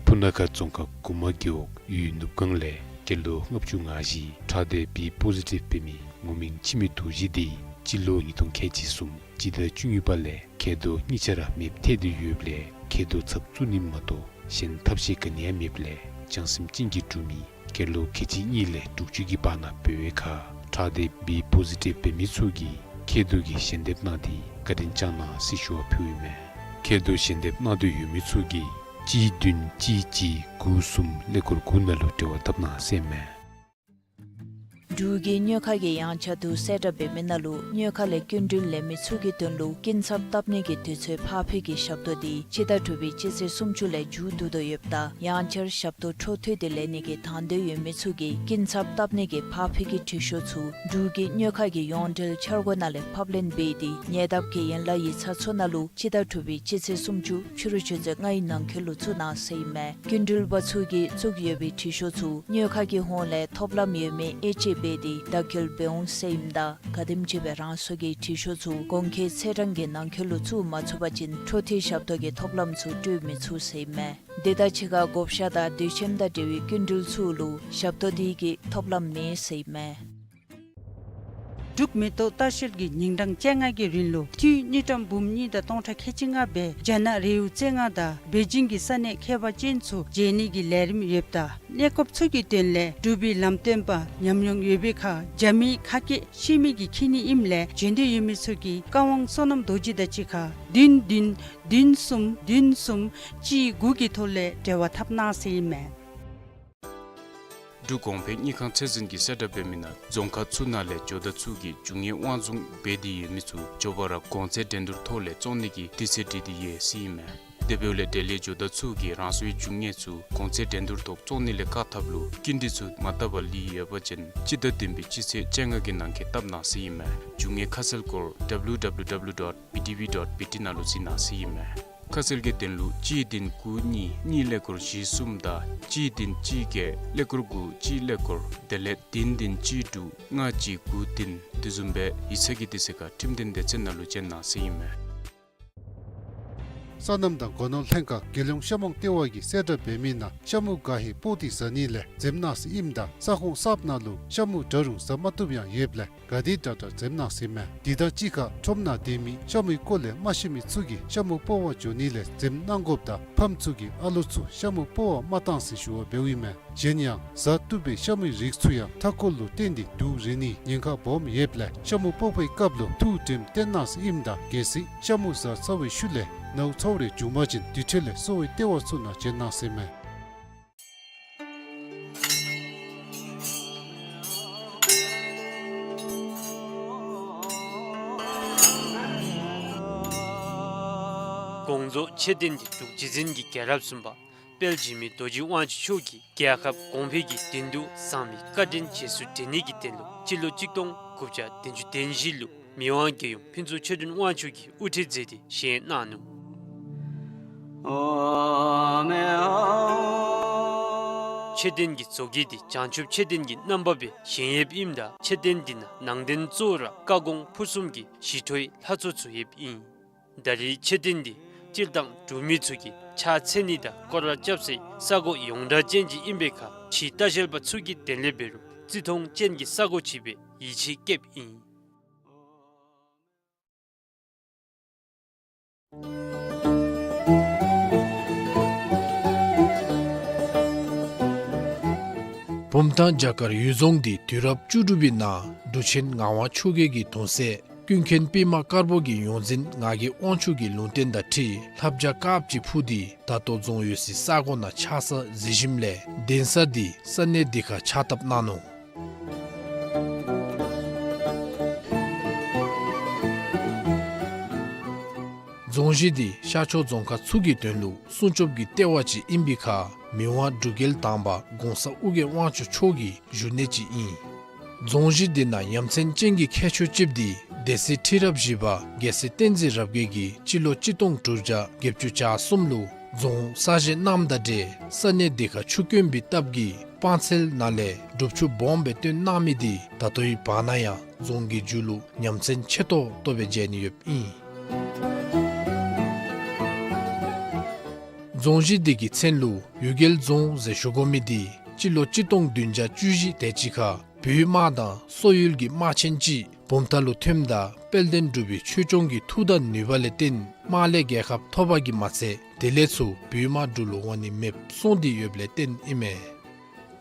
སྤུ་ན་ཁ་རྫོང་ཁག་གུ་མ་རྒེད་འོག་ཡུལ་ནུབ་སྒང་ལས་སྐྱེས་ལོ་ལྔ་བཅུ་ང་བཞི་ཁྲག་སྡེ་བི་པོ་ཟི་ཊིབ་འབད་མི་ངོ་མིང་འཆི་མེད་རྡོ་རྗེ་འདི་སྤྱི་ལོ་ཉིས་སྟོང་ཁལ་གཅིག་གསུམ་སྤྱི་ཟླ་བཅུ་གཉིས་པ་ལས་མཁལ་རྡོག་གཉིས་ཆ་ར་མེདཔ་ཐལ་ཏེ་ཡོདཔ་ལས་མཁལ་རྡོག་ཚབ་བཙུགས་ནི་མ་གཏོགས་གཞན་ཐབས་ཤེས་ག་ནི་ཡང་མེདཔ་ལས་བྱང་སེམས་ཅན་གྱི་འབྲུག་མི་སྐྱེས་ལོ་ཁལ་གཅིག་གཉིས་ལས་དྲུག་ཅུ་གི་བར་ན་འབད་བའི་ཁར་ཁྲག་སྡེ་བི་པོ་ཟི་ཊིབ་འབད་མི་ཚུ་གིས་མཁལ་རྡོག་གི་ཞལ་འདེབས་གནང་སྟེ་བཀའ་དྲིན་བསྐྱང་གནང་ཟེར་ཞུ་བ་ཕུལཝ་ཨིན་མས། མཁལ་རྡོག་ཞལ་འདེབས་གནང་འདོད་ཡོད་མི་ཚུ་གིས་གཅིག་བདུན་གཅིག་གཅིག་དགུ་གསུམ་ཀླད་ཀོར་དགུ་ནང་ལུ་འབྲེལ་བ་འཐབ་གནང་ཟེར་ཨིན་མས། འབྲུག་གི་སྨྱོ་ཁ་གི་ཡངས་ཆག་བསྡུ་གསལ་བསྒྲགས་འབད་མི་ནང་ལུ་སྨྱོ་ཁ་ལས་སྐྱིན་འགྲུལ་ལེན་མི་ཚུ་གི་དོན་ལུ་སྐྱིན་ཚབ་བཏབ་ནི་གི་དུས་ཚོད་ཕར་འཕུལ་གྱི་ཞབས་ཏོག་འདི་སྤྱི་ཟླ་དྲུག་པའི་སྤྱི་ཚེས་སུམ་ཅུ་ལས་མཇུག་བསྡུ་དོ་ཡོདཔ་ད་ཡང་བསྐྱར་ཞབས་ཏོག་འཕྲོ་མཐུད་དེ་ལེན་ནི་གི་དང་འདོད་ཡོད་མི་ཚུ་གིས་སྐྱིན་ཚབ་བཏབ་ནི་གི་ཕར་འཕུལ་གྱི་འབྲི་ཤོག་ཚུ་འབྲུག་གི་སྨྱོ་ཁ་གི་ཡོངས་འབྲེལ་འཆར་སྒོ་ནང་ལས་ཕབ་ལེན་འབད་དེ་ཉེ་འདབས་ཀྱི་ཡན་ལག་ཡིག་ཚང་ཚུ་ནང་ལུ་སྤྱི་ཟླ་དྲུག་པའི་སྤྱི་ཚེས་སུམ་ཅུ་ཕྱི་རུ་ཆུ་ཚོད་ལྔའི་ནང་འཁོད་ལུ་བཙུགས་གནང་ཟེར་ཨིན་མས། སྐྱིན་འགྲུལ་པ་ཚུ་གིས་བཙུགས་ཡོད་པའི་འབྲི་ཤོག་ཚུ་སྨྱོ་ཁ་གི་ཧོངས་ལས་ཐོབ་ལམ་ཡོད་མེད་དབྱེ་དཔྱད་འབད་དེ་བརྡ་འཁྱོལ་འབད་འོང་ཟེར་ཨིནམ་ད་ག་དེམ་ཅིག་སྦེ་རང་སོའི་འབྲི་ཤོག་ཚུ་གོང་འཁོད་ཚེས་གྲངས་ཀྱི་ནང་འཁོད་ལུ་བཙུགས་མ་ཚུགས་པ་ཅིན་འཕྲོ་མཐུད་ཞབས་ཏོག་གི་ཐོབ་ལམ་ཚུ་སྤྲོད་མི་ཚུགས་ཟེར་ཨིན་མས། དེ་དང་གཅིག་ཁར་བགོ་བཤའ་དང་དུས་ཆེན་དང་འབྲེལ་བའི་སྐྱིན་འགྲུལ་ཚུ་ལུ་ཞབས་ཏོག་དེ་གི་ཐོབ་ལམ་མེད་ཟེར་ཨིན་མས། འབྲུག་མེ་ཏོག་ལྟ་བཤལ་གྱིས་ཉིན་གྲངས་བཅོ་ལྔ་གི་རིང་ལུ་འཐུས་དངུལ་ཀྲམ་འབུམ་གཉིས་དང་སྟོང་ཕྲག་ཁལ་གཅིག་ལྔ་སྦེ་རྒྱ་ནག་རི་བོ་རྩེ་ལྔ་དང་པེ་ཅིང་གི་ས་གནས་ཁྱད་པར་ཅན་ཚུ་མཇལ་ནི་གི་ལས་རིམ་ཡོདཔ་ད་གནས་སྐབས་ཚུ་གི་དོན་ལས་འབྲུག་པའི་ལམ་སྟོན་པ་ཉམས་མྱོང་ཡོད་པའི་ཁར་རྒྱ་མིའི་ཁ་སྐད་ཤེས་མི་གིས་འཁྱིད་ནི་ཨིནམ་ལས་འབྱོན་འདོད་ཡོད་མི་ཚུ་གིས་བཀའ་དབང་བསོད་ནམས་རྡོ་རྗེ་དང་གཅིག་ཁར་བདུན་བདུན་བདུན་གསུམ་བདུན་གསུམ་གཅིག་དགུ་གི་ཐོག་ལས་འབྲེལ་བ་འཐབ་གནང་ཟེར་ཨིན་མས། འབྲུག་གོང་འཕེལ་དངུལ་ཁང་ཚད་འཛིན་གྱིས་གསལ་བསྒྲགས་འབད་མི་ནང་རྫོང་ཁག་ཚུ་ནང་ལས་ཇོ་བདག་ཚུ་གིས་རྒྱུ་དངོས་དབང་བཟུང་འབད་དེ་ཡོད་མི་ཚུ་མགྱོགས་པ་ར་གོང་ཚད་འགྲན་བསྡུར་ཐོག་ལས་བཙོང་ནི་གི་དུས་ཚོད་བསྒྲིགས་ཏེ་ཡོད་ཟེར་ཨིན་མས། དེ་འབདཝ་ལས་འབྲེལ་ཡོད་ཇོ་བདག་ཚུ་གིས་རང་སོའི་རྒྱུ་དངོས་ཚུ་གོང་ཚད་འགྲན་བསྡུར་ཐོག་བཙོང་ནི་ལས་བཀག་ཐབས་ལུ་སྐྱིན་འགྲུལ་ཚུ་མ་བཏབ་པར་ལུས་ཡོད་པ་ཅིན་སྤྱི་ཟླ་བདུན་པའི་སྤྱི་ཚེས་བཅོ་ལྔ་གི་ནང་འཁོད་བཏབ་གནང་ཟེར་ཨིན་མས། རྒྱུ་དངོས་ཁ་གསལ་སྐོར་W W W dot B T V dot B T ནང་ལུ་གཟིགས་གནང་ཟེར་ཨིན་མས། ཁ་གསལ་གྱི་དོན་ལུ་གཅིག་བདུན་དགུ་གཉིས་གཉིས་ཀླད་ཀོར་བཞི་གསུམ་དང་གཅིག་བདུན་གཅིག་བརྒྱད་ཀླད་ཀོར་དགུ་གཅིག་ཀླད་ཀོར་དེ་ལས་བདུན་བདུན་གཅིག་དྲུག་ལྔ་གཅིག་དགུ་བདུན། དེ་བཟུམ་སྦེ་ཡིག་ཚང་གི་དུས་ཚོད་ཁར་ཁྲིམས་དོན་སྡེ་ཚན་ནང་ལུ་བཅར་གནང་ཟེར་ཨིན་མས། སོ་ནམ་དང་སྒོ་ནོར་ལྷན་ཁག་རྒྱལ་ཡོངས་ཤ་མོང་ལྟེ་བ་གིས་གསལ་བསྒྲགས་འབད་མི་ནང་ཤ་མུ་དགའ་ཧིང་སྤོག་སྟེ་ཟ་ནི་ལས་འཛེམ་གནང་ཟེར་ཨིནམ་ད་ས་ཁོངས་གསརཔ་ནང་ལུ་ཤ་མུ་འདྲ་རུང་ཟ་མ་བཏུབ་ཡང་ཡོདཔ་ལས་ག་དེ་དྲག་དྲག་འཛེམ་གནང་ཟེར་ཨིན་མས། དེ་དང་གཅིག་ཁར་ཁྲོམ་ནང་སྡོད་མི་ཤ་མུའི་སྐོར་ལས་མ་ཤེས་མི་ཚུ་གིས་ཤ་མུ་སྤོག་པར་འགྱོ་ནི་ལས་འཛེམ་གནང་དགོཔ་དང་ཕམ་ཚུ་གིས་ཨ་ལོ་ཚུ་ཤ་མུ་སྤོག་པར་མ་གཏང་ཟེར་ཞུ་བ་འབདཝ་ཨིན་མས། གཞན་ཡང་ཟ་བཏུབ་པའི་ཤ་མུའི་རིགས་ཚུ་ཡང་མཐའ་འཁོར་ལུ་བརྟེན་ཏེ་དུག་རེག་ནིའི་ཉེན་ཁ་སྦོམ་ཡོདཔ་ལས་ཤ་མུ་སྤོག་པའི་སྐབས་ལུ་ཐུགས་དྲནམ་བཏོན་གནང་ཟེར་ཨིནམ་ད་གལ་སྲིད་ཤ་མུ་ཟ་ཚར་བའི་ཤུལ་ལས་ནཝ་ཚཝ་རེ་བྱུང་པ་ཅིན་དེ་འཕྲལ་ལས་གསོ་བའི་ལྟེ་བ་ཚུ་ནང་བྱོན་གནང་ཟེར་ཨིན་མས། དགོངས་རྫོགས་མཆོད་རྟེན་འདི་འབྲུག་རྗེ་བཙུན་གྱི་རྒྱལ་རབས་གསུམ་པ་དཔལ་འཇིགས་མེད་རྡོ་རྗེ་དབང་ཕྱུག་མཆོག་གིས་རྒྱལ་ཁབ་གོང་འཕེལ་གྱི་དོན་དུ་གསང་བའི་བཀའ་དྲིན་རྗེས་སུ་དྲན་ནི་གི་དོན་ལུ་སྤྱི་ལོ་གཅིག་སྟོང་དགུ་བརྒྱ་བདུན་ཅུ་དོན་བཞི་ལུ་མི་དབང་རྒྱལ་ཡུམ་ཕུན་ཚོགས་ཆོས་སྒྲོན་དབང་ཕྱུག་གིས་དབུ་ཁྲིད་མཛད་དེ་བཞེངས་གནང་ནུག། མཆོད་རྟེན་གྱི་བཟོ་བཀོད་འདི་བྱང་ཆུབ་མཆོད་རྟེན་གྱི་རྣམ་པ་སྦེ་བཞེངས་ཡོདཔ་ཨིནམ་ད་མཆོད་རྟེན་འདི་ནང་ནང་རྟེན་གཙོ་བོ་ར་བཀའ་དགོངས་ཕུར་གསུམ་གྱི་ཞི་ཁྲོའི་ལྷ་ཚོགས་ཚུ་ཡོདཔ་ཨིན། ད་རེས་མཆོད་རྟེན་འདི་སྤྱིར་བཏང་འབྲུག་མི་ཚུ་གིས་ཕྱག་འཚལ་ནི་དང་སྐོར་ར་རྐྱབ་སའི་ས་གོ་ཡོངས་གྲགས་ཅན་ཅིག་ཨིན་པའི་ཁར་ཁྲི་ལྟ་བཤལ་པ་ཚུ་གིས་དོན་ལས་འབད་རུང་བརྩི་མཐོང་ཅན་གྱི་ས་གོ་ཅིག་སྦེ་ཡིད་ཆེས་བསྐྱེདཔ་ཨིན། བུམ་ཐང་བྱ་དཀར་གཡུལ་རྫོང་འདི་དུས་རབས་བཅུ་དྲུག་པའི་ནང་འབྲུག་ཆེན་ངག་དབང་ཆོས་རྒྱལ་གྱི་གདུང་སྲས་ཀུན་མཁྱེན་པདྨ་དཀར་པོ་གི་ཡོངས་འཛིན་ངག་གི་དབང་ཕྱུག་གི་ལུང་བསྟན་དང་འཁྲིལ་ལྷ་བྱ་དཀརཔོ་ཅིག་འཕུར་ཏེ་ད་ལྟོ་རྫོང་ཡོད་སའི་ས་གོ་ནང་ཆགས་ས་གཟིགས་ཞིནམ་ལས་གདན་ས་འདི་ས་གནས་འདི་ཁར་ཕྱག་བཏབ་གནང་ནུག། རྫོང་གཞི་འདི་ཤར་ཕྱོགས་རྫོང་ཁག་ཚུ་གི་དོན་ལུ་སྲུང་སྐྱོབ་ཀྱི་ལྟེ་བ་ཅིག་ཨིན་པའི་ཁར་མི་དབང་འབྲུག་རྒྱལ་དང་པ་གོང་ས་ཨོ་རྒྱན་དབང་ཕྱུག་མཆོག་གི་བཞུགས་གནས་ཅིག་ཨིན། རྫོང་གཞི་འདི་ནང་ཡ་མཚན་ཅན་གྱི་ཁྱད་ཆོས་ཅིག་འདི་སྡེ་སྲིད་ཁྲི་རབས་བཞི་པ་རྒྱལ་སྲས་བསྟན་འཛིན་རབ་རྒྱས་ཀྱིས་སྤྱི་ལོ་གཅིག་སྟོང་དྲུག་བརྒྱ་བརྒྱད་ཅུ་གྱ་གསུམ་ལུ་རྫོང་གསར་བཞེངས་གནངམ་དང་འབྲེལ་ས་གནས་འདི་ཁར་ཆུ་དཀོན་པའི་སྟབས་ཀྱིས་སྤང་ཚལ་ནང་ལས་སྒྲུབ་ཆུ་སྦོམ་སྦེ་བཏོན་གནང་མི་འདི་ད་ལྟོའི་བར་ན་ཡང་རྫོང་གི་མཇུག་ལུ་ཡ་མཚན་ཆེ་ཏོག་ཏོ་སྦེ་མཇལ་ནི་ཡོདཔ་ཨིན། རྫོང་གཞི་འདི་གི་མཚན་ལུ་གཡུལ་རྒྱལ་རྫོང་ཟེར་ཞུ་དགོ་མི་འདི་སྤྱི་ལོ་གཅིག་སྟོང་བདུན་བརྒྱ་བཅུ་བཞི་དེ་ཅིག་ཁར་བོད་དམག་དང་སོག་ཡུལ་གྱི་དམག་ཆེན་ཅིག་བུམ་ཐང་ལུ་ཐོནམ་ད་དཔལ་ལྡན་འབྲུག་པའི་ཆོས་སྐྱོང་གི་མཐུ་དང་ནུས་པ་ལས་བརྟེན་དམག་ལས་རྒྱལ་ཁ་ཐོབ་པ་གིས་མ་ཚད་དེ་ལས་ཚུར་བོད་དམག་འབྲུག་ལུ་འོང་ནི་མེདཔ་སོང་སྟེ་ཡོདཔ་ལས་བརྟེན་ཨིན་མས།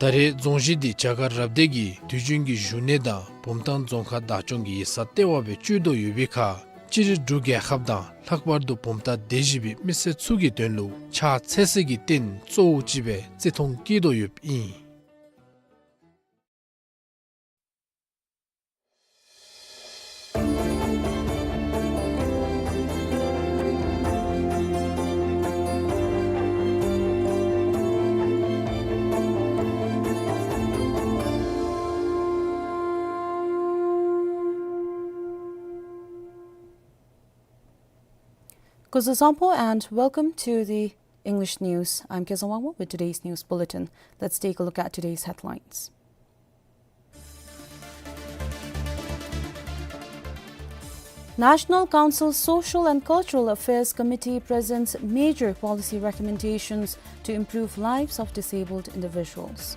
ད་རེས་རྫོང་གཞི་འདི་བྱ་དཀར་རབ་སྡེ་གི་དུས་རྒྱུན་གྱི་བཞུགས་གནས་དང་བུམ་ཐང་རྫོང་ཁག་བདག་སྐྱོང་གི་ཡིག་ཚང་ལྟེ་བ་སྦེ་སྤྱོད་དོ་ཡོད་པའི་ཁར་སྤྱིར་འབྲུག་རྒྱལ་ཁབ་དང་ལྷག་པར་དུ་བུམ་ཐང་སྡེ་བཞི་པའི་མི་སེར་ཚུ་གི་དོན་ལུ་ཕྱག་འཚལ་སའི་རྟེན་གཙོ་བོ་ཅིག་སྦེ་བརྩི་མཐོང་བསྐྱེད་དོ་ཡོདཔ་ཨིན། Kuzuzangpo and welcome to the English news. I'm Kezang Wangmo with today's news bulletin. Let's take a look at today's headlines. National Council Social and Cultural Affairs Committee presents major policy recommendations to improve lives of disabled individuals.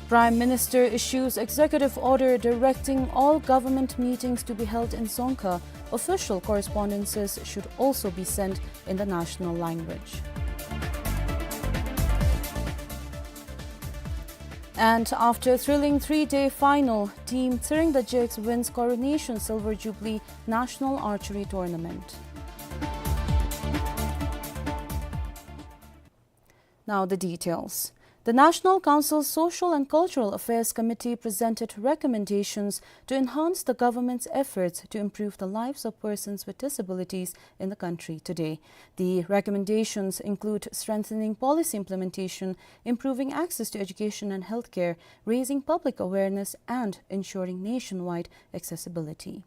Prime Minister issues executive order directing all government meetings to be held in Dzongkha. Official correspondences should also be sent in the national language. And after thrilling three-day final, Team Tshering the Jakes wins Coronation Silver Jubilee National Archery Tournament. Now the details. The National Council Social and Cultural Affairs Committee presented recommendations to enhance the government's efforts to improve the lives of persons with disabilities in the country today. The recommendations include strengthening policy implementation, improving access to education and healthcare, raising public awareness, and ensuring nationwide accessibility.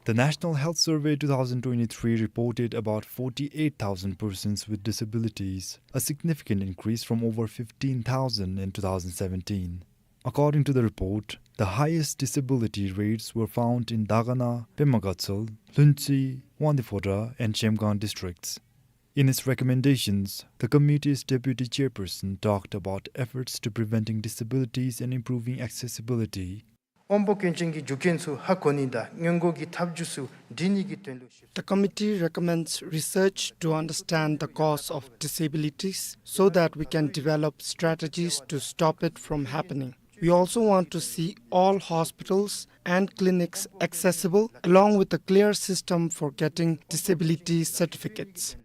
The National Health Survey two thousand twenty-three reported about forty-eight thousand persons with disabilities, a significant increase from over fifteen thousand in two thousand seventeen. According to the report, the highest disability rates were found in Dagana, Pema Gatshel, Lhuentse, Wangdue Phodrang, and Zhemgang districts. In its recommendations, the committee's deputy chairperson talked about efforts to preventing disabilities and improving accessibility. དབང་པོ་སྐྱོན་ཅན་གྱི་རྒྱུ་རྐྱེན་ཚུ་ཧ་གོ་ནི་དང་སྔོན་འགོག་གི་ཐབས་ཇུས་ཚུ་སྒྲིག་ནི་གི་དོན་ལུ་ཞིབ། The committee recommends research to understand the cause of disabilities so that we can develop strategies to stop it from happening. We also want to see all hospitals and clinics accessible, along with a clear system for getting disability certificates.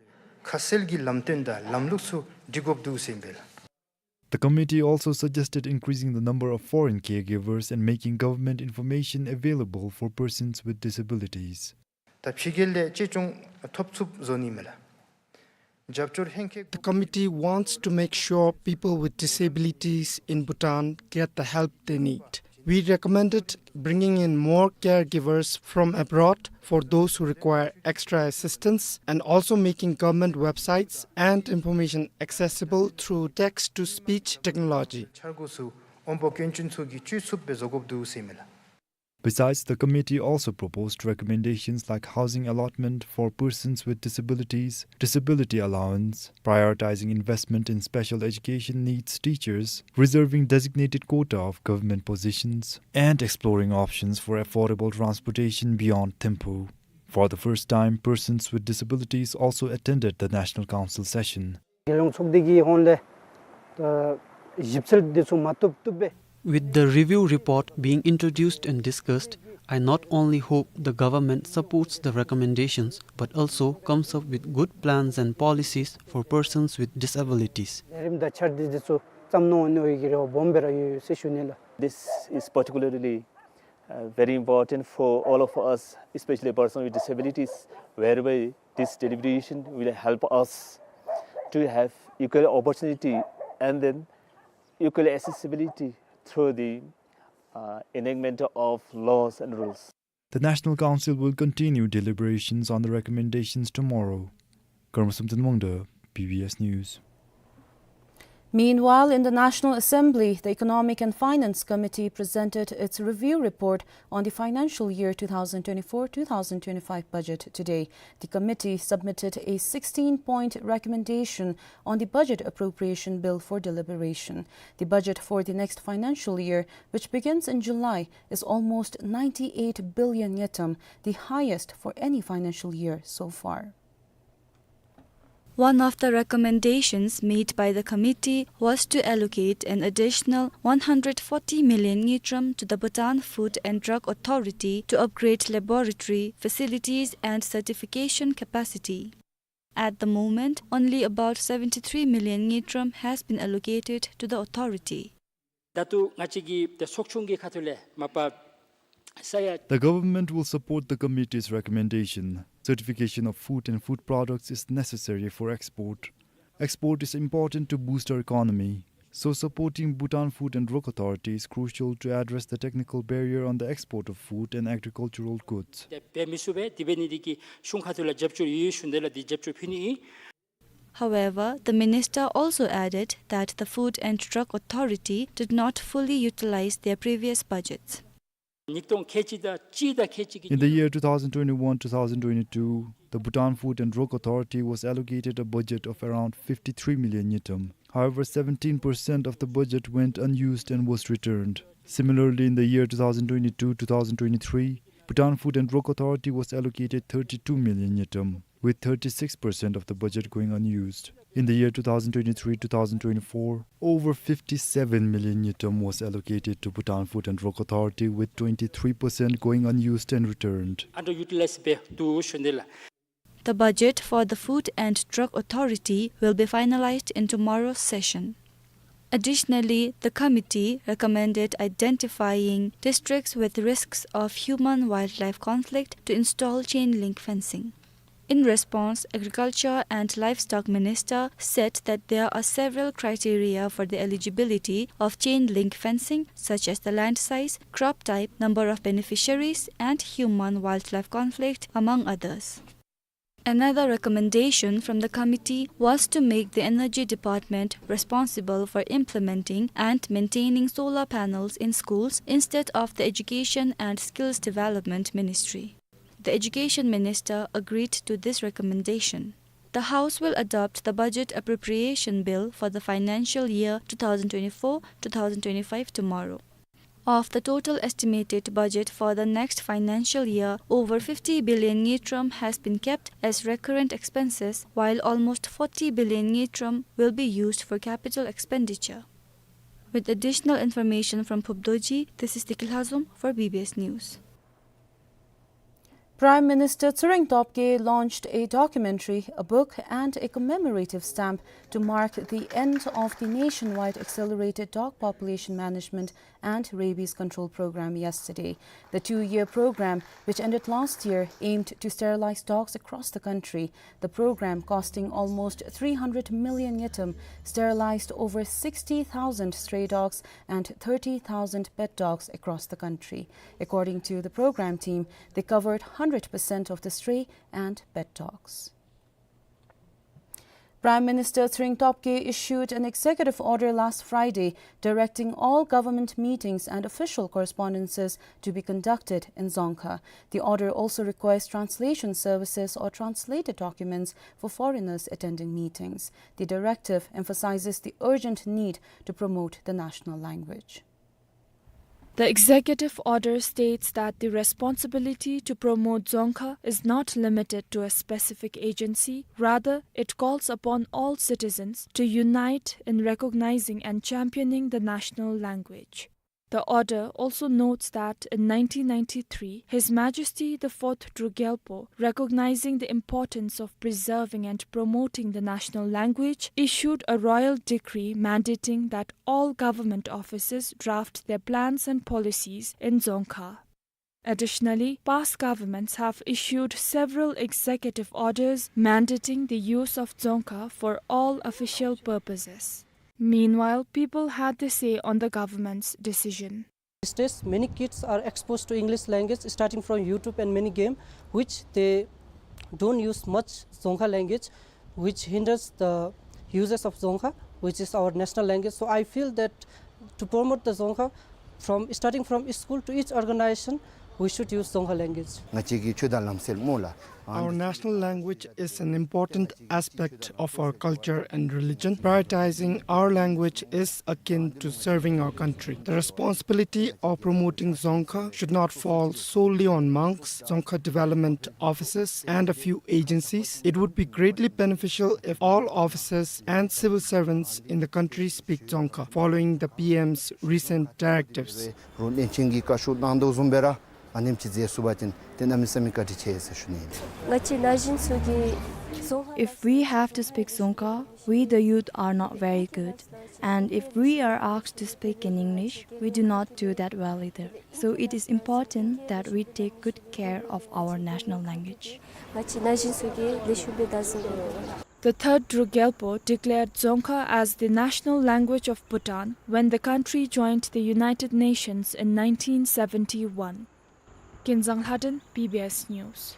ཁ་གསལ་གྱི་ལམ་སྟོན་དང་ལམ་ལུགས་ཚུ་སྒྲིག་དགོཔ་འདུག་ཟེར་ཨིན་པས་ལགས། The committee also suggested increasing the number of foreign caregivers and making government information available for persons with disabilities. ད་ཕྱི་རྒྱལ་ལས་གཅེས་སྐྱོང་ཐོབ་ཚུགསཔ་བཟོ་ནི་མས་ལགས། རྒྱབ་སྐྱོར་ལྷན་ཁག The committee wants to make sure people with disabilities in Bhutan get the help they need. We recommended bringing in more caregivers from abroad for those who require extra assistance and also making government websites and information accessible through text-to-speech technology. འཆར་སྒོ་ཚུ་དབང་པོ་སྐྱོན་ཅན་ཚུ་གིས་སྤྱོད་ཚུགསཔ་སྦེ་བཟོ་དགོཔ་འདུག་ཟེར་ཨིན་མས་ལགས། Besides, the committee also proposed recommendations like housing allotment for persons with disabilities, disability allowance, prioritizing investment in special education needs teachers, reserving designated quota of government positions, and exploring options for affordable transportation beyond Thimphu. For the first time, persons with disabilities also attended the National Council session. རྒྱལ་ཡོངས་ཚོགས་སྡེ་གི་ཧོངས་ལས་ད་ཞིབ་འཚོལ་འདི་ཚུ་མ་བཏུབ་བཏུབ་སྦེ། With the review report being introduced and discussed, I not only hope the government supports the recommendations but also comes up with good plans and policies for persons with disabilities. ལས་རིམ་དང་འཆར་གཞི་འདི་ཚུ་བརྩམ་གནང་ནི་ཡོད་ཀྱི་རེ་བ་སྦོམ་སྦེ་ར་ཡོད་ཟེར་ཞུ་ནི་ལགས། This is particularly Uh, very important for all of us, especially persons with disabilities, whereby this deliberation will help us to have equal opportunity and then equal accessibility through the, uh, enactment of laws and rules. The National Council will continue deliberations on the recommendations tomorrow. Karma Samten Wangda, B B S News. Meanwhile, in the National Assembly, the Economic and Finance Committee presented its review report on the financial year two thousand twenty-four two thousand twenty-five budget today. The committee submitted a sixteen-point recommendation on the budget appropriation bill for deliberation. The budget for the next financial year, which begins in July, is almost ninety-eight billion ngultrum, the highest for any financial year so far. One of the recommendations made by the committee was to allocate an additional one hundred forty million ngultrum to the Bhutan Food and Drug Authority to upgrade laboratory facilities and certification capacity. At the moment, only about seventy-three million ngultrum has been allocated to the authority. ད་ལྟོ་ང་བཅས་ཀྱི་ཏེ་ཚོགས་ཆུང་གི་ཁ་ཐུག་ལས་མ་པ་ས་ཡ། The government will support the committee's recommendation. Certification of food and food products is necessary for export. Export is important to boost our economy. So supporting Bhutan Food and Drug Authority is crucial to address the technical barrier on the export of food and agricultural goods. ཏེ་འབད་མི་ཚུགས་པས། དེ་འབད་ནི་དེ་གིས་གཞུང་ཁ་ཐུག་ལས་རྒྱབ་སྐྱོར་ཡོད་ཡོད་ཞུ་ནི་དེ་ལས་ཏེ་རྒྱབ་སྐྱོར་ཕུལ་ནི་ཨིན། However, the minister also added that the Food and Drug Authority did not fully utilize their previous budgets. ཉིས་སྟོང་ཁལ་གཅིག་དང་གཅིག་དང་ཁལ་གཅིག་གི In the year two thousand twenty-one two thousand twenty-two, the Bhutan Food and Drug Authority was allocated a budget of around fifty-three million ngultrum. However, seventeen percent of the budget went unused and was returned. Similarly, in the year two thousand twenty-two two thousand twenty-three, Bhutan Food and Drug Authority was allocated thirty-two million ngultrum, with thirty-six percent of the budget going unused. In the year two thousand twenty-three two thousand twenty-four, over fifty-seven million ngultrum was allocated to Bhutan Food and Drug Authority, with twenty-three percent going unused and returned. Underutilized འབད་འདུག་ཞུ་ནི་ལགས། The budget for the Food and Drug Authority will be finalized in tomorrow's session. Additionally, the committee recommended identifying districts with risks of human-wildlife conflict to install chain link fencing. In response, Agriculture and Livestock Minister said that there are several criteria for the eligibility of chain link fencing, such as the land size, crop type, number of beneficiaries, and human-wildlife conflict, among others. Another recommendation from the committee was to make the Energy Department responsible for implementing and maintaining solar panels in schools instead of the Education and Skills Development Ministry. The Education Minister agreed to this recommendation. The House will adopt the Budget Appropriation Bill for the financial year two thousand twenty-four two thousand twenty-five tomorrow. Of the total estimated budget for the next financial year, over fifty billion ngultrum has been kept as recurrent expenses, while almost forty billion ngultrum will be used for capital expenditure. With additional information from Phub Dorji, this is Tiki Lhazom for B B S News. Prime Minister Tshering Tobgay launched a documentary, a book, and a commemorative stamp to mark the end of the nationwide accelerated dog population management and rabies control program yesterday. The two-year program, which ended last year, aimed to sterilize dogs across the country. The program, costing almost three hundred million ngultrum, sterilized over sixty thousand stray dogs and thirty thousand pet dogs across the country. According to the program team, they covered hundred percent of the stray and pet dogs. Prime Minister Tshering Tobgay issued an executive order last Friday directing all government meetings and official correspondences to be conducted in Dzongkha. The order also requires translation services or translated documents for foreigners attending meetings. The directive emphasizes the urgent need to promote the national language. The executive order states that the responsibility to promote Dzongkha is not limited to a specific agency. Rather, it calls upon all citizens to unite in recognizing and championing the national language. The order also notes that in nineteen ninety-three, His Majesty the Fourth Druk Gyalpo, recognizing the importance of preserving and promoting the national language, issued a royal decree mandating that all government offices draft their plans and policies in Dzongkha. Additionally, past governments have issued several executive orders mandating the use of Dzongkha for all official purposes. Meanwhile, people had their say on the government's decision. These days, many kids are exposed to English language starting from YouTube and many game, which they don't use much Dzongkha language, which hinders the uses of Dzongkha, which is our national language. So I feel that to promote the Dzongkha, from starting from school to each organization, we should use Dzongkha language. ང་བཅས་ཀྱི་ཆོས་དང་ལམ་སྲོལ་སྨོ་ལགས། Our national language is an important aspect of our culture and religion. Prioritizing our language is akin to serving our country. The responsibility of promoting Dzongkha should not fall solely on monks, Dzongkha development offices, and a few agencies. It would be greatly beneficial if all officers and civil servants in the country speak Dzongkha, following the P M's recent directives. རོགས་བློན་ཆེན་གྱིས་བཀའ་ཤོག་གནང་དོ་བཟུམ་སྦེ་ར་ཨ་ནེམ་ཅིག་མཛད་ཚུགས་པ་ཅིན་ཏེ་གནམ་མེད་ས་མེད་བཀའ་དྲིན་ཆེ་ཟེར་ཞུ་ནི་ཨིན། ང་བཅས་ན་གཞོན་ཚུ་གིས་Dzongkha If we have to speak Dzongkha, we the youth are not very good. And if we are asked to speak in English, we do not do that well either. So it is important that we take good care of our national language. ང་བཅས་ན་གཞོན་ཚུ་གིས་ལེགས་ཤོམ་སྦེ་བདག་འཛིན་འབད་དགོ། The third Druk Gyalpo declared Dzongkha as the national language of Bhutan when the country joined the United Nations in nineteen seventy-one. Kinzang Lhaden, B B S News.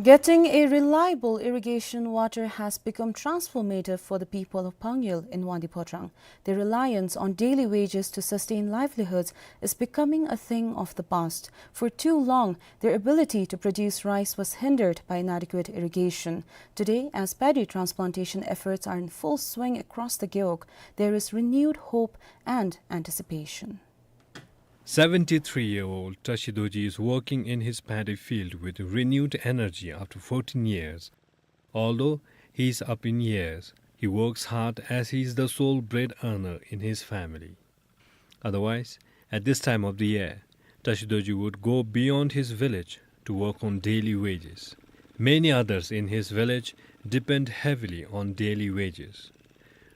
Getting a reliable irrigation water has become transformative for the people of Phangel in Wangdue Phodrang. Their reliance on daily wages to sustain livelihoods is becoming a thing of the past. For too long, their ability to produce rice was hindered by inadequate irrigation. Today, as paddy transplantation efforts are in full swing across the Gewog, there is renewed hope and anticipation. Seventy-three-year-old Tashi Dorji is working in his paddy field with renewed energy after fourteen years. Although he is up in years, he works hard as he is the sole bread earner in his family. Otherwise, at this time of the year, Tashi Dorji would go beyond his village to work on daily wages. Many others in his village depend heavily on daily wages.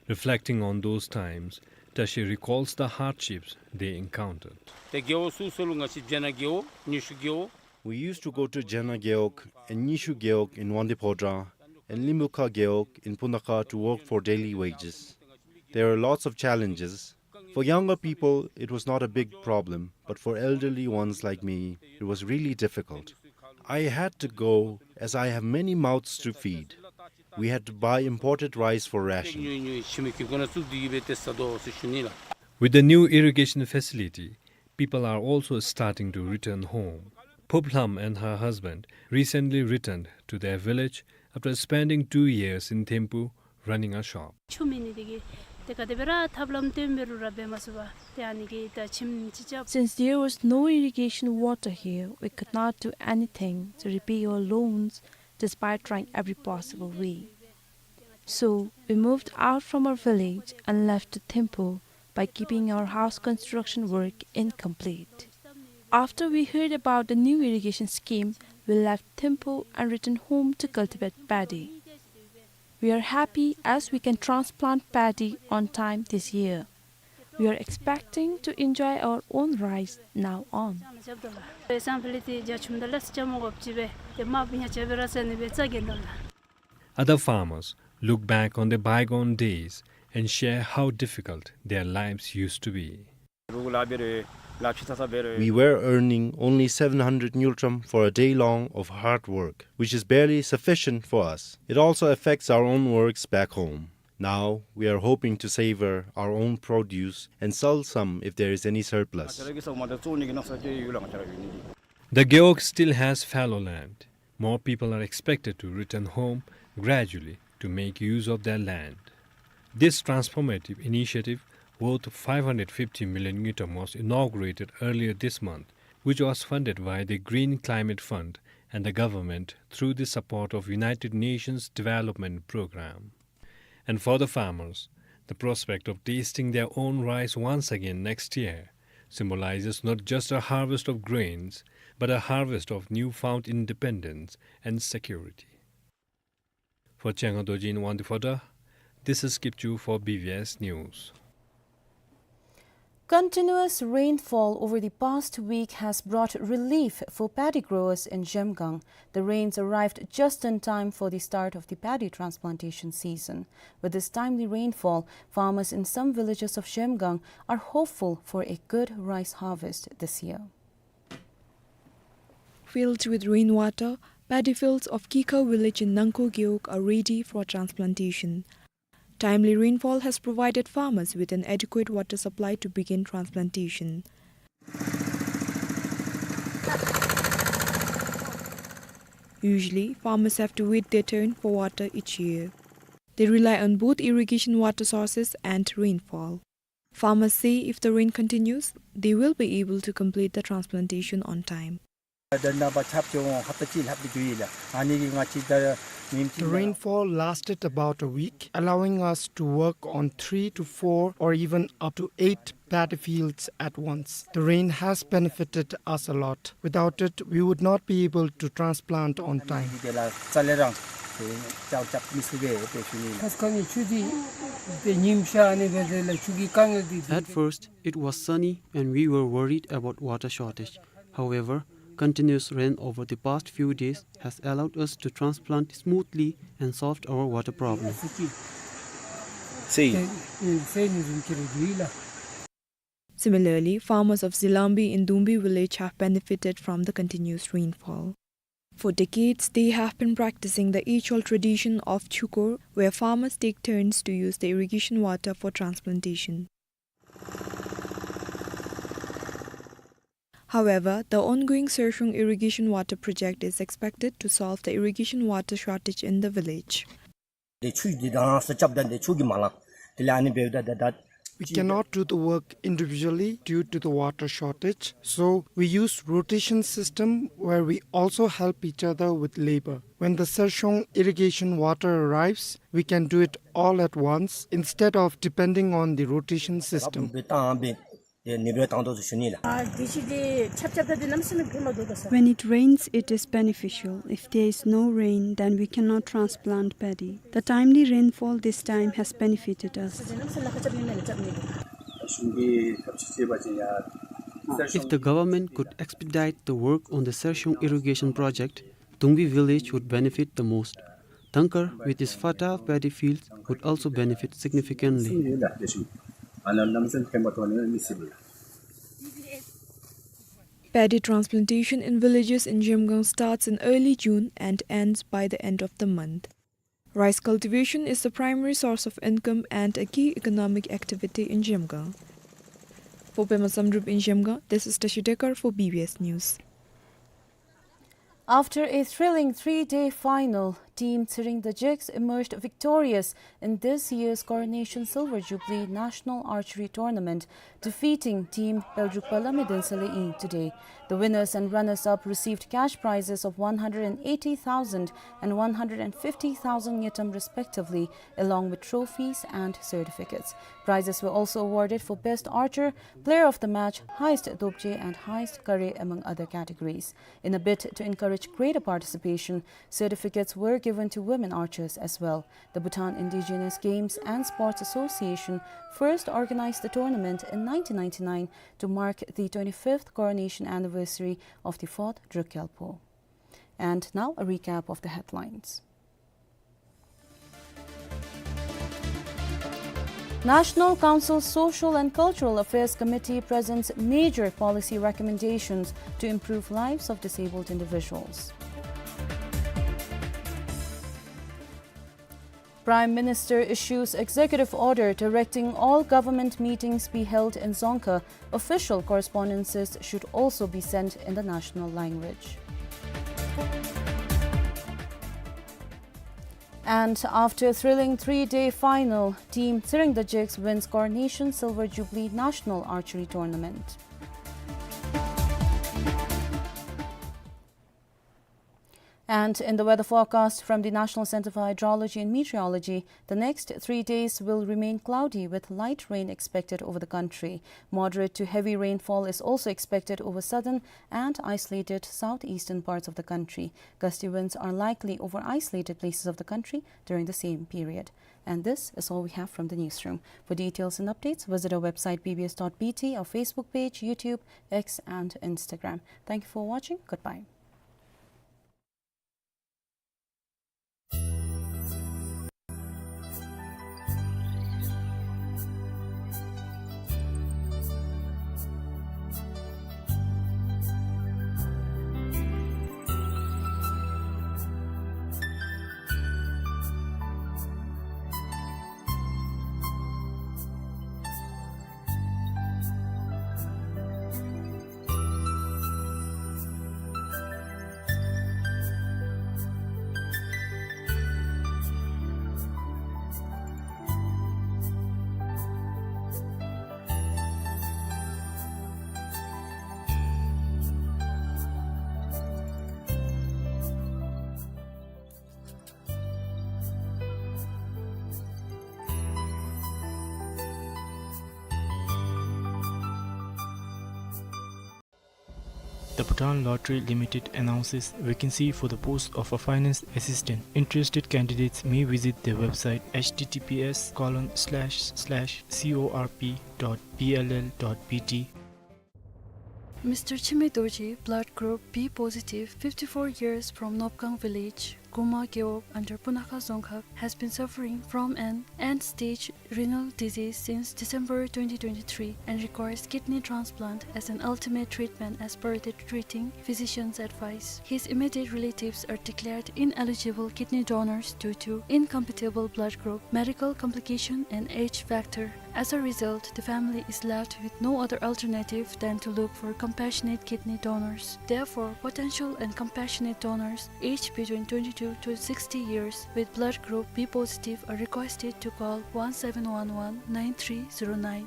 Reflecting on those times, Tashi recalls the hardships they encountered. ཏེ་རྒེད་འོག་སོ་སོ་ལུ་ང་བཅས་ཇེ་ན་རྒེད་འོག་ཉི་ཤུ་རྒེད་འོག We used to go to Jena Gewog and Nyishu Gewog in Wangdue Phodrang and Limbukha Gewog in Pundakha to work for daily wages. There were lots of challenges. For younger people, it was not a big problem, but for elderly ones like me, it was really difficult. I had to go as I have many mouths to feed. We had to buy imported rice for ration. With the new irrigation facility, people are also starting to return home. Phub Lham and her husband recently returned to their village after spending two years in Thimphu running a shop. ཆུ་མེད་ནི་དེ་གིས་ཏེ་ག་དེ་སྦེ་ར་ཐབས་ལམ་སྟོན་འབད་རུང་ར་འབད་མ་ཚུགས་པར་ཏེ་ཨ་ནི་གིས་ད་ཁྱིམ་ཅིག་རྐྱབ། Since there was no irrigation water here, we could not do anything to repay our loans despite trying every possible way. So, we moved out from our village and left to Thimphu by keeping our house construction work incomplete. After we heard about the new irrigation scheme, we left Thimphu and returned home to cultivate paddy. We are happy as we can transplant paddy on time this year. We are expecting to enjoy our own rice now on. Other farmers look back on their bygone days and share how difficult their lives used to be. We were earning only seven hundred ngultrum for a day long of hard work, which is barely sufficient for us. It also affects our own works back home. Now we are hoping to savor our own produce and sell some if there is any surplus. The Gewog still has fallow land. More people are expected to return home gradually to make use of their land. This transformative initiative, worth five hundred fifty million ngultrum, was inaugurated earlier this month, which was funded by the Green Climate Fund and the government through the support of United Nations Development Programme. And for the farmers, the prospect of tasting their own rice once again next year symbolizes not just a harvest of grains, but a harvest of newfound independence and security. For Changa Dorji in Wangdue Phodrang, this is Kipchu for B B S News. Continuous rainfall over the past week has brought relief for paddy growers in Zhemgang. The rains arrived just in time for the start of the paddy transplantation season. With this timely rainfall, farmers in some villages of Zhemgang are hopeful for a good rice harvest this year. Filled with rainwater, paddy fields of Kikha village in Nangko Gewog are ready for transplantation. Timely rainfall has provided farmers with an adequate water supply to begin transplantation. Usually, farmers have to wait their turn for water each year. They rely on both irrigation water sources and rainfall. Farmers say if the rain continues, they will be able to complete the transplantation on time. The rainfall lasted about a week, allowing us to work on three to four or even up to eight paddy fields at once. The rain has benefited us a lot. Without it, we would not be able to transplant on time. At first, it was sunny and we were worried about water shortage. However, continuous rain over the past few days has allowed us to transplant smoothly and solved our water problem. Similarly, farmers of Zilambi in Dumbi village have benefited from the continuous rainfall. For decades, they have been practicing the age-old tradition of chukor, where farmers take turns to use the irrigation water for transplantation. However, the ongoing Sershong irrigation water project is expected to solve the irrigation water shortage in the village. We cannot do the work individually due to the water shortage, so we use rotation system where we also help each other with labor. When the Sershong irrigation water arrives, we can do it all at once instead of depending on the rotation system. When it rains, it is beneficial. If there is no rain, then we cannot transplant paddy. The timely rainfall this time has benefited us. If the government could expedite the work on the Sershong irrigation project, Dumbi village would benefit the most. Dangkar, with its fertile paddy fields, would also benefit significantly. Paddy transplantation in villages in Zhemgang starts in early June and ends by the end of the month. Rice cultivation is the primary source of income and a key economic activity in Zhemgang. For Pema Samdrup in Zhemgang, this is Tashi Dekar for B B S News. After a thrilling three-day final, Team Tshering Dzegs emerged victorious in this year's Coronation Silver Jubilee National Archery Tournament, defeating Team Peldrukpala Medensele Ing today. The winners and runners-up received cash prizes of one hundred and eighty thousand and one hundred and fifty thousand ngultrum respectively, along with trophies and certificates. Prizes were also awarded for Best Archer, Player of the Match, Highest Dopje and Highest Kare, among other categories. In a bid to encourage greater participation, certificates were given to women archers as well. The Bhutan Indigenous Games and Sports Association first organized the tournament in nineteen ninety-nine to mark the twenty-fifth coronation anniversary of the fourth Druk Gyalpo. And now a recap of the headlines. National Council Social and Cultural Affairs Committee presents major policy recommendations to improve lives of disabled individuals. Prime Minister issues executive order directing all government meetings be held in Dzongkha. Official correspondences should also be sent in the national language. And after a thrilling three-day final, Team Tshering Dzegs wins Coronation Silver Jubilee National Archery Tournament. And in the weather forecast from the National Center for Hydrology and Meteorology, the next three days will remain cloudy with light rain expected over the country. Moderate to heavy rainfall is also expected over southern and isolated southeastern parts of the country. Gusty winds are likely over isolated places of the country during the same period. And this is all we have from the newsroom. For details and updates, visit our website B B S dot B T, our Facebook page, YouTube, X, and Instagram. Thank you for watching. Goodbye. The Bhutan Lottery Limited announces vacancy for the post of a finance assistant. Interested candidates may visit their website H T T P S colon slash slash C O R P dot B L L dot B T. Mister Chime Dorji, blood group B positive, fifty-four years, from Nopkang village, Guma Gewog, under Punakha Dzongkhag, has been suffering from an end-stage renal disease since December twenty twenty-three and requires kidney transplant as an ultimate treatment as per the treating physician's advice. His immediate relatives are declared ineligible kidney donors due to incompatible blood group, medical complication, and age factor. As a result, the family is left with no other alternative than to look for compassionate kidney donors. Therefore, potential and compassionate donors aged between twenty-two to sixty years with blood group B positive are requested to call one seven one one nine three zero nine.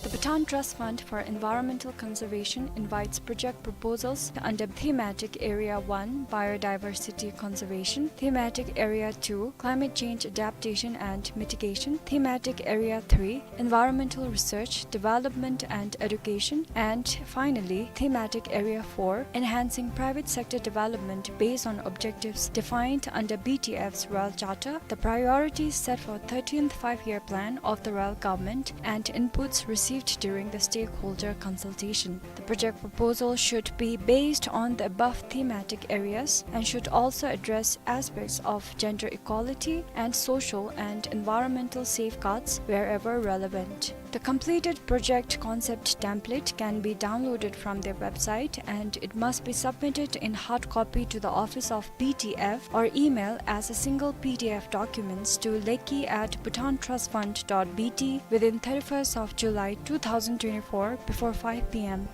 The Bhutan Trust Fund for Environmental Conservation invites project proposals under Thematic Area one, Biodiversity Conservation, Thematic Area two, Climate Change Adaptation and Mitigation, Thematic Area three, Environmental Research, Development and Education, and finally, Thematic Area four, Enhancing Private Sector Development based on objectives defined under B T F's Royal Charter. The priorities set for thirteenth Five-Year Plan of the Royal Government and inputs received during the stakeholder consultation. The project proposal should be based on the above thematic areas and should also address aspects of gender equality and social and environmental safeguards wherever relevant. The completed project concept template can be downloaded from their website, and it must be submitted in hard copy to the office of B T F or email as a single P D F documents to lekki at bhutantrustfund dot B T within thirty-first of July two thousand twenty-four before five P M.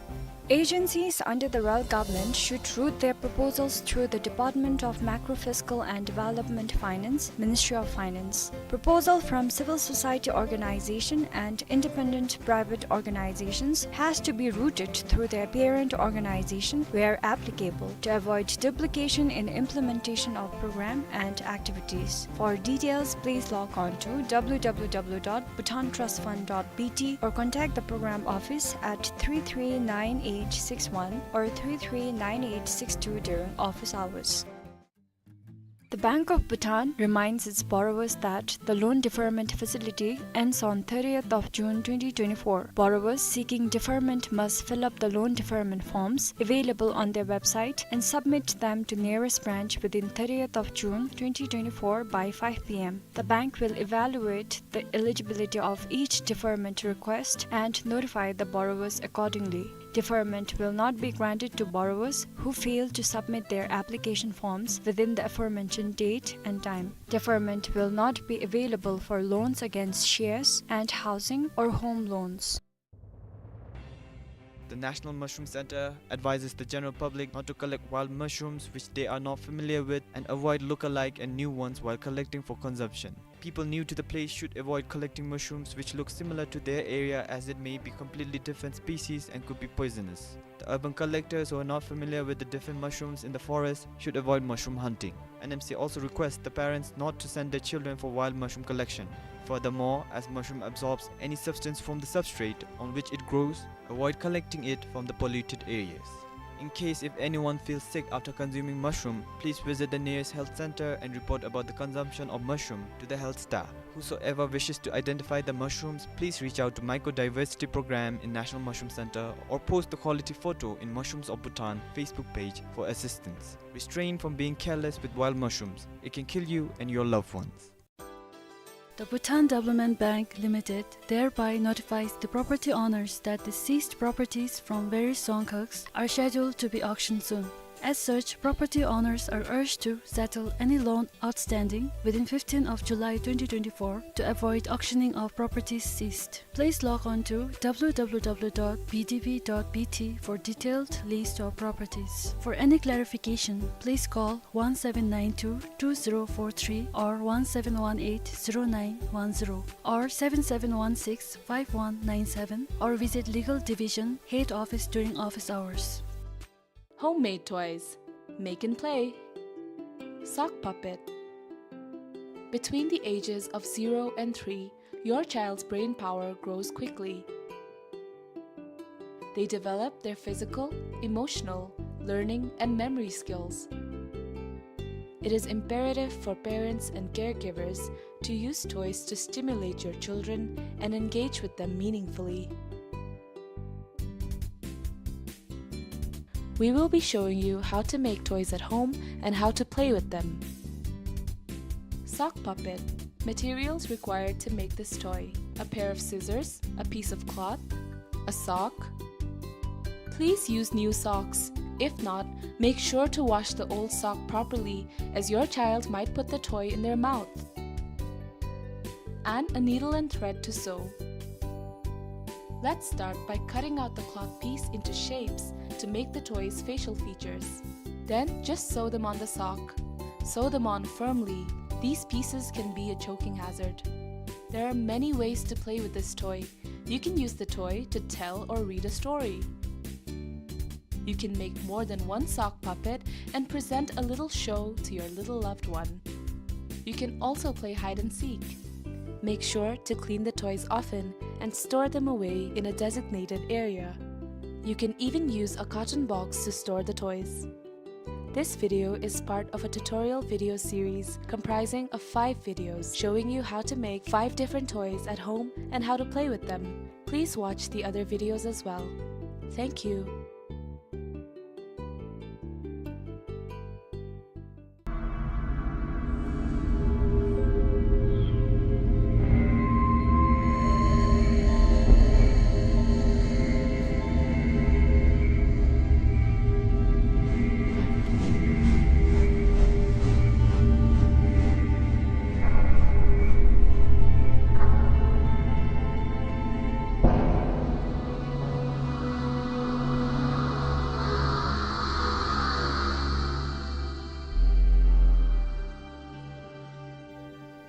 Agencies under the Royal Government should route their proposals through the Department of Macrofiscal and Development Finance, Ministry of Finance. Proposal from civil society organization and independent private organizations has to be routed through their parent organization where applicable to avoid duplication in implementation of program and activities. For details, please log on to W W W dot bhutantrustfund dot B T or contact the program office at three three nine eight six one or three three nine eight six two during office hours. The Bank of Bhutan reminds its borrowers that the loan deferment facility ends on thirtieth of June twenty twenty-four. Borrowers seeking deferment must fill up the loan deferment forms available on their website and submit them to nearest branch within thirtieth of June twenty twenty-four by five P M. The bank will evaluate the eligibility of each deferment request and notify the borrowers accordingly. Deferment will not be granted to borrowers who fail to submit their application forms within the aforementioned date and time. Deferment will not be available for loans against shares and housing or home loans. The National Mushroom Center advises the general public not to collect wild mushrooms which they are not familiar with and avoid look-alike and new ones while collecting for consumption. People new to the place should avoid collecting mushrooms which look similar to their area, as it may be completely different species and could be poisonous. The urban collectors who are not familiar with the different mushrooms in the forest should avoid mushroom hunting. N M C also requests the parents not to send their children for wild mushroom collection. Furthermore, as mushroom absorbs any substance from the substrate on which it grows, avoid collecting it from the polluted areas. In case if anyone feels sick after consuming mushroom, please visit the nearest health center and report about the consumption of mushroom to the health staff. Whosoever wishes to identify the mushrooms, please reach out to Mycodiversity Program in National Mushroom Center or post the quality photo in Mushrooms of Bhutan Facebook page for assistance. Restrain from being careless with wild mushrooms. It can kill you and your loved ones. The Bhutan Development Bank Limited thereby notifies the property owners that the seized properties from various Dzongkhags are scheduled to be auctioned soon. As such, property owners are urged to settle any loan outstanding within fifteenth of July twenty twenty-four to avoid auctioning of properties seized. Please log on to W W W dot B D B dot B T for detailed list of properties. For any clarification, please call one seven nine two, two zero four three or one seven one eight, zero nine one zero or seven seven one six, five one nine seven or visit Legal Division Head Office during office hours. Homemade toys. Make and play. Sock puppet. Between the ages of zero and three, your child's brain power grows quickly. They develop their physical, emotional, learning, and memory skills. It is imperative for parents and caregivers to use toys to stimulate your children and engage with them meaningfully. We will be showing you how to make toys at home and how to play with them. Sock puppet. Materials required to make this toy: a pair of scissors, a piece of cloth, a sock. Please use new socks. If not, make sure to wash the old sock properly, as your child might put the toy in their mouth. And a needle and thread to sew. Let's start by cutting out the cloth piece into shapes to make the toy's facial features. Then just sew them on the sock. Sew them on firmly. These pieces can be a choking hazard. There are many ways to play with this toy. You can use the toy to tell or read a story. You can make more than one sock puppet and present a little show to your little loved one. You can also play hide and seek. Make sure to clean the toys often and store them away in a designated area. You can even use a carton box to store the toys. This video is part of a tutorial video series comprising of five videos showing you how to make five different toys at home and how to play with them. Please watch the other videos as well. Thank you.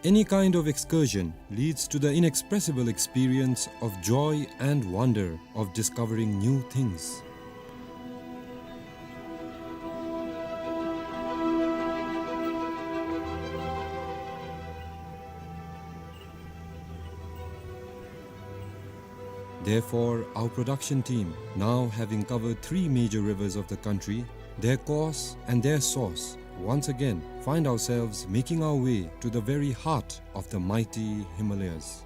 Any kind of excursion leads to the inexpressible experience of joy and wonder of discovering new things. Therefore, our production team, now having covered three major rivers of the country, their course and their source, once again find ourselves making our way to the very heart of the mighty Himalayas.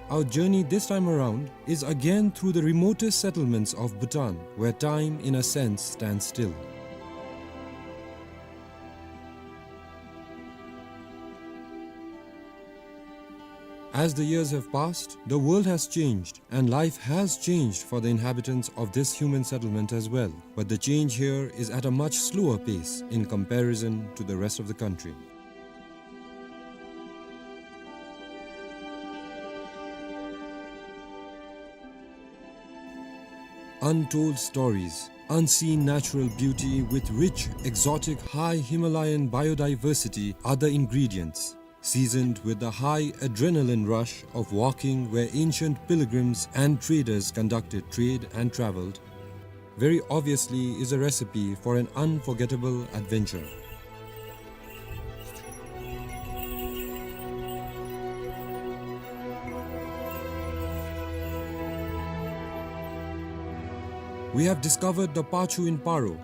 Our journey this time around is again through the remotest settlements of Bhutan, where time, in a sense, stands still. As the years have passed, the world has changed, and life has changed for the inhabitants of this human settlement as well. But the change here is at a much slower pace in comparison to the rest of the country. Untold stories, unseen natural beauty with rich, exotic, high Himalayan biodiversity are the ingredients, seasoned with the high adrenaline rush of walking where ancient pilgrims and traders conducted trade and traveled, very obviously is a recipe for an unforgettable adventure. We have discovered the Pachu in Paro.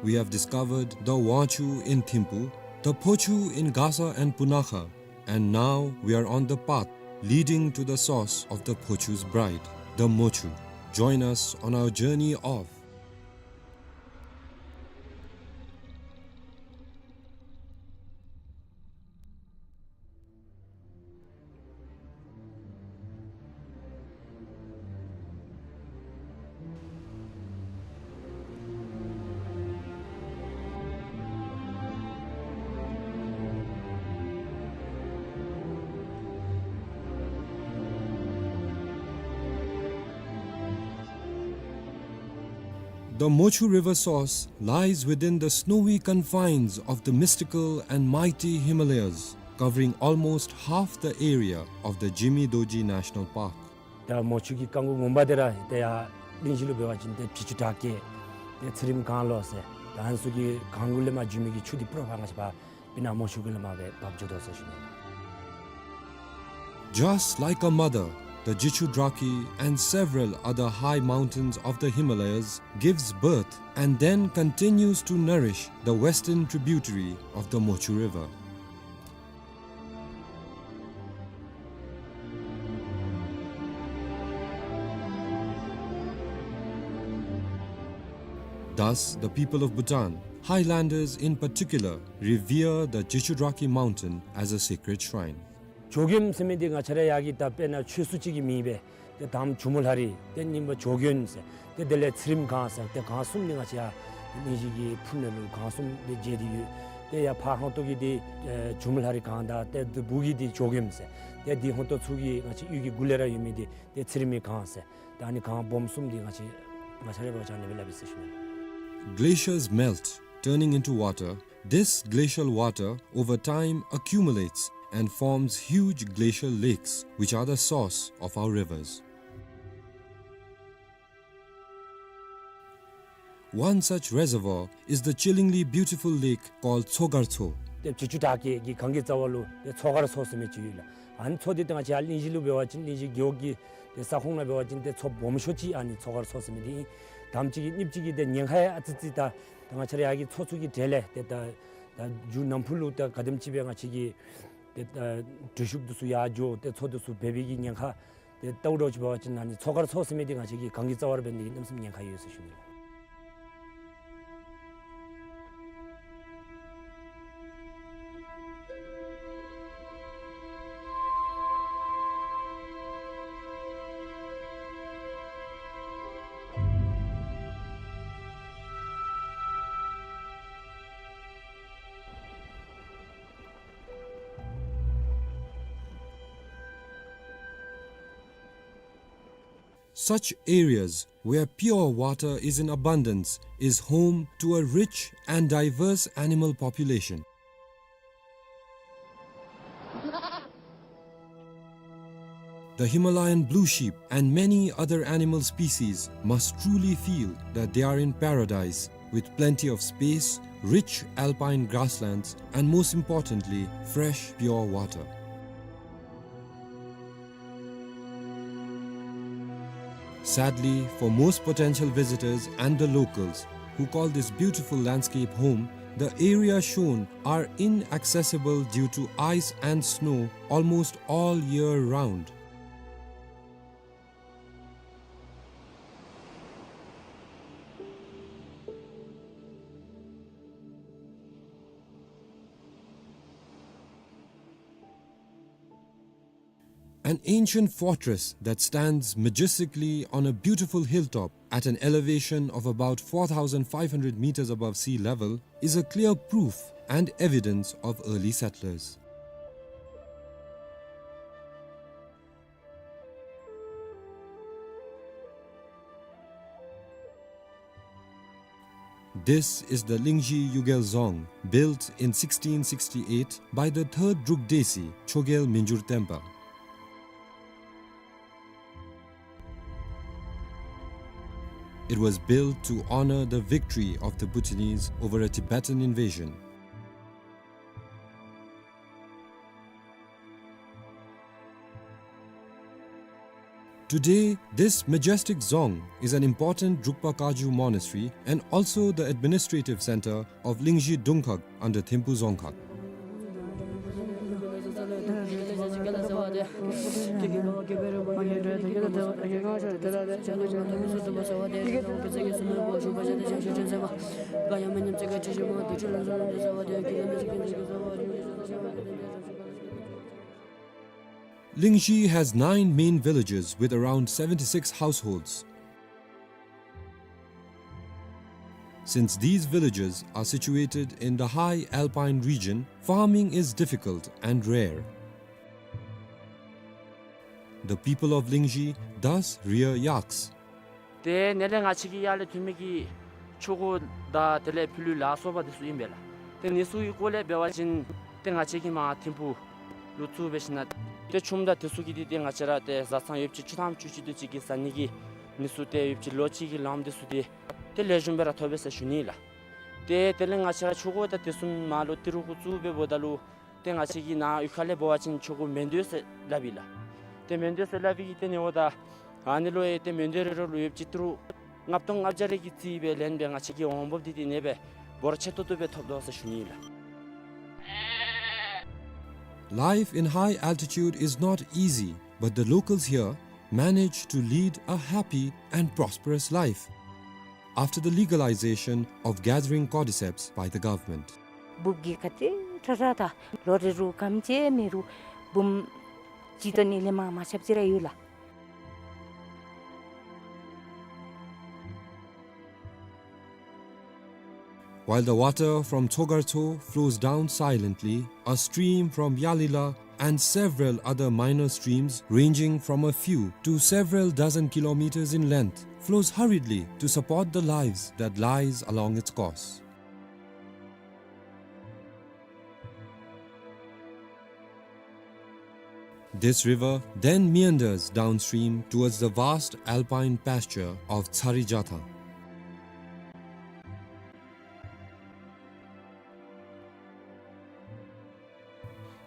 We have discovered the Wangchu in Thimphu, the Phochu in Gasa and Punakha, and now we are on the path leading to the source of the Phochu's bride, the Mochu. Join us on our journey of The Mochu River source lies within the snowy confines of the mystical and mighty Himalayas, covering almost half the area of the Jimi Dorji National Park. ད་མོ་ཆུ་གི་རྐང་མགོ་ངོ་མ་འདི་ར་ཏེ་ཡར་གླིང་བཞི་ལུ་འབད་བ་ཅིན་ཏེ་བྱི་ཅུ་བྲག་སྐྱེས་ཏེ་ཚེ་རིང་སྒང་ལུ་ཟེར་ད་ཨ་ནི་ཚུ་གི་སྒང་ལུ་ལས་མར་འགྱོ་མི་གི་ཆུ་འདི་པུ་ར་ཕར་ང་བཅས་ཕར་སྤུ་ན་མོ་ཆུ་གི་ལས་མར་སྦེ་འབབ་འགྱོ་དོ་ཟེར་ཞུ་ནི། Just like a mother, the Jichudrakhi and several other high mountains of the Himalayas gives birth and then continues to nourish the western tributary of the Mochu River. Thus, the people of Bhutan, highlanders in particular, revere the Jichudrakhi mountain as a sacred shrine. ཇོ་མགོན་ཟེར་མི་འདི་ང་བཅས་ར་ཡར་གྱི་ད་དཔེར་ན་ཆོས་སྲུང་ཅིག་གི་མིང་སྦེ་ཏེ་དང་པ་ཇོ་མོ་ལྷ་རི་ཏེ་གཉིས་པ་ཇོ་མགོན་ཟེར་ཏེ་དེ་ལས་ཚེ་རིང་སྒང་ཟེར་ཏེ་སྒང་གསུམ་འདི་ང་བཅས་ཡར་གླིང་བཞི་གི་ཕུ་ནང་ལུ་སྒང་གསུམ་འདི་མཇལ་ཏེ་ཡོད། ཏེ་ཡར་ཕར་ཧོང་ཏོ་གི་འདི་ཨེ་ཇོ་མོ་ལྷ་རི་སྒང་དང་ཏེ་འདི་སྦུག་གི་འདི་ཇོ་མགོན་ཟེར་ཏེ་འདི་ཧོང་ཏོ་ཚུ་གི་ང་བཅས་གཡུས་ཀྱི་གུ་ལས་ར་ཡོད་མི་འདི་ཏེ་ཚེ་རིང་མའི་སྒང་ཟེར་ད་ཨ་ནི་སྒང་སྦོམ་གསུམ་འདི་ང་བཅས་ང་བཅས་ར་འབད་བ་ཅིན་ཨ་ནི་སྦེ་སླབ་ཨིན་ཟེར་ཞུ་ནི། Glaciers melt, turning into water. This glacial water over time accumulates and forms huge glacial lakes, which are the source of our rivers. One such reservoir is the chillingly beautiful lake called Tsogar Tso. ཏེ་བྱི་ཅུ་བྲག་སྐྱེས་ཀྱི་སྒང་གི་རྩ་བ་ལུ་ཏེ་མཚོ་དཀར་མཚོ་ཟེར་མི་ཅིག་ཡོད་ལགས། ཨ་ནི་མཚོ་འདི་ཏེ་ང་བཅས་ཡར་གླིང་བཞི་ལུ་འབད་བ་ཅིན་གླིང་བཞི་རྒེད་འོག་གི་ཏེ་ས་ཁོངས་ནང་འབད་བ་ཅིན་ཏེ་མཚོ་སྦོམ་ཤོས་ཅིག་ཨ་ནི་མཚོ་དཀར་མཚོ་ཟེར་མི་འདི་ཨིན། དང་པ་ཅིག་གི་གཉིས་པ་ཅིག་གི་ཏེ་ཉེན་ཁ་ཡང་ཨ་ཙི་ཙི་ད་ད་ང་བཅས་ར་ཡར་གྱི་མཚོ་ཚུ་གི་གྲས་ལས་ཏེ་ད་ད་མཇུག་ནམ་ཕུགས་ལུ་ད་ག་དེམ་ཅིག་སྦེ་ང་བཅས་ཀྱི་ཏེ་ད་འགྲུལ་བཞུད་འདི་ཚུ་ཡར་འགྱོ་ཏེ་མཚོ་འདི་ཚུ་འབད་བའི་གི་ཉེན་ཁ་ཏེ་ལྟཝ་ད་ཅིག་འབད་བ་ཅིན་ཨ་ནི་མཚོ་དཀར་མཚོ་ཟེར་མི་འདི་ང་བཅས་ཀྱི་སྒང་གི་རྩ་བར་འབད་ནི་གི་གནམ་མེད་ས་མེད་ཉེན་ཁ་ཡོད་ཟེར་ཞུ་ནི། Such areas where pure water is in abundance is home to a rich and diverse animal population. The Himalayan blue sheep and many other animal species must truly feel that they are in paradise, with plenty of space, rich alpine grasslands, and most importantly, fresh, pure water. Sadly, for most potential visitors and the locals who call this beautiful landscape home, the areas shown are inaccessible due to ice and snow almost all year round. An ancient fortress that stands majestically on a beautiful hilltop at an elevation of about four thousand five hundred meters above sea level is a clear proof and evidence of early settlers. This is the Lingzhi Yugel Dzong, built in sixteen sixty-eight by the third Druk Desi, Chogyal Minjur Tenpa. It was built to honor the victory of the Bhutanese over a Tibetan invasion. Today, this majestic dzong is an important Drukpa Kagyu monastery and also the administrative center of Lingzhi Dungkhag under Thimphu Dzongkhag. Lingzhi has nine main villages with around seventy-six households. Since these villages are situated in the high alpine region, farming is difficult and rare. The people of Lingzhi thus rear yaks. ཏེ་ནཱ་ལས་ང་བཅས་ཀྱིས་ཡར་ལས་ཐོན་མི་གི་ཆོ་ག་དང་དེ་ལས་ཕྱི་ལུ་ལ་སོགས་པ་དེ་ཚུ་ཨིན་པས་ལགས། ཏེ་ཨ་ནི་ཚུ་གི་སྐོར་ལས་འབད་བ་ཅིན་ཏེ་ང་བཅས་ཀྱིས་མར་ཐིམ་ཕུག་ལུ་བཙུགས་སྦེ་ཞིནམ་ལས་ཏེ་ཆུམ་དང་དེ་ཚུ་གི་འདི་ཏེ་ང་བཅས་ར་ཏེ་བཟའ་ཚང་ཡོདཔ་ཅིག་བཅུ་ཐམ་བཅུ་གཅིག་དེ་ཅིག་གི་བཟའ་ནི་གི་ཨ་ནི་ཚུ་ཏེ་ཡོདཔ་ཅིག་ལོ་གཅིག་གི་ལངམ་དེ་ཚུ་ཏེ་ཏེ་ལེགས་ཤོམ་སྦེ་ར་ཐོབ་པས་ཟེར་ཞུ་ནི་ལགས། ཏེ་དེ་ལས་ང་བཅས་ར་ཆོ་ག་དང་དེ་ཚུ་མར་ལུ་ཏི་རུ་གུ་བཙུགས་སྦེ་འབདཝ་ད་ལུ་ཏེ་ང་བཅས་ཀྱི་ནཱ་གཡུས་ཁ་ལས་འབད་བ་ཅིན་ཆོ་ག་མེན་དོ་ཟེར་སླབ་ཨིན་ལགས། ཏེ་མེན་དོ་ཟེར་སླབ་པའི་གི་ཏེ་ཨ་ནི་འབདཝ་ད་ཨ་ནི་ལུ་ཡང་ཏེ་མེན་དོ་རེ་རེ་ལུ་ཡོདཔ་ཅིག་ཏི་རུ་ལྔ་སྟོང་ལྔ་བརྒྱ་རེ་གི་རྩིས་སྦེ་ལེན་སྦེ་ང་བཅས་ཀྱིས་འོང་འབབ་འདི་ཏེ་ཨ་ནེ་སྦེ་འབོར་ཆེ་ཏོག་ཏོ་སྦེ་ཐོབ་དོ་ཟེར་ཞུ་ནི་ཨིན་ལགས། Life in high altitude is not easy, but the locals here manage to lead a happy and prosperous life after the legalization of gathering cordyceps by the government. འབུཔ་གིས་ག་ཏེ་དྲག་དྲག་ད་ལོ་རེ་རུ་གམ་ཅིག་མེད་རུང་འབུམ་གཅིག་དང་ཨ་ནི་ལས་མར་མ་ཆགཔ་ཅིག་ར་ཡོད་ལགས། While the water from Tsogartso flows down silently, a stream from Yalila and several other minor streams ranging from a few to several dozen kilometers in length flows hurriedly to support the lives that lies along its course. This river then meanders downstream towards the vast alpine pasture of Tsari Jatha.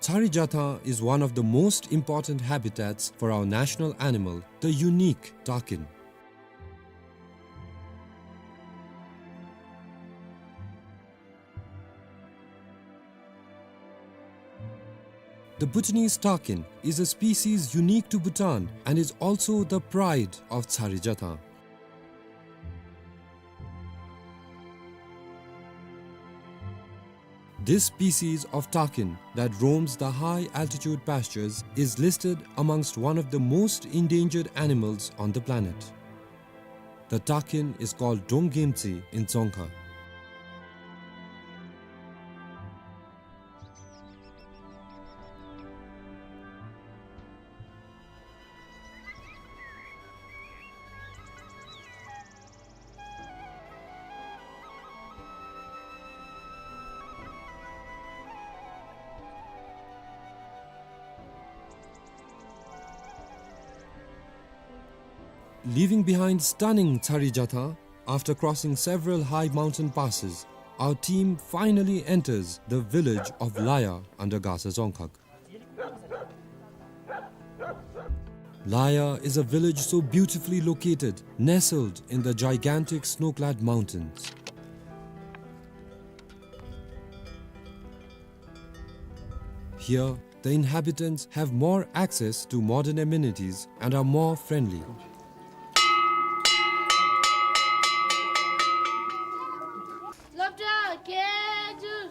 Tsari Jatha is one of the most important habitats for our national animal, the unique takin. The Bhutanese takin is a species unique to Bhutan and is also the pride of Tsari Jatha. This species of takin that roams the high altitude pastures is listed amongst one of the most endangered animals on the planet. The takin is called Donggemtsi in Dzongkha. Leaving behind stunning Tsari Jatha, after crossing several high mountain passes, our team finally enters the village of Laya under Gasa Dzongkhag. Laya is a village so beautifully located, nestled in the gigantic snow-clad mountains. Here, the inhabitants have more access to modern amenities and are more friendly. སློབ་གྲྭ་སྐད་སྒྱུར་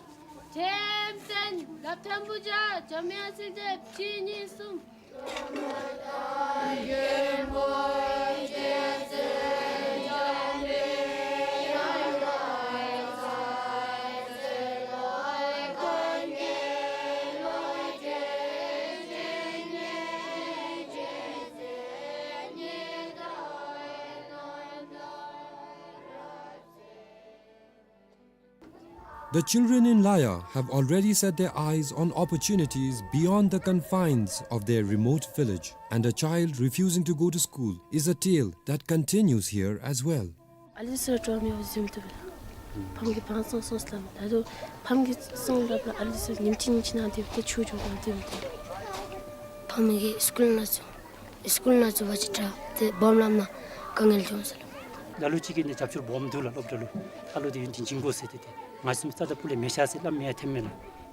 འགྲེམས་སྟོན་སློབ་ཐོན་བུ་བརྒྱ་འཇམ་དབྱངས་ཚེ་བརྟན་བཅུ་གཉིས་གསུམ། The children in Laya have already set their eyes on opportunities beyond the confines of their remote village, and a child refusing to go to school is a tale that continues here as well. ཨ་ལི་སི་ཊོ་མི་ཝ་ཟིམ་ཏུ་བེ་ལ། ཕམ་གི་བང་སོང་སོང་སླབ་མས། ད་རུང་ཕམ་གི་སོང་སླབ་ལ་ཨ་ལི་སི་ཉིནམ་གཅིག་ཉིནམ་གཅིག་ནང་དེ་བ་ཏེ་ཆུ་འགྱོ་གང་དེ་བ་ཏེ། ཕམ་གི་སི་ཀུལ་ནང་ཚུ་སི་ཀུལ་ནང་ཚུ་བ་ཅིག་དྲག། ཏེ་སྦོམ་ལམ་ནང་དཀའ་ངལ་བྱུང་ཟེར་ལགས། ལ་ལུ་ཅིག་གིས་ནི་རྒྱབ་སྐྱོར་སྦོམ་འདུག་ལགས། སློབ་གྲྭ་ལུ་ཨ་ལོ་དེ་ཡུན་བརྟན་བྱིན་དགོ་ཟེར། ཏེ་ཏེ་ང་བཅས་རྩ་དང་སྤུ་ལས་མེད་ཤག་ཟེར་སླབ་མི་ཡང་ཐོནམ་མས་ལགས།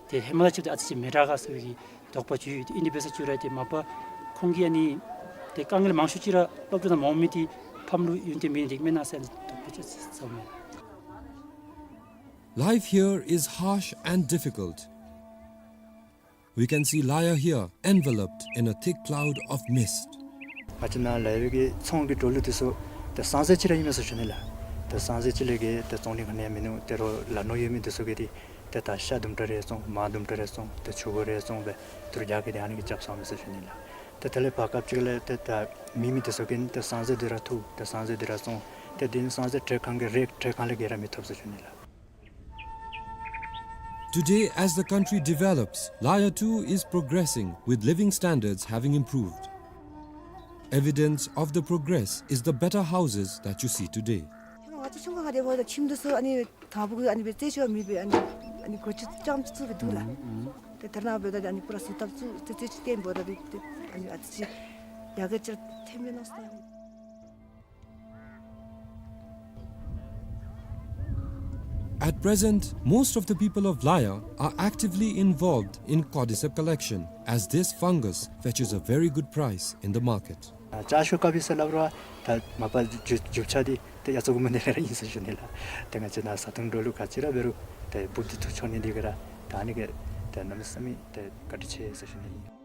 ཏེ་ཧེ་མ་ལས་ཅིག་ཏེ་ཨ་ཙི་ཅིག་མི་དྲག་ག་ཟེར་བའི་གི་དོགས་པ་ཅིག་ཡོད། ཏེ་ཨིན་དེ་འབད་ས་ཅིག་ར་ཏེ་མ་པ་ཁོང་གིས་ཨ་ནི་ཏེ་དཀའ་ངལ་མང་ཤོས་ཅིག་ར་སློབ་གྲྭ་ནང་མ་འོང་མི་འདི་ཕམ་ལུ་ཡུན་བརྟན་མེད་ནི་འདི་མེན་ན་ཟེར་དོགས་པ་ཅིག་ཟ་མས། Life here is harsh and difficult. We can see Laya here, enveloped in a thick cloud of mist. ང་བཅས་ནཱ་ལ་ཡོད་པའི་གི་ཚོང་གི་འགྲོ་ལུགས་འདི་ཚུ་ཏེ་སང་ཟེར་ཅིག་ར་ཨིན་མས་ཟེར་ཞུ་ནི་ལགས། ཏེ་སང་ཟེར་ཅིག་ལས་བརྒལ་ཏེ་བཙོང་ནི་ག་ནི་ཡང་མིན་ནུག། ཏེ་རོགས་ལ་ནོར་ཡོད་མི་འདི་ཚུ་གིས་འདི་ཏེ་ད་ཤ་དུམ་གྲ་རེ་བཙོང་། མར་དུམ་གྲ་རེ་བཙོང་། ཏེ་ཕྱུར་བུ་རེ་བཙོང་སྦེ་ཏེ་རྒྱ་གི་འདི་ཨ་ནི་གིས་རྐྱབ་སོང་མས་ཟེར་ཞུ་ནི་ལགས། ཏེ་དེ་ལས་ཕར་སྐབས་ཅིག་ལས་ཏེ་ད་མེད་མི་འདི་ཚུ་གིས་ཏེ་སང་ཟེར་འདི་ར་ཐོབ། ཏེ་སང་ཟེར་འདི་ར་བཙོང་། ཏེ་འདི་ནི་སང་ཟེར་ཁྲལ་ཁང་གི་རེཊ་ཁྲལ་ཁང་ལས་བརྒལ་ར་མི་ཐོབ་ཟེར་ཞུ་ནི་ལགས། Today, as the country develops, Laya too is progressing, with living standards having improved. Evidence of the progress is the better houses that you see today. ང་ཚོ་ཆུང་ཀུ་ཁར་དེ་འབདཝ་ད་ཁྱིམ་འདི་ཚུ་ཨ་ནི་དང་པོ་གི་ཨ་ནི་སྦེ་རྩེག་ཅིག་མེད་པའི་ཨ་ནི་ཨ་ནི་སྒོ་ཅིག་རྐྱངམ་ཅིག་བཙུགས་སྦེ་འདུག་ལགས། ཏེ་ད་རེས་ནངས་པ་འབདཝ་ད་ཨ་ནི་པུ་ར་བཟོ་ལྟ་བཙུགས་ཏེ་རྩེག་ཅིག་བཏོན་འབདཝ་ད་ཏེ་ཨ་ནི་ཨ་ཙི་ཅིག་ཡར་རྒྱས་ཅིག་ཐོནམ་མས་མནོ་སོང་། At present, most of the people of Laya are actively involved in cordyceps collection, as this fungus fetches a very good price in the market. ཨ་ལྕགས་ཤོག་ཀ་པི་ཟེར་སླབ་རུང་ད་མ་པ་རྒྱུ་རྒྱུ་ཆ་འདི་ཏེ་ཡ་ཚ་གུ་མ་འདི་ལས་ར་ཨིན་ཟེར་ཞུ་ནི་ལགས། ཏེ་ང་བཅས་ནཱ་བཟའ་འཐུང་འགྲོ་ལུགས་ག་ཅི་ར་འབད་རུང་ཏེ་འབུཔ་འདི་འཐུ་འཕྱོག་ནི་འདི་གིས་ར་ད་ཨ་ནི་གིས་ཏེ་གནམ་མེད་ས་མེད་ཏེ་བཀག་སྒྲིག་ཆེ་ཟེར་ཞུ་ནི་ཨིན།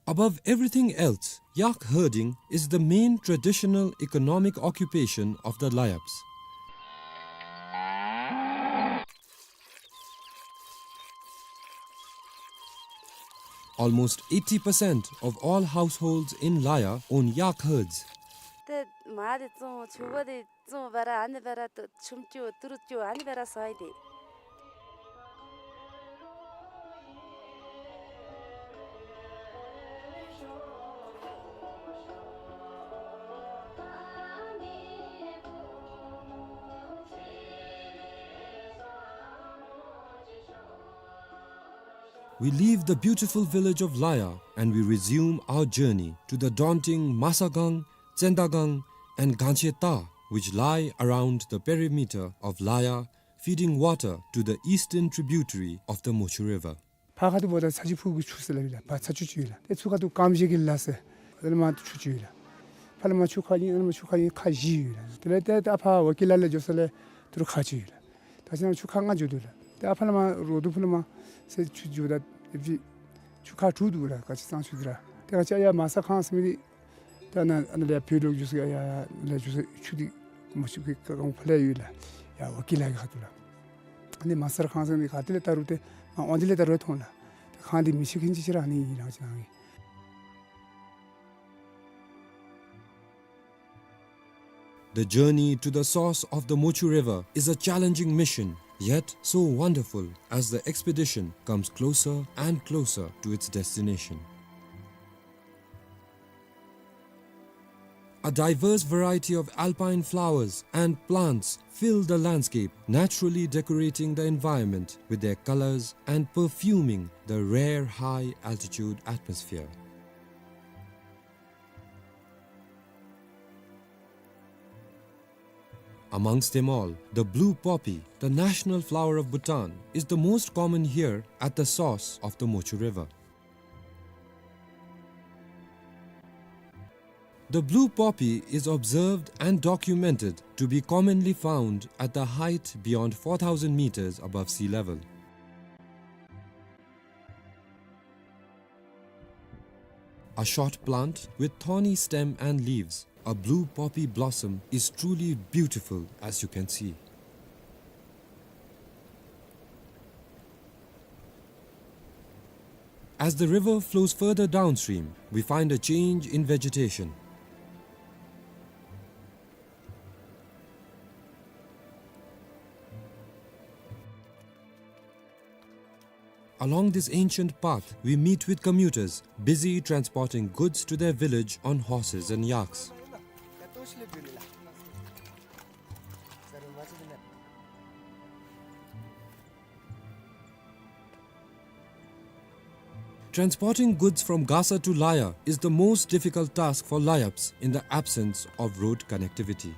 Above everything else, yak herding is the main traditional economic occupation of the Layabs. Almost eighty percent of all households in Laya own yak herds. ཏེ་མར་འདི་བཙོང་། ཕྱུར་བུ་འདི་བཙོང་འབད་ར་ཨ་ནི་འབད་ར་ཏེ་ཆུམ་རྐྱབ་ཏི་རུ་རྐྱབ་ཨ་ནི་འབད་ར་བཟའ་ཡི་ཏེ། We leave the beautiful village of Laya and we resume our journey to the daunting Masagang, Tsendagang, and Gancheta, which lie around the perimeter of Laya, feeding water to the eastern tributary of the Mochu River. ཕར་ཁ་ཐུག་འབདཝ་ད་ཚ་ཆུ་ཕུག་གི་ཆུ་ཟེར་སླབ་ཨིན་ལགས། ཕར་ཚ་ཆུ་ཅིག་ཡོད་ལགས། ཏེ་ཚུར་ཁ་ཐུག་ཀམ་ཤེ་གི་ལ་ཟེར་དེ་ལས་མར་ཆུ་ཅིག་ཡོད་ལགས། ཕར་ལས་མར་ཆུ་ཁ་གཉིས་ཨ་ནི་མར་ཆུ་ཁ་གཉིས་ཁ་བཞི་ཡོད་ལགས། དེ་ལས་ཏེ་ཏེ་ཨ་ཕར་ཝ་ཀི་ལ་ལས་འགྱོ་ས་ལས་ཏི་རུ་ཁ་ཅིག་ཡོད་ལགས། ད་ཅི་ནཱ་ཆུ་ཁ་ལྔ་འགྱོ་དོ་ལགས། ཏེ་ཨ་ཕར་ལས་མར་རོ་དུ་ཕུ་ལས་མར་ཟེར་ཆུ་འགྱོཝ་ད་ཨེ་ཕྱི་ཆུ་ཁ་དྲུག་འདུག་ལགས། ག་ཅི་གཙང་ཆུ་འདི་ར། ཏེ་ག་ཅི་ཡར་མ་ས་ཁང་ཟེར་མི་འདི་ད་ནཱ་ཨ་ནཱ་ལས་བོད་ལུ་འགྱོ་ས་ཡར་ཡར་ལས་འགྱོ་ས་ཆུ་འདི་མ་ཆུ་གི་ཀ་གང་ཕར་ལས་ཡོད་ལགས། ཡར་ཝ་ཀི་ལ་གི་ཁ་ཐུག་ལགས། ཨ་ནི་མ་ས་ཁང་ཟེར་མི་ག་ཏེ་ལས་ད་རུང་ཏེ་ང་འོང་འདི་ལས་ད་རུང་མཐོང་ལགས། ཏེ་ཁང་འདི་མི་ཤེས་མཁན་ཅིག་ཅིག་ར་ཨ་ནི་ཨིན་ལགས་ཅིག་ནང་གི། The journey to the source of the Mochu River is a challenging mission, yet so wonderful as the expedition comes closer and closer to its destination. A diverse variety of alpine flowers and plants fill the landscape, naturally decorating the environment with their colors and perfuming the rare high-altitude atmosphere. Amongst them all, the blue poppy, the national flower of Bhutan, is the most common here at the source of the Mochu River. The blue poppy is observed and documented to be commonly found at the height beyond four thousand meters above sea level. A short plant with thorny stem and leaves, a blue poppy blossom is truly beautiful, as you can see. As the river flows further downstream, we find a change in vegetation. Along this ancient path, we meet with commuters busy transporting goods to their village on horses and yaks. Transporting goods from Gasa to Laya is the most difficult task for Layaps in the absence of road connectivity.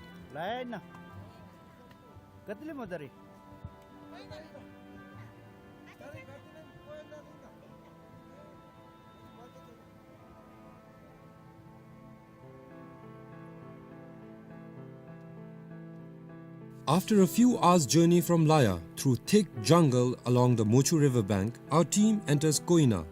After a few hours' journey from Laya through thick jungle along the Mochu river bank, our team enters Koina.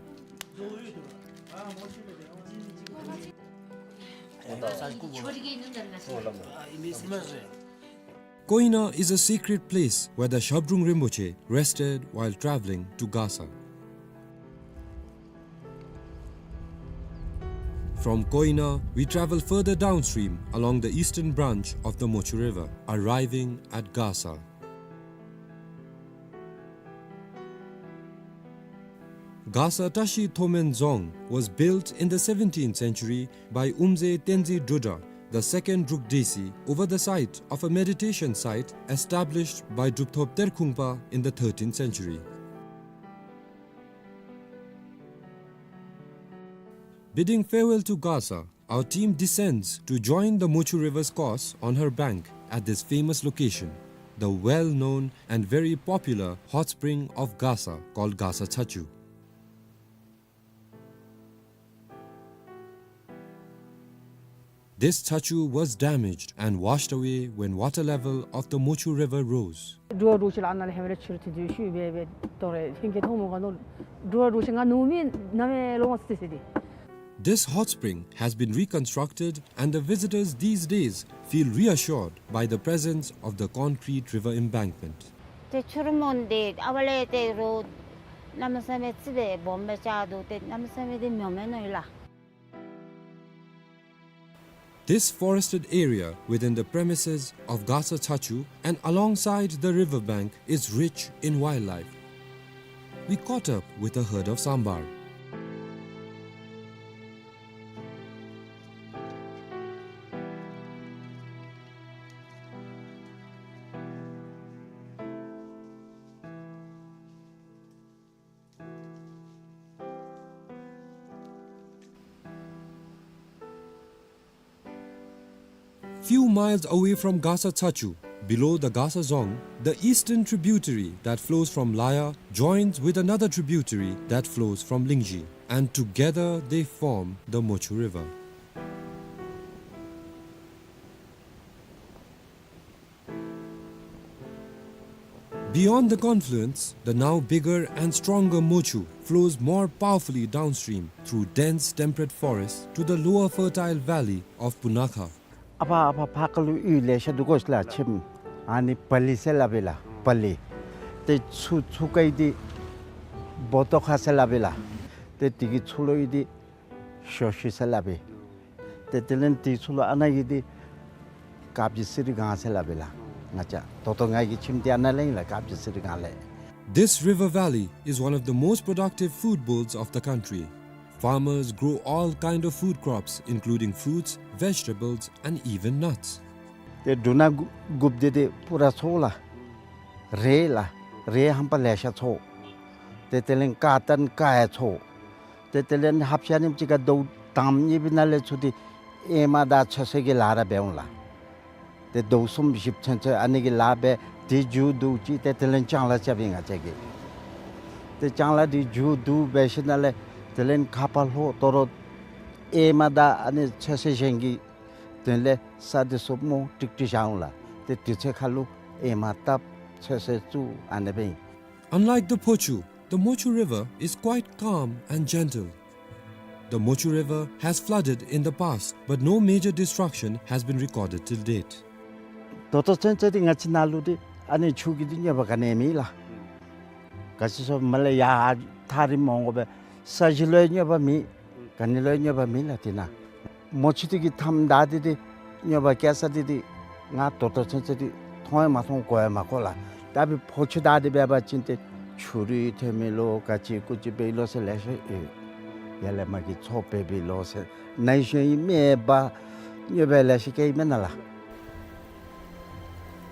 Koina is a secret place where the Shabdrung Rinpoche rested while traveling to Gasa. From Koina, we travel further downstream along the eastern branch of the Mochu River, arriving at Gasa. Gasa Tashi Thomen Dzong was built in the seventeenth century by Umze Tenzin Drudra, the second Druk Desi, over the site of a meditation site established by Drupthop Terkhungpa in the thirteenth century. Bidding farewell to Gasa, our team descends to join the Mochu River's course on her bank at this famous location, the well-known and very popular hot spring of Gasa called Gasa Chachu. This chachu was damaged and washed away when water level of the Mochu River rose. འགྲོ་བ་འགྲོ་བ་ཅིག་ལ་ཨ་ནཱ་ལས་ཧེ་མ་ར་ཕྱི་རུ་དེ་དུས་ཤུལ་སྦེ་སྦེ་དོ་རེ་ཧིང་གི་ཐོག་མོ་ག་ནོ་འགྲོ་བ་འགྲོ་བ་ཅིག་ང་ནུ་མི་ན་མེ་ལོ་མ་སི་སི་དེ། This hot spring has been reconstructed and the visitors these days feel reassured by the presence of the concrete river embankment. ཏེ་ཆུ་རུ་མོན་དེ་ཨ་བ་ལས་ཏེ་རོ་གནམ་མེད་ས་མེད་ཙི་བེ་སྦོམ་སྦེ་ཆགས་འདུག། ཏེ་གནམ་མེད་ས་མེད་དེ་མྱོ་མེན་ནོ་ཡི་ལ། This forested area within the premises of Gasa Chachu and alongside the river bank is rich in wildlife. We caught up with a herd of sambar. Few miles away from Gasa Chachu, below the Gasa Dzong, the eastern tributary that flows from Laya joins with another tributary that flows from Lingzhi, and together they form the Mochu River. Beyond the confluence, the now bigger and stronger Mochu flows more powerfully downstream through dense temperate forest to the lower fertile valley of Punakha. ཨ་ཕ་ཨ་ཕ་ཕར་ཁ་ལུ་ཡུལ་ལེ་ཤ་འདུག་གོ་ཤ་ལ་ཁྱིམ་ཨ་ནི་པ་ལི་ཟེར་སླབ་ཨིན་ལགས། པ་ལི། ཏེ་ཚུར་ཚུར་ཁ་ཡི་འདི་བོ་ཏོ་ཁ་ཟེར་སླབ་ཨིན་ལགས། ཏེ་དེ་གི་ཚུར་ལུ་ཡི་འདི་ཤོ་ཤི་ཟེར་སླབ་ཨིན། ཏེ་དེ་ལས་དེ་ཚུར་ལུ་ཨ་ནཱ་གི་འདི་ཀ་བྱི་སི་རི་སྒང་ཟེར་སླབ་ཨིན་ལགས། ང་བཅས་ད་ལྟོ་ང་གི་ཁྱིམ་འདི་ཨ་ནཱ་ལས་ཨིན་ལགས། ཀ་བྱི་སི་རི་སྒང་ལས། This river valley is one of the most productive food bowls of the country. Farmers grow all kind of food crops, including fruits, vegetables, and even nuts. ཏེ་འབྲུ་སྣ་དགུ་དགུཔ་འདི་ཏེ་པུ་ར་ཚོ་ལགས། རེད་ལགས། རེད་ཧམ་པ་ལེ་ཤ་ཚོ། ཏེ་དེ་ལས་ཀ་ཏན་ཀ་ཡ་ཚོ། ཏེ་དེ་ལས་ཧབ་ཤ་ནིམ་ཅིག་ཁར་ཟླཝ་དང་པ་གཉིས་པའི་ནང་ལས་ཚུར་ཏེ་ཨེ་མ་དང་ཚོད་བསྲེ་གི་ལཱ་ར་འབད་འོང་ལགས། ཏེ་ཟླཝ་གསུམ་བཞི་ཚུན་ཚོད་ཨ་ནི་གི་ལཱ་འབད། དེ་མཇུག་བསྡུ་ཅི་ཏེ་དེ་ལས་ལྕང་ལཱ་རྐྱབ་ཨིན་ང་བཅས་ཀྱིས། ཏེ་ལྕང་ལཱ་དེ་མཇུག་བསྡུ་འབད་ཞིནམ་ལས་དེ་ལས་ཁ་ཕར་ལྷོ་དོ་རུང་ཨེ་མ་དང་ཨ་ནི་ཚོད་བསྲེ་གཞན་གྱི་དོན་ལས་ས་འདི་ཚུ་མོ་ཀྲིག་ཀྲི་བཞག་འོང་ལགས། ཏེ་དུས་ཚོད་ཁར་ལུ་ཨེ་མ་བཏབ་ཚོད་བསྲེ་བཙུགས་ཨ་ནི་སྦེ་ཨིན། Unlike the Phochu, the Mochu River is quite calm and gentle. The Mochu River has flooded in the past, but no major destruction has been recorded till date. ད་ལྟོ་ཚུན་ཚོད་འདི་ང་བཅས་ནཱ་ལུ་འདི་ཨ་ནི་ཆུ་གི་འདི་གནོད་པ་ག་ནི་མེད་ལགས། ག་ཅི་སོང་མ་ལས་ཡར་ཐག་རིངམོ་འོང་དགོ་པས། ས་གཞི་ལུ་གནོད་པ་མེད། ག་ནི་ལུ་གནོད་པ་མེད་ལགས་དེ་ནང་། མོ་ཆུ་དེ་གི་མཐའམ་བདའ་སྟེ་འདི་གནོད་པ་བཀལ་ས་དེ་འདི་ང་ད་ལྟོ་ཚུན་ཚོད་འདི་མཐོང་ཡང་མ་མཐོང་གོ་ཡང་མ་གོ་ལགས། ད་འབདན་ཕོ་ཆུ་བདའ་སྟེ་འབད་བ་ཅིན་ཏེ་ཆུ་རུད་ཐོན་མི་ལོ་ག་ཅི་ཀུ་ཅི་འབད་ལོ་ཟེར་ལེ་ཤ་ཡོད། ཡར་ལས་མར་གྱི་མཚོ་འབད་བའི་ལོ་ཟེར་ནའི་ཤོན་ཡི་སྨད་པ་ ཡོད་པའི་ལས་ཤིག་སྐྱེ་མེད་ན་ལགས།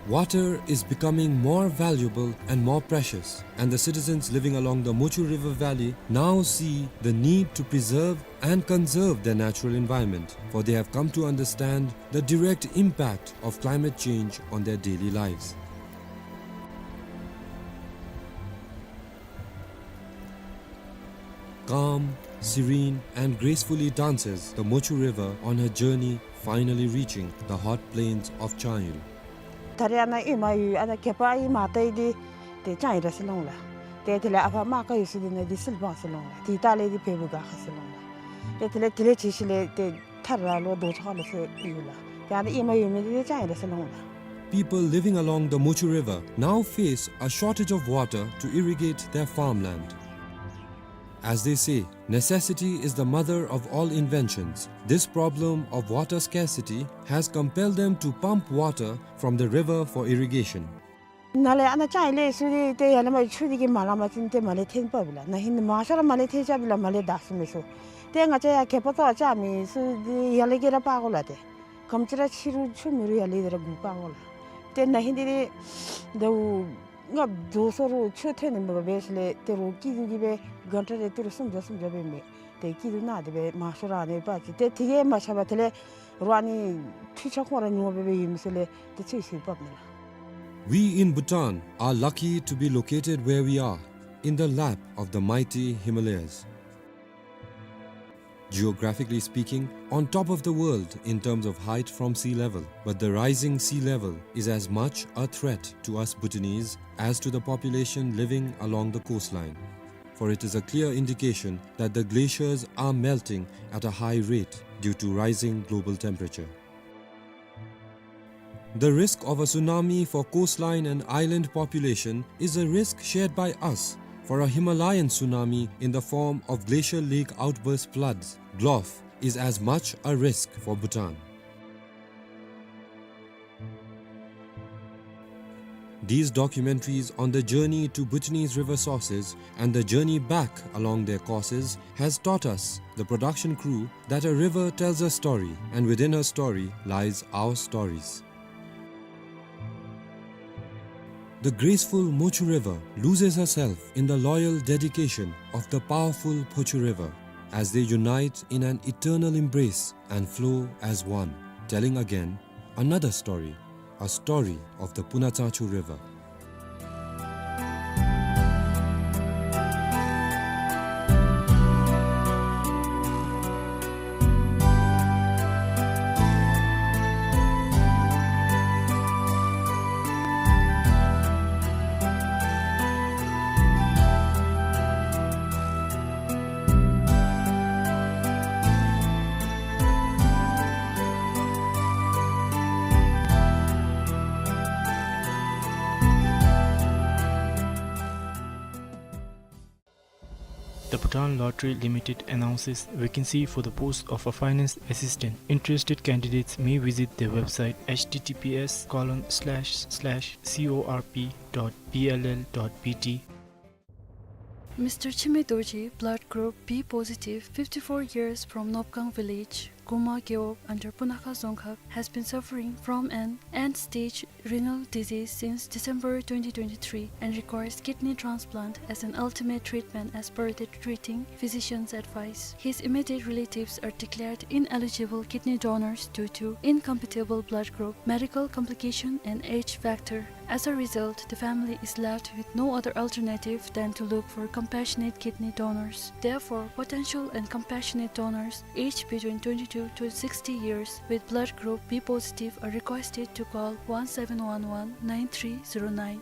Water is becoming more valuable and more precious, and the citizens living along the Mochu River Valley now see the need to preserve and conserve their natural environment, for they have come to understand the direct impact of climate change on their daily lives. Calm, serene, and gracefully dances the Mochu River on her journey, finally reaching the hot plains of Changil. ད་རེས་ཨ་ནཱ་ཨེ་མ་ཡོད་ཨ་ནཱ་གད་པ་ཨེ་མ་བཏང་ཡི་འདི་ཏེ་ཅང་ཨིན་ར་ཟེར་ལོང་ལགས། ཏེ་དེ་ལས་ཨ་ཕ་མ་ཀ་ཡོད་ས་འདི་ནང་འདི་སིལ་སྦང་ཟེར་ལོང་ལགས། ཏེ་ད་ལས་འདི་བལ་པོ་དགའ་ཁ་ཟེར་ལོང་ལགས། ཏེ་དེ་ལས་དེ་ལས་ཅི་ཞིག་ལས་ཏེ་ཐར་ར་ལོ་རྡོ་ཚོགས་ལ་ཟེར་ཡོད་ལགས། ཏེ་ཨ་ནཱ་ཨེ་མ་ཡོད་མི་འདི་ཏེ་ཅང་ཨིན་ར་ཟེར་ལོང་ལགས། People living along the Mochu River now face a shortage of water to irrigate their farmland. As they say, necessity is the mother of all inventions. This problem of water scarcity has compelled them to pump water from the river for irrigation. ནཱ་ལས་ཨ་ནཱ་ཅང་ཨིན་ལས་ཚུར་འདི་ཏེ་ཡར་ལས་མར་ཆུ་འདི་གིས་མ་ལང་པ་ཅིན་ཏེ་མར་ལས་འཐེན་པ་བི་ལགས། ན་ཧིང་མང་ཤོས་ར་མར་ལས་འཐེན་ཆ་བི་ལགས། མར་ལས་དག་སོང་མི་ཚུ། ཏེ་ང་བཅས་ཡར་གད་པ་ཏོ་ཅང་མེད་ཚུར་འདི་ཡར་ལས་གི་ར་པ་གོ་ལགས། ཏེ་ག་དེམ་ཅིག་ར་ཆུ་རུང་ཆུ་མེད་རུང་ཡར་ལས་འདི་ར་སྒུག་པ་གོ་ལགས། ཏེ་ན་ཧིང་འདི་ཟླཝ་ལྔ་བཅུ་སོ་རུང་ཆུ་ཐོན་ནི་མེད་པ་འབད་ཞིནམ་ལས་ཏེ་རོགས་སྐྱིད་སྡུག་གི་སྦེ་གྷན་ཊ་རེ་ཏི་རུ་སུམ་བརྒྱ་སུམ་བརྒྱ་སྦེ་མེད། ཏེ་སྐྱིད་སྡུག་ནང་དེ་སྦེ་མང་ཤོས་ར་ཨ་ནི་པ་ཅིན་ཏེ་དེ་གིས་མ་ཆགས་པར་དེ་ལས་རོགས་ཨ་ནི་འཕྲུལ་ཆས་ཁོང་ར་ཉུང་བ་སྦེ་སྦེ་ཡོད་མི་ཚུ་ལས་ཏེ་ཚུར་ཚུར་ཕབ་ནི་ལགས། We in Bhutan are lucky to be located where we are, in the lap of the mighty Himalayas. Geographically speaking, on top of the world in terms of height from sea level, but the rising sea level is as much a threat to us Bhutanese as to the population living along the coastline. For it is a clear indication that the glaciers are melting at a high rate due to rising global temperature. The risk of a tsunami for coastline and island population is a risk shared by us, for a Himalayan tsunami in the form of glacial lake outburst floods, GLOF, is as much a risk for Bhutan. These documentaries on the journey to Bhutanese river sources and the journey back along their courses has taught us, the production crew, that a river tells a story, and within her story lies our stories. The graceful Mochu River loses herself in the loyal dedication of the powerful Phochu River, as they unite in an eternal embrace and flow as one, telling again another story, a story of the Punachachu River. The Bhutan Lottery Limited announces vacancy for the post of a finance assistant. Interested candidates may visit their website H T T P S colon slash slash C O R P dot B L L dot B T. Mister Chime Dorji, blood group B positive, fifty-four years, from Nopkang village, Guma Gewog, under Punakha Dzongkhag, has been suffering from an end-stage renal disease since December twenty twenty-three and requires kidney transplant as an ultimate treatment as per the treating physician's advice. His immediate relatives are declared ineligible kidney donors due to incompatible blood group, medical complication and age factor. As a result, the family is left with no other alternative than to look for compassionate kidney donors. Therefore, potential and compassionate donors aged between twenty-two to sixty years with blood group B positive are requested to call one seven one one nine three zero nine.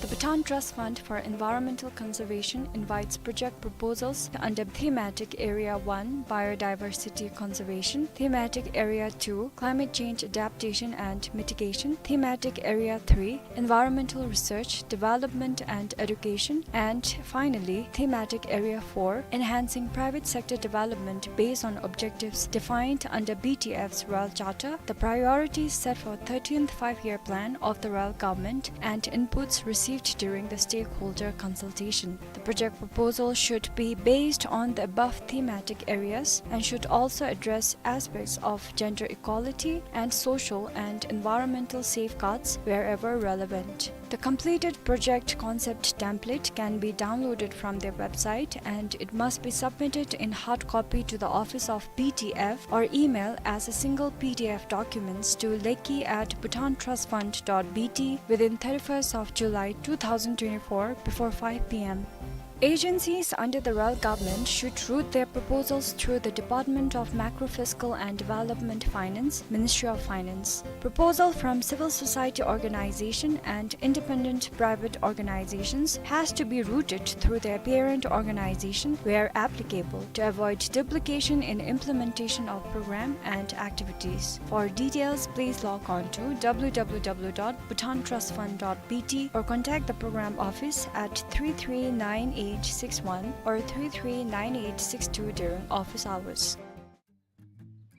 The Bhutan Trust Fund for Environmental Conservation invites project proposals under Thematic Area one, Biodiversity Conservation, Thematic Area two, Climate Change Adaptation and Mitigation, Thematic Area three, Environmental Research, Development and Education, and finally, Thematic Area four, Enhancing Private Sector Development based on objectives defined under B T F's Royal Charter, the priorities set for thirteenth Five-Year Plan of the Royal Government, and inputs received received during the stakeholder consultation. The project proposal should be based on the above thematic areas and should also address aspects of gender equality and social and environmental safeguards wherever relevant. The completed project concept template can be downloaded from their website, and it must be submitted in hard copy to the office of B T F or email as a single P D F documents to lekki at bhutantrustfund dot B T within thirty-first of July two thousand twenty-four before five P M. Agencies under the REL government should route their proposals through the Department of Macrofiscal and Development Finance, Ministry of Finance. Proposal from civil society organization and independent private organizations has to be routed through their parent organization where applicable to avoid duplication in implementation of program and activities. For details, please log on to W W W dot bhutantrustfund dot B T or contact the program office at three three nine eight six one or three three nine eight six two during office hours.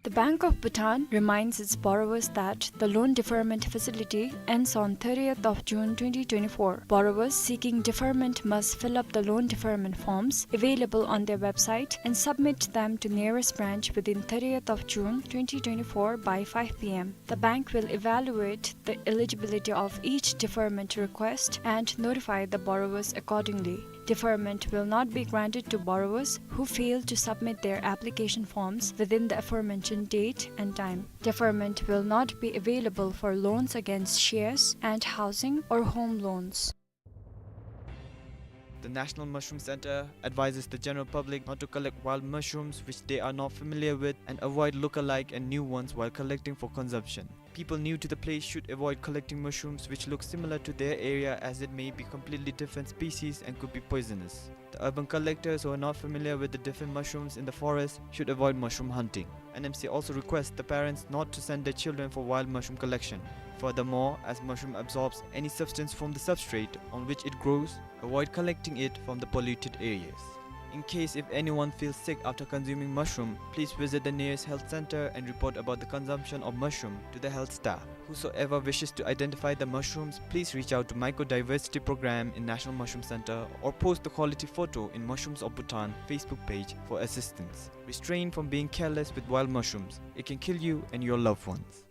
The Bank of Bhutan reminds its borrowers that the loan deferment facility ends on thirtieth of June twenty twenty-four. Borrowers seeking deferment must fill up the loan deferment forms available on their website and submit them to nearest branch within thirtieth of June twenty twenty-four by five P M. The bank will evaluate the eligibility of each deferment request and notify the borrowers accordingly. Deferment will not be granted to borrowers who fail to submit their application forms within the aforementioned date and time. Deferment will not be available for loans against shares and housing or home loans. The National Mushroom Center advises the general public not to collect wild mushrooms which they are not familiar with and avoid look-alike and new ones while collecting for consumption. People new to the place should avoid collecting mushrooms which look similar to their area, as it may be completely different species and could be poisonous. The urban collectors who are not familiar with the different mushrooms in the forest should avoid mushroom hunting. N M C also requests the parents not to send their children for wild mushroom collection. Furthermore, as mushroom absorbs any substance from the substrate on which it grows, avoid collecting it from the polluted areas. In case if anyone feels sick after consuming mushroom, please visit the nearest health center and report about the consumption of mushroom to the health staff. Whosoever wishes to identify the mushrooms, please reach out to Mycodiversity Program in National Mushroom Center or post the quality photo in Mushrooms of Bhutan Facebook page for assistance. Restrain from being careless with wild mushrooms. It can kill you and your loved ones.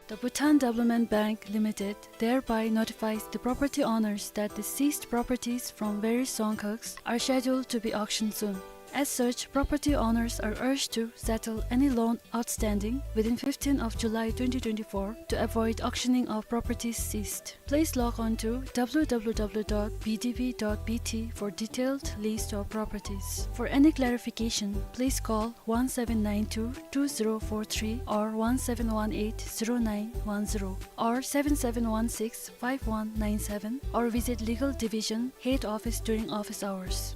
The Bhutan Development Bank Limited thereby notifies the property owners that the seized properties from various Dzongkhags are scheduled to be auctioned soon. As such, property owners are urged to settle any loan outstanding within fifteenth of July twenty twenty-four to avoid auctioning of properties seized. Please log on to W W W dot B D B dot B T for detailed list of properties. For any clarification, please call one seven nine two two zero four three or one seven one eight zero nine one zero or seven seven one six five one nine seven or visit Legal Division Head Office during office hours.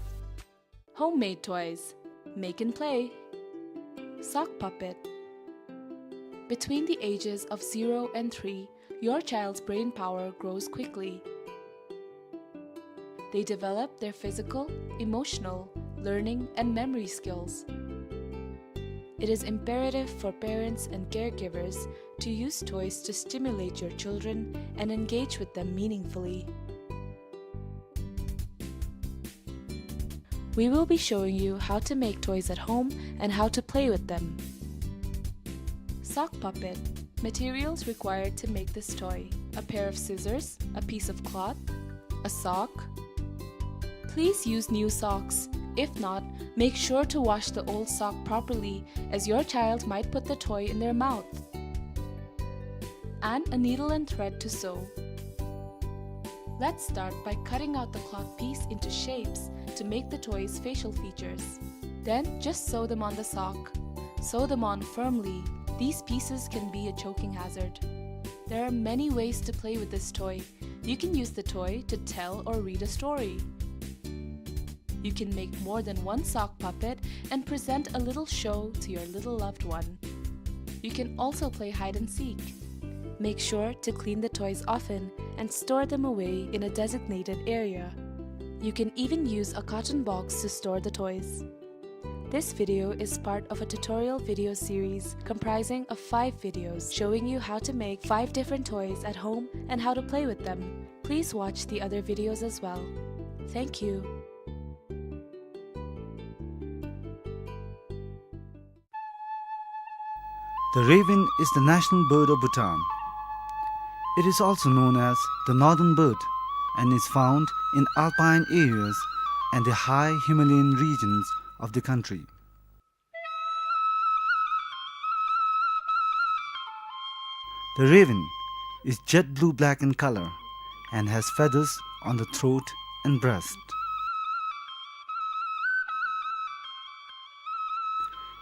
Homemade toys. Make and play. Sock puppet. Between the ages of zero and three, your child's brain power grows quickly. They develop their physical, emotional, learning, and memory skills. It is imperative for parents and caregivers to use toys to stimulate your children and engage with them meaningfully. We will be showing you how to make toys at home and how to play with them. Sock puppet. Materials required to make this toy: a pair of scissors, a piece of cloth, a sock. Please use new socks. If not, make sure to wash the old sock properly, as your child might put the toy in their mouth. And a needle and thread to sew. Let's start by cutting out the cloth piece into shapes to make the toy's facial features. Then just sew them on the sock. Sew them on firmly. These pieces can be a choking hazard. There are many ways to play with this toy. You can use the toy to tell or read a story. You can make more than one sock puppet and present a little show to your little loved one. You can also play hide and seek. Make sure to clean the toys often and store them away in a designated area. You can even use a carton box to store the toys. This video is part of a tutorial video series comprising of five videos showing you how to make five different toys at home and how to play with them. Please watch the other videos as well. Thank you. The raven is the national bird of Bhutan. It is also known as the northern bird and is found in alpine areas and the high Himalayan regions of the country. The raven is jet blue black in color and has feathers on the throat and breast.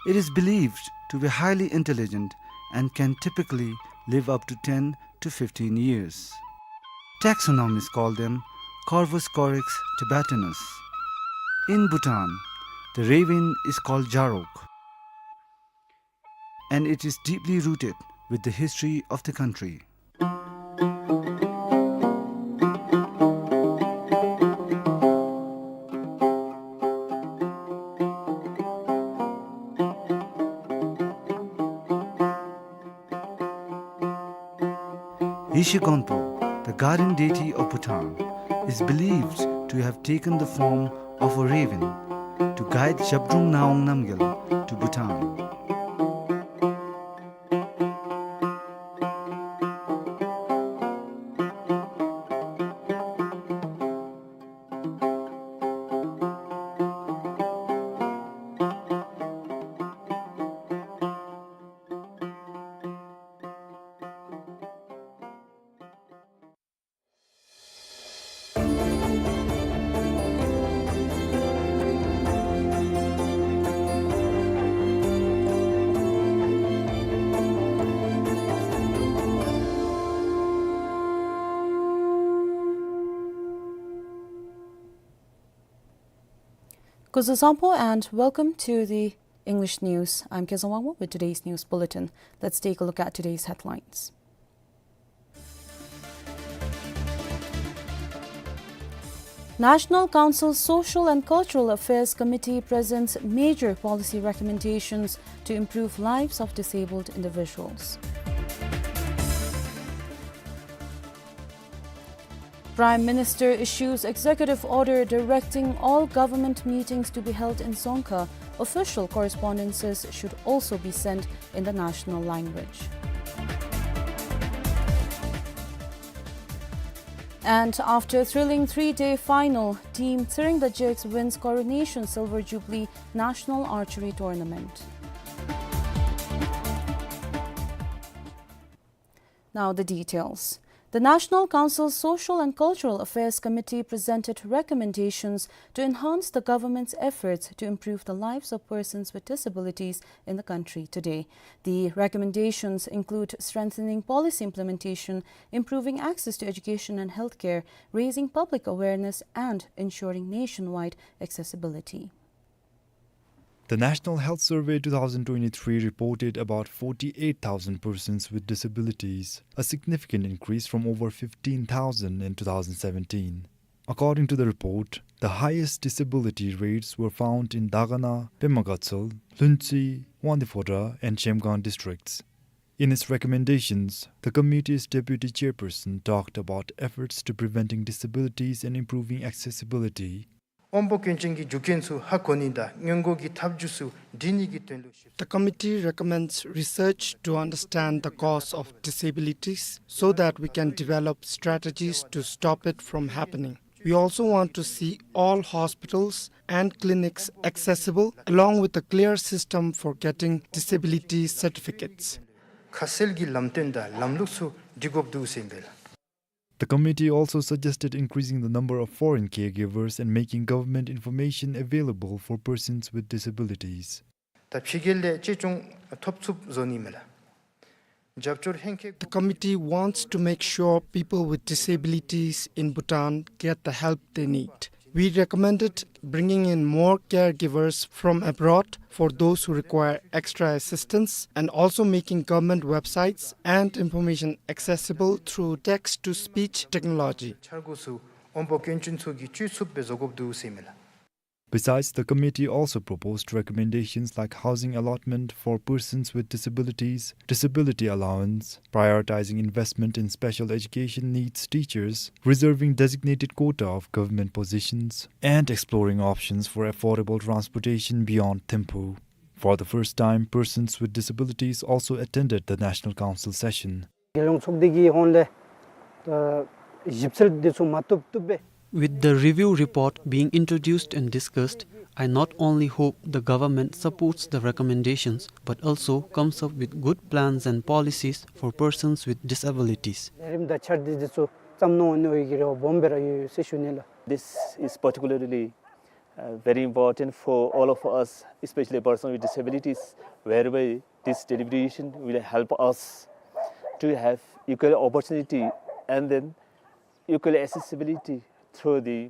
It is believed to be highly intelligent and can typically live up to ten to fifteen years. Taxonomists call them Corvus corax tibetanus. In Bhutan, the raven is called jarok, and it is deeply rooted with the history of the country. Yeshe Gonpo, the guardian deity of Bhutan, is believed to have taken the form of a raven to guide Zhabdrung Ngawang Namgyal to Bhutan. Kuzuzangpo and welcome to the English news. I'm Kezang Wangmo with today's news bulletin. Let's take a look at today's headlines. National Council Social and Cultural Affairs Committee presents major policy recommendations to improve lives of disabled individuals. Prime Minister issues executive order directing all government meetings to be held in Dzongkha. Official correspondences should also be sent in the national language. And after thrilling three-day final, Team Tshering the Jakes wins Coronation Silver Jubilee National Archery Tournament. Now the details. The National Council's Social and Cultural Affairs Committee presented recommendations to enhance the government's efforts to improve the lives of persons with disabilities in the country today. The recommendations include strengthening policy implementation, improving access to education and healthcare, raising public awareness, and ensuring nationwide accessibility. The National Health Survey two thousand twenty-three reported about forty-eight thousand persons with disabilities, a significant increase from over fifteen thousand in two thousand seventeen. According to the report, the highest disability rates were found in Dagana, Pema Gatshel, Lhuentse, Wangdue Phodrang, and Zhemgang districts. In its recommendations, the committee's deputy chairperson talked about efforts to preventing disabilities and improving accessibility. དབང་པོ་སྐྱོན་ཅན་གྱི་རྒྱུ་རྐྱེན་ཚུ་ཧ་གོ་ནི་དང་སྔོན་འགོག་གི་ཐབས་ཇུས་ཚུ་སྒྲིག་ནི་གི་དོན་ལུ་ཞིབ། The committee recommends research to understand the cause of disabilities so that we can develop strategies to stop it from happening. We also want to see all hospitals and clinics accessible, along with a clear system for getting disability certificates. ཁ་གསལ་གྱི་ལམ་སྟོན་དང་ལམ་ལུགས་ཚུ་སྒྲིག་དགོཔ་འདུག་ཟེར་ཨིན་པས་ལགས། The committee also suggested increasing the number of foreign caregivers and making government information available for persons with disabilities. ད་ཕྱི་རྒྱལ་ལས་གཅེས་སྐྱོང་ཐོབ་ཚུགསཔ་བཟོ་ནི་མས་ལགས། རྒྱབ་སྐྱོར་ལྷན་ཁག། The committee wants to make sure people with disabilities in Bhutan get the help they need. We recommended bringing in more caregivers from abroad for those who require extra assistance and also making government websites and information accessible through text-to-speech technology. འཆར་སྒོ་ཚུ་དབང་པོ་སྐྱོན་ཅན་ཚུ་གིས་སྤྱོད་ཚུགསཔ་སྦེ་བཟོ་དགོཔ་འདུག་ཟེར་ཨིན་མས་ལགས། Besides, the committee also proposed recommendations like housing allotment for persons with disabilities, disability allowance, prioritizing investment in special education needs teachers, reserving designated quota of government positions, and exploring options for affordable transportation beyond Thimphu. For the first time, persons with disabilities also attended the National Council session. རྒྱལ་ཡོངས་ཚོགས་སྡེ་གི་ཧོངས་ལས་ད་ཞིབ་འཚོལ་འདི་ཚུ་མ་བཏུབ་བཏུབ་སྦེ། With the review report being introduced and discussed, I not only hope the government supports the recommendations but also comes up with good plans and policies for persons with disabilities. ལས་རིམ་དང་འཆར་སྡེ་འདི་ཚུ་བརྩམ་གནང་ནི་གི་རེ་བ་སྦོམ་སྦེ་ར་ཡོད་ཟེར་ཞུ་ནི་ལགས། This is particularly uh, very important for all of us, especially persons with disabilities, whereby this deliberation will help us to have equal opportunity and then equal accessibility through the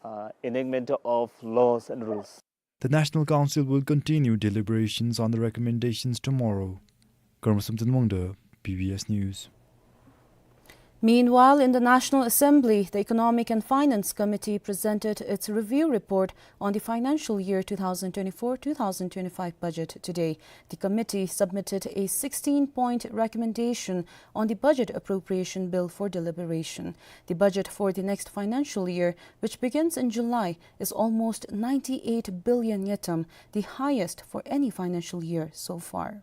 uh, enactment of laws and rules. The National Council will continue deliberations on the recommendations tomorrow. Karmasum Thanmangda, B B S News. Meanwhile, in the National Assembly, the Economic and Finance Committee presented its review report on the financial year two thousand twenty-four two thousand twenty-five budget today. The committee submitted a sixteen-point recommendation on the budget appropriation bill for deliberation. The budget for the next financial year, which begins in July, is almost ninety-eight billion ngultrum, the highest for any financial year so far.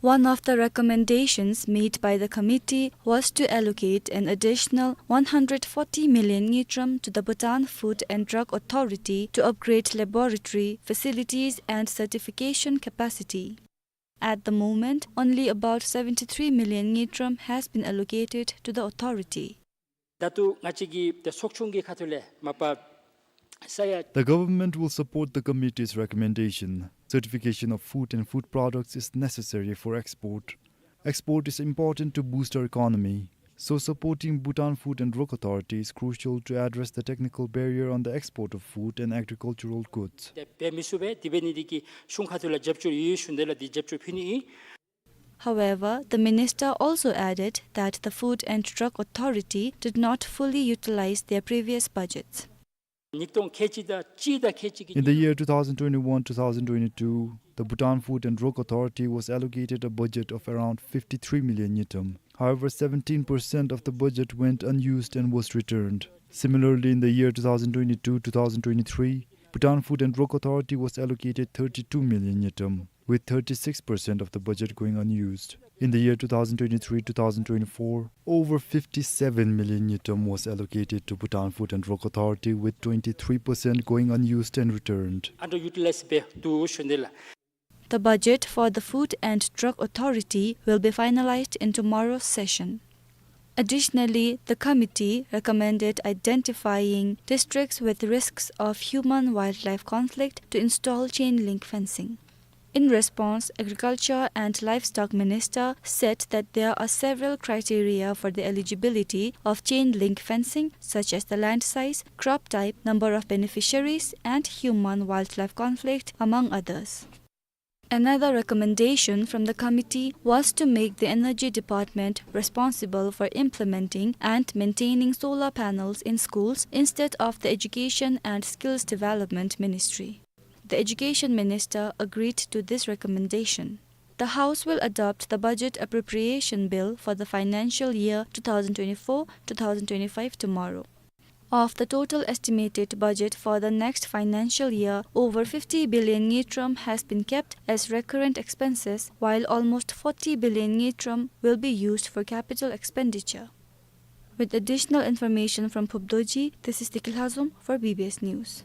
One of the recommendations made by the committee was to allocate an additional one hundred forty million ngultrum to the Bhutan Food and Drug Authority to upgrade laboratory facilities and certification capacity. At the moment, only about seventy-three million ngultrum has been allocated to the authority. ད་ལྟོ་ང་བཅས་ཀྱི་ཏེ་ཚོགས་ཆུང་གི་ཁ་ཐུག་ལས་མ་པ་ས་ཡ། The government will support the committee's recommendation. Certification of food and food products is necessary for export. Export is important to boost our economy. So supporting Bhutan Food and Drug Authority is crucial to address the technical barrier on the export of food and agricultural goods. འབད་མི་ཚུགས་པས། དེ་འབད་ནི་འདི་གིས་གཞུང་ཁ་ཐུག་ལས་རྒྱབ་སྐྱོར་ཡོད་ཟེར་ཞུ་ནི་ལགས། འདི་རྒྱབ་སྐྱོར་ཕུལ་ནི་ཨིན། However, the minister also added that the Food and Drug Authority did not fully utilize their previous budgets. ཉིས་སྟོང་ཁལ་གཅིག་དང་གཅིག་དང་ཁལ་གཅིག་གི། In the year two thousand twenty-one two thousand twenty-two, the Bhutan Food and Drug Authority was allocated a budget of around fifty-three million ngultrum. However, seventeen percent of the budget went unused and was returned. Similarly, in the year two thousand twenty-two two thousand twenty-three, Bhutan Food and Drug Authority was allocated thirty-two million ngultrum, with thirty-six percent of the budget going unused. In the year two thousand twenty-three two thousand twenty-four, over fifty-seven million ngultrum was allocated to Bhutan Food and Drug Authority, with twenty-three percent going unused and returned. Underutilized འབད་འདུག་ཞུ་ནི་ལགས། The budget for the Food and Drug Authority will be finalized in tomorrow's session. Additionally, the committee recommended identifying districts with risks of human-wildlife conflict to install chain link fencing. In response, Agriculture and Livestock Minister said that there are several criteria for the eligibility of chain link fencing, such as the land size, crop type, number of beneficiaries, and human-wildlife conflict, among others. Another recommendation from the committee was to make the Energy Department responsible for implementing and maintaining solar panels in schools instead of the Education and Skills Development Ministry. The Education Minister agreed to this recommendation. The House will adopt the budget appropriation bill for the financial year two thousand twenty-four two thousand twenty-five tomorrow. Of the total estimated budget for the next financial year, over fifty billion ngultrum has been kept as recurrent expenses, while almost forty billion ngultrum will be used for capital expenditure. With additional information from Phub Dorji, this is Tiki Lhazom for B B S News.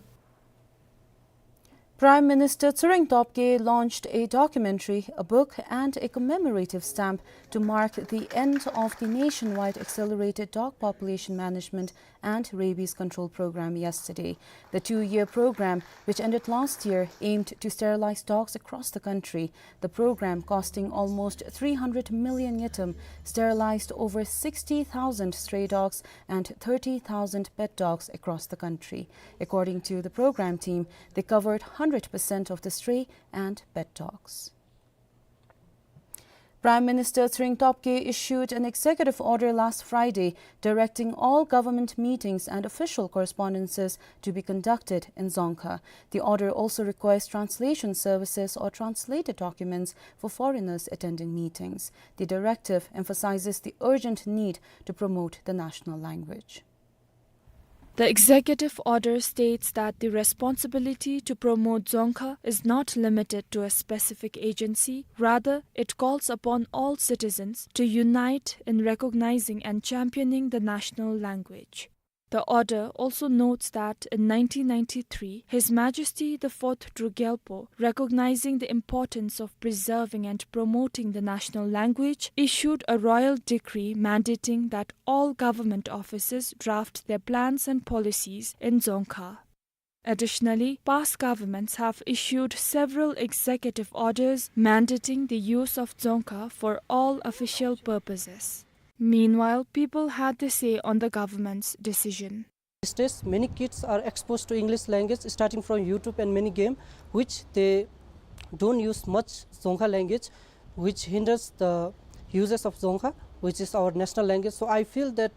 Prime Minister Tshering Tobgay launched a documentary, a book, and a commemorative stamp to mark the end of the nationwide accelerated dog population management and rabies control program yesterday. The two-year program, which ended last year, aimed to sterilize dogs across the country. The program, costing almost three hundred million ngultrum, sterilized over sixty thousand stray dogs and thirty thousand pet dogs across the country. According to the program team, they covered hundred percent of the stray and pet dogs. Prime Minister Tshering Tobgay issued an executive order last Friday directing all government meetings and official correspondences to be conducted in Dzongkha. The order also requires translation services or translated documents for foreigners attending meetings. The directive emphasizes the urgent need to promote the national language. The executive order states that the responsibility to promote Dzongkha is not limited to a specific agency. Rather, it calls upon all citizens to unite in recognizing and championing the national language. The order also notes that in nineteen ninety-three, His Majesty the Fourth Druk Gyalpo, recognizing the importance of preserving and promoting the national language, issued a royal decree mandating that all government offices draft their plans and policies in Dzongkha. Additionally, past governments have issued several executive orders mandating the use of Dzongkha for all official purposes. Meanwhile, people had their say on the government's decision. These days, many kids are exposed to English language, starting from YouTube and many game, which they don't use much Dzongkha language, which hinders the uses of Dzongkha, which is our national language. So I feel that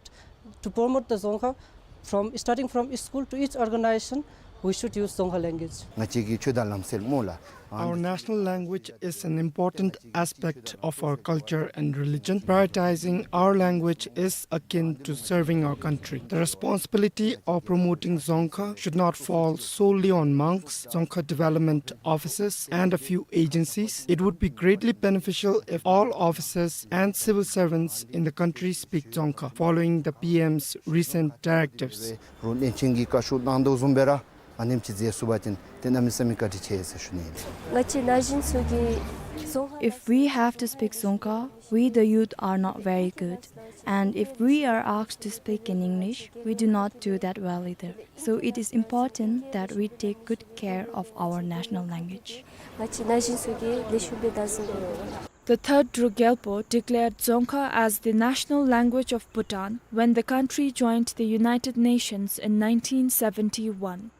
to promote the Dzongkha, from, starting from school to each organization, we should use Dzongkha language. ང་བཅས་ཀྱི་ཆོས་དང་ལམ་སྲོལ་སྨོ་ལགས། Our national language is an important aspect of our culture and religion. Prioritizing our language is akin to serving our country. The responsibility of promoting Dzongkha should not fall solely on monks, Dzongkha development officers, and a few agencies. It would be greatly beneficial if all officers and civil servants in the country speak Dzongkha, following the P M's recent directives. རོགས་བློན་ཆེན་གྱིས་བཀའ་ཤོག་གནང་དོ་བཟུམ་སྦེ་ར་ཨ་ནེམ་ཅིག་མཛད་ཚུགས་པ་ཅིན་ཏེ་གནམ་མེད་ས་མེད་བཀའ་དྲིན་ཆེ་ཟེར་ཞུ་ནི་ཨིན། ང་བཅས་ན་གཞོན་ཚུ་གིས་Dzongkha If we have to speak Dzongkha, we the youth are not very good. And if we are asked to speak in English, we do not do that well either. So it is important that we take good care of our national language. ང་བཅས་ན་གཞོན་ཚུ་གིས་ལེགས་ཤོམ་སྦེ་བདག་འཛིན་འབད་དགོ། The Third Druk Gyalpo declared Dzongkha as the national language of Bhutan when the country joined the United Nations in nineteen seventy-one.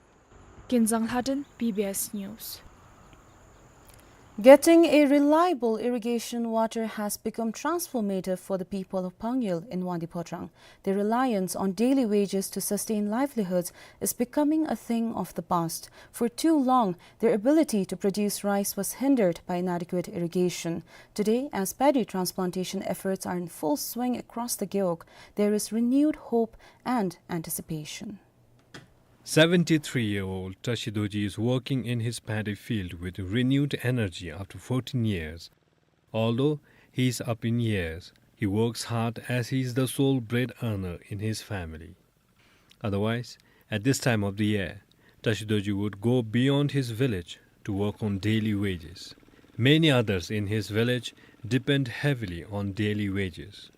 Kinzang Lhaden, B B S News. Getting a reliable irrigation water has become transformative for the people of Pangyul in Wangdue Phodrang. Their reliance on daily wages to sustain livelihoods is becoming a thing of the past. For too long, their ability to produce rice was hindered by inadequate irrigation. Today, as paddy transplantation efforts are in full swing across the Gewog, there is renewed hope and anticipation. Seventy-three-year-old Tashi Dorji is working in his paddy field with renewed energy after fourteen years. Although he is up in years, he works hard as he is the sole bread earner in his family. Otherwise, at this time of the year, Tashi Dorji would go beyond his village to work on daily wages. Many others in his village depend heavily on daily wages.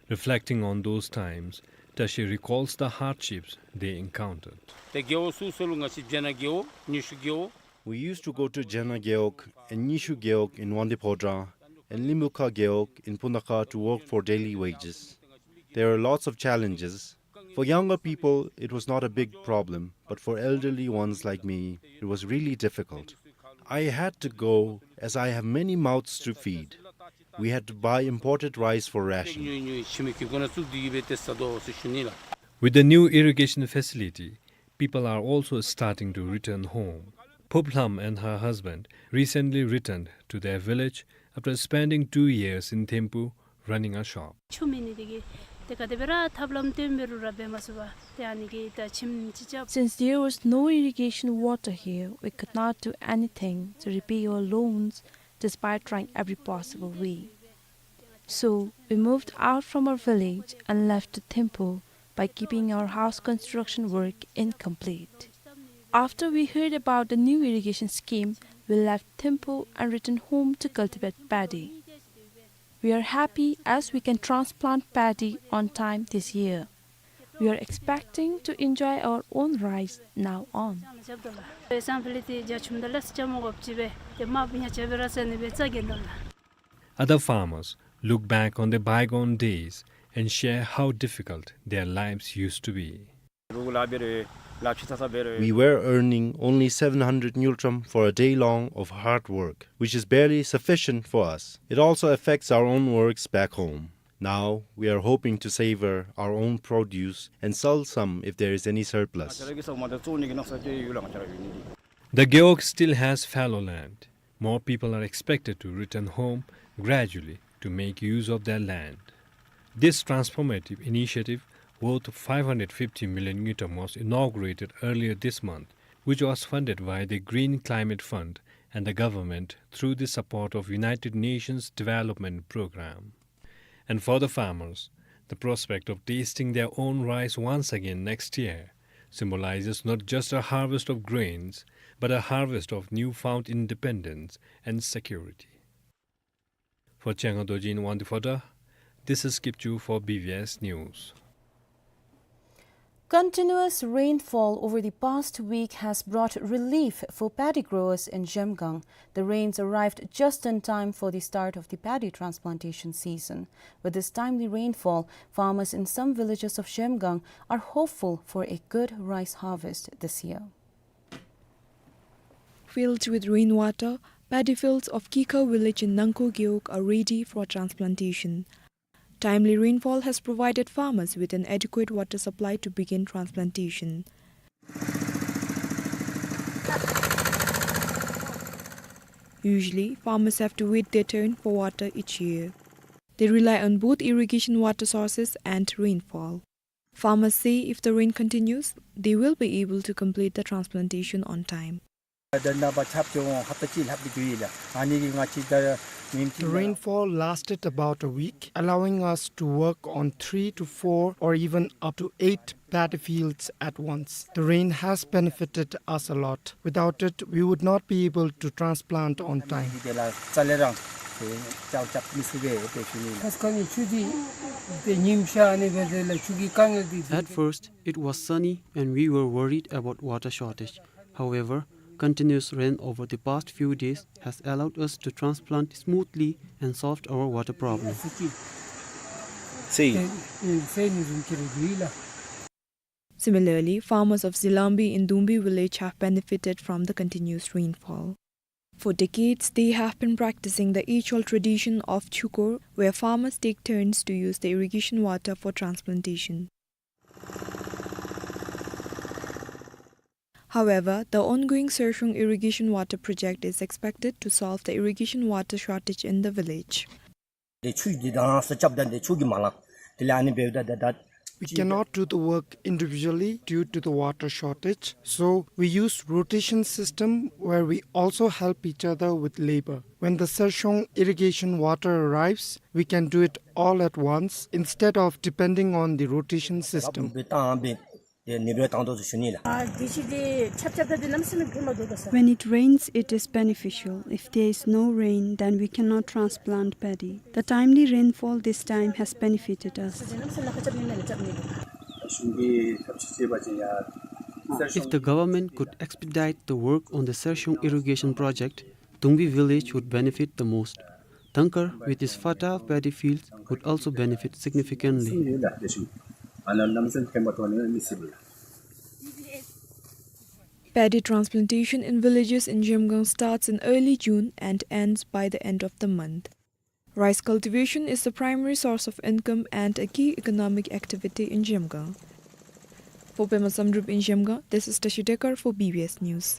Reflecting on those times, Tashi recalls the hardships they encountered. ཏེ་རྒེད་འོག་སོ་སོ་ལུ་ང་བཅས་ཇེ་ན་རྒེད་འོག་ཉི་ཤུ་རྒེད་འོག We used to go to Jena Gewog and Nyishu Gewog in Wangdue Phodrang and Limbukha Gewog in Pundakha to work for daily wages. There were lots of challenges. For younger people, it was not a big problem, but for elderly ones like me, it was really difficult. I had to go as I have many mouths to feed. We had to buy imported rice for ration. With the new irrigation facility, people are also starting to return home. Phub Lham and her husband recently returned to their village after spending two years in Thimphu running a shop. ཆུ་མེད་ནི་དེ་གིས་ཏེ་ག་དེ་སྦེ་ར་ཐབས་ལམ་སྟོན་འབད་རུང་ར་འབད་མ་ཚུགས་པར་ཏེ་ཨ་ནི་གིས་ད་ཁྱིམ་ཅིག་རྐྱབ། Since there was no irrigation water here, we could not do anything to repay our loans despite trying every possible way. So we moved out from our village and left to Thimphu by keeping our house construction work incomplete. After we heard about the new irrigation scheme, we left Thimphu and returned home to cultivate paddy. We are happy as we can transplant paddy on time this year. We are expecting to enjoy our own rice now on. Other farmers look back on their bygone days and share how difficult their lives used to be. རུག་ལ་འབད་རུང་ We were earning only seven hundred ngultrum for a day long of hard work, which is barely sufficient for us. It also affects our own works back home. Now, we are hoping to savor our own produce and sell some if there is any surplus. The Gewog still has fallow land. More people are expected to return home gradually to make use of their land. This transformative initiative, worth five hundred fifty million ngultrum, was inaugurated earlier this month, which was funded by the Green Climate Fund and the government through the support of United Nations Development Programme. And for the farmers, the prospect of tasting their own rice once again next year symbolizes not just a harvest of grains, but a harvest of newfound independence and security. For Changha Dorji in Wangdue Phodrang, this is Kipchoo for B B S News. Continuous rainfall over the past week has brought relief for paddy growers in Zhemgang. The rains arrived just in time for the start of the paddy transplantation season. With this timely rainfall, farmers in some villages of Zhemgang are hopeful for a good rice harvest this year. Filled with rainwater, paddy fields of Kikha village in Nangko Gewog are ready for transplantation. Timely rainfall has provided farmers with an adequate water supply to begin transplantation. Usually, farmers have to wait their turn for water each year. They rely on both irrigation water sources and rainfall. Farmers say if the rain continues, they will be able to complete the transplantation on time. The rainfall lasted about a week, allowing us to work on three to four or even up to eight paddy fields at once. The rain has benefited us a lot. Without it, we would not be able to transplant on time. At first, it was sunny and we were worried about water shortage. However, continuous rain over the past few days has allowed us to transplant smoothly and solved our water problem. Similarly, farmers of Zilambi in Dumbi village have benefited from the continuous rainfall. For decades, they have been practicing the age-old tradition of chukor, where farmers take turns to use the irrigation water for transplantation. However, the ongoing Sershong irrigation water project is expected to solve the irrigation water shortage in the village. We cannot do the work individually due to the water shortage, so we use rotation system where we also help each other with labor. When the Sershong irrigation water arrives, we can do it all at once instead of depending on the rotation system. When it rains, it is beneficial. If there is no rain, then we cannot transplant paddy. The timely rainfall this time has benefited us. If the government could expedite the work on the Sershong irrigation project, Dumbi village would benefit the most. Dangkar, with its fertile paddy fields, would also benefit significantly. Paddy transplantation in villages in Zhemgang starts in early June and ends by the end of the month. Rice cultivation is the primary source of income and a key economic activity in Zhemgang. For Pema Samdrup in Zhemgang, this is Tashi Dekar for B B S News.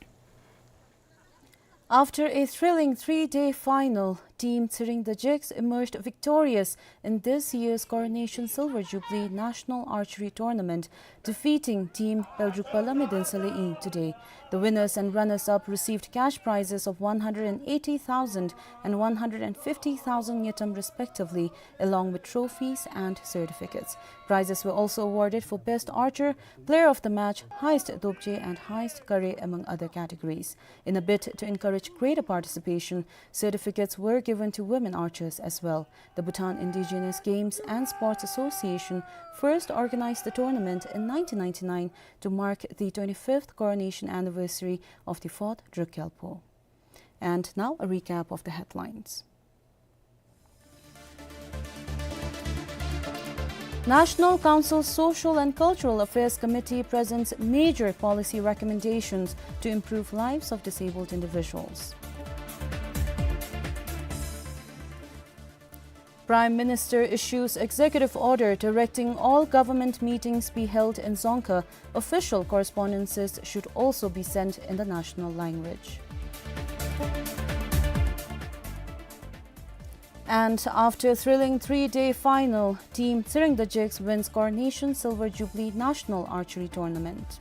After a thrilling three-day final, Team Tshering Tajiks emerged victorious in this year's Coronation Silver Jubilee National Archery Tournament, defeating Team Peldrukpa Lamidin Sale'in today. The winners and runners-up received cash prizes of one hundred and eighty thousand and one hundred and fifty thousand ngultrum respectively, along with trophies and certificates. Prizes were also awarded for Best Archer, Player of the Match, Highest Dopje and Highest Kare, among other categories. In a bid to encourage greater participation, certificates were given to women archers as well. The Bhutan Indigenous Games and Sports Association first organized the tournament in nineteen ninety-nine to mark the twenty-fifth coronation anniversary of the fourth Druk Gyalpo. And now a recap of the headlines. National Council Social and Cultural Affairs Committee presents major policy recommendations to improve lives of disabled individuals. Prime Minister issues executive order directing all government meetings be held in Dzongkha. Official correspondences should also be sent in the national language. And after thrilling three-day final, Team Tshering Dorjies wins Coronation Silver Jubilee National Archery Tournament.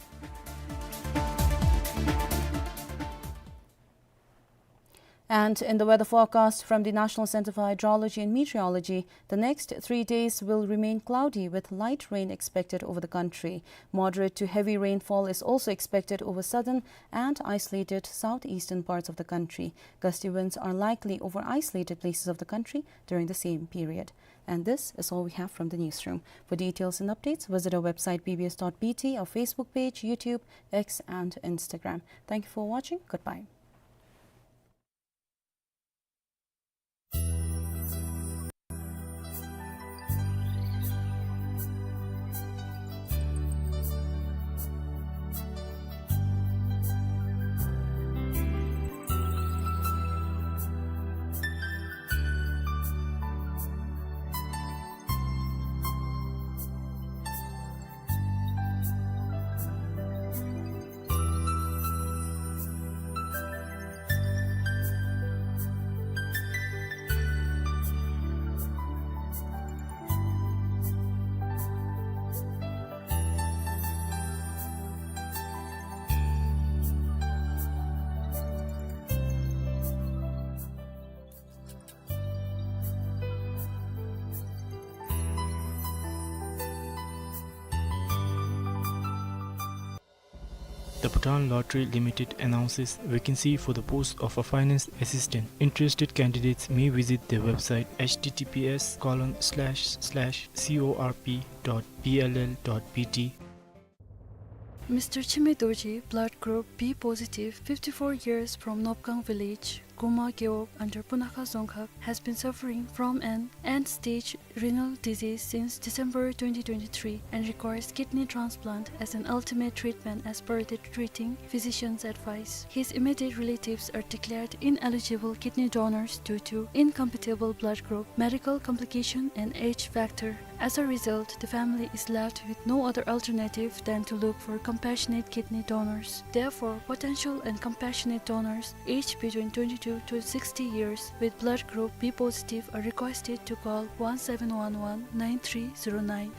And in the weather forecast from the National Center for Hydrology and Meteorology, the next three days will remain cloudy with light rain expected over the country. Moderate to heavy rainfall is also expected over southern and isolated southeastern parts of the country. Gusty winds are likely over isolated places of the country during the same period. And this is all we have from the newsroom. For details and updates, visit our website B B S dot B T, our Facebook page, YouTube, X, and Instagram. Thank you for watching. Goodbye. The Bhutan Lottery Limited announces vacancy for the post of a finance assistant. Interested candidates may visit their website H T T P S colon slash slash C O R P dot B L L dot B T. Mister Chime Dorji, blood group B positive, fifty-four years, from Nopkang village, Guma Gewog under Punakha Dzongkhag, has been suffering from an end-stage renal disease since December twenty twenty-three and requires kidney transplant as an ultimate treatment as per the treating physician's advice. His immediate relatives are declared ineligible kidney donors due to incompatible blood group, medical complication and age factor. As a result, the family is left with no other alternative than to look for compassionate kidney donors. Therefore, potential and compassionate donors aged between twenty-two to sixty years with blood group B positive are requested to call one seven one one nine three zero nine.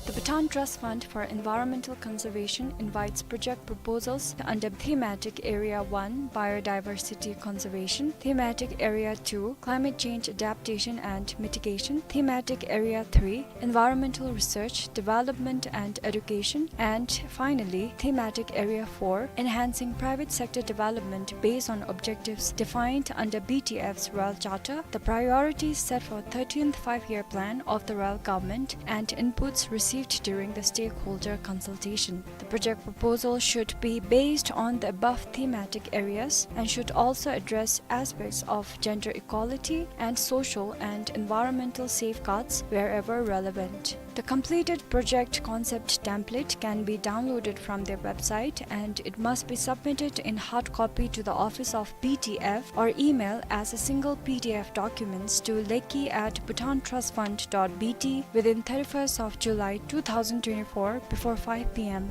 The Bhutan Trust Fund for Environmental Conservation invites project proposals under Thematic Area one, Biodiversity Conservation, Thematic Area two, Climate Change Adaptation and Mitigation, Thematic Area three, Environmental Research, Development and Education, and finally, Thematic Area four, Enhancing Private Sector Development based on objectives defined under B T F's Royal Charter, the priorities set for thirteenth Five-Year Plan of the Royal Government, and inputs received during the stakeholder consultation. The project proposal should be based on the above thematic areas and should also address aspects of gender equality and social and environmental safeguards wherever relevant. The completed project concept template can be downloaded from their website, and it must be submitted in hard copy to the office of B T F or email as a single P D F documents to lekki at bhutantrustfund dot B T within thirty-first of July two thousand twenty-four before five P M.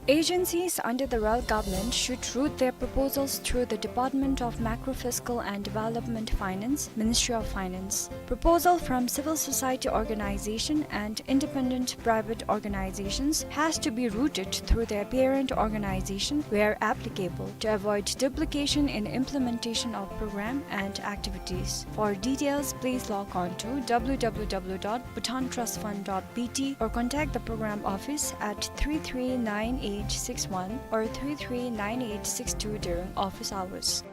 Agencies under the Royal Government should route their proposals through the Department of Macrofiscal and Development Finance, Ministry of Finance. Proposal from civil society organization and independent private organizations has to be routed through their parent organization where applicable to avoid duplication in implementation of program and activities. For details, please log on to W W W dot bhutantrustfund dot B T or contact the program office at three three nine eight six one or three three nine eight six two during office hours.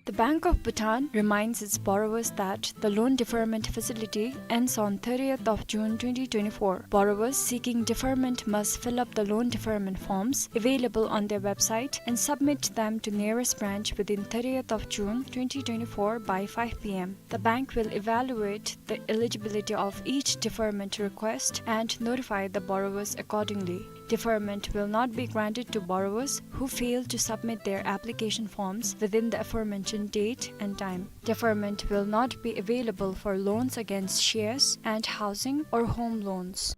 The Bank of Bhutan reminds its borrowers that the loan deferment facility ends on thirtieth of June twenty twenty-four. Borrowers seeking deferment must fill up the loan deferment forms available on their website and submit them to nearest branch within thirtieth of June twenty twenty-four by five p m. The bank will evaluate the eligibility of each deferment request and notify the borrowers accordingly. Deferment will not be granted to borrowers who fail to submit their application forms within the aforementioned date and time. Deferment will not be available for loans against shares and housing or home loans.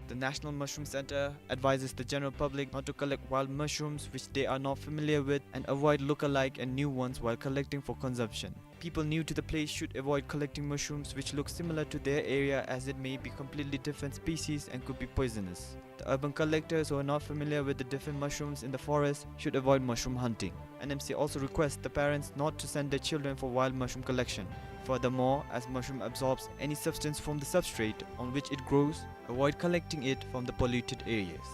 The National Mushroom Center advises the general public not to collect wild mushrooms which they are not familiar with and avoid look-alike and new ones while collecting for consumption. People new to the place should avoid collecting mushrooms which look similar to their area, as it may be completely different species and could be poisonous. The urban collectors who are not familiar with the different mushrooms in the forest should avoid mushroom hunting. N M C also requests the parents not to send their children for wild mushroom collection. Furthermore, as mushroom absorbs any substance from the substrate on which it grows, avoid collecting it from the polluted areas.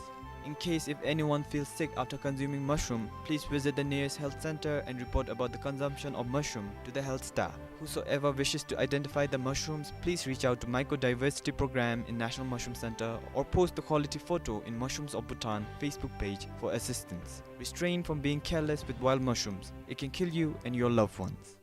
In case if anyone feels sick after consuming mushroom, please visit the nearest health center and report about the consumption of mushroom to the health staff. Whosoever wishes to identify the mushrooms, please reach out to Mycodiversity Program in National Mushroom Center or post the quality photo in Mushrooms of Bhutan Facebook page for assistance. Restrain from being careless with wild mushrooms. It can kill you and your loved ones.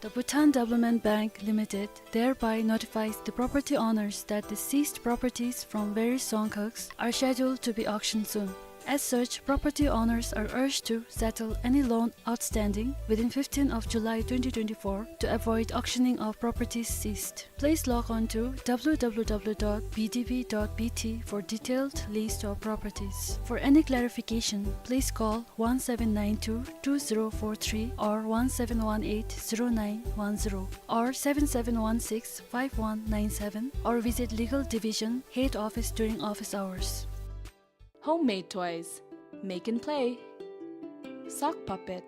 The Bhutan Development Bank Limited thereby notifies the property owners that the seized properties from various Dzongkhags are scheduled to be auctioned soon. As such, property owners are urged to settle any loan outstanding within fifteenth of July twenty twenty-four to avoid auctioning of properties seized. Please log on to w w w dot b d b dot b t for detailed list of properties. For any clarification, please call one seven nine two two zero four three or one seven one eight zero nine one zero or seven seven one six five one nine seven or visit Legal Division Head Office during office hours. Homemade toys. Make and play. Sock puppet.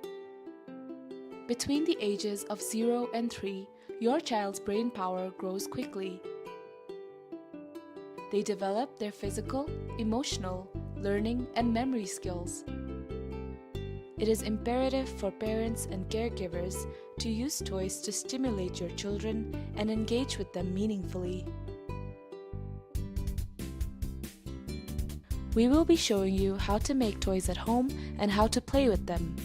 Between the ages of zero and three, your child's brain power grows quickly. They develop their physical, emotional, learning, and memory skills. It is imperative for parents and caregivers to use toys to stimulate your children and engage with them meaningfully. We will be showing you how to make toys at home and how to play with them.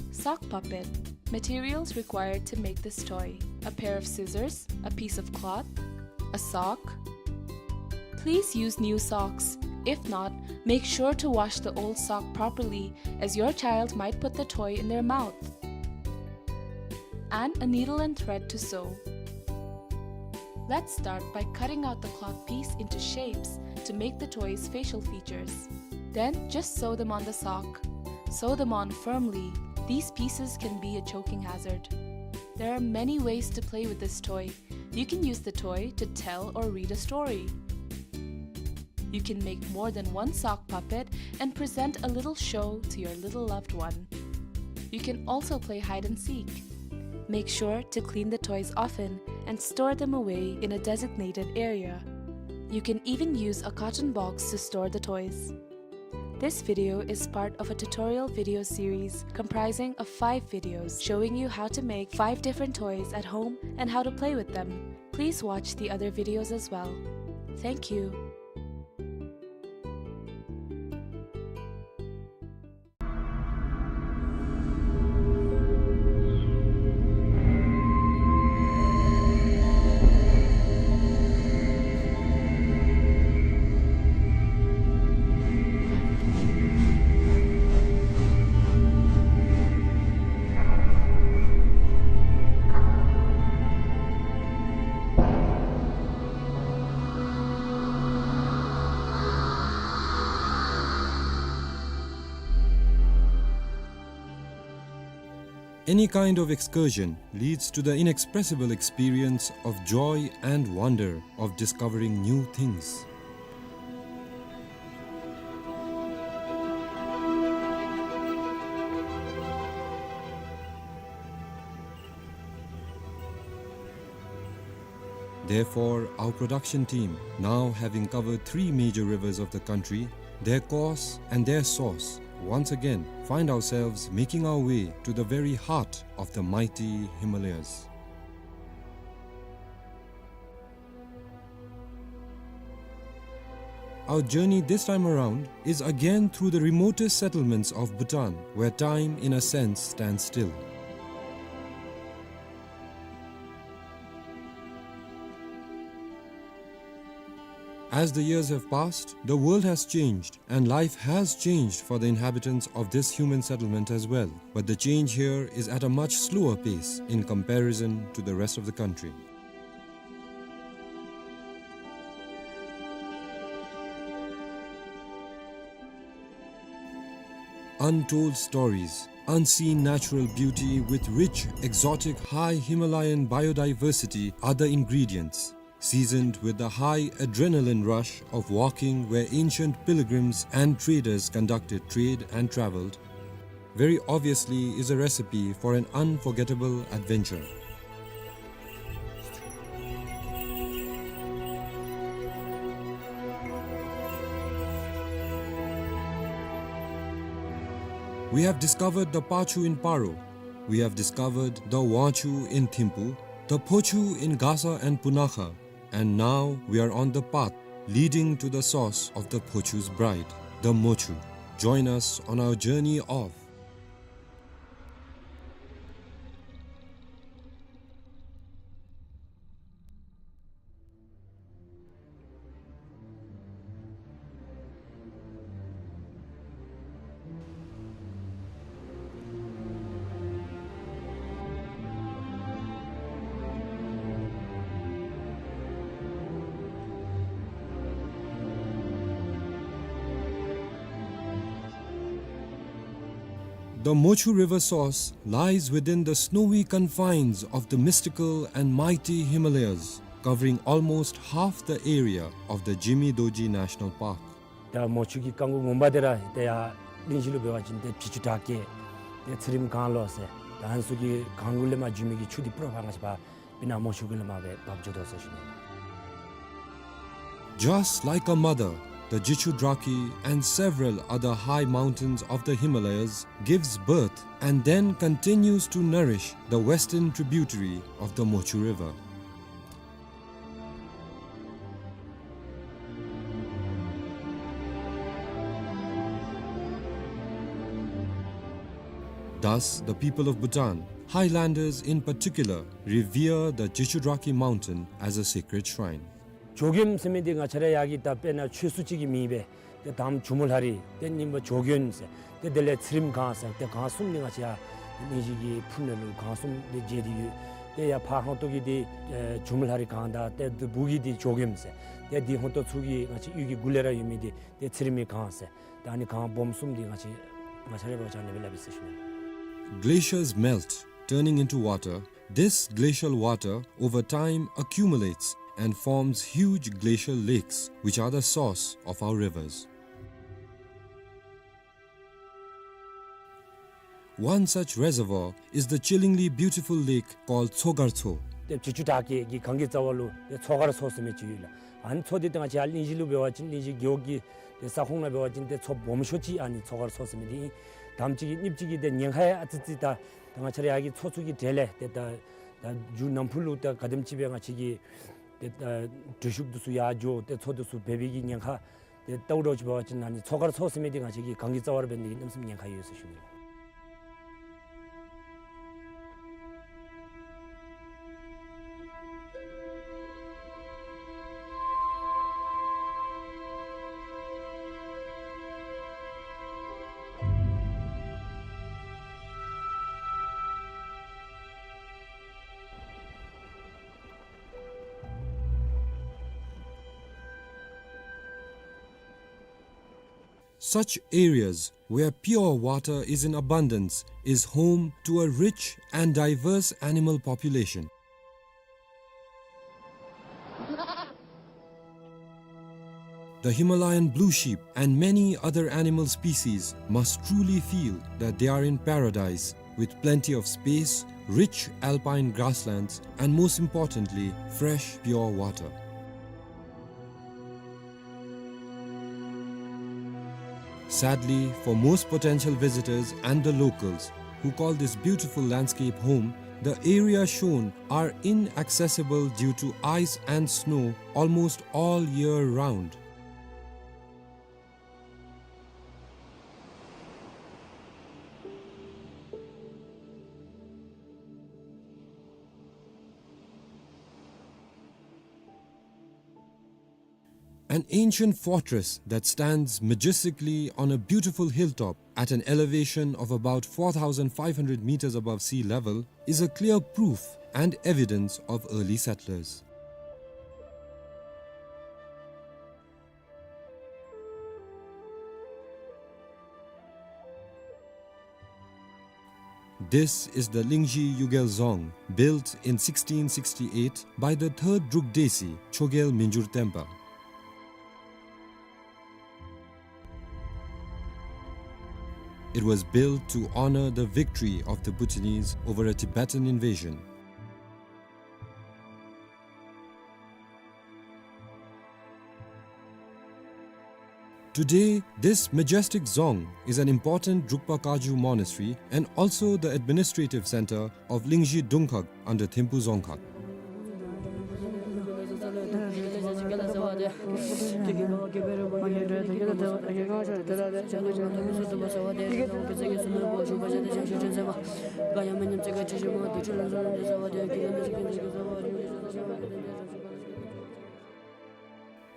Sock puppet. Materials required to make this toy: a pair of scissors, a piece of cloth, a sock. Please use new socks. If not, make sure to wash the old sock properly, as your child might put the toy in their mouth. And a needle and thread to sew. Let's start by cutting out the cloth piece into shapes to make the toy's facial features. Then just sew them on the sock. Sew them on firmly. These pieces can be a choking hazard. There are many ways to play with this toy. You can use the toy to tell or read a story. You can make more than one sock puppet and present a little show to your little loved one. You can also play hide and seek. Make sure to clean the toys often and store them away in a designated area. You can even use a carton box to store the toys. This video is part of a tutorial video series comprising of five videos showing you how to make five different toys at home and how to play with them. Please watch the other videos as well. Thank you. Any kind of excursion leads to the inexpressible experience of joy and wonder of discovering new things. Therefore, our production team, now having covered three major rivers of the country, their course and their source, once again find ourselves making our way to the very heart of the mighty Himalayas. Our journey this time around is again through the remotest settlements of Bhutan, where time, in a sense, stands still. As the years have passed, the world has changed, and life has changed for the inhabitants of this human settlement as well. But the change here is at a much slower pace in comparison to the rest of the country. Untold stories, unseen natural beauty with rich, exotic, high Himalayan biodiversity are the ingredients, seasoned with the high adrenaline rush of walking where ancient pilgrims and traders conducted trade and traveled, very obviously is a recipe for an unforgettable adventure. We have discovered the Pachu in Paro. We have discovered the Wachu in Thimphu, the Phochu in Gasa and Punakha, and now we are on the path leading to the source of the Phochu's bride, the Mochu. Join us on our journey of The Mochu River source lies within the snowy confines of the mystical and mighty Himalayas, covering almost half the area of the Jimi Dorji National Park. ད་མོ་ཆུ་གི་རྐང་མགོ་ངོ་མ་འདི་ར་ཏེ་ཡར་གླིང་བཞི་ལུ་འབད་བ་ཅིན་ཏེ་བྱི་ཅུ་བྲག་སྐྱེས་ཏེ་ཚེ་རིང་སྒང་ལོགས་ཟེར་ད་ཨ་ནི་ཚུ་གི་སྒང་གུ་ལས་མར་བྱུང་མི་གི་ཆུ་འདི་པུ་ར་ཕར་ང་བཅས་པ་སྤུ་ན་མོ་ཆུ་གུ་ལས་མར་སྦེ་འབབ་འགྱོ་དོ་ཟེར་ཞུ་ནི། Just like a mother, the Jichhu Draki and several other high mountains of the Himalayas gives birth and then continues to nourish the western tributary of the Mochu River. Thus, the people of Bhutan, highlanders in particular, revere the Jichhu Draki mountain as a sacred shrine. ཇོ་མགོན་ཟེར་མི་འདི་ང་བཅས་ར་ཡར་གྱི་ད་དཔེར་ན་ཆོས་སྲུང་ཅིག་གི་མིང་སྦེ་ཏེ་དང་པ་ཇོ་མོ་ལྷ་རི་ཏེ་གཉིས་པ་ཇོ་མགོན་ཟེར་ཏེ་དེ་ལས་ཚེ་རིང་སྒང་ཟེར་ཏེ་སྒང་གསུམ་འདི་ང་བཅས་ཡར་གླིང་བཞི་གི་ཕུ་ནང་ལུ་སྒང་གསུམ་འདི་བརྗེ་སྟེ་ཡོད། ཏེ་ཡར་ཕར་ཧོང་ཏོ་གི་འདི་ཨེ་ཇོ་མོ་ལྷ་རི་སྒང་དང་ཏེ་འདི་སྦུག་གི་འདི་ཇོ་མགོན་ཟེར་ཏེ་འདི་ཧོང་ཏོ་ཚུ་གི་ང་བཅས་གཡུས་ཀྱི་གུ་ལས་ར་ཡོད་མི་འདི་ཏེ་ཚེ་རིང་མའི་སྒང་ཟེར་ཏེ་ཨ་ནི་སྒང་སྦོམ་གསུམ་འདི་ང་བཅས་ང་བཅས་ར་འབད་བ་ཅིན་ཨ་ནི་སྦེ་སླབ་ཨིན་ཟེར་ཞུ་ནི། Glaciers melt, turning into water. This glacial water, over time, accumulates and forms huge glacial lakes, which are the source of our rivers. One such reservoir is the chillingly beautiful lake called Tsogar Tso. ཏེ་བྱི་ཅུ་བྲག་སྐྱེས་ཀྱི་གངས་ཀྱི་རྩ་བ་ལུ་ཏེ་མཚོ་མཁར་མཚོ་ཟེར་མི་ཅིག་ཡོད་ལགས། ཨ་ནི་མཚོ་འདི་ཏེ་ང་བཅས་ཡར་གླིང་བཞི་ལུ་འབད་བ་ཅིན་གླིང་བཞི་རྒེད་འོག་གི་ཏེ་ས་ཁོངས་ནང་འབད་བ་ཅིན་ཏེ་མཚོ་སྦོམ་ཤོས་ཅིག་ཨ་ནི་མཚོ་མཁར་མཚོ་ཟེར་མི་འདི་ཨིན། དང་པ་ཅིག་གི་གཉིས་པ་ཅིག་གི་ཏེ་ཉེན་ཁ་ཡང་ཨ་ཙི་ཙི་ད་ད་ང་བཅས་ར་ཡར་གྱི་མཚོ་ཚུ་གི་གྲས་ལས་ཏེ་ད་ད་མཇུག་ནམ་ཕུགས་ལུ་ད་ག་དེམ་ཅིག་སྦེ་ང་བཅས་ཀྱི་ཏེ་ད་འགྲུལ་བཞུད་འདི་ཚུ་ཡར་འགྱོ་ཏེ་མཚོ་འདི་ཚུ་འབད་བའི་གི་ཉེན་ཁ་ཏེ་ལྟཝ་ད་ཅིག་འབད་བ་ཅིན་ཨ་ནི་མཚོ་མཁར་མཚོ་ཟེར་མི་འདི་ང་བཅས་ཀྱི་གངས་ཀྱི་རྩ་བར་འབད་ནི་གི་གནམ་མེད་ས་མེད་ཉེན་ཁ་ཡོད་ཟེར་ཞུ་ནི། Such areas where pure water is in abundance is home to a rich and diverse animal population. The Himalayan blue sheep and many other animal species must truly feel that they are in paradise, with plenty of space, rich alpine grasslands, and most importantly, fresh, pure water. Sadly, for most potential visitors and the locals, who call this beautiful landscape home, the areas shown are inaccessible due to ice and snow almost all year round. An ancient fortress that stands majestically on a beautiful hilltop at an elevation of about four thousand five hundred meters above sea level is a clear proof and evidence of early settlers. This is the Lingzhi Yugel Dzong, built in sixteen sixty-eight by the third Druk Desi, Chogyel Minjur Tenpa. It was built to honor the victory of the Bhutanese over a Tibetan invasion. Today, this majestic dzong is an important Drukpa Kagyu monastery and also the administrative center of Lingzhi Dungkhag under Thimphu Dzongkhag.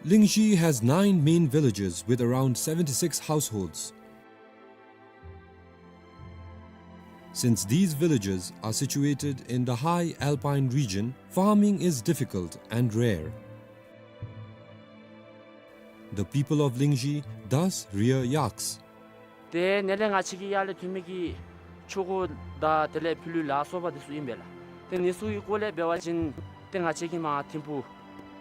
Lingzhi has nine main villages with around seventy-six households. Since these villages are situated in the high alpine region, farming is difficult and rare. The people of Lingzhi thus rear yaks. ཏེ་ནཱ་ལས་ང་བཅས་ཀྱི་ཡར་ལས་ཐོན་མི་གི་ཆོ་ག་དང་དེ་ལས་ཕུལ་ལུ་ལ་སོགས་པ་དེ་ཚུ་ཨིན་པས་ལགས། ཏེ་ཨ་ནི་ཚུ་གི་སྐོར་ལས་འབད་བ་ཅིན་ཏེ་ང་བཅས་ཀྱིས་མར་ཐིམ་ཕུག་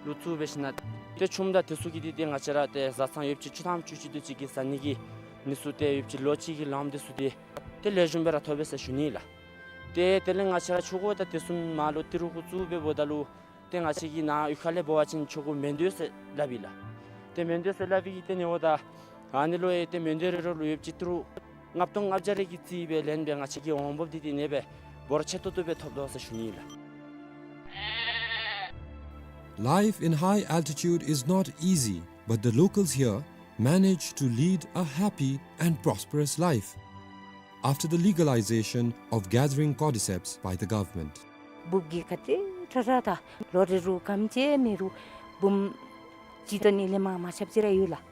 ལུ་ཚུར་འབད་ཞིནམ་ཏེ་ཆུམ་དང་དེ་ཚུ་གི་འདི་ཏེ་ང་བཅས་ར་ཏེ་བཟའ་ཚང་ཡོདཔ་ཅིག་བཅུ་ཐམ་བཅུ་གཅིག་དེ་ཅིག་གི་བཟའ་ནི་གི་ཨ་ནི་ཚུ་ཏེ་ཡོདཔ་ཅིག་ལོ་གཅིག་གི་ལངམ་དེ་ཚུ་ཏེ་ཏེ་ལེགས་ཤོམ་སྦེ་ར་ཐོབ་པས་ཟེར་ཞུ་ནི་ལགས། ཏེ་དེ་ལས་ང་བཅས་ར་ཆོ་ག་དང་དེ་ཚུ་མར་ལུ་ཏི་རུ་གུ་བཙུགས་སྦེ་འབདཝ་ད་ལུ་ཏེ་ང་བཅས་ཀྱི་ནཱ་གཡུས་ཁ་ལས་འབད་བ་ཅིན་ཆོ་ག་མཎྜལ་ཟེར་སླབ་ཨིན་ལགས། ཏེ་མཎྜལ་ཟེར་སླབ་པའི་གི་ཏེ་ཨ་ནི་འབདཝ་ད་ཨ་ནི་ལུ་ཡང་ཏེ་མཎྜལ་རེ་རེ་ལུ་ཡོདཔ་ཅིག་ཏི་རུ་ལྔ་སྟོང་ལྔ་བརྒྱ་རེ་གི་རྩིས་སྦེ་ལེན་སྦེ་ང་བཅས་ཀྱིས་འོང་འབབ་འདི་ཏེ་ཨ་ནེ་སྦེ་འབོར་ཆེ་ཏོག་ཏོ་སྦེ་ཐོབ་དོ་ཟེར་ཞུ་ནི་ལགས། Life in high altitude is not easy, but the locals here manage to lead a happy and prosperous life after the legalization of gathering cordyceps by the government. འབུཔ་གི་ཁ་ཏེ་ཁྲ་ཁྲ་དང་ལོ་རེ་རུ་སྐམ་ཅིག་མེད་རུང་འབུམ་གཅིག་དང་ཨ་ནི་ལས་མར་མ་ཆགཔ་ཅིག་ར་ཡོད་ལགས།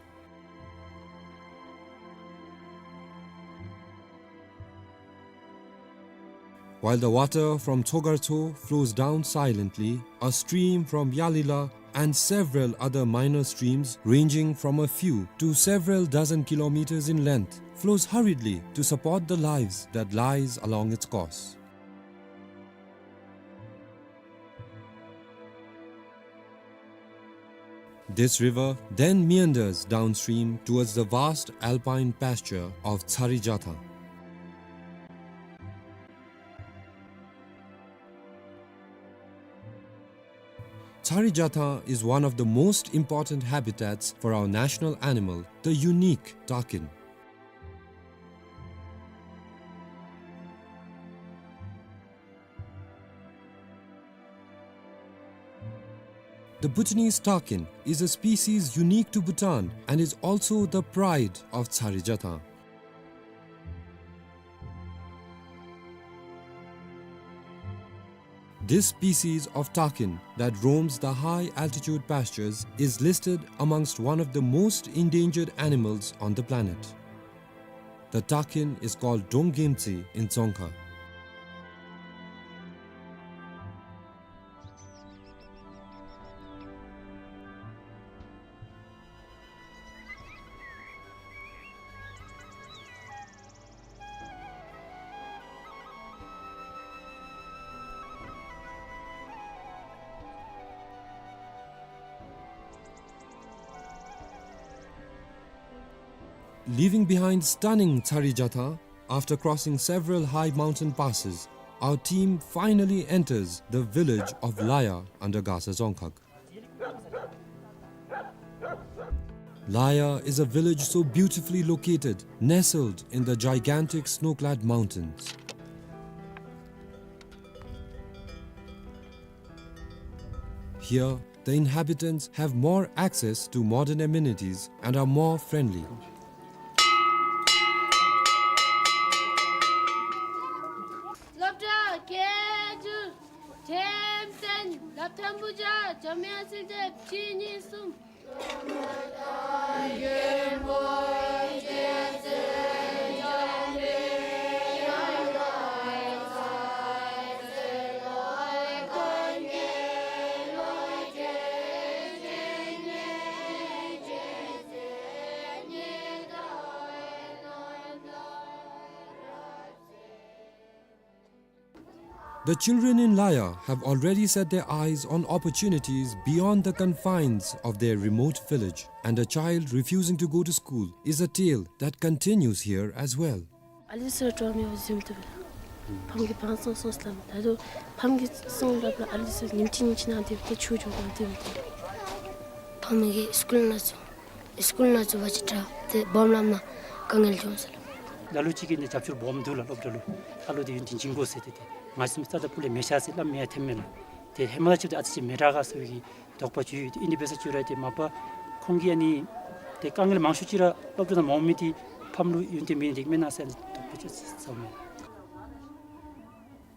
While the water from Tsogartso flows down silently, a stream from Yalila and several other minor streams ranging from a few to several dozen kilometers in length flows hurriedly to support the lives that lies along its course. This river then meanders downstream towards the vast alpine pasture of Tsari Jathang. Tsari Jathang is one of the most important habitats for our national animal, the unique takin. The Bhutanese takin is a species unique to Bhutan and is also the pride of Tsari Jathang. This species of takin that roams the high altitude pastures is listed amongst one of the most endangered animals on the planet. The takin is called Donggemtsi in Dzongkha. Leaving behind stunning Tsari Jathang, after crossing several high mountain passes, our team finally enters the village of Laya under Gasa Dzongkhag. Laya is a village so beautifully located, nestled in the gigantic snow-clad mountains. Here, the inhabitants have more access to modern amenities and are more friendly. སློབ་གྲྭ་བརྒྱད་ཅུ། ཁྲིམས་བཙན་སློབ་ཐོན་པོ་ཆ་འཇམ་དབྱངས་གསལ་འདེབས་གཅིག་གཉིས་གསུམ། The children in Laya have already set their eyes on opportunities beyond the confines of their remote village, and a child refusing to go to school is a tale that continues here as well. ཨ་ལི་སི་འགྲོ་མི་བཟུམ་དུ་ཕམ་གྱི་བང་སོང་སོང་སླབ། ད་དུང་ཕམ་གྱི་སོང་སླབ་ལ་ཨ་ལི་སི་ཉིནམ་གཅིག་ཉིནམ་གཅིག་ནང་དེ་ཏེ་ཆུ་འགྱོ་གོ་དེ་མི་དེ། ཕམ་གྱི་སི་ཀུལ་ནང་ཚུ་སི་ཀུལ་ནང་ཚུ་བ་ཅིག་དྲག་ཏེ་སྦོམ་ལམ་ནང་དཀའ་ངལ་བྱུང་ཟེར་ལགས། ལ་ལུ་ཅིག་གིས་ནི་རྒྱབ་སྐྱོར་སྦོམ་འདུག་ལགས། སློབ་གྲྭ་ལུ་ཨ་ལོ་དེ་ཡུན་བརྟན་བྱིན་དགོ་ཟེར་ཏེ་ཏེ་ང་བཟུམ་རྩ་དང་སྤུ་ལས་མེད་ཤག་ཟེར་སླབ་མི་ཡང་ཐོནམ་མས་ལགས། ཏེ་ཧེ་མ་ལས་ཅིག་ཏེ་ཨ་ཙི་ཅིག་མི་དྲག་ག་ཟེར་བའི་གི་དོགས་པ་ཅིག་ཡོད། ཏེ་ཨིན་དེ་འབད་ས་ཅིག་ར་ཏེ་མ་པ་ཁོང་གིས་ཨ་ནི་ཏེ་དཀའ་ངལ་མང་ཤོས་ཅིག་ར་སློབ་གྲྭ་ནང་མ་འོང་མི་དེ་ཕམ་ལུ་ཡུན་བརྟན་མེད་ནི་དེ་མེན་ན་ཟེར་དོགས་པ་ཅིག་ཟ་མས།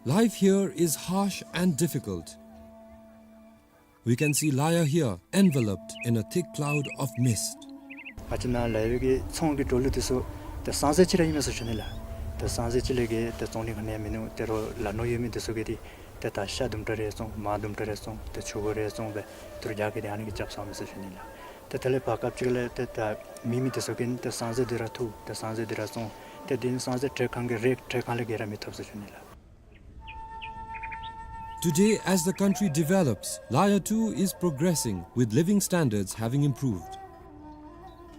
Life here is harsh and difficult. We can see Laya here enveloped in a thick cloud of mist. ང་བཅས་ནཱ་ལ་ཡོད་པའི་གི་ཚོང་གི་འགྲོ་ལུགས་དེ་ཚུ་ཏེ་སང་ཟེར་ཅིག་ར་ཨིན་མས་ཟེར་ཞུ་ནི་ལགས། ཏེ་སང་ཟེར་ཅིག་ལས་གི་ཏེ་བཙོང་ནི་ག་ནི་ཡང་མིན་ནུག། ཏེ་རོགས་ལ་ནོར་ཡོད་མི་དེ་ཚུ་གིས་ཏེ་ཏེ་ད་ཤ་དུམ་གྲ་རེ་བཙོང་མར་དུམ་གྲ་རེ་བཙོང་ཏེ་ཆུ་བོ་རེ་བཙོང་སྦེ་ཏི་རུ་རྒྱ་སྐྱེད་དེ་ཨ་ནི་གི་རྐྱབ་ཚར་མས་ཟེར་ཞུ་ནི་ལགས། ཏེ་དེ་ལས་བར་སྐབས་ཅིག་ལས་ཏེ་ད་མེད་མི་དེ་ཚུ་གིས་ཏེ་སང་ཟེར་དེ་ར་འཐུ་ཏེ་སང་ཟེར་དེ་ར་བཙོང་ཏེ་དེ་ནི་སང་ཟེར་ཏེ་གང་གི་རེ་ཏེ་གང་ལས་གི་ར་མི་ཐོབ་ཟེར་ཞུ་ནི་ལགས། Today, as the country develops, Laya too is progressing, with living standards having improved.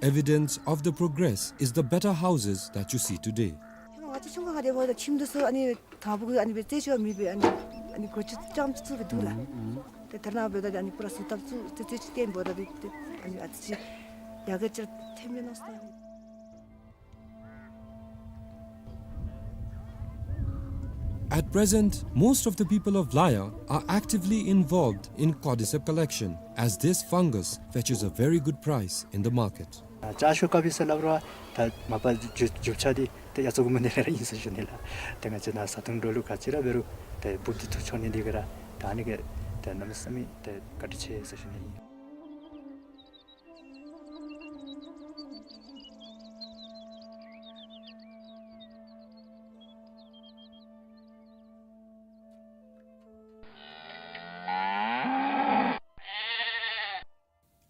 Evidence of the progress is the better houses that you see today. ང་བཅས་ཆུང་ཀུ་ཁར་དེ་འབདཝ་ད་ཁྱིམ་དེ་ཚུ་ཨ་ནི་དང་པོ་གི་ཨ་ནི་སྦེ་རྩེ་ཆུ་མེད་པའི་ཨ་ནི་ཨ་ནི་སྒོ་ཕྱེ་རྐྱངམ་ཅིག་ཚུ་སྦེ་འདུག་ལགས། ཏེ་ད་རེས་ནངས་པ་འབདཝ་ད་ཨ་ནི་པུ་ར་བཟོ་ཐབས་ཚུ་ཏེ་རྩེ་ཆུ་བརྟེན་འབདཝ་ད་ཏེ་ཨ་ནི་ཨ་ཙི་ཅིག་ཡར་རྒྱས་ཅིག་ཐོནམ་མས་མནོ་སོང་། At present, most of the people of Laya are actively involved in cordyceps collection, as this fungus fetches a very good price in the market. ལྕགས་ཤོག་དཀར་པོ་ཟེར་སླབ་རུང་ད་མ་པ་རྒྱུ་རྒྱུ་ཆ་དེ་ཏེ་ཡ་ཚ་གུ་མ་ནི་ར་ཨིན་ཟེར་ཞུ་ནི་ལགས། ཏེ་ང་བཅས་ནཱ་བཟའ་འཐུང་འགྲོ་ལུགས་ག་ཅི་ར་འབད་རུང་ཏེ་འབུཔ་དེ་འཐུ་འགྱོ་ནི་དེ་གིས་ར་ད་ཨ་ནི་གིས་ཏེ་གནམ་མེད་ས་མེད་ཏེ་བཀའ་དྲིན་ཆེ་ཟེར་ཞུ་ནི་ཨིན།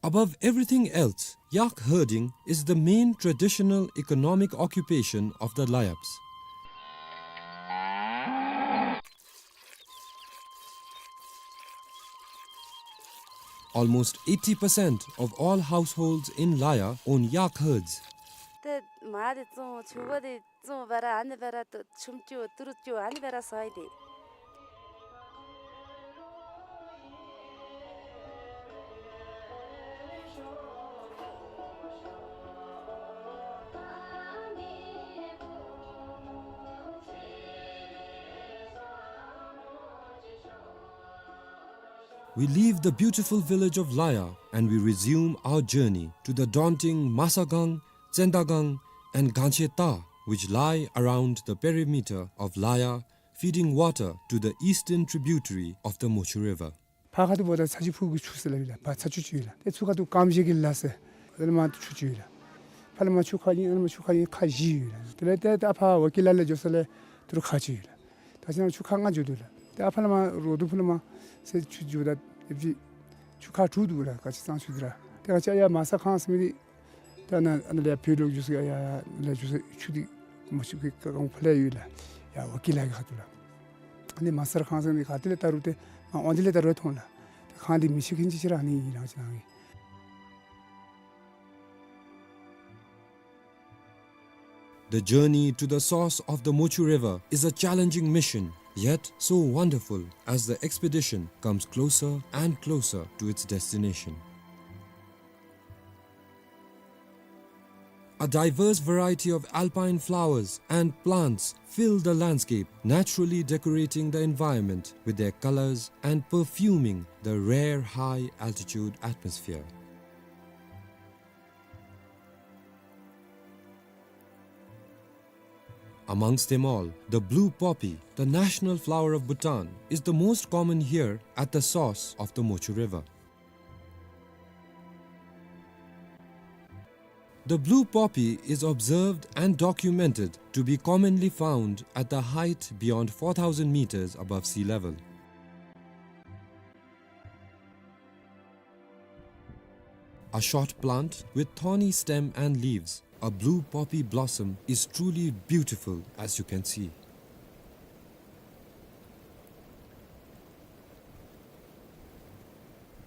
Above everything else, yak herding is the main traditional economic occupation of the Layabs. Almost eighty percent of all households in Laya own yak herds. ཏེ་མར་དེ་བཙོང་ཆུང་ཀུ་དེ་བཙོང་སྦེ་ར་ཨ་ནི་སྦེ་ར་ཏེ་ཆུམ་རྐྱབ་ཏི་རུ་རྐྱབ་ཨ་ནི་སྦེ་ར་ཟ་ཡི་དེ། We leave the beautiful village of Laya and we resume our journey to the daunting Masagang, Tsendagang, and Gancheta, which lie around the perimeter of Laya, feeding water to the eastern tributary of the Mochu River. ཕར་ཁ་ཐུག་འབདཝ་ད་ཚ་ཆུ་ཕུག་གི་ཆུ་ཟེར་སླབ་ཨིན་ལགས། ཕར་ཚ་ཆུ་ཅིག་ཡོད་ལགས། ཏེ་ཚུར་ཁ་ཐུག་ཀམ་ཤེ་གི་ལ་ཟེར་ཨ་ནི་མར་ཆུ་ཁ་ཨིན། ཨ་ནི་མར་ཆུ་ཁ་ཨིན། ཁ་བཞི་ཡོད་ལགས། དེ་ལས་ཏེ་ད་ཕར་ཝ་ཀི་ལ་ལས་འགྱོ་ས་ལས་ཏི་རུ་ཁ་ཅིག་ཡོད་ལགས། ད་ཅི་ན་ཆུ་ཁ་ལྔ་འགྱོ་དོ་ལགས། ཏེ་ཨ་ཕར་ལས་མར་རོ་དུ་ཕུ་ལས་མར་ཟེར་ཆུ་འགྱོཝ་ད་ཡོད་ཅི་ཆུ་ཁ་དྲུག་འདུག་ལགས། ག་ཅི་གཙང་ཆུ་འདི་ར། ཏེ་ག་ཅི་ཡ་མ་ས་ཁང་ཟེར་མི་འདི་ད་ནཱ་ཨ་ནཱ་ལས་བོད་ལུ་འགྱོ་ས་ཡ་ལས་འགྱོ་ས་ཆུ་འདི་མ་ཆུ་གི་ག་གང་ཕར་ལས་ཡོད་ལགས། ཡ་ཝ་ཀི་ལ་གི་ཁ་ཐུག་ལགས། ཨ་ནི་མ་ས་ཁང་ཟེར་མི་ག་ཏེ་ལས་ད་རུང་ཏེ་མར་འོང་དེ་ལས་ད་རུང་མཐོང་ལགས། ཏེ་ཁང་འདི་མི་ཤེས་མཁན་ཅིག་ཅིག་ར་ཨ་ནི་ཨིན་ལགས་ཅི་ན་གི། The journey to the source of the Mochu River is a challenging mission, yet so wonderful as the expedition comes closer and closer to its destination. A diverse variety of alpine flowers and plants fill the landscape, naturally decorating the environment with their colors and perfuming the rare high-altitude atmosphere. Amongst them all, the blue poppy, the national flower of Bhutan, is the most common here at the source of the Mochu River. The blue poppy is observed and documented to be commonly found at the height beyond four thousand meters above sea level. A short plant with thorny stem and leaves, a blue poppy blossom is truly beautiful, as you can see.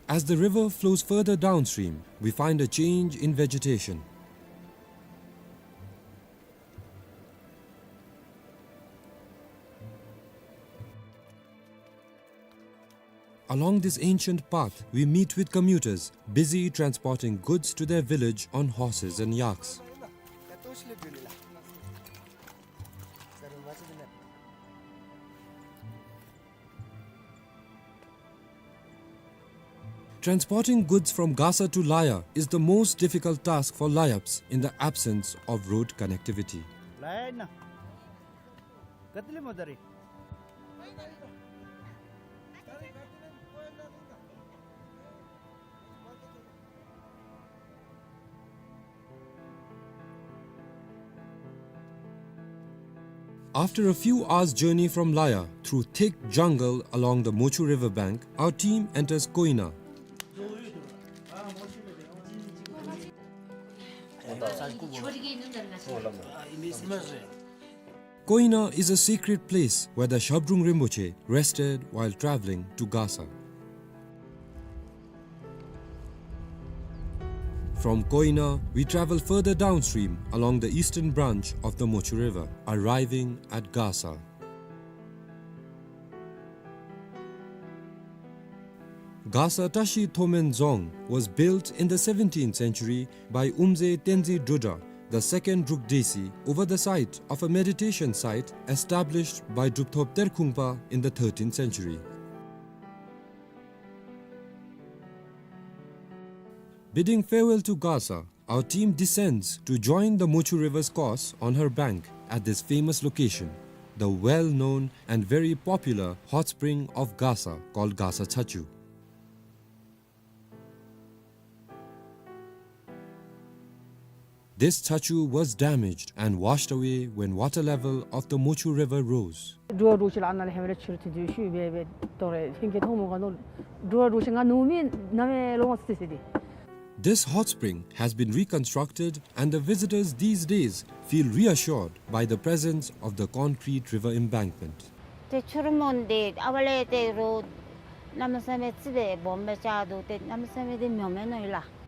As the river flows further downstream, we find a change in vegetation. Along this ancient path, we meet with commuters busy transporting goods to their village on horses and yaks. Transporting goods from Gasa to Laya is the most difficult task for Layaps in the absence of road connectivity. After a few hours' journey from Laya through thick jungle along the Mochu river bank, our team enters Koina. Koina is a secret place where the Shabdrung Rinpoche rested while traveling to Gasa. From Koina, we travel further downstream along the eastern branch of the Mochu River, arriving at Gasa. Gasa Tashi Thomen Dzong was built in the seventeenth century by Umze Tenzin Drudra, the second Druk Desi, over the site of a meditation site established by Drupthop Terkhungpa in the thirteenth century. Bidding farewell to Gasa, our team descends to join the Mochu River's course on her bank at this famous location, the well-known and very popular hot spring of Gasa called Gasa Chachu. This chachu was damaged and washed away when water level of the Mochu River rose. འགྲོ་བ་འགྲོ་ཤེས་ལ་ཨ་ནཱ་ལས་ཧེ་མ་ར་ཆུ་རུད་དེ་ཤུལ་སྦེ་སྦེ་དོ་རེ་ལྷན་རྒྱས་མཐོང་མོ་ག་ནོ། འགྲོ་བ་འགྲོ་ཤེས་ང་ནུབ་མི་ནམ་ཡང་ལོ་མ་སི་སི་དེ། This hot spring has been reconstructed and the visitors these days feel reassured by the presence of the concrete river embankment. ཏེ་ཆུ་རུད་མོ་འདི་ཨ་ཝ་ལས་ཏེ་རོ་གནམ་མེད་ས་མེད་ཙི་སྦེ་སྦོམ་སྦེ་ཆགས་འདུག། ཏེ་གནམ་མེད་ས་མེད་འདི་མྱོང་མེད་ནོ་ཡོད་ལགས།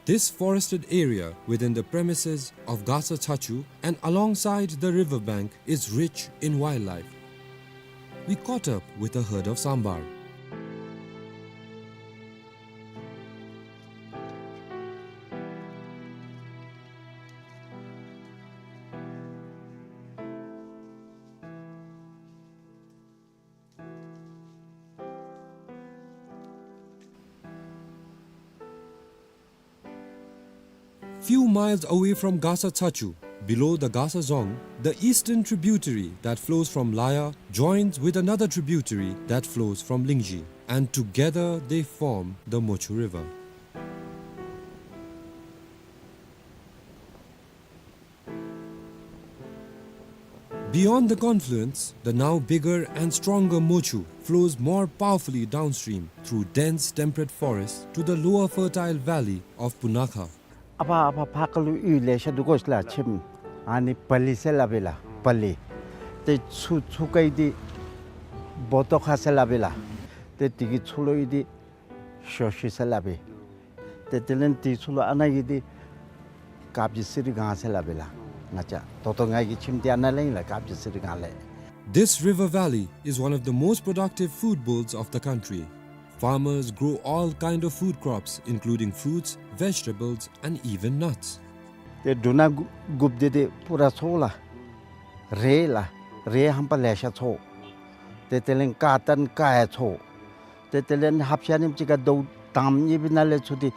This forested area within the premises of Gasa Chachu and alongside the river bank is rich in wildlife. We caught up with a herd of sambar. Few miles away from Gasa Chachu, below the Gasa Dzong, the eastern tributary that flows from Laya joins with another tributary that flows from Lingzhi, and together they form the Mochu River. Beyond the confluence, the now bigger and stronger Mochu flows more powerfully downstream through dense temperate forest to the lower fertile valley of Punakha. ཨ་ཕ་ཨ་ཕ་ཕར་ཁ་ལུ་གཡུས་ལེ་ཤ་འདུག་གོ་ལགས། ཁྱིམ་ཨ་ནི་བ་ལི་ཟེར་སླབ་ཨིན་ལགས། བ་ལི། ཏེ་ཚུར་ཚུར་ཁ་གི་འདི་བོ་ཏོ་ཁ་ཟེར་སླབ་ཨིན་ལགས། ཏེ་དེ་གི་ཚུར་ལུ་ཡོད་འདི་ཤོ་ཤི་ཟེར་སླབ་ཨིན། ཏེ་དེ་ལས་དེ་ཚུར་ལུ་ཨ་ནཱ་གི་འདི་དཀར་སྦྱིས་སི་རི་སྒང་ཟེར་སླབ་ཨིན་ལགས། ང་བཅས་ད་ལྟོ་ང་གི་ཁྱིམ་འདི་ཨ་ནཱ་ལས་ཨིན་ལགས། དཀར་སྦྱིས་སི་རི་སྒང་ལས། This river valley is one of the most productive food bowls of the country. Farmers grow all kind of food crops, including fruits, vegetables, and even nuts. ཏེ་འབྲུ་སྣ་དགུ་དགུཔ་འདི་ཏེ་པུ་ར་ཚོ་ལགས། རེད་ལགས། རེད་ཧམ་པ་ལེ་ཤ་ཚོ། ཏེ་དེ་ལས་ཀ་ཏན་ཀ་ཡ་ཚོ། ཏེ་དེ་ལས་ཧབ་ཤ་ནིམ་ཅིག་ཁར་ཟླཝ་དང་པ་གཉིས་པའི་ནང་ལས་ཚུར་ཏེ་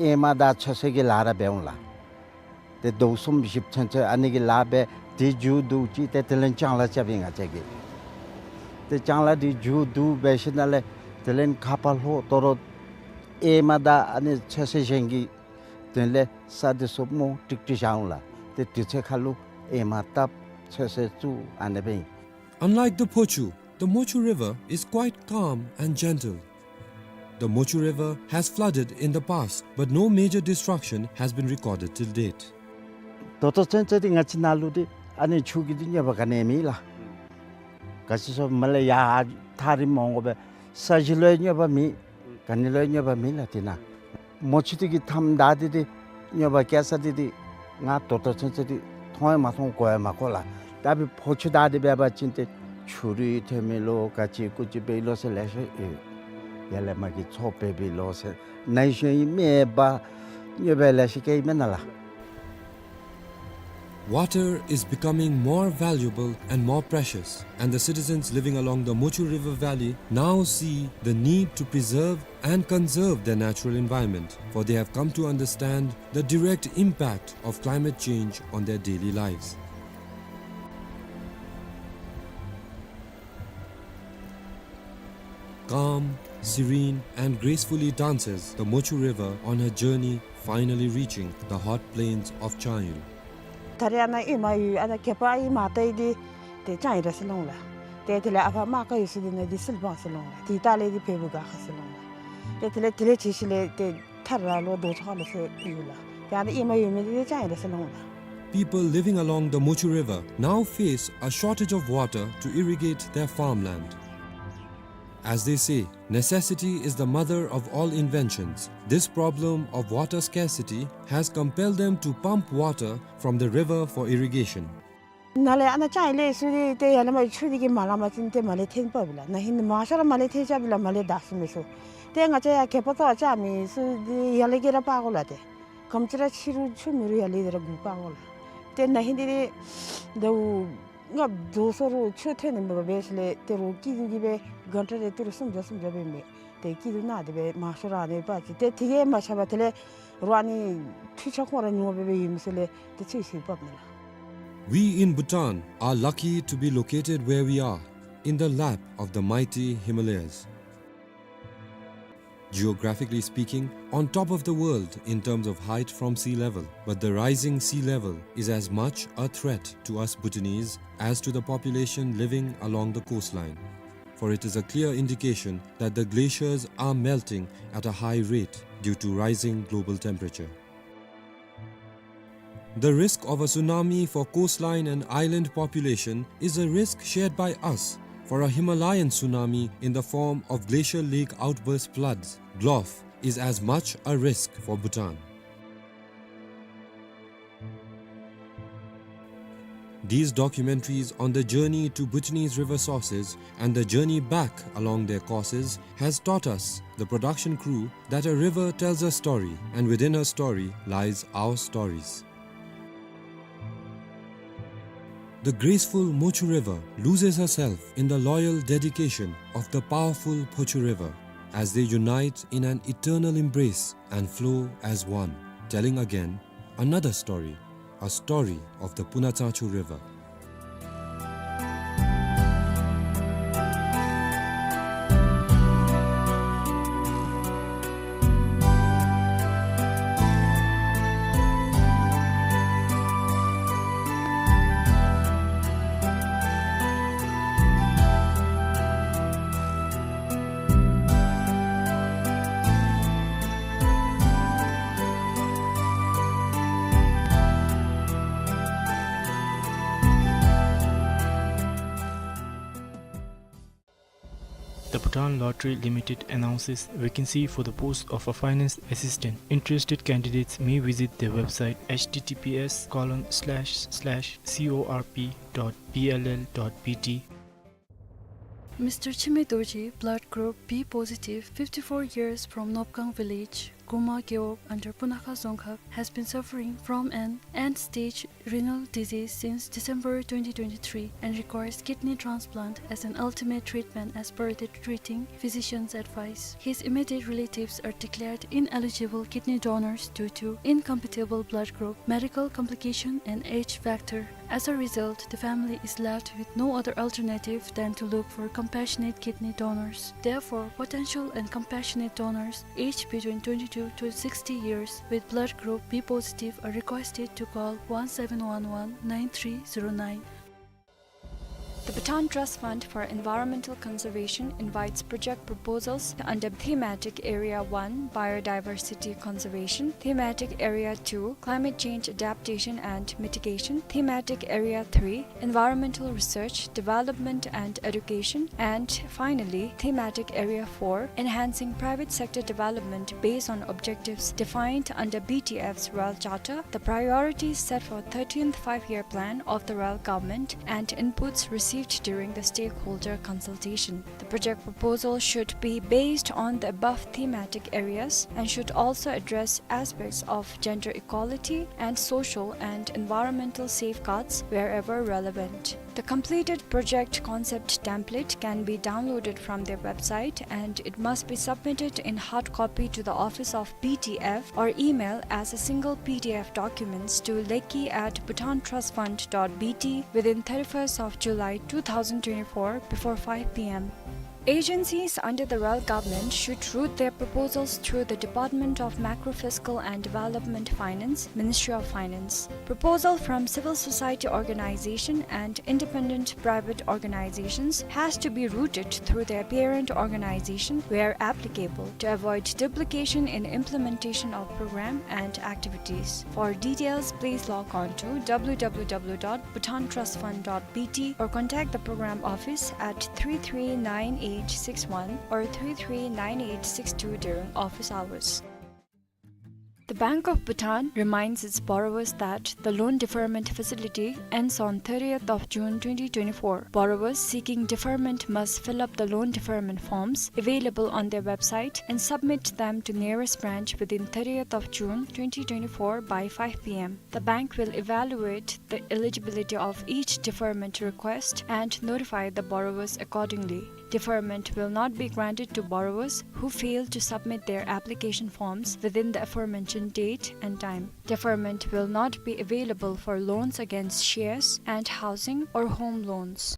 ཨེ་མ་དང་ཚོད་བསྲེ་གི་ལཱ་ར་འབད་འོང་ལགས། ཏེ་ཟླཝ་གསུམ་བཞི་ཚུན་ཚོད་ཨ་ནི་གི་ལཱ་འབད། དེ་མཇུག་བསྡུ་ཅི། ཏེ་དེ་ལས་ལྕང་ལཱ་རྐྱབ་ཨིན་ང་བཅས་ཀྱིས། ཏེ་ལྕང་ལཱ་དེ་མཇུག་བསྡུ་འབད་ཞིནམ་ལས་དེ་ལས་ཁ་ཕར་ལྷོད་དོ་རུང་ཨེ་མ་དང་ཨ་ནི་ཚོད་བསྲེ་གཞན་གྱི་དོན་ལས་ས་དེ་ཚུ་མོ་ཀྲིག་ཀྲི་བཞག་འོང་ལགས། ཏེ་དུས་ཚོད་ཁར་ལུ་ཨེ་མ་བཏབ་ཚོད་བསྲེ་བཙུགས་ཨ་ནི་སྦེ་ཨིན། Unlike the Phochu, the Mochu River is quite calm and gentle. The Mochu River has flooded in the past, but no major destruction has been recorded till date. ད་ལྟོ་ཚུན་ཚོད་འདི་ང་བཅས་ནཱ་ལུ་འདི་ཨ་ནི་ཆུ་གི་འདི་གནོད་པ་ག་ནི་མེད་ལགས། ག་ཅི་སོང་མ་ལས་ཡར་ཐག་རིངམོ་འོང་དགོ་པས། ས་གཞི་ལུ་གནོད་པ་མེད། ག་ནི་ལུ་གནོད་པ་མེད་ལགས་དེ་ནང་། མོ་ཆུ་དེ་གི་མཐའམ་བདའ་སྟེ་འདི་གནོད་པ་བཀལ་ས་འདི་འདི་ང་ད་ལྟོ་ཚུན་ཚོད་འདི་མཐོང་ཡང་མ་མཐོང་གོ་ཡང་མ་གོ་ལགས། ད་འབདན་ཕོ་ཆུ་བདའ་སྟེ་འབད་བ་ཅིན་ཏེ་ཆུ་རུད་ཐོན་མི་ལོ་ག་ཅི་ཀུ་ཅི་འབད་ལོ་ཟེར་ལེ་ཤ་ཡོད། ཡར་ལས་མར་གྱི་མཚོ་འབད་འབད་ལོ་ཟེར་ནཱ་ཤོང་ཡི་མེད་པ་གནོད་པ་ལེ་ཤ་བཀལ་ཡི་མེན་ན་ལགས། Water is becoming more valuable and more precious, and the citizens living along the Mochu River Valley now see the need to preserve and conserve their natural environment, for they have come to understand the direct impact of climate change on their daily lives. Calm, serene, and gracefully dances the Mochu River on her journey, finally reaching the hot plains of Changyo. ད་རེས་ཨ་ནཱ་ཨེ་མ་ཡོད་ཨ་ནཱ་གད་པ་ཨེ་མ་བཏབ་ཡི་འདི་ཏེ་ལྕང་ཡི་ར་ཟེར་ལོང་ལགས། ཏེ་དེ་ལས་ཨ་ཕ་རྨ་ཁ་ཡོད་ས་འདི་ནང་འདི་སིལ་སྦང་ཟེར་ལོང་ལགས། ཏེ་ད་ལས་འདི་བལ་པོ་སྒར་ཁ་ཟེར་ལོང་ལགས། ཏེ་དེ་ལས་དེ་ལས་བྱེད་ཞིནམ་ལས་ཏེ་ཐར་ར་ལོ་རྡོ་ཆོག་ལོ་ཟེར་ཡོད་ལགས། ཏེ་ཨ་ནཱ་ཨེ་མ་ཡོད་མི་འདི་ལྕང་ཡི་ར་ཟེར་ལོང་ལགས། People living along the Mochu River now face a shortage of water to irrigate their farmland. As they say, necessity is the mother of all inventions. This problem of water scarcity has compelled them to pump water from the river for irrigation. ནཱ་ལས་ཨ་ནཱ་ལྕང་ཡི་ལས་སུ་ཏེ་ཡར་ལས་མར་ཆུ་འདི་གིས་མ་ལང་པ་ཅིན་ཏེ་མར་ལས་འཐོན་པ་བི་ལགས། ན་ཧིང་མང་ཤོས་ར་མར་ལས་འཐོན་ཆ་བི་ལགས། མར་ལས་བདའ་ཟུན་མི་ཚུ། ཏེ་ང་བཅས་ཡར་གད་པ་བཏོག་བཅག་མི་ཚུ་འདི་ཡར་ལས་ཀྱི་ར་སྤར་དགོ་ལགས། ཏེ་ག་དེམ་ཅིག་ར་ཆུ་རུད་ཆུ་མི་རུད་ཡར་ལས་འདི་ར་འགུག་སྤར་དགོ་ལགས། ཏེ་ན་ཧིང་འདི་ཏེ་ཟླཝ་ལྔ་བདོ་སོང་རུང་ཆུ་འཐོན་ནི་མེད་པར་འབད་ཞིནམ་ལས་ཏེ་རོགས་སྐྱིད་སྡུག་གི་སྦེ་གྷན་ཊ་རེ་ཏི་རུ་སུམ་བརྒྱ་སུམ་བརྒྱ་སྦེ་མི་ཏེ་སྐྱིད་སྡུག་ནང་དེ་སྦེ་མང་ཤོས་ར་ཨ་ནི་སྤར་ཅི། ཏེ་དེ་གིས་མ་ཁྱབ་པར་དེ་ལས་རོགས་ཨ་ནི་འཕྲུལ་ཆས་ཁོང་ར་ཉུང་བ་སྦེ་ཡོད་མི་ཚུ་ལས་ཏེ་ཚུད་ཚུད་འབགཔ་ཨིན་ལགས། We in Bhutan are lucky to be located where we are, in the lap of the mighty Himalayas. Geographically speaking, on top of the world in terms of height from sea level, but the rising sea level is as much a threat to us Bhutanese as to the population living along the coastline, for it is a clear indication that the glaciers are melting at a high rate due to rising global temperature. The risk of a tsunami for coastline and island population is a risk shared by us, for a Himalayan tsunami in the form of glacial lake outburst floods, GLOF, is as much a risk for Bhutan. These documentaries on the journey to Bhutanese river sources and the journey back along their courses has taught us, the production crew, that a river tells a story, and within a story lies our stories. The graceful Mochu River loses herself in the loyal dedication of the powerful Phochu River, as they unite in an eternal embrace and flow as one, telling again another story, a story of the Punatsangchu River. The Bhutan Lottery Limited announces vacancy for the post of a finance assistant. Interested candidates may visit their website H T T P S colon slash slash C O R P dot B L L dot B T. Mister Chime Dorji, blood group B positive, fifty-four years, from Nopkang village, Guma Gewog, under Punakha Dzongkhag, has been suffering from an end-stage renal disease since December twenty twenty-three and requires kidney transplant as an ultimate treatment as per the treating physician's advice. His immediate relatives are declared ineligible kidney donors due to incompatible blood group, medical complication, and age factor. As a result, the family is left with no other alternative than to look for compassionate kidney donors. Therefore, potential and compassionate donors aged between twenty-two to sixty years with blood group B positive are requested to call one seven one one nine three zero nine. The Bhutan Trust Fund for Environmental Conservation invites project proposals under Thematic Area one, Biodiversity Conservation, Thematic Area two, Climate Change Adaptation and Mitigation, Thematic Area three, Environmental Research, Development and Education, and finally, Thematic Area four, Enhancing Private Sector Development based on objectives defined under B T F's Royal Charter, the priorities set for thirteenth Five-Year Plan of the Royal Government, and inputs received during the stakeholder consultation. The project proposal should be based on the above thematic areas and should also address aspects of gender equality and social and environmental safeguards wherever relevant. The completed project concept template can be downloaded from their website, and it must be submitted in hard copy to the office of B T F or email as a single P D F documents to lekki at bhutantrustfund dot B T within thirty-first of July two thousand twenty-four before five P M. Agencies under the Royal Government should route their proposals through the Department of Macrofiscal and Development Finance, Ministry of Finance. Proposal from civil society organization and independent private organizations has to be routed through their parent organization where applicable to avoid duplication in implementation of program and activities. For details, please log on to w w w dot bhutantrustfund dot B T or contact the program office at three three nine eight six one or three three nine eight six two during office hours. The Bank of Bhutan reminds its borrowers that the loan deferment facility ends on thirtieth of June twenty twenty-four. Borrowers seeking deferment must fill up the loan deferment forms available on their website and submit them to nearest branch within thirtieth of June twenty twenty-four by five P M. The bank will evaluate the eligibility of each deferment request and notify the borrowers accordingly. Deferment will not be granted to borrowers who fail to submit their application forms within the aforementioned date and time. Deferment will not be available for loans against shares and housing or home loans.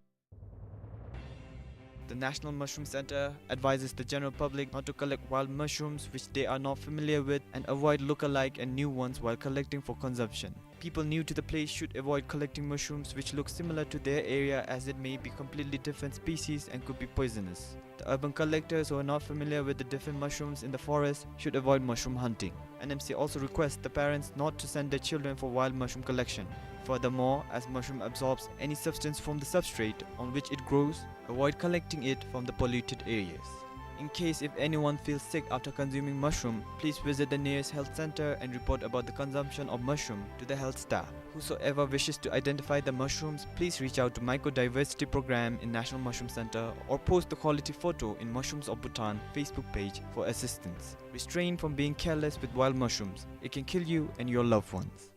The National Mushroom Center advises the general public not to collect wild mushrooms which they are not familiar with and avoid look-alike and new ones while collecting for consumption. People new to the place should avoid collecting mushrooms which look similar to their area, as it may be completely different species and could be poisonous. The urban collectors who are not familiar with the different mushrooms in the forest should avoid mushroom hunting. N M C also requests the parents not to send their children for wild mushroom collection. Furthermore, as mushroom absorbs any substance from the substrate on which it grows, avoid collecting it from the polluted areas. In case if anyone feels sick after consuming mushroom, please visit the nearest health center and report about the consumption of mushroom to the health staff. Whosoever wishes to identify the mushrooms, please reach out to Mycodiversity Program in National Mushroom Center or post the quality photo in Mushrooms of Bhutan Facebook page for assistance. Restrain from being careless with wild mushrooms. It can kill you and your loved ones.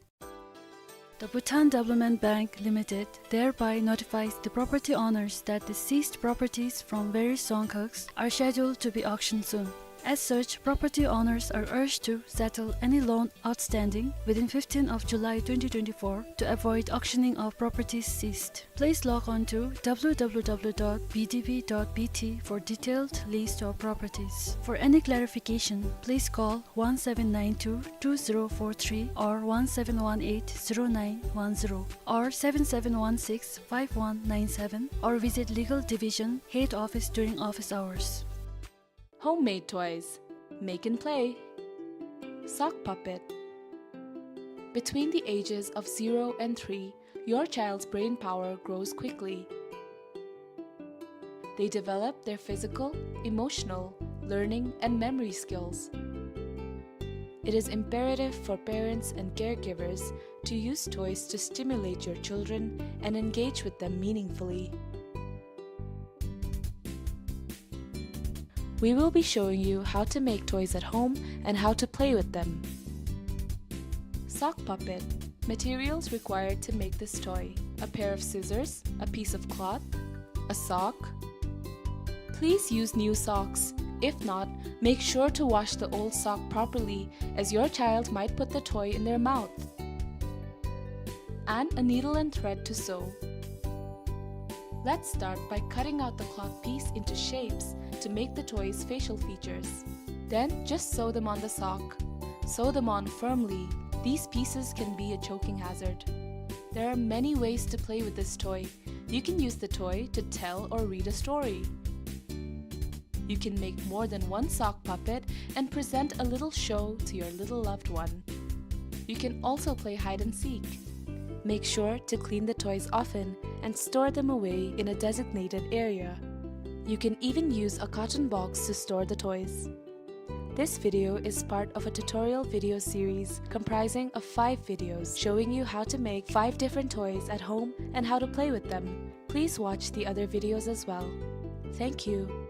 The Bhutan Development Bank Limited thereby notifies the property owners that the seized properties from various dzongkhags are scheduled to be auctioned soon. As such, property owners are urged to settle any loan outstanding within fifteenth of July twenty twenty-four to avoid auctioning of properties seized. Please log on to w w w dot b d b dot b t for detailed list of properties. For any clarification, please call one seven nine two two zero four three or one seven one eight zero nine one zero or seven seven one six five one nine seven or visit Legal Division, Head Office during office hours. Homemade toys. Make and play. Sock puppet. Between the ages of zero and three, your child's brain power grows quickly. They develop their physical, emotional, learning, and memory skills. It is imperative for parents and caregivers to use toys to stimulate your children and engage with them meaningfully. We will be showing you how to make toys at home and how to play with them. Sock puppet. Materials required to make this toy: a pair of scissors, a piece of cloth, a sock. Please use new socks. If not, make sure to wash the old sock properly, as your child might put the toy in their mouth. And a needle and thread to sew. Let's start by cutting out the cloth piece into shapes to make the toy's facial features. Then just sew them on the sock. Sew them on firmly. These pieces can be a choking hazard. There are many ways to play with this toy. You can use the toy to tell or read a story. You can make more than one sock puppet and present a little show to your little loved one. You can also play hide and seek. Make sure to clean the toys often and store them away in a designated area. You can even use a carton box to store the toys. This video is part of a tutorial video series comprising of five videos showing you how to make five different toys at home and how to play with them. Please watch the other videos as well. Thank you.